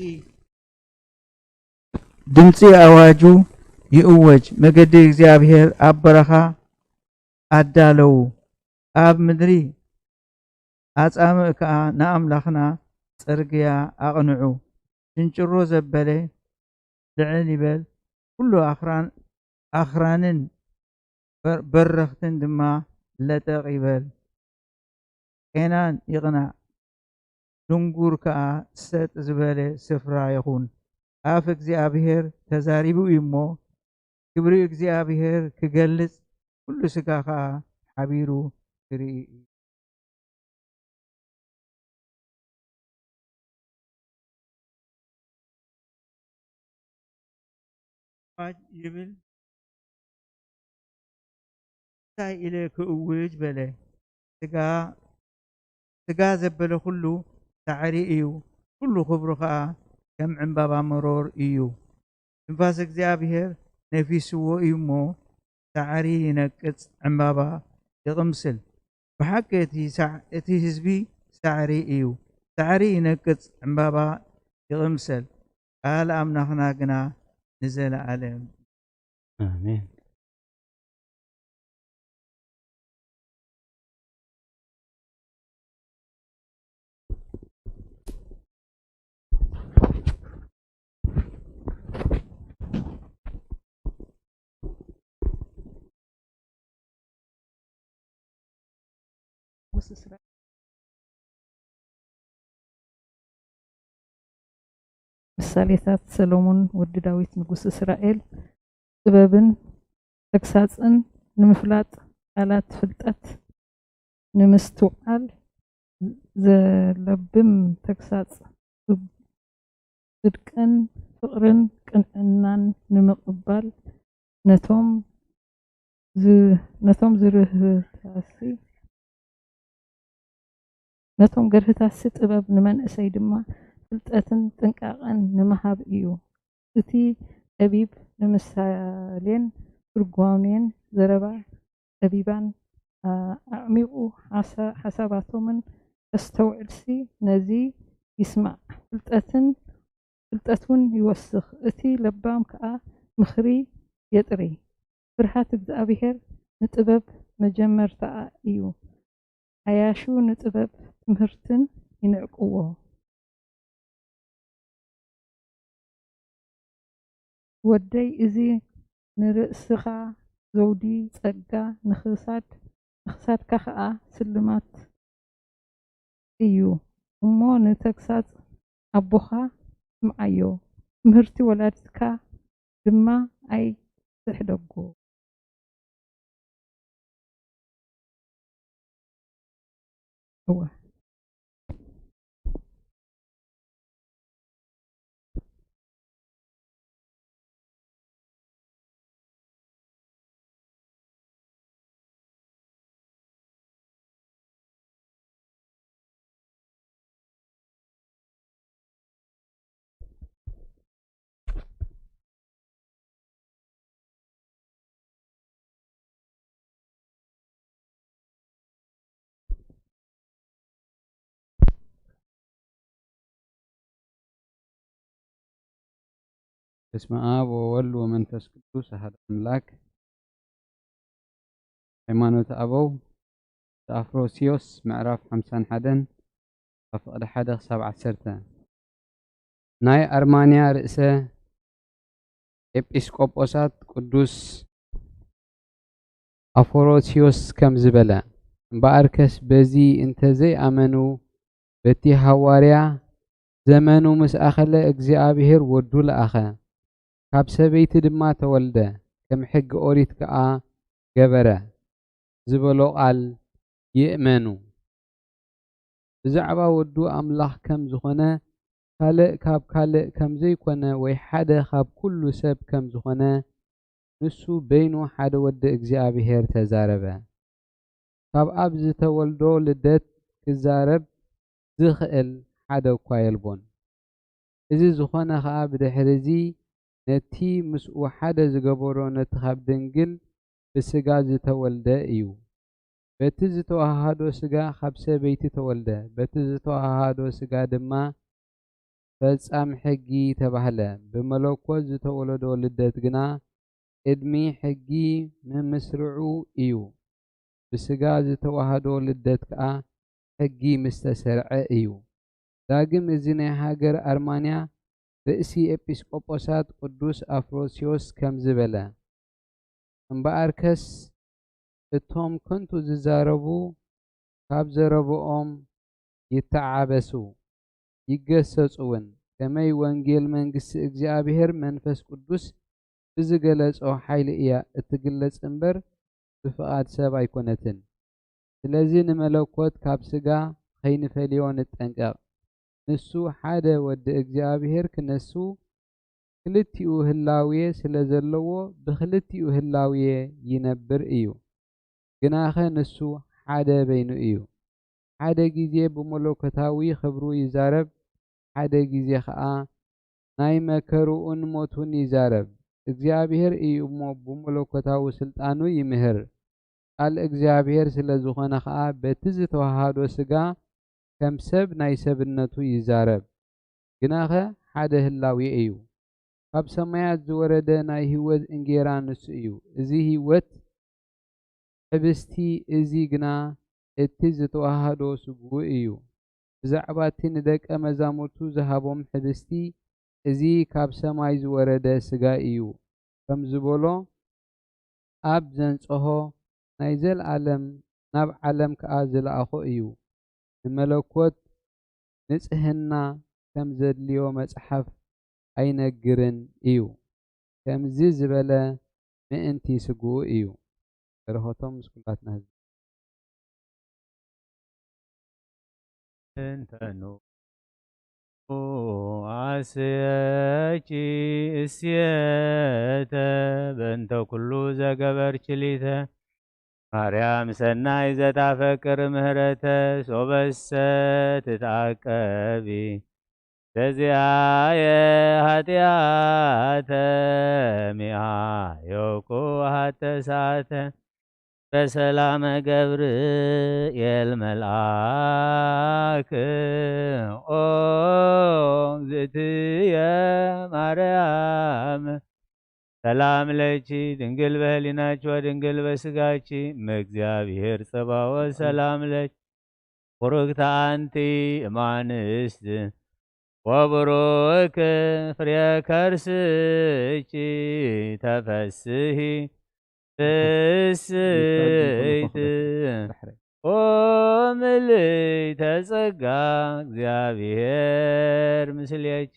ድምፂ ኣዋጁ ይእወጅ። መገዲ እግዚኣብሔር ኣብ በረኻ ኣዳለዉ፣ ኣብ ምድሪ ኣጻምእ ከኣ ንኣምላኽና ጽርግያ ኣቕንዑ። ሽንጭሮ ዘበለ ልዕል ይበል፣ ኩሉ ኣኽራን፣ ኣኽራንን በር-፣ በረኽትን ድማ ለጠቕ ይበል። ቄናን ይቕናእ፣ ድንጉር ከኣ ሰጥ ዝበለ ስፍራ ይኹን። ኣፍ እግዚኣብሔር ተዛሪቡ እዩ እሞ፣ ክብሪ እግዚኣብሔር ክገልጽ፣ ኩሉ ስጋ ከኣ ሓቢሩ ክርኢ እዩ። ኣዋጅ ይብል፣ እንታይ ኢለ ክእውጅ በለ። ስጋ፣ ስጋ ዘበለ ኩሉ ሳዕሪ እዩ፣ ኩሉ ክብሩ ኸኣ ከም ዕምባባ መሮር እዩ። ትንፋስ እግዚኣብሔር ነፊስዎ እዩ እሞ፣ ሳዕሪ ይነቅጽ፣ ዕምባባ ይቕምስል። ብሓቂ እቲ ሳዕ-፣ እቲ ህዝቢ ሳዕሪ እዩ፣ ሳዕሪ ይነቅጽ፣ ዕምባባ ይቕምሰል። ቃል ኣምላኽና ግና ንዘለኣለም። ኣሜን። ንጉስ እስራኤል። ምሳሌታት ሰሎሞን ወዲ ዳዊት ንጉስ እስራኤል። ጥበብን ተግሳጽን ንምፍላጥ፣ ቃላት ፍልጠት ንምስትውዓል፣ ዘለብም ተግሳጽ ጽድቅን ፍቕርን ቅንዕናን ንምቕባል፣ ነቶም ዝ-፣ ነቶም ዝርህታሲ፣ ነቶም ገርህታሲ ጥበብ፣ ንመንእሰይ ድማ ፍልጠትን ጥንቃቐን ንምሃብ እዩ። እቲ ጠቢብ ንምሳሌን ትርጓሜን ዘረባ ጠቢባን፣ ኣ-፣ ኣዕሚቑ ሓሳ-፣ ሓሳባቶምን ከስተውዕልሲ ነዚ ይስማዕ። ፍልጠትን፣ ፍልጠት እውን ይወስኽ፣ እቲ ለባም ከኣ ምኽሪ የጥሪ። ፍርሃት እግዚኣብሄር ንጥበብ መጀመርታኣ እዩ። ዓያሹ ንጥበብ ትምህርትን ይንዕቅዎ። ወደይ፣ እዚ ንርእስኻ ዘውዲ ጸጋ፣ ንኽሳድ-፣ ንኽሳድካ ኸኣ ስልማት እዩ እሞ፣ ንተግሳጽ ኣቦኻ ስምዓዮ፣ ትምህርቲ ወላዲትካ ድማ ኣይትሕደጎ። እወ። በስመ አብ ወወልድ ወመንፈስ ቅዱስ አሐዱ አምላክ። ሃይማኖት አበው ዘአፍሮስዮስ ምዕራፍ ሓምሳን ሓደን ካብ ፍቕዲ ሓደ ክሳብ ዓሰርተ። ናይ ኣርማንያ ርእሰ ኤጲስቆጶሳት ቅዱስ ኣፎሮስዮስ ከምዚ በለ፣ እምበኣርከስ በዚ እንተ ዘይኣመኑ፣ በቲ ሃዋርያ ዘመኑ ምስ ኣኸለ እግዚኣብሔር ወዱ ለኣኸ፣ ካብ ሰበይቲ ድማ ተወልደ፣ ከም ሕጊ ኦሪት ከኣ ገበረ ዝበሎ ቃል ይእመኑ። ብዛዕባ ወዱ ኣምላኽ ከም ዝኾነ፣ ካልእ ካብ ካልእ ከም ዘይኮነ፣ ወይ ሓደ ካብ ኩሉ ሰብ ከም ዝኾነ፣ ንሱ በይኑ ሓደ ወዲ እግዚኣብሔር ተዛረበ። ካብ ኣብ ዝተወልዶ ልደት ክዛረብ ዝኽእል ሓደ እኳ የልቦን። እዚ ዝኾነ ኸኣ ብድሕሪ እዚ ነቲ ምስኡ ሓደ ዝገበሮ ነቲ ካብ ድንግል ብስጋ ዝተወልደ እዩ። በቲ ዝተዋሃሃዶ ስጋ ካብ ሰበይቲ ተወልደ፣ በቲ ዝተዋሃሃዶ ስጋ ድማ ፈጻም ሕጊ ተባህለ። ብመለኮት ዝተወለዶ ልደት ግና ቅድሚ ሕጊ ምምስርዑ እዩ። ብስጋ ዝተዋሃዶ ልደት ከኣ ሕጊ ምስ ተሰርዐ እዩ። ዳግም እዚ ናይ ሃገር ኣርማንያ ርእሲ ኤጲስቆጶሳት ቅዱስ ኣፍሮስዮስ ከምዚ በለ፣ እምበኣርከስ እቶም ከንቱ ዝዛረቡ ካብ ዘረብኦም ይተዓበሱ፣ ይገሰጹ እውን፣ ከመይ ወንጌል መንግስቲ እግዚኣብሔር መንፈስ ቅዱስ ብዝገለጾ ሓይሊ እያ እትግለጽ እምበር ብፍቓድ ሰብ ኣይኮነትን። ስለዚ ንመለኮት ካብ ስጋ ኸይንፈልዮ ንጠንቀቕ። ንሱ ሓደ ወዲ እግዚኣብሔር ክነሱ ክልቲኡ ህላዌ ስለ ዘለዎ ብክልቲኡ ህላዌ ይነብር እዩ። ግናኸ ንሱ ሓደ በይኑ እዩ። ሓደ ግዜ ብመለኮታዊ ክብሩ ይዛረብ፣ ሓደ ግዜ ኸኣ ናይ መከርኡን ሞቱን ይዛረብ። እግዚኣብሔር እዩ እሞ ብመለኮታዊ ስልጣኑ ይምህር። ቃል እግዚኣብሔር ስለ ዝኾነ ኸኣ በቲ ዝተዋሃዶ ስጋ ከም ሰብ ናይ ሰብነቱ ይዛረብ። ግናኸ ሓደ ህላዌ እዩ። ካብ ሰማያት ዝወረደ ናይ ህይወት እንጌራ ንሱ እዩ። እዚ ህይወት ሕብስቲ እዚ ግና እቲ ዝተዋሃዶ ስግኡ እዩ። ብዛዕባ እቲ ንደቀ መዛሙርቱ ዝሃቦም ሕብስቲ፣ እዚ ካብ ሰማይ ዝወረደ ስጋ እዩ ከም ዝበሎ፣ ኣብ ዘንጸሆ ናይ ዘልኣለም ናብ ዓለም ከኣ ዝለኣኾ እዩ። ንመለኮት ንጽህና ከም ዘድልዮ መጽሓፍ ኣይነግርን እዩ። ከምዚ ዝበለ ምእንቲ ስግኡ እዩ። በረኸቶም ምስ ኩላትና ህዝቢ። እንተኑ አስየኪ እሴተ በእንተ ኩሉ ዘገበርኪ ሊተ። ማርያም ሰናይ ዘታፈቅር ምህረተ ሶበሰ ትትዓቀቢ። ዘዚኣየ ኃጢአተ ሚሃዮኩ ሀተሳተ። በሰላመ ገብርኤል መልአክ ኦ ዝትየ ማርያም ሰላም ለኪ ድንግል በህሊናኪ ወድንግል በስጋኪ እመእግዚአብሔር ጸባኦት ሰላም ለኪ። ቡርክት አንቲ እማንስት ወቡሩክ ፍሬ ከርስኪ ተፈስሂ ፍስሕት ኦ ምልዕተ ጸጋ እግዚአብሔር ምስሌኪ።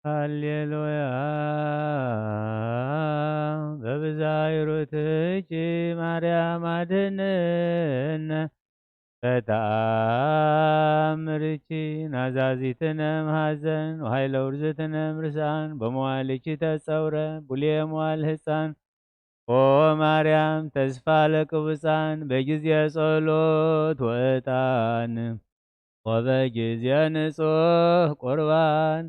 ሃሌሉያ። በብዛይ ሩትኪ ማርያም ኣድህንነ። በተኣምርኪ ናዛዚትነ እም ሐዘን፣ ወኃይለ ውርዝትነ እም ርሳን፣ በመዋልኪ ተጸውረ፣ ብሉየ መዋል ህፃን። ኦ ማርያም ተስፋ ለቅቡፃን፣ በጊዜ ጸሎት ወዕጣን፣ ወበጊዜ ንጹሕ ቁርባን፣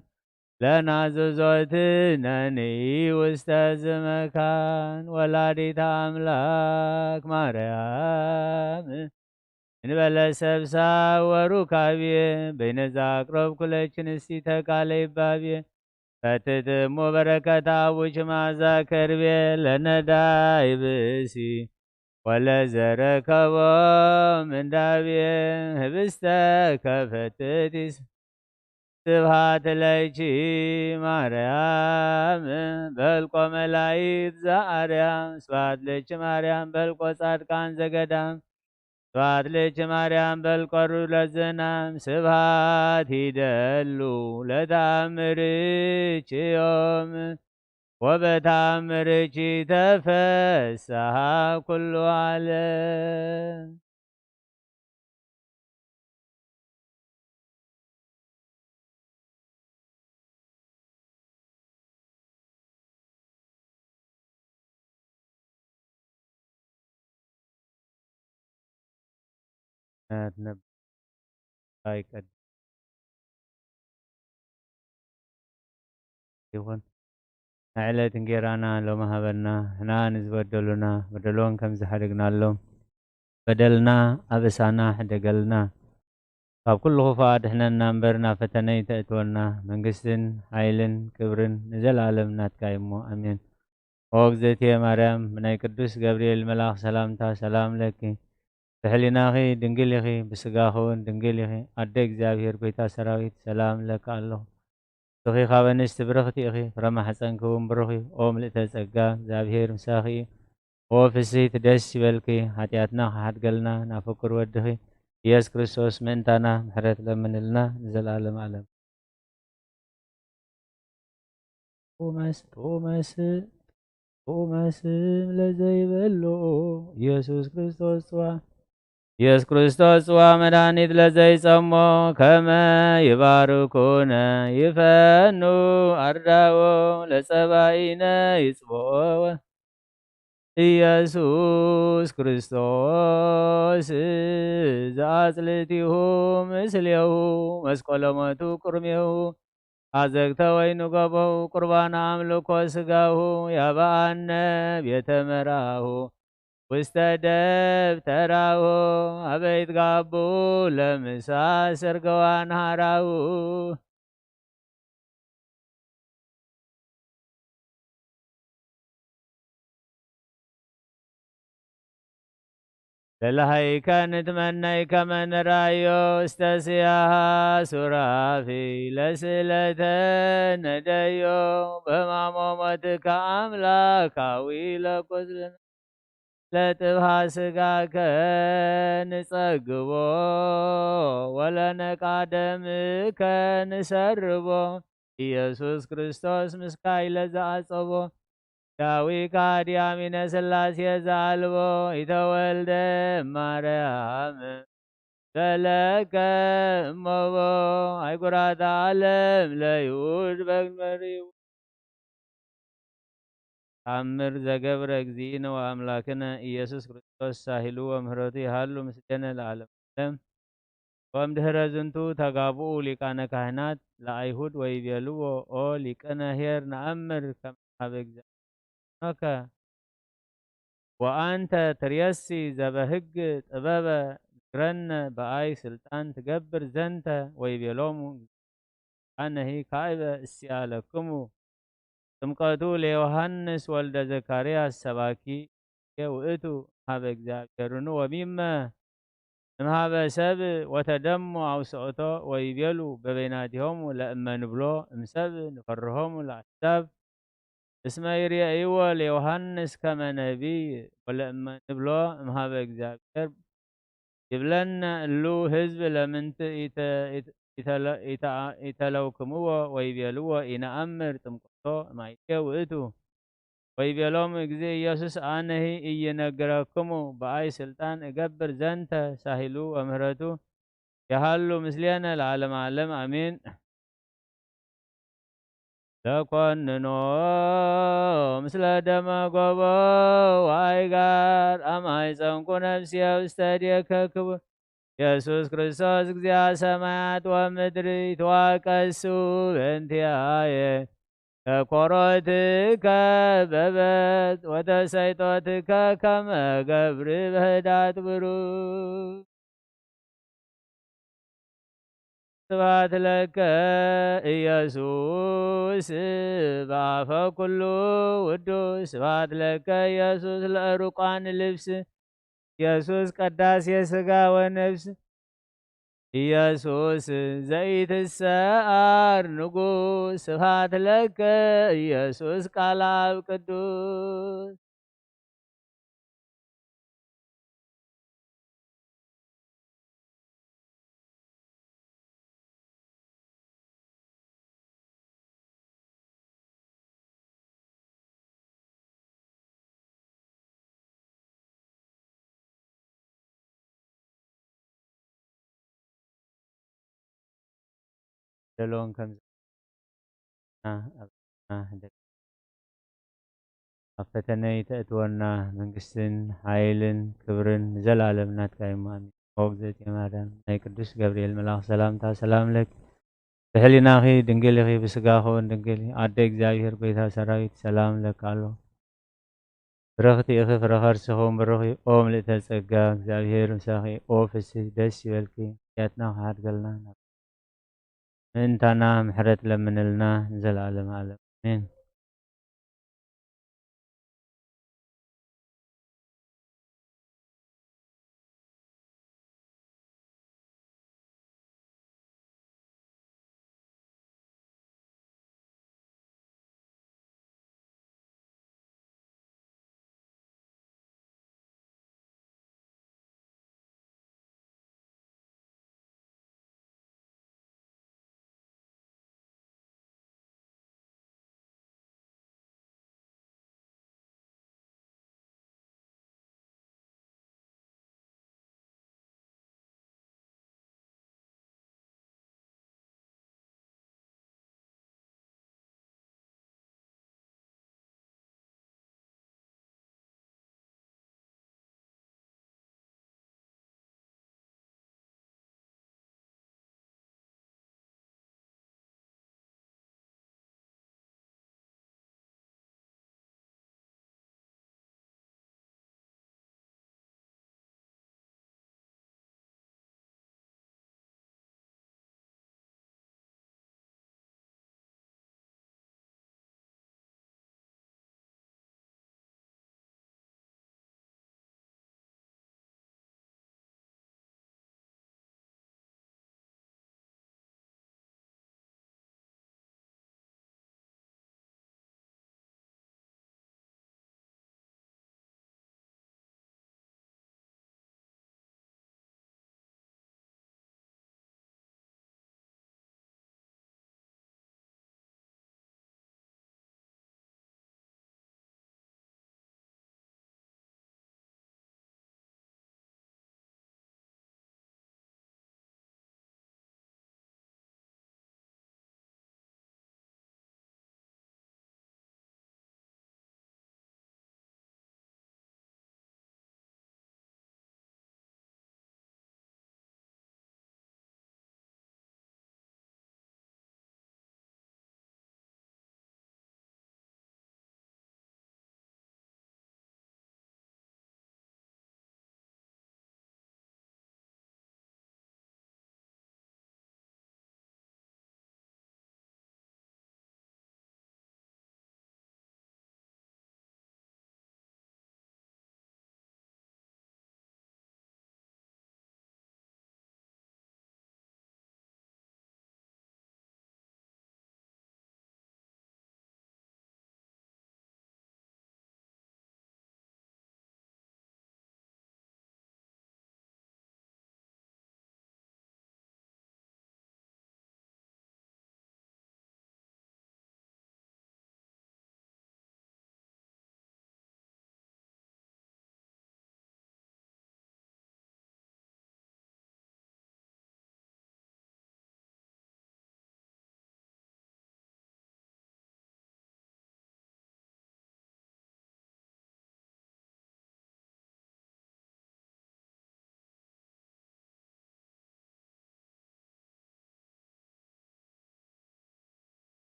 ለናዘዞትነኒ ውስተ ዝመካን። ወላዲተ ኣምላክ ማርያም እንበለ ሰብሳብ ወሩካቤ፣ በይነዛ ኣቅረብኩ ለኪ ንስቲተ ቃለ ይባቤ። ፈትትሙ በረከት አቡኪ ማዛ ከርቤ፣ ለነዳይ ብእሲ ወለዘረከቦ ምንዳቤ። ህብስተ ከፈትት ስብሐት ለኪ ማርያም፣ በልቆ መላእክት ዘአርያም። ስብሐት ለኪ ማርያም፣ በልቆ ጻድቃን ዘገዳም። ስብሐት ለኪ ማርያም፣ በልቆ ርዱለ ዝናም። ስብሐት ይደሉ ለተአምርኪ ዮም፣ ወበተአምርኪ ተፈስሐ ኩሉ ዓለም። ኣይቀድ ይኹን። ንዕለት እንጌራና ሎሚ ሃበና፣ ንሕና ንዝበደሉና፣ በደሎም ከም ዝሓደግናሎም፣ በደልና ኣበሳና ሕደገልና። ካብ ኩሉ ክፉእ ኣድሕነና እምበር፣ ናብ ፈተነ ኣይተእትወና። መንግስትን ሓይልን ክብርን ንዘለኣለም ናትካ እዩ እሞ፣ ኣሜን። ኦ እግዝእትየ ማርያም፣ ብናይ ቅዱስ ገብርኤል መልኣኽ ሰላምታ ሰላም ለኪ። ብሕሊናኺ ድንግል ኢኺ፣ ብስጋኺ እውን ድንግል ኢኺ። ኣደ እግዚኣብሔር፣ ጎይታ ሰራዊት፣ ሰላም እብለኪ ኣለኹ። ንስኺ ካብ ኣንስቲ ብርኽቲ ኢኺ፣ ፍረ ማሕፀንኪ እውን ብሩኽ እዩ። ኦ ምልእተ ጸጋ፣ እግዚኣብሔር ምሳኺ እዩ። ኦ ፍስሕቲ ደስ ይበልኪ፣ ሓጢኣትና ክሓድገልና ናብ ፍቁር ወድኺ ኢየሱስ ክርስቶስ ምእንታና ምሕረት ለምንልና ንዘለኣለም ዓለም። ኡመስ ኡመስ ኡመስም ለዘይበልዑ ኢየሱስ ክርስቶስ ጽዋ ኢየሱስ ክርስቶስ ጽዋ መድኃኒት ለዘይጸሞ ከመ ይባርኩነ ይፈኑ ኣርዳዎ ለጸባኢነ ይጽብኦ ኢየሱስ ክርስቶስ ዘአጽልቲሁ ምስሌሁ መስቀሎ ሞቱ ቅርሜሁ አዘግተ ወይኑ ገበው ቁርባን አምልኮ ስጋሁ ያበአነ ቤተ መራሁ ውስተ ደብተራሁ አበይት ጋቡ ለምሳ ሰርገዋን ሃራሁ። ለለሃይከ ንትመነይ ከመ ንራዮ ውስተ ስያሃ ሱራፊ ለስእለተ ነደዮ በማሞ ሞትከ አምላካዊ ለቁስልና ለጥብሃ ስጋከ ንጸግቦ ወለነቃ ደምከ ንሰርቦ ኢየሱስ ክርስቶስ ምስካይ ለዘአጸቦ ዳዊካ ድያሚነ ስላሴ ዘአልቦ ኢተወልደ ማርያም በለከ እሞቦ ኣይጉራተ ዓለም ለይሁድ በግመሪው። ተአምር ዘገብረ እግዚእነ ወአምላክነ ኢየሱስ ክርስቶስ ሳሂሉ ወምህረቱ ይሃሉ ምስሌነ ለዓለመ ዓለም። ወእምድህረ ዝንቱ ተጋብኡ ሊቃነ ካህናት ለአይሁድ ወይቤልዎ፣ ኦ ሊቅነ ኄር ነአምር ከመ ሀበ እግዚእነ ወአንተ ትሬሲ ዘበህግ ጥበበ ንግረነ በአይ ስልጣን ትገብር ዘንተ ወይቤሎሙ፣ አነሂ ካዕበ እስያለክሙ ጥምቀቱ ለዮሐንስ ወልደ ዘካርያስ ሰባኪ ውእቱ ሀበ እግዚአብሔርኑ ወሚመ እምሃበ ሰብ ወተደሞ አውስኦቶ ወይቤሉ በበይናቲሆሙ ለእመ ንብሎ እምሰብ ንፈርሆሙ ለአሕዛብ እስመ ይርአይዎ ለዮሐንስ ከመ ነቢይ ወለእመ ንብሎ እምሃበ እግዚአብሔር ይብለነ እሉ ህዝብ ለምንት ኢተለውክምዎ ወይቤልዎ ኢነአምር ጥምቀቶ እማይቴ ውእቱ ወይቤሎም እግዚእ ኢየሱስ አነሂ ኢይነግረክሙ በአይ ስልጣን እገብር ዘንተ ሳሂሉ ወምህረቱ የሃሉ ምስሌነ ለዓለም ዓለም አሜን። ለኮንኖ ምስለ ደመ ጎቦ ወአይጋር አማይፀንኩ ነፍስየ ውስተ እዴከ ክቡር ኢየሱስ ክርስቶስ እግዚአ ሰማያት ወምድሪ ተዋቀሱ በእንቲአየ ተኮሮትከ በበት ወተሰይጦትከ ከመ ገብሪ በህዳት ብሩር። ስብሐት ለከ ኢየሱስ በአፈ ኩሉ ውዱስ። ስብሐት ለከ ኢየሱስ ለእሩቃን ልብስ። ኢየሱስ ቀዳሴ ሥጋ ወነፍስ። ኢየሱስ ዘይትሰዓር ንጉስ። ስብሐት ለከ ኢየሱስ ቃል አብ ቅዱስ። ዘለዎም ከም ዘለና ኣብ ፈተነ ይተእትወና። መንግስትን ሓይልን ክብርን ንዘለዓለም ናትካ እዩ። ኣሜን። ኦ እግዝእትየ ማርያም፣ ናይ ቅዱስ ገብርኤል መልኣኽ ሰላምታ ሰላም ለኪ፣ ብሕሊናኺ ድንግል ኢኺ፣ ብስጋኺ እውን ድንግል ኢኺ። ኣደ እግዚኣብሔር፣ ጎይታ ሰራዊት፣ ሰላም ለኪ ኣሎ። ብርኽቲ ኢኺ ፍረ ከርስኺ እውን ብሩኽ እዩ። ኦ ምልእተ ጸጋ፣ እግዚኣብሔር ምሳኺ። ኦ ፍስሕቲ ደስ ይበልኪ፣ ኃጢኣትና ክሓድገልና፣ ምእንታና ምሕረት ለምንልና፣ ንዘለዓለመ ዓለም ኣሜን።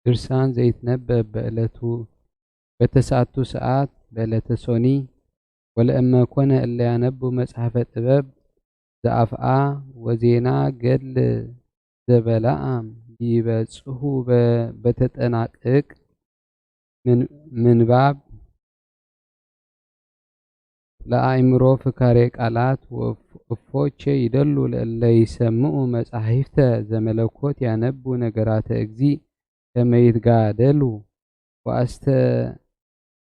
ድርሳን ዘይትነበብ በዕለቱ በተሰዓቱ ሰዓት በዕለተ ሶኒ። ወለእመ ኮነ እለ ያነቡ መጽሐፈ ጥበብ ዘአፍአ ወዜና ገድል ዘበላአም ይበጽሑ በ-፣ በተጠናቅቅ ምን-፣ ምንባብ ለአእምሮ ፍካሬ ቃላት ወፍ-፣ እፎቼ ይደሉ ለእለ ይሰምዑ መጻሕፍተ ዘመለኮት ያነቡ ነገራተ እግዚእ ከመ ይትጋደሉ ወአስተ-፣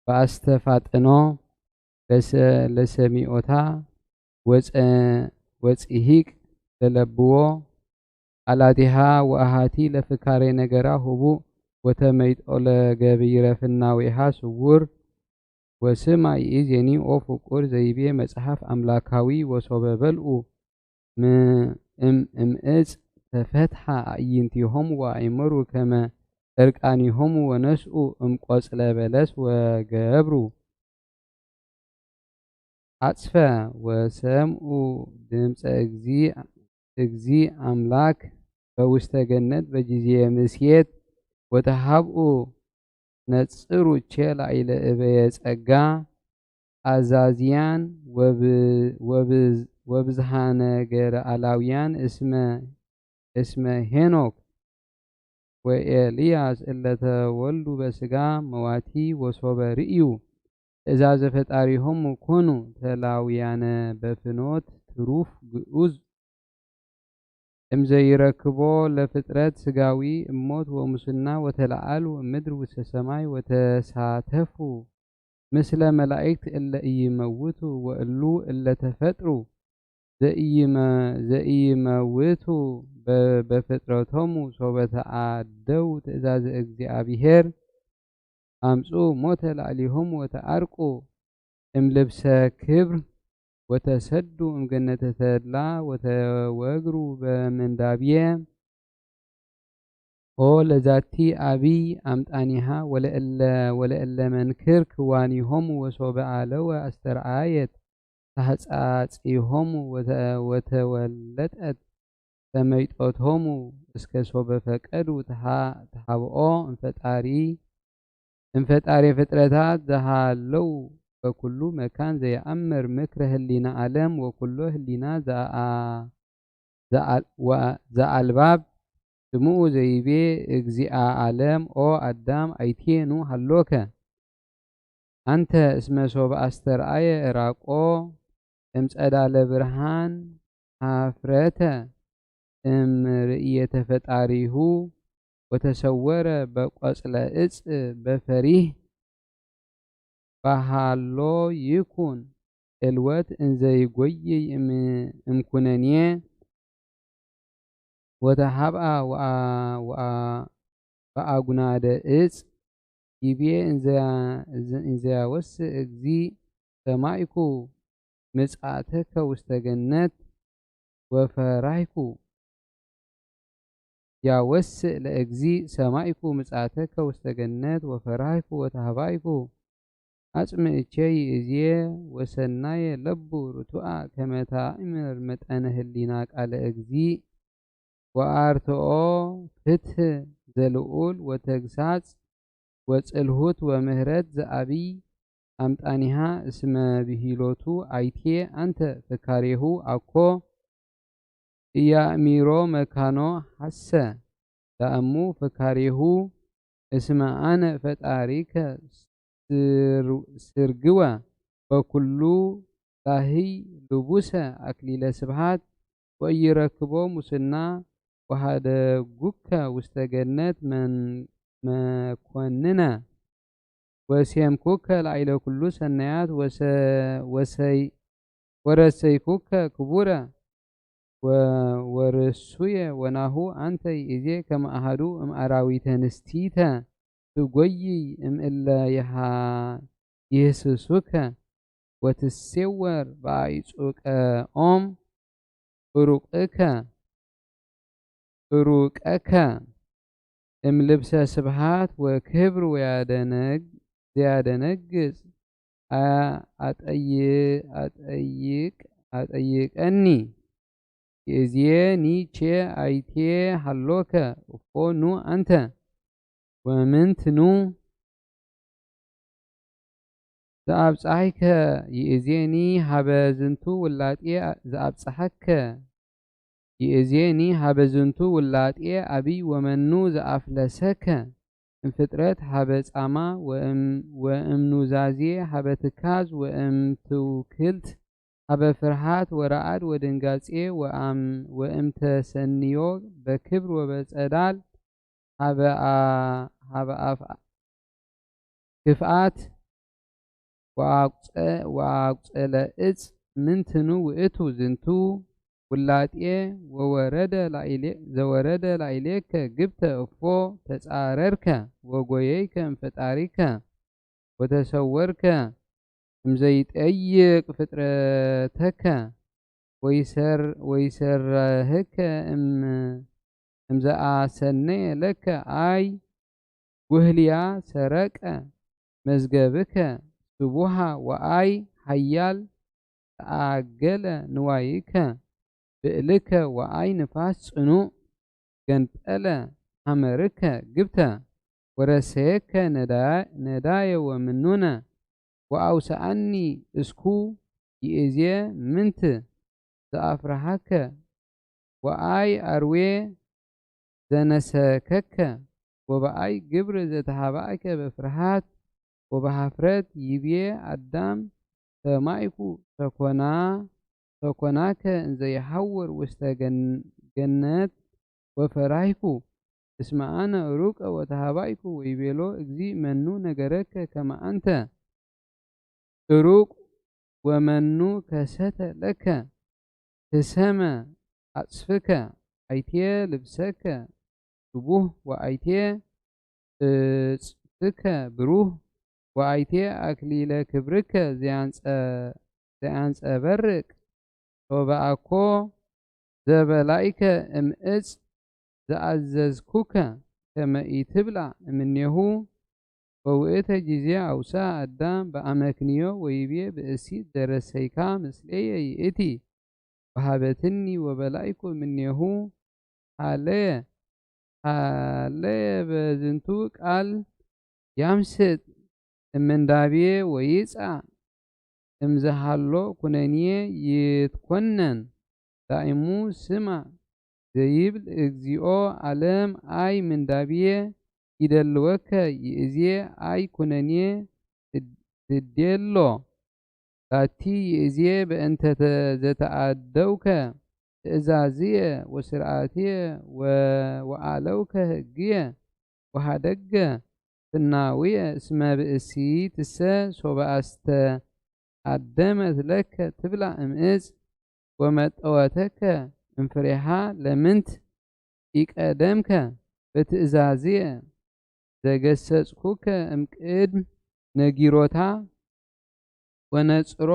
ወአስተፋጥኖ ለሰ-፣ ለሰሚዖታ ወጸ-፣ ወጽሂቅ ለለብዎ አላቲሃ ወአሃቲ ለፍካሬ ነገራ ሁቡ ወተመይጦ ለገቢረ ፍናዊሃ ስውር ወስማ ይእዜኒ ኦ ፍቁር ዘይቤ መጽሐፍ አምላካዊ ወሶበ በልኡ ም-፣ እም-፣ እምእጽ ተፈትሐ አዕይንቲሆሙ ወአእመሩ ከመ እርቃኒሆሙ ወነስኡ እምቆጽለ በለስ ወገብሩ አጽፈ ወሰምኡ ድምፀ እግዚ-፣ እግዚ አምላክ በውስተ ገነት በጊዜ ምስየት ወተሃብኡ ነጽሩ ቼ ላዕለ እበየ ጸጋ አዛዝያን ወብ-፣ ወብዝ-፣ ወብዝሃ ነገረ አላውያን እስመ፣ እስመ ሄኖክ ወኤልያስ እለ ተወልዱ በስጋ መዋቲ ወሶበ ርእዩ ትእዛዘ ፈጣሪሆሙ ኮኑ ተላውያነ በፍኖት ትሩፍ ግዑዝ እምዘይረክቦ ለፍጥረት ስጋዊ እሞት ወሙስና ወተለዓሉ እምድር ውስተ ሰማይ ወተሳተፉ ምስለ መላእክት እለ ኢይመውቱ ወእሉ እለ ተፈጥሩ ዘኢይመ-፣ ዘኢይመውቱ በ-፣ በፍጥረቶሙ ሶበ ተአደው ትእዛዘ እግዚአብሔር አምጽኡ ሞተ ላዕሊሆሙ ወተአርቁ እምልብሰ ክብር ወተሰዱ እምገነተ ተድላ ወተወግሩ በምንዳብየ ሆ ለዛቲ አብይ አምጣኒሃ ወለእለ፣ ወለእለ መንክር ክዋኒሆሙ ወሶበ አለወ አስተርአየት ታህጻጺሆሙ ወተ-፣ ወተወለጠት ተመይጦቶሙ እስከ ሶበ ፈቀዱ ተሃ-፣ ተሃብኦ እምፈጣሪ፣ እምፈጣሪ ፍጥረታት ዘሃለው በኩሉ መካን ዘየአምር ምክረ ህሊና ዓለም ወኩሎ ህሊና ዘአ-፣ ዘአ-፣ ወ-፣ ዘአልባብ ስምኡ ዘይቤ እግዚአ ዓለም ኦ አዳም አይቴኑ ሃሎከ አንተ እስመ ሶበ አስተርአየ ዕራቆ እምጸዳለ ብርሃን ሀፍረተ እም ርእየተ ፈጣሪሁ ወተሰወረ በቆጽለ እጽ በፈሪህ ባሃሎ ይኩን እልወት እንዘይጎይይ እም-፣ እምኩነኔ ወተሃብአ ወአ-፣ ወአ-፣ ወአጉናደ እጽ ይቤ እንዘያ-፣ እንዘያወስእ እግዚእ ሰማይኩ ምጽአተከ ውስተ ገነት ወፈራይኩ። ያወስእ ለእግዚእ ሰማይኩ ምጽአተከ ውስተ ገነት ወፈራይኩ ወተሃባይኩ። አጽምእቼ ይእዜ ወሰናየ ለቡ ርቱአ ከመ ታእምር መጠነ ህሊና ቃለ እግዚእ ወአርትኦ ፍትህ ዘልዑል ወተግሳጽ ወጽልሁት ወምህረት ዘአብይ አምጣኒሃ እስመ ብሂሎቱ አይቴ አንተ ፈካሬሁ አኮ ኢያእሚሮ መካኖ ሐሰ ዳእሙ ፈካሬሁ እስመ አነ ፈጣሪከ ስር-፣ ስርግወ በኩሉ ላህይ ልቡሰ አክሊለ ስብሃት ወኢይረክቦ ሙስና ወሃደጉከ ውስተ ገነት መን-፣ መኮንነ ወሴምኩከ ላዕለ ኩሉ ሰናያት ወሰ-፣ ወሰይ-፣ ወረሰይኩከ ክቡረ ወ-፣ ወርሱየ ወናሁ አንተ ይእዜ ከመ አሐዱ እምአራዊተ ንስቲተ ትጎይይ እምእለ ይሃ-፣ ይህስሱከ ወትሴወር በአይጹቀ ኦም ፍሩቅከ፣ ፍሩቀከ እምልብሰ ስብሃት ወክብር ወያደነግ-፣ ዘያደነግጽ አ-፣ አጠይ-፣ አጠይቅ-፣ አጠይቀኒ። ይእዜኒ ቼ አይቴ ሃሎከ እፎ ኑ አንተ። ወምንትኑ ዘኣብጻሕከ ይእዜኒ ሀበ ዝንቱ ውላጤ ዘኣብጻሕከ ይእዜኒ ሀበ ዝንቱ ውላጤ ኣብይ ወመኑ ዘኣፍለሰከ እምፍጥረት ሀበ ጻማ ወእም-፣ ወእምኑዛዜ ሀበ ትካዝ ወእምትውክልት ሀበ ፍርሃት ወረኣድ ወድንጋጼ ወኣም-፣ ወእምተሰንዮ በክብር ወበጸዳል ሀበ ኣ-፣ ሀበ ኣፍ ክፍኣት ወኣቁጸ-፣ ወኣቁጸለ እጽ ምንትኑ ውእቱ ዝንቱ ውላጤ ወወረደ ላኢሌ-፣ ዘወረደ ላኢሌከ ግብተ እፎ ተጻረርከ ወጎየይከ እምፈጣሪከ ወተሰወርከ እምዘይጠይቅ ፍጥረተከ ወይሰር-፣ ወይሰርህከ እም-፣ እምዘኣሰነየ ለከ ኣይ ጉህልያ ሰረቀ መዝገብከ ስቡሃ ወኣይ ሓያል ተኣገለ ንዋይከ ብእልከ ወኣይ ንፋስ ጽኑዕ ገንጠለ ሓመርከ ግብተ ወረሰየከ ነዳ-፣ ነዳየ ወምኑነ ወኣውሰኣኒ እስኩ ይእዜ ምንት ዘኣፍርሃከ ወኣይ ኣርዌ ዘነሰከከ ወበኣይ ግብር ዘተሃባእከ በፍርሃት ወበሃፍረት ይብዬ ኣዳም ሰማይኩ ሰኮና-፣ ሰኮናከ እንዘ ይሃውር ውስተ ገን-፣ ገነት ወፈራይኩ እስመ ኣነ ሩቀ ወተሃባይኩ ወይቤሎ እግዚእ መኑ ነገረከ ከመ ኣንተ እሩቅ ወመኑ ከሰተ ለከ ህሰመ ኣጽፍከ ኣይቴ ልብሰከ ስቡህ ወኣይቴ እጽፍከ ብሩህ ወኣይቴ ኣክሊለ ክብርከ ዘያንጸ-፣ ዘያንጸበርቅ ሶበ ኣኮ ዘበላይከ እምእጽ ዘኣዘዝኩከ ከመ ኢትብላዕ እምኔሁ። ወውእተ ጊዜ ኣውሳ ኣዳም በኣመክንዮ ወይቤ ብእሲት ዘረሰይካ ምስሌየ ይእቲ ወሃበትኒ ወበላይኩ እምኔሁ። ሃለየ፣ ሃለየ በዝንቱ ቃል ያምስጥ እምንዳቤ ወይጻ እምዘሃሎ ኩነኔ ይትኮነን። ዳእሙ ስማ ዘይብል እግዚኦ ዓለም ኣይ ምንዳብየ ይደልወከ ይእዜ ኣይ ኩነኔ ትድ-፣ ትዴሎ። ላቲ ይእዜ በእንተ ተ-፣ ዘተኣደውከ ትእዛዝየ ወስርዓትየ ወ-፣ ወኣለውከ ህግየ ወሃደገ ፍናውየ እስመ ብእሲትሰ ሶበ ኣስተ ኣደመት ለከ ትብላ እምእጽ ወመጠወተከ እምፍሬሃ ለምንት ኢቀደምከ በትእዛዝየ ዘገሰጽኩከ እምቅድም ነጊሮታ ወነጽሮ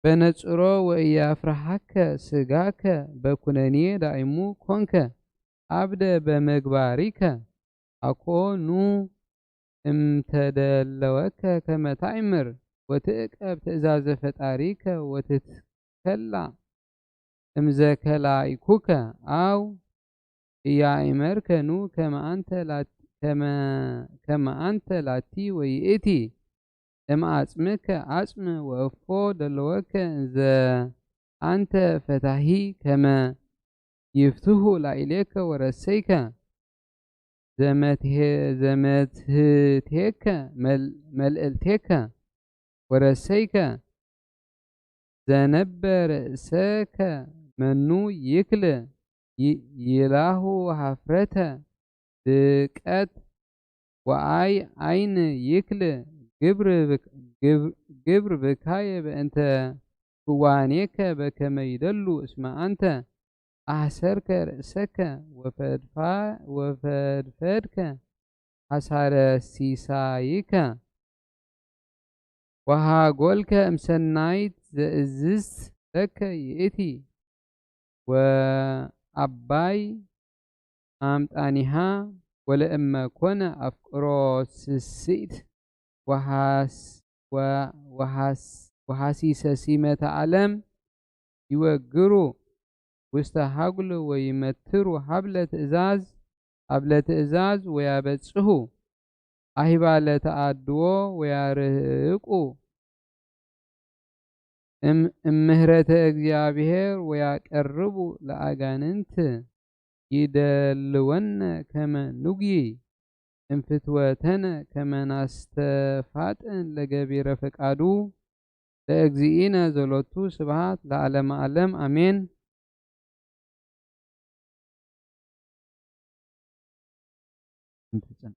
በነጽሮ ወኢያፍርሃከ ስጋከ በኩነኔ ዳይሙ ኮንከ አብደ በመግባሪከ አኮኑ እምተደለወከ ከመ ታእምር ወትዕቀብ ትእዛዘ ፈጣሪከ ወትትከላ እምዘከላይኩከ አው ኢያእመርከ ኑ ከመ አንተ ላት-፣ ከመ፣ ከመ አንተ ላቲ ወይእቲ እምአጽምከ አጽም ወእፎ ደለወከ እንዘ አንተ ፈታሂ ከመ ይፍትሁ ላዕሌከ ወረሰይከ ዘመትሄ-፣ ዘመትህቴከ መል-፣ መልእልቴከ ወረሰይከ ዘነበ ርእሰከ መኑ ይክል ይ-፣ ይላሁ ሀፍረተ ድቀት ወአይ አይን ይክል ግብር ብክ-፣ ግብ-፣ ግብር ብካየ በእንተ ክዋኔከ በከመ ይደሉ እስመ አንተ አህሰርከ ርእሰከ ወፈድፋ-፣ ወፈድፈድከ ሐሳረ ሲሳይከ ወሃጎልከ እምሰናይት ዘእዝዝ ለከ ይእቲ ወአባይ አምጣኒሃ ወለእመ ኮነ አፍቅሮ ስስኢት ወሐስ-፣ ወ-፣ ወሐስ-፣ ወሐሲሰ ሲመተ ዓለም ይወግሩ ውስተ ሀጉል ወይመትሩ ሀብለ ትእዛዝ ኣብ ለትእዛዝ ወያበጽሑ፣ ኣሂባ ለተኣድዎ ወያርህቁ፣ እም-፣ እምህረተ እግዚኣብሔር ወያቀርቡ ለኣጋንንት፣ ይደልወነ ከመ ንጉይ፣ እምፍትወተነ ከመ ናስተፋጥን ለገቢረ ፈቃዱ፣ ለእግዚእነ ዘሎቱ ስብሐት ለዓለመ ዓለም፣ ኣሜን። እንተ ጽን-፣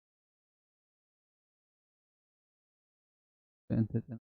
እንተ ጽን-፣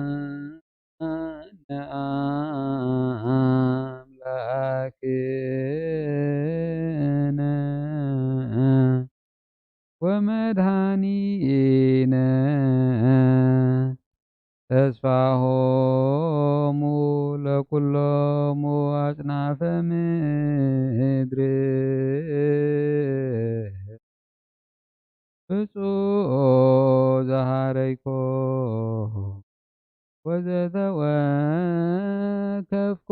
ስምዓነ ኣምላክነ ወመድኃኒነ ተስፋሆሙ ለኩሎሙ ኣጽናፈ ምድር። ብፁዕ ዘሃረይኮ ወዘተወከፍኮ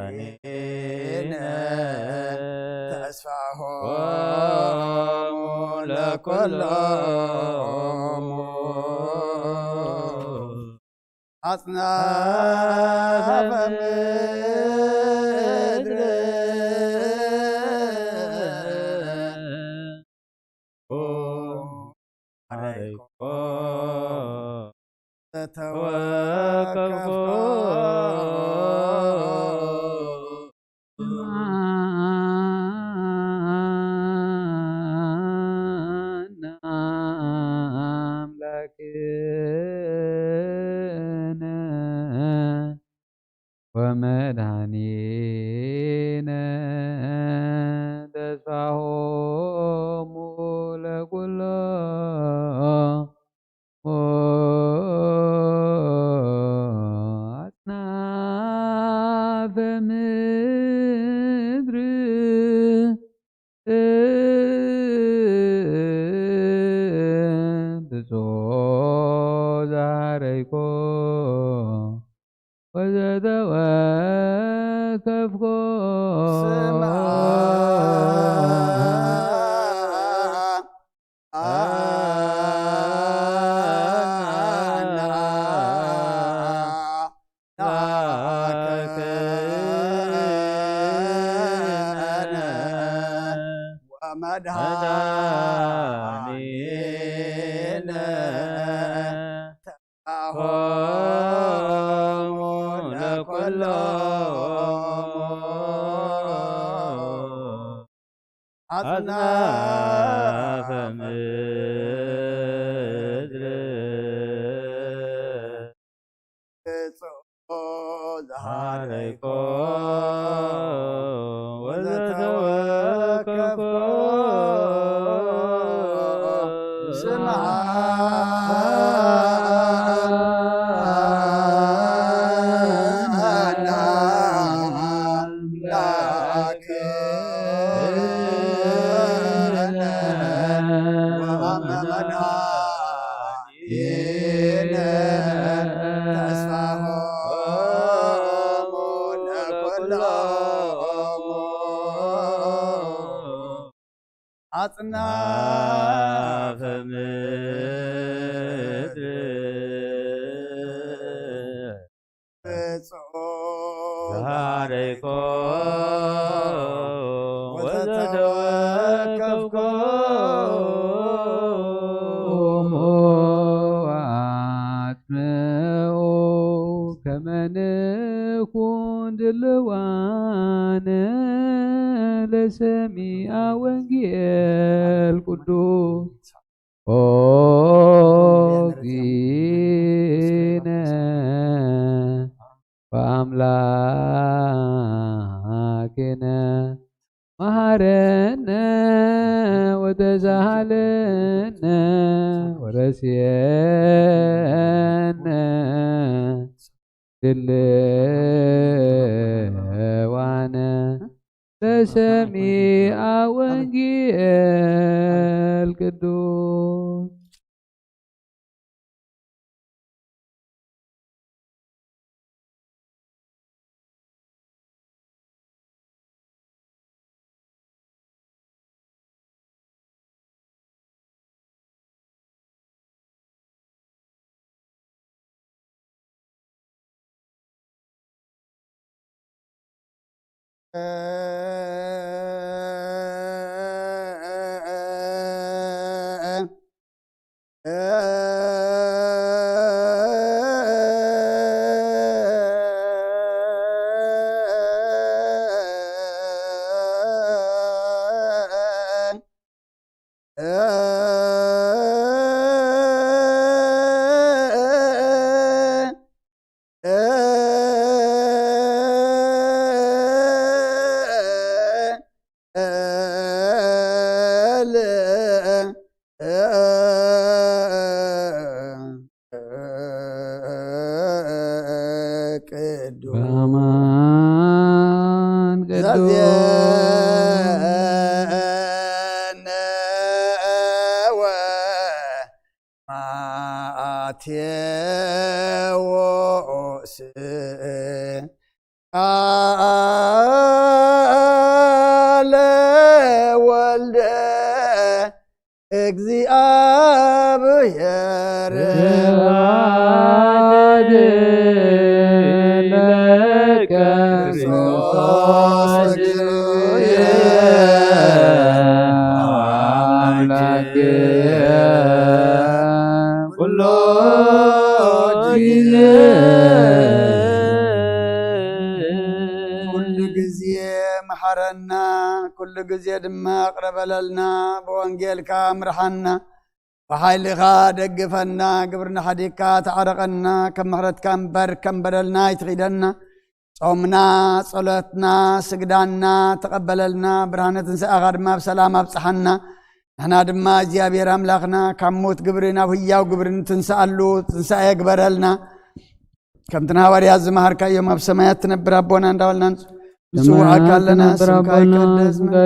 ወመድኃኒነ ተስፋሆሙ ለኩሎ አጽናፈ ምድር። ብፁዕ ዘሃረይኮ ወዘተወከፍኮ አጽናፈ ምድር። ባረኮ ወዘተወከፍኮ ስምዓ ኣጽናፈ ምድር ብፁዕ ባረኮ ወዘተወከፍኮ ወዘተወከፍኮ ወአጽምዑ ከመ ንኩን ድልዋነ ለሰሚዐ ወንጌል ቅዱስ። ኦ እግዚእነ ወአምላኬነ መሐረነ ወተሳሃለነ ወረስየነ ድልዋነ ለሰሚዐ ወንጌል ቅዱስ። ቅዱስ በአማን ቅዱስ ዘዜነ ወማቴዎስ ቃለ ወልደ እግዚአብሔር ስብሐት ለከ ክርስቶስ አምላክ ኩሎ ጊዜ ኩሉ ግዜ መሐረና፣ ኩሉ ግዜ ድማ ይቕረ በለልና፣ ብወንጌልካ ምርሓና፣ ብሓይልኻ ደግፈና፣ ግብርና ሓዲግካ ተዓረቐና፣ ከም ምሕረትካ እምበር ከም በደልና ኣይትኺደና። ጾምና፣ ጸሎትና፣ ስግዳና ተቐበለልና፣ ብርሃነ ትንሳኤኻ ድማ ብሰላም ኣብጽሓና። ንሕና ድማ እግዚኣብሔር ኣምላኽና ካብ ሞት ግብሪ ናብ ህያው ግብሪ ንትንስኣሉ ትንሳኤ ግበረልና። ከምቲ ንሃዋርያት ዝመሃርካዮም ኣብ ሰማያት ትነብር ኣቦና እንዳበልና ንጽውዓካ ኣለና። ስምካ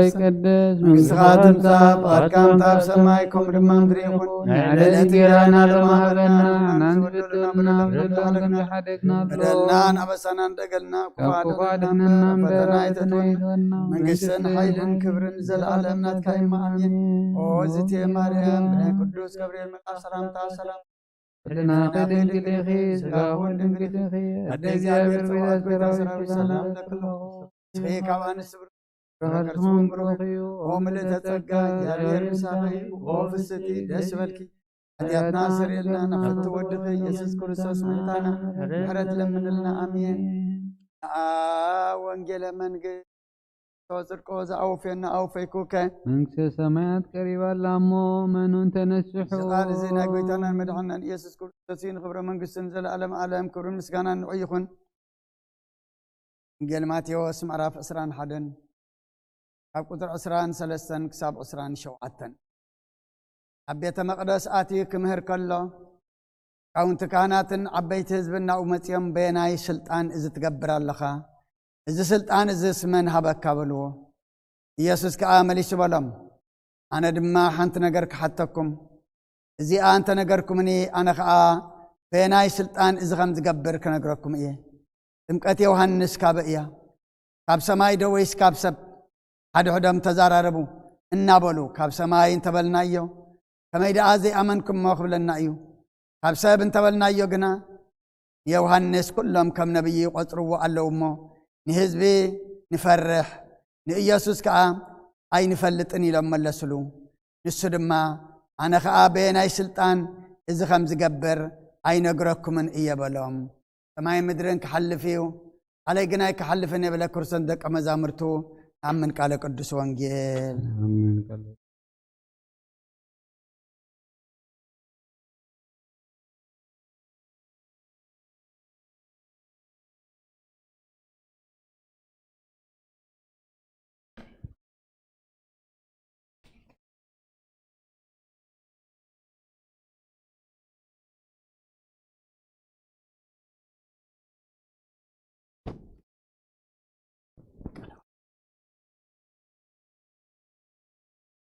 ይቀደስ፣ መንግስትኻ ትምጻእ፣ ፍቓድካ ከምታ ኣብ ሰማይ ከምኡ ድማ ምድሪ ይኹን። ንዕለተ እንጀራና ሎሚ ሃበና፣ ንሕና ንበድለና በደልና ንሓደግና በደልናን ኣበሳናን ደገልና፣ ካብ ክፉ ኣድሕነና እምበር፣ ፈተና ኣይተእትወና። መንግስትን ሓይልን ክብርን ዘለዓለም ናትካ እዩ። ኣሜን። ኦ እግዝእትየ ማርያም፣ ብናይ ቅዱስ ገብርኤል መልኣክ ሰላምታ ሰላም ልና ድንግል ኢኺ፣ ስጋኹን ድንግል ኢኺ፣ ኣደ እግዚኣብሔር ጽባኦት ጎይታ ሰራዊት ሰላም ለክሎ። ንስኺ ካብ ኣንስቲ ብሩክ፣ ፍረ ከርስኹም ብሩክ እዩ። ኦ ምልእተ ጸጋ፣ እግዚኣብሔር ምሳኺ እዩ። ኦ ፍስቲ ደስ ይበልኪ፣ ሓጢኣትና ኣስተሰርየልና፣ ናብ ፍቱ ወድኺ ኢየሱስ ክርስቶስ መሕታና ምሕረት ለምንልና። ኣሜን። ንኣ ወንጌለ መንግስት ጽድቆ ዘኣውፌና ኣውፈይኩከ። መንግስተ ሰማያት ቀሪባ ኣላ እሞ፣ መኑን ተነስሑ። እዚ ቃል እዚ ናይ ጎይታናን መድሓናን ኢየሱስ ክርስቶስ እዩ። ንኽብረ መንግስትን ዘለዓለም ዓለም ክብርን ምስጋናን ንዑ ይኹን። ወንጌል ማቴዎስ ምዕራፍ ዕስራን ሓደን ካብ ቁጽሪ ዕስራን ሰለስተን ክሳብ ዕስራን ሸውዓተን። ኣብ ቤተ መቕደስ ኣትዩ ክምህር ከሎ፣ ሊቃውንቲ ካህናትን ዓበይቲ ህዝብን ናብኡ መጺኦም፣ "በየናይ ስልጣን እዚ ትገብር ኣለኻ? እዚ ስልጣን እዝስ መን ሃበካ?" በልዎ። ኢየሱስ ከኣ መሊሱ በሎም፣ "ኣነ ድማ ሓንቲ ነገር ክሓተኩም፣ እዚኣ እንተ ነገርኩምኒ፣ ኣነ ኸኣ በየናይ ስልጣን እዚ ኸም ዝገብር ክነግረኩም እየ። ጥምቀት ዮሃንስ ካበይ እያ? ካብ ሰማይ ዶ ወይስ ካብ ሰብ?" ሓድሕዶም ተዛራረቡ፣ እናበሉ፣ "ካብ ሰማይ እንተበልናዮ፣ ከመይ ደኣ ዘይኣመንኩሞ ክብለና እዩ? ካብ ሰብ እንተበልናዮ ግና፣ ንዮሃንስ ኩሎም ከም ነቢይ ይቖጽርዎ ኣለዉ እሞ፣ ንህዝቢ ንፈርሕ፣ ንኢየሱስ ከኣ ኣይንፈልጥን" ኢሎም መለስሉ። ንሱ ድማ፣ "ኣነ ኸኣ በየናይ ስልጣን እዚ ኸም ዝገብር ኣይነግረኩምን እየ" በሎም። ሰማይን ምድርን ክሓልፍ እዩ፣ ቃለይ ግን ኣይክሓልፍን እየ በለ። ክርስቶስ ደቀ መዛሙርቱ፣ ኣምን ቃለ ቅዱስ ወንጌል። ኣሜን።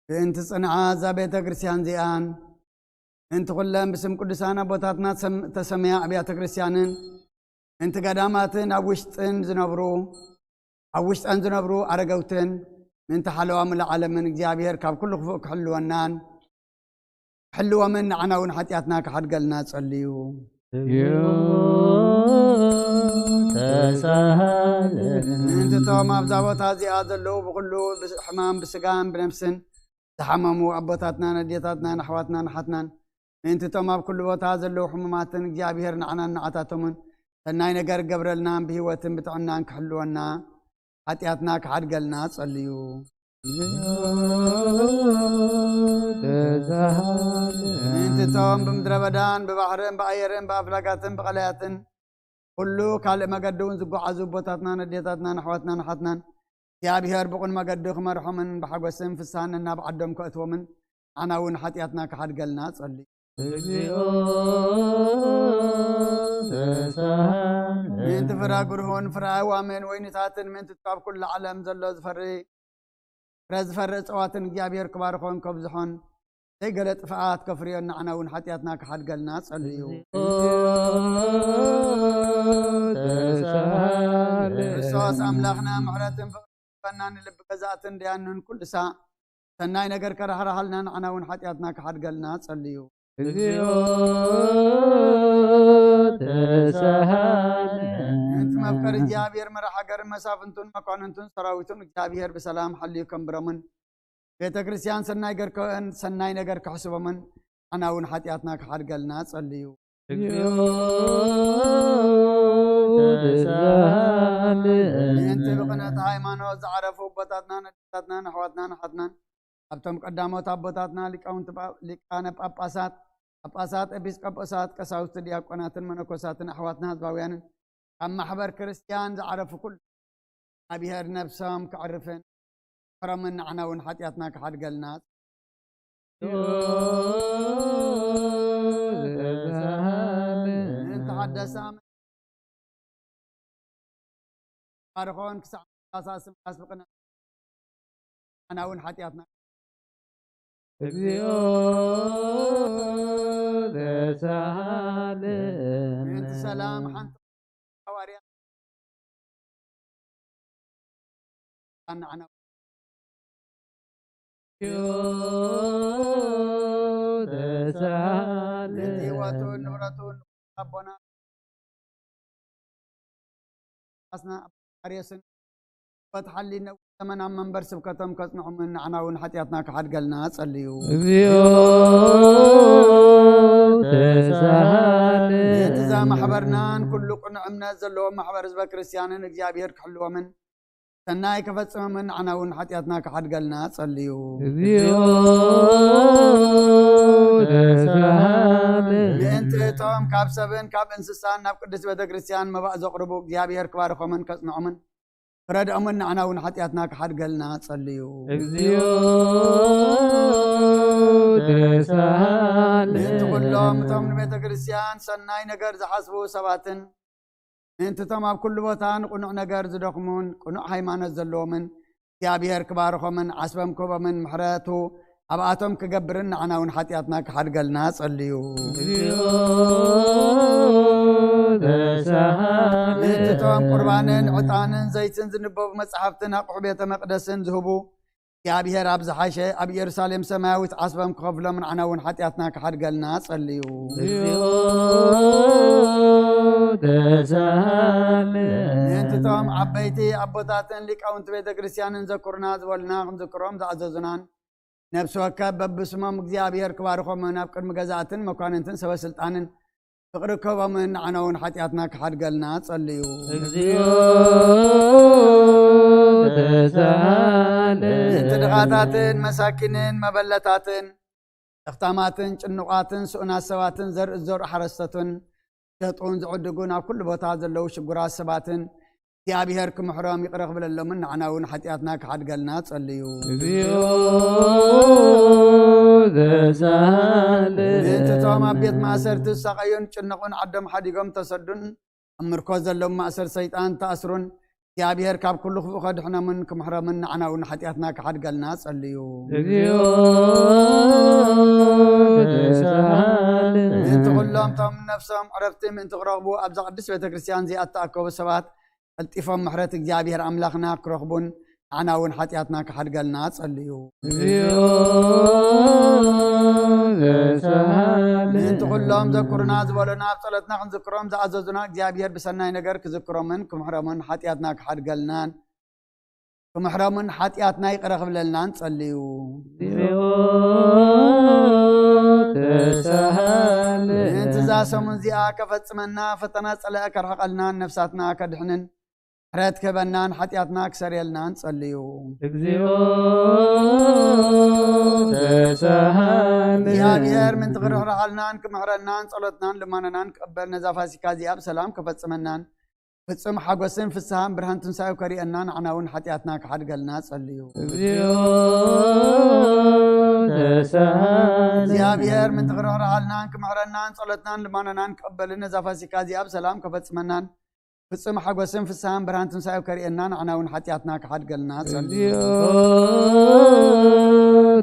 ብእንቲ ጽንዓ እዛ ቤተ ክርስቲያን እዚኣን፣ ምእንቲ ኩለን ብስም ቅዱሳን ኣቦታትና ሰም-፣ ተሰምያ ኣብያተ ክርስቲያንን፣ ምእንቲ ገዳማትን ኣብ ውሽጥን ዝነብሩ፣ ኣብ ውሽጠን ዝነብሩ ኣረገውትን፣ ምእንቲ ሓለዋ ምሉእ ዓለምን እግዚኣብሔር ካብ ኩሉ ክፉእ ክሕልወናን፣ ክሕልወምን ንዓና እውን ሓጢኣትና ክሓድገልና ጸልዩ። ተሳሃለና። ምእንቲ እቶም ኣብዛ ቦታ እዚኣ ዘለዉ ብኹሉ ብስ-፣ ሕማም ብስጋን ብነፍስን ዝሓመሙ ኣቦታትናን ኣዴታትናን ኣሕዋትናን ኣሓትናን፣ ምእንቲ እቶም ኣብ ኩሉ ቦታ ዘለዉ ሕሙማትን እግዚኣብሔር ንዓናን ንዓታቶምን ሰናይ ነገር ክገብረልናን ብህይወትን ብጥዕናን ክሕልወና ሓጢኣትና ክሓድገልና ጸልዩ። ምእንቲ እቶም ብምድረ በዳን ብባሕርን ብኣየርን ብኣፍላጋትን ብቐላያትን ኩሉ ካልእ መገዲ እውን ዝጓዓዙ ኣቦታትናን ኣዴታትናን ኣሕዋትናን ኣሓትናን እግዚኣብሔር ብቕን መገዲ ክመርሖምን ብሓጎስን ፍስሃን ነናብ ዓዶም ከእትዎምን ንዓና እውን ሓጢኣትና ክሓድገልና ጸልዩ። እግዚኦ ተሳሃለና። ምእንቲ ፍረ ግርሁን ፍረ ኣእዋምን ወይንታትን ምእንቲ ካብ ኩሉ ዓለም ዘሎ ዝፈሪ ፍረ ዝፈሪ እጽዋትን እግዚኣብሔር ክባርኾን ከብዝሖን ዘይገለ ጥፍኣት ከፍርዮን ንዓና እውን ሓጢኣትና ክሓድገልና ጸልዩ። ክርስቶስ ኣምላኽና ምሕረትን ፍቕርን ንልቢ ገዛእትን ደያንን ኩሉ ሳዕ ሰናይ ነገር ከራሕርሓልና ንዓና እውን ሓጢኣትና ክሓድገልና ጸልዩ። እግዚኦ ተሳሃለና። ምእንቲ መፍቀሪ እግዚኣብሔር መራሕ ሃገርን መሳፍንቱን መኳንንቱን ሰራዊቱን እግዚኣብሔር ብሰላም ሓልዩ ከንብሮምን ቤተ ክርስቲያን ሰናይ ገርከን ሰናይ ነገር ክሕስቦምን ንዓና እውን ሓጢኣትና ክሓድገልና ጸልዩ። እግዚኦ ተሳሃለና። ምእንቲ ብቕንዕቲ ሃይማኖት ዝዓረፉ ኣቦታትናን ኣዴታትናን ኣሕዋትናን ኣሓትናን ኣብቶም ቀዳሞት ኣቦታትና ሊቃውንቲ ጳ-፣ ሊቃነ ጳጳሳት፣ ጳጳሳት፣ ኤጲስቆጶሳት፣ ቀሳውስቲ፣ ዲያቆናትን መነኮሳትን ኣሕዋትና ህዝባውያንን ካብ ማሕበር ክርስቲያን ዝዓረፉ ኩሉ እግዚኣብሔር ነብሶም ከዕርፍን ክሕሮምን ንዓና እውን ሓጢኣትና ክሓድገልና። ምእንቲ ሓደሳ ባርኾን ክሳዕ ምሳስ ምሳስ ብቕነ ኣና እውን ሓጢኣትና። እግዚኦ ተሳሃለና። ምእንቲ ሰላም ሓንቲ ሃዋርያ ኣናዕና ተሳለ። ነቲ ህይወቱን ንብረቱን ኣቦና ኣስና ኣርዮስን በትሓሊ ነዊሕ ዘመን ኣብ መንበር ስብከቶም ከጽንዖምን ንዓና እውን ሓጢኣትና ክሓድገልና ጸልዩ። እግዚኦ ተሳለ። ነቲ እዛ ማሕበርናን ኩሉ ቅኑዕ እምነት ዘለዎ ማሕበር ህዝበ ክርስቲያንን እግዚኣብሔር ክሕልዎምን ሰናይ ክፈጽሞምን ንዓና እውን ሓጢኣትና ክሓድገልና ጸልዩ። እግዚኦ ተሳለ። ምእንቲ እቶም ካብ ሰብን ካብ እንስሳን ናብ ቅድስት ቤተ ክርስቲያን መባእ ዘቕርቡ እግዚኣብሔር ክባርኾምን ከጽንዖምን ፍረድኦምን ንዓና እውን ሓጢኣትና ክሓድገልና ጸልዩ። እግዚኦ ተሳሃለነ። ምእንቲ ኩሎም እቶም ንቤተ ክርስቲያን ሰናይ ነገር ዝሓስቡ ሰባትን ምእንቲ እቶም ኣብ ኩሉ ቦታ ንቕኑዕ ነገር ዝደኽሙን ቅኑዕ ሃይማኖት ዘለዎምን እግዚኣብሔር ክባርኾምን ዓስቦም ክህቦምን ምሕረቱ ኣብኣቶም ክገብርን ንዓና እውን ሓጢኣትና ክሓድገልና ጸልዩ። እግዚኦ ተሳሃለነ። ምእንቲ እቶም ቁርባንን ዕጣንን ዘይትን ዝንበቡ መጻሕፍትን ኣቑሑ ቤተ መቕደስን ዝህቡ እግዚኣብሔር ኣብ ዝሓሸ ኣብ ኢየሩሳሌም ሰማያዊት ዓስቦም ክኸፍሎም ንዓና እውን ሓጢኣትና ክሓድገልና ጸልዩ። እግዚኦ ተሳሃለነ። ምእንቲ እቶም ዓበይቲ ኣቦታትን ሊቃውንቲ ቤተ ክርስቲያንን ዘኩርና ዝበሉና ክንዝክሮም ዝኣዘዙናን ነፍሲ ወከፍ በብስሞም እግዚኣብሔር ክባርኾምን ኣብ ቅድሚ ገዛእትን መኳንንትን ሰበ ስልጣንን ፍቕሪ ክህቦምን ንዓና እውን ሓጢኣትና ክሓድገልና ጸልዩ። እግዚኦ ተሳሃለነ። ምእንቲ ድኻታትን መሳኪንን መበለታትን እኽታማትን ጭኑቓትን ስኡናት ሰባትን ዘርኢ ዝዘርኡ ሓረስቶትን ሸጡን ዝዕድጉን ኣብ ኩሉ ቦታ ዘለዉ ሽጉራት ሰባትን እግዚኣብሔር ክምሕሮም ይቕረ ክብለሎምን ንዓና እውን ሓጢኣትና ክሓድገልና ጸልዩ። እግዚኦ ተሳሃለነ። ምእንቲ እቶም ኣብ ቤት ማእሰርቲ ዝሳቐዩን ጭነቑን ዓዶም ሓዲጎም ተሰዱን ኣብ ምርኮ ዘለዉ ማእሰር ሰይጣን ተኣስሩን እግዚኣብሔር ካብ ኩሉ ክፉእ ከድሕኖምን ክምሕሮምን ንዓና እውን ሓጢኣትና ክሓድገልና ጸልዩ። እግዚኦ ተሳሃለነ። ምእንቲ ኩሎም እቶም ነፍሶም ዕረፍቲ ምእንቲ ክረኽቡ ኣብዛ ቅድስት ቤተ ክርስቲያን እዚኣ እተኣከቡ ሰባት ቀልጢፎም ምሕረት እግዚኣብሔር ኣምላኽና ክረኽቡን ንዓና እውን ሓጢኣትና ክሓድገልና ጸልዩ። እግዚኦ ተሳሃለነ። ምእንቲ ኩሎም ዘኩሩና ዝበሉና ኣብ ጸሎትና ክንዝክሮም ዝኣዘዙና እግዚኣብሔር ብሰናይ ነገር ክዝክሮምን ክምሕሮምን ሓጢኣትና ክሓድገልናን ክምሕሮምን ሓጢኣትና ይቕረ ክብለልናን ጸልዩ። እግዚኦ ተሳሃለነ። ምእንቲ እዛ ሰሙን እዚኣ ከፈጽመና ፈተና ጸላኢ ከርሕቐልናን ነፍሳትና ከድሕንን ምሕረት ክህበናን ሓጢኣትና ክሰርየልናን ጸልዩ። እግዚኦ ተሳሃለነ። እግዚኣብሔር ምእንቲ ክርሕርሓልናን ክምሕረናን ጸሎትናን ልማነናን ክቕበል ነዛ ፋሲካ እዚኣ ብሰላም ከፈጽመናን ፍጹም ሓጎስን ፍስሃን ብርሃን ትንሳኤው ከርእየና ንዓና እውን ሓጢኣትና ክሓድገልና ጸልዩ። እግዚኦ ተሳሃለነ። እግዚኣብሔር ምእንቲ ክርሕርሓልናን ክምሕረናን ጸሎትናን ልማነናን ክቕበልን ነዛ ፋሲካ እዚኣ ብሰላም ከፈጽመናን ፍጹም ሓጎስን ፍስሃን ብርሃን ትንሳኤው ከርእየና ንዓና እውን ሓጢኣትና ክሓድገልና ጸልዩ። እግዚኦ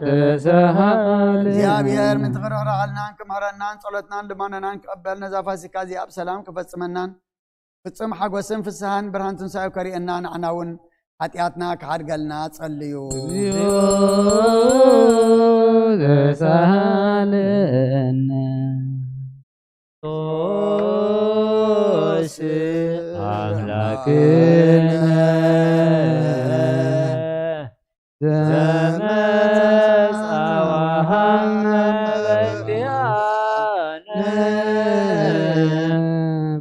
ተሳሃለነ። እግዚኣብሔር ምእንቲ ክርሕርሓልናን ክምሕረናን ጸሎትናን ልማነናን ክቕበል ነዛ ፋሲካ እዚኣ ብሰላም ክፈጽመናን ፍጹም ሓጎስን ፍስሃን ብርሃን ትንሳኤው ከርእየና ንዓና እውን ሓጢኣትና ክሓድገልና ጸልዩ። እግዚኦ ተሳሃለነ። ክርስቶስ ኣምላክነ ዘመጻዋሃ መበዲያነ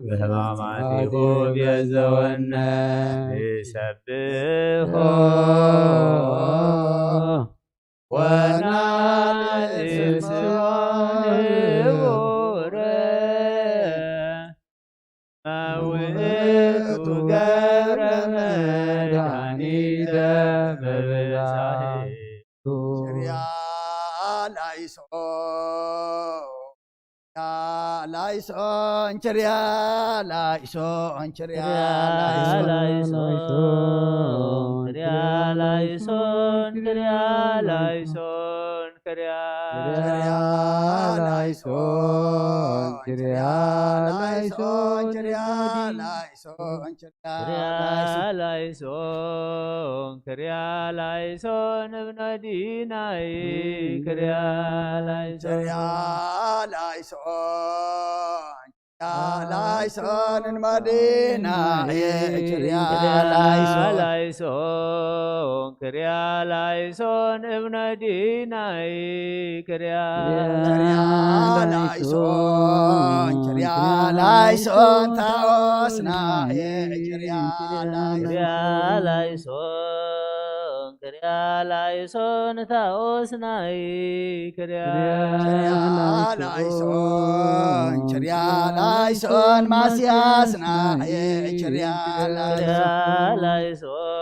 ብሕማማቲሁ ቤዘወነ ንሰብሖ ወናልእሶ ንቡረ መውእቱ ገብረ መድኃኒተ መበዛሂቱ። ችርያ ላይሶ ላይሶን ችርያ ላይሶን ችርያ ላይሶን ላይሶን ክርያ ላይሶን ክርያ ላይሶን ችርያ ላይሶን ችርያ ላይሶን ችርያ ላይሶን ችርያ ክርያ ላይሶን ላይሶን ክርያ ላይሶን እብነ ዲናይ ክርያ ላይሶን ችርያ ላይሶን ችርያ ላይሶን ንማዲናይ ችርያ ላይሶን ላይሶን ክርያ ላይሶን እብነ ዲናይ ክርያ ችርያ ላይሶን ችርያ ላይሶን ታኦስናይ ችርያ ክርያ ላይሶን ላይሶን ክርያ ላይሶን ታኦስናይ ክርያ ችርያ ላይሶን ችርያ ላይሶን ማስያስናይ ችርያ ክርያ ላይሶን ላይሶን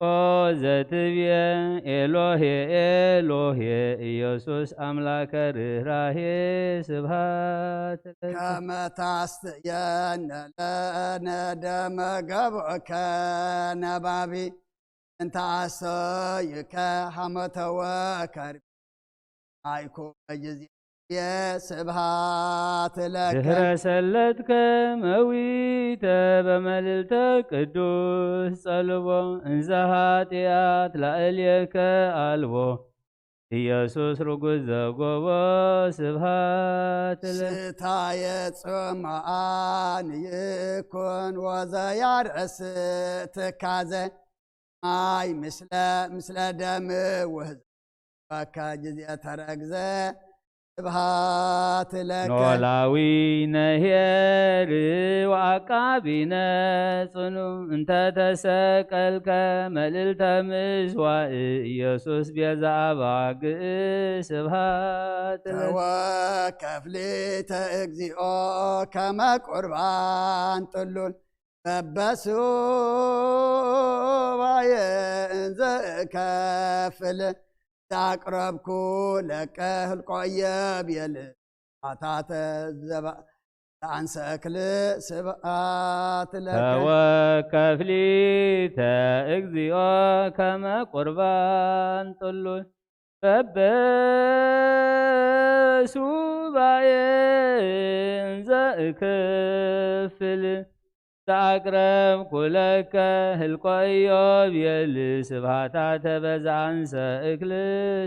ኦ ዘትብየ ኤሎሄ ኤሎሄ ኢየሱስ ኣምላከ ርህራሄ ስብሃት ለከ። ከመ ታስተየነ ለነ ደመ ገብከ ነባቢ እንተ ኣሰዩከ ሃመተወ ከርቢ ኣይኮ በጊዜ ስብሃት ለከ። ድህረ ሰለትከ መዊተ በመልልተ ቅዱስ ጸልቦ እንዘ ኃጢኣት ላዕሌከ ኣልቦ ኢየሱስ ርጉዝ ዘጎቦ ስብሃት ለከ። ስታየ ጽምኣን ይኩን ወዘያርዕስ ትካዘ ማይ ምስለ ምስለ ደም ውህዝ በከ ጊዜ ተረግዘ ስብሃት ለከ። ኖላዊ ነሄር ወአቃቢነ ጽኑ እንተ ተሰቀልከ መልዕልተ ምስዋእ ኢየሱስ ቤዛ ኣባግዕ ስብሃት ለከ። ተወከፍሊተ እግዚኦ ከመ ቁርባን ጥሉል በበሱባኤ እንዘ እከፍል ዛቅረብኩ ለከ ህልቆየ ብየል ኣታተ ዘባ ተአንሰክል ስብአት ለከ። ተወከፍሊተ እግዚኦ ከመ ቁርባን ጥሉል በበሱባኤ እንዘ እክፍል ዘአቅረብኩ ለከ ህልቆ ኢዮብ የል ስብሃታ ተበዛንሰ እክል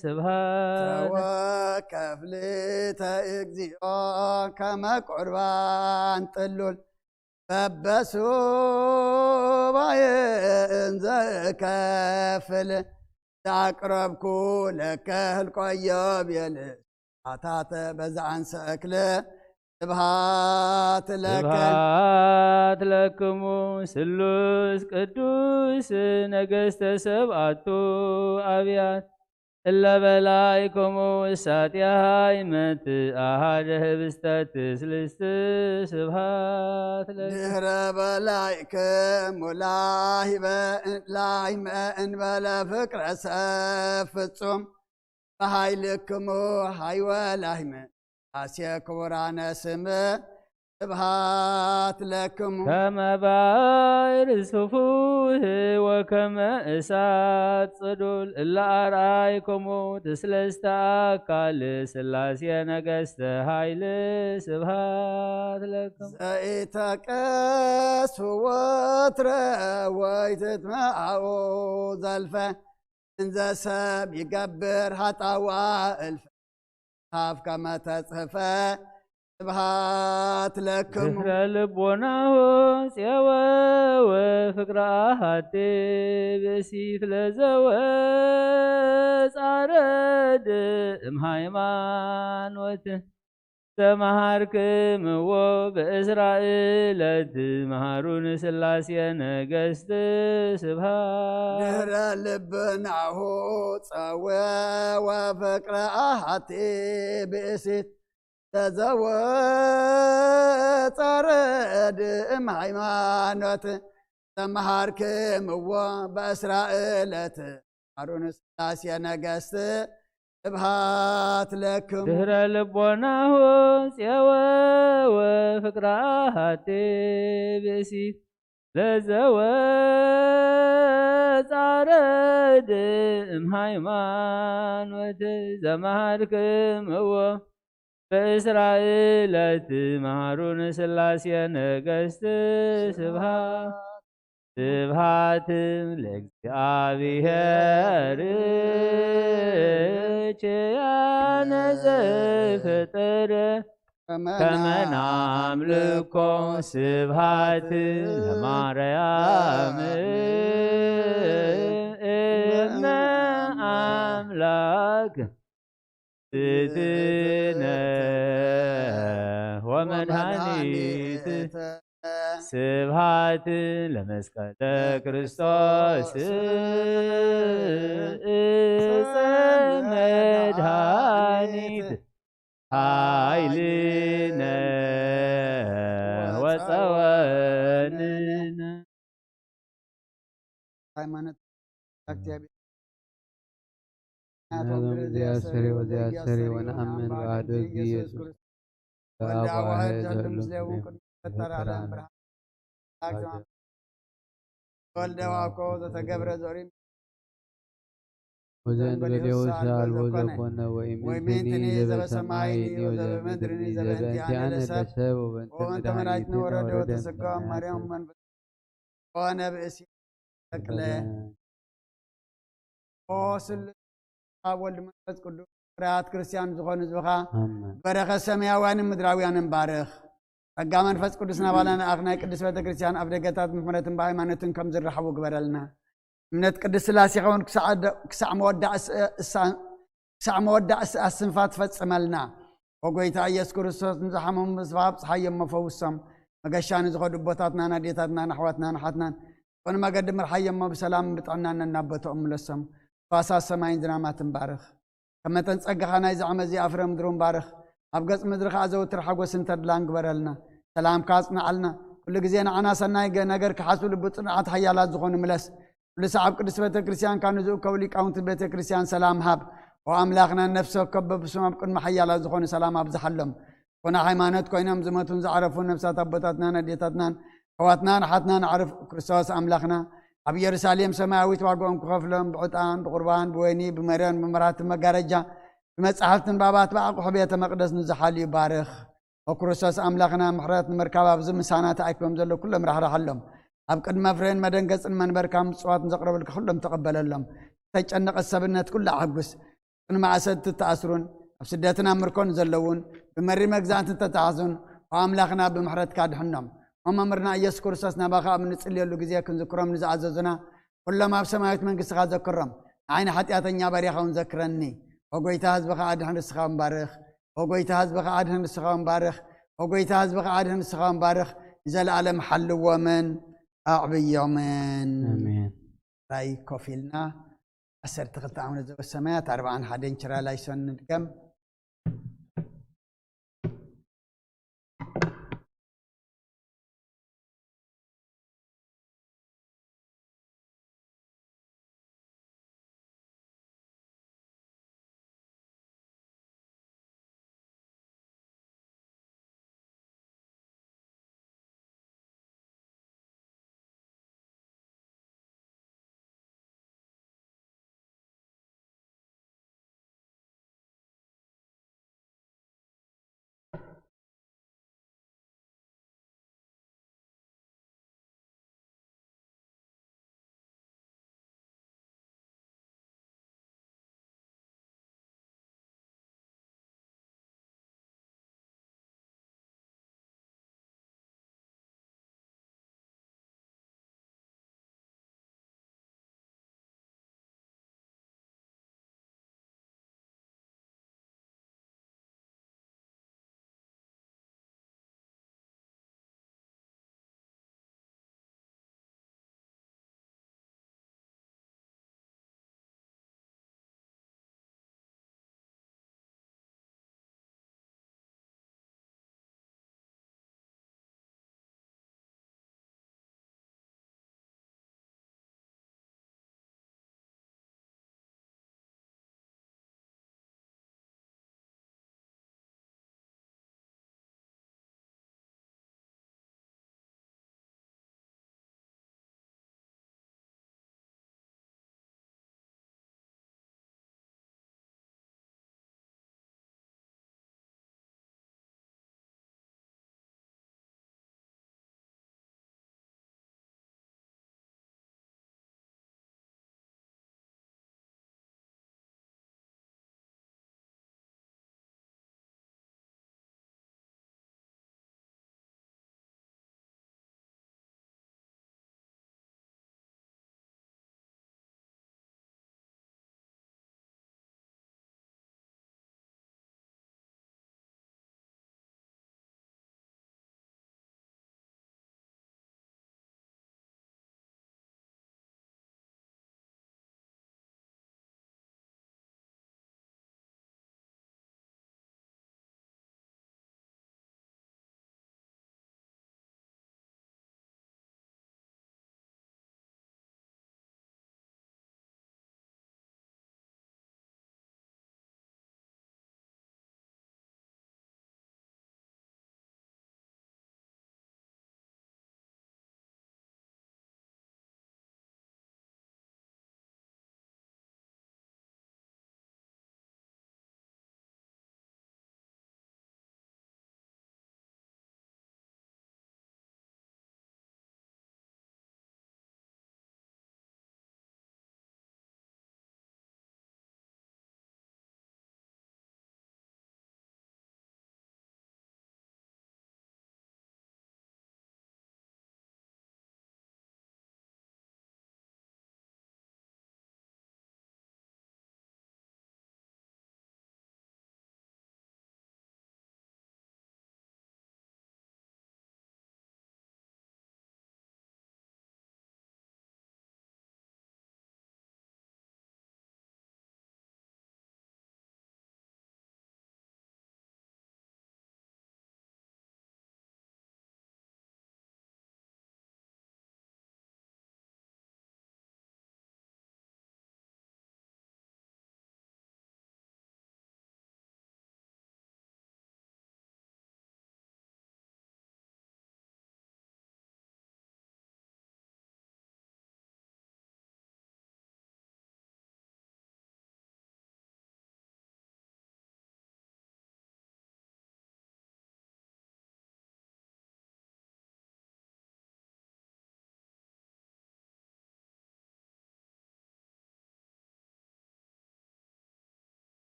ስብሃት። ተወከፍሊተ እግዚኦ ከመ ቁርባን ጥሉል በበሱባኤ እንዘ እከፍል ዛቅረብኩ ለከ ህልቆዮ ቤል ኣታተ በዛንሰ እክል ስብሃት ለከ። ስብሃት ለክሙ ስሉስ ቅዱስ ነገስተ ሰብኣቱ ኣብያት እለ በላይክሙ ውሳጢሃይ መት አሃደ ህብስተ ትስልስት ስብሃት ለከ። ድህረ በላይክሙ ላሂበ ላይመ እንበለ ፍቅረ ሰብ ፍጹም በሃይልክሙ ሃይወ ላይመ አሴ ክቡራነ ስም ስብሃት ለክሙ። ከመ ባሕር ስፉህ ወከመ እሳት ጽዱል እለ አርአይክሙ ትስለስተ አካል ስላሴ ነገስተ ኃይል ስብሃት ለክሙ። ዘኢተቀሱ ወትረ ወይትትመአኡ ዘልፈ እንዘ ሰብ ይገብር ኃጣዋ እልፈ ካብ ከመ ተጽሕፈ ስብሃት ለክሙ። ድህረ ልቦናሁ ጼወ ወፍቅረ አሃቲ ብእሲት ለዘወ ጻረድ እምሃይማኖት ዘመሃርክምዎ በእስራኤል ትመሃሩን ስላሴ ነገስት ስብሃት። ድህረ ልብናሁ ጸወ ወፍቅረ አሃቲ ብእሲት ተዘወጸረድ እም ሃይማኖት ዘመሃርክምዎ በእስራኤል ትመሃሩን ስላሴ ነገስት ስብሃት ለክሙ። ድህረ ልቦናሁ ጼወ ወፍቅረ አሃቲ ብእሲት ለዘወ ጻረድ እም ሃይማኖት ዘመሃርክምዎ በእስራኤል ትመሃሩን ስላሴ ነገስት ስብሃት። ስብሃት ለእግዚአብሔር ኪያነ ዘፈጠረ ከመ ናምልኮ ስብሃት ለማርያም እምነ አምላክ እትነ ወመድኃኒት። ስብሃት ለመስቀለ ክርስቶስ እፀ መድኃኒት ኃይልነ ወፀወንነ። ሃይማኖት እግዚኣብሔር። ናቶም ናቶም ብርዝያ ሰሪ ወዝያ ሰሪ ወነኣምን ብኣዶ ኢየሱስ ወልደ ኣዋህድ ዘህሉ ምስሌሁ ቅዱስ ፈጠራ ዓለም ብርሃን። ወልደ ዋኮ ዘተገብረ ዘሪ ወዘእንበሌሁ ዘአልቦ ዘኮነ ወይም እንትኒ ዘበሰማይ ዘበምድርኒ ዘበእንቲአነ ሰብ ወበእንተ መድኃኒትነ ወረደ ወተሰጋ ማርያም መንፈስ ኮነ ብእሲ ተክለ ኦ ስሉስ ኣብ ወልድ መንፈስ ቅዱስ ፍርያት ክርስቲያን ዝኾኑ ህዝብኻ ኣሜን። በረኸት ሰማያውያንን ምድራውያንን ባርኽ። ጸጋ መንፈስ ቅዱስ ናባና ንኣኽ ናይ ቅድስት ቤተ ክርስቲያን ኣብ ደገታት ብምሕረትን ብሃይማኖትን ከም ዝረኸቡ ግበረልና። እምነት ቅድስት ስላሴ ኸውን ክሳዕ ደ-፣ ክሳዕ መወዳእ እስ-፣ እሳ-፣ ክሳዕ መወዳእ እስ-፣ ኣስንፋ ትፈጽመልና። ኦ ጎይታ ኢየሱስ ክርስቶስ ንዝሓመሙ ብስፋ ኣብጽሓዮም መፈውሶም። መገሻ ንዝኸዱ ኣቦታትናን ኣዴታትናን ኣሕዋትናን ኣሓትናን ዝኾነ መገዲ ምርሓዮሞ ብሰላም ብጥዕናን ነናቦትኦም ምለሶም። ፋሳት ሰማይን ዝናማትን ባርኽ። ከም መጠን ጸጋኻ ናይዚ ዓመት እዚኣ ፍረ ምድሩን ባርኽ። ኣብ ገጽ ምድሪ ከኣ ዘውትር ሓጎስን ተድላን ግበረልና። ሰላምካ ኣጽንዓልና። ኩሉ ግዜ ንዓና ሰናይ ገ-፣ ነገር ክሓስቡ ልቢ ጽኑዓት ሓያላት ዝኾኑ ምለስ። ኩሉ ሰዓብ ቅድስት ቤተ ክርስቲያን ካብ ንዝእከቡ ሊቃውንቲ ቤተ ክርስቲያን ሰላም ሃብ። ኦ ኣምላኽና ነፍሲ ወከፍ በብስሙ ኣብ ቅድሚ ሓያላት ዝኾኑ ሰላም ኣብዝሓሎም። ኮነ ሃይማኖት ኮይኖም ዝመቱን ዝዓረፉን ነፍሳት ኣቦታትናን ኣዴታትናን ኣሕዋትናን ኣሓትናን ኣዕርፍ ክርስቶስ ኣምላኽና ኣብ ኢየሩሳሌም ሰማያዊት ዋጋኦም ክኸፍሎም ብዕጣን ብቁርባን ብወይኒ ብመረን ብመብራህቲ መጋረጃ ብመጻሕፍትን ባባት ብኣቑሑ ቤተ መቕደስ ንዝሓልዩ ባርኽ። ኦ ክርስቶስ ኣምላኽና ምሕረት ንምርካብ ኣብዚ ምሳና ተኣኪቦም ዘለዉ ኩሎም ራሕርሓሎም። ኣብ ቅድሚ መፍረይን መደንገጽን መንበርካ ምጽዋት ንዘቕረበልካ ኩሎም ተቐበለሎም። ዝተጨነቐት ሰብነት ኩላ ኣሐጉስ። ቅድሚ ማእሰርቲ እተኣስሩን ኣብ ስደትን ኣብ ምርኮን ዘለዉን ብመሪ መግዛእቲ እተተሓዙን ኦ ኣምላኽና ብምሕረትካ ድሕኖም። ኦ መምህርና ኢየሱስ ክርስቶስ ናባኻ ኣብ እንጽልየሉ ግዜ ክንዝክሮም ንዝኣዘዙና ኩሎም ኣብ ሰማያዊት መንግስትኻ ዘክሮም። ንዓይ ንሓጢኣተኛ ባርያኻ እውን ዘክረኒ። ኦ ጎይታ ህዝብኻ ኣድሕን ርስኻ እውን ባርኽ። ኦ ጎይታ ህዝብኻ ኣድሕን ርስኻ እውን ባርኽ። ኦ ጎይታ ህዝብኻ ኣድሕን ርስኻ እውን ባርኽ። ንዘለኣለም ሓልዎምን ኣዕብዮምን። ኣሜን። ራይ ኮፍ ኢልና ዓሰርተ ክልተ ዓመት ዘበ ሰማያት ኣርብዓን ሓደን ችራ ላይሶን ንድገም።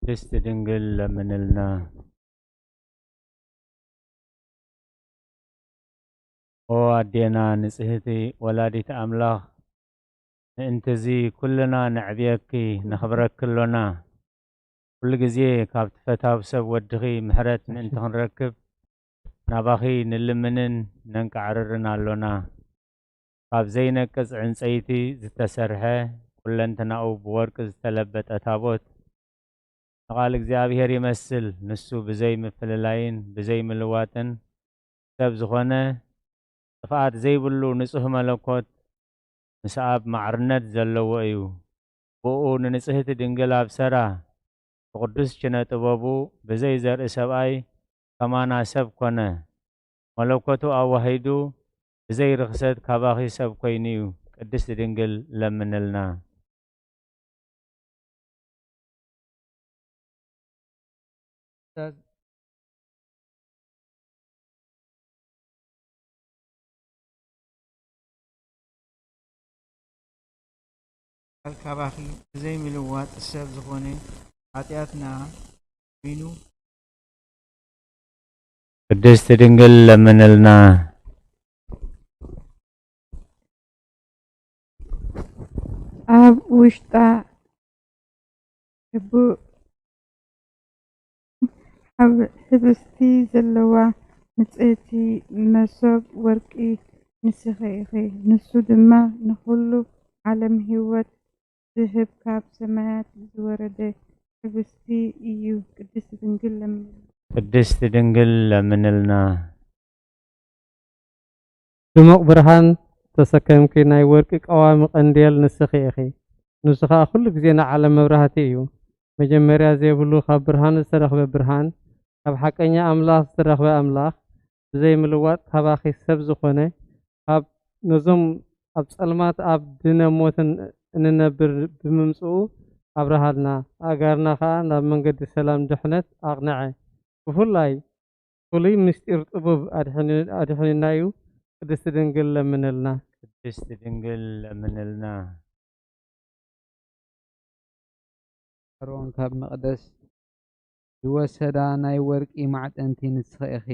ቅድስት ድንግል ለምንልና። ኦ ኣዴና ንጽህቲ ወላዲት ኣምላኽ፣ ምእንትዚ ኩልና ነዕብየኪ፣ ነኽብረኪ ኣሎና። ኩሉ ግዜ ካብ ትፈታው ሰብ ወድኺ ምሕረት ምእንቲ ክንረክብ ናባኺ ንልምንን ነንቃዕርርን ኣሎና። ካብ ዘይነቅጽ ዕንጸይቲ ዝተሰርሐ፣ ኩለንትናኡ ብወርቂ ዝተለበጠ ታቦት፣ ንቓል እግዚኣብሔር ይመስል። ንሱ ብዘይ ምፍልላይን ብዘይ ምልዋጥን ሰብ ዝኾነ፣ ጥፍኣት ዘይብሉ ንጹህ መለኮት፣ ምስ ኣብ ማዕርነት ዘለዎ እዩ። ብኡ ንንጽህቲ ድንግል ኣብሰራ፣ ብቕዱስ ኪነ ጥበቡ ብዘይ ዘርኢ ሰብኣይ ከማና ሰብ ኮነ። መለኮቱ ኣዋሂዱ ብዘይ ርኽሰት ካባኺ ሰብ ኮይኑ እዩ። ቅድስት ድንግል ለምንልና። ቃል ካባኺ ብዘይ ምልዋጥ ሰብ ዝኾነ ሓጢኣትና ሚኑ። ቅድስት ድንግል ለምንልና። ኣብ ውሽጣ ሕቡእ ሕብ-፣ ሕብስቲ ዘለዋ ንጽሕቲ መሶብ ወርቂ ንስኺ ኢኺ። ንሱ ድማ ንኹሉ ዓለም ህይወት ዝህብ ካብ ሰማያት ዝወረደ ሕብስቲ እዩ። ቅድስት ድንግል ለምንልና። ቅድስት ድንግል ለምንልና። ድሙቕ ብርሃን ተሰከምኪ ናይ ወርቂ ቀዋሚ ቀንዴል ንስኺ ኢኺ። ንሱ ኸኣ ኩሉ ግዜ ንዓለም መብራህቲ እዩ። መጀመርያ ዘይብሉ ካብ ብርሃን ዝተረኽበ ብርሃን፣ ካብ ሓቀኛ ኣምላኽ ዝተረኽበ ኣምላኽ፣ ብዘይ ምልዋጥ ካባኺ ሰብ ዝኾነ፣ ካብ ነዞም ኣብ ጸልማት ኣብ ድነ ሞትን እንነብር ብምምጽኡ ኣብርሃልና፣ ኣእጋርና ኸኣ ናብ መንገዲ ሰላም ድሕነት ኣቕንዐ። ብፍላይ ፍሉይ ምስጢር ጥቡብ ኣድሕኒ-፣ ኣድሕኒና እዩ። ቅድስቲ ድንግል ለምንልና። ቅድስቲ ድንግል ለምንልና። ኣሮን ካብ መቕደስ ዝወሰዳ ናይ ወርቂ ማዕጠንቲ ንስኺ ኢኺ።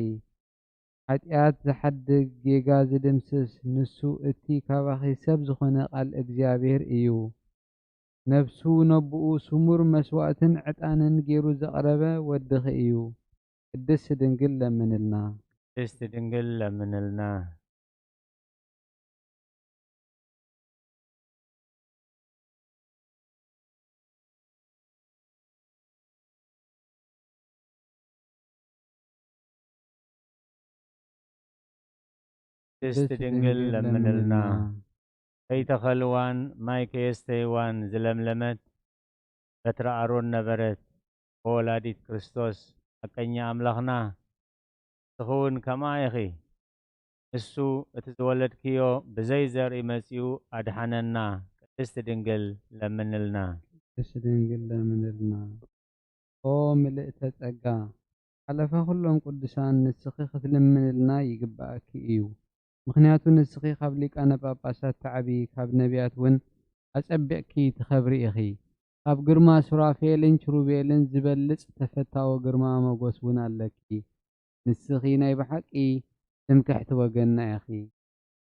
ሓጢኣት ዝሓድግ ጌጋ ዝድምስስ ንሱ እቲ ካባኺ ሰብ ዝኾነ ቃል እግዚኣብሔር እዩ። ነፍሱ ነብኡ ስሙር መስዋእትን ዕጣንን ገይሩ ዘቕረበ ወድኺ እዩ። ቅድስቲ ድንግል ለምንልና። ቅድስቲ ድንግል ለምንልና። ቅድስቲ ድንግል ለምንልና። ከይተኸልዋን ማይ ከየስተይዋን ዝለምለመት በትረ ኣሮን ነበረት። ወላዲት ክርስቶስ፣ ሓቀኛ ኣምላኽና፣ ንስኺ እውን ከምኣ ኢኺ። ንሱ እቲ ዝወለድክዮ ብዘይ ዘርኢ መጺኡ ኣድሓነና። ቅድስቲ ድንግል ለምንልና። ቅድስቲ ድንግል ለምንልና። ኦ ምልእተ ጸጋ፣ ሓለፋ ኩሎም ቅዱሳን ንስኺ ክትልምንልና ይግብኣኪ እዩ። ምኽንያቱ ንስኺ ካብ ሊቃነ ጳጳሳት ትዓብዪ፣ ካብ ነቢያት እውን ኣጸቢቕኪ ትኸብሪ ኢኺ። ካብ ግርማ ሱራፌልን ኪሩቤልን ዝበልጽ ተፈታዊ ግርማ ሞገስ እውን ኣለኪ። ንስኺ ናይ ብሓቂ ትምክሕቲ ወገንና ኢኺ።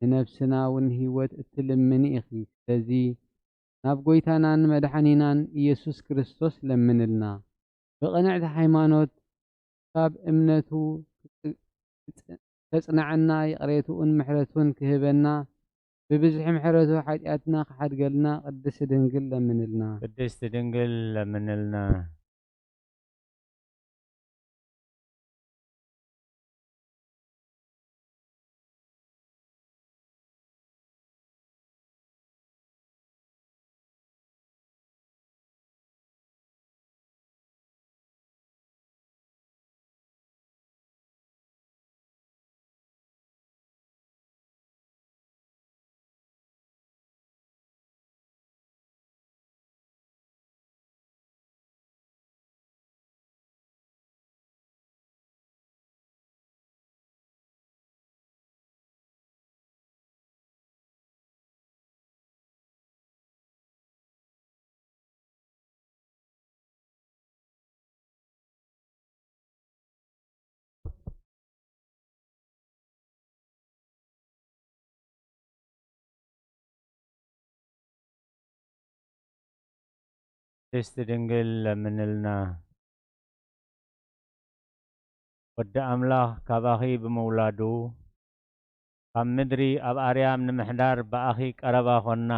ንነፍስና እውን ህይወት እትልምኒ ኢኺ። ስለዚ ናብ ጐይታናን መድሓኒናን ኢየሱስ ክርስቶስ ለምንልና። ብቕንዕቲ ሃይማኖት ካብ እምነቱ ክጽ-፣ ክጽ-፣ ከጽንዓና፣ ይቕሬትኡን ምሕረቱን ክህበና፣ ብብዝሒ ምሕረቱ ሓጢኣትና ክሓድገልና ቅድስቲ ድንግል ለምንልና። ቅድስቲ ድንግል ለምንልና። ቅድስት ድንግል ለምንልና። ወዲ ኣምላኽ ካባኺ ብምውላዱ፣ ካብ ምድሪ ኣብ ኣርያም ንምሕዳር ብኣኺ ቀረባ ኾንና።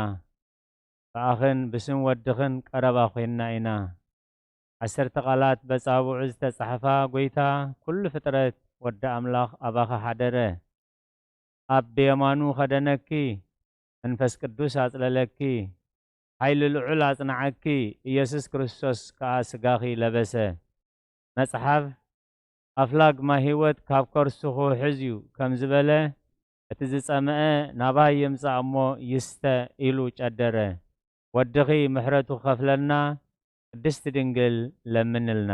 ብኣኽን ብስም ወድኽን ቀረባ ኾንና ኢና። ዓሰርተ ቃላት በጻብዑ ዝተጻሕፋ፣ ጎይታ ኩሉ ፍጥረት ወዲ ኣምላኽ ኣባኺ ሓደረ። ኣብ ብየማኑ ኸደነኪ፣ መንፈስ ቅዱስ ኣጽለለኪ፣ ሓይሊ ልዑል ኣጽንዓኪ፣ ኢየሱስ ክርስቶስ ከኣ ስጋኺ ለበሰ። መጽሓፍ፣ ኣፍላግ ማይ ህይወት ካብ ከርሱ ክውሕዝ እዩ ከም ዝበለ፣ እቲ ዝጸመአ ናባይ ይምጻእ እሞ ይስተ ኢሉ ጨደረ። ወድኺ ምሕረቱ ክኸፍለልና፣ ቅድስቲ ድንግል ለምንልና።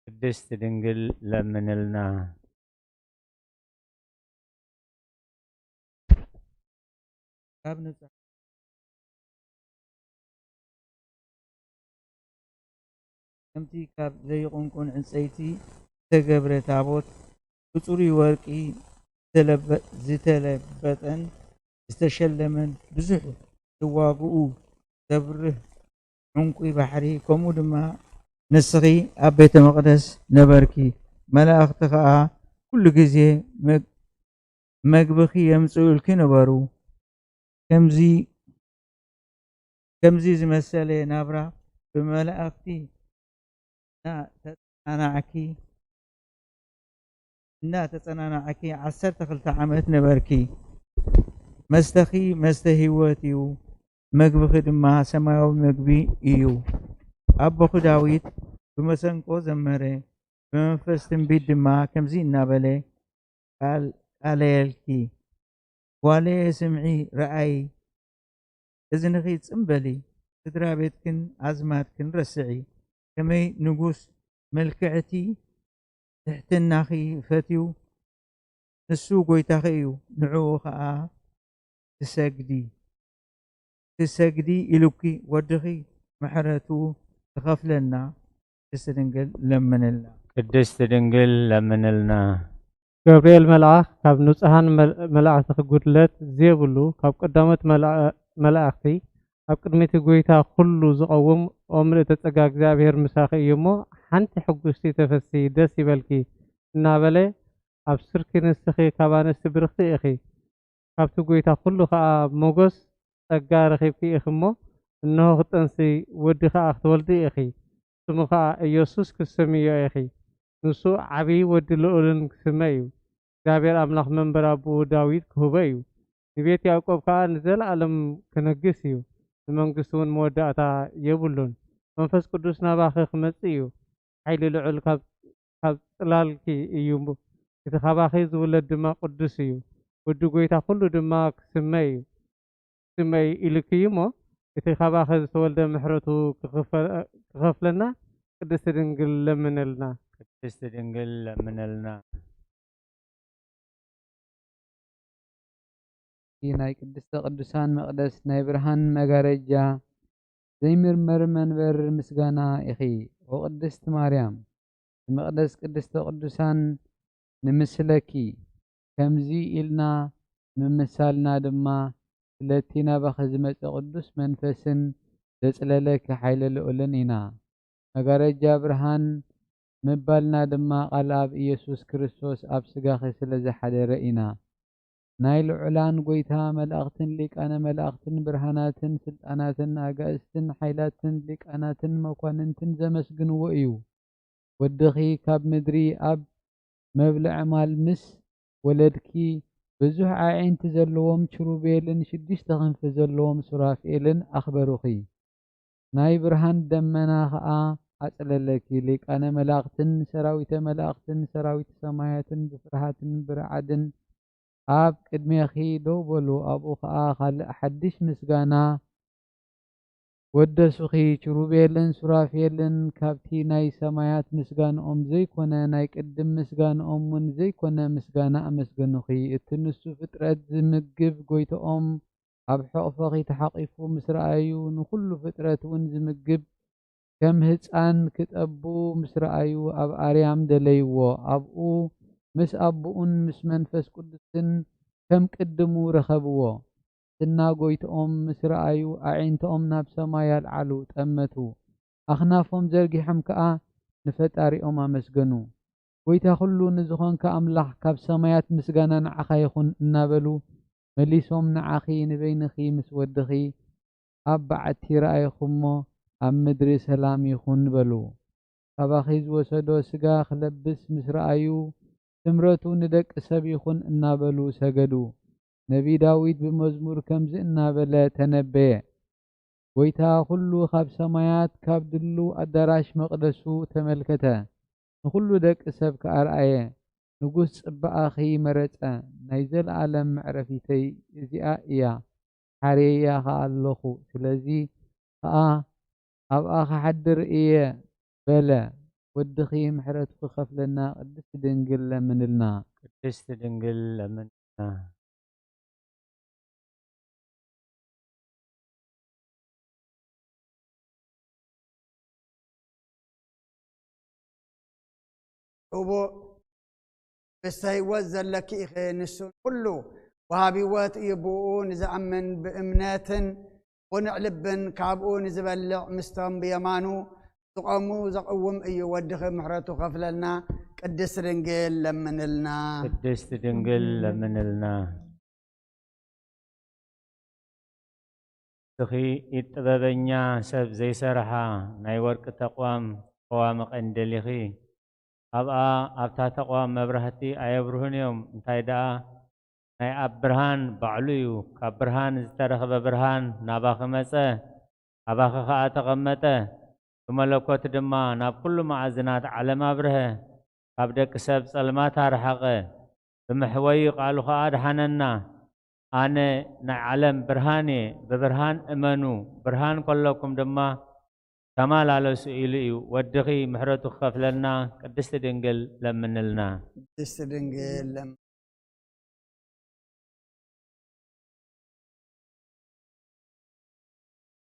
ቅድስት ድንግል ለምንልና። ካብ ንጹሕ ከምቲ ካብ ዘይቕንቁን ዕንጸይቲ ዝተገብረ ታቦት፣ ብጽሩይ ወርቂ ዝተለበ-፣ ዝተለበጠን ዝተሸለመን ብዙሕ ዝዋግኡ ዘብርህ ዕንቁ ባሕሪ፣ ከምኡ ድማ ንስኺ ኣብ ቤተ መቕደስ ነበርኪ። መላእኽቲ ኸኣ ኩሉ ግዜ መግ-፣ መግብኺ የምጽኡልኪ ነበሩ። ከምዚ፣ ከምዚ ዝመሰለ ናብራ ብመላእኽቲ እናተጸናናዕኪ፣ እናተጸናናዕኪ ዓሰርተ ክልተ ዓመት ነበርኪ። መስተኺ መስተ ህይወት እዩ፣ መግብኺ ድማ ሰማያዊ መግቢ እዩ። ኣቦኺ ዳዊት ብመሰንቆ ዘመረ፣ ብመንፈስ ትንቢት ድማ ከምዚ እናበለ ቃል-፣ ቃለየልኪ። ጓለየ ስምዒ፣ ረኣዪ፣ እዝንኺ ጽም በሊ፣ ስድራ ቤትክን ኣዝማድክን ረስዒ። ከመይ ንጉስ መልክዕቲ ትሕትናኺ ፈትዩ፣ ንሱ ጐይታኺ እዩ፣ ንዕኡ ኸኣ ትሰግዲ። ትሰግዲ ኢሉኪ ወድኺ ምሕረቱ ክኸፍለልና ቅድስት ድንግል ለምንልና። ቅድስት ድንግል ለምንልና። ገብርኤል መልኣኽ ካብ ንጹሃን መል-፣ መላእኽቲ ጉድለት ዘይብሉ፣ ካብ ቀዳሞት መላ-፣ መላእኽቲ ኣብ ቅድሚ እቲ ጐይታ ኩሉ ዝቐውም፣ "ኦ ምልእተ ጸጋ እግዚኣብሔር ምሳኺ እዩ እሞ፣ ሓንቲ ሕጉስቲ ተፈሲ፣ ደስ ይበልኪ" እናበለ፣ ኣብ ስርኪ ንስኺ ካብ ኣንስቲ ብርኽቲ ኢኺ፣ ካብቲ ጐይታ ኩሉ ኸኣ ሞገስ ጸጋ ረኺብኪ ኢኺ እሞ፣ እንሆ ክትጠንሲ ወዲ ኸኣ ክትወልዲ ኢኺ፣ ስሙ ኸኣ ኢየሱስ ክትስምዮ ኢኺ። ንሱ ዓብዪ ወዲ ልዑልን ክስመ እዩ። እግዚኣብሔር ኣምላኽ መንበር ኣቦኡ ዳዊት ክህቦ እዩ። ንቤት ያዕቆብ ከኣ ንዘለኣለም ክነግስ እዩ። ንመንግስቱ እውን መወዳእታ የብሉን። መንፈስ ቅዱስ ናባኺ ክመጽእ እዩ። ሓይሊ ልዑል ካብ፣ ካብ ጽላልኪ እዩ። እቲ ካባኺ ዝውለድ ድማ ቅዱስ እዩ። ወዲ ጐይታ ኩሉ ድማ ክስመ እዩ። ስመይ ኢልክዩ እሞ፣ እቲ ካባኸ ዝተወልደ ምሕረቱ ክኽፈ-፣ ክኸፍለና ቅድስቲ ድንግል ለምነልና። ቅድስቲ ድንግል ለምነልና። ናይ ቅድስተ ቅዱሳን መቕደስ ናይ ብርሃን መጋረጃ ዘይምርመር መንበር ምስጋና ኢኺ። ኦ ቅድስቲ ማርያም፣ ንመቕደስ ቅድስተ ቅዱሳን ንምስለኪ። ከምዚ ኢልና ምምሳልና ድማ ስለቲ ናባኺ ዝመጸ ቅዱስ መንፈስን ዘጽለለኪ ሓይለ ልዑልን ኢና። መጋረጃ ብርሃን ምባልና ድማ ቃል ኣብ ኢየሱስ ክርስቶስ ኣብ ስጋኺ ስለ ዝሓደረ ኢና። ናይ ልዑላን ጐይታ መላእኽትን ሊቃነ መላእኽትን ብርሃናትን ስልጣናትን ኣጋእዝትን ሓይላትን ሊቃናትን መኳንንትን ዘመስግንዎ እዩ። ወድኺ ካብ ምድሪ ኣብ መብልዒ ማል ምስ ወለድኪ፣ ብዙሕ ኣዒንቲ ዘለዎም ኪሩቤልን ሽዱሽተ ክንፊ ዘለዎም ሱራፌልን ኣኽበሩኺ። ናይ ብርሃን ደመና ኸኣ ኣጽለለኪ። ሊቃነ መላእኽትን ሰራዊተ መላእኽትን ሰራዊት ሰማያትን ብፍርሃትን ብርዓድን ኣብ ቅድሜኺ ደው በሉ። ኣብኡ ኸኣ ካልእ ሓድሽ ምስጋና ወደሱኺ። ኪሩቤልን ሱራፌልን ካብቲ ናይ ሰማያት ምስጋንኦም ዘይኮነ፣ ናይ ቅድም ምስጋንኦም እውን ዘይኮነ ምስጋና ኣመስገኑኺ። እቲ ንሱ ፍጥረት ዝምግብ ጐይታኦም ኣብ ሕቕፎኺ ተሓቒፉ ምስ ረኣዩ፣ ንኹሉ ፍጥረት እውን ዝምግብ ከም ህጻን ክጠቡ ምስ ረኣዩ፣ ኣብ ኣርያም ደለይዎ። ኣብኡ ምስ ኣቦኡን ምስ መንፈስ ቅዱስን ከም ቅድሙ ረኸብዎ። ስና ጐይትኦም ምስ ረኣዩ፣ ኣዒንትኦም ናብ ሰማይ ኣልዓሉ፣ ጠመቱ። ኣኽናፎም ዘርጊሖም ከኣ ንፈጣሪኦም ኣመስገኑ። ጐይታ ኹሉ ንዝኾንካ ኣምላኽ፣ ካብ ሰማያት ምስጋና ንዓኻ ይኹን እናበሉ፣ መሊሶም ንዓኺ ንበይንኺ ምስ ወድኺ ኣብ በዓቲ ረኣይኹሞ፣ ኣብ ምድሪ ሰላም ይኹን በሉ። ካባኺ ዝወሰዶ ስጋ ክለብስ ምስ ረኣዩ፣ ስምረቱ ንደቂ ሰብ ይኹን እናበሉ ሰገዱ። ነቢ ዳዊት ብመዝሙር ከምዚ እናበለ ተነበየ፣ ጐይታ ኹሉ ካብ ሰማያት፣ ካብ ድሉው ኣዳራሽ መቕደሱ ተመልከተ። ንኹሉ ደቂ ሰብ ከኣ ኣርኣየ። ንጉስ ጽባኣኺ መረጸ። ናይ ዘለኣለም መዕረፊተይ እዚኣ እያ፣ ሓርየያ ከኣ ኣለኹ። ስለዚ ከኣ ኣብኣ ክሓድር እየ በለ። ወድኺ ምሕረቱ ክኸፍለና ቅድስቲ ድንግል ለምንልና። ቅድስቲ ድንግል ለምንልና። ህቡእ፣ ምስተ ህይወት ዘለኪ ኢኺ፣ ንሱ ኩሉ ወሃብ ህይወት እዩ፣ ብእኡ ንዝኣምን ብእምነትን ቁኑዕ ልብን ካብኡ ንዝበልዕ ምስቶም ብየማኑ ዝቖሙ ዘቕውም እዩ። ወድኺ ምሕረቱ ከፍለልና፣ ቅድስት ድንግል ለምንልና። ቅድስት ድንግል ለምንልና። እስኺ ኢድ ጥበበኛ ሰብ ዘይሰርሓ ናይ ወርቂ ተቋም ተቋሚ ቀንዴል ኢኺ። ኣብኣ ኣብታ ተቋም መብራህቲ ኣየብርሁን እዮም፣ እንታይ ደኣ ናይ ኣብ ብርሃን ባዕሉ እዩ። ካብ ብርሃን ዝተረኽበ ብርሃን ናባኺ መጸ፣ ኣባኺ ኸኣ ተቐመጠ። ብመለኮት ድማ ናብ ኩሉ መኣዝናት ዓለም ኣብርሀ። ካብ ደቂ ሰብ ጸልማት ኣርሓቐ። ብመሕወዪ ቃሉ ኸኣ ኣድሓነና። ኣነ ናይ ዓለም ብርሃን እየ፣ ብብርሃን እመኑ፣ ብርሃን ከለኩም ድማ ተመላለሱ ኢሉ እዩ። ወድኺ ምሕረቱ ክኸፍለልና ቅድስቲ ድንግል ለምንልና። ቅድስት ድንግል ለም-፣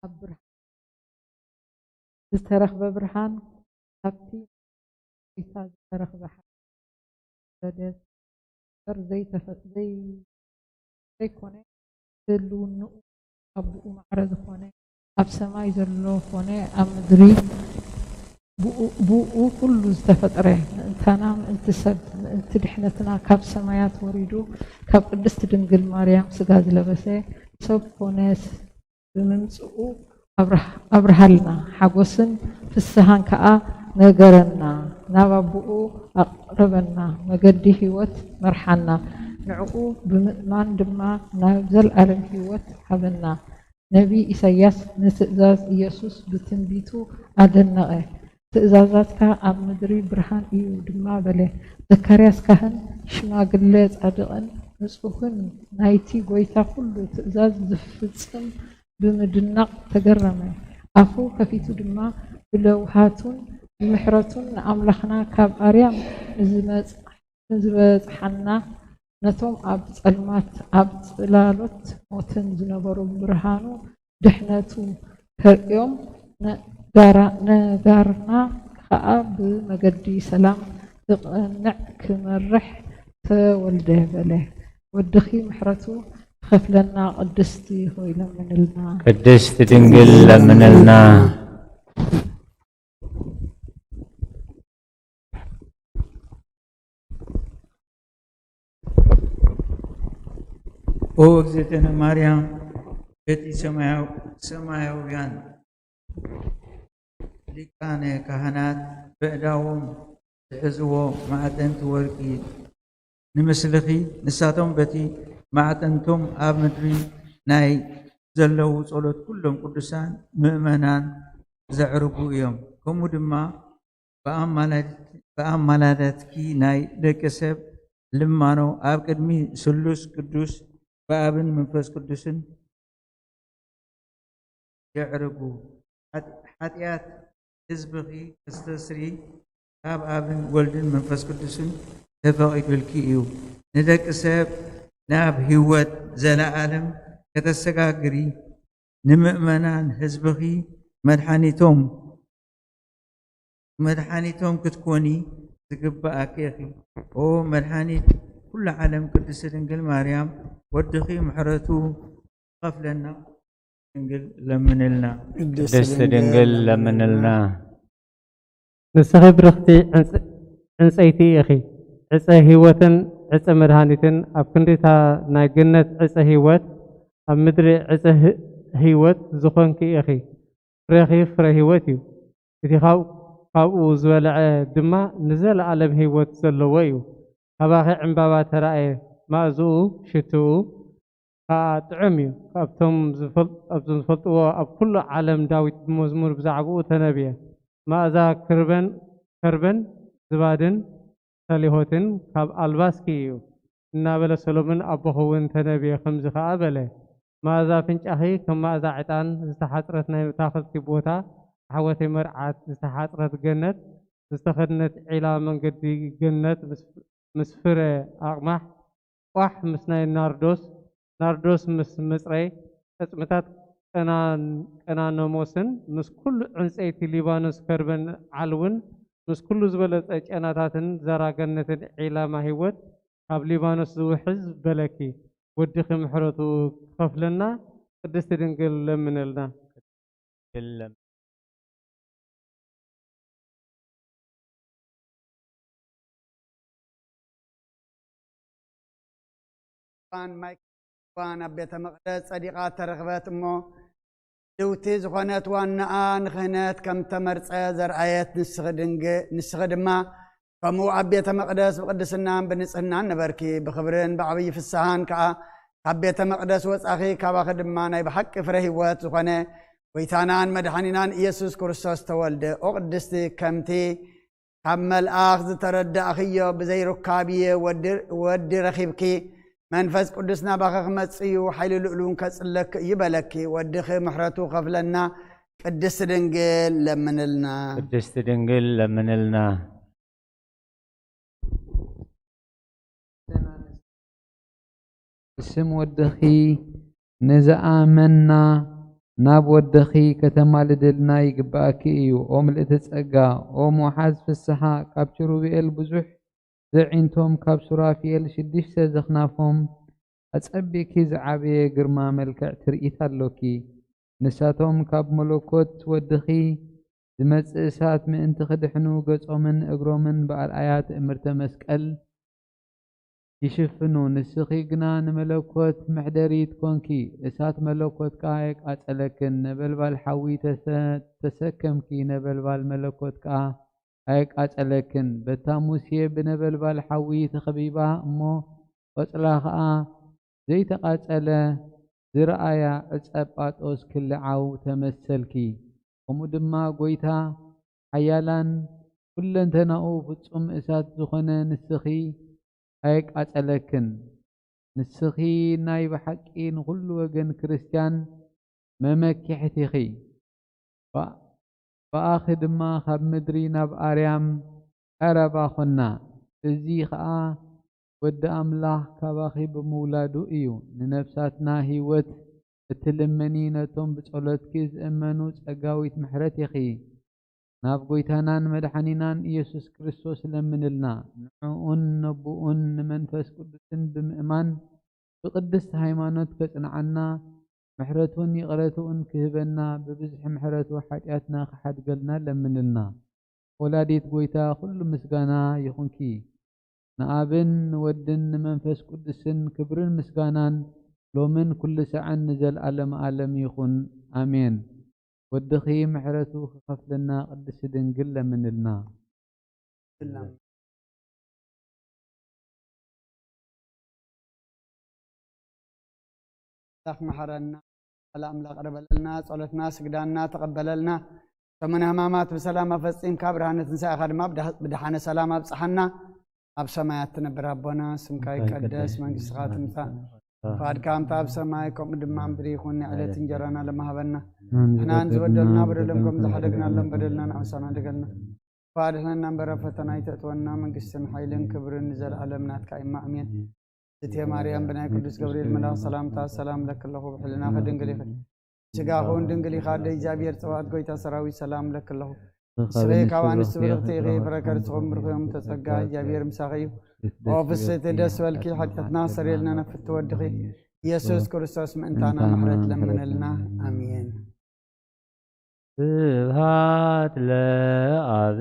ካብ ብርሃን ዝተረኽበ ብርሃን፣ ካብቲ ጌታ ዝተረኽበ ሓቂ ዘደት እምበር ዘይተፈ-፣ ዘይ-፣ ዘይኮነ፣ ህልውንኡ ካብ ብኡ ማዕረ ዝኾነ፣ ኣብ ሰማይ ዘሎ ኮነ ኣብ ምድሪ ብኡ፣ ብኡ ኩሉ ዝተፈጥረ፣ ምእንታና፣ ምእንቲ ሰብ፣ ምእንቲ ድሕነትና ካብ ሰማያት ወሪዱ፣ ካብ ቅድስት ድንግል ማርያም ስጋ ዝለበሰ፣ ሰብ ኮነ፣ ብምምጽኡ ኣብርሃ-፣ ኣብርሃልና፣ ሓጎስን ፍስሃን ከኣ ነገረና፣ ናብ ኣቦኡ ኣቕረበና፣ መገዲ ህይወት መርሓና፣ ንዕኡ ብምእማን ድማ ናብ ዘልኣለም ህይወት ሃበና። ነቢ ኢሳይያስ ንትእዛዝ ኢየሱስ ብትንቢቱ ኣደነቐ። ትእዛዛትካ ኣብ ምድሪ ብርሃን እዩ ድማ በለ። ዘካርያስ ካህን፣ ሽማግለ ጻድቕን ንጹሕን ናይቲ ጐይታ ኵሉ ትእዛዝ ዝፍጽም ብምድናቕ ተገረመ። ኣፉ ከፊቱ ድማ ብለውሃቱን ብምሕረቱን ንኣምላኽና ካብ ኣርያም ንዝመጽ-፣ ንዝበጽሓና ነቶም ኣብ ጸልማት ኣብ ጽላሎት ሞትን ዝነበሩ ብርሃኑ ድሕነቱ ከርእዮም ነጋራ-፣ ነጋርና ከኣ ብመገዲ ሰላም ክቐንዕ ክመርሕ ተወልደ በለ። ወድኺ ምሕረቱ ክኸፍለና ቅድስቲ ሆይ ለምንልና። ቅድስት ድንግል ለምንልና። ኦ እግዝእትነ ማርያም በቲ ሰማያው-፣ ሰማያውያን ሊቃነ ካህናት በእዳዎም ዝሕዝዎ ማዕጠንቲ ወርቂ ንምስልኺ፣ ንሳቶም በቲ ማዕጠንቶም ኣብ ምድሪ ናይ ዘለዉ ጸሎት ኩሎም ቅዱሳን ምእመናን ዘዕርጉ እዮም። ከምኡ ድማ ብኣማላድ-፣ ብኣማላዳትኪ ናይ ደቂ ሰብ ልማኖ ኣብ ቅድሚ ስሉስ ቅዱስ ብኣብን መንፈስ ቅዱስን የዕርጉ። ሓጢ-፣ ሓጢኣት ህዝብኺ ክስተስሪ ካብ ኣብን ወልድን መንፈስ ቅዱስን ተፈቒዱልኪ እዩ። ንደቂ ሰብ ናብ ህይወት ዘለኣለም ከተሰጋግሪ፣ ንምእመናን ህዝብኺ መድሓኒቶም፣ መድሓኒቶም ክትኮኒ ዝግብኣኪ ኢኺ። ኦ መድሓኒት ኩሉ ዓለም ቅድስቲ ድንግል ማርያም፣ ወድኺ ምሕረቱ ክኸፍለና ድንግል ለምንልና። ቅድስቲ ድንግል ለምንልና። ንስኺ ብርኽቲ ዕንጸ-፣ ዕንጸይቲ ኢኺ፣ ዕጸ ህይወትን ዕጸ መድሃኒትን። ኣብ ክንዲ እታ ናይ ገነት ዕጸ ህይወት፣ ኣብ ምድሪ ዕጸ ህ-፣ ህይወት ዝኾንኪ ኢኺ። ፍሬኺ ፍረ ህይወት እዩ። እቲ ካብ-፣ ካብኡ ዝበልዐ ድማ ንዘለኣለም ህይወት ዘለዎ እዩ። ካባኺ ዕምባባ ተራእየ፣ መኣዝኡ ሽትኡ ከኣ ጥዑም እዩ። ካብቶም ዝፈል-፣ ኣብዞም ዝፈልጥዎ ኣብ ኩሉ ዓለም ዳዊት ብመዝሙር ብዛዕባኡ ተነብየ። መኣዛ ክርበን፣ ከርበን ዝባድን ሰሊሆትን ካብ ኣልባስኪ እዩ እናበለ ሰሎሞን ኣቦኺ እውን ተነብየ። ከምዚ ከኣ በለ፣ መኣዛ ኣፍንጫኺ ከም መኣዛ ዕጣን ዝተሓጽረት ናይ መታኽልቲ ቦታ፣ ኣሕዋተይ መርዓት ዝተሓጽረት ገነት፣ ዝተኸድነት ዒላ መንገዲ ገነት ምስ፣ ምስ ፍረ ኣቕማሕ፣ ቋሕ ምስ ናይ ናርዶስ፣ ናርዶስ ምስ መጽረይ፣ ጠጽምታት ቀናን-፣ ቀናነሞስን፣ ምስ ኩሉ ዕንጸይቲ ሊባኖስ ከርበን ዓልውን፣ ምስ ኩሉ ዝበለጸ ጨናታትን ዘራ ገነትን ዒላማ ህይወት ካብ ሊባኖስ ዝውሕዝ በለኪ። ወድኺ ምሕረቱ ክኸፍለና ቅድስቲ ድንግል ለምነልና። እዋን ማይ እዋን ኣብ ቤተ መቕደስ ጸዲቓ ተረኽበት እሞ፣ ድውቲ ዝኾነት ዋናኣ ንክህነት ከም ተመርጸ ዘርኣየት ንስኺ ድንግ-፣ ንስኺ ድማ ከምኡ ኣብ ቤተ መቕደስ ብቕድስናን ብንጽህናን ነበርኪ። ብኽብርን ብዓብዪ ፍስሓን ከኣ ካብ ቤተ መቕደስ ወጻኺ፣ ካባኺ ድማ ናይ ብሓቂ ፍረ ህይወት ዝኾነ ጐይታናን መድሓኒናን ኢየሱስ ክርስቶስ ተወልደ። ኦ ቅድስቲ፣ ከምቲ ካብ መልኣኽ ዝተረዳእኽዮ ብዘይሩካብዬ ወዲ፣ ወዲ ረኺብኪ፣ መንፈስ ቅዱስ ናባኺ ክመጽእ እዩ፣ ሓይሊ ልኡል እውን ከጽለኪ እዩ በለኪ። ወድኺ ምሕረቱ ከፍለና፣ ቅድስቲ ድንግል ለምንልና። ቅድስቲ ድንግል ለምንልና። ብስም ወድኺ ንዝኣመና ናብ ወድኺ ከተማልድልና ይግብኣኪ እዩ። ኦ ምልእቲ ጸጋ፣ ኦ ምውሓዝ ፍስሓ፣ ካብ ኪሩቤል ብዙሕ ዘዒንቶም፣ ካብ ሱራፊኤል ሽዱሽተ ዘኽናፎም ኣጸቢቕኪ ዝዓበየ ግርማ መልክዕ ትርኢት ኣሎኪ። ንሳቶም ካብ መለኮት ወድኺ ዝመጽእ እሳት ምእንቲ ክድሕኑ ገጾምን እግሮምን ብኣርኣያ ትእምርተ መስቀል ይሽፍኑ። ንስኺ ግና ንመለኮት መሕደሪት ኮንኪ፣ እሳት መለኮት ከኣ ኣየቃጸለክን። ነበልባል ሓዊ ተሰ-፣ ተሰከምኪ፣ ነበልባል መለኮት ከኣ ኣየቃጸለክን። በታ ሙሴ ብነበልባል ሓዊ ተኸቢባ እሞ ቆጽላ ኸኣ ዘይተቓጸለ ዝረኣያ ዕጸ ጳጦስ ክልዓው ተመሰልኪ። ከምኡ ድማ ጐይታ ሓያላን ኩለንተናኡ ፍጹም እሳት ዝኾነ ንስኺ ኣየቃጸለክን። ንስኺ ናይ ብሓቂ ንኹሉ ወገን ክርስትያን መመኪሕቲ ኢኺ። ብኣ-፣ ብኣኺ ድማ ካብ ምድሪ ናብ ኣርያም ቀረባ ኾና። እዚ ኸኣ ወዲ ኣምላኽ ካባኺ ብምውላዱ እዩ። ንነፍሳትና ህይወት እትልምኒ፣ ነቶም ብጸሎትኪ ዝእመኑ ጸጋዊት ምሕረት ኢኺ። ናብ ጐይታናን መድሓኒናን ኢየሱስ ክርስቶስ ለምንልና። ንዕኡን ነቦኡን ንመንፈስ ቅዱስን ብምእማን ብቅድስቲ ሃይማኖት ከጽንዓና፣ ምሕረቱን ይቕረትኡን ክህበና፣ ብብዝሒ ምሕረቱ ሓጢኣትና ክሓድገልና ለምንልና። ወላዲት ጐይታ፣ ኩሉ ምስጋና ይኹንኪ። ንኣብን ንወድን ንመንፈስ ቅዱስን ክብርን ምስጋናን ሎምን ኩሉ ሳዕን ንዘለዓለመ ዓለም ይኹን። ኣሜን። ወድኺ ምሕረቱ ክኸፍለና ቅድስቲ ድንግል ለምንልና። ኣምላኽ መሓረና፣ ቃል ኣምላኽ ቅረበለልና፣ ጸሎትና ስግዳና ተቐበለልና። ሰሙነ ሕማማት ብሰላም ኣፈጺምካ፣ ብርሃነ ትንሳኤኻ ድማ ብዳ-፣ ብደሓነ ሰላም ኣብጽሓና። ኣብ ሰማያት ትነብር ኣቦና፣ ስምካ ይቀደስ፣ መንግስትኻ ትምጻእ፣ ፍቓድካ ከምታ ኣብ ሰማይ ከምኡ ድማ ምድሪ ይኹን። ንዕለት እንጀራና ለማሃበና፣ ንሕናን ዝበደሉና በደሎም ከም ዝሓደግናሎም በደልና ንዕሳና ደገልና። ኣድሕነና እምበር ኣብ ፈተና ኣይተእትወና፣ መንግስትን ሓይልን ክብርን ንዘለኣለም ናትካ እዩ። ኣሜን። እቴ ማርያም፣ ብናይ ቅዱስ ገብርኤል መልኣኽ ሰላምታ ሰላም ለኪ ኣለኹ፣ ብሕልናኺ ድንግል ኢኺ፣ ስጋኺ እውን ድንግል ኢኻ። ኣደ እግዚኣብሔር፣ ጸባኦት ጐይታ ሰራዊት፣ ሰላም ለኪ ኣለኹ። ስበይ ካብ ኣንስቲ ብርኽቲ ኢኺ፣ ፍረ ከርስኺ እውን ብሩኽ እዩ። ተጸጋ እግዚኣብሔር ምሳኺ እዩ። ኦ ፍስሕቲ ደስ በልኪ፣ ሓጢኣትና ሰሪልና ነፍቲ ወድኺ ኢየሱስ ክርስቶስ ምእንታና ምሕረት ለምንልና። ኣሜን። ስብሐት ለአብ።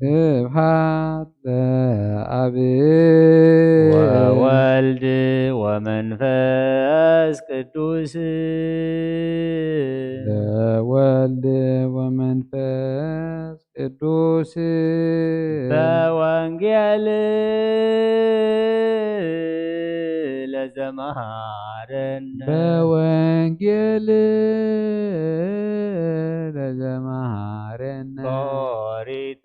ስብሐት ለአብ። ወወልድ ወመንፈስ ቅዱስ። ለወልድ ወመንፈስ ቅዱስ። በወንጌል ለዘመሃረነ። በወንጌል ለዘመሃረነ። በኦሪት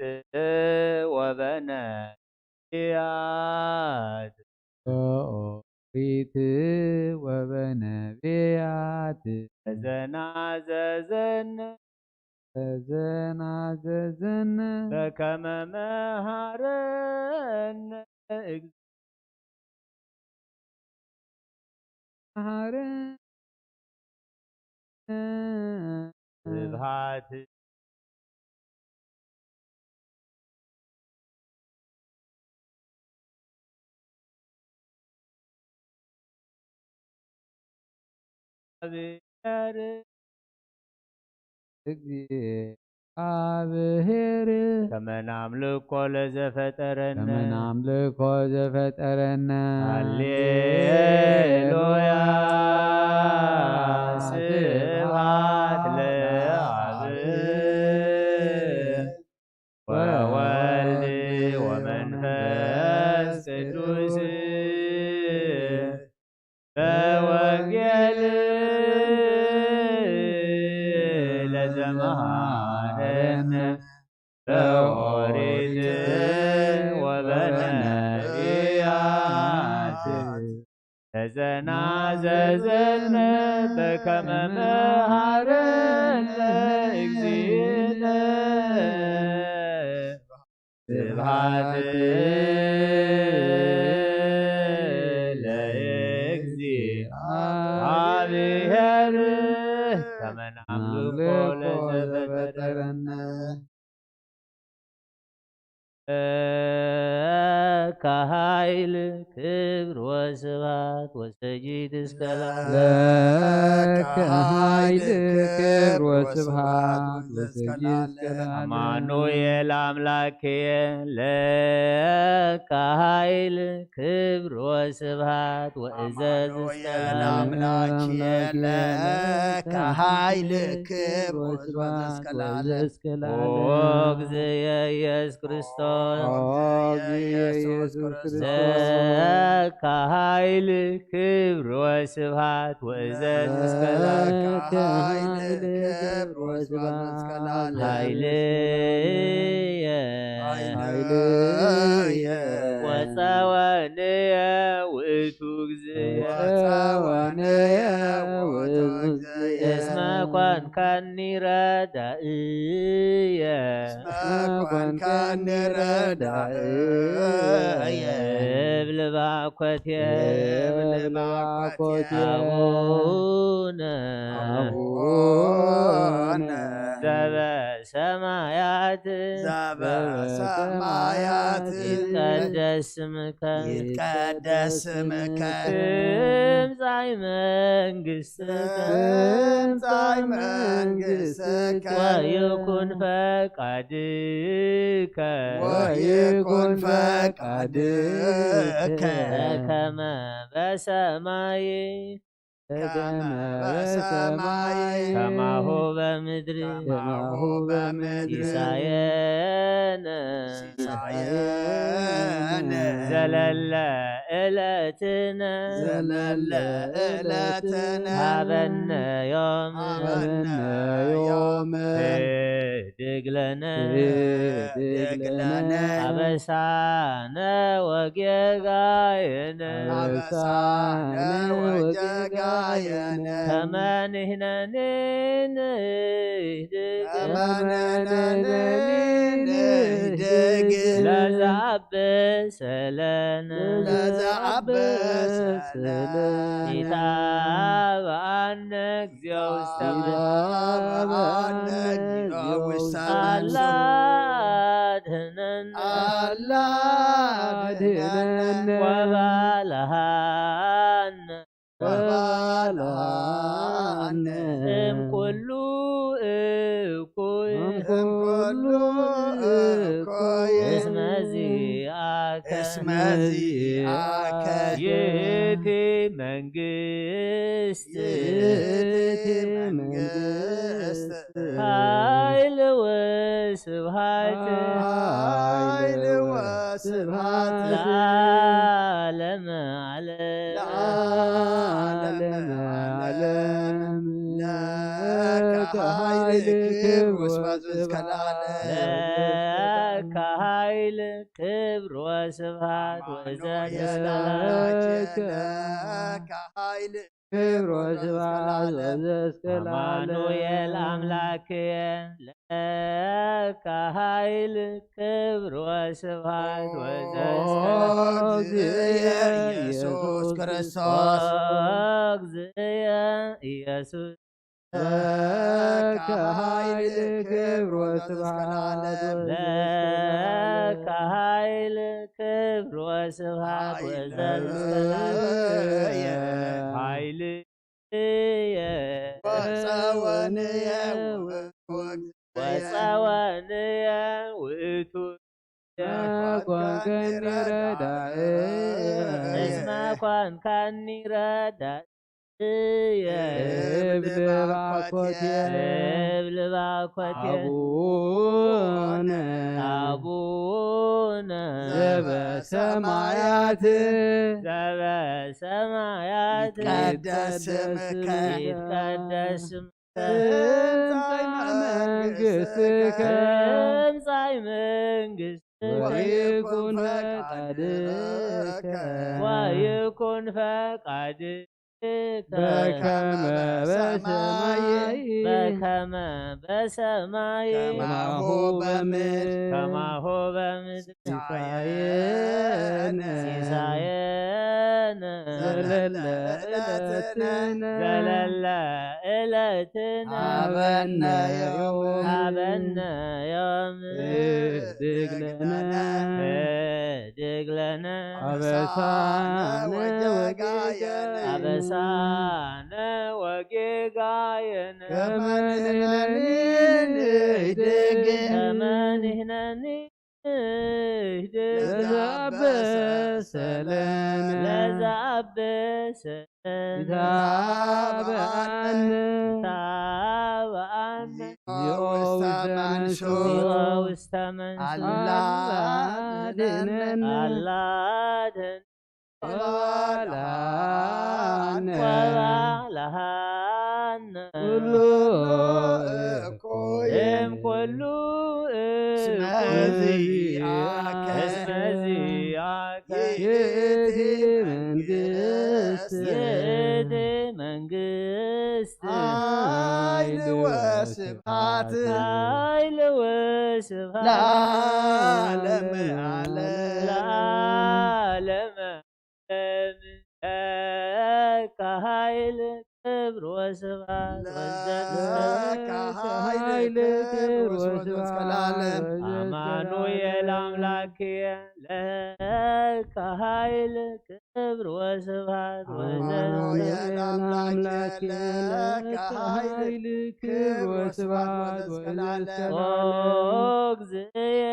ወበነቢያት። በኦሪት ወበነቢያት። ተዘናዘዘነ። ተዘናዘዘነ። በከመ መሃረነ እግዚእ። መሃረነ። ስብሐት። እግዚአብሔር። ከመ ናምልኮ ለዘፈጠረነ። ከመ ናምልኮ ዘፈጠረነ። ሃሌሉያ። ስብሐት ለአብ ወወልድ ወመንፈስ ቅዱስ። በወንጌል ለዘመሃረነ። በኦሪት ወበነቢያት። ተዘናዘዘነ በከመ መሃረነ እግዚእነ። ስብሐት ለእግዚኣብሔር ከመ ናምልኮ ለዘፈጠረነ። ለከ ኃይል ክብር ወስብሐት ወሰጂድ እስከ ለዓለም። ለከ ኃይል ክብር ወስብሐት ወሰጂድ እስከ ለዓለም። አማኑኤል አምላክየ ለከ ኃይል ክብር ወስብሐት ወእዘዝ እስከ ለዓለም። አምላክየ ለከ ኃይል ክብር ወስብሐት ወእዘዝ እስከ ለዓለም። ኦ እግዚእ ኢየሱስ ክርስቶስ። ኦ እግዚእ ኢየሱስ ክርስቶስ። ለከ ኃይል ክብር ወስብሐት ወእዘዝ እስከ ለዓለም። ለከ ኃይል ክብር ወስብሐት እስከ ለዓለም። ኃይልየ ኃይልየ ጸወንየ ውእቱ እግዚእ ጸወንየ ውእቱ እግዚእ እስመ ኮንካኒ ረዳእየ ኮንካኒ ረዳእየ እብል ባኮቴ እብል ባኮቴ አቡነ አቡነ ዘበሰማያት ዘበሰማያት ይትቀደስ ስምከ ይትቀደስ ስምከ ትምጻእ መንግስትከ ትምጻእ መንግስትከ ወይኩን ፈቃድከ ወይኩን ፈቃድከ በከመ በሰማይ ከመ በሰማይ ከማሁ በምድሪ ከማሁ በምድሪ ሲሳየነ ሲሳየነ ዘለለ ዕለትነ ዘለለ ዕለትነ ሀበነ ዮም ሀበነ ዮም ህድግ ለነ ህድግ ለነ አበሳነ ወጌጋየነ አበሳነ ወጌጋየነ ከመ ንሕነኒ ንህድግ ከመ ንሕነኒ ንህድግ ለዘአብሰ ለነ ለዘአብሰ ለነ ኢታብአነ እግዚኦ ውስተ መንግስት ኢታብአነ እግዚኦ ውስተ አላ መንግስት አድህነነ አላ አድህነነ ወባልሃነ ወባልሃነ እምኩሉ እኩይ እምኩሉ እኩይ እስመ ዚአከ እስመ ዚአከ ይእቲ መንግስት ይእቲ መንግስት ኃይል ወስብሐት ኃይል ወስብሐት ለዓለመ ዓለም ለዓለመ ዓለም ለከ ኃይል ክብር ወስብሐት እስከ ለዓለም ለከ ኃይል ክብር ወስብሐት ወዘተ አማኑኤል አምላኬ ለከ ኃይል ክብር ወስብሐት ወዘተ እስከ ለዓለም አማኑኤል አምላኬ ለከ ኃይል ክብር ወስብሐት ወዘተ ኦ እግዚእየ ኢየሱስ ክርስቶስ ኦ እግዚእየ ኢየሱስ ለከ ኃይል ክብር ወስብሐት ለከ ኃይል ክብር ወስብሐት ወዘተ እስከ ለዓለም ኃይልየ ወጸወንየ ወጸወንየ ውእቱ ኮንከኒ ረዳእ እስመ ኮንካኒ ረዳእየ እብል ባኮቴ እብል ባኮቴ አቡነ አቡነ ዘበሰማያት ዘበሰማያት ይትቀደስ ስምከ ይትቀደስ ስምከ ትምጻእ መንግስትከ ትምጻእ መንግስት ወይኩን ፈቃድከ ወይኩን ፈቃድከ በከመ በሰማይ በከመ በሰማይ ከማሁ በምድር ከማሁ በምድር ሲሳየነ ሲሳየነ ዘለለ ዕለትነ ዘለለ ዕለትነ ሀበነ ዮም ሀበነ ዮም ህድግ ለነ ህድግ ለነ አበሳነ ወጌጋየነ አበሳነ ወጌጋየነ ከመ ንሕነኒ ንህድግ ከመ ንሕነኒ ንህድግ ለዘአበሰ ለነ ለዘአበሰ ኢታብአነ ታብአነ እግዚኦ ውስተ መንሱት እግዚኦ ውስተ መንሱት አላ አድነነ አላ አድነነ ወባልሐነ ወባልሐነ ኩሉ እኩይ እምኩሉ እስመ እኩይ ዚአከ እስመ ዚአከ ታት ኃይል ወስብሐት ለዓለመ ዓለም። ለዓለመ ዓለም። ለከ ኃይል ክብር ወስብሐት ለከ ኃይል ክብር ወስብሐት እስከ ለዓለም። አማኑኤል አምላኬ ለከ ኃይል ክብር ወስብሐት አማኑኤል አምላኬ ለከ ኃይል ክብር ወስብሐት እስከ ለዓለም። ኦ እግዝእየ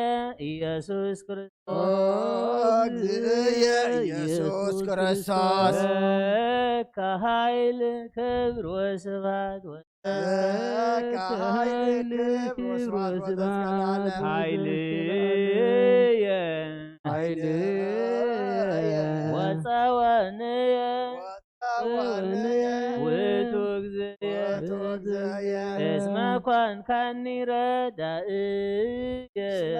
ኢየሱስ ክርስቶስ ኦ እግዝእየ ኢየሱስ ክርስቶስ ለከ ኃይል ክብር ወስብሐት ለከ ኃይል ክብር ወስብሐት እስከ ለዓለም። ኃይልየ ኃይልየ ወጸወንየ ወጸወንየ ውእቱ እግዝእየ ውእቱ እግዝእየ እስመ ኮንካኒ ረዳእየ እስመ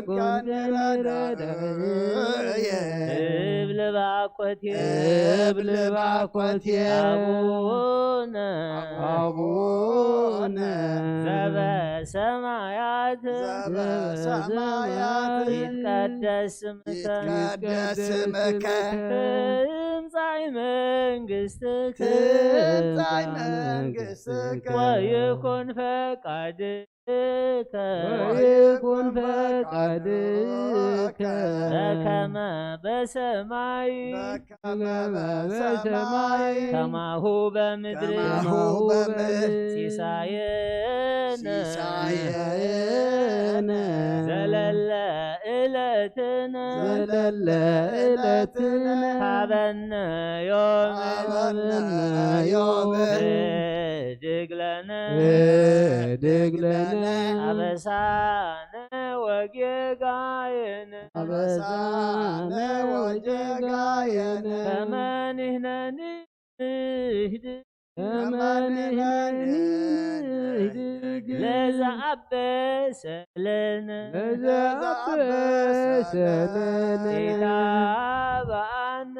ኮንካኒ ረዳእየ እብል ባኮቴ እብል ባኮቴ አቡነ አቡነ ዘበሰማያት ዘበሰማያት ይትቀደስ ስምከ ይትቀደስ ስምከ ትምጻእ መንግስትከ ትምጻእ መንግስትከ ወይኩን ፈቃድከ ወይኩን ፈቃድከ በከመ በሰማይ በከመ በሰማይ ከማሁ በምድር ከማሁ በምድር ሲሳየነ ሲሳየነ ዘለለ ዕለትነ ዘለለ ዕለትነ ሃበነ ዮም ሃበነ ዮም ህድግ ለነ ህድግ ለነ አበሳነ ወጌጋየነ አበሳነ ወጌጋየነ ከመ ንሕነኒ ንህድግ ከመ ንሕነኒ ንህድግ ለዘአበሰ ለነ ለዘአበሰ ለነ ኢታብአነ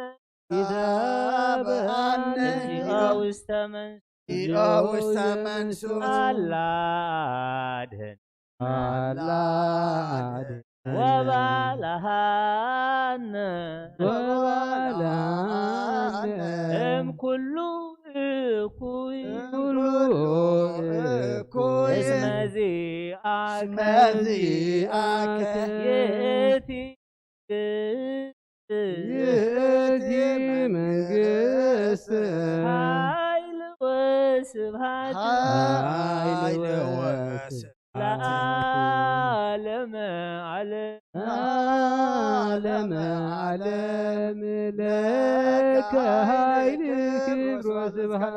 ኢታብአነ እግዚኦ ውስተ መንሱ እግዚኦ ውስተ መንሱ አላ አድህን አላ አድህን ወባልሃነ ወባልሃነ እም ኩሉ እኩይ ኩሉ እኩይ እስመ ዚአከ እስመ ዚአከ ይእቲ ይእቲ መንግስት ኃይል ወስብሐት ኃይል ወስብሐት ለዓለመ ዓለም ለዓለመ ዓለም ለከ ኃይል ክብር ወስብሐት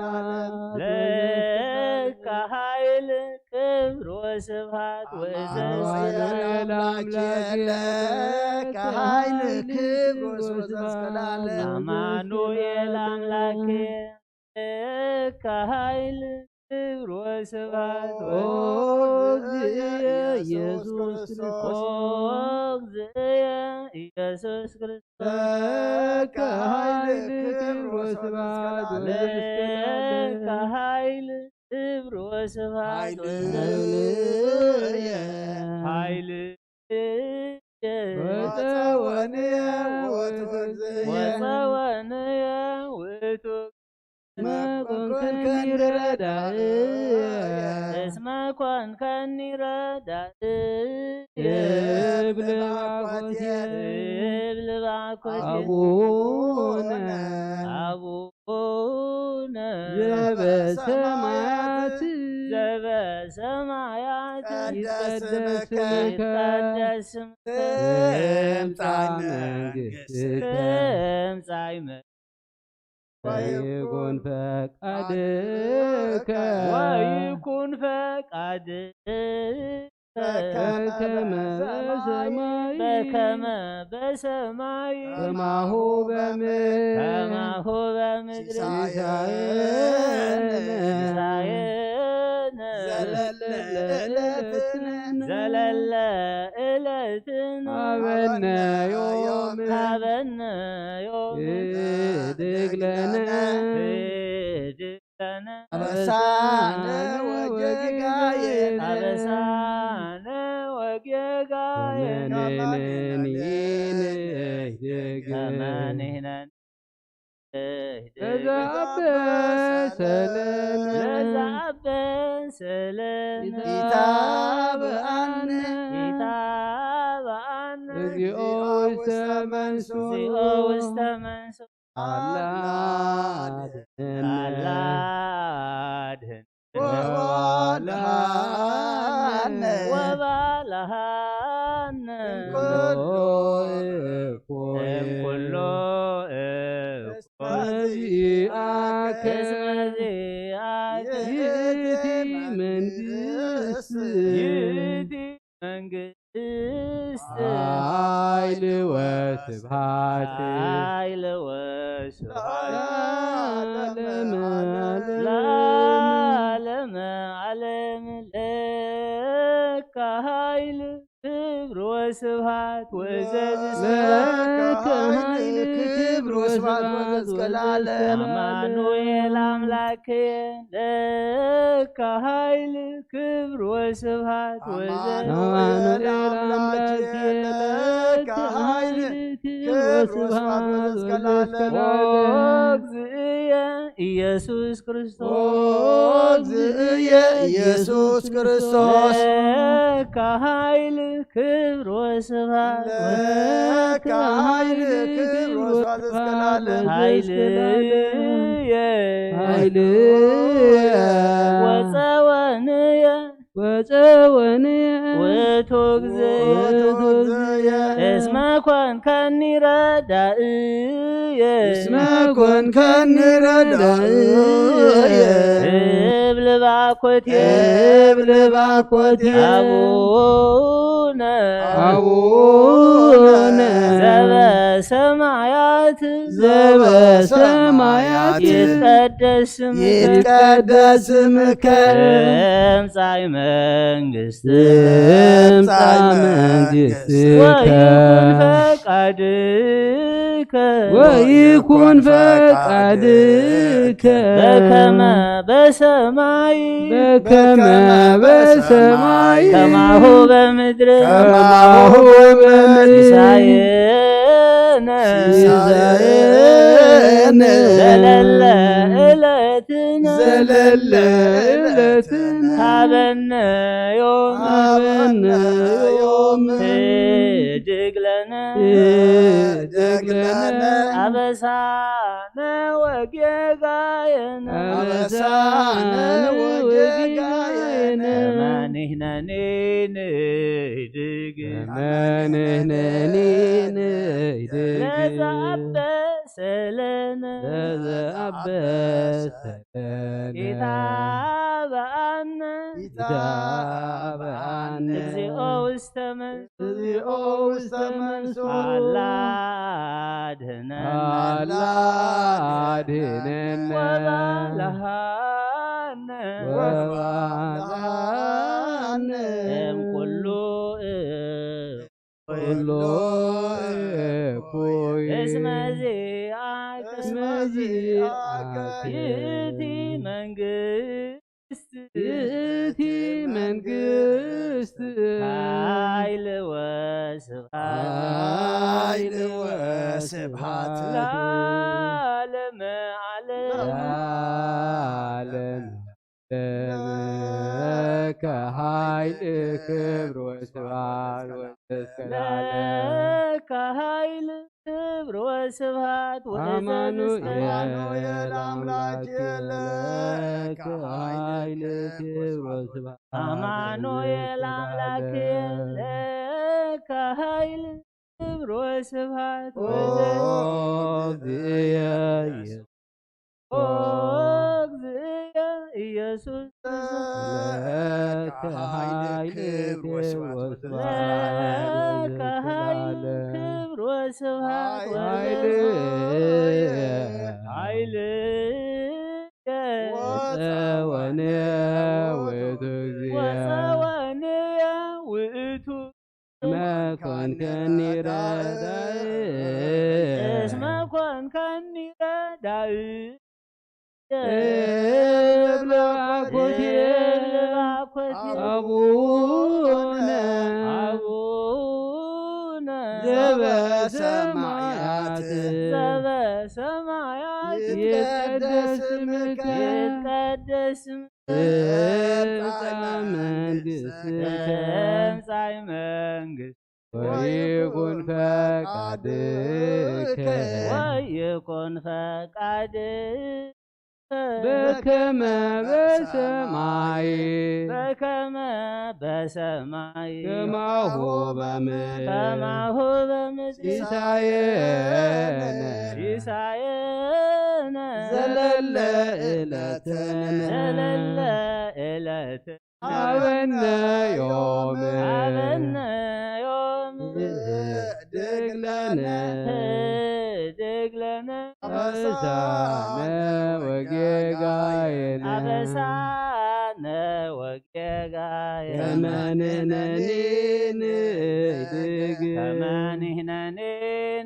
ለከ ኃይል ክብር ወስብሐት ወዘስለ አማኑኤል አምላኬ ለከ ኃይል ክብር ወስብሐት እስከ ለዓለም። አማኑኤል አምላኬ ለከ ኃይል ክብር ወስብሐት ኦ እግዚእየ ኢየሱስ ክርስቶስ ኦ እግዚእየ ኢየሱስ ክርስቶስ ለከ ኃይል ክብር ወስብሐት ለከ ኃይል ክብር ወስብሐት ኃይልየ ኃይልየ ወጸወንየ ውእቱ እግዚእየ ወጸወንየ ውእቱ መኮንከኒ ረዳእየ እስመ ኮንከኒ ረዳእየ እብል ባኮቴ እብል ባኮቴ አቡነ አቡነ ዘበሰማያት ዘበሰማያት ይትቀደስ ስምከ ይትቀደስ ስምከ ትምጻእ መንግስትከ ትምጻእ መንግስትከ ወይኩን ፈቃድከ ወይኩን ፈቃድከ በከመ በሰማይ በከመ በሰማይ ከማሁ በምድር ከማሁ በምድር ሲሳየነ ሲሳየነ ዘለለ ዕለትነ ዘለለ ዕለትነ ሀበነ ዮም ሀበነ ዮም ህድግ ለነ ህድግ ለነ አበሳነ ወጌጋየነ ሰለነ ለዘአበ ሰለነ ኢታብአነ ኢታብአነ እግዚኦ ውስተ መንሱ እግዚኦ ውስተ መንሱ አላድህነ አላድህን ወባልሃነ ወባልሃነ ኩሎ እኩይ እምኩሎ እኩይ መዚአከ እስመ ዚአከ ይእቲ መንግስት ይእቲ መንግስት ኃይል ወስብሐት ኃይል ወስብሐት ለዓለመ ዓለም። ለዓለመ ዓለም። ለከ ኃይል ክብር ወስብሐት ወዘዝስለ ለከ ኃይል ክብር ወስብሐት ወዘዝከ ለዓለም። አማኑኤል አምላክ ለከ ኃይል ክብር ወስብሐት ወዘዝስለ አማኑኤል አምላክ ለከ ኃይል ክብር ወስብሐት ወዘዝከ ለዓለም። እግዚእየ ኢየሱስ ክርስቶስ ኦ እግዚእየ ኢየሱስ ክርስቶስ ለከ ኃይል ክብር ወስብሐት ለከ ኃይል ክብር ወስብሐት ወዘዝከ ለዓለም። ኃይልየ ኃይልየ ወፀወንየ ወፀወንየ ውእቱ እግዚእ ውእቱ እግዚእየ እስመ ኮንከኒ ረዳእየ እስመ ኮንከኒ ረዳእየ እብል ባኮቴ እብል ባኮቴ አቡነ አቡነ ዘበሰማያት ዘበሰማያት ይትቀደስ ስምከ ይትቀደስ ስምከ ትምጻእ መንግስት ትምጻእ መንግስትከ ወይኩን ፈቃድከ ወይኩን ፈቃድከ በከመ በሰማይ በከመ በሰማይ ከማሁ በምድር ከማሁ በምድር ሲሳየነ ሲሳየነ ዘለለ ዕለትነ ዘለለ ዕለትነ ሀበነ ዮም ሀበነ ዮም ህድግ ለነ ህድግ ለነ አበሳነ ወጌጋየነ አበሳነ ወጌጋየነ ከመ ንሕነኒ ንህድግ ከመ ንሕነኒ ንህድግ ለዘአበሰ ለነ ለዘአበሰ ለነ ኢታብአነ ኢታብአነ እግዚኦ ውስተ መንሱ እግዚኦ ውስተ መንሱ አላድህነነ አላድህነነ ወባልሃነ ወባልሃነ እምኩሉ ኩሎ እኩይ እስመ ዚአከ እስመ ዚአከ ይእቲ መንግስት ይእቲ መንግስት ኃይል ወስብሐት ኃይል ወስብሐት ለዓለመ ዓለም ለዓለም ለከ ኃይል ክብር ወስብሐት ወዘእስከ ለዓለም። ለከ ኃይል ክብር ወስብሐት ወዘእስከ አማኑኤል አምላክ ለከ ኃይል ክብር ወስብሐት አማኑኤል አምላክ ለከ ኃይል ክብር ወስብሐት ኦ ወዘእስከ እግዚእየ ኢየሱስ ኦ እግዚእየ ኢየሱስ ለከ ኃይል ክብር ወስብሐት ለከ ኃይል ክብር ወስብሐት ኃይል ወዘእስከ ኃይል ወፀወነ ውእቱ እግዚእ ወፀወንየ ውእቱ መኮንከኒ ረዳኢ እስመ ኮንከኒ ረዳኢ እብል ባኮቴ እብል ባኮቴ አቡነ አቡነ ዘበሰማያት ዘበሰማያት ይትቀደስ ስምከ ይትቀደስ ስምከ ትምጻእ መንግስትከ ትምጻእ መንግስት ወይኩን ፈቃድከ ወይኩን ፈቃድከ በከመ በሰማይ በከመ በሰማይ ከማሁ በምድር ከማሁ በምድር ሲሳየነ ሲሳየነ ዘለለ ዕለትነ ዘለለ ዕለት ሀበነ ዮም ሀበነ ዮም ህድግ ለነ ህድግ ለነ አበሳነ ወጌጋየነ አበሳነ ወጌጋየነ ከመ ንሕነኒ ንህድግ ከመ ንሕነኒ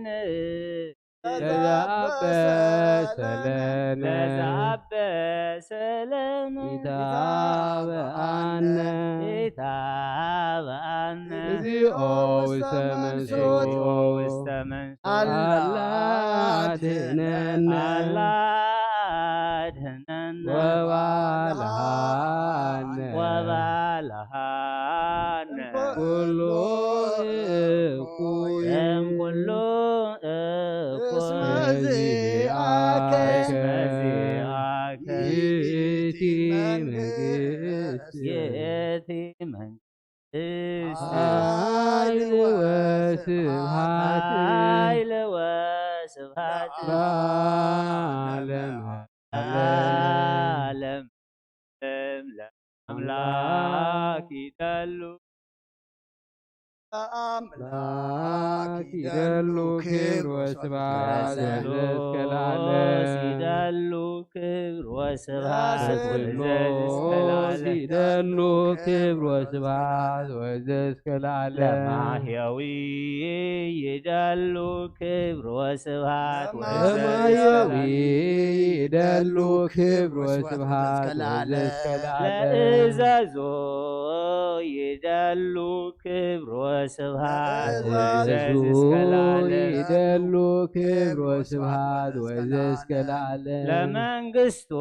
ን- ተዘአበሰ ለነ ተዘአበሰ ለነ ኢታብአነ ኢታብአነ እግዚኦ ውስተ መንሱት ውስተ መንሱት አላ አድህነነ አላ አድህነነ ወባልሃነ ወባልሃነ ኩሉ እኩይ እም ኩሉ እኩይ እስመ ዚአከ እስመ ዚአከ ይእቲ መንግስት ይእቲ መንግስት ኃይል ወስብሐት ኃይል ወስብሐት ለዓለመ ለዓለም ለአምላክ ይደሉ አምላክ ይደሉ ክብር ወስብሐት ወዘእስከ ለዓለም። ለስሉስ ይደሉ ክብር ወስብሐት ለስሉስ ወዘእስከ ለዓለም። ይደሉ ክብር ወስብሐት ወዘእስከ ለዓለም። ለማሕየዊ ይደሉ ክብር ወስብሐት ወዘእስከ ለማሕየዊ ለዓለም። ይደሉ ክብር ወስብሐት ወዘእስከ ለዓለም። ለእዘዞ ይደሉ ክብር ወስብሐት ለእዘዞ ወዘእስከ ለዓለም። ይደሉ ክብር ወስብሐት ወዘእስከ ለዓለም። ለመንግስቱ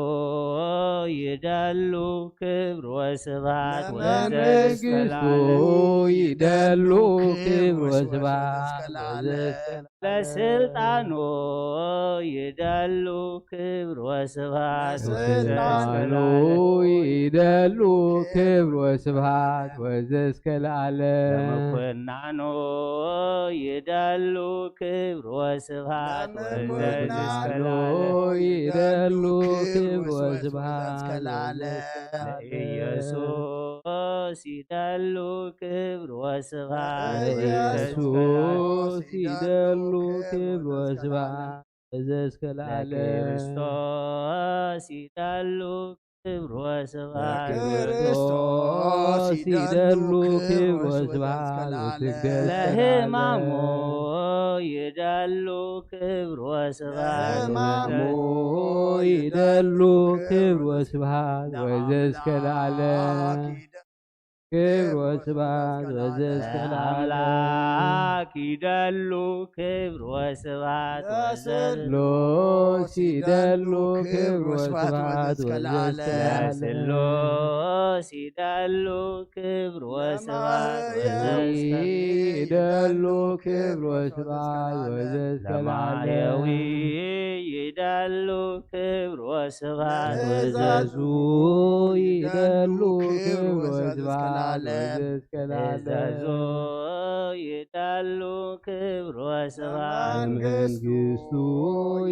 ይደሉ ክብር ወስብሐት ወዘእስከ ለመንግስቱ ለዓለም። ይደሉ ክብር ወስብሐት ወዘእስከ ለስልጣኑ ይደሉ ክብር ወስብሐት ወዘእስከ ለስልጣኑ ለዓለም። ይደሉ ክብር ወስብሐት ወዘእስከ ለዓለም። ለመኮናኑ ይደሉ ክብር ወስብሐት ወዘእስከ ለመኮናኑ ለዓለም። ይደሉ ክብር ወስብሐት ወዘእስከ ለዓለም። ኢየሱስ ይደሉ ክብር ወስብሐት ወዘእስከ ኢየሱስ ይደሉ ክብር ወስብሐት ወዘእስከ ለዓለም። ለክርስቶስ ይደሉ ክብር ወስብሐት ለክርስቶስ ይደሉ ክብር ወስብሐት ወስግደት ለሕማሙ ይደሉ ክብር ወስብሐት ለሕማሙ ይደሉ ክብር ወስብሐት ወዘእስከ ለዓለም። ክብር ወስብሐት ወዘእስከ ለዓለም። ለአምላክ ይደሉ ክብር ወስብሐት ወዘእስከ ሎስ ይደሉ ክብር ወስብሐት ወዘእስከ ለዓለም። ለስሉስ ይደሉ ክብር ወስብሐት ወዘእስከ ይደሉ ክብር ወስብሐት ወዘእስከ ለማሕየዊ ለዓለም። ይደሉ ክብር ወስብሐት እዘዙ ይደሉ ክብር ወስብሐት ወዘእስከ እዘዙ ለዓለም። ይደሉ ክብር ወስብሐት መንግስቱ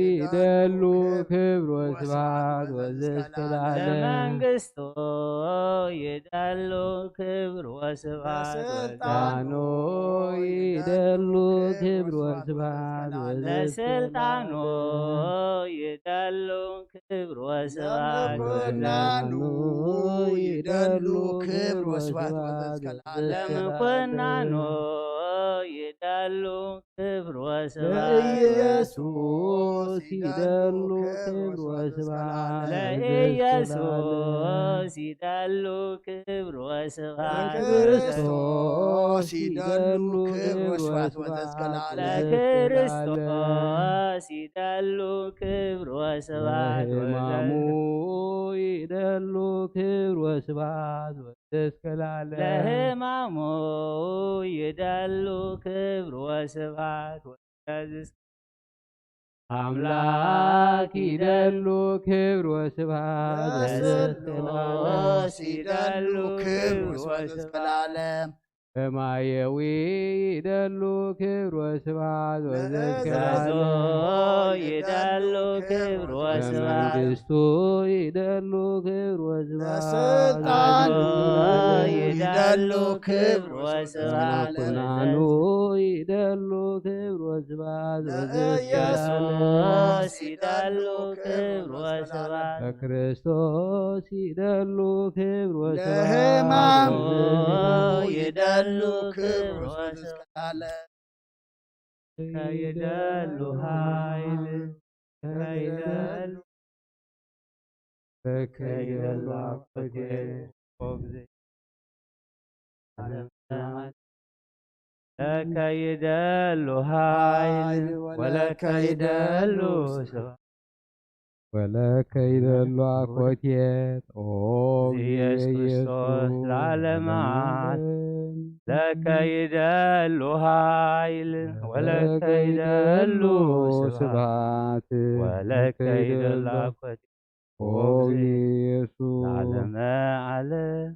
ይደሉ ክብር ወስብሐት ወዘእስከ ለዓለም። ለመንግስቱ ይደሉ ክብር ወስብሐት ስልጣኑ ይደሉ ክብር ወስብሐት ወዘእስከ ለስልጣኑ ለዓለም። ይደሉ ክብር ወስብሐት ለመኮንኑ ይደሉ ክብር ወስብሐት ወዘእስከ ለዓለም። ለመኮንኑ ይደሉ ክብር ወስብሐት ለኢየሱስ ይደሉ ክብር ወስብሐት ለኢየሱስ ይደሉ ክብር ወስብሐት ለክርስቶስ ይደሉ ክብር ወስብሐት ወዘእስከ ለዓለም ለክርስቶስ ይደሉ ክብር ወስብሐት ለሕማሙ ይደሉ ክብር ወስብሐት ወዘእስከ ለዓለም ለሕማሙ ይደሉ ክብር ወስብሐት ወዘእስከ አምላክ ይደሉ ክብር ወስብሐት ወዘእስከ ለዓለም ለስሉስ ይደሉ ክብር ወስብሐት ወዘእስከ ለዓለም ሰማያዊ ይደሉ ክብር ወስብሐት ወዘእስከ ለዘዞ ለዓለም ይደሉ ክብር ወስብሐት መንግስቱ ይደሉ ክብር ወስብሐት ለስልጣኑ ይደሉ ክብር ወስብሐት ለዓለም ኩናኑ ይደሉ ክብር ወስብሐት ወዘእስከ ለዓለም ለኢየሱስ ይደሉ ክብር ወስብሐት ለክርስቶስ ይደሉ ክብር ወስብሐት ለሕማሙ ይደሉ ክብር ወስብሐት ለዓለም ከይደሉ ኃይል ከይደሉ ከይደሉ አኮቴ ኦብዜ ለከይደሉ ኃይል ወለከይደሉ ስብሐት ወለከይደሉ አኮቴት ኦ ኢየሱስ ክርስቶስ ለዓለመ ዓለም ለከይደሉ ኃይል ወለከይደሉ ስብሐት ወለከይደሉ አኮቴት ኦ ኢየሱስ ለዓለመ ዓለም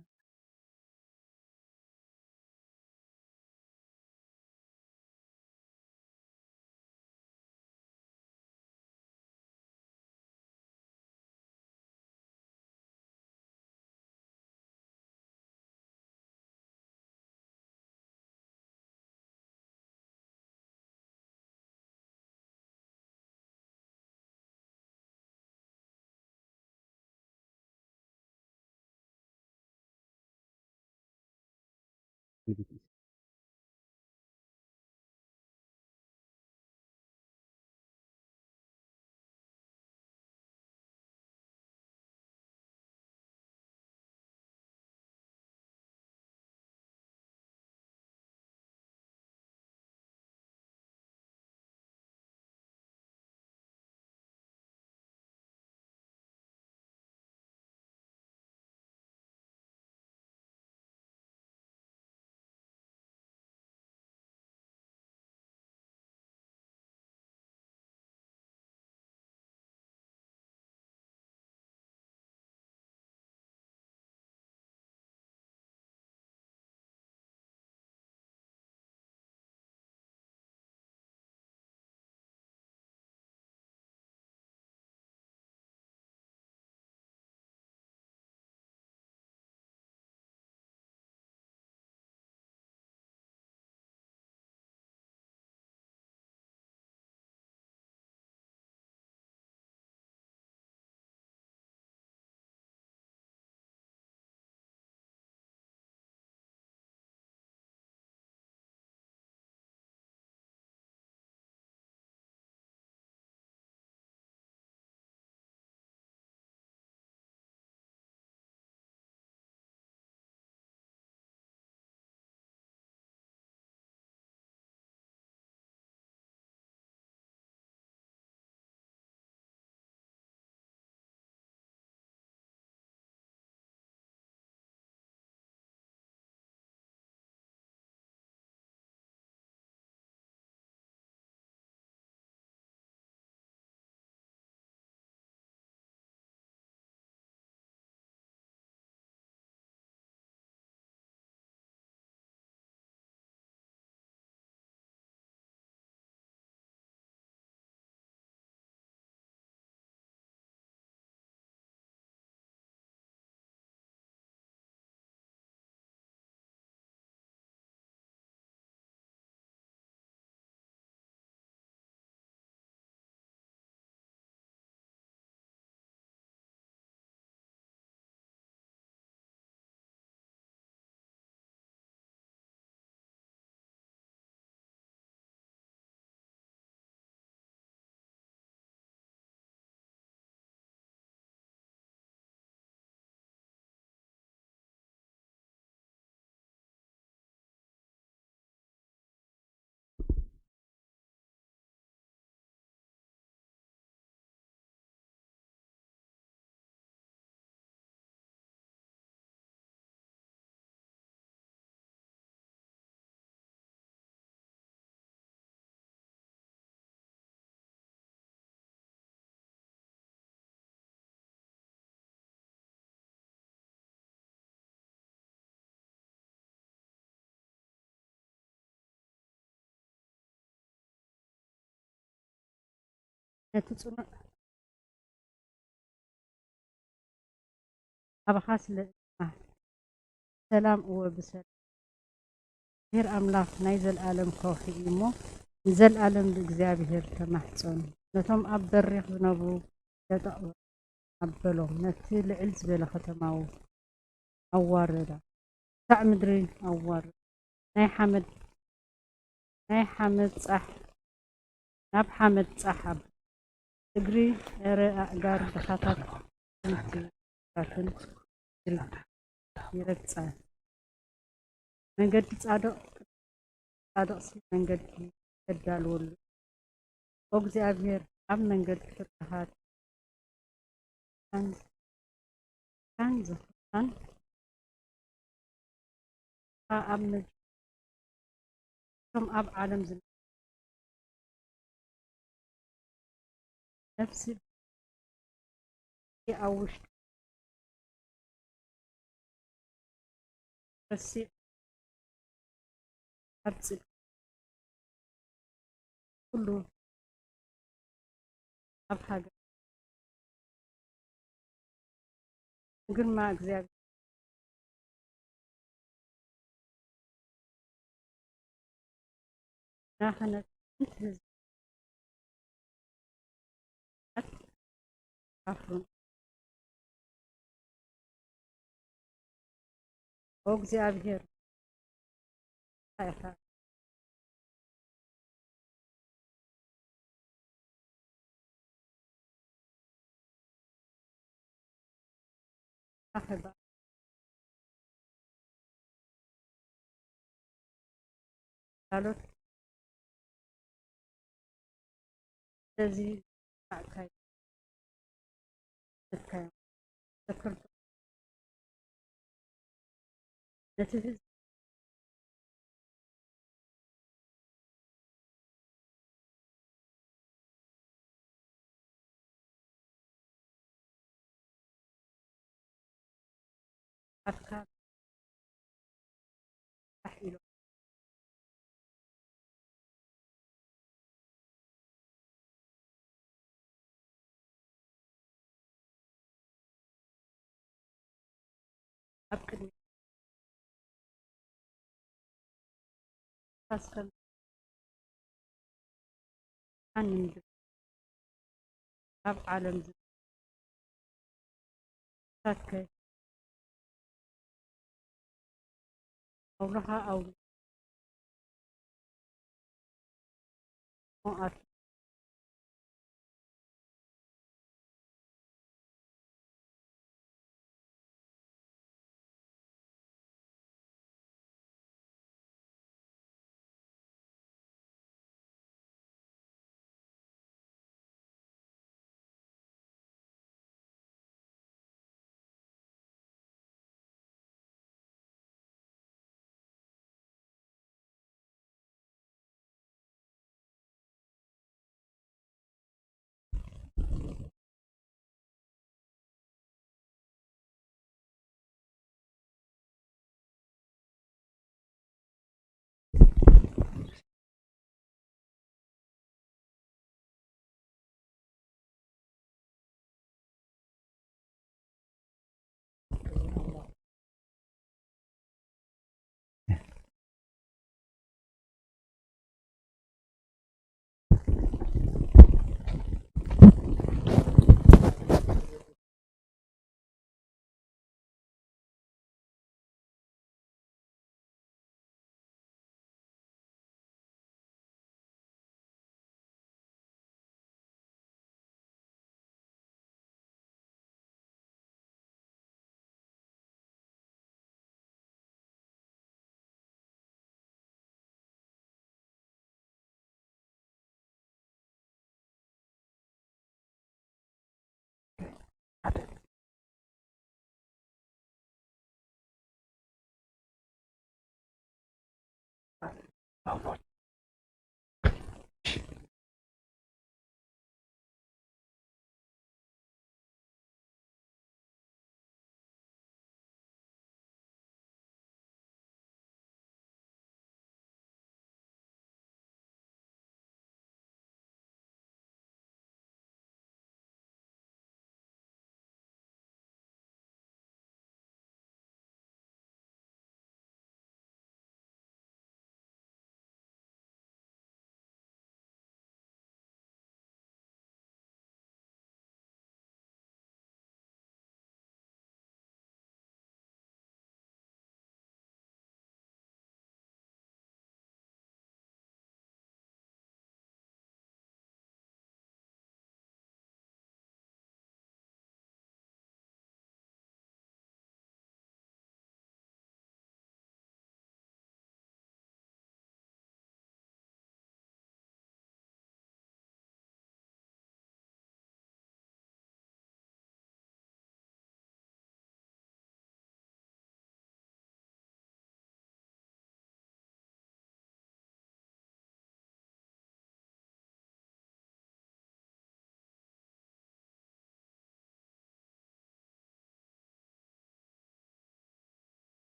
ነቲ ጽኑዕ ኣባኻ ስለ እጽናሕ፣ ሰላም እወ ብሰላም። እግዚኣብሔር ኣምላኽ ናይ ዘለኣለም ከውሒ እዩ እሞ፣ ንዘለኣለም ብእግዚኣብሔር ተማሕጸኑ። ነቶም ኣብ በሪኽ ዝነብሩ ደቂ ኣበሎም፣ ነቲ ልዕል ዝበለ ከተማ ኣዋረዳ፣ ክሳዕ ምድሪ ኣዋረዳ። ናይ ሓመድ፣ ናይ ሓመድ ጻሕ፣ ናብ ሓመድ ጻሕ ኣብል። እግሪ ኤረ ኣእጋር ድኻታት፣ ኣጥንትን ይረግጻ። መንገዲ ጻድቕ፣ ጻድቕሲ መንገዲ ተዳልወሉ። ኦ እግዚኣብሔር፣ ኣብ መንገዲ ፍርድኻ ትካን ዝኽርካን፣ ኣብ ምድሪ እቶም ኣብ ዓለም ዝነብሩ ነፍሲ ኣብ ውሽጢ ረሲዕ ኣብ ጽድቂ ኩሉ ኣብ ሃገር ግርማ እግዚኣብሔር ናኸነት ህዝቢ ኣፍሩን። ኦ እግዚኣብሔር፣ እንታይ ኢኻ? ኣኸባ ካልኦት ስለዚ ኣዕካይ ኣዕካይ ዘክር ነቲ ህዝቢ ኣፍካ ፋሕ ኢሎም ኣብ ቅድሚ ኣስከም ማንም ኣብ ዓለም ዝ- ሳከ ኣውሎኻ ኣውሎ ሞኣት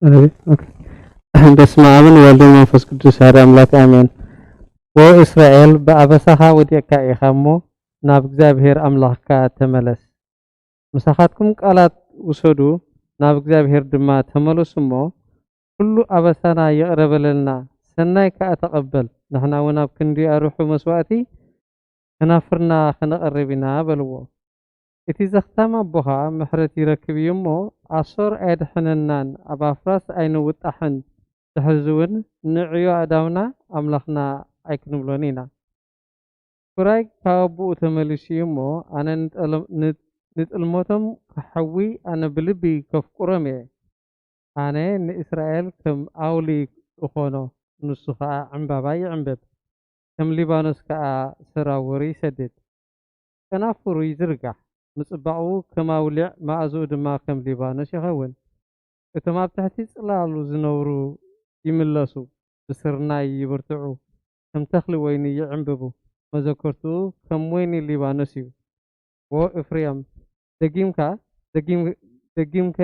ኣሜን። ኦኬ። በስመ ኣብን ወልድን መንፈስ ቅዱስ ሓደ ኣምላክ ኣሜን። ወእስራኤል ብኣበሳኻ ወዲቕካ ኢኻ እሞ ናብ እግዚኣብሔር ኣምላኽካ ተመለስ። ምሳኻትኩም ቃላት ውሰዱ፣ ናብ እግዚኣብሔር ድማ ተመለሱ እሞ ኩሉ ኣበሳና ይቕረ በለልና፣ ሰናይ ከኣ ተቐበል፣ ንሕና እውን ኣብ ክንዲ ኣርሑ መስዋእቲ ከናፍርና ከነቐርብ ኢና በልዎ። እቲ ዘኽታም ኣቦኻ ምሕረት ይረክብ እዩ እሞ ኣሶር ኣየድሕነናን ኣብ ኣፍራስ ኣይንውጣሕን፣ ድሕርዚ እውን ንዕዮ ኣእዳውና ኣምላኽና ኣይክንብሎን ኢና። ፍራይ ካብ ኣቦኡ ተመሊሱ እዩ እሞ ኣነ ንጠለ- ን- ንጥልመቶም ክሓዊ ኣነ ብልቢ ከፍቅሮም እየ። ኣነ ንእስራኤል ከም ኣውሊ እኾኖ፣ ንሱ ኸኣ ዕምባባ ይዕምብብ፣ ከም ሊባኖስ ከኣ ሰራውር ይሰድድ። ጨናፍሩ ይዝርጋሕ፣ ምጽባቑ ከም ኣውሊዕ፣ መኣዝኡ ድማ ከም ሊባኖስ ይኸውን። እቶም ኣብ ትሕቲ ጽላሉ ዝነብሩ ይምለሱ፣ ብስርናይ ይብርትዑ፣ ከም ተኽሊ ወይኒ ይዕምብቡ፣ መዘከርትኡ ከም ወይኒ ሊባኖስ እዩ። ዎ ኤፍሬም፣ ደጊምካ፣ ደጊም-፣ ደጊምከ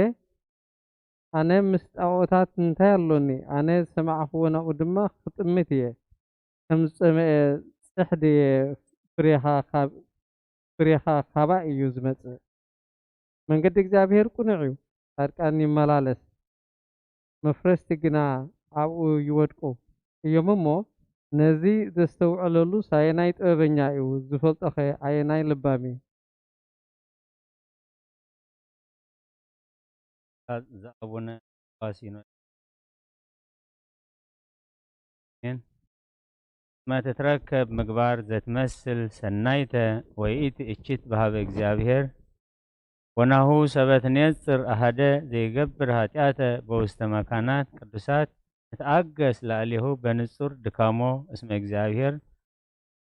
ኣነ ምስ ጣኦታት እንታይ ኣሎኒ? ኣነ ዝሰማዕክዎ ናብኡ ድማ ክጥምት እየ። ከም ዝጸመአ ጽሕዲ እየ፣ ፍሬኻ ካብ-፣ ፍሬኻ ካባእ እዩ ዝመጽእ። መንገዲ እግዚኣብሔር ቅኑዕ እዩ፣ ጻድቃን ይመላለስ፣ መፍረስቲ ግና ኣብኡ ይወድቁ እዮም እሞ፣ ነዚ ዘስተውዕለሉስ ኣየናይ ጥበበኛ እዩ? ዝፈልጦኸ ኣየናይ ለባም እዩ? እዛ ኣቡነ ፋሲኖ። ኣሜን። እስመ ትትረከብ ምግባር ዘትመስል ሰናይተ ወይእቲ እችት በሃበ እግዚኣብሔር። ወናሁ ሰበት ኔጽር ኣሃደ ዘይገብር ኃጢአተ በውስተ መካናት ቅዱሳት ንትኣገስ ላዕሌሁ በንጹር ድካሞ እስመ እግዚኣብሔር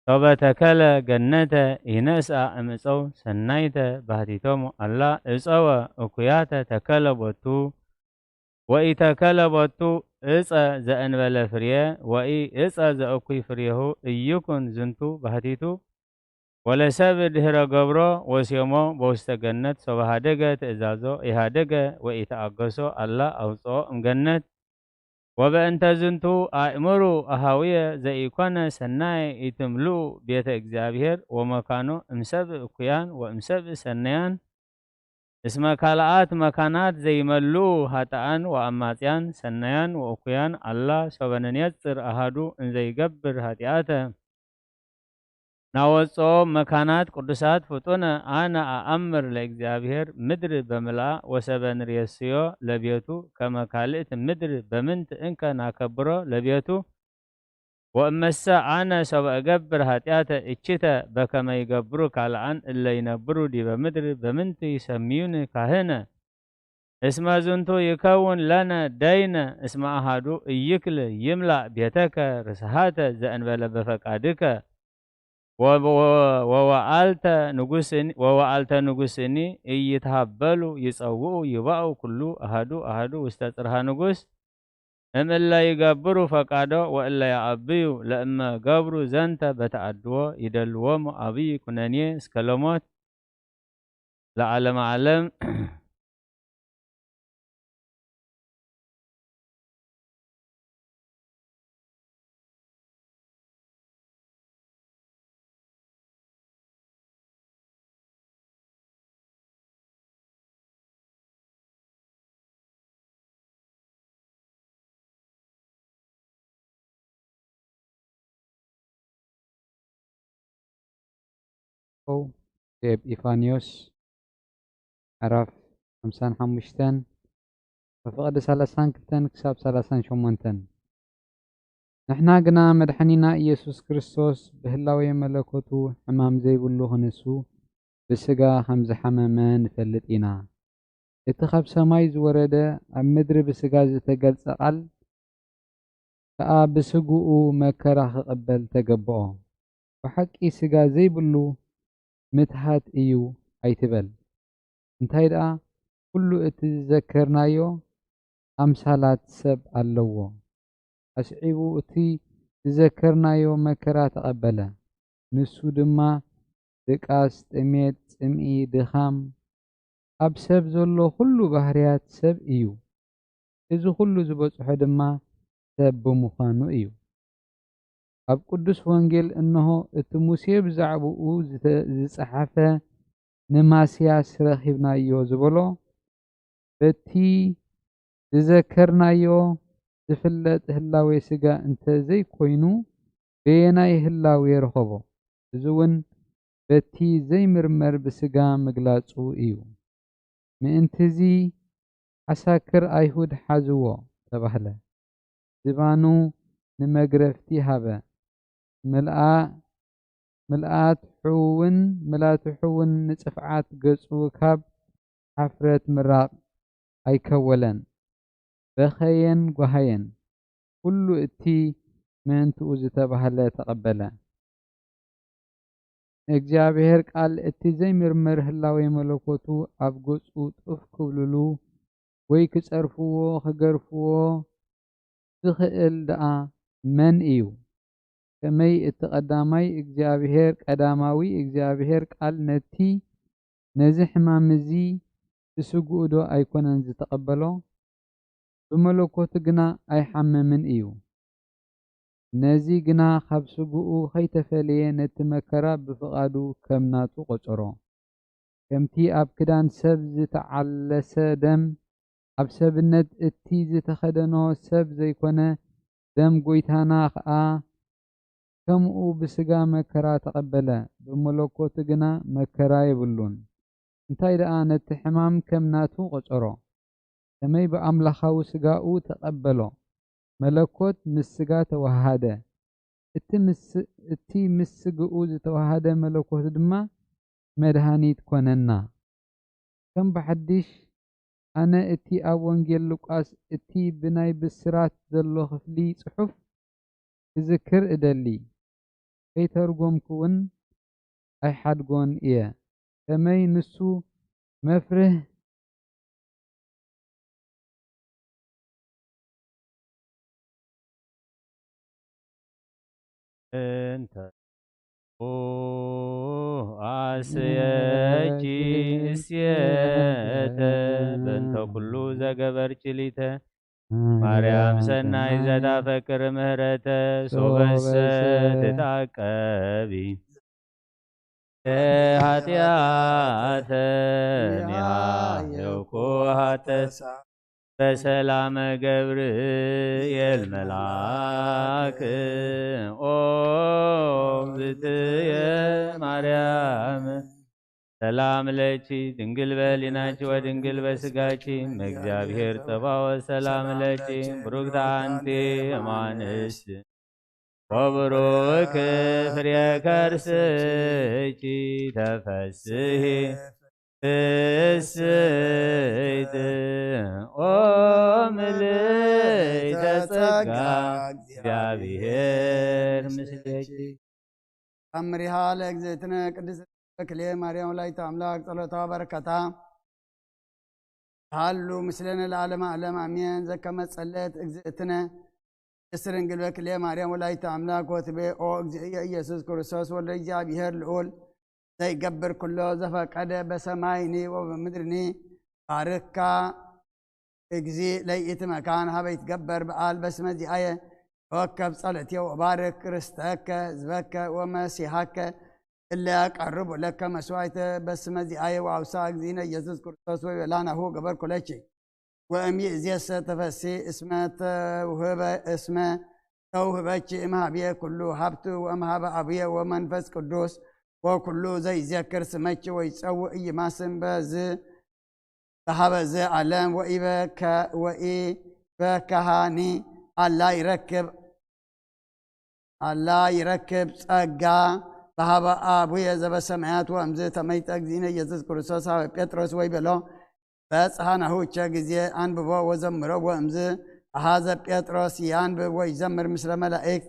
ሶበ ተከለ ገነተ ኢነስኣ እምፀው ሰናይተ ባህቲቶሙ ኣላ እፀወ እኩያተ ተከለ ቦቱ ወኢተከለ ቦቱ እፀ ዘእንበለ ፍርየ ወኢ እፀ ዘእኩይ ፍሬሁ እይኩን ዝንቱ ባህቲቱ ወለሰብ ድህረ ገብሮ ወሴሞ በውስተ ገነት ሶበ ሃደገ ትእዛዞ ኢሃደገ ወኢተኣገሶ ኣላ ኣውፅኦ እምገነት ወበእንተ ዝንቱ ኣእምሩ ኣሃውየ ዘኢኮነ ሰናየ ኢትምልኡ ቤተ እግዚኣብሔር ወመካኖ እምሰብእ እኩያን ወእምሰብእ ሰነያን እስመ ካልኣት መካናት ዘይመልኡ ሃጥኣን ወኣማጽያን ሰናያን ወእኩያን ኣላ ሶበ ንኔጽር ኣሃዱ እንዘይገብር ሃጢኣተ ናወጽኦ መካናት ቅዱሳት ፍጡነ ኣነ ኣኣምር ለእግዚኣብሔር ምድር በምልኣ ወሰበ ንርእስዮ ለቤቱ ከመ ካልእት ምድር በምንት እንከ ናከብሮ ለቤቱ ወእመሰ ኣነ ሰበ እገብር ኃጢአተ እችተ በከመ ይገብሩ ካልኣን እለ ይነብሩ ዲበ ምድር በምንት ይሰምዩኒ ካህነ እስመ ዝንቱ ይከውን ለነ ደይነ እስመ ኣሃዱ ኢይክል ይምላእ ቤተከ ርስሃተ ዘእንበለ በፈቃድከ ወወ- ወወአልተ ንጉስኒ ወወአልተ ንጉስኒ ኢይትሃበሉ ይጸውኡ ይባኡ ኩሉ ኣሃዱ ኣሃዱ ውስተ ጽርሃ ንጉስ እምእለ ይገብሩ ፈቃዶ ወእለ ያኣብዩ ለእመ ገብሩ ዘንተ በተኣድዎ ይደልዎሙ ኣብይ ኩነኔ እስከ ለሞት ለዓለመ ዓለም። ው ዴብ ኢፋንዮስ ምዕራፍ ሓምሳን ሓሙሽተን ከፍቕዲ ሰላሳን ክልተን ክሳብ ሰላሳን ሸሞንተን። ንሕና ግና መድሓኒና ኢየሱስ ክርስቶስ ብህላዌ መለኮቱ ሕማም ዘይብሉ ክንሱ ብስጋ ከም ዝሓመመ ንፈልጥ ኢና። እቲ ካብ ሰማይ ዝወረደ ኣብ ምድሪ ብስጋ ዝተገልጸ ቃል ከኣ ብስግኡ መከራ ክቕበል ተገብኦ። ብሓቂ ስጋ ዘይብሉ ምትሃት እዩ ኣይትበል። እንታይ ደኣ ኩሉ እቲ ዝዘከርናዮ ኣምሳላት ሰብ ኣለዎ። ኣስዒቡ እቲ ዝዘከርናዮ መከራ ተቐበለ። ንሱ ድማ ድቃስ፣ ጥሜት፣ ጽምኢ፣ ድኻም፣ ኣብ ሰብ ዘሎ ኩሉ ባህርያት ሰብ እዩ። እዚ ኹሉ ዝበጽሖ ድማ ሰብ ብምዃኑ እዩ። ኣብ ቅዱስ ወንጌል እንሆ እቲ ሙሴ ብዛዕባኡ ዝተ-፣ ዝጸሓፈ ንማስያስ ረኺብናዮ ዝበሎ፣ በቲ ዝዘከርናዮ ዝፍለጥ ህላዌ ስጋ እንተ ዘይኮይኑ፣ በየናይ ህላዌ ረኸቦ? እዚ እውን በቲ ዘይምርመር ብስጋ ምግላጹ እዩ። ምእንትዚ ዓሳክር ኣይሁድ ሓዝዎ ተባህለ። ዝባኑ ንመግረፍቲ ሃበ። ምልኣ-፣ ምልኣትሑውን፣ ምልኣትሑውን ንጽፍዓት ገጹ ካብ ሓፍረት ምራቕ ኣይከወለን። በኸየን ጓሃየን። ኩሉ እቲ ምእንትኡ ዝተባህለ ተቐበለ። እግዚኣብሔር ቃል እቲ ዘይምርመር ህላዌ መለኮቱ ኣብ ገጹ ጡፍ ክብልሉ ወይ ክጸርፍዎ ክገርፍዎ ዝኽእል ደኣ መን እዩ? ከመይ እቲ ቀዳማይ እግዚኣብሔር፣ ቀዳማዊ እግዚኣብሔር ቃል ነቲ፣ ነዚ ሕማም እዚ ብስግኡ ዶ ኣይኮነን ዝተቐበሎ? ብመለኮቱ ግና ኣይሓመምን እዩ። ነዚ ግና ካብ ስግኡ ኸይተፈልየ ነቲ መከራ ብፍቓዱ ከም ናቱ ቖጸሮ። ከምቲ ኣብ ክዳን ሰብ ዝተዓለሰ ደም፣ ኣብ ሰብነት እቲ ዝተኸደኖ ሰብ ዘይኮነ ደም ጐይታና ኸኣ ከምኡ ብስጋ መከራ ተቐበለ፣ ብመለኮቱ ግና መከራ የብሉን። እንታይ ደኣ ነቲ ሕማም ከም ናቱ ቖጸሮ። ከመይ ብኣምላኻዊ ስጋኡ ተቐበሎ። መለኮት ምስ ስጋ ተዋሃደ። እቲ ምስ፣ እቲ ምስ ስግኡ ዝተዋሃደ መለኮት ድማ መድሃኒት ኮነና። ከም ብሓድሽ ኣነ እቲ ኣብ ወንጌል ሉቃስ እቲ ብናይ ብስራት ዘሎ ክፍሊ ጽሑፍ ክዝክር እደሊ። ከይተርጎምኩውን ኣይሓድጎን እየ። ከመይ ንሱ መፍርህ እንተ ኣስየኪ እስየተ በእንተ ኩሉ ዘገበርኪ ሊተ ማርያም ሰናይ ዘዳፈቅር ምህረተ ሶበሰ ትታቀቢ ኃጢአተ ሚሃየኩ ሀተሳ በሰላመ ገብርኤል መልአክ ኦ ብትየ ማርያም ሰላም ለኪ ድንግል በሊናኪ ወድንግል በስጋኪ እመእግዚአብሔር ጸባኦት ሰላም ለኪ ብሩክት አንቲ እማንስት ወብሩክ ፍሬ ከርስኪ ተፈስሂ ፍስሕት ኦ ምልዕተ ጸጋ እግዚአብሔር ምስሌኪ። ተአምሪሃ ለእግዝእትነ ቅድስት ክልኤ ማርያም ወላዲተ አምላክ ጸሎታ በረከታ ሃሉ ምስሌነ ለዓለመ ዓለም አሜን። ዘከመ ጸለት እግዝእትነ ቅድስት ድንግል በክልኤ ማርያም ወላዲተ አምላክ ወትቤ ኦ እግዚእየ ኢየሱስ ክርስቶስ ወልደ እግዚአብሔር ልዑል ዘይገብር ኩሎ ዘፈቀደ በሰማይኒ ወበምድርኒ ባርካ እግዚእ ለይእቲ መካን ሀበ ይትገበር በዓል በስመ ዚአየ ተወከብ ጸሎትየ ወባርክ ርስተከ ህዝበከ ወመሲሐከ እለ ያቀርቡ ለከ መስዋዕተ በስመ ዚአየ ወአውሳ እግዚእነ ኢየሱስ ክርስቶስ ወይቤላ ናሁ ገበርኩ ለኪ ወእምይእዜሰ ተፈሲ እስመ ተውህበ እስመ ተውህበኪ እምሃብየ ኩሉ ሀብቱ ወእምሃበ አቡየ ወመንፈስ ቅዱስ ወኩሉ ዘይዜክር ስመኪ ወይጸውእ እይማስን በዝ በሀበ ዘ ዓለም ወኢበከሃኒ አላ ይረክብ አላ ይረክብ ጸጋ በሀበ አቡየ ዘበሰማያት ወእምዝ ተመይጠ እግዚእነ ኢየሱስ ክርስቶስ ሀበ ጴጥሮስ ወይቤሎ በጽሐ ናሁቸ ጊዜ አንብቦ ወዘምሮ ወእምዝ አሃዘ ጴጥሮስ ያንብብ ወይዘምር ምስለ መላእክት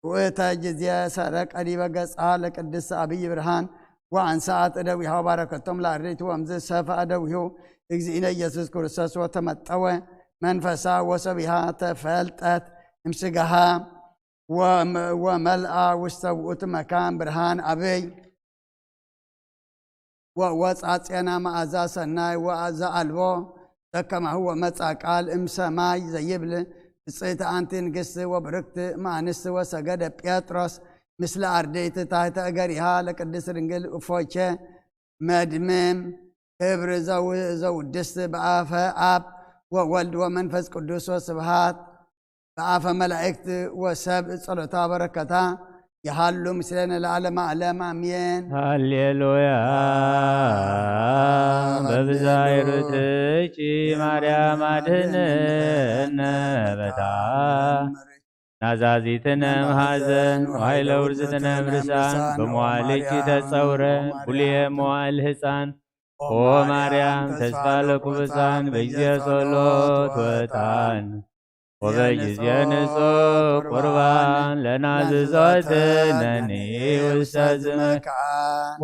ውእተ ጊዜ ሰረቀ ዲበ ገጽሃ ለቅድስት አብይ ብርሃን ወአንሰአት እደዊሃ ወባረከቶም ለአርድእት ወእምዝ ሰፈ እደዊሁ እግዚእነ ኢየሱስ ክርስቶስ ወተመጠወ መንፈሳ ወሰቢሃ ተፈልጠት እምስጋሃ ወመልአ ውስተ ውእቱ መካን ብርሃን አብይ ወወፃ ጼና መዓዛ ሰናይ ወዘአልቦ ዘከማሁ ወመጻ ቃል እም ሰማይ ዘይብል ብጽእቲ ኣንቲ ንግስቲ ወብርክቲ ማንስት ወሰገደ ጴጥሮስ ምስለ ኣርድእቲ ታሕተ እገሪሃ ለቅድስት ድንግል እፎቼ መድምም ክብር ዘው- ዘውድስ ብኣፈ ኣብ ወወልድ ወመንፈስ ቅዱስ ወስብሃት ብኣፈ መላእክት ወሰብ ጸሎታ በረከታ ይሃሉ ምስለነ ለዓለመ ዓለም ኣሜን። ሃሌሉያ። በብዛይ ርትዕኪ ማርያም ኣድህንነ በታ ናዛዚትነ እምሃዘን ወሃይለ ውርዝትነ እምርሳን በመዋልኪ ተጸውረ ብሉየ መዋእል ህፃን ኦ ማርያም ተስፋ ለኩብፃን በጊዜ ጸሎት ወጣን ወበጊዜ ንጹህ ቁርባን ለናዝዞትነኒ ውስተ ዝመካ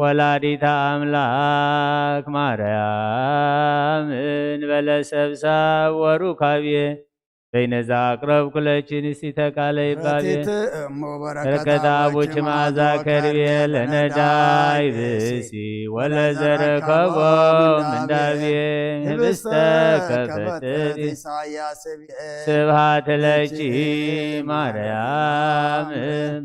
ወላዲታ ኣምላክ ማርያም እንበለ ሰብሳብ ወሩካብየ በይነዛ ኣቅረብኩ ለኪ ንስቲተ ቃለ ይባቤ በረከታ ቦች መዓዛ ከርቤ ለነዳይ ብእሲ ወለዘረከቦ ምንዳቤ ህብስተ ከፈትት ስብሃት ለኪ ማርያም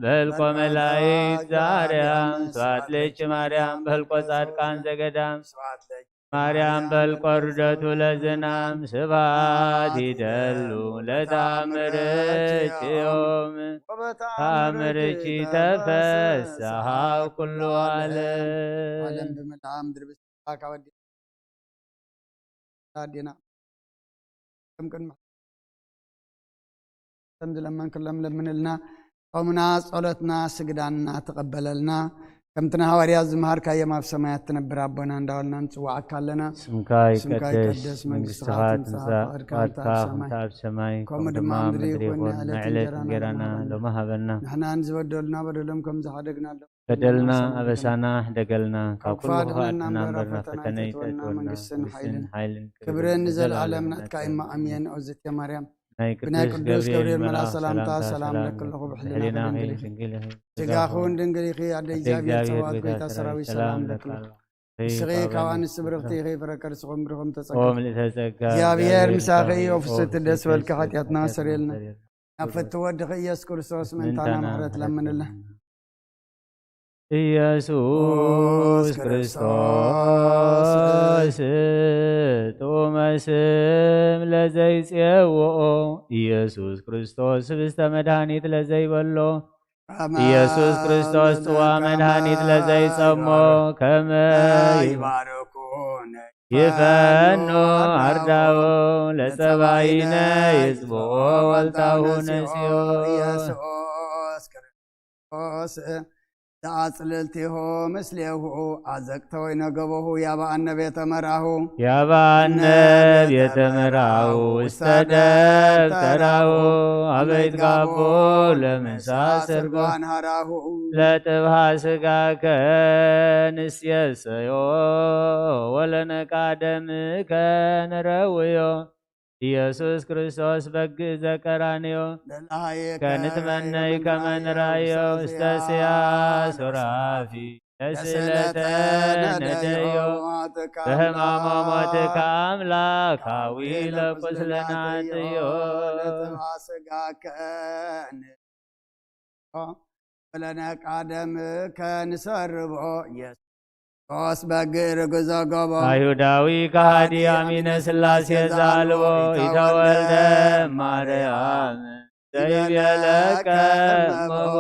በልቆ መላይክ ዛርያም ስብሃት ለኪ ማርያም በልቆ ጻድቃን ዘገዳም ማርያም በልቆ ርደቱ ለዝናም ስብሃት ይደሉ ለተኣምርኪ ዮም ተኣምርኪ ተፈስሃ ኩሉ ዓለም ዓለም ብምልኣ ምድሪ ብስኻ ወዲ ኣዴና ከም ቅድሚ ከም ዝለመንክሎም ለምንልና ጾምና ጸሎትና ስግዳንና ተቐበለልና ከምቲ ንሃዋርያት ዝመሃርካዮም ኣብ ሰማያት ትነብር ኣቦና እንዳበልና ንጽዋዓካ ኣለና ስምካ ይቀደስ መንግስትኻ ትምጻእ ፍቃድካ ከምቲ ኣብ ሰማይ ከምኡ ድማ ኣብ ምድሪ ይኹን ንዕለት እንጀራና ሎሚ ሃበና ንሕና ንዝበደሉና በደሎም ከም ዝሓደግናሎም በደልና ኣበሳና ሕደገልና ካብ ኩሉ ክፋትና እምበር ናብ ፈተና ይተወና መንግስትን ሓይልን ክብርን ንዘለኣለም ናትካ እማ ኣሜን። ኦዝቴ ማርያም ናይ ብናይ ቅዱስ ገብርኤል መልኣክ ሰላምታ ሰላም ለክለኹ ብሕልና ድንግል ስጋኹን ድንግል ኢኺ ኣደ እግዚኣብሔር ጸዋት ጎይታ ሰራዊት ሰላም ለክለኹ ንስኺ ካብ ኣንስቲ ብርኽቲ ኢኺ ፍረ ከርስኹም ብርኹም ተጸጋ እግዚኣብሔር ምሳኺ እዩ ፍስቲ ደስ በልካ ሓጢኣትና ሰሪልና ናብ ፈቲ ወድኺ ኢየሱስ ክርስቶስ ምእንታና ምሕረት ለምንልና። ኢየሱስ ክርስቶስ ጥዑመ ስም ለዘይጼውኦ ኢየሱስ ክርስቶስ ህብስተ መድኃኒት ለዘይበሎ ኢየሱስ ክርስቶስ ጽዋ መድኃኒት ለዘይጸሞ ከመ ይፈኑ ኣርዳኦ ለጸባይነ ይጽብኦ ወልታሁ ነሲኦ ዘኣጽልልቲሁ ምስሌሁ ኣዘቅተ ወይነ ገበሁ ያብኣነ ቤተ መራሁ ያብኣነ ቤተ መራሁ ውስተ ደብተራሁ አበይት ጋቦ ለምሳ ስርጎ አንሃራሁ ለጥብሃ ስጋከ ንስየሰዮ ወለነቃ ደምከ ንረውዮ ኢየሱስ ክርስቶስ በግ ዘቀራንዮ ከንትመነይ ከመንራዮ ውስተ ስያ ሱራፊ ለስእለተ ነደዮ በህማሞ ሞትከ አምላካዊ ለቁስለናጥዮ ወለነቃ ደምከ ንሰርቦ ኢየሱስ በግ ርግዞ ገቦ አይሁዳዊ ከሃዲ አሚነ ስላሴ ዛልቦ ኢተወልደ ማርያም ዘይቤለከ እመቦ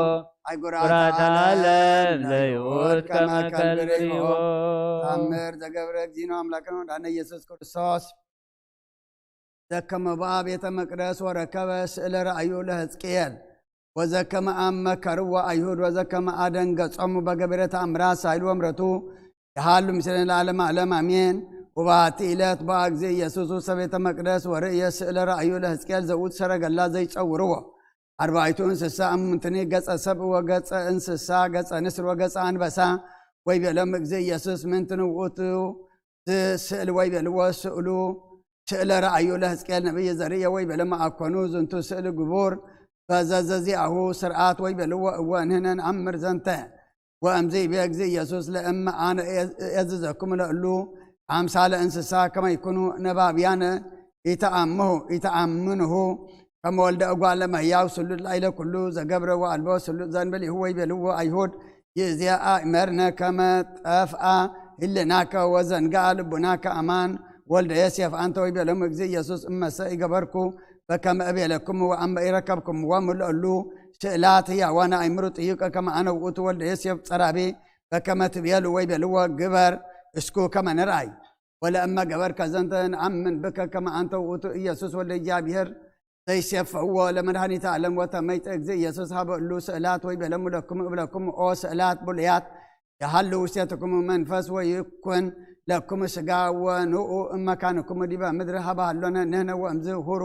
ኩራት ዓለም ለይሁድ ከመ ከልብ ርኢዎ ታምር ዘገብረ እግዚእነ አምላክነ ወዳነ ኢየሱስ ክርስቶስ ዘከመ በአ ቤተ መቅደስ ወረከበ ስእለ ራእዩ ለሕዝቅኤል ወዘከመ አመከርዎ አይሁድ ወዘከመ አደንገጾሙ በገቢረ ተአምራት ሳይል ወምረቱ ይሃሉ ምስለ ለዓለም ዓለም አሜን። ወበአቲ ዕለት በአ እግዚእ ኢየሱስ ውስተ ቤተ መቅደስ ወርእየ ስእለ ራእዩ ለሕዝቅኤል ዘውት ሰረገላ ዘይጸውርዎ አርባዕቱ እንስሳ እሙንትኒ ገጸ ሰብ ወገጸ እንስሳ ገጸ ንስር ወገጸ አንበሳ ወይቤሎም እግዚእ ኢየሱስ ምንትኒ ውእቱ ዝስእል ወይቤልዎ ስእሉ ስእለ ረአዩ ለሕዝቅኤል ነቢይ ዘርእየ ወይቤለ መኣኮኑ ዝንቱ ስእል ግቡር በዘዘዚአሁ ስርዓት ወይቤልዎ እወ ንሕነ ንኣምር ዘንተ ወእምዚ ይቤ እግዚእ ኢየሱስ ለእመ ኣነ እእዝዘኩም ለእሉ ኣምሳለ እንስሳ ከመይኩኑ ነባብያን ይተኣምሁ ይተኣምንሁ። ከም ወልደ እጓለ መህያው ስሉጥ ላይለ ኩሉ ዘገብረ ወኣልቦ ስሉጥ ዘንበሊሁ ወይ በልዎ ኣይሁድ። ይእዜኣ እመርነ ከመ ጠፍኣ ህልናከ ወዘንግኣ ልቡናከ ኣማን ወልደ ዮሴፍ ኣንተ ወይ በሎም እግዚእ ኢየሱስ እመሰ ይገበርኩ በከመ እቤለኩም ወኣመ ይረከብኩምዎም ለእሉ ስእላት ህያዋን ኣይምሩ ጥዩቀ ከመ ኣነ ውእቱ ወልደ ዮሴፍ ጸራቢ በከመ ትቤሉ ወይ በልዎ ግበር እስኩ ከመ ንርኣይ። ወለእመ ገበርከ ዘንተ ንኣምን ብከ ከመ ኣንተ ውእቱ ኢየሱስ ወልደ እግዚኣብሔር ዘይሴፈዎ ለመድኃኒተ ዓለም ወተመይጠ እግዚእ ኢየሱስ ሃበ እሉ ስእላት ወይ በለሙ ለክሙ እብለኩም ኦ ስእላት ብሉያት የሃሉ ውስቴትኩም መንፈስ ወይኩን ለክሙ ስጋ ወንኡ እመካንኩም ዲበ ምድሪ ሃበ ሃሎነ ንህነ ወእምዝ ሁሩ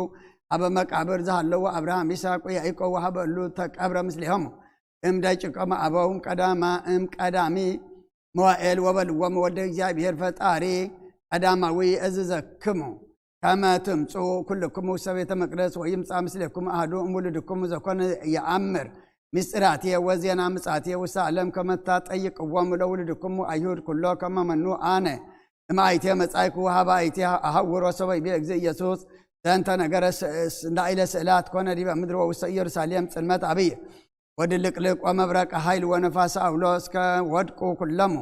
ሃበ መቃብር ዝሃለዎ አብርሃም ይስሐቅ ወያዕቆብ ወሃበ እሉ ተቀብረ ምስሌሆሙ እም ደቂቆም አበው እም ቀዳማ እም ቀዳሚ መዋኤል ወበልዎም ወልደ እግዚኣብሔር ፈጣሪ ቀዳማዊ እዝዘክሙ ከመ ትምጹ ኩልክሙ ውስተ ቤተ መቅደስ ወይምጻእ ምስሌኩም ኣሐዱ እምውሉድኩም ዘኮነ የአምር ምስጢራትየ ወዜና ምጻእትየ ውስተ ዓለም ከመ ታጠይቅዎም ለውሉድክሙ አይሁድ ኩሎ ከመ መኑ ኣነ እምኣይቴ መጻይኩ ሀበ ኣይቴ አሐውሮ ሰበይቤ እግዚእ ኢየሱስ ዘንተ ነገረ እንዳኢለ ስእላት ኮነ ዲበ ምድር ወውስተ ኢየሩሳሌም ጽልመት አብይ ወድልቅልቅ ወመብረቅ ኃይል ወነፋስ አውሎ እስከ ወድቁ ኩለሙ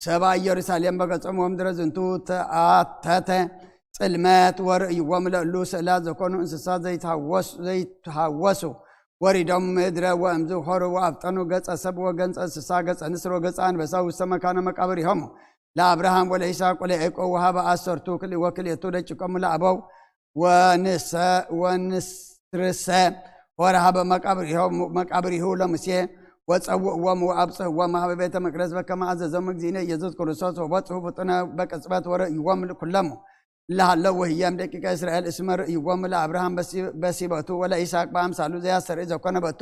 ሰባ ኢየሩሳሌም በገጾም ወምድረ ዝንቱ ተአተተ ጽልመት ወርእይዎም ለእሉ ስእላት ዘኮኑ እንስሳ ዘይትሃወሱ ወሪዶም ምድረ ወእምዝ ሆሩ ወአፍጠኑ ገጸ ሰብ ወገንጸ እንስሳ ገጸ ንስር ወገጸ አንበሳ ውስተ መካነ መቃብር ይሆሙ ለአብርሃም ወለይስሐቅ ወለያዕቆብ ወሃበ አሰርቱ ክልእ ወክልኤቱ ደቂቆም ለአበው ወንሰ ወንስትርሰ ሆረ ሀበ መቃብሪሁ ለሙሴ ወጸውእዎም ወአብጽሕዎም ሀበ ቤተ መቅደስ በከመ አዘዞም እግዚእነ ኢየሱስ ክርስቶስ ወበጽሑ ፍጡነ በቅጽበት ወርእይዎም ኩለሙ ለሃለው ህየም ደቂቀ እስራኤል እስመ ርእይዎም ለአብርሃም በሲበቱ ወለይስሐቅ በአምሳሉ ዘያስተርኢ ዘኮነ በቱ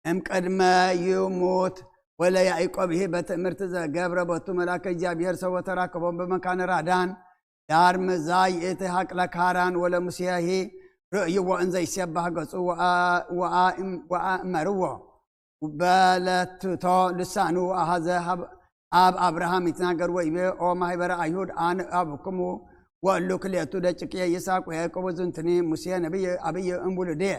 እምቅድመ ይሙት ወለያዕቆብሂ በትእምርቲ ዘገብረ በቱ መልአከ እግዚኣብሔር ሰው ወተራከቦም በመካነ ራዳን ዳር ምዛይ እቲ ሀቅለ ካራን ወለሙሴሂ ርእይዎ እንዘይሴባህ ገጹ ወአእመርዎ በለትቶ ልሳኑ አሃዘ ኣብ አብርሃም ይትናገር ወይቤ ኦ ማህበረ አይሁድ አነ አብክሙ ወእሉ ክልኤቱ ደቂቅየ ይስሐቅ ወያዕቆብ ዝንትኒ ሙሴ ነቢይ አብይ እምውሉድየ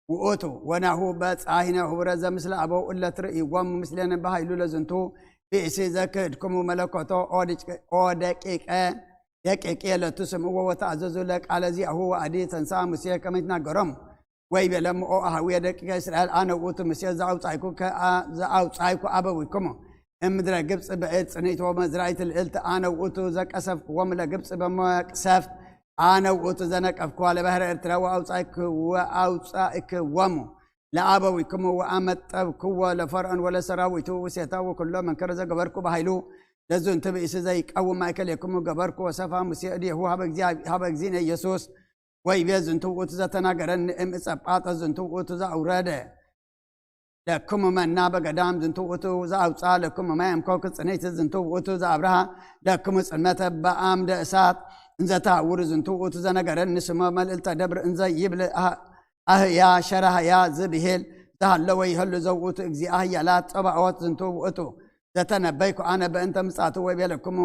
ውእቱ ወናሁ በጻሂነ ህቡረ ዘምስለ አበው እለ ትርእይዎም ምስሌነ በኃይሉ ለዝንቱ ብእሲ ዘክህድክሙ መለኮቶ ኦ ደቂቀ ደቂቅየ ለቱ ስምዕዎ ወተአዘዙ ለቃለ ዚአሁ ወአዲ ተንሳ ሙሴ ከመ ይትናገሮም ወይቤለሙ ኦ አሃውየ ደቂቀ እስራኤል አነ ውእቱ ሙሴ ዘአውጻይኩ ከ ዘአውጻይኩ አበዊክሙ እምድረ ግብጽ በእድ ጽንዕት ወመዝራይት ልዕልት አነ ውእቱ ዘቀሰፍክዎም ለግብጽ በመቅሰፍት አነ ውእቱ ዘነቀፍክዋ ለባህረ ኤርትራ ወአውጻእክወሙ ለአበዊክሙ ወአመጠብክዎ ለፈርዖን ወለሰራዊቱ ውሴታ ወኩሎ መንከረ ዘገበርኩ በኃይሉ ለዝንቱ ብእሲ ዘይቀውም ማእከሌክሙ ገበርኩ ወሰፋ ሙሴ እዴሁ ሀበ እግዚእነ ኢየሱስ ወይቤ ዝንቱ ውእቱ ዘተናገረኒ እም እጸጳጠ ዝንቱ ውእቱ ዘአውረደ ለክሙ መና በገዳም ዝንቱ ውእቱ ዘአውፃ ለክሙ ማይ እምኮክ ጽንዕት ዝንቱ ውእቱ ዘአብርሃ ለክሙ ጽልመተ በአምደ እሳት እንዘ ተሃውሩ ዝንቱ ውእቱ ዘነገረኒ ስሞ መልእልተ ደብር እንዘ ይብል አህያ ሸራህያ ዝብሂል ዘሃለወ ይህሉ ዘውእቱ እግዚአ ህያላት ጸባኦት ዝንቱ ውእቱ ዘተነበይኩ ኣነ በእንተ ምጻቱ ወይቤለክሙ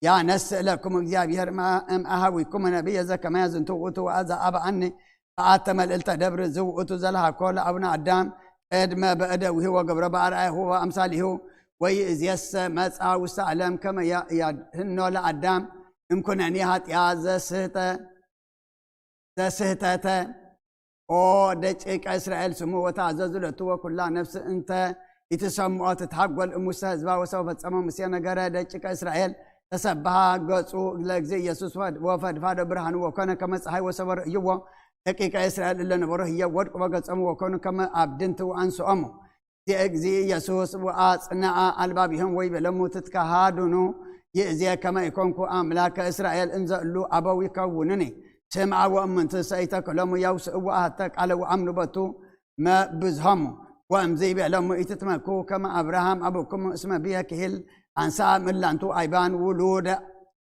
ያነስእ ለክሙ እግዚኣብሔር እምኣሃዊኩም ነቢየ ዘከመያ ዝንቱ ውእቱ ወአዛ አበአኒ በአተ መልእልተ ደብር ዝውእቱ ዘልሃኮ ለአቡነ አዳም ቅድመ በእደዊሁ ወገብረ በአርአያሁ ወአምሳሊሁ ወይእዜሰ መጻ ውስተ ዓለም ከመ ያድህኖ ለአዳም እምኩነኒ ኃጢያ ዘስህተ ዘስህተተ ኦ ደቂቀ እስራኤል ስሙ ወተአዘዙ ለቱ ወኩላ ነፍስ እንተ ኢትሰምዖ ትትሃጎል እሙሰ ህዝባ ወሰው ፈጸመ ሙሴ ነገረ ደቂቀ እስራኤል ተሰብሃ ገጹ ለእግዚ ኢየሱስ ወፈድፋዶ ብርሃኑ ወኮነ ከመ ፀሐይ ወሰበ ርእይዎ ደቂቀ እስራኤል እለ ነበሩ ህየ ወድቁ በገጾም ወኮኑ ከመ አብድንት ወአንስኦሙ። እግዚ ኢየሱስ ወአጽንዐ አልባቢሆም ወይቤሎሙ ትትከሃዱኑ ይእዜ ከመ ኢኮንኩ አምላከ እስራኤል እንዘ እሉ አበው ይከውኑኒ ስምዐ ወእምንቱ ሰይተክሎሙ ያውስእዎ አሐተ ቃለ ወአምኑ በቱ መብዝሆሙ ወእምዚ ይቤሎሙ ኢትትመኩ ከመ አብርሃም አቡክሙ እስመ ብየ ክሂል አንሳ እምላንቱ አይባን ውሉደ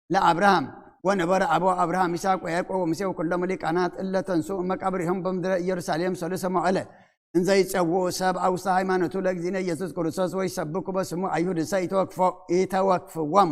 ለአብርሃም ወነበረ አበው አብርሃም ይስሐቅ ወያዕቆብ ወሙሴ ወኩሎም ሊቃናት እለ ተንሱ መቃብሪሆም በምድረ ኢየሩሳሌም ሰሉሰ መዋዕለ እንዘ ይጸውኡ ሰብ አውስተ ሃይማኖቱ ለእግዚእነ ኢየሱስ ክርስቶስ ወይሰብኩ በስሙ አይሁድሰ ኢተወክፎ ኢተወክፍዎሙ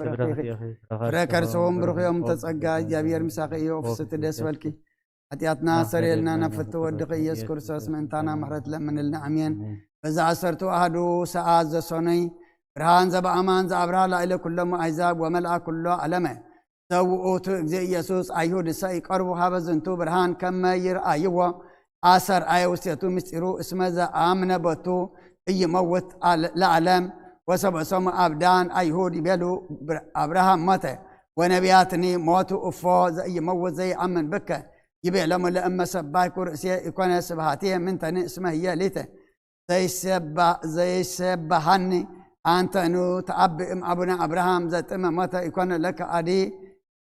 ብርኽቲ ኢኺ። ፍረ ከርስዎም ብሩኽ እዮም። ተጸጋ እግዚኣብሔር ምሳኺ እዩ። ፍስቲ ደስ በልኪ። ሓጢኣትና ሰሪየልና ናብ ፍትው ወድኺ ኢየሱስ ክርስቶስ ምእንታና ምሕረት ለምንልና። ኣሜን። በዛ ዓሰርቱ ኣሃዱ ሰዓት ዘሶነይ ብርሃን ዘበኣማን ዘኣብርሃ ላዕለ ኩሎም ኣሕዛብ ወመልኣ ኩሎ ዓለመ። ዘውኡቱ እግዚእ ኢየሱስ ኣይሁድሰ ይቀርቡ ሀበ ዝንቱ ብርሃን ከመ ይርኣይዎ ኣሰርኣየ ውስቴቱ ምስጢሩ እስመ ዘኣምነ በቱ እይመውት ለዓለም። ወሰበሶሙ ኣብዳን ኣይሁድ ይቤሉ ብር- ኣብርሃም ሞተ ወነቢያትኒ ሞቱ እፎ ዘእይመውት ዘይኣምን ብከ ይቤሎሙ ለእመ ሰባይኩ ርእስየ ይኮነ ስብሃትየ ምንተኒ እስመ ህየ ሊተ ዘይሰባ- ዘይሰባሃኒ ኣንተኑ ተኣብእም ኣቡነ ኣብርሃም ዘጥመ ሞተ ይኮነ ለከ ኣዲ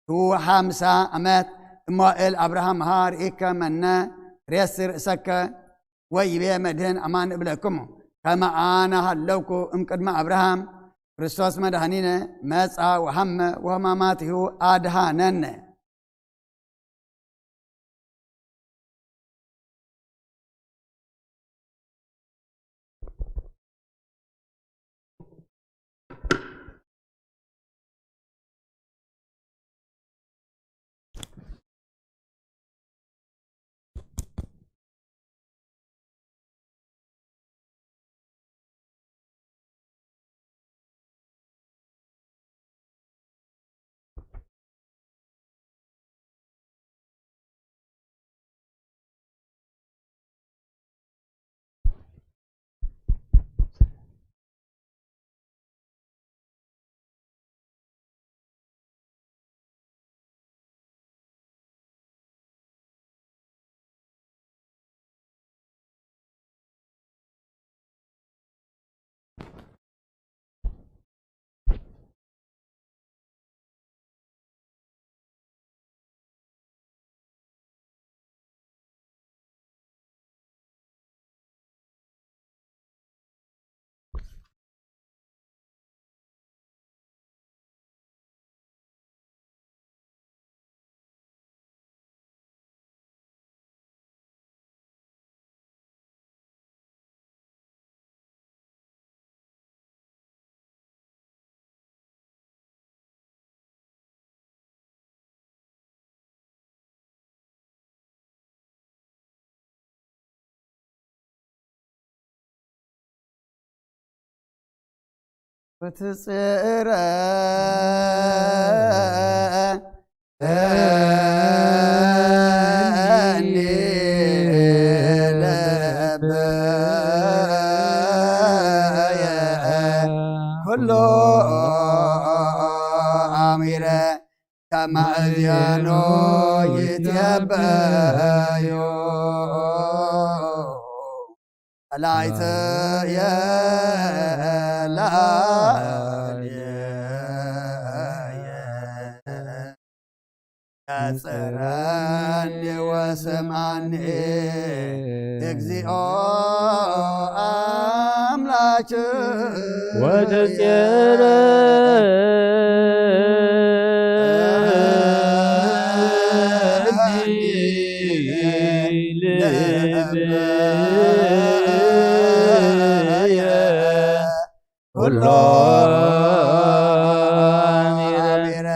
ትውሓ ምሳ ኣመት እሞ እል ኣብርሃም ሃር ኢከ መነ ሬሲ ርእሰከ ወይቤ መድህን ኣማን እብለክሙ ከመ ኣነ ሃለውኩ እምቅድመ ኣብርሃም ክርስቶስ መድኃኒነ መጻ ወሃመ ወህማማትሁ ኣድሃነነ። ክትጽረ እኒ ልበየ ኩሎ ኣሚረ ካብ ማእዝያኖ ይትበዩ። ጸላእተየ ላዕሌየ፣ ነጽረኒ ወስምዓኒ እግዚኦ ኣምላክ። ወተጽየረ ልብየ ኩሎ ኣሚረ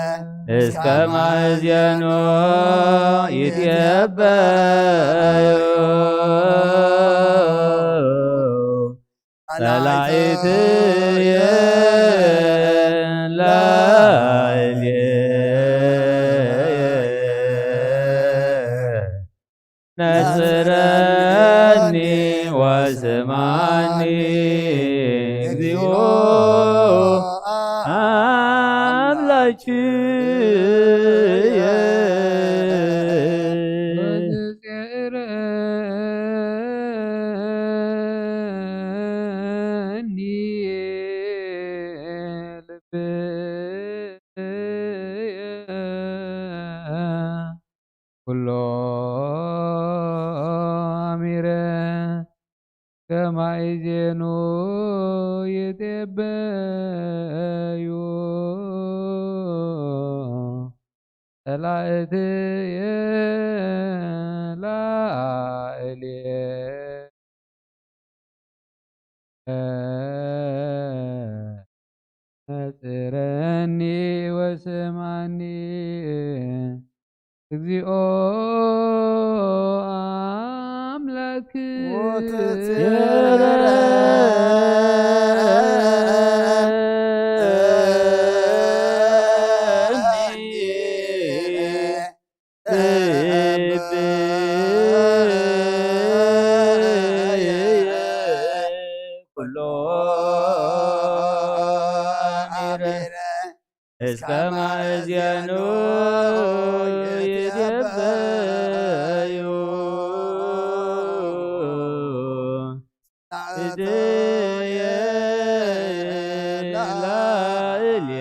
እስከ ማእዝያኖ ይትበዩ። ጸላኢትየ ላዕሌየ ነጽረኒ ወስምዓኒ እግዚኦ ኣምላክየ። ወትጽየረኒ ልብየ ኩሎ ኣሚረ ከማይ ዜኑ ይትበዩ ጸላእትየ ላዕሌየ ነጽረኒ ወስምዓኒ እግዚኦ ኣምላክ። ወትጽየረኒ ኩሎ ኣሚረ እስከ ማእዝያኑ ይትበዩ። እትየ ላዕሌየ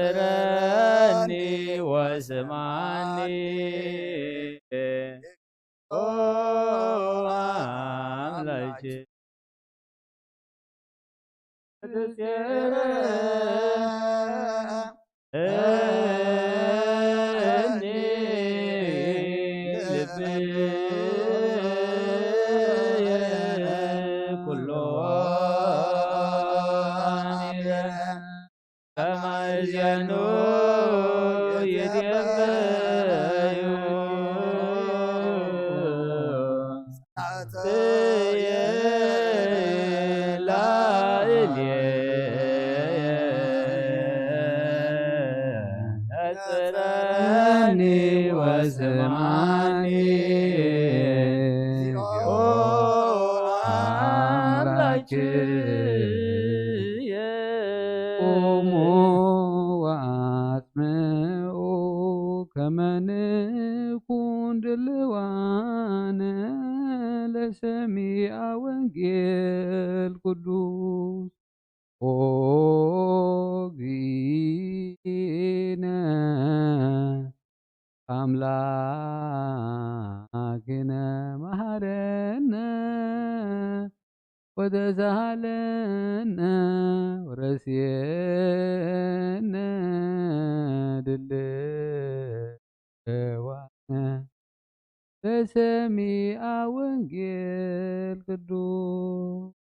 ነጽረኒ ወስምዓኒ ኦ ኣምላኬ። እኒ ልብየ ኩሎ ኣሚረ ከማእዝያኑ ይትበዩ። ጸላእትየ ላዕሌየ ነጽረኒ ወስምዓኒ ኦ ኣምላክየ። ቁሙ ወኣስምዑ ከመ ንኩን ድልዋነ ለሰሚዐ ወንጌል ቅዱስ። ኦ እግዚእነ ኣምላክነ መሃረነ ወተሳሃለነ ወረስየነ ድልዋነ ለሰሚዐ ወንጌል ቅዱስ።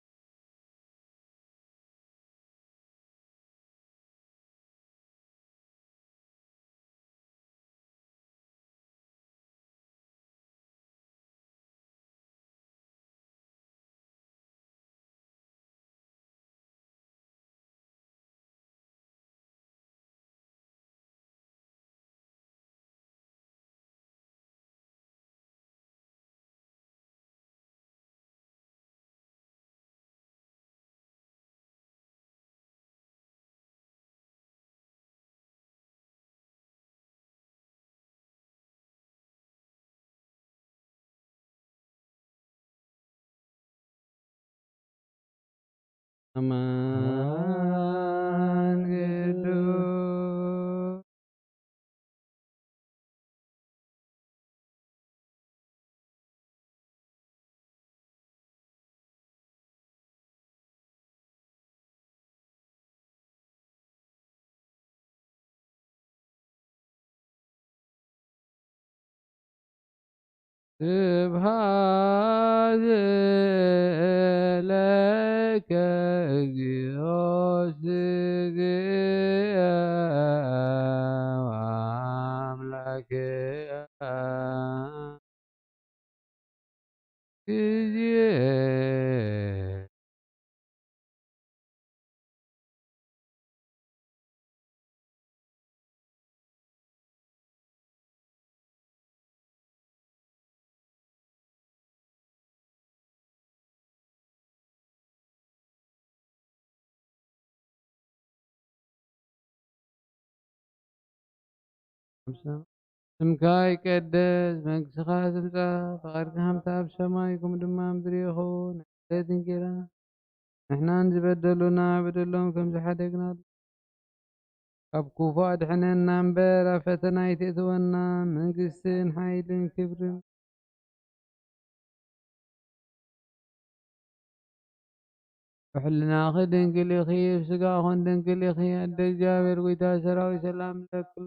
ኣማን ቅዱስ። ስብሐት ለከ እግዚኦ ስግየ ወአምላክየ ግዜ ስምካ ይቀደስ፣ መንግስትኻ ትምጻእ፣ ፈቓድካ ከምቲ ኣብ ሰማይ ከምኡ ድማ ኣብ ምድሪ ይኹን። ዕለት እንጀራ ንሕናን ዝበደሉና በደሎም ከም ዝሓደግናሉ ካብ ክፉእ ኣድሕነና እምበር፣ ኣብ ፈተና ኣይትእትወና። መንግስትን ሓይልን ክብርን ብሕልናኺ ድንግል ኢኺ፣ ብስጋኹን ድንግል ኢኺ። ኣደ እግዚኣብሔር፣ ጎይታ ሰራዊት፣ ሰላም ለክሎ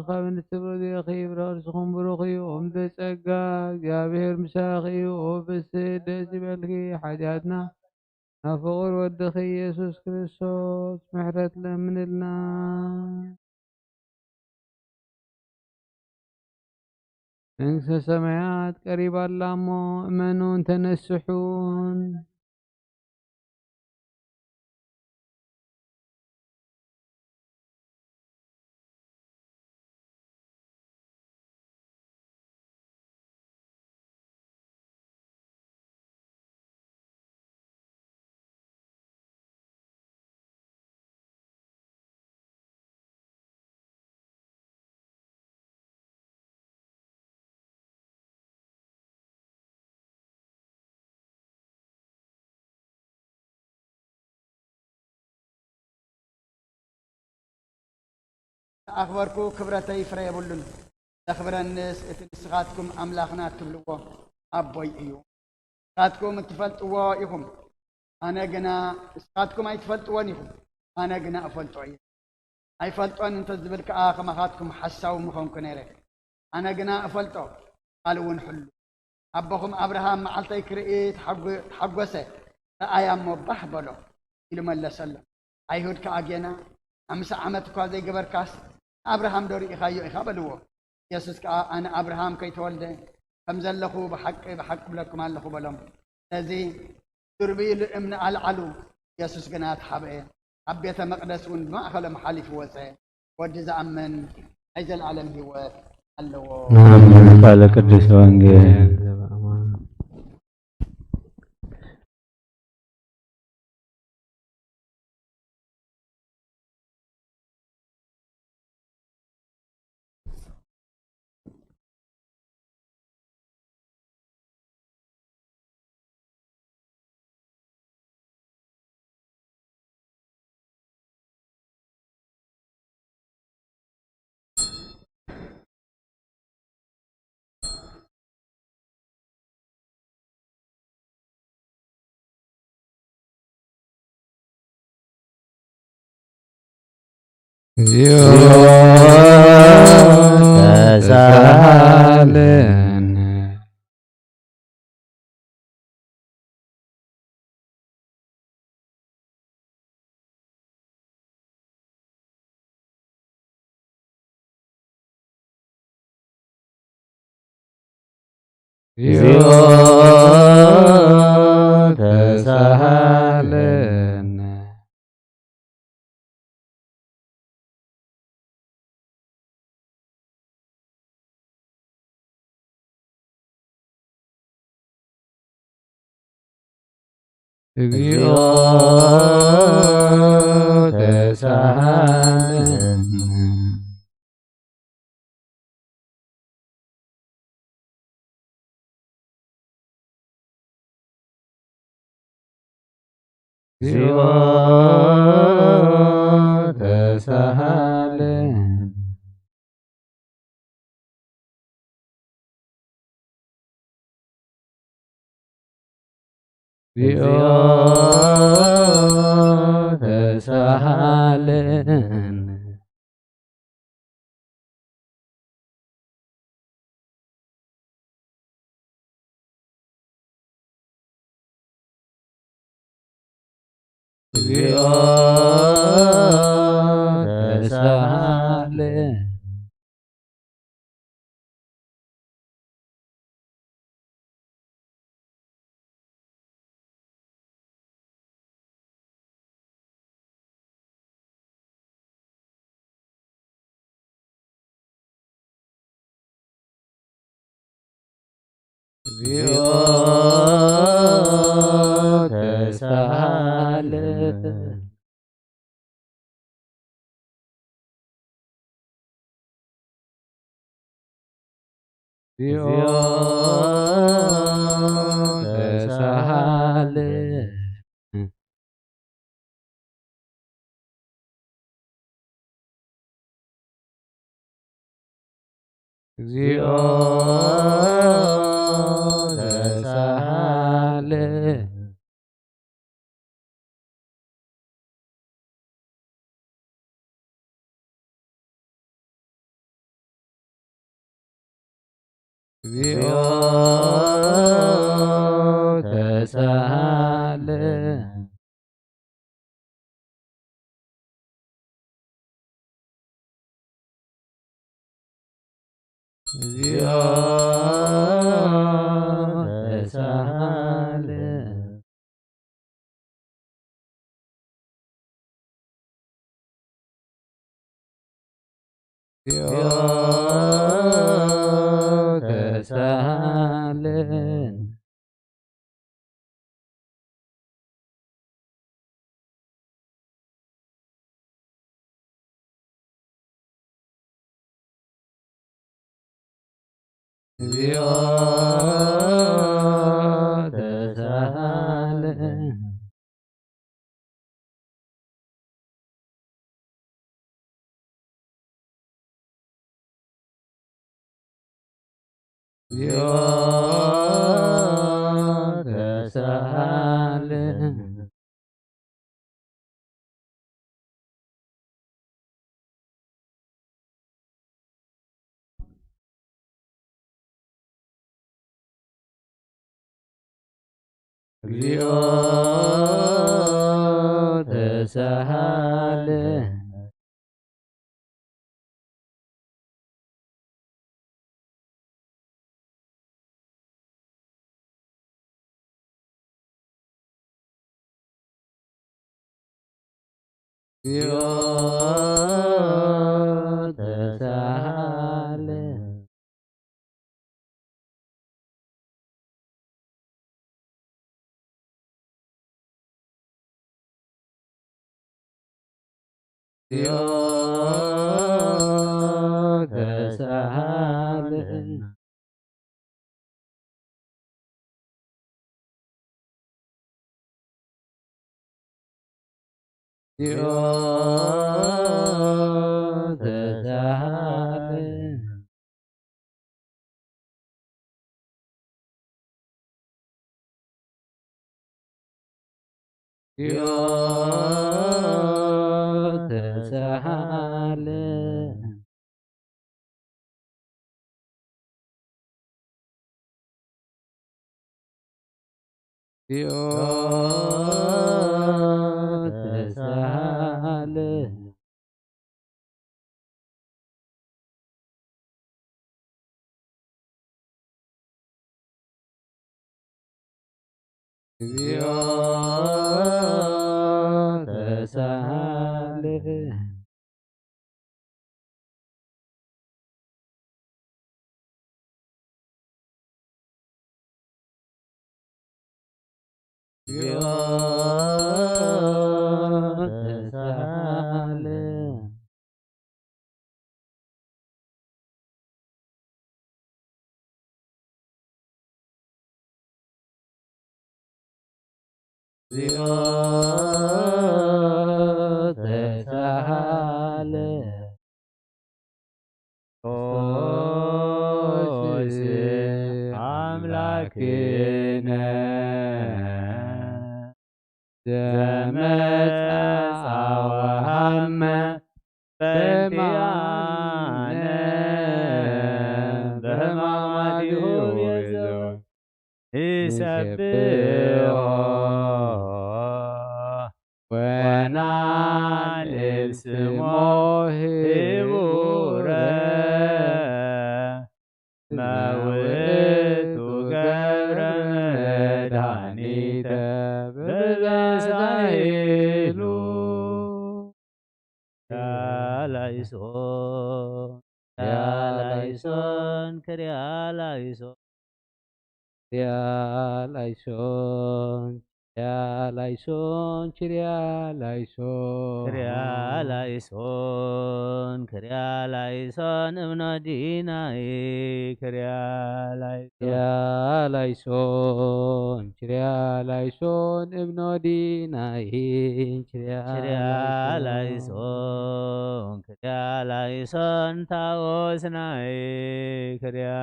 ካብ ንትብሉ ኢኺ፣ ብርእስኹም ብሩኽ እዩ። እም ብጸጋ እግዚኣብሔር ምሳኺ እዩ። ኦ ብስህ ደስ ይበልኪ፣ ሓጢኣትና ናብ ፍቑር ወድኺ ኢየሱስ ክርስቶስ ምሕረት ለምንልና። መንግስተ ሰማያት ቀሪባ ኣላ እሞ እመኑን ተነስሑን። ኣኽበርኩ ክብረተይ ፍረ የብሉን። ዘኽብረንስ እቲ ንስኻትኩም ኣምላኽና እትብልዎ ኣቦይ እዩ። ንስኻትኩም እትፈልጥዎ ኢኹም፣ ኣነ ግና፣ ንስኻትኩም ኣይትፈልጥዎን ኢኹም፣ ኣነ ግና እፈልጦ እየ። ኣይፈልጦን እንተ ዝብል ከኣ ከማኻትኩም ሓሳዊ ምኾንኩ ነይረ። ኣነ ግና እፈልጦ፣ ቃል እውን ሕሉ። ኣቦኹም ኣብርሃም መዓልተይ ክርኢ ተሓጎ-፣ ተሓጎሰ፣ ረኣያ እሞ ባህ በሎ ኢሉ መለሰሎም። ኣይሁድ ከኣ ጌና ሓምሳ ዓመት እኳ ዘይገበርካስ ንኣብርሃም ዶ ርኢኻዮ ኢኻ በልዎ። ኢየሱስ ከኣ ኣነ ኣብርሃም ከይተወልደ ከም ዘለኹ ብሓቂ ብሓቂ እብለኩም ኣለኹ በሎም። ስለዚ ዱርብዩ ልእምኒ ኣልዓሉ። ኢየሱስ ግና ተሓብአ፣ ኣብ ቤተ መቕደስ እውን ብማእኸሎም ሓሊፉ ወጸ። ወዲ ዝኣምን ናይ ዘለኣለም ህይወት ኣለዎ። ኣሜን። ቃለ ቅዱስ ወንጌል። እግዚኦ ተሳሃለነ። እግዚኦ ተሳሃለነ። እግዚኦ ተሳሃለነ። እግዚኦ ተሳሃለ። እግዚኦ ተሳሃለ። እግዚኦ ተሳሃለ። እግዚኦ ተሳሃለ። እግዚኦ ተሳሃለ። እግዚኦ ተሳሃለ። እግዚኦ ተሳሃለ። እግዚኦ ተሳሃለ። እግዚኦ ተሳሃለ። እግዚኦ ተሳሃለ። እግዚኦ ተሳሃለ። እግዚኦ ተሳሃለ። እግዚኦ ተሳሃለ። እግዚኦ ተሳሃለ። እግዚኦ ተሳሃለ። እግዚኦ ተሳሃለ። እግዚኦ ተሳሃለ። እግዚኦ ተሳሃለ። እግዚኦ ተሳሃለ። እግዚኦ ዘመጻ ወሃመ በእንቲኣነ በሕማማቲሁ ቤዞ ንሰብሖ ወናልዕል ስሞ ህቡረ መውቱ ገብረ መድኃኒተ በበሳይሉ ያላይሶን ያላይሶን ክርያላይሶን ክርያላይሶን ክርያላይሶን ክርያላይሶን ክርያላይሶን ክርያላይሶን እብኖ ዲናይ ክርያላይሶን ክርያላይሶን ክርያላይሶን እብኖ ዲናይ ክርያላይሶን ክርያላይሶን ክርያላይሶን ታኦስናይ ክርያላይሶን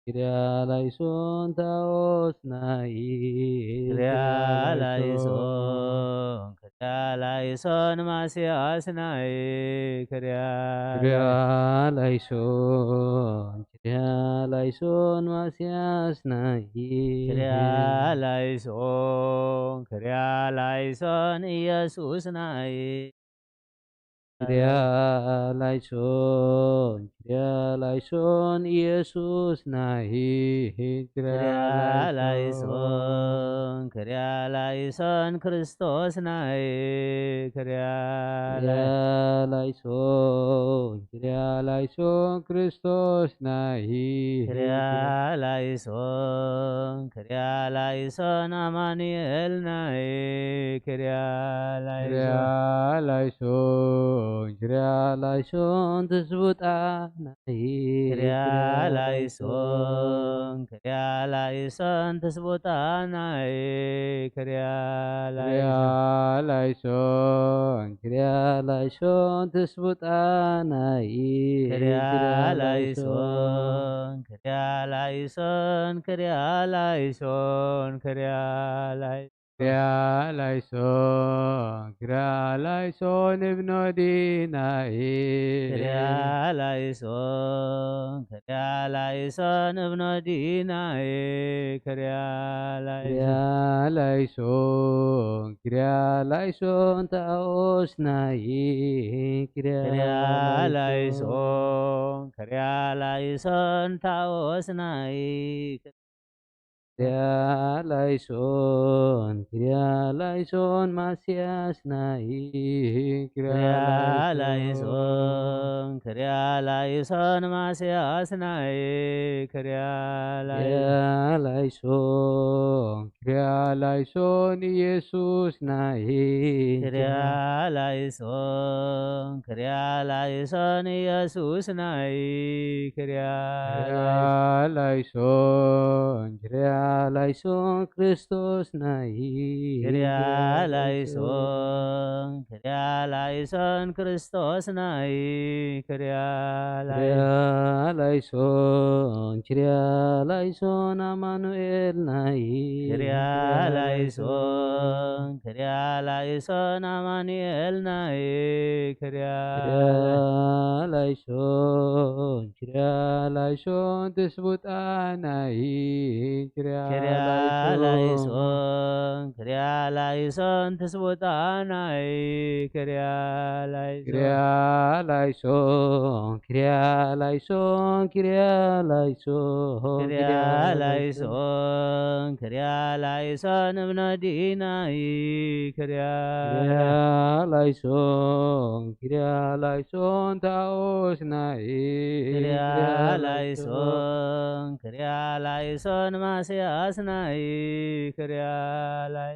ክርያላይሶን ክርያላይሶን ታኦስናይ ክርያላይሶን ክርያላይሶን ማስያስናይ ክርያላይሶን ክርያላይሶን ክርያላይሶን ማስያስናይ ክርያላይሶን ክርያላይሶን ኢየሱስናይ ክርያላይሶን ክርያላይሶን ኢየሱስናይ ክርያላይሶን ክርያላይሶን ክርስቶስናይ ክርያላይሶን ክርያላይሶን ክርስቶስናይ ክርያላይሶን ክርያላይሶን ኣማኑኤልናይ ክርያላይሶን ክርያላይሶን ክርያላይሶን ትስቡጣናይ ክርያላይሶን ክርያላይሶን ትስቡጣናይ ክርያላይሶን ክርያላይሶን ክርያላይሶን ትስቡጣናይ ክርያላይሶን ክርያላይሶን ክርያላይሶን ክርያላይሶን ክርያላይሶን እብኖ ዲናይ ክርያላይሶን ክርያላይሶን እብኖ ዲናይ ክርያላይሶን ክርያላይሶን ክርያላይሶን ታኦስናይ ክርያላይሶን ክርያላይሶን ታኦስናይ ክርያላይሶን ክርያላይሶን ማስያስናይ ክርያላይሶን ክርያላይሶን ማስያስናይ ክርያላይሶን ክርያላይሶን ክርያላይሶን ኢየሱስናይ ክርያላይሶን ክርያላይሶን ኢየሱስናይ ክርያላይሶን ክርያላይሶን ክርያላይሶን ክርስቶስናይ ክርያላይሶን ክርያላይሶን ክርስቶስናይ ክርያላይሶን ክርያላይሶን ክርያላይሶን ኣማኑኤልናይ ክርያላይሶን ክርያላይሶን ኣማኑኤልናይ ክርያላይሶን ክርያላይሶን ክርያላይሶን ትስቡጣናይ ክርያላይሶን ክርያላይሶን ክርያላይሶን ትስቡጣናይ ክርያላይሶን ክርያላይሶን ክርያላይሶን ክርያላይሶን ክርያላይሶን ክርያላይሶን እብኖ ዲናይ ክርያላይሶን ክርያላይሶን ክርያላይሶን ታኦስናይ ክርያላይሶን ክርያላይሶን ማስያስናይ ክርያላይ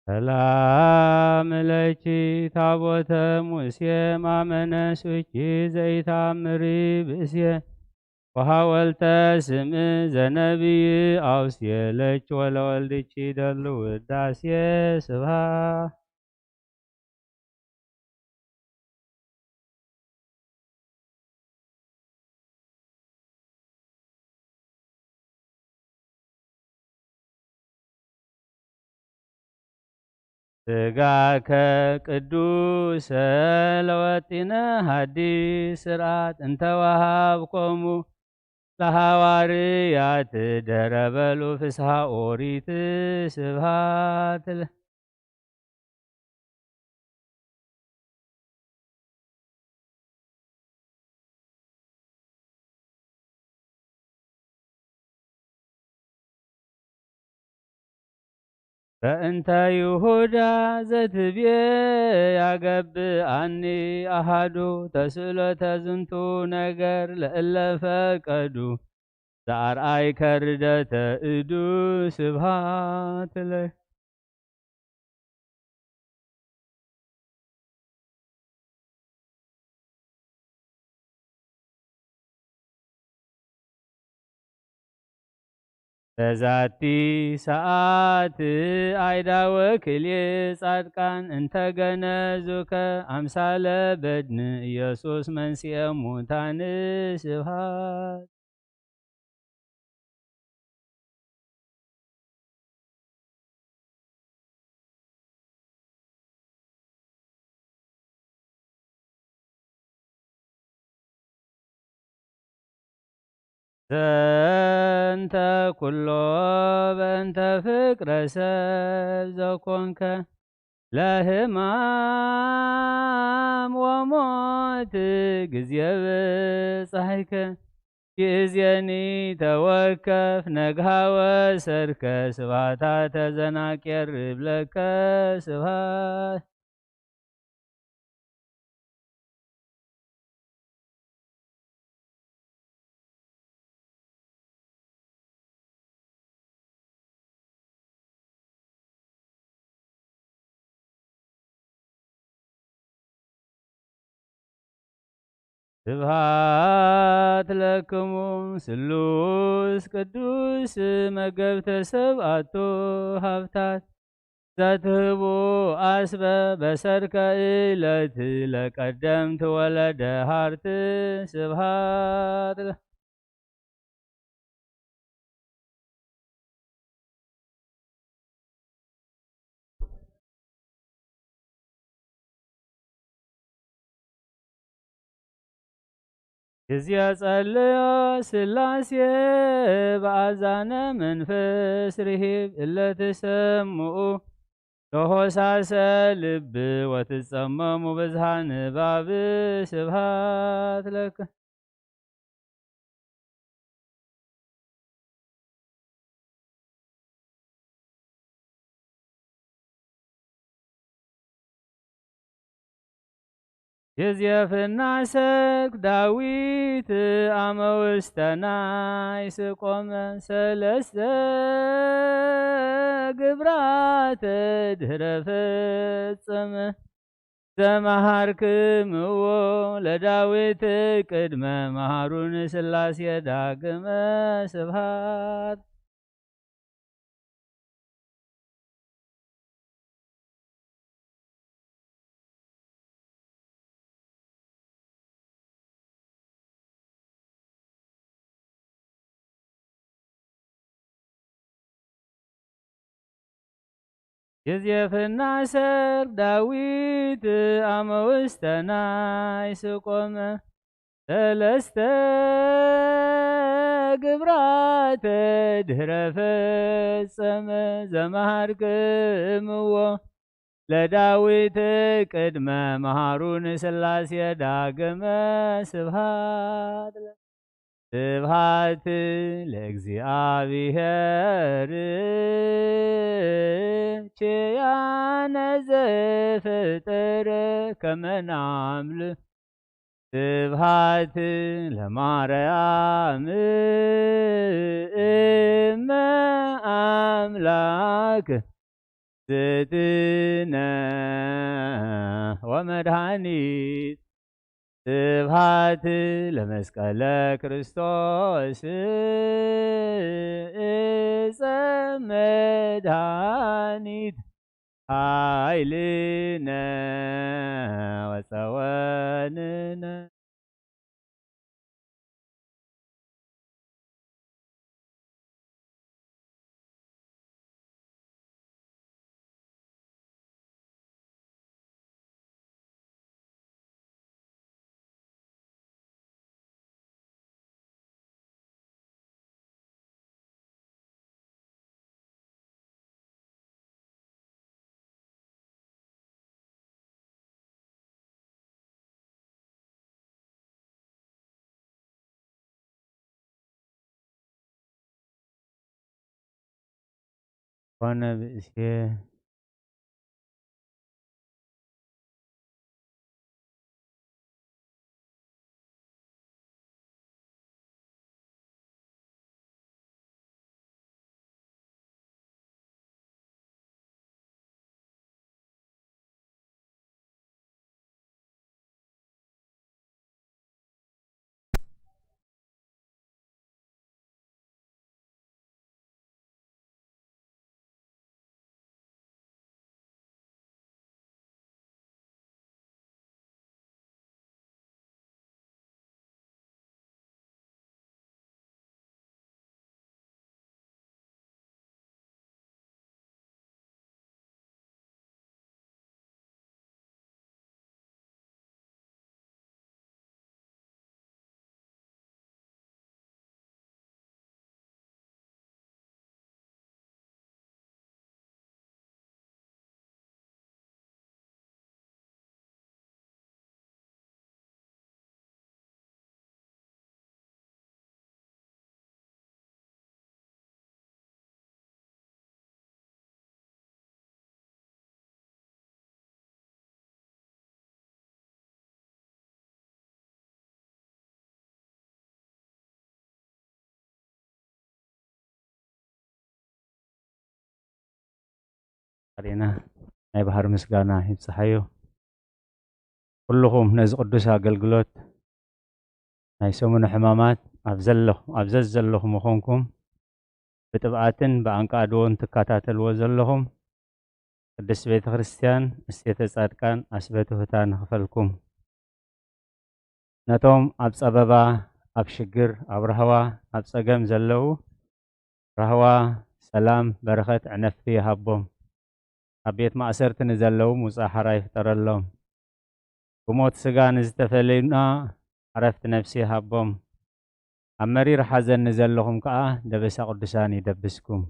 ሰላም ለኪ ታቦተ ሙሴ ማመነሱኪ ዘይታምሪ ብእሴ ወሃወልተ ስም ዘነብይ አውስየ ለኪ ወለወልድኪ ደሉ ውዳሴ ስብሃ ስጋከ ቅዱሰ ለወጢነ ሐዲስ ስርዓት እንተወሃብኮሙ ለሐዋርያት ደረበሉ ፍስሃ ኦሪት ስብሃት ለ በእንተ ይሁዳ ዘትብዬ ያገብአኒ አሃዱ ተስእሎተ ዝንቱ ነገር ለእለ ፈቀዱ ዘአርአይከ ርደተ እዱ ስብሃት ለክ በዛቲ ሰዓት አይዳወ ክልኤ ጻድቃን እንተገነዙከ አምሳለ በድን ኢየሱስ መንስኤ ሙታን ስብሃት ዘንተ ኩሎ በእንተ ፍቅረ ሰብ ዘኮንከ ለሕማም ወሞት ግዜ ብጻሕከ ይእዜኒ ተወከፍ ነግሃ ወሰርከ ስብሃታ ተዘናቄር እብለከ ስብሃት ስብሃት ለክሙ ስሉስ ቅዱስ መገብተ ሰብኣቱ ሃብታት ዘትህቡ አስበ በሰርከ እለት ለቀደምት ወለደ ሃርት ስብሃት ግዜ ጸልዮ ስላሴ ብኣዛነ መንፈስ ርሂብ እለ ትሰምኡ ለሆሳሰ ልብ ወትጸመሙ ብዝሃ ንባብ ስብሃት ለከ። ይዜፍና ሰክ ዳዊት አመ ውስተ ናይስ ቆመ ሰለስተ ግብራተ ድህረ ፍጽም ዘመሃርክምዎ ለዳዊት ቅድመ መሃሩን ስላሴ ዳግመ ስብሃት። ይዜፍና ሰር ዳዊት አመ ውስተ ናይስ ቆመ ሰለስተ ግብራተ ድህረ ፈጸመ ዘመሃርክምዎ ለዳዊት ቅድመ መሃሩን ስላሴ ዳግመ ስብሃት ለ-፣ ስብሃት ለእግዚአብሔር ኪያነ ዘፈጠረ ከመ ናምልክ ስብሃት ለማርያም እመ አምላክ ዝድነ ወመድኃኒት። ስብሐት ለመስቀለ ክርስቶስ እፀ መድኃኒት ኃይልነ ወፀወንነ። ኮነ ብእሴ። ፈጣሪና ናይ ባህር ምስጋና ይብጽሓዮ። ኩልኹም ነዚ ቅዱስ ኣገልግሎት ናይ ሰሙነ ሕማማት ኣብ ዘለኹም፣ ኣብ ዘዘለኹም ምኾንኩም ብጥብኣትን ብኣንቃድዎን ትከታተልዎ ዘለኹም ቅድስት ቤተ ክርስቲያን፣ እስቴተ ጻድቃን፣ ኣስበ ትሑታን ንኽፈልኩም። ነቶም ኣብ ጸበባ፣ ኣብ ሽግር፣ ኣብ ራህዋ፣ ኣብ ጸገም ዘለዉ ራህዋ፣ ሰላም፣ በረኸት፣ ዕነፍቲ ይሃቦም። ኣብ ቤት ማእሰርቲ ንዘለዉ ምውጻእ ሓራ ይፍጠረሎም። ብሞት ስጋ ንዝተፈለዩና ዕረፍቲ ነፍሲ ይሃቦም። ኣብ መሪር ሓዘን ንዘለኹም ከኣ ደበሳ ቅዱሳን ይደብስኩም።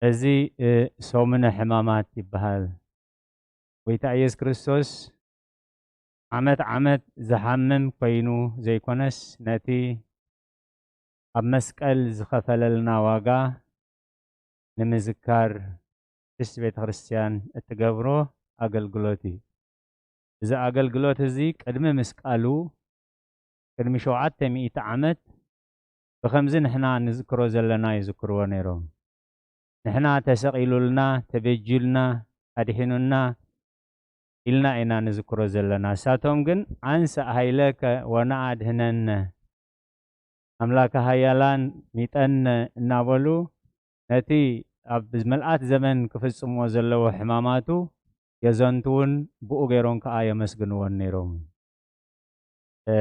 እዚ፣ እ፣ ሰሙነ ሕማማት ይበሃል። ጎይታ ኢየሱስ ክርስቶስ ዓመት ዓመት ዝሓምም ኮይኑ ዘይኮነስ፣ ነቲ ኣብ መስቀል ዝኸፈለልና ዋጋ ንምዝካር ቅድስት ቤተ ክርስቲያን እትገብሮ ኣገልግሎት እዩ። እዚ ኣገልግሎት እዚ ቅድሚ ምስቃሉ፣ ቅድሚ ሸውዓተ ሚእቲ ዓመት ብኸምዚ ንሕና ንዝክሮ ዘለና ይዝክርዎ ነይሮም። ንሕና ተሰቒሉልና፣ ተበጅዩልና፣ ኣድሒኑና ኢልና ኢና ንዝክሮ ዘለና። ንሳቶም ግን፣ "አንሰ ኃይለከ ወነአ አድኅነነ፣ ኣምላከ ኃያላን ሚጠነ" እናበሉ ነቲ ኣብ ምልኣት ዘመን ክፍጽምዎ ዘለዎ ሕማማቱ የዘንትዉን ብኡ ገይሮም ከኣ የመስግንዎን ነይሮም። እ፣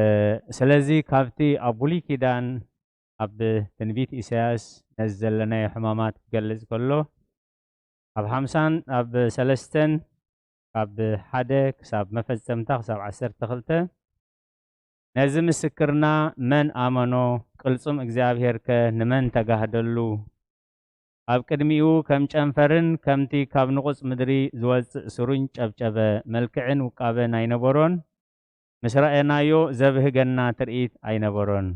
ስለዚ ካብቲ ኣብ ብሉይ ኪዳን ኣብ ትንቢት ኢሳያስ ነዚ ዘለናዮ ሕማማት ክገልጽ ከሎ፣ ኣብ ሓምሳን ኣብ ሰለስተን ካብ ሓደ ክሳብ መፈጸምታ ክሳብ ዓሰርተ ክልተ፣ ነዚ ምስክርና መን ኣመኖ? ቅልጹም እግዚኣብሔር ከ ንመን ተጋህደሉ? ኣብ ቅድሚኡ ከም ጨንፈርን ከምቲ ካብ ንቑጽ ምድሪ ዝወጽእ ስሩን ጨብጨበ፣ መልክዕን ውቃበን ኣይነበሮን፣ ምስ ረኣናዮ ዘብህገና ትርኢት ኣይነበሮን።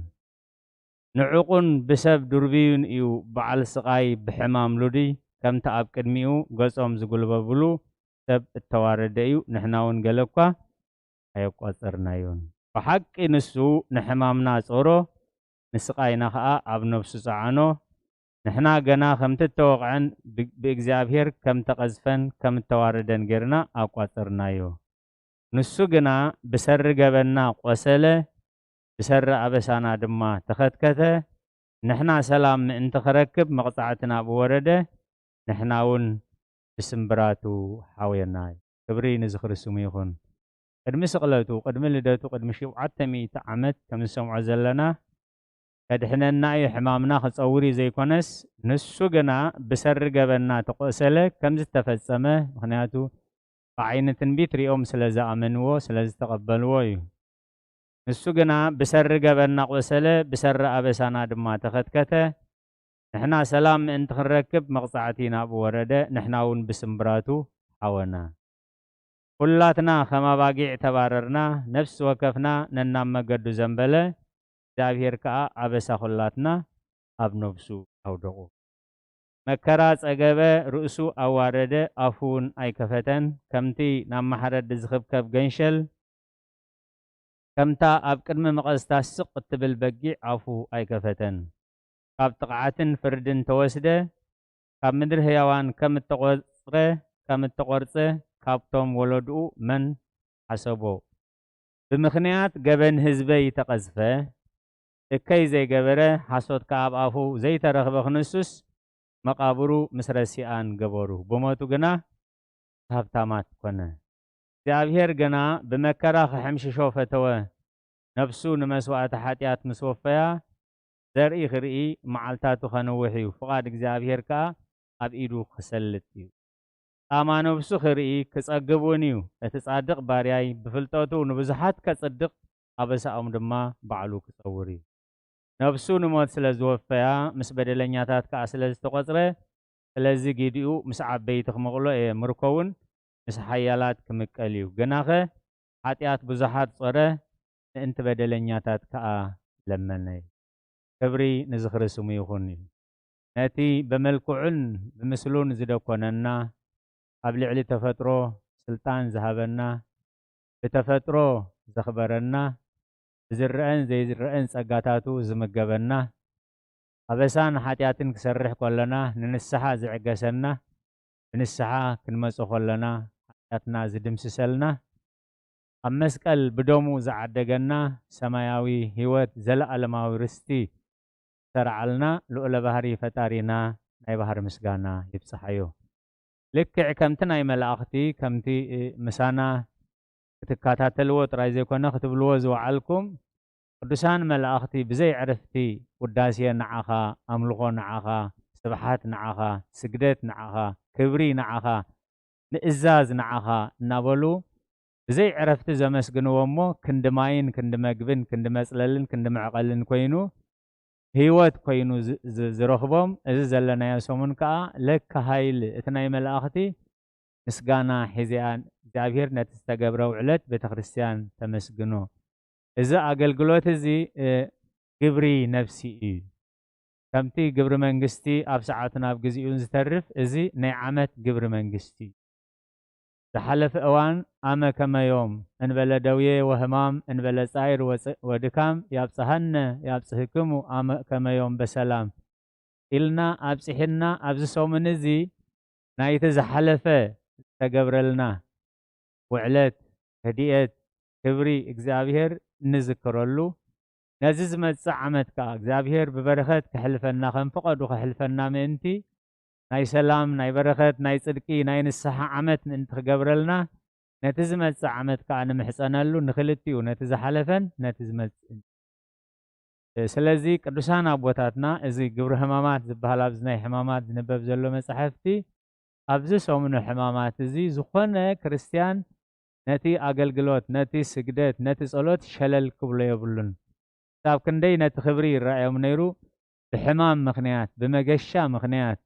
ንዑቑን ብሰብ ድርብዩን እዩ፣ በዓል ስቓይ ብሕማም ሉዲ፣ ከምቲ ኣብ ቅድሚኡ ገጾም ዝጉልበብሉ ሰብ እተዋረደ እዩ፣ ንሕና እውን ገለ እኳ ኣየቋጸርናዮን። ብሓቂ ንሱ ንሕማምና ጾሮ፣ ንስቓይና ኸኣ ኣብ ነፍሱ ጸዓኖ። ንሕና ገና ከምቲ እተወቕዐን ብ-፣ ብእግዚኣብሔር ከም ተቐዝፈን ከም እተዋረደን ጌርና ኣቋጸርናዮ። ንሱ ግና ብሰሪ ገበንና ቆሰለ፣ ብሰሪ ኣበሳና ድማ ተኸትከተ። ንሕና ሰላም ምእንቲ ኽረክብ መቕጻዕቲ ናብኡ ወረደ፣ ንሕና እውን ብስምብራቱ ሓወየና። ክብሪ ንዝኽሪ ስሙ ይኹን። ቅድሚ ስቕለቱ፣ ቅድሚ ልደቱ፣ ቅድሚ ሸውዓተ ሚእቲ ዓመት ከም ዝሰምዖ ዘለና፣ ከድሕነና እዩ፣ ሕማምና ክጸውር እዩ ዘይኮነስ፣ ንሱ ግና ብሰሪ ገበንና ተቆሰለ፣ ከም ዝተፈጸመ፣ ምኽንያቱ ብዓይኒ ትንቢት ሪኦም ስለ ዝኣመንዎ፣ ስለ ዝተቐበልዎ እዩ። ንሱ ግና ብሰሪ ገበንና ቆሰለ፣ ብሰሪ ኣበሳና ድማ ተኸትከተ። ንሕና ሰላም ምእንቲ ክንረክብ መቕጻዕቲ ናብኡ ወረደ፣ ንሕና እውን ብስምብራቱ ሓወና። ኩላትና ከም ኣባጊዕ ተባረርና፣ ነፍሲ ወከፍና ነናብ መገዱ ዘንበለ፣ እግዚኣብሔር ከኣ ኣበሳ ኩላትና ኣብ ነብሱ ኣውደቑ። መከራ ጸገበ፣ ርእሱ ኣዋረደ፣ ኣፉ እውን ኣይከፈተን። ከምቲ ናብ ማሕረዲ ዝኽብከብ ገንሸል፣ ከምታ ኣብ ቅድሚ መቐዝታ ስቕ እትብል በጊዕ ኣፉ ኣይከፈተን። ካብ ጥቕዓትን ፍርድን ተወስደ፣ ካብ ምድሪ ህያዋን ከም እተቖጽረ፣ ከም እተቖርጸ፣ ካብቶም ወለድኡ መን ሓሰቦ? ብምኽንያት ገበን ህዝበይ ተቐዝፈ፣ እከይ ዘይገበረ፣ ሓሶት ከኣ ኣብ ኣፉ ዘይተረኽበ ክንሱስ፣ መቓብሩ ምስ ረሲኣን ገበሩ። ብሞቱ ግና ሃብታማት ኮነ። እግዚኣብሔር ግና ብመከራ ክሕምሽሾ ፈተወ። ነፍሱ ንመስዋእቲ ሓጢኣት ምስ ወፈያ፣ ዘርኢ ክርኢ መዓልታቱ ከንውሕ እዩ። ፍቓድ እግዚኣብሔር ከኣ ኣብ ኢዱ ክሰልጥ እዩ። ጻማ ነፍሱ ክርኢ ክጸግብ እውን እዩ። እቲ ጻድቕ ባርያይ ብፍልጠቱ ንብዙሓት ከጽድቕ፣ ኣበሳኦም ድማ ባዕሉ ክጸውር እዩ። ነፍሱ ንሞት ስለ ዝወፈያ፣ ምስ በደለኛታት ከኣ ስለ ዝተቖጽረ፣ ስለዚ ጊዲኡ ምስ ዓበይቲ ክምቕሎ እየ፣ ምርኮ እውን ምስ ሓያላት ክምቀል እዩ። ግናኸ ሓጢኣት ብዙሓት ጾረ፣ ምእንቲ በደለኛታት ከኣ ለመነ። ክብሪ ንዝኽሪ ስሙ ይኹን እዩ። ነቲ ብመልክዑን ብምስሉን ዝደኮነና፣ ኣብ ልዕሊ ተፈጥሮ ስልጣን ዝሃበና፣ ብተፈጥሮ ዘኽበረና፣ ብዝረአን ዘይዝረአን ጸጋታቱ ዝምገበና፣ ኣበሳን ሓጢኣትን ክሰርሕ ከለና ንንስሓ ዝዕገሰና፣ ብንስሓ ክንመጾ ከለና ሓጢኣትና ዝድምስሰልና፣ ኣብ መስቀል ብደሙ ዝዓደገና፣ ሰማያዊ ህይወት፣ ዘለኣለማዊ ርስቲ ዝተሰርዓልና ልዑለ ባህሪ ፈጣሪና ናይ ባህሪ ምስጋና ይብጽሓዮ። ልክዕ ከምቲ ናይ መላእኽቲ፣ ከምቲ፣ እ፣ ምሳና ክትከታተልዎ ጥራይ ዘይኮነ ክትብልዎ ዝወዓልኩም፣ ቅዱሳን መላእኽቲ ብዘይ ዕረፍቲ ውዳሴ ንዓኻ፣ ኣምልኾ ንዓኻ፣ ስብሓት ንዓኻ፣ ስግደት ንዓኻ፣ ክብሪ ንዓኻ፣ ምእዛዝ ንዓኻ እናበሉ ብዘይ ዕረፍቲ ዘመስግንዎ እሞ፣ ክንዲ ማይን ክንዲ መግብን ክንዲ መጽለልን ክንዲ መዕቐልን ኮይኑ፣ ህይወት ኮይኑ ዝ-፣ ዝ-፣ ዝረኽቦም፣ እዚ ዘለናዮ ሰሙን ከኣ ለካ ሃይል እቲ ናይ መላእኽቲ ምስጋና ሒዘያ እግዚኣብሔር ነቲ ዝተገብረ ውዕለት ቤተ ክርስቲያን ተመስግኖ። እዚ ኣገልግሎት እዚ፣ እ፣ ግብሪ ነፍሲ እዩ። ከምቲ ግብሪ መንግስቲ ኣብ ሰዓቱን ኣብ ግዚኡን ዝተርፍ፣ እዚ ናይ ዓመት ግብሪ መንግስቲ እዩ። ዝሓለፈ እዋን ኣመ ከመዮም፣ እንበለ ደዌ ወህማም፣ እንበለ ጻይር ወጽ-፣ ወድካም፣ ያብጽሃነ፣ ያብጽህክሙ ኣመ ከመዮም በሰላም ኢልና ኣብጺሕና፣ ኣብዚ ሰሙን እዚ ናይቲ ዝሓለፈ ዝተገብረልና ውዕለት፣ ረድኤት፣ ክብሪ እግዚኣብሔር እንዝክረሉ፣ ነዚ ዝመጽእ ዓመት ከኣ እግዚኣብሔር ብበረኸት ከሕልፈና፣ ከም ፍቐዱ ከሕልፈና ምእንቲ፣ ናይ ሰላም፣ ናይ በረኸት፣ ናይ ጽድቂ፣ ናይ ንስሓ ዓመት ምእንቲ ክገብረልና፣ ነቲ ዝመጽእ ዓመት ከኣ ንምሕጸነሉ፣ ንኽልቲኡ፣ ነቲ ዝሓለፈን ነቲ ዝመጽእን። ስለዚ ቅዱሳን ኣቦታትና፣ እዚ ግብሪ ሕማማት ዝበሃል ኣብዚ ናይ ሕማማት ዝንበብ ዘሎ መጻሕፍቲ፣ ኣብዚ ሰሙነ ሕማማት እዚ ዝኾነ ክርስትያን ነቲ ኣገልግሎት፣ ነቲ ስግደት፣ ነቲ ጸሎት ሸለል ክብሎ የብሉን። ክሳብ ክንደይ ነቲ ክብሪ ይረኣዮም ነይሩ፣ ብሕማም ምኽንያት፣ ብመገሻ ምኽንያት፣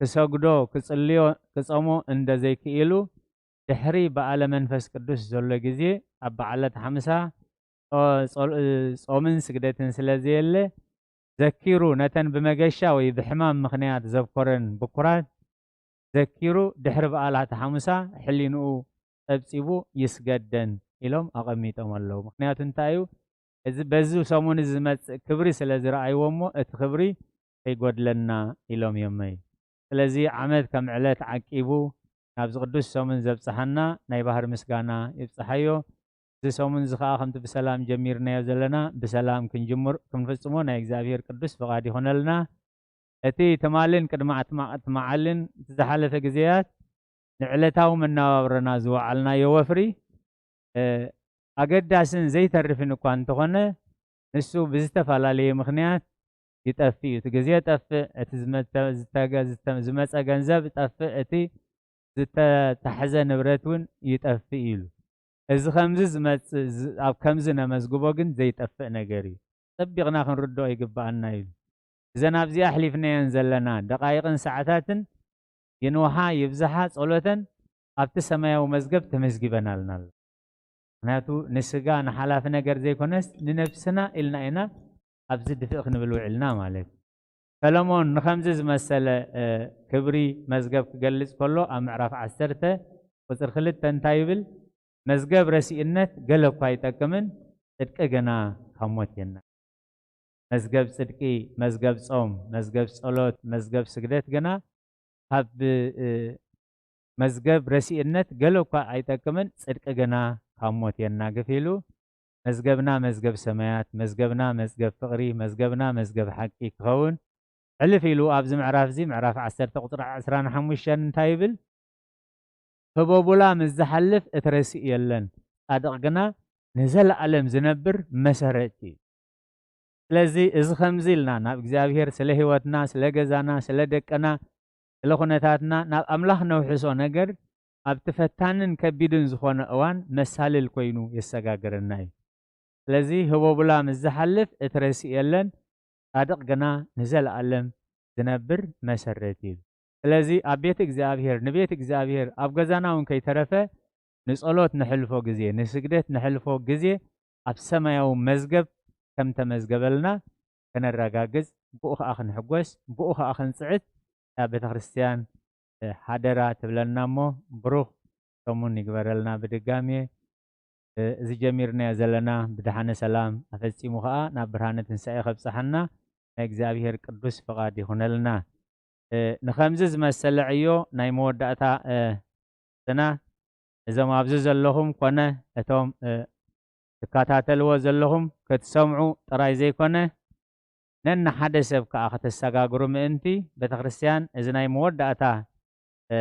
ክሰግዶ፣ ክጽልዮ፣ ክጸሞ እንደ ዘይክኢሉ፣ ድሕሪ በዓለ መንፈስ ቅዱስ ዘሎ ግዜ፣ ኣብ በዓለት ሓምሳ፣ ጾ-፣ ጾል-፣ ጾምን ስግደትን ስለ ዘየለ፣ ዘኪሩ ነተን ብመገሻ ወይ ብሕማም ምኽንያት ዘብኮረን ብኩራት ዘኪሩ፣ ድሕሪ በዓላት ሓሙሳ ሕሊንኡ ጸብጺቡ ይስገደን ኢሎም ኣቐሚጦም ኣለዉ። ምኽንያቱ እንታይ እዩ? እዚ በዚ ሰሙን እዚ ዝመጽእ ክብሪ ስለ ዝረኣይዎ እሞ፣ እቲ ክብሪ ከይጎድለና ኢሎም እዮም። ስለዚ ዓመት ከም ዕለት ዓቂቡ ናብዚ ቅዱስ ሰሙን ዘብጽሓና ናይ ባህር ምስጋና ይብጽሓዮ። እዚ ሰሙን እዚ ኸኣ ከምቲ ብሰላም ጀሚርናዮ ዘለና ብሰላም ክንጅምር ክንፍጽሞ ናይ እግዚኣብሔር ቅዱስ ፍቓድ ይኹነልና። እቲ ትማልን ቅድሚ ኣትማ- ትማዓልን እቲ ዝሓለፈ ግዜያት ንዕለታዊ መነባብሮና ዝወዓልናዮ ወፍሪ፣ እ፣ ኣገዳስን ዘይተርፍን እኳ እንተኾነ፣ ንሱ ብዝተፈላለየ ምኽንያት ይጠፍእ እዩ። እቲ ግዜ ይጠፍእ፣ እቲ ዝመተ- ዝተገ- ዝተ- ዝመጸ ገንዘብ ይጠፍእ፣ እቲ ዝተታሕዘ ንብረት እውን ይጠፍእ ኢሉ። እዚ ከምዚ ዝመጽእ ዝ- ኣብ ከምዚ ነመዝግቦ ግን ዘይጠፍእ ነገር እዩ። ጸቢቕና ክንርድኦ ይግብኣና ኢሉ። እዘን ኣብዚ ኣሕሊፍናየን ዘለና ደቓይቕን ሰዓታትን ይንውሓ ይብዝሓ ጸሎተን ኣብቲ ሰማያዊ መዝገብ ተመዝጊበን ኣለና ኣሎ። ምክንያቱ ንስጋ ንሓላፊ ነገር ዘይኮነስ ንነብስና ኢልና ኢና ኣብዚ ድፍእ ክንብል ውዕልና ማለት እዩ። ሰሎሞን ንኸምዚ ዝመሰለ፣ እ፣ ክብሪ መዝገብ ክገልጽ ከሎ ኣብ ምዕራፍ ዓሰርተ ቁጽሪ ክልተ እንታይ ይብል? "መዝገብ ረሲእነት ገለ እኳ ኣይጠቅምን፣ ጽድቂ ግና ካብ ሞት የና." መዝገብ ጽድቂ፣ መዝገብ ጾም፣ መዝገብ ጸሎት፣ መዝገብ ስግደት ግና ካብ፣ እ፣ መዝገብ ረሲእነት ገለ እኳ ኣይጠቅምን፣ ጽድቂ ግና ካብ ሞት የናግፍ ኢሉ፣ መዝገብና መዝገብ ሰማያት፣ መዝገብና መዝገብ ፍቕሪ፣ መዝገብና መዝገብ ሓቂ ክኸውን፣ ሕልፍ ኢሉ ኣብዚ ምዕራፍ እዚ፣ ምዕራፍ ዓሰርተ ቁጽሪ ዕስራን ሓሙሽተን እንታይ ይብል? "ህቦቡላ ምስ ዝሓልፍ እትረስእ የለን፣ ጻድቕ ግና ንዘለኣለም ዝነብር መሰረት እዩ።" ስለዚ እዚ ከምዚ ኢልና ናብ እግዚኣብሔር ስለ ህይወትና፣ ስለ ገዛና፣ ስለ ደቅና፣ ስለ ኩነታትና ናብ ኣምላኽ ነውሕሶ ነገር ኣብቲ ፈታንን ከቢድን ዝኾነ እዋን መሳልል ኮይኑ የሰጋግረና እዩ። ስለዚ ህቦቡላ ምስ ዝሓልፍ እትረስእ የለን፣ ጻድቕ ግና ንዘለኣለም ዝነብር መሰረት እዩ። ስለዚ ኣብ ቤት እግዚኣብሔር፣ ንቤት እግዚኣብሔር፣ ኣብ ገዛና እውን ከይተረፈ ንጸሎት ነሕልፎ ግዜ፣ ንስግደት ነሕልፎ ግዜ ኣብ ሰማያዊ መዝገብ ከም ተመዝገበልና ከነረጋግጽ፣ ብኡ ኸኣ ክንሕጎስ፣ ብኡ ኸኣ ክንጽዕት እታ ቤተ ክርስትያን፣ እ፣ ሓደራ ትብለና እሞ ብሩኽ ሰሙን ይግበረልና። ብድጋሜ፣ እ፣ እዚ ጀሚርናዮ ዘለና ብድሓነ ሰላም ኣፈጺሙ ኸኣ ናብ ብርሃነ ትንሳኤ ከብጽሓና ናይ እግዚኣብሔር ቅዱስ ፍቓድ ይኹነልና። እ፣ ንኸምዚ ዝመሰለ ዕዮ ናይ መወዳእታ፣ እ፣ ስና እዞም ኣብዚ ዘለኹም ኮነ እቶም፣ እ፣ ትከታተልዎ ዘለኹም ክትሰምዑ ጥራይ ዘይኮነ፣ ነንሓደ ሰብ ከኣ ከተሰጋግሩ ምእንቲ፣ ቤተ ክርስትያን እዚ ናይ መወዳእታ፣ እ፣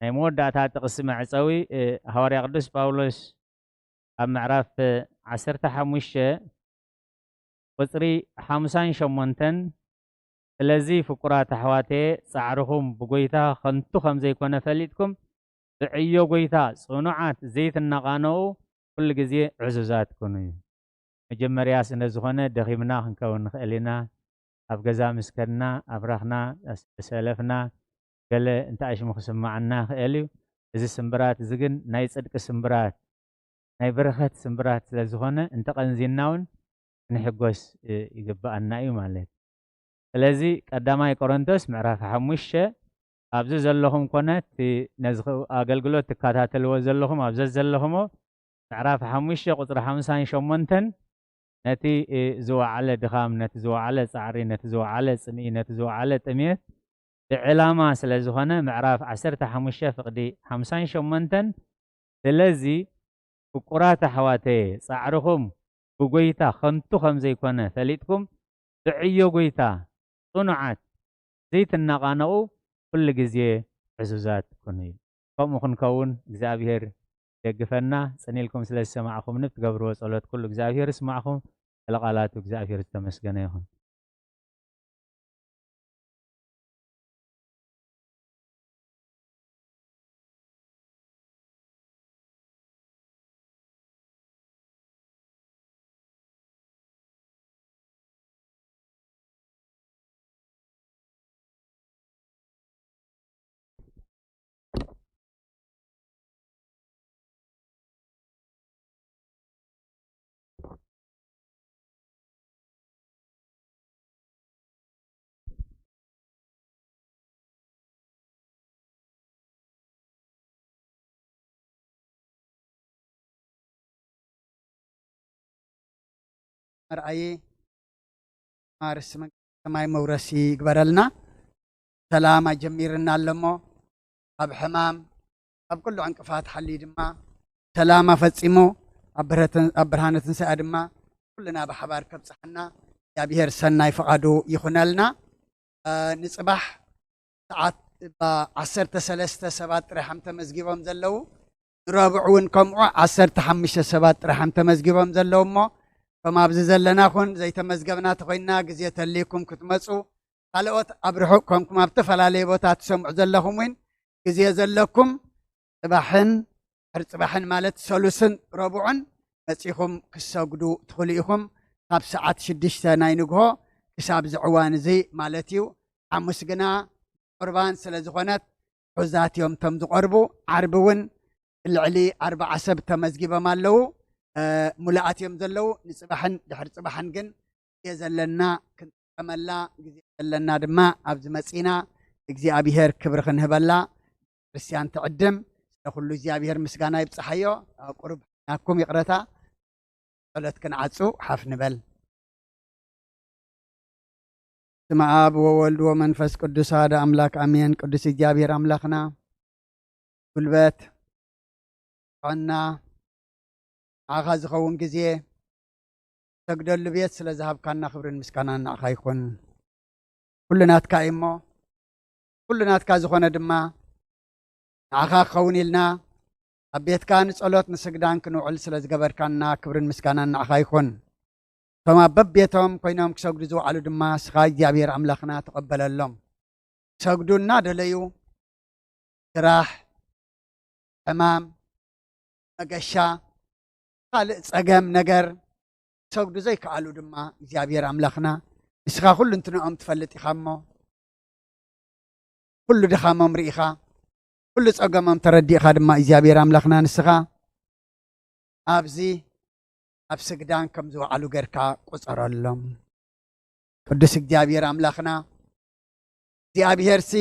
ናይ መወዳእታ ጥቕሲ መዕጸዊ፣ እ፣ ሃዋርያ ቅዱስ ጳውሎስ ኣብ ምዕራፍ፣ እ፣ ዓሰርተ ሓሙሽተ ቁጽሪ ሓምሳን ሸሞንተን፣ "ስለዚ ፍቁራት ኣሕዋተየ፣ ጻዕርኹም ብጎይታ ኸንቱ ከም ዘይኮነ ፈሊጥኩም፣ ብዕዮ ጎይታ ጽኑዓት ዘይትነቓነቑ፣ ኩሉ ግዜ ዕዙዛት ኩኑ" እዩ። መጀመርያ ስለ ዝኾነ ደኺምና ክንከውን ንኽእል ኢና። ኣብ ገዛ ምስ ከድና፣ ኣብራኽና፣ ኣስ-፣ ሰለፍና፣ ገለ እንተ ኣሽሙ ክስምዓና ይኽእል እዩ። እዚ ስምብራት እዚ ግን ናይ ጽድቂ ስምብራት፣ ናይ በረኸት ስምብራት ስለ ዝኾነ፣ እንተቐንዚና እውን ክንሕጎስ፣ እ፣ ይግብኣና እዩ ማለት። ስለዚ ቀዳማይ ቆሮንቶስ ምዕራፍ ሓሙሽተ ኣብዚ ዘለኹም ኮነ እቲ ነዚ ኽ-፣ ኣገልግሎት ትከታተልዎ ዘለኹም፣ ኣብ ዘዘለኹሞ ምዕራፍ ሓሙሽተ ቁጽሪ ሓምሳን ሸሞንተን ነቲ፣ እ፣ ዝወዓለ ድኻም፣ ነቲ ዝወዓለ ጻዕሪ፣ ነቲ ዝወዓለ ጽምኢ፣ ነቲ ዝወዓለ ጥሜት ብዕላማ ስለ ዝኾነ ምዕራፍ ዓሰርተ ሓሙሽተ ፍቕዲ ሓምሳን ሸሞንተን፣ "ስለዚ ፍቁራት ኣሕዋተየ፣ ጻዕርኹም ብጎይታ ኸንቱ ከም ዘይኮነ ፈሊጥኩም፣ ብዕዮ ጎይታ ጽኑዓት፣ ዘይትነቓነቑ፣ ኩሉ ግዜ ዕዙዛት ኩኑ" እዩ። ከምኡ ክንከውን እግዚኣብሔር ይደግፈና። ጽን ኢልኩም ስለ ዝሰማዕኹምኒ፣ ብትገብርዎ ጸሎት ኩሉ እግዚኣብሔር ይስማዕኹም። ስለ ቃላቱ እግዚኣብሔር ዝተመስገነ ይኹን። መርኣየ ማርስ ሰማይ መውረሲ ይግበረልና። ሰላም ኣጀሚርና ኣለሞ፣ ካብ ሕማም፣ ካብ ኩሉ ዕንቅፋት ሓልዩ ድማ ሰላም ኣፈጺሙ ኣብ ብርሃተ-፣ ኣብ ብርሃነ ትንሳኤ ድማ ኩልና ብሓባር ከብጽሓና እግዚኣብሔር ሰናይ ፍቓዱ ይኹነልና። እ፣ ንጽባሕ ሰዓት እባ ዓሰርተ ሰለስተ ሰባት ጥራሕ እዮም ተመዝጊቦም ዘለዉ። ንረቡዕ እውን ከምኡ ዓሰርተ ሓሙሽተ ሰባት ጥራሕ እዮም ተመዝጊቦም ዘለዉ እሞ፣ ከም ኣብዚ ዘለና ኹን ዘይተመዝገብና ተኾይንና ግዜ ተልይኩም ክትመጹ፣ ካልኦት ኣብ ርሑቕ ኮንኩም ኣብ ዝተፈላለየ ቦታ ትሰምዑ ዘለኹም እውን ግዜ ዘለኩም ጽባሕን ድሕሪ ጽባሕን ማለት ሰሉስን ረቡዕን መጺኹም ክሰግዱ ትኽእሉ ኢኹም። ካብ ሰዓት ሽዱሽተ ናይ ንግሆ ክሳብ እዚ እዋን እዚ ማለት እዩ። ሓሙስ ግና ቁርባን ስለ ዝኾነት ሕዙዛት እዮም እቶም ዝቐርቡ። ዓርቢ እውን ልዕሊ ኣርብዓ ሰብ ተመዝጊቦም ኣለዉ። እ፣ ሙሉኣት እዮም ዘለዉ። ንጽባሕን ድሕሪ ጽባሕን ግን እየ ዘለና ክንጥቀመላ ግዜ ዘለና ድማ ኣብዚ መጺና እግዚኣብሔር ክብሪ ክንህበላ ክርስቲያን ትዕድም። ስለ ኩሉ እግዚኣብሔር ምስጋና ይብጽሓዮ። ኣብ ቁሩብ ናኩም ይቕረታ ጸሎት ክንዓጹ ሓፍ ንበል። ስመ ኣብ ወወልድ ወመንፈስ ቅዱስ ሓደ ኣምላክ ኣሜን። ቅዱስ እግዚኣብሔር ኣምላኽና ጉልበት፣ ጥዕና፣ ንዓኻ ዝኸውን ግዜ ሰግደሉ ቤት ስለ ዝሃብካና ክብርን ምስጋናን ንዓኻ ይኹን። ኩሉ ናትካ እዩ እሞ፣ ኩሉ ናትካ ዝኾነ ድማ ንዓኻ ክኸውን ኢልና ኣብ ቤትካ ንጸሎት ንስግዳን ክንውዕል ስለ ዝገበርካና ክብርን ምስጋናን ንዓኻ ይኹን። እቶም ኣብ በቤቶም ኮይኖም ክሰግዱ ዝወዓሉ ድማ ንስኻ እግዚኣብሔር ኣምላኽና ተቐበለሎም። ክሰግዱ እናደለዩ ስራሕ፣ ሕማም፣ መገሻ፣ ካልእ ጸገም ነገር ክሰግዱ ዘይከኣሉ ድማ እግዚኣብሔር ኣምላኽና ንስኻ ኩሉ እንትንኦም ትፈልጥ ኢኻ እሞ፣ ኩሉ ድኻሞም ርኢኻ፣ ኩሉ ጸገሞም ተረዲእኻ ድማ እግዚኣብሔር ኣምላኽና ንስኻ ኣብዚ ኣብ ስግዳን ከም ዝወዓሉ ጌርካ ቁጸረሎም። ቅዱስ እግዚኣብሔር ኣምላኽና፣ እግዚኣብሔርሲ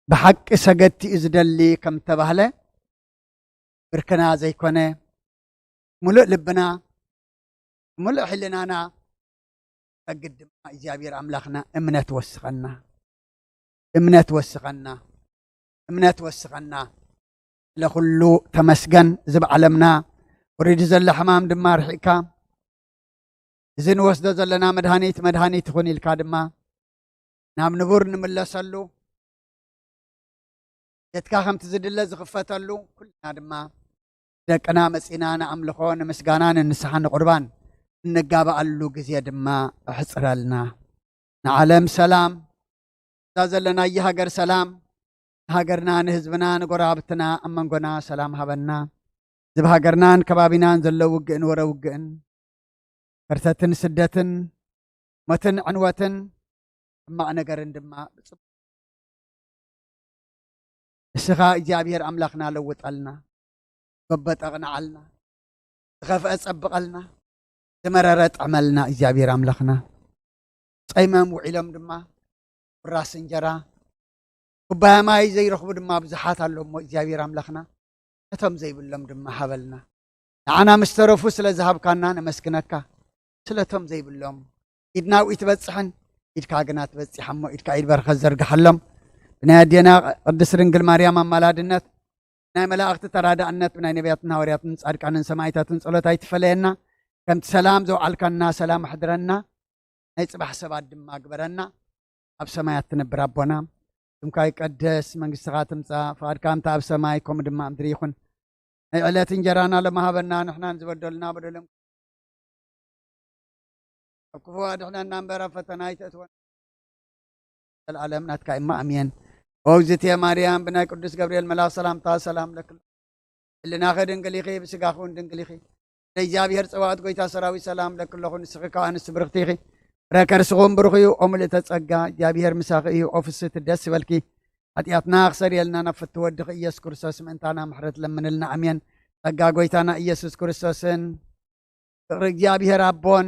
ብሓቂ ሰገድቲ እዩ ዝደሊ ከም እተባህለ፣ ብርክና ዘይኮነ፣ ምሉእ ልብና፣ ምሉእ ሕልናና ሰግድ ድማ እግዚኣብሔር ኣምላኽና እምነት ወስኸና፣ እምነት ወስኸና፣ እምነት ወስኸና። ስለ ኩሉ ተመስገን። እዚ ብዓለምና ወሪዱ ዘሎ ሕማም ድማ ርሒቕካ፣ እዚ ንወስዶ ዘለና መድሃኒት፣ መድሃኒት ይኹን ኢልካ ድማ ናብ ንቡር ንምለሰሉ፣ ቤትካ ከምቲ ዝድለ ዝኽፈተሉ፣ ኩልና ድማ ደቅና መጺና ንኣምልኾ፣ ንምስጋና፣ ንንስሓ፣ ንቁርባን እንጋባኣሉ ግዜ ድማ ኣሕጽረልና። ንዓለም ሰላም፣ እዛ ዘለናያ ሃገር ሰላም፣ ንሃገርና፣ ንህዝብና፣ ንጎረባብትና፣ ኣብ መንጎና ሰላም ሃበና። እዚ ብሃገርናን ከባቢናን ዘሎ ውግእን ወረ ውግእን፣ ከርተትን ስደትን፣ ሞትን ዕንወትን፣ ሕማቕ ነገርን ድማ ብጽቡቕ ንስኻ እግዚኣብሔር ኣምላኽና ለውጠልና፣ ጎበጠ ኣቕንዓልና፣ ዝኸፍአ ጸብቐልና፣ ዝመረረ ጥዕመልና እግዚኣብሔር ኣምላኽና። ጸይሞም ውዒሎም ድማ ቁራስ እንጀራ፣ ኩባያ ማይ ዘይረኽቡ ድማ ብዙሓት ኣለዉ እሞ እግዚኣብሔር ኣምላኽና ነቶም ዘይብሎም ድማ ሃበልና። ንዓና ምስ ተረፉ ስለ ዝሃብካና ነመስግነካ። ስለቶም ዘይብሎም ኢድና ኣብኡ ኣይትበጽሕን፣ ኢድካ ግና ትበጽሕ እሞ ኢድካ ኢድ በረኸት ዘርግሓሎም። ብናይ ኣዴና ቅድስት ድንግል ማርያም ኣማላድነት፣ ናይ መላእኽቲ ተራዳእነት፣ ብናይ ነቢያትን ሃዋርያትን ጻድቃንን ሰማዕታትን ጸሎት ኣይትፈለየና። ከምቲ ሰላም ዘውዓልካና ሰላም ኣሕድረና። ናይ ጽባሕ ሰባት ድማ ግበረና። ኣብ ሰማያት ትነብር ኣቦና፣ ስምካ ይቀደስ፣ መንግስትኻ ትምጻእ፣ ፍቓድካ ከምቲ ኣብ ሰማይ ከምኡ ድማ ኣብ ምድሪ ይኹን። ናይ ዕለት እንጀራና ሎሚ ሃበና፣ ንሕና ንዝበደሉና በደሎም ኣብ ክፉ ኣድሕነና እምበር ኣብ ፈተና ኣይተእትወና። ዘልኣለም ናትካ እማ ኣሜን። ኦ እግዝእትየ ማርያም፣ ብናይ ቅዱስ ገብርኤል መልኣኽ ሰላምታ ሰላም ለኪ። ህልናኺ ድንግል ኢኺ፣ ብስጋኺ እውን ድንግል ኢኺ። እግዚኣብሔር ጸባኦት ጎይታ ሰራዊት ሰላም ለኪ ኣለኹ፣ ንስኺ ካብ ኣንስቲ ብርኽቲ ኢኺ። ፍረ ከርስኺ እውን ብሩኽ እዩ። ኦ ምልእተ ጸጋ፣ እግዚኣብሔር ምሳኺ እዩ። ኦ ፍስህቲ ደስ ይበልኪ። ሓጢኣትና ክሰርየልና ናብ ፍትው ወድኺ ኢየሱስ ክርስቶስ ምእንታና ምሕረት ለምንልና። ኣሜን። ጸጋ ጎይታና ኢየሱስ ክርስቶስን ፍቕሪ እግዚኣብሔር ኣቦን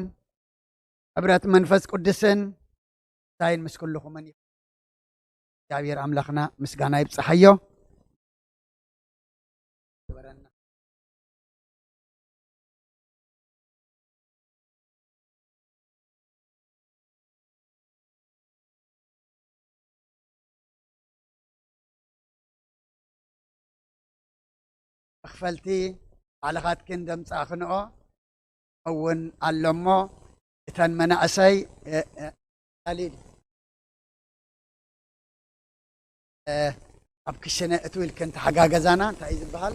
ሕብረት መንፈስ ቅዱስን ምሳይን ምስ ኩልኹምን ይኹን። እግዚኣብሔር ኣምላኽና ምስጋና ይብጽሓዮ። መኽፈልቲ ባዕልኻትክን ደምጻእኽንኦ እውን ኣሎ እሞ፣ እተን መናእሰይ፣ እ፣ እ፣ ካሊድ፣ እ፣ ኣብ ክሽነ እትው ኢልክን ተሓጋገዛና፣ እንታይ እዩ ዝበሃል?